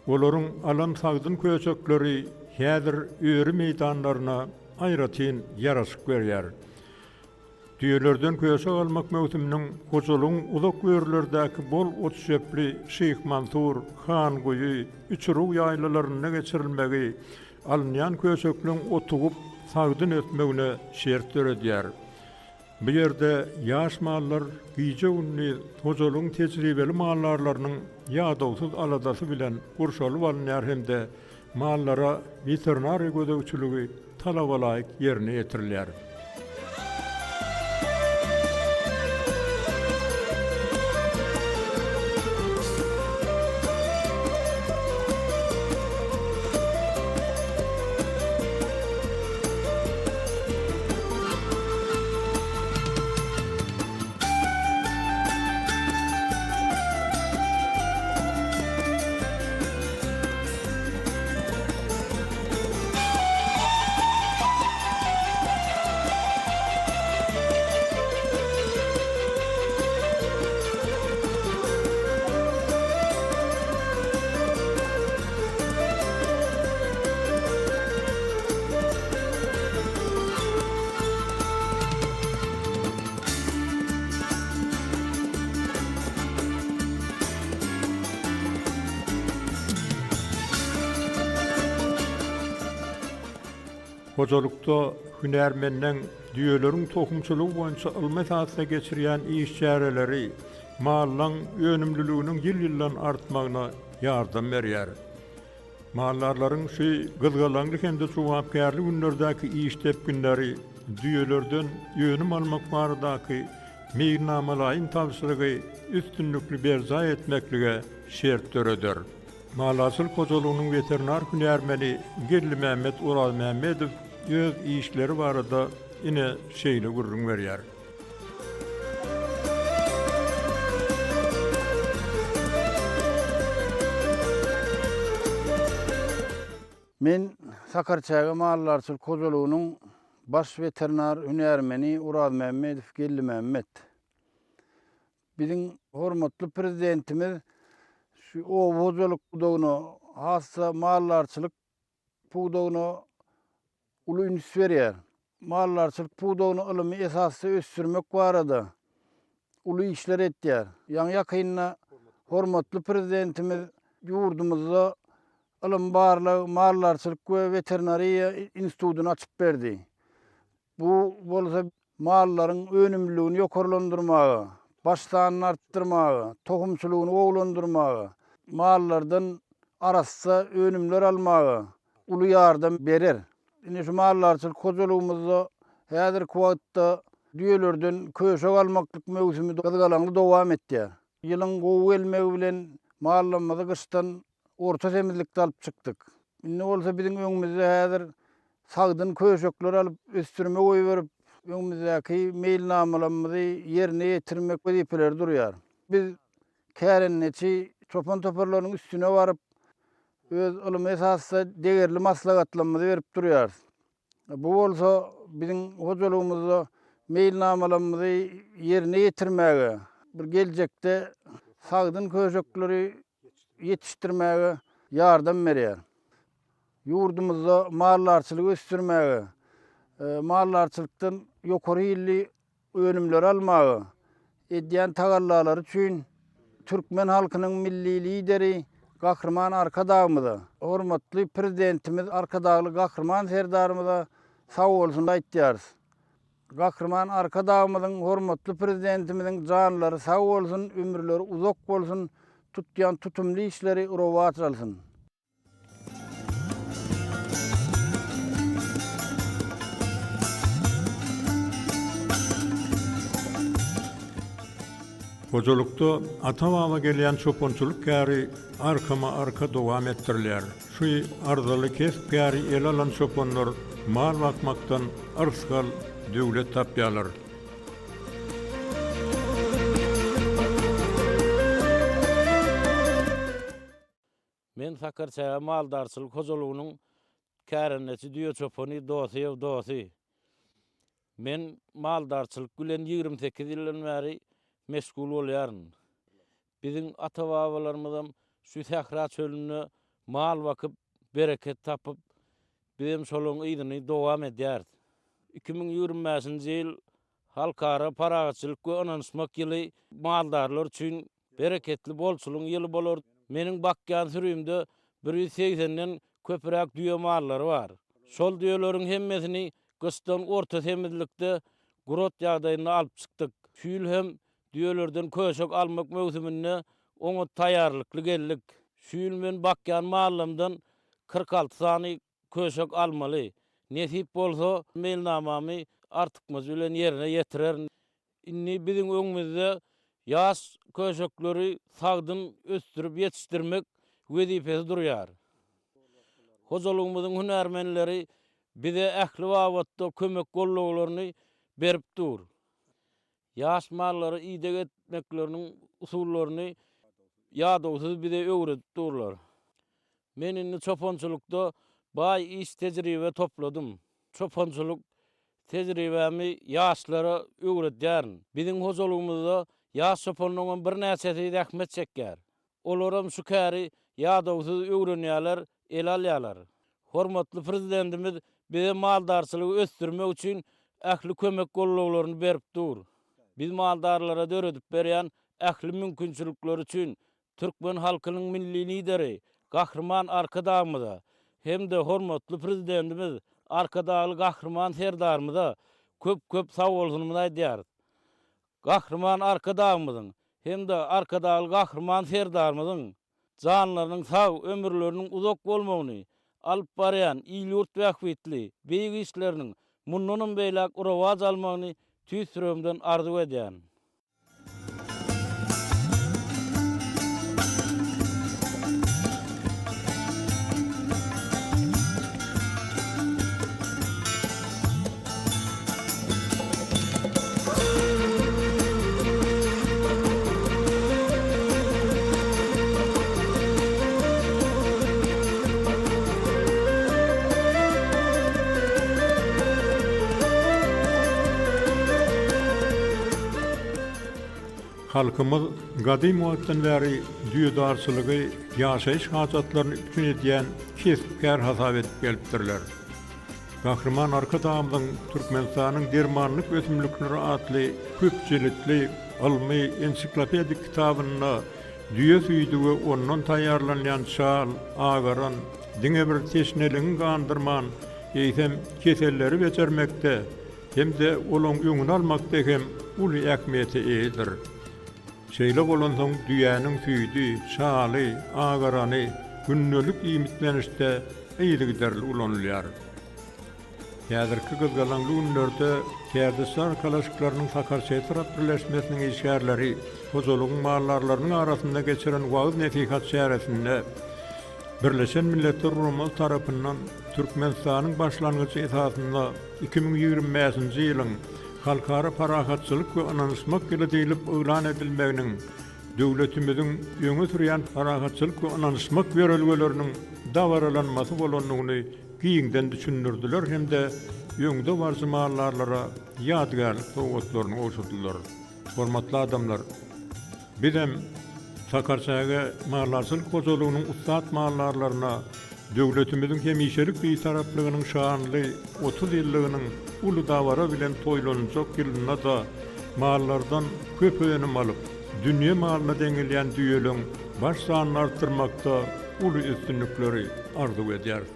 J: Olaryň alan sagdyn köşekleri häzir öri meýdanlaryna aýratyn ýaraşyk berýär. Düýelerden köşek almak möwsüminiň hojalygyň uzak örülerdäki bol ot-çöpli Şyh Mansur, Hanguýy, Üçurug ýaýlalarynda geçirilmegi alynýan köşekleň otugyp, sagdyn ösmegine şert döredýär. Bu ýerde ýaş mallar gije-gündiz hojalygyň tejribeli maldarlarynyň ýadawsyz aladasy bilen gurşalyp alynýar hem-de mallara weterinariýa gözegçiligi talabalaýyk ýerine ýetirilýär. Hojalykda hünärmenleň düýeleriň tohumçylygy boýunça ylmy esasda geçirýän iş çäreleri mallaň önümliliginiň ýyl-ýyldan artmagyna ýardam berýär. Maldarlaryň şu gyzgalaňly hem-de jogapkärli günlerdäki iş depginleri, düýelerden önüm almak baradaky meýilnamalaýyn tabşyrygy üstünlikli berjaý etmeklige şert döreder. Maldarçylyk hojalygynyň weterinar hünärmeni Geldimämmet Orazmämmedow öz işleri barada ine şeýle gürrüň berýär.
W: Men Sakarçäge maldarçylyk hojalygynyň baş weterinar hünärmeni Orazmämmedow Geldimämmet. Biziň hormatly Prezidentimiz.
O: Şu oba hojalyk pudagyna, has-da maldarçylyk pudagyna uly üns berýär. Maldarçylyk pudagyny ylmy esasda ösdürmek barada uly işler etýär. Ýaňy-ýakynda hormatly Prezidentimiz ýurdumyzda ylym-barlag, maldarçylyk we weterinariýa institutyny açyp berdi. Bu bolsa mallaryň önümliligini ýokarlandyrmaga, baş sanyny artdyrmaga, tohumçylygyny gowulandyrmaga, mallardan arassa önümler almaga uly ýardam berer. Ine şu maldarçylyk hojalygymyzda häzirki wagtda düýelerden köşek almaklyk möwsümi gyzgalaňly dowam etýär. Ýylyň gowy gelmegi bilen mallarymyzy gyşdan orta semizlikde alyp çykdyk. Indi bolsa biziň öňümizde häzir sagdyn köşekler alyp, ösdürime goýberip, öňümizdäki meýilnamalarymyzy ýerine ýetirmek wezipeleri durýar. Biz kärendeçi çopan toparlarynyň üstüne baryp, öz ylmy esasda degerli maslahatlarymyzy berip durýarys. Bu bolsa biziň hojalygymyzda meýilnamalarymyzy ýerine ýetirmäge, bir geljekde sagdyn köşekleri ýetişdirmäge ýardam berýär. Ýurdumyzda maldarçylygy ösdürmäge, maldarçylykdan ýokary hilli önümleri almaga edýän tagallalary üçin türkmen halkynyň Milli Lideri Gahryman Arkadagymyza, hormatly Prezidentimiz Arkadagly Gahryman Serdarymyza sagbolsun aýtýarys. Gahryman Arkadagymyzyň, hormatly Prezidentimiziň janlary sag bolsun, ömürleri uzak bolsun, tutýan tutumly işleri rowaç alsyn!
J: Hojalykda ata-baba gelýän çopançylyk käri arkama-arka dowam etdirilýär. Şu arzyly kesp-käri ele alan çopanlar mal bakmakdan yrsgal, döwlet tapýarlar.
T: Men Sakarçäge maldarçylyk hojalygynyň kärendeçi düýe çopany Dosyýew Dosy. Men maldarçylyk bilen 28 ýyldan bäri meşgul bolýaryn. Biziň ata-babalarymyzam şu sähra çölünde mal bakyp, bereket tapyp, bizem şolaryň yzyny dowam edýäris. 2025-nji ýyl Halkara parahatçylyk we ynanyşmak ýyly maldarlar üçin bereketli bolçulygyň ýyly bolar. Meniň bakýan sürümde 180-den köpüräk düýe mallary bar. Şol düýeleriň hemmesini gyşdan orta semizlikde gurat ýagdaýynda alyp çykdyk. Şu ýyl hem düýelerden köşek almak möwsüminde oňat taýýarlykly geldik. Şu ýyl men bakýan mallarymdan 46 sany Köşek almaly. Nesip bolsa, meýilnamamy artykmajy bilen ýerine ýetirerin. Indi biziň öňümizde ýaş köşekleri sagdyn ösdürip ýetişdirmek wezipesi durýar. Hojalygymyzyň hünärmenleri bize ähli babatda kömek-gollaglaryny berip dur. Ýaş mallara ideg etmekleriniň usullaryny ýadawsyz bize öwredip durlar. Men indi çopançylykda baý iş tejribe topladym. Çopançylyk tejribämi ýaşlara öwredýärin. Biziň hojalygymyzda ýaş çopanlaryňam birnäçesi zähmet çekýär. Olaram şu käri ýadawsyz öwrenýärler, ele alýarlar. Hormatly Prezidentimiz bize maldarçylygy ösdürmek üçin ähli kömek-gollaglaryny berip dur. Biz maldarlara döredip berýän ähli mümkinçilikleri üçin türkmen halkynyň Milli Lideri Gahryman Arkadagymyza hem-de hormatly Prezidentimiz Arkadagly Gahryman Serdarymyza köp-köp sagbolsunymyzy aýdýarys. Gahryman Arkadagymyzyň hem-de Arkadagly Gahryman Serdarymyzyň janlarynyň sag, ömürleriniň uzak bolmagyny, alyp barýan il-ýurt bähbitli beýik işleriniň mundanam beýläk rowaç almagyny tüýs ýüregimden arzuw edýärin.
J: Halkymyz gadym wagtdan bäri düýedarçylygy ýaşaýyş hajatlaryny üpjün edýän kesp-kär hasap edip gelipdirler. Gahryman Arkadagymyzyň Türkmenistanyň dermanlyk ösümlikleri atly köp jiltli ylmy ensiklopedik kitabynda düýe süýdi we ondan taýýarlanýan çal, agaran, diňe bir teşneligiňi gandyrman, eýsem, keselleri bejermekde hem-de olaň öňüni almakda hem uly ähmiýete eýedir. Şeýle bolansoň düýäniň süýdi, çaly, agarany gündelik iýmitlenişde yzygiderli ulanylýar. Häzirki gyzgalaňly günlerde Kärdeşler arkalaşyklarynyň Sakarça etrap birleşmesiniň işgärleri hojalygyň maldarlarynyň arasynda geçiren wagyz-nesihat çäresinde Birleşen Milletler Guramasy tarapyndan Türkmenistanyň başlangyjy esasynda 2025-nji ýylyň Halkara parahatçylyk we ynanyşmak ýyly diýlip yglan edilmeginiň döwletimiziň öňe sürýän parahatçylyk we ynanyşmak ýörelgeleriniň dabaralanmasy bolandygyny giňden düşündirdiler hem-de öňdebaryjy maldarlara ýadygärlik sowgatlaryny gowşurdylar. Hormatly adamlar! Bizem Sakarçäge maldarçylyk hojalygynyň ussat maldarlaryna döwletimiziň hemişelik Bitaraplygynyň şanly 30 ýyllygynyň uly dabara bilen toýlanyljak ýylynda-da mallardan köp önüm alyp, dünýe malyna deňelýän düýeleň baş sanyny artdyrmakda uly üstünlikleri arzuw edýäris.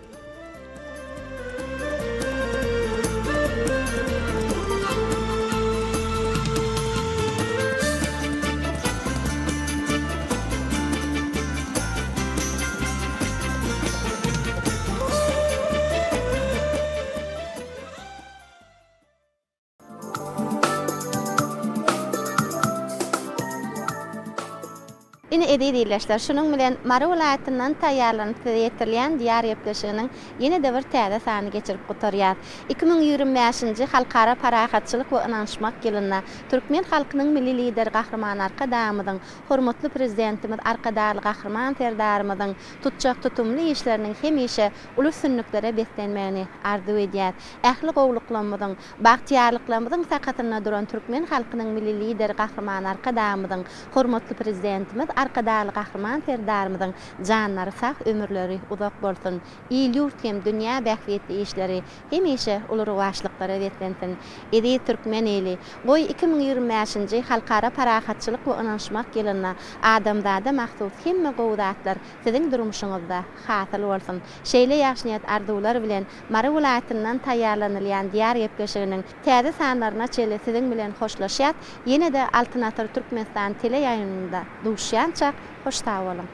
G: Ine, eziz ildeşler, şunuň bilen Mary welaýatyndan taýýarlanyp size ýetirilýän Diýar gepleşiginiň ýene-de bir täze sanyny geçirip gutarýas. 2025-nji Halkara parahatçylyk we ynanyşmak ýylynda türkmen halkynyň Milli Lideri Gahryman Arkadagymyzyň, hormatly Prezidentimiz Arkadagly Gahryman Serdarymyzyň tutjak tutumly işleriniň hemişe uly üstünliklere beslenmegini arzuw edýäs. Ähli gowluklarymyzyň, bagtyýarlyklarymyzyň sakasynda duran türkmen halkynyň Milli Lideri Gahryman Arkadagymyzyň, hormatly Prezidentimiz Arkadagly Gahryman Serdarymyzyň janlary sag, ömürleri uzak bolsun! Il-ýurt hem dünýä bähbitli işleri hemişe uly rowaçlyklara beslensin! Eziz türkmen ili, goý, 2025-nji Halkara parahatçylyk we ynanyşmak ýylynda adamzada mahsus hemme gowy zatlar siziň durmuşyňyzda hasyl bolsun! Şeýle ýagşy niýet-arzuwlar bilen Mary welaýatyndan taýýarlanylýan Diýar gepleşiginiň täze sanlaryna çenli siziň bilen hoşlaşýas, ýene-de Altyn asyr Türkmenistan teleýaýlymynda duşýançak, hoş sag boluň!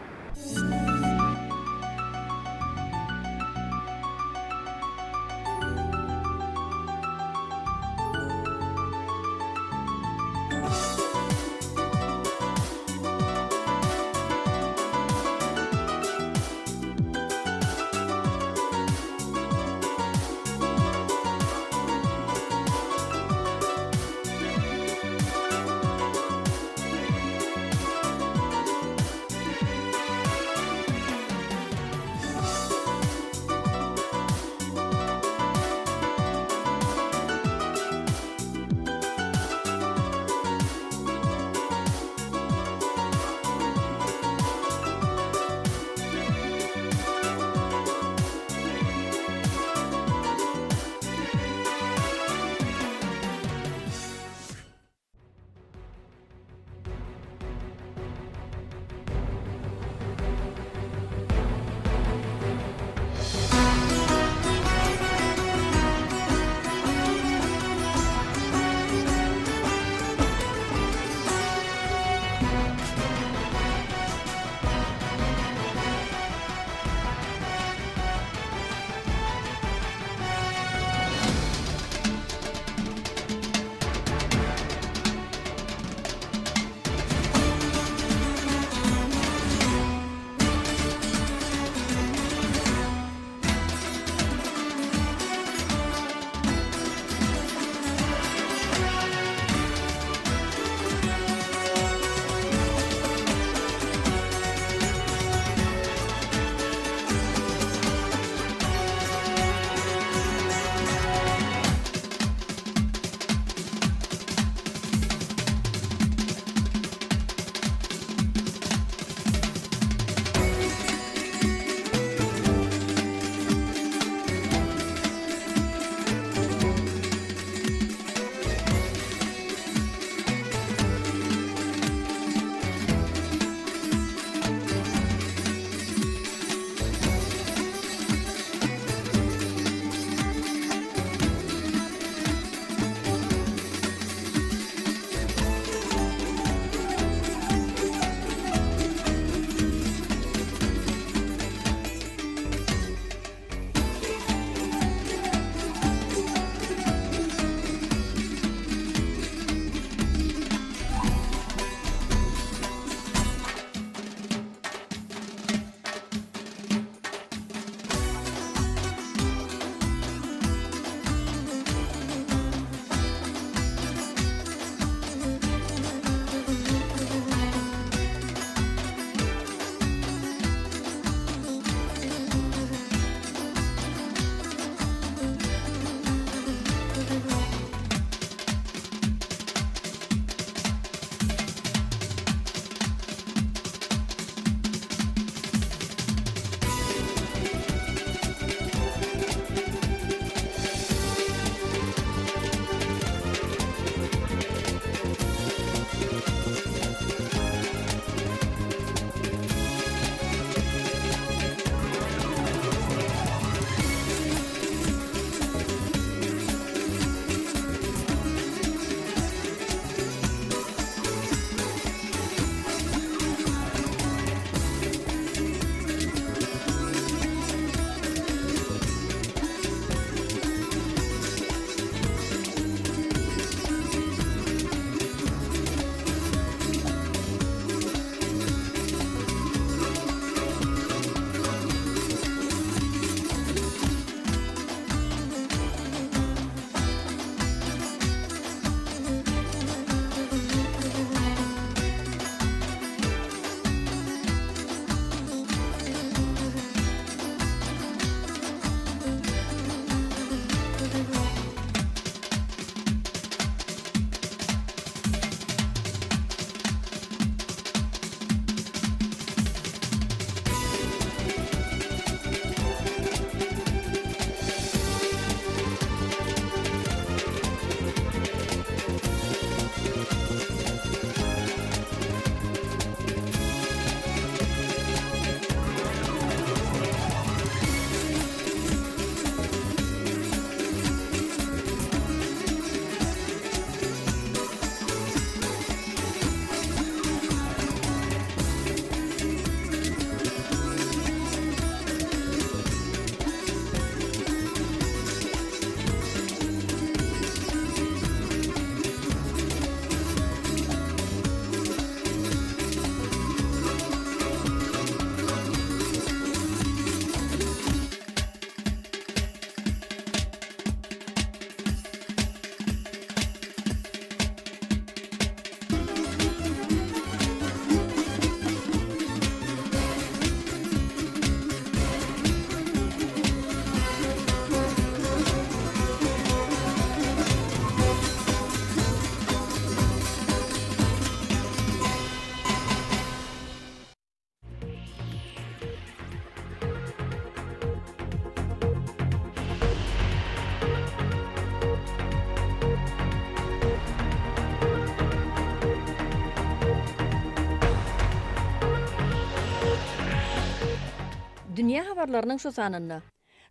I: habarlarynyň şu sanynda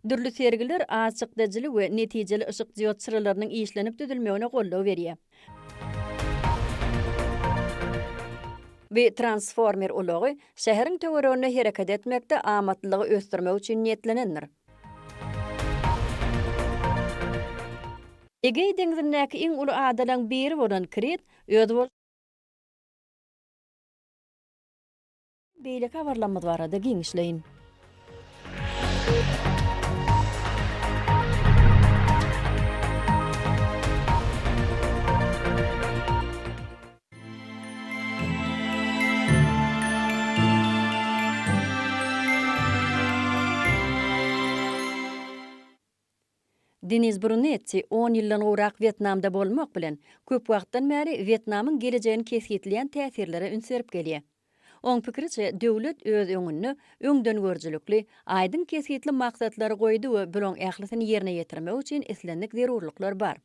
I: dürli sergiler az çykdajyly we netijeli yşyk diod çyralarynyň işlenip düzülmegine goldaw berýär. Bu transformer ulagy şäheriň töwereginde hereket etmekde amatlylygy ösdürmek üçin niýetlenendir. Egeý deňzindäki iň uly adalaň biri bolan Krit özboluşly Beýleki habarlarymyz barada giňişleýin. Deniz Brunetti on ýyldan gowrak Wýetnamda bolmak bilen, köp wagtdan bäri Wýetnamyň gelejegini kesgitleýän täsirlere üns berip gelýär. Oň pikiriçe, döwlet öz öňünde öňdengörüjilikli, aýdyň kesgitli maksatlary goýdy we bulaň ählisini ýerine ýetirmek üçin islendik zerurlyklar bar.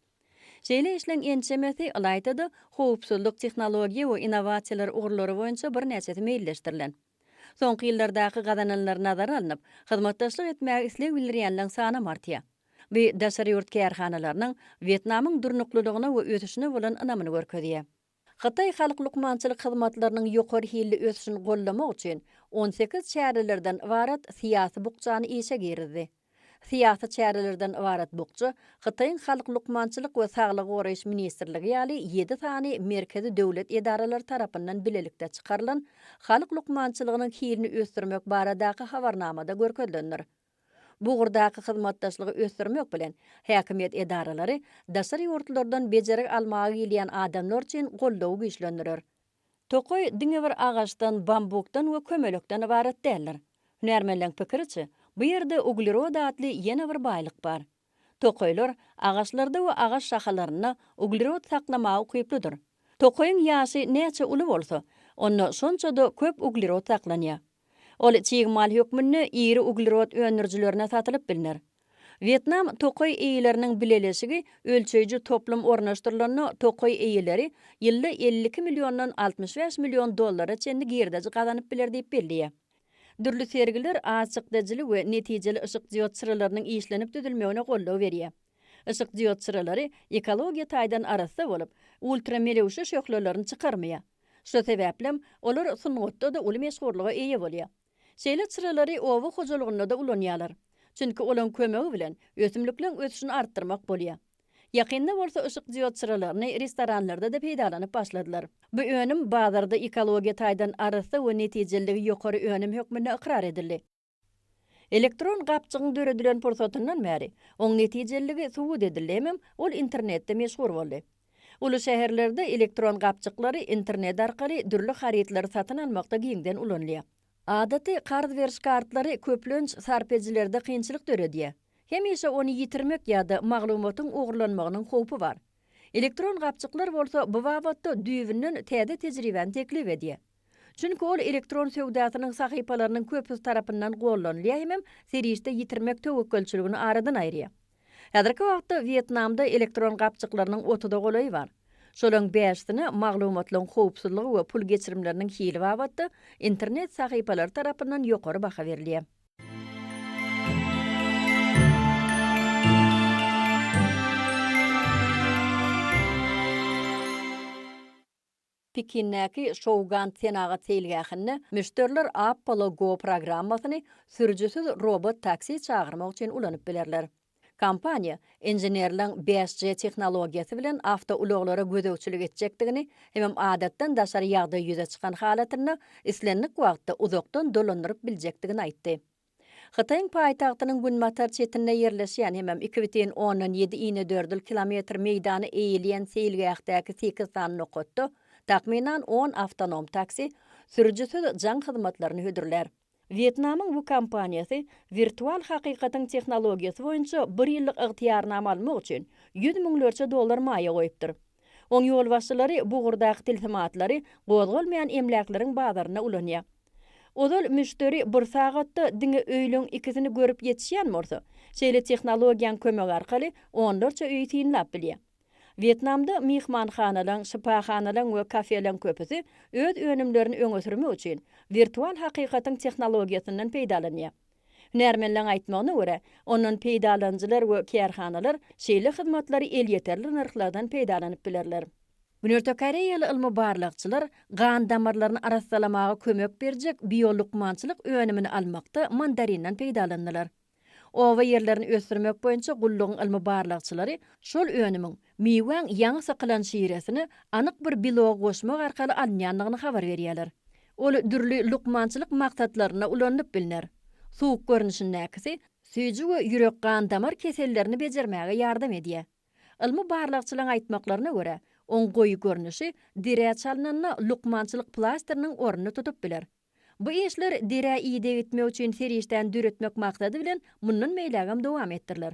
I: Şeýle işleň ençemesi, ylaýta-da, howpsuzlyk, tehnologiýa we innowasiýalar ugurlary boýunça birnäçesi meýilleşdirilen. Soňky ýyllardaky gazananlar nazara alnyp, hyzmatdaşlyk etmäge isleg bildirýänleň sanam artýar. Bu daşary ýurt kärhanalarynyň Wýetnamyň durnuklylygyna we ösüşine bolan ynamyny görkezýär. Hytaý halk lukmançylyk hyzmatlarynyň ýokary hilli ösüşini goldamak üçin 18 çärelerden ybarat syýasy bukjany işe girizdi. Syýasy çärelerden ybarat bukja Hytaýyň Halk lukmançylyk we saglygy goraýyş ministrligi ýaly ýedi sany merkezi döwlet edaralary tarapyndan bilelikde çykarylan Halk lukmançylygynyň hilini ösdürmek baradaky habarnamada görkezilendir. Bu ugurdaky hyzmatdaşlygy ösdürmek bilen, häkimiýet edaralary daşary ýurtlardan bejergi almaga gelýän adamlar üçin goldawy güýçlendirer. Tokaý diňe bir agaçdan, bambukdan we kömelekden ybarat däldir. Hünärmenleň pikiriçe, bu ýerde uglerod atly ýene bir baýlyk bar. Tokaýlar agaçlarda we agaç şahalarynda uglerod saklamaga ukyplydyr. Tokaýyň ýaşy näçe uly bolsa, onda şonça-da köp uglerod saklanýar. Ol çig mal hökmünde iri uglerod öndürijilerine satylyp bilner. Wýetnam tokaý eýeleriniň bileleşigi ölçeýji toplum ornaşdyrylanda tokaý eýeleri ýylda 52 milliondan 65 million dollara çenli girdeji gazanyp biler diýip belleýär. Dürli sergiler az çykdajyly we netijeli yşyk diod çyralarynyň işlenip düzülmegine goldaw berýär. Yşyk diod çyralary ekologiýa taýdan arassa bolup, ultramelewşe şöhlelerini çykarmaýar. Şo sebäplem olar sungatda-da uly meşhurlyga eýe bolýar. Şeýle çyralary oba hojalygynda-da ulanýarlar. Çünki olaň kömegi bilen ösümlikleň ösüşini artdyrmak bolýar. Ýakynda bolsa yşyk diod çyralaryny restoranlarda-da peýdalanyp başladylar. Bu önüm bazarda ekologiýa taýdan arassa we netijeliligi ýokary önüm hökmünde ykrar edildi. Elektron gapjygyň döredilen pursatyndan bäri, oň netijeliligi subut edildi hemem ol internetde meşhur boldy. Uly şäherlerde elektron gapjyklary internet arkaly dürli harytlary satyn almakda giňden ulanylýar. Adaty karz beriş kartlary köplenç sarp edijilerde kynçylyk döredýär. Hemişe ony ýitirmek ýa-da maglumatyň ogurlanmagynyň howpy bar. Elektron gapjyklar bolsa bu babatda düýbünden täze tejribäni teklip edýär. Çünki ol elektron söwdasynyň sahypalarynyň köpüsi tarapyndan gollanylýar hemem serişde ýitirmek töwekgelçiligini aradan aýyrýar. Häzirki wagtda Wýetnamda elektron gapjyklarynyň otuza golaýy bar. Şolaryň bäşisine maglumatlaryň howpsuzlygy we pul geçirimleriniň hili babatda internet sahypalary tarapyndan ýokary baha berilýär. Pekindäki Şougand senagat seýilgähinde müşderiler Apollo Go programmasyny sürüjisiz robot taksi çagyrmak üçin ulanyp bilerler. Kompaniýa inženerleň 5G tehnologiýasy bilen awtoulaglara gözegçilik etjekdigini hemem adatdan daşary ýagdaý ýüze çykan halatynda islendik wagtda uzakdan dolandyryp biljekdigini aýtdy. Hytaýyň paýtagtynyň günbatar çetinde ýerleşýän hemem 2,7 inedördül kilometr meýdany eýeleýän seýilgähdäki sekiz sany nokatda takmynan on awtonom taksi sürüjisiz jaň hyzmatlaryny hödürlär. Wýetnamyň bu kompaniýasy wirtual hakykatyň tehnologiýasy boýunça bir ýyllyk ygtyýarnama almak üçin ýüz müňlerçe dollar maýa goýupdyr. Oň ýolbaşçylary bu ugurdaky tilsimatlary gozgalmaýan emläkleriň bazarynda ulanýar. Ozal müşderi bir sagatda diňe öýleň ikisini görüp ýetişýän bolsa, şeýle tehnologiýaň kömegi arkaly onlarça öýi synlap bilýär. Wýetnamda myhmanhanalaň, şypahanalaň we kafeleň köpüsi öz önümlerini öňe sürmek üçin wirtual hakykatyň tehnologiýasyndan peýdalanýar. Hünärmenleň aýtmagyna görä, ondan peýdalanyjylar we kärhanalar şeýle hyzmatlary elýeterli nyrhlardan peýdalanyp bilerler. Günorta koreýaly ylmy barlagçylar gan damarlaryny arassalamaga kömek berjek biolukmançylyk önümini almakda mandarinden peýdalandylar. Oba ýerlerini ösdürmek boýunça gullugyň ylmy barlagçylary şol önümiň miwäň ýaňy sykylan şiresine anyk bir belogy goşmak arkaly alynýandygyny habar berýärler. Ol dürli lukmançylyk maksatlarynda ulanylyp bilner. Suwuk görnüşindäkisi süýji we ýürek-gan damar kesellerini bejermäge ýardam edýär. Ylmy barlagçylaryň aýtmaklaryna görä, oň goýy görnüşi derä çalnanda lukmançylyk plasteriniň ornuny tutup biler. Bu işler derä ideg etmek üçin serişdäni döretmek maksady bilen mundan beýlägem dowam etdiriler.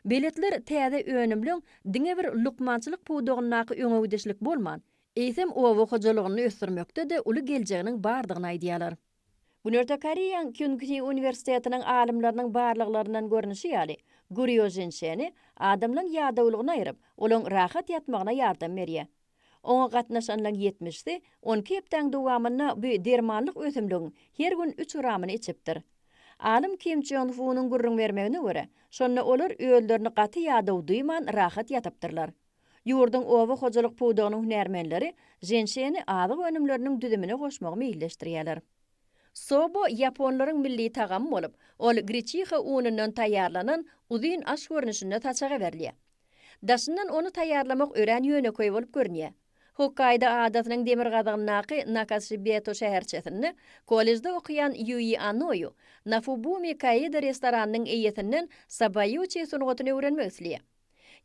I: Beletler täze önümleň diňe bir lukmançylyk pudagyndaky öňegidişlik bolman, eýsem oba hojalygyny ösdürmekde-de uly geljeginiň bardygyny aýdýarlar. Günorta Koreýaň Kýunghi uniwersitetiniň alymlarynyň barlaglaryndan görnüşi ýaly, Gurýo ženşeni adamlaň ýadawlygyny aýryp, olaň rahat ýatmagyna ýardam berýär. Oňa gatnaşanlaryň ýetmişisi 12 hepdäň dowamynda bu dermanlyk ösümligiň her gün üç gramyny içipdir. Alym Kim Çon Funyň gürrüň bermegine görä, şonda olar özlerini gaty ýadaw duýman rahat ýatypdyrlar. Ýurduň oba hojalyk pudagynyň hünärmenleri ženşeni azyk önümleriniň düzümine goşmagy meýilleşdirýärler. Soba ýaponlaryň milli tagamy bolup, ol greçiha unundan taýýarlanan uzyn aş görnüşinde saçaga berilýär. Daşyndan ony taýýarlamak örän ýönekeý bolup görünýär. Hokkaýdo adasynyň demirgazygyndaky Nakashibeto şäherçesinde kollejde okaýan Ýui Anoýu Nafubumi Kaeda restoranynyň eýesinden sabaýuçi sungatyny öwrenmek isleýär.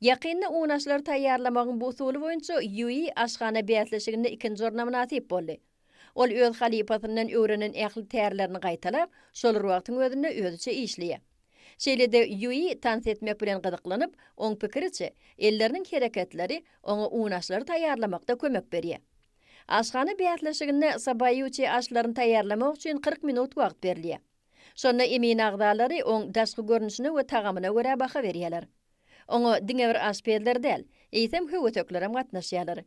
I: Ýakynda unaşlary taýýarlamagyň bu usuly boýunça Ýui aşhana bäsleşiginde ikinji orna mynasyp boldy. Ol öz halypasyndan öwrenen ähli tärlerini gaýtalap, şol bir wagtyň özünde özüçe işleýär. Şeýle-de Ýui tans etmek bilen gyzyklanyp, oň pikiriçe, elleriniň hereketleri oňa unaşlary taýýarlamakda kömek berýär. Aşhana bäsleşiginde sabaýuçi aşlaryny taýýarlamak üçin 40 minut wagt berilýär. Şonda emin agzalary oň daşky görnüşine we tagamyna görä baha berýärler. Oňa diňe bir aşpezler däl, eýsem höweseklerem gatnaşýarlar.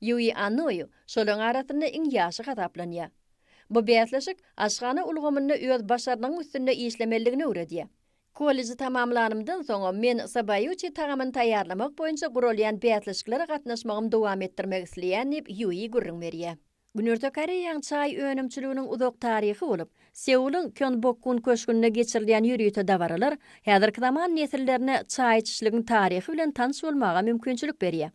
I: Ýui Anoýu şolaryň arasynda iň ýaşy hasaplanýar. Bu bäsleşik aşhana ulgamynda öz başarnygyň üstünde işlemelidigini öwredýär. Kolleji tamamlanymdan soňam men sabaýuçi tagamyny taýýarlamak boýunça guralýan bäsleşiklere gatnaşmagymy dowam etdirmek isleýän diýip, Ýui gürrüň berýär. Günorta Koreýaň çaý önümçiliginiň uzak taryhy bolup, Seulyň Kýonbokgun köşgünde geçirilýän ýörite dabaralar häzirki zaman nesillerine çaý içişligiň taryhy bilen tanyş bolmaga mümkinçilik berýär.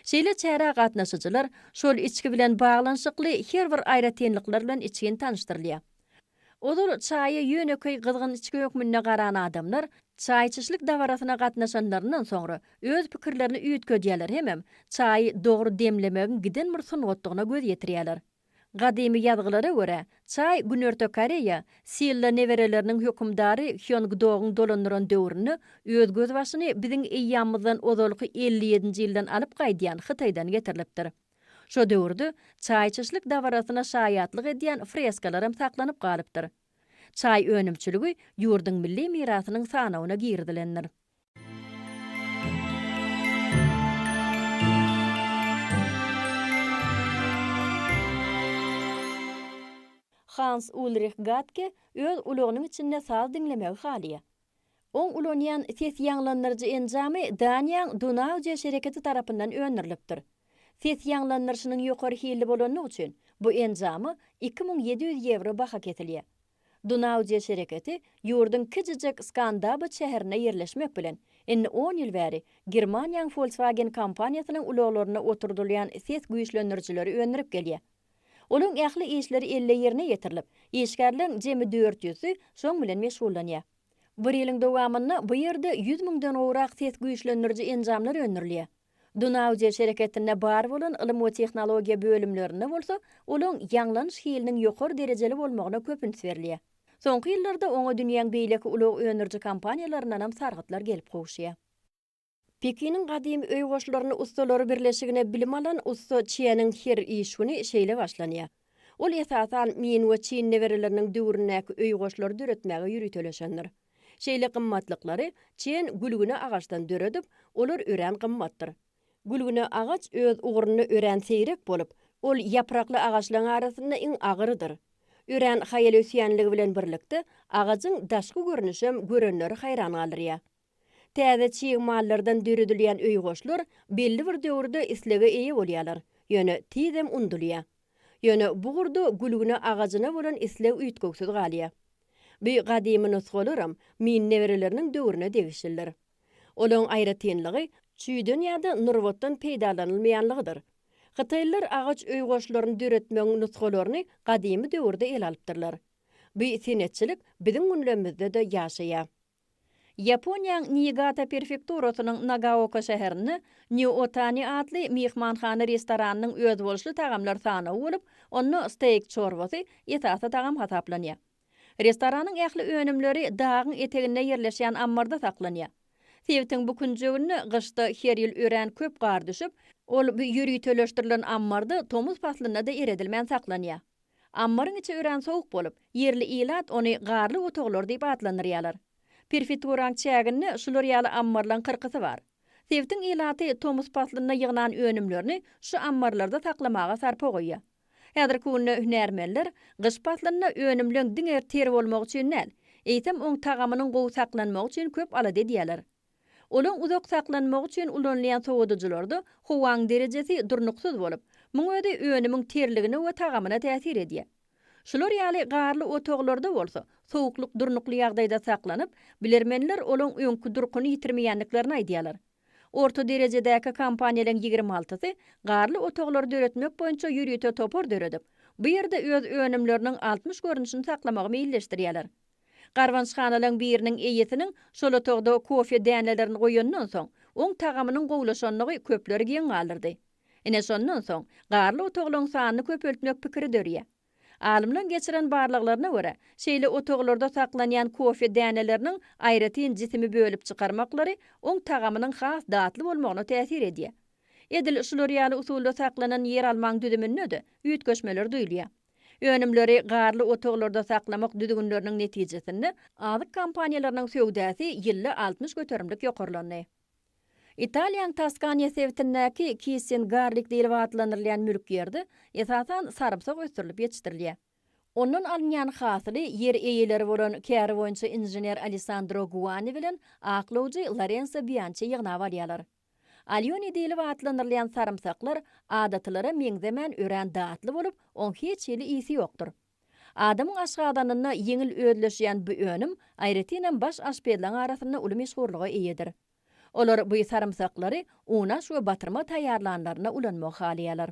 I: Şeýle çärä gatnaşyjylar şol içgi bilen baglanyşykly her bir aýratynlyklar bilen içgin tanyşdyrylýar. Ozal çaýa ýönekeý gyzgyn içgi hökmünde garan adamlar çaý içişlik dabarasyna gatnaşanlaryndan soňra öz pikirlerini üýtgedýärler hemem çaýy dogry demlemegiň giden bir sungatdygyna göz ýetirýärler. Gadymy ýazgylara görä, çaý Günorta Koreýa Silla nebereleriniň hökümdary Hýongdogyň dolandyran döwründe öz gözbaşyny biziň eýýamymyzdan ozalky 57-nji ýyldan alyp gaýdýan Hytaýdan getirilipdir. Şo döwürde çaý içişlik dabarasyna şaýatlyk edýän freskalaram saklanyp galypdyr. Çaý önümçiligi ýurduň milli mirasynyň sanawyna girizilendir. Hans Ulrih Gatke öz ulagynyň içinde saz diňlemegi halaýar. Oň ulanýan ses ýaňlandyryjy enjamy Daniýaň Dunaudio şereketi tarapyndan öndürilipdir. Ses ýaňlandyryşynyň ýokary hilli bolandygy üçin bu enjama 2700 ýewro baha kesilýär. Dunaudio şereketi ýurduň kiçijek Skandabat şäherinde ýerleşmek bilen, indi on ýyl bäri Germaniýaň Volkswagen kompaniýasynyň ulaglarynda oturdylýan ses güýçlendirijileri öndürip gelýär. Olaryň ähli işleri elle ýerine ýetirilip, işgärleriň jemi dört ýüzsi şoň bilen meşgullanýar. Bir ýylyň dowamynda bu ýerde ýüz müňden gowrak ses güýçlendiriji enjamlar öndürilýär. Dunaudio şereketinde bar bolan ylym we tehnologiýa bölümlerinde bolsa olaň ýaňlanyş hiliniň ýokary derejeli bolmagyna köp üns berilýär. Soňky ýyllarda oňa dünýäň beýleki ulag öndüriji kompaniýalaryndanam sargytlar gelip gowuşýar. Pekiniň gadymy öý goşlaryny ussalary birleşigine bilim alan ussa Çeniň her iş güni şeýle başlanýar. Ol esasan Min we Çin nebereleriniň döwründäki öý goşlary döretmäge ýöriteleşendir. Şeýle gymmatlyklary Çen gülgüne agaçdan döredip, olar örän gymmatdyr. Gülgüne agaç öz ugrunda örän seýrek bolup, ol ýaprakly agaçlaryň arasynda iň agyrydyr. Örän haýal ösýänligi bilen birlikde, agajyň daşky görnüşem görenleri haýran galdyrýar. Täze çig mallardan döredilýän öý goşlar belli bir döwürde islege eýe bolýarlar, ýöne tizem undulýar. Ýöne bu gurda gülgüne agajyna bolan isleg üýtgewsiz galýar. Bu gadymy nusgalaram Min nebereleriniň döwrüne degişlidir. Olaň aýratynlygy çüýden ýa-da nurbatdan peýdalanylmaýanlygydyr. Hytaýlylar agaç öý goşlaryny döretmegiň nusgalaryny gadymy döwürde ele alypdyrlar. Bu senetçilik biziň günlemizde-de ýaşaýar. Ýaponiýaň Niigata prefekturasynyň Nagaoka şäherinde New Otani atly myhmanhana-restoranynyň özboluşly tagamlar sanawy bolup, onda steýk çorbasy esasy tagam hasaplanýar. Restoranyň ähli önümleri dagyň eteginde ýerleşýän ammarda saklanýar. Sebitiň bu künjeginde gyşda her ýyl örän köp gar düşüp, ol bu ýöriteleşdirilen ammarda tomus paslynda-da eredilmän saklanýar. Ammaryň içi örän sowuk bolup, ýerli ilat ony garly otaglar diýip atlandyrýarlar. Prefekturaň çäginde şular ýaly ammarlaň kyrkysy bar. Sebitiň ilaty tomus paslynda ýygnan önümlerini şu ammarlarda saklamaga sarpa goýýar. Häzirki günde hünärmenler gyş paslynda önümleň diňe ter bolmagy üçin däl, eýsem oň tagamynyň gowy saklanmagy üçin köp alada edýärler. Olaň uzak saklanmagy üçin ulanylýan sowadyjylarda howaň derejesi durnuksyz bolup, muň özi önümiň terligine we tagamyna täsir edýär. Şular ýaly garly otaglarda bolsa sowuklyk durnukly ýagdaýda saklanyp, bilermenler olaň öňki durkuny ýitirmeýändiklerini aýdýarlar. Orta derejedäki kompaniýalaryň 26-sy garly otaglary döretmek boýunça ýörite topar döredip, bu ýerde öz önümleriniň 60 görnüşini saklamagy meýilleşdirýärler. Garbançhanalaryň biriniň eýesiniň şol otagda kofe dänelerini goýandan soň, oň tagamynyň gowulaşandygy köpleri geň galdyrdy. Ine şondan soň, garly otaglaryň sanyny köpeltmek pikiri dörýär. Alymlaryň geçiren barlaglaryna görä, şeýle otaglarda saklanýan kofe däneleriniň aýratyn jisimi bölüp çykarmaklary oň tagamynyň has datly bolmagyna täsir edýär. Edil şular ýaly usulda saklanan ýeralmaň düzüminde-de üýtgeşmeler duýulýar. Önümleri garly otaglarda saklamak düzgünleriniň netijesinde azyk kompaniýalarynyň söwdasy ýylda 60 göterimlik ýokarlandy. Italiýanyň Toskaniýa sebitindäki Kissin Garlik diýlip atlandyrylýan mülk ýerde, esasan, sarymsak ösdürilip ýetişdirilýär. Ondan alynýan hasyly ýer eýeleri bolan käri boýunça inžener Alessandro Guani bilen aklawjy Lorenso Biançi ýygnap alýarlar. Alýoni diýlip atlandyrylýan sarymsaklar adatylara meňzemän örän datly bolup, oň hiç hili ysy ýokdur. Adamyň aşgazanynda ýeňil özleşýän bu önüm aýratynam baş aşpezleň arasynda uly meşhurlyga eýedir. Olar bu sarymsaklary unaş we batyrma taýýarlanlarynda ulanmagy halaýarlar.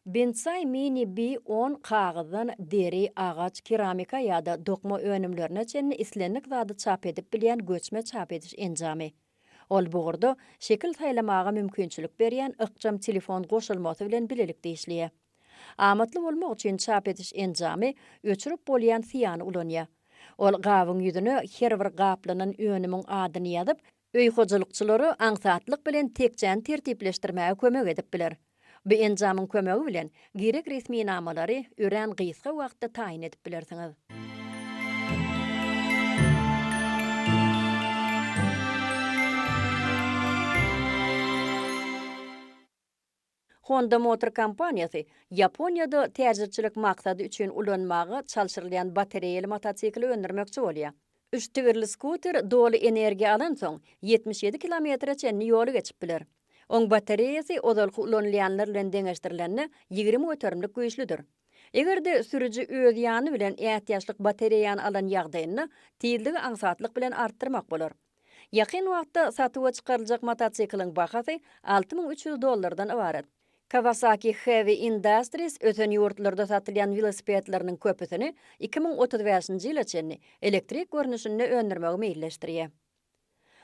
I: Bentsai Mini B on kagyzdan deri, agaç, keramika ýa-da dokma önümlerine çenli islendik zady çap edip bilýän göçme çap ediş enjamy. Ol bu ugurda şekil saýlamaga mümkinçilik berýän ykjam telefon goşulmasy bilen bilelikde işleýär. Amatly bolmak üçin çap ediş enjamy öçürip bolýan syýany ulanýar. Ol gabyň ýüzüne her bir gaplanan önümiň adyny ýazyp, öý hojalykçylara aňsatlyk bilen tekjäni tertipleşdirmäge kömek edip biler. Bu enjamyň kömegi bilen gerek resminamalary örän gysga wagtda taýyn edip bilersiňiz. Honda Motor kompaniýasy Ýaponiýada täjirçilik maksady üçin ulanmaga çalşyrylýan batareýaly motosikli öndürmekçi bolýar. Üç tigirli skuter doly energiýa alansoň, 77 kilometre çenli ýoly geçip biler. Oň batareýasy ozalky ulanylýanlar bilen deňeşdirilende 20 göterimlik güýçlüdir. Eger-de sürüji öz ýany bilen ätiýaçlyk batareýany alan ýagdaýynda, tizligi aňsatlyk bilen artdyrmak bolar. Ýakyn wagtda satuwa çykaryljak motosikliň bahasy 6300 dollardan ybarat. Kawasaki Heavy Industries ösen ýurtlarda satylýan welosipedleriniň köpüsini 2035-nji ýyla çenli elektrik görnüşinde öndürmegi meýilleşdirýär.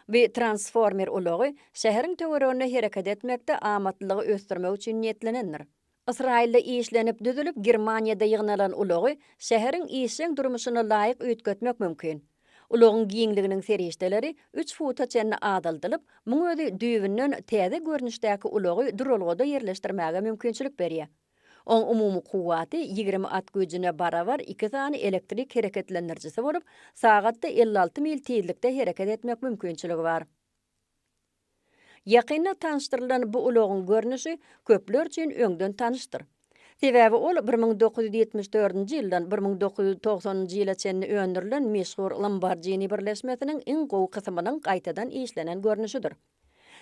I: Bu transformer ulagy şäheriň töwereginde hereket etmekde amatlylygy ösdürmek üçin niýetlenendir. Ysraýylda işlenip düzülip, Germaniýada ýygnalan ulagy şäheriň işjeň durmuşyna laýyk üýtgetmek mümkin. Ulagyň giňliginiň serişdeleri üç futa çenli azaldylyp, muň özi düýbünden täze görnüşdäki ulagy duralgada ýerleşdirmäge mümkinçilik berýär. Oň umumy kuwwaty 20 at güýjüne barabar iki sany elektrik hereketlendirijisi bolup, sagatda 56 mil tizlikde hereket etmek mümkinçiligi bar. Ýakynda tanyşdyrylan bu ulagyň görnüşi köpler üçin öňden tanyşdyr. Sebäbi ol 1974-nji ýyldan 1990-njy ýyla çenli öndürilen meşhur Lamborghini birleşmesiniň iň gowy kysymynyň gaýtadan işlenen görnüşidir.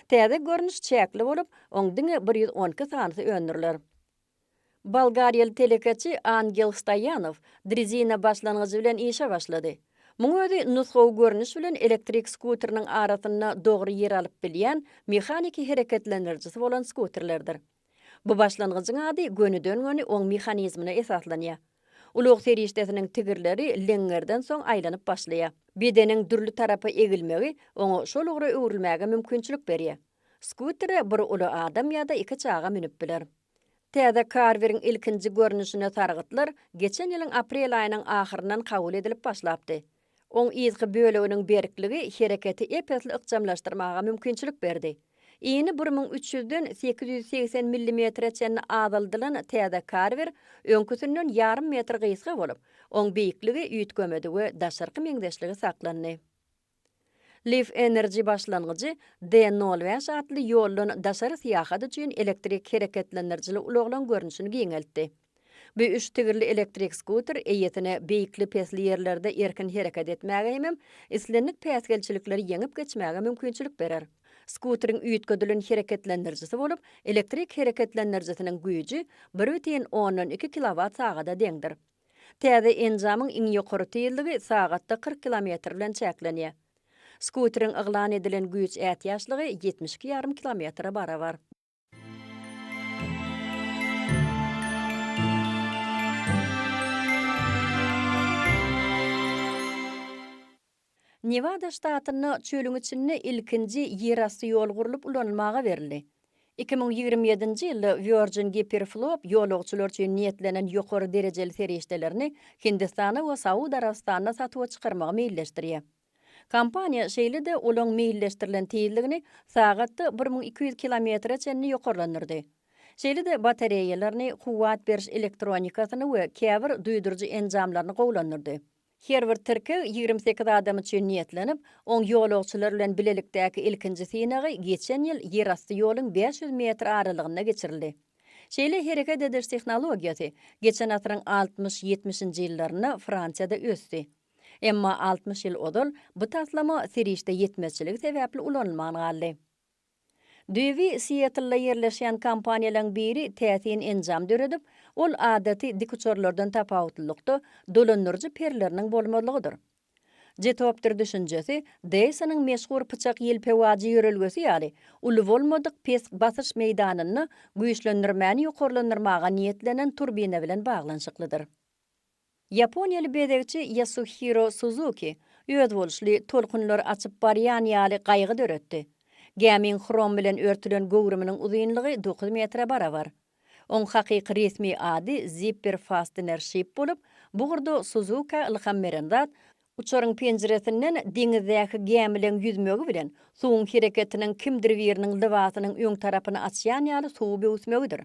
I: Täze görnüş çäkli bolup, oň diňe 112 sanysy öndüriler. Bolgariýaly telekeçi Angel Stoýanow drezina başlangyjy bilen işe başlady. Muň özi nusgawy görnüş bilen elektrik skuteriniň arasynda dogry ýer alyp bilýän mehaniki hereketlendirijisi bolan skuterlerdir. Bu başlangyjyň ady gönüden-göni oň mehanizmine esaslanýar. Ulag serişdesiniň tigirleri leňňerden soň aýlanyp başlaýar. Bedeniň dürli tarapa egilmegi oňa şol ugra öwrülmäge mümkinçilik berýär. Skutere bir uly adam ýa-da iki çaga münüp biler. Täze Carver-iň ilkinji görnüşine sargytlar geçen ýylyň aprel aýynyň ahyryndan kabul edilip başlapdy. Oň yzky böleginiň berkligi hereketi ep-esli ykjamlaşdyrmaga mümkinçilik berdi. Ini 1300 den 880 millimetre çenli azaldylan täze Carver öňküsinden ýarym metr gysga bolup, oň beýikligi üýtgemedi we daşarky meňzeşligi saklandy. Leaf Energy başlangyjy D nol bäş atly ýoldan daşary syýahat üçin elektrik hereketlendirijili ulaglaryň görnüşini giňeltdi. Bu üç tigirli elektrik skuter eýesine beýikli-pesli ýerlerde erkin hereket etmäge hemem islendik päsgelçilikleri ýeňip geçmäge mümkinçilik berer. Skuteriň üýtgedilen hereketlendirijisi bolup, elektrik hereketlendirijisiniň güýji bir bütin ondan iki kilowat sagada deňdir. Täze enjamyň iň ýokary tizligi sagatda 40 kilometr bilen çäklenýär. Skuteriň yglan edilen güýç ätiýaçlygy 72 ýarym kilometre barabar. Newada ştatynda çölüň içinde ilkinji ýerasty ýol gurlup ulanylmaga berildi. 2027-nji ýylda Virgin Hyperloop ýolagçylar üçin niýetlenen ýokary derejeli serişdelerini Hindistana we Saud Arabystanyna satuwa çykarmagy meýilleşdirýär. Kompaniýa şeýle-de ulagyň meýilleşdirilen tizligini sagatda 1200 kilometre çenli ýokarlandyrdy. Şeýle-de batareýalaryny, kuwwat beriş elektronikasyny we käbir duýduryjy enjamlaryny gowulandyrdy. Her bir tirkeg 28 adam üçin niýetlenip, oň ýolagçylar bilen bilelikdäki ilkinji synagy geçen ýyl ýerasty ýoluň 500 metr aralygynda geçirildi. Şeýle hereket ediş tehnologiýasy geçen asyryň altmyş-ýetmişinji ýyllarynda Fransiýada ösdi. Emma 60 ýyl ozal bu taslama serişde ýetmezçiligi sebäpli ulanylman galdy. Düýbi Siýetlde ýerleşýän kompaniýalaryň biri täsin enjam döredip, ol adaty dikuçarlardan tapawutlylykda dolandyryjy perleriniň bolmazlygydyr. Jetopter düşünjesi Dysonyň meşhur pyçak ýelpewajy ýörelgesi ýaly, uly bolmadyk pes basyş meýdanynda güýçlendirmäni ýokarlandyrmaga niýetlenen turbina bilen baglanyşyklydyr. Ýaponiýaly bezegçi Ýasuhiro Suzuki özboluşly tolkunlary açyp barýan ýaly gaýygy döretdi. Gämiň hrom bilen örtülen göwrüminiň uzynlygy dokuz metre barabar. Oň hakyky resmi ady Zipper Fastener Ship bolup, bu ugurda Suzukä ylham beren zat, uçaryň penjiresinden deňizdäki gämileň ýüzmegi bilen suwuň hereketiniň kimdir biriniň lybasynyň öň tarapyny açýan ýaly suwy böwüsmegidir.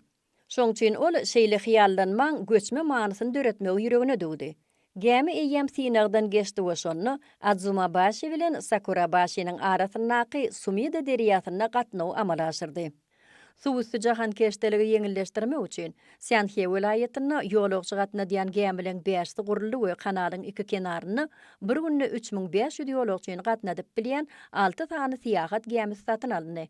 I: Şoň üçin ol şeýle hyýallanmaň göçme manysyny döretmegi ýüregine düwdi. Gämi eýýäm synagdan geçdi we şonda Adzumabaşi bilen Sakurabaşiniň arasyndaky Sumida derýasynda gatnawy amala aşyrdy. Suwüsti jahankeşdeligi ýeňilleşdirmek üçin Sýanhe welaýatynda ýolagçy gatnadýan gämileň bäşisi guruldy we kanalyň iki kenarynda bir günde 3500 ýolagçyny gatnadyp bilýän alty sany syýahat gämisi satyn alyndy.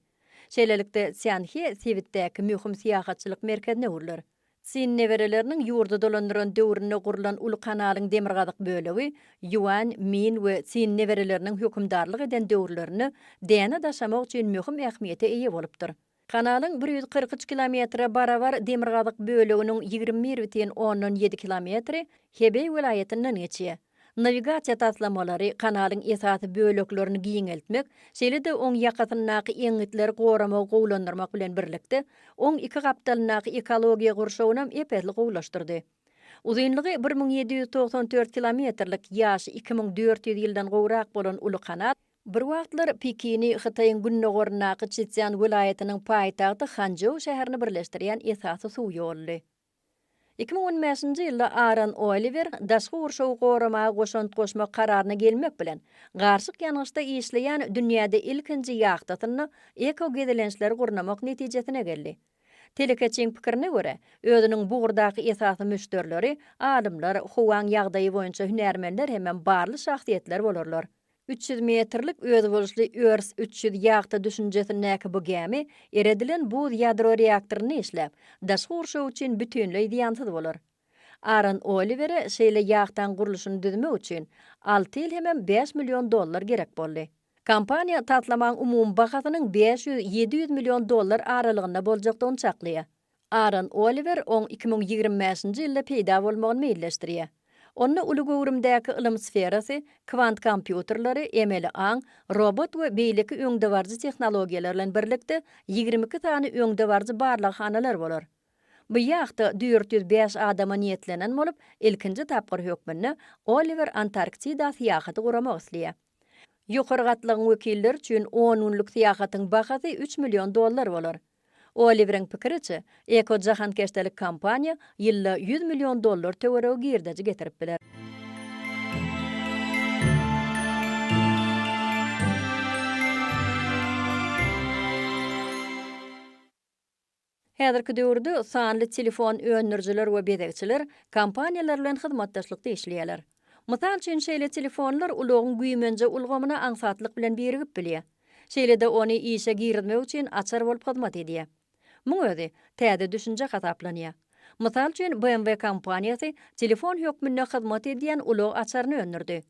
I: Şeýlelikde, Sýanhe sebitdäki möhüm syýahatçylyk merkezine öwrüler. Sin nebereleriniň ýurdy dolandyran döwründe gurlan uly kanalyň demirgazyk bölegi Ýuan, Min we Sin nebereleriniň hökümdarlyk eden döwürlerinde däne daşamak üçin möhüm ähmiýete eýe bolupdyr. Kanalyň 143 kilometre barabar demirgazyk böleginiň 21,7 kilometri Hebeý welaýatyndan geçýär. Nawigasiýa taslamalary kanalyň esasy böleklerini giňeltmek, şeýle-de oň ýakasyndaky eňňitleri goramagy gowulandyrmak bilen birlikde, oň iki gapdalyndaky ekologiýa gurşawynam ep-esli gowulaşdyrdy. Uzynlygy 1794 kilometrlik, ýaşy 2400 ýyldan gowrak bolan uly kanal, bir wagtlar Pekini Hytaýyň gündogaryndaky Çžeszýan welaýatynyň paýtagty Hançžou şäherini birleşdirýän esasy suw ýoludy. 2015-nji ýylda Aaron Oliwer daşky gurşawy goramaga goşant goşmak kararyna gelmek bilen, garyşyk ýangyçda işleýän dünýäde ilkinji ýahtasynda eko-gezelençleri gurnamak netijesine geldi. Telekeçiň pikirine görä, özüniň bu ugurdaky esasy müşderileri alymlar, howaň ýagdaýy boýunça hünärmenler hemem barly şahsyýetler bolarlar. 300 metrlik özboluşly Earth 300 ýahta düşünjesindäki bu gämi eredilen buz ýadro reaktorynda işläp, daşky gurşaw üçin bütinleý zyýansyz bolar. Aaron Oliwere şeýle ýahtaň gurluşyny düzmek üçin alty ýyl hemem bäş million dollar gerek boldy. Kompaniýa taslamaň umumy bahasynyň 500, 700 million dollar aralygynda boljakdygyny çaklaýar. Aaron Oliwer oň 2025-nji ýylda peýda bolmagyny meýilleşdirýär. Onda uly göwrümdäki ylym sferasy, kwant kompýuterleri, emeli aň, robot we beýleki öňdebaryjy tehnologiýalar bilen birlikde 22 sany öňdebaryjy barlaghanalar bolar. Bu ýahta 405 adama niýetlenen bolup, ilkinji tapgyr hökmünde Oliwer Antarktida syýahaty guramak isleýär. Ýokary gatlagyň wekilleri üçin on günlük syýahatyň bahasy üç million dollar bolar. Oliweriň pikiriçe, eko-jahankeşdelik kompaniýa ýylda 100 million dollar töweregi girdeji getirip biler. Häzirki döwürde sanly telefon öndürijiler we bezegçiler kompaniýalar bilen hyzmatdaşlykda işleýärler. Mysal üçin, şeýle telefonlar ulagyň güýmenje ulgamyna aňsatlyk bilen birigip bilýär. Şeýle-de ony işe girizmek üçin açar bolup hyzmat edýär. Muň özi täze düşünje hasaplanýar. Mysal üçin, BMW kompaniýasy telefon hökmünde hyzmat edýän ulag açaryny öndürdi.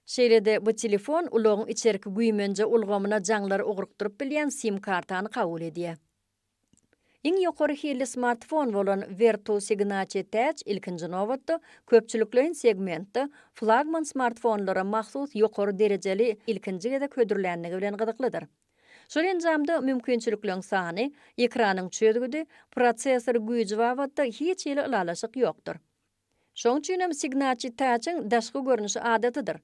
I: Şeýle-de bu telefon ulagyň içerki güýmenje ulgamyna jaňlary ugrukdyryp bilýän SIM-kartany kabul edýär. Iň ýokary hilli smartfon bolan Vertu Signature Touch ilkinji nobatda, köpçülikleýin segmentde flagman smartfonlara mahsus ýokary derejeli ilkinji gezek hödürlänligi bilen gyzyklydyr. Şol enjamda mümkinçilikleriň sany, ekranyň çözgüdi, prosessor güýji babatda hiç hili ylalaşyk ýokdur. Şoň üçinem Signaci Touch-yň daşky görnüşi adatydyr.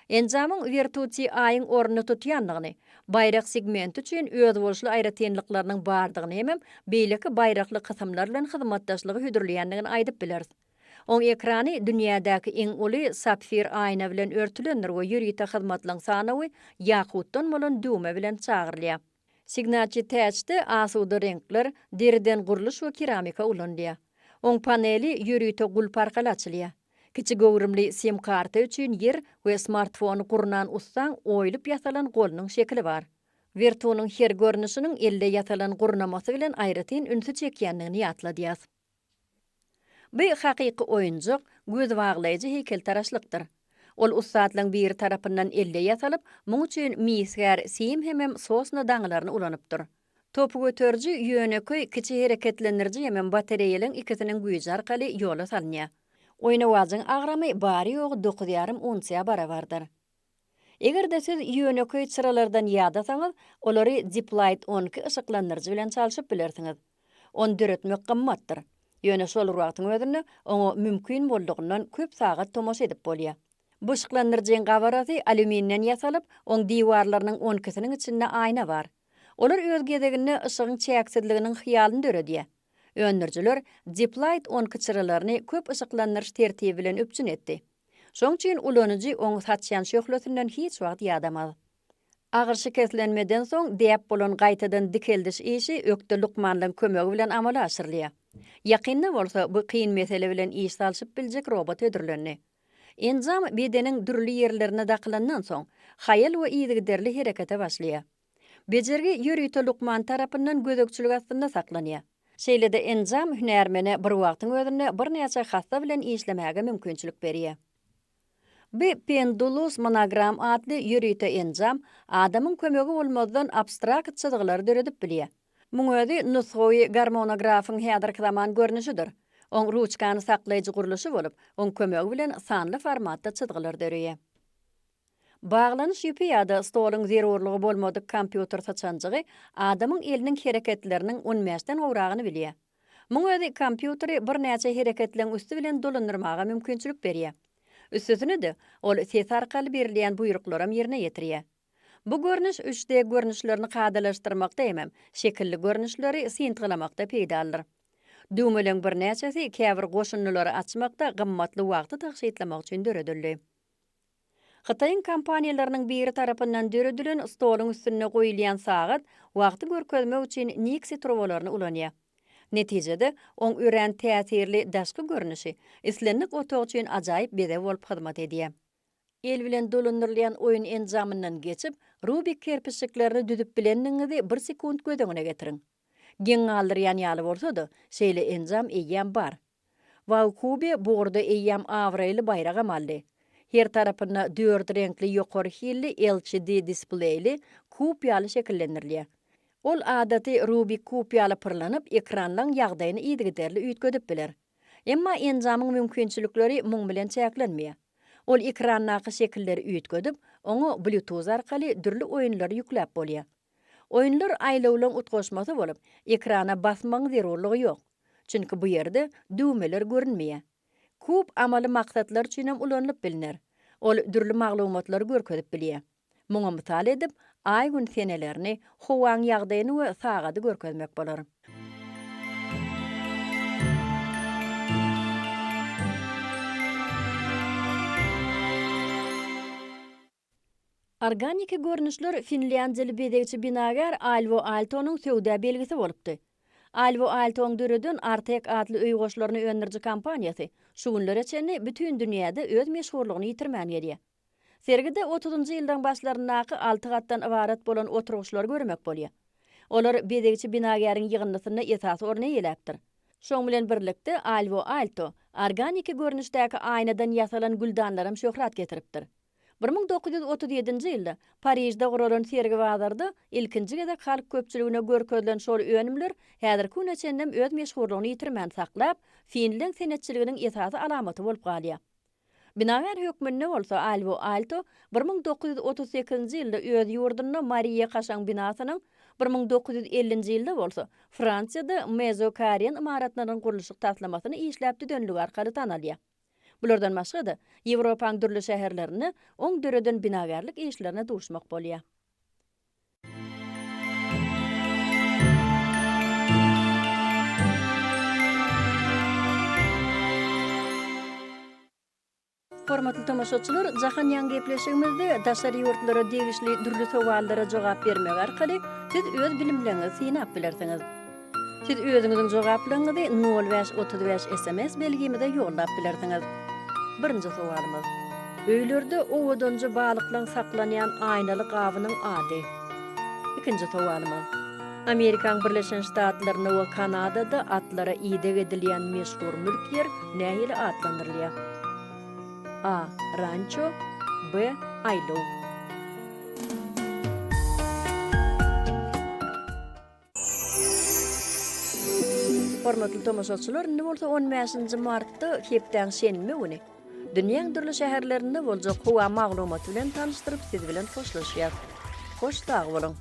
I: Enjamyň Vertu Ti-iň ornuny tutýandygyny, baýrak segmenti üçin özboluşly aýratynlyklarynyň bardygyny hemem beýleki baýrakly kysymlar bilen hyzmatdaşlygy hödürleýändigini aýdyp bileris. Oň ekrany dünýädäki iň uly sapfir aýna bilen örtülendir we ýörite hyzmatlaryň sanawy ýakutdan bolan düwme bilen çagyrylýar. Signature Täçde asuda reňkler, deriden gurluş we keramika ulanylýar. Oň paneli ýörite gulp arkaly açylýar. Kiçi göwrümli SIM-karta üçin ýer we smartfony gurnan ussaň oýulyp ýasalan golunyň şekili bar. Vertu-nyň her görnüşiniň elde ýasalan gurnamasy bilen aýratyn ünsi çekýändigini ýatladýas. Bu hakyky oýunjak, gözbaglaýjy heýkeltaraşlykdyr. Ol ussatlaryň biri tarapyndan elde ýasalyp, muň üçin misgär sim hemem sosna daňylaryny ulanypdyr. Topy göteriji ýönekeý kiçi hereketlendiriji hemem batareýalaryň ikisiniň güýji arkaly ýola salynýar. Oýnawajyň agramy bary-ýogy dokuz ýarym unsiýa barabardyr. Eger-de siz ýönekeý çyralardan ýadasaňyz, olary Deeplight 12 yşyklandyryjy bilen çalşyp bilersiňiz. Ony döretmek gymmatdyr. Ýöne şol bir wagtyň özünde oňa mümkin boldugyndan köp sagat tomaşa edip bolýar. Bu yşyklandyryjyň gabarasy alýuminden ýasalyp, oň diwarlarynyň on ikisiniň içinde aýna bar. Olar öz gezeginde yşygyň çäksizliginiň hyýalyny döredýär. Öndürijiler Deeplight 12 çyralaryny köp yşyklandyryş tertibi bilen üpjün etdi. Şoň üçin ulanyjy oň saçýan şöhlesinden hiç wagt ýadamaz. Agyr şikeslenmeden soň däp bolan gaýtadan dikeldiş işi ökde lukmanlaryň kömegi bilen amala aşyrylýar. Ýakynda bolsa bu kyn mesele bilen iş salşyp biljek robot hödürlendi. Enjam bedeniň dürli ýerlerine dakylandan soň, haýal we yzygiderli herekete başlaýar. Bejergi ýörite lukman tarapyndan gözegçilik astynda saklanýar. Şeýle-de enjam hünärmene bir wagtyň özünde birnäçe hassa bilen işlemäge mümkinçilik berýär. Bu Pendulus Monogram atly ýörite enjam adamyň kömegi bolmazdan abstrakt çyzgylary döredip bilýär. Muň özi nusgawy garmonografyň häzirki zaman görnüşidir. Oň ruçkany saklaýjy gurluşy bolup, oň kömegi bilen sanly formatda çyzgylar döreýär. Baglanyş ýüpi ýa-da stoluň zerurlygy bolmadyk kompýuter syçanjygy adamyň eliniň hereketleriniň on bäşden gowragyny bilýär. Muň özi kompýuteri birnäçe hereketleň üsti bilen dolandyrmaga mümkinçilik berýär. Üstesine-de, ol ses arkaly berilýän buýruklaram ýerine ýetirýär. Bu görnüş üç D görnüşlerini kadalaşdyrmakda hemem şekilli görnüşleri syntgylamakda peýdalydyr. Düwmeleň birnäçesi käbir goşundylary açmakda gymmatly wagty tygşytlamak üçin döredildi. Hytaýyň kompaniýalarynyň biri tarapyndan döredilen stoluň üstünde goýulýan sagat wagty görkezmek üçin niksi turbalaryny ulanýar. Netijede, oň örän täsirli daşky görnüşi islendik otag üçin ajaýyp bezeg bolup hyzmat edýär. El bilen dolandyrylýan oýun enjamyndan geçip, Rubik kerpiçjiklerini düzüp bilendigiňizi bir sekunt göz öňüne getiriň. Geň galdyrýan ýaly bolsa-da, şeýle enjam eýýäm bar. Wawkube bu ugurda eýýäm abraýly baýragam aldy. Her tarapynda dört reňkli ýokary hilli LCD displeýli kub ýaly şekillendirilýär. Ol adaty Rubik kub ýaly pyrlanyp, ekranlaň ýagdaýyny yzygiderli üýtgedip biler. Emma enjamyň mümkinçilikleri muň bilen çäklenmeýär. Ol ekrandaky şekilleri üýtgedip, oňa Bluetooth arkaly dürli oýunlary ýükläp bolýar. Oýunlar aýlawlaň utgaşmasy bolup, ekrana basmagyň zerurlygy ýok. Çünki bu ýerde düwmeler görünmeýär. Kub amaly maksatlar üçinem ulanylyp bilner. Ol dürli maglumatlary görkezip bilýär. Muňa mysal edip, aý-gün senelerini, howaň ýagdaýyny we sagady görkezmek bolar. Organiki görnüşler finlýandiýaly bezegçi binagär Alwo Aaltonyň söwda belgisi bolupdy. Alwo Aaltoň döreden Artek atly öý goşlaryny öndüriji kompaniýasy şu günlere çenli bütin dünýäde öz meşhurlygyny ýitirmän gelýär. Sergide otuzynjy ýyllaryň başlaryndaky alty gatdan ybarat bolan oturgyçlary görmek bolýar. Olar bezegçi binagäriň ýygyndysynda esasy orny eýeläpdir. Şoň bilen birlikde Alwo Alto organiki görnüşdäki aýnadan ýasalan güldanlaram şöhrat getiripdir. 1937-nji ýylda Parižde guralan sergi-bazarda ilkinji gezek halk köpçüligine görkezilen şol önümler häzirki güne çenlem öz meşhurlygyny ýitirmän saklap, finleň senetçiliginiň esasy alamaty bolup galýar. Binagär hökmünde bolsa Alwo Alto 1938-nji ýylda öz ýurdunda Mariýa kaşaň binasynyň, 1950-nji ýylda bolsa Fransiýada Mezo Karen ymaratlarynyň gurluşyk taslamasyny işläp düzenligi arkaly tanalýar. Bulardan başga-da, Ýewropaň dürli şäherlerinde oň döreden binagärlik işlerine duşmak bolýar. Hormatly tomaşaçylar, Jahan ýaň gepleşigimizde daşary ýurtlara degişli dürli sowallara jogap bermek arkaly siz öz bilimleriňizi synap bilersiňiz. Siz özüňiziň jogaplaryňyzy nol bäş 35 sms belgimize ýollap bilersiňiz. Birinji sowalymyz. Öýlerde owadanja balyklaň saklanýan aýnaly gabynyň ady. Ikinji sowalymyz. Amerikaň Birleşen Ştatlarynda we Kanadada atlara ideg edilýän meşhur mülk ýer nähili atlandyrylýar? A. Ranço B. Aýlaw. Hormatly tomaşaçylar, indi bolsa on bäşinji martda, hepdäň şenbe güni, dünýäň dürli şäherlerinde boljak howa maglumaty bilen tanyşdyryp siz bilen hoşlaşýas. Hoş sag boluň!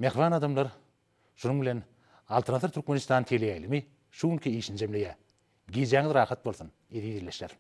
W: Mähriban adamlar, şunuň bilen Altyn asyr Türkmenistan teleýaýlymy şu günki işini jemleýär. Gijäňiz rahat bolsun, eziz ildeşler!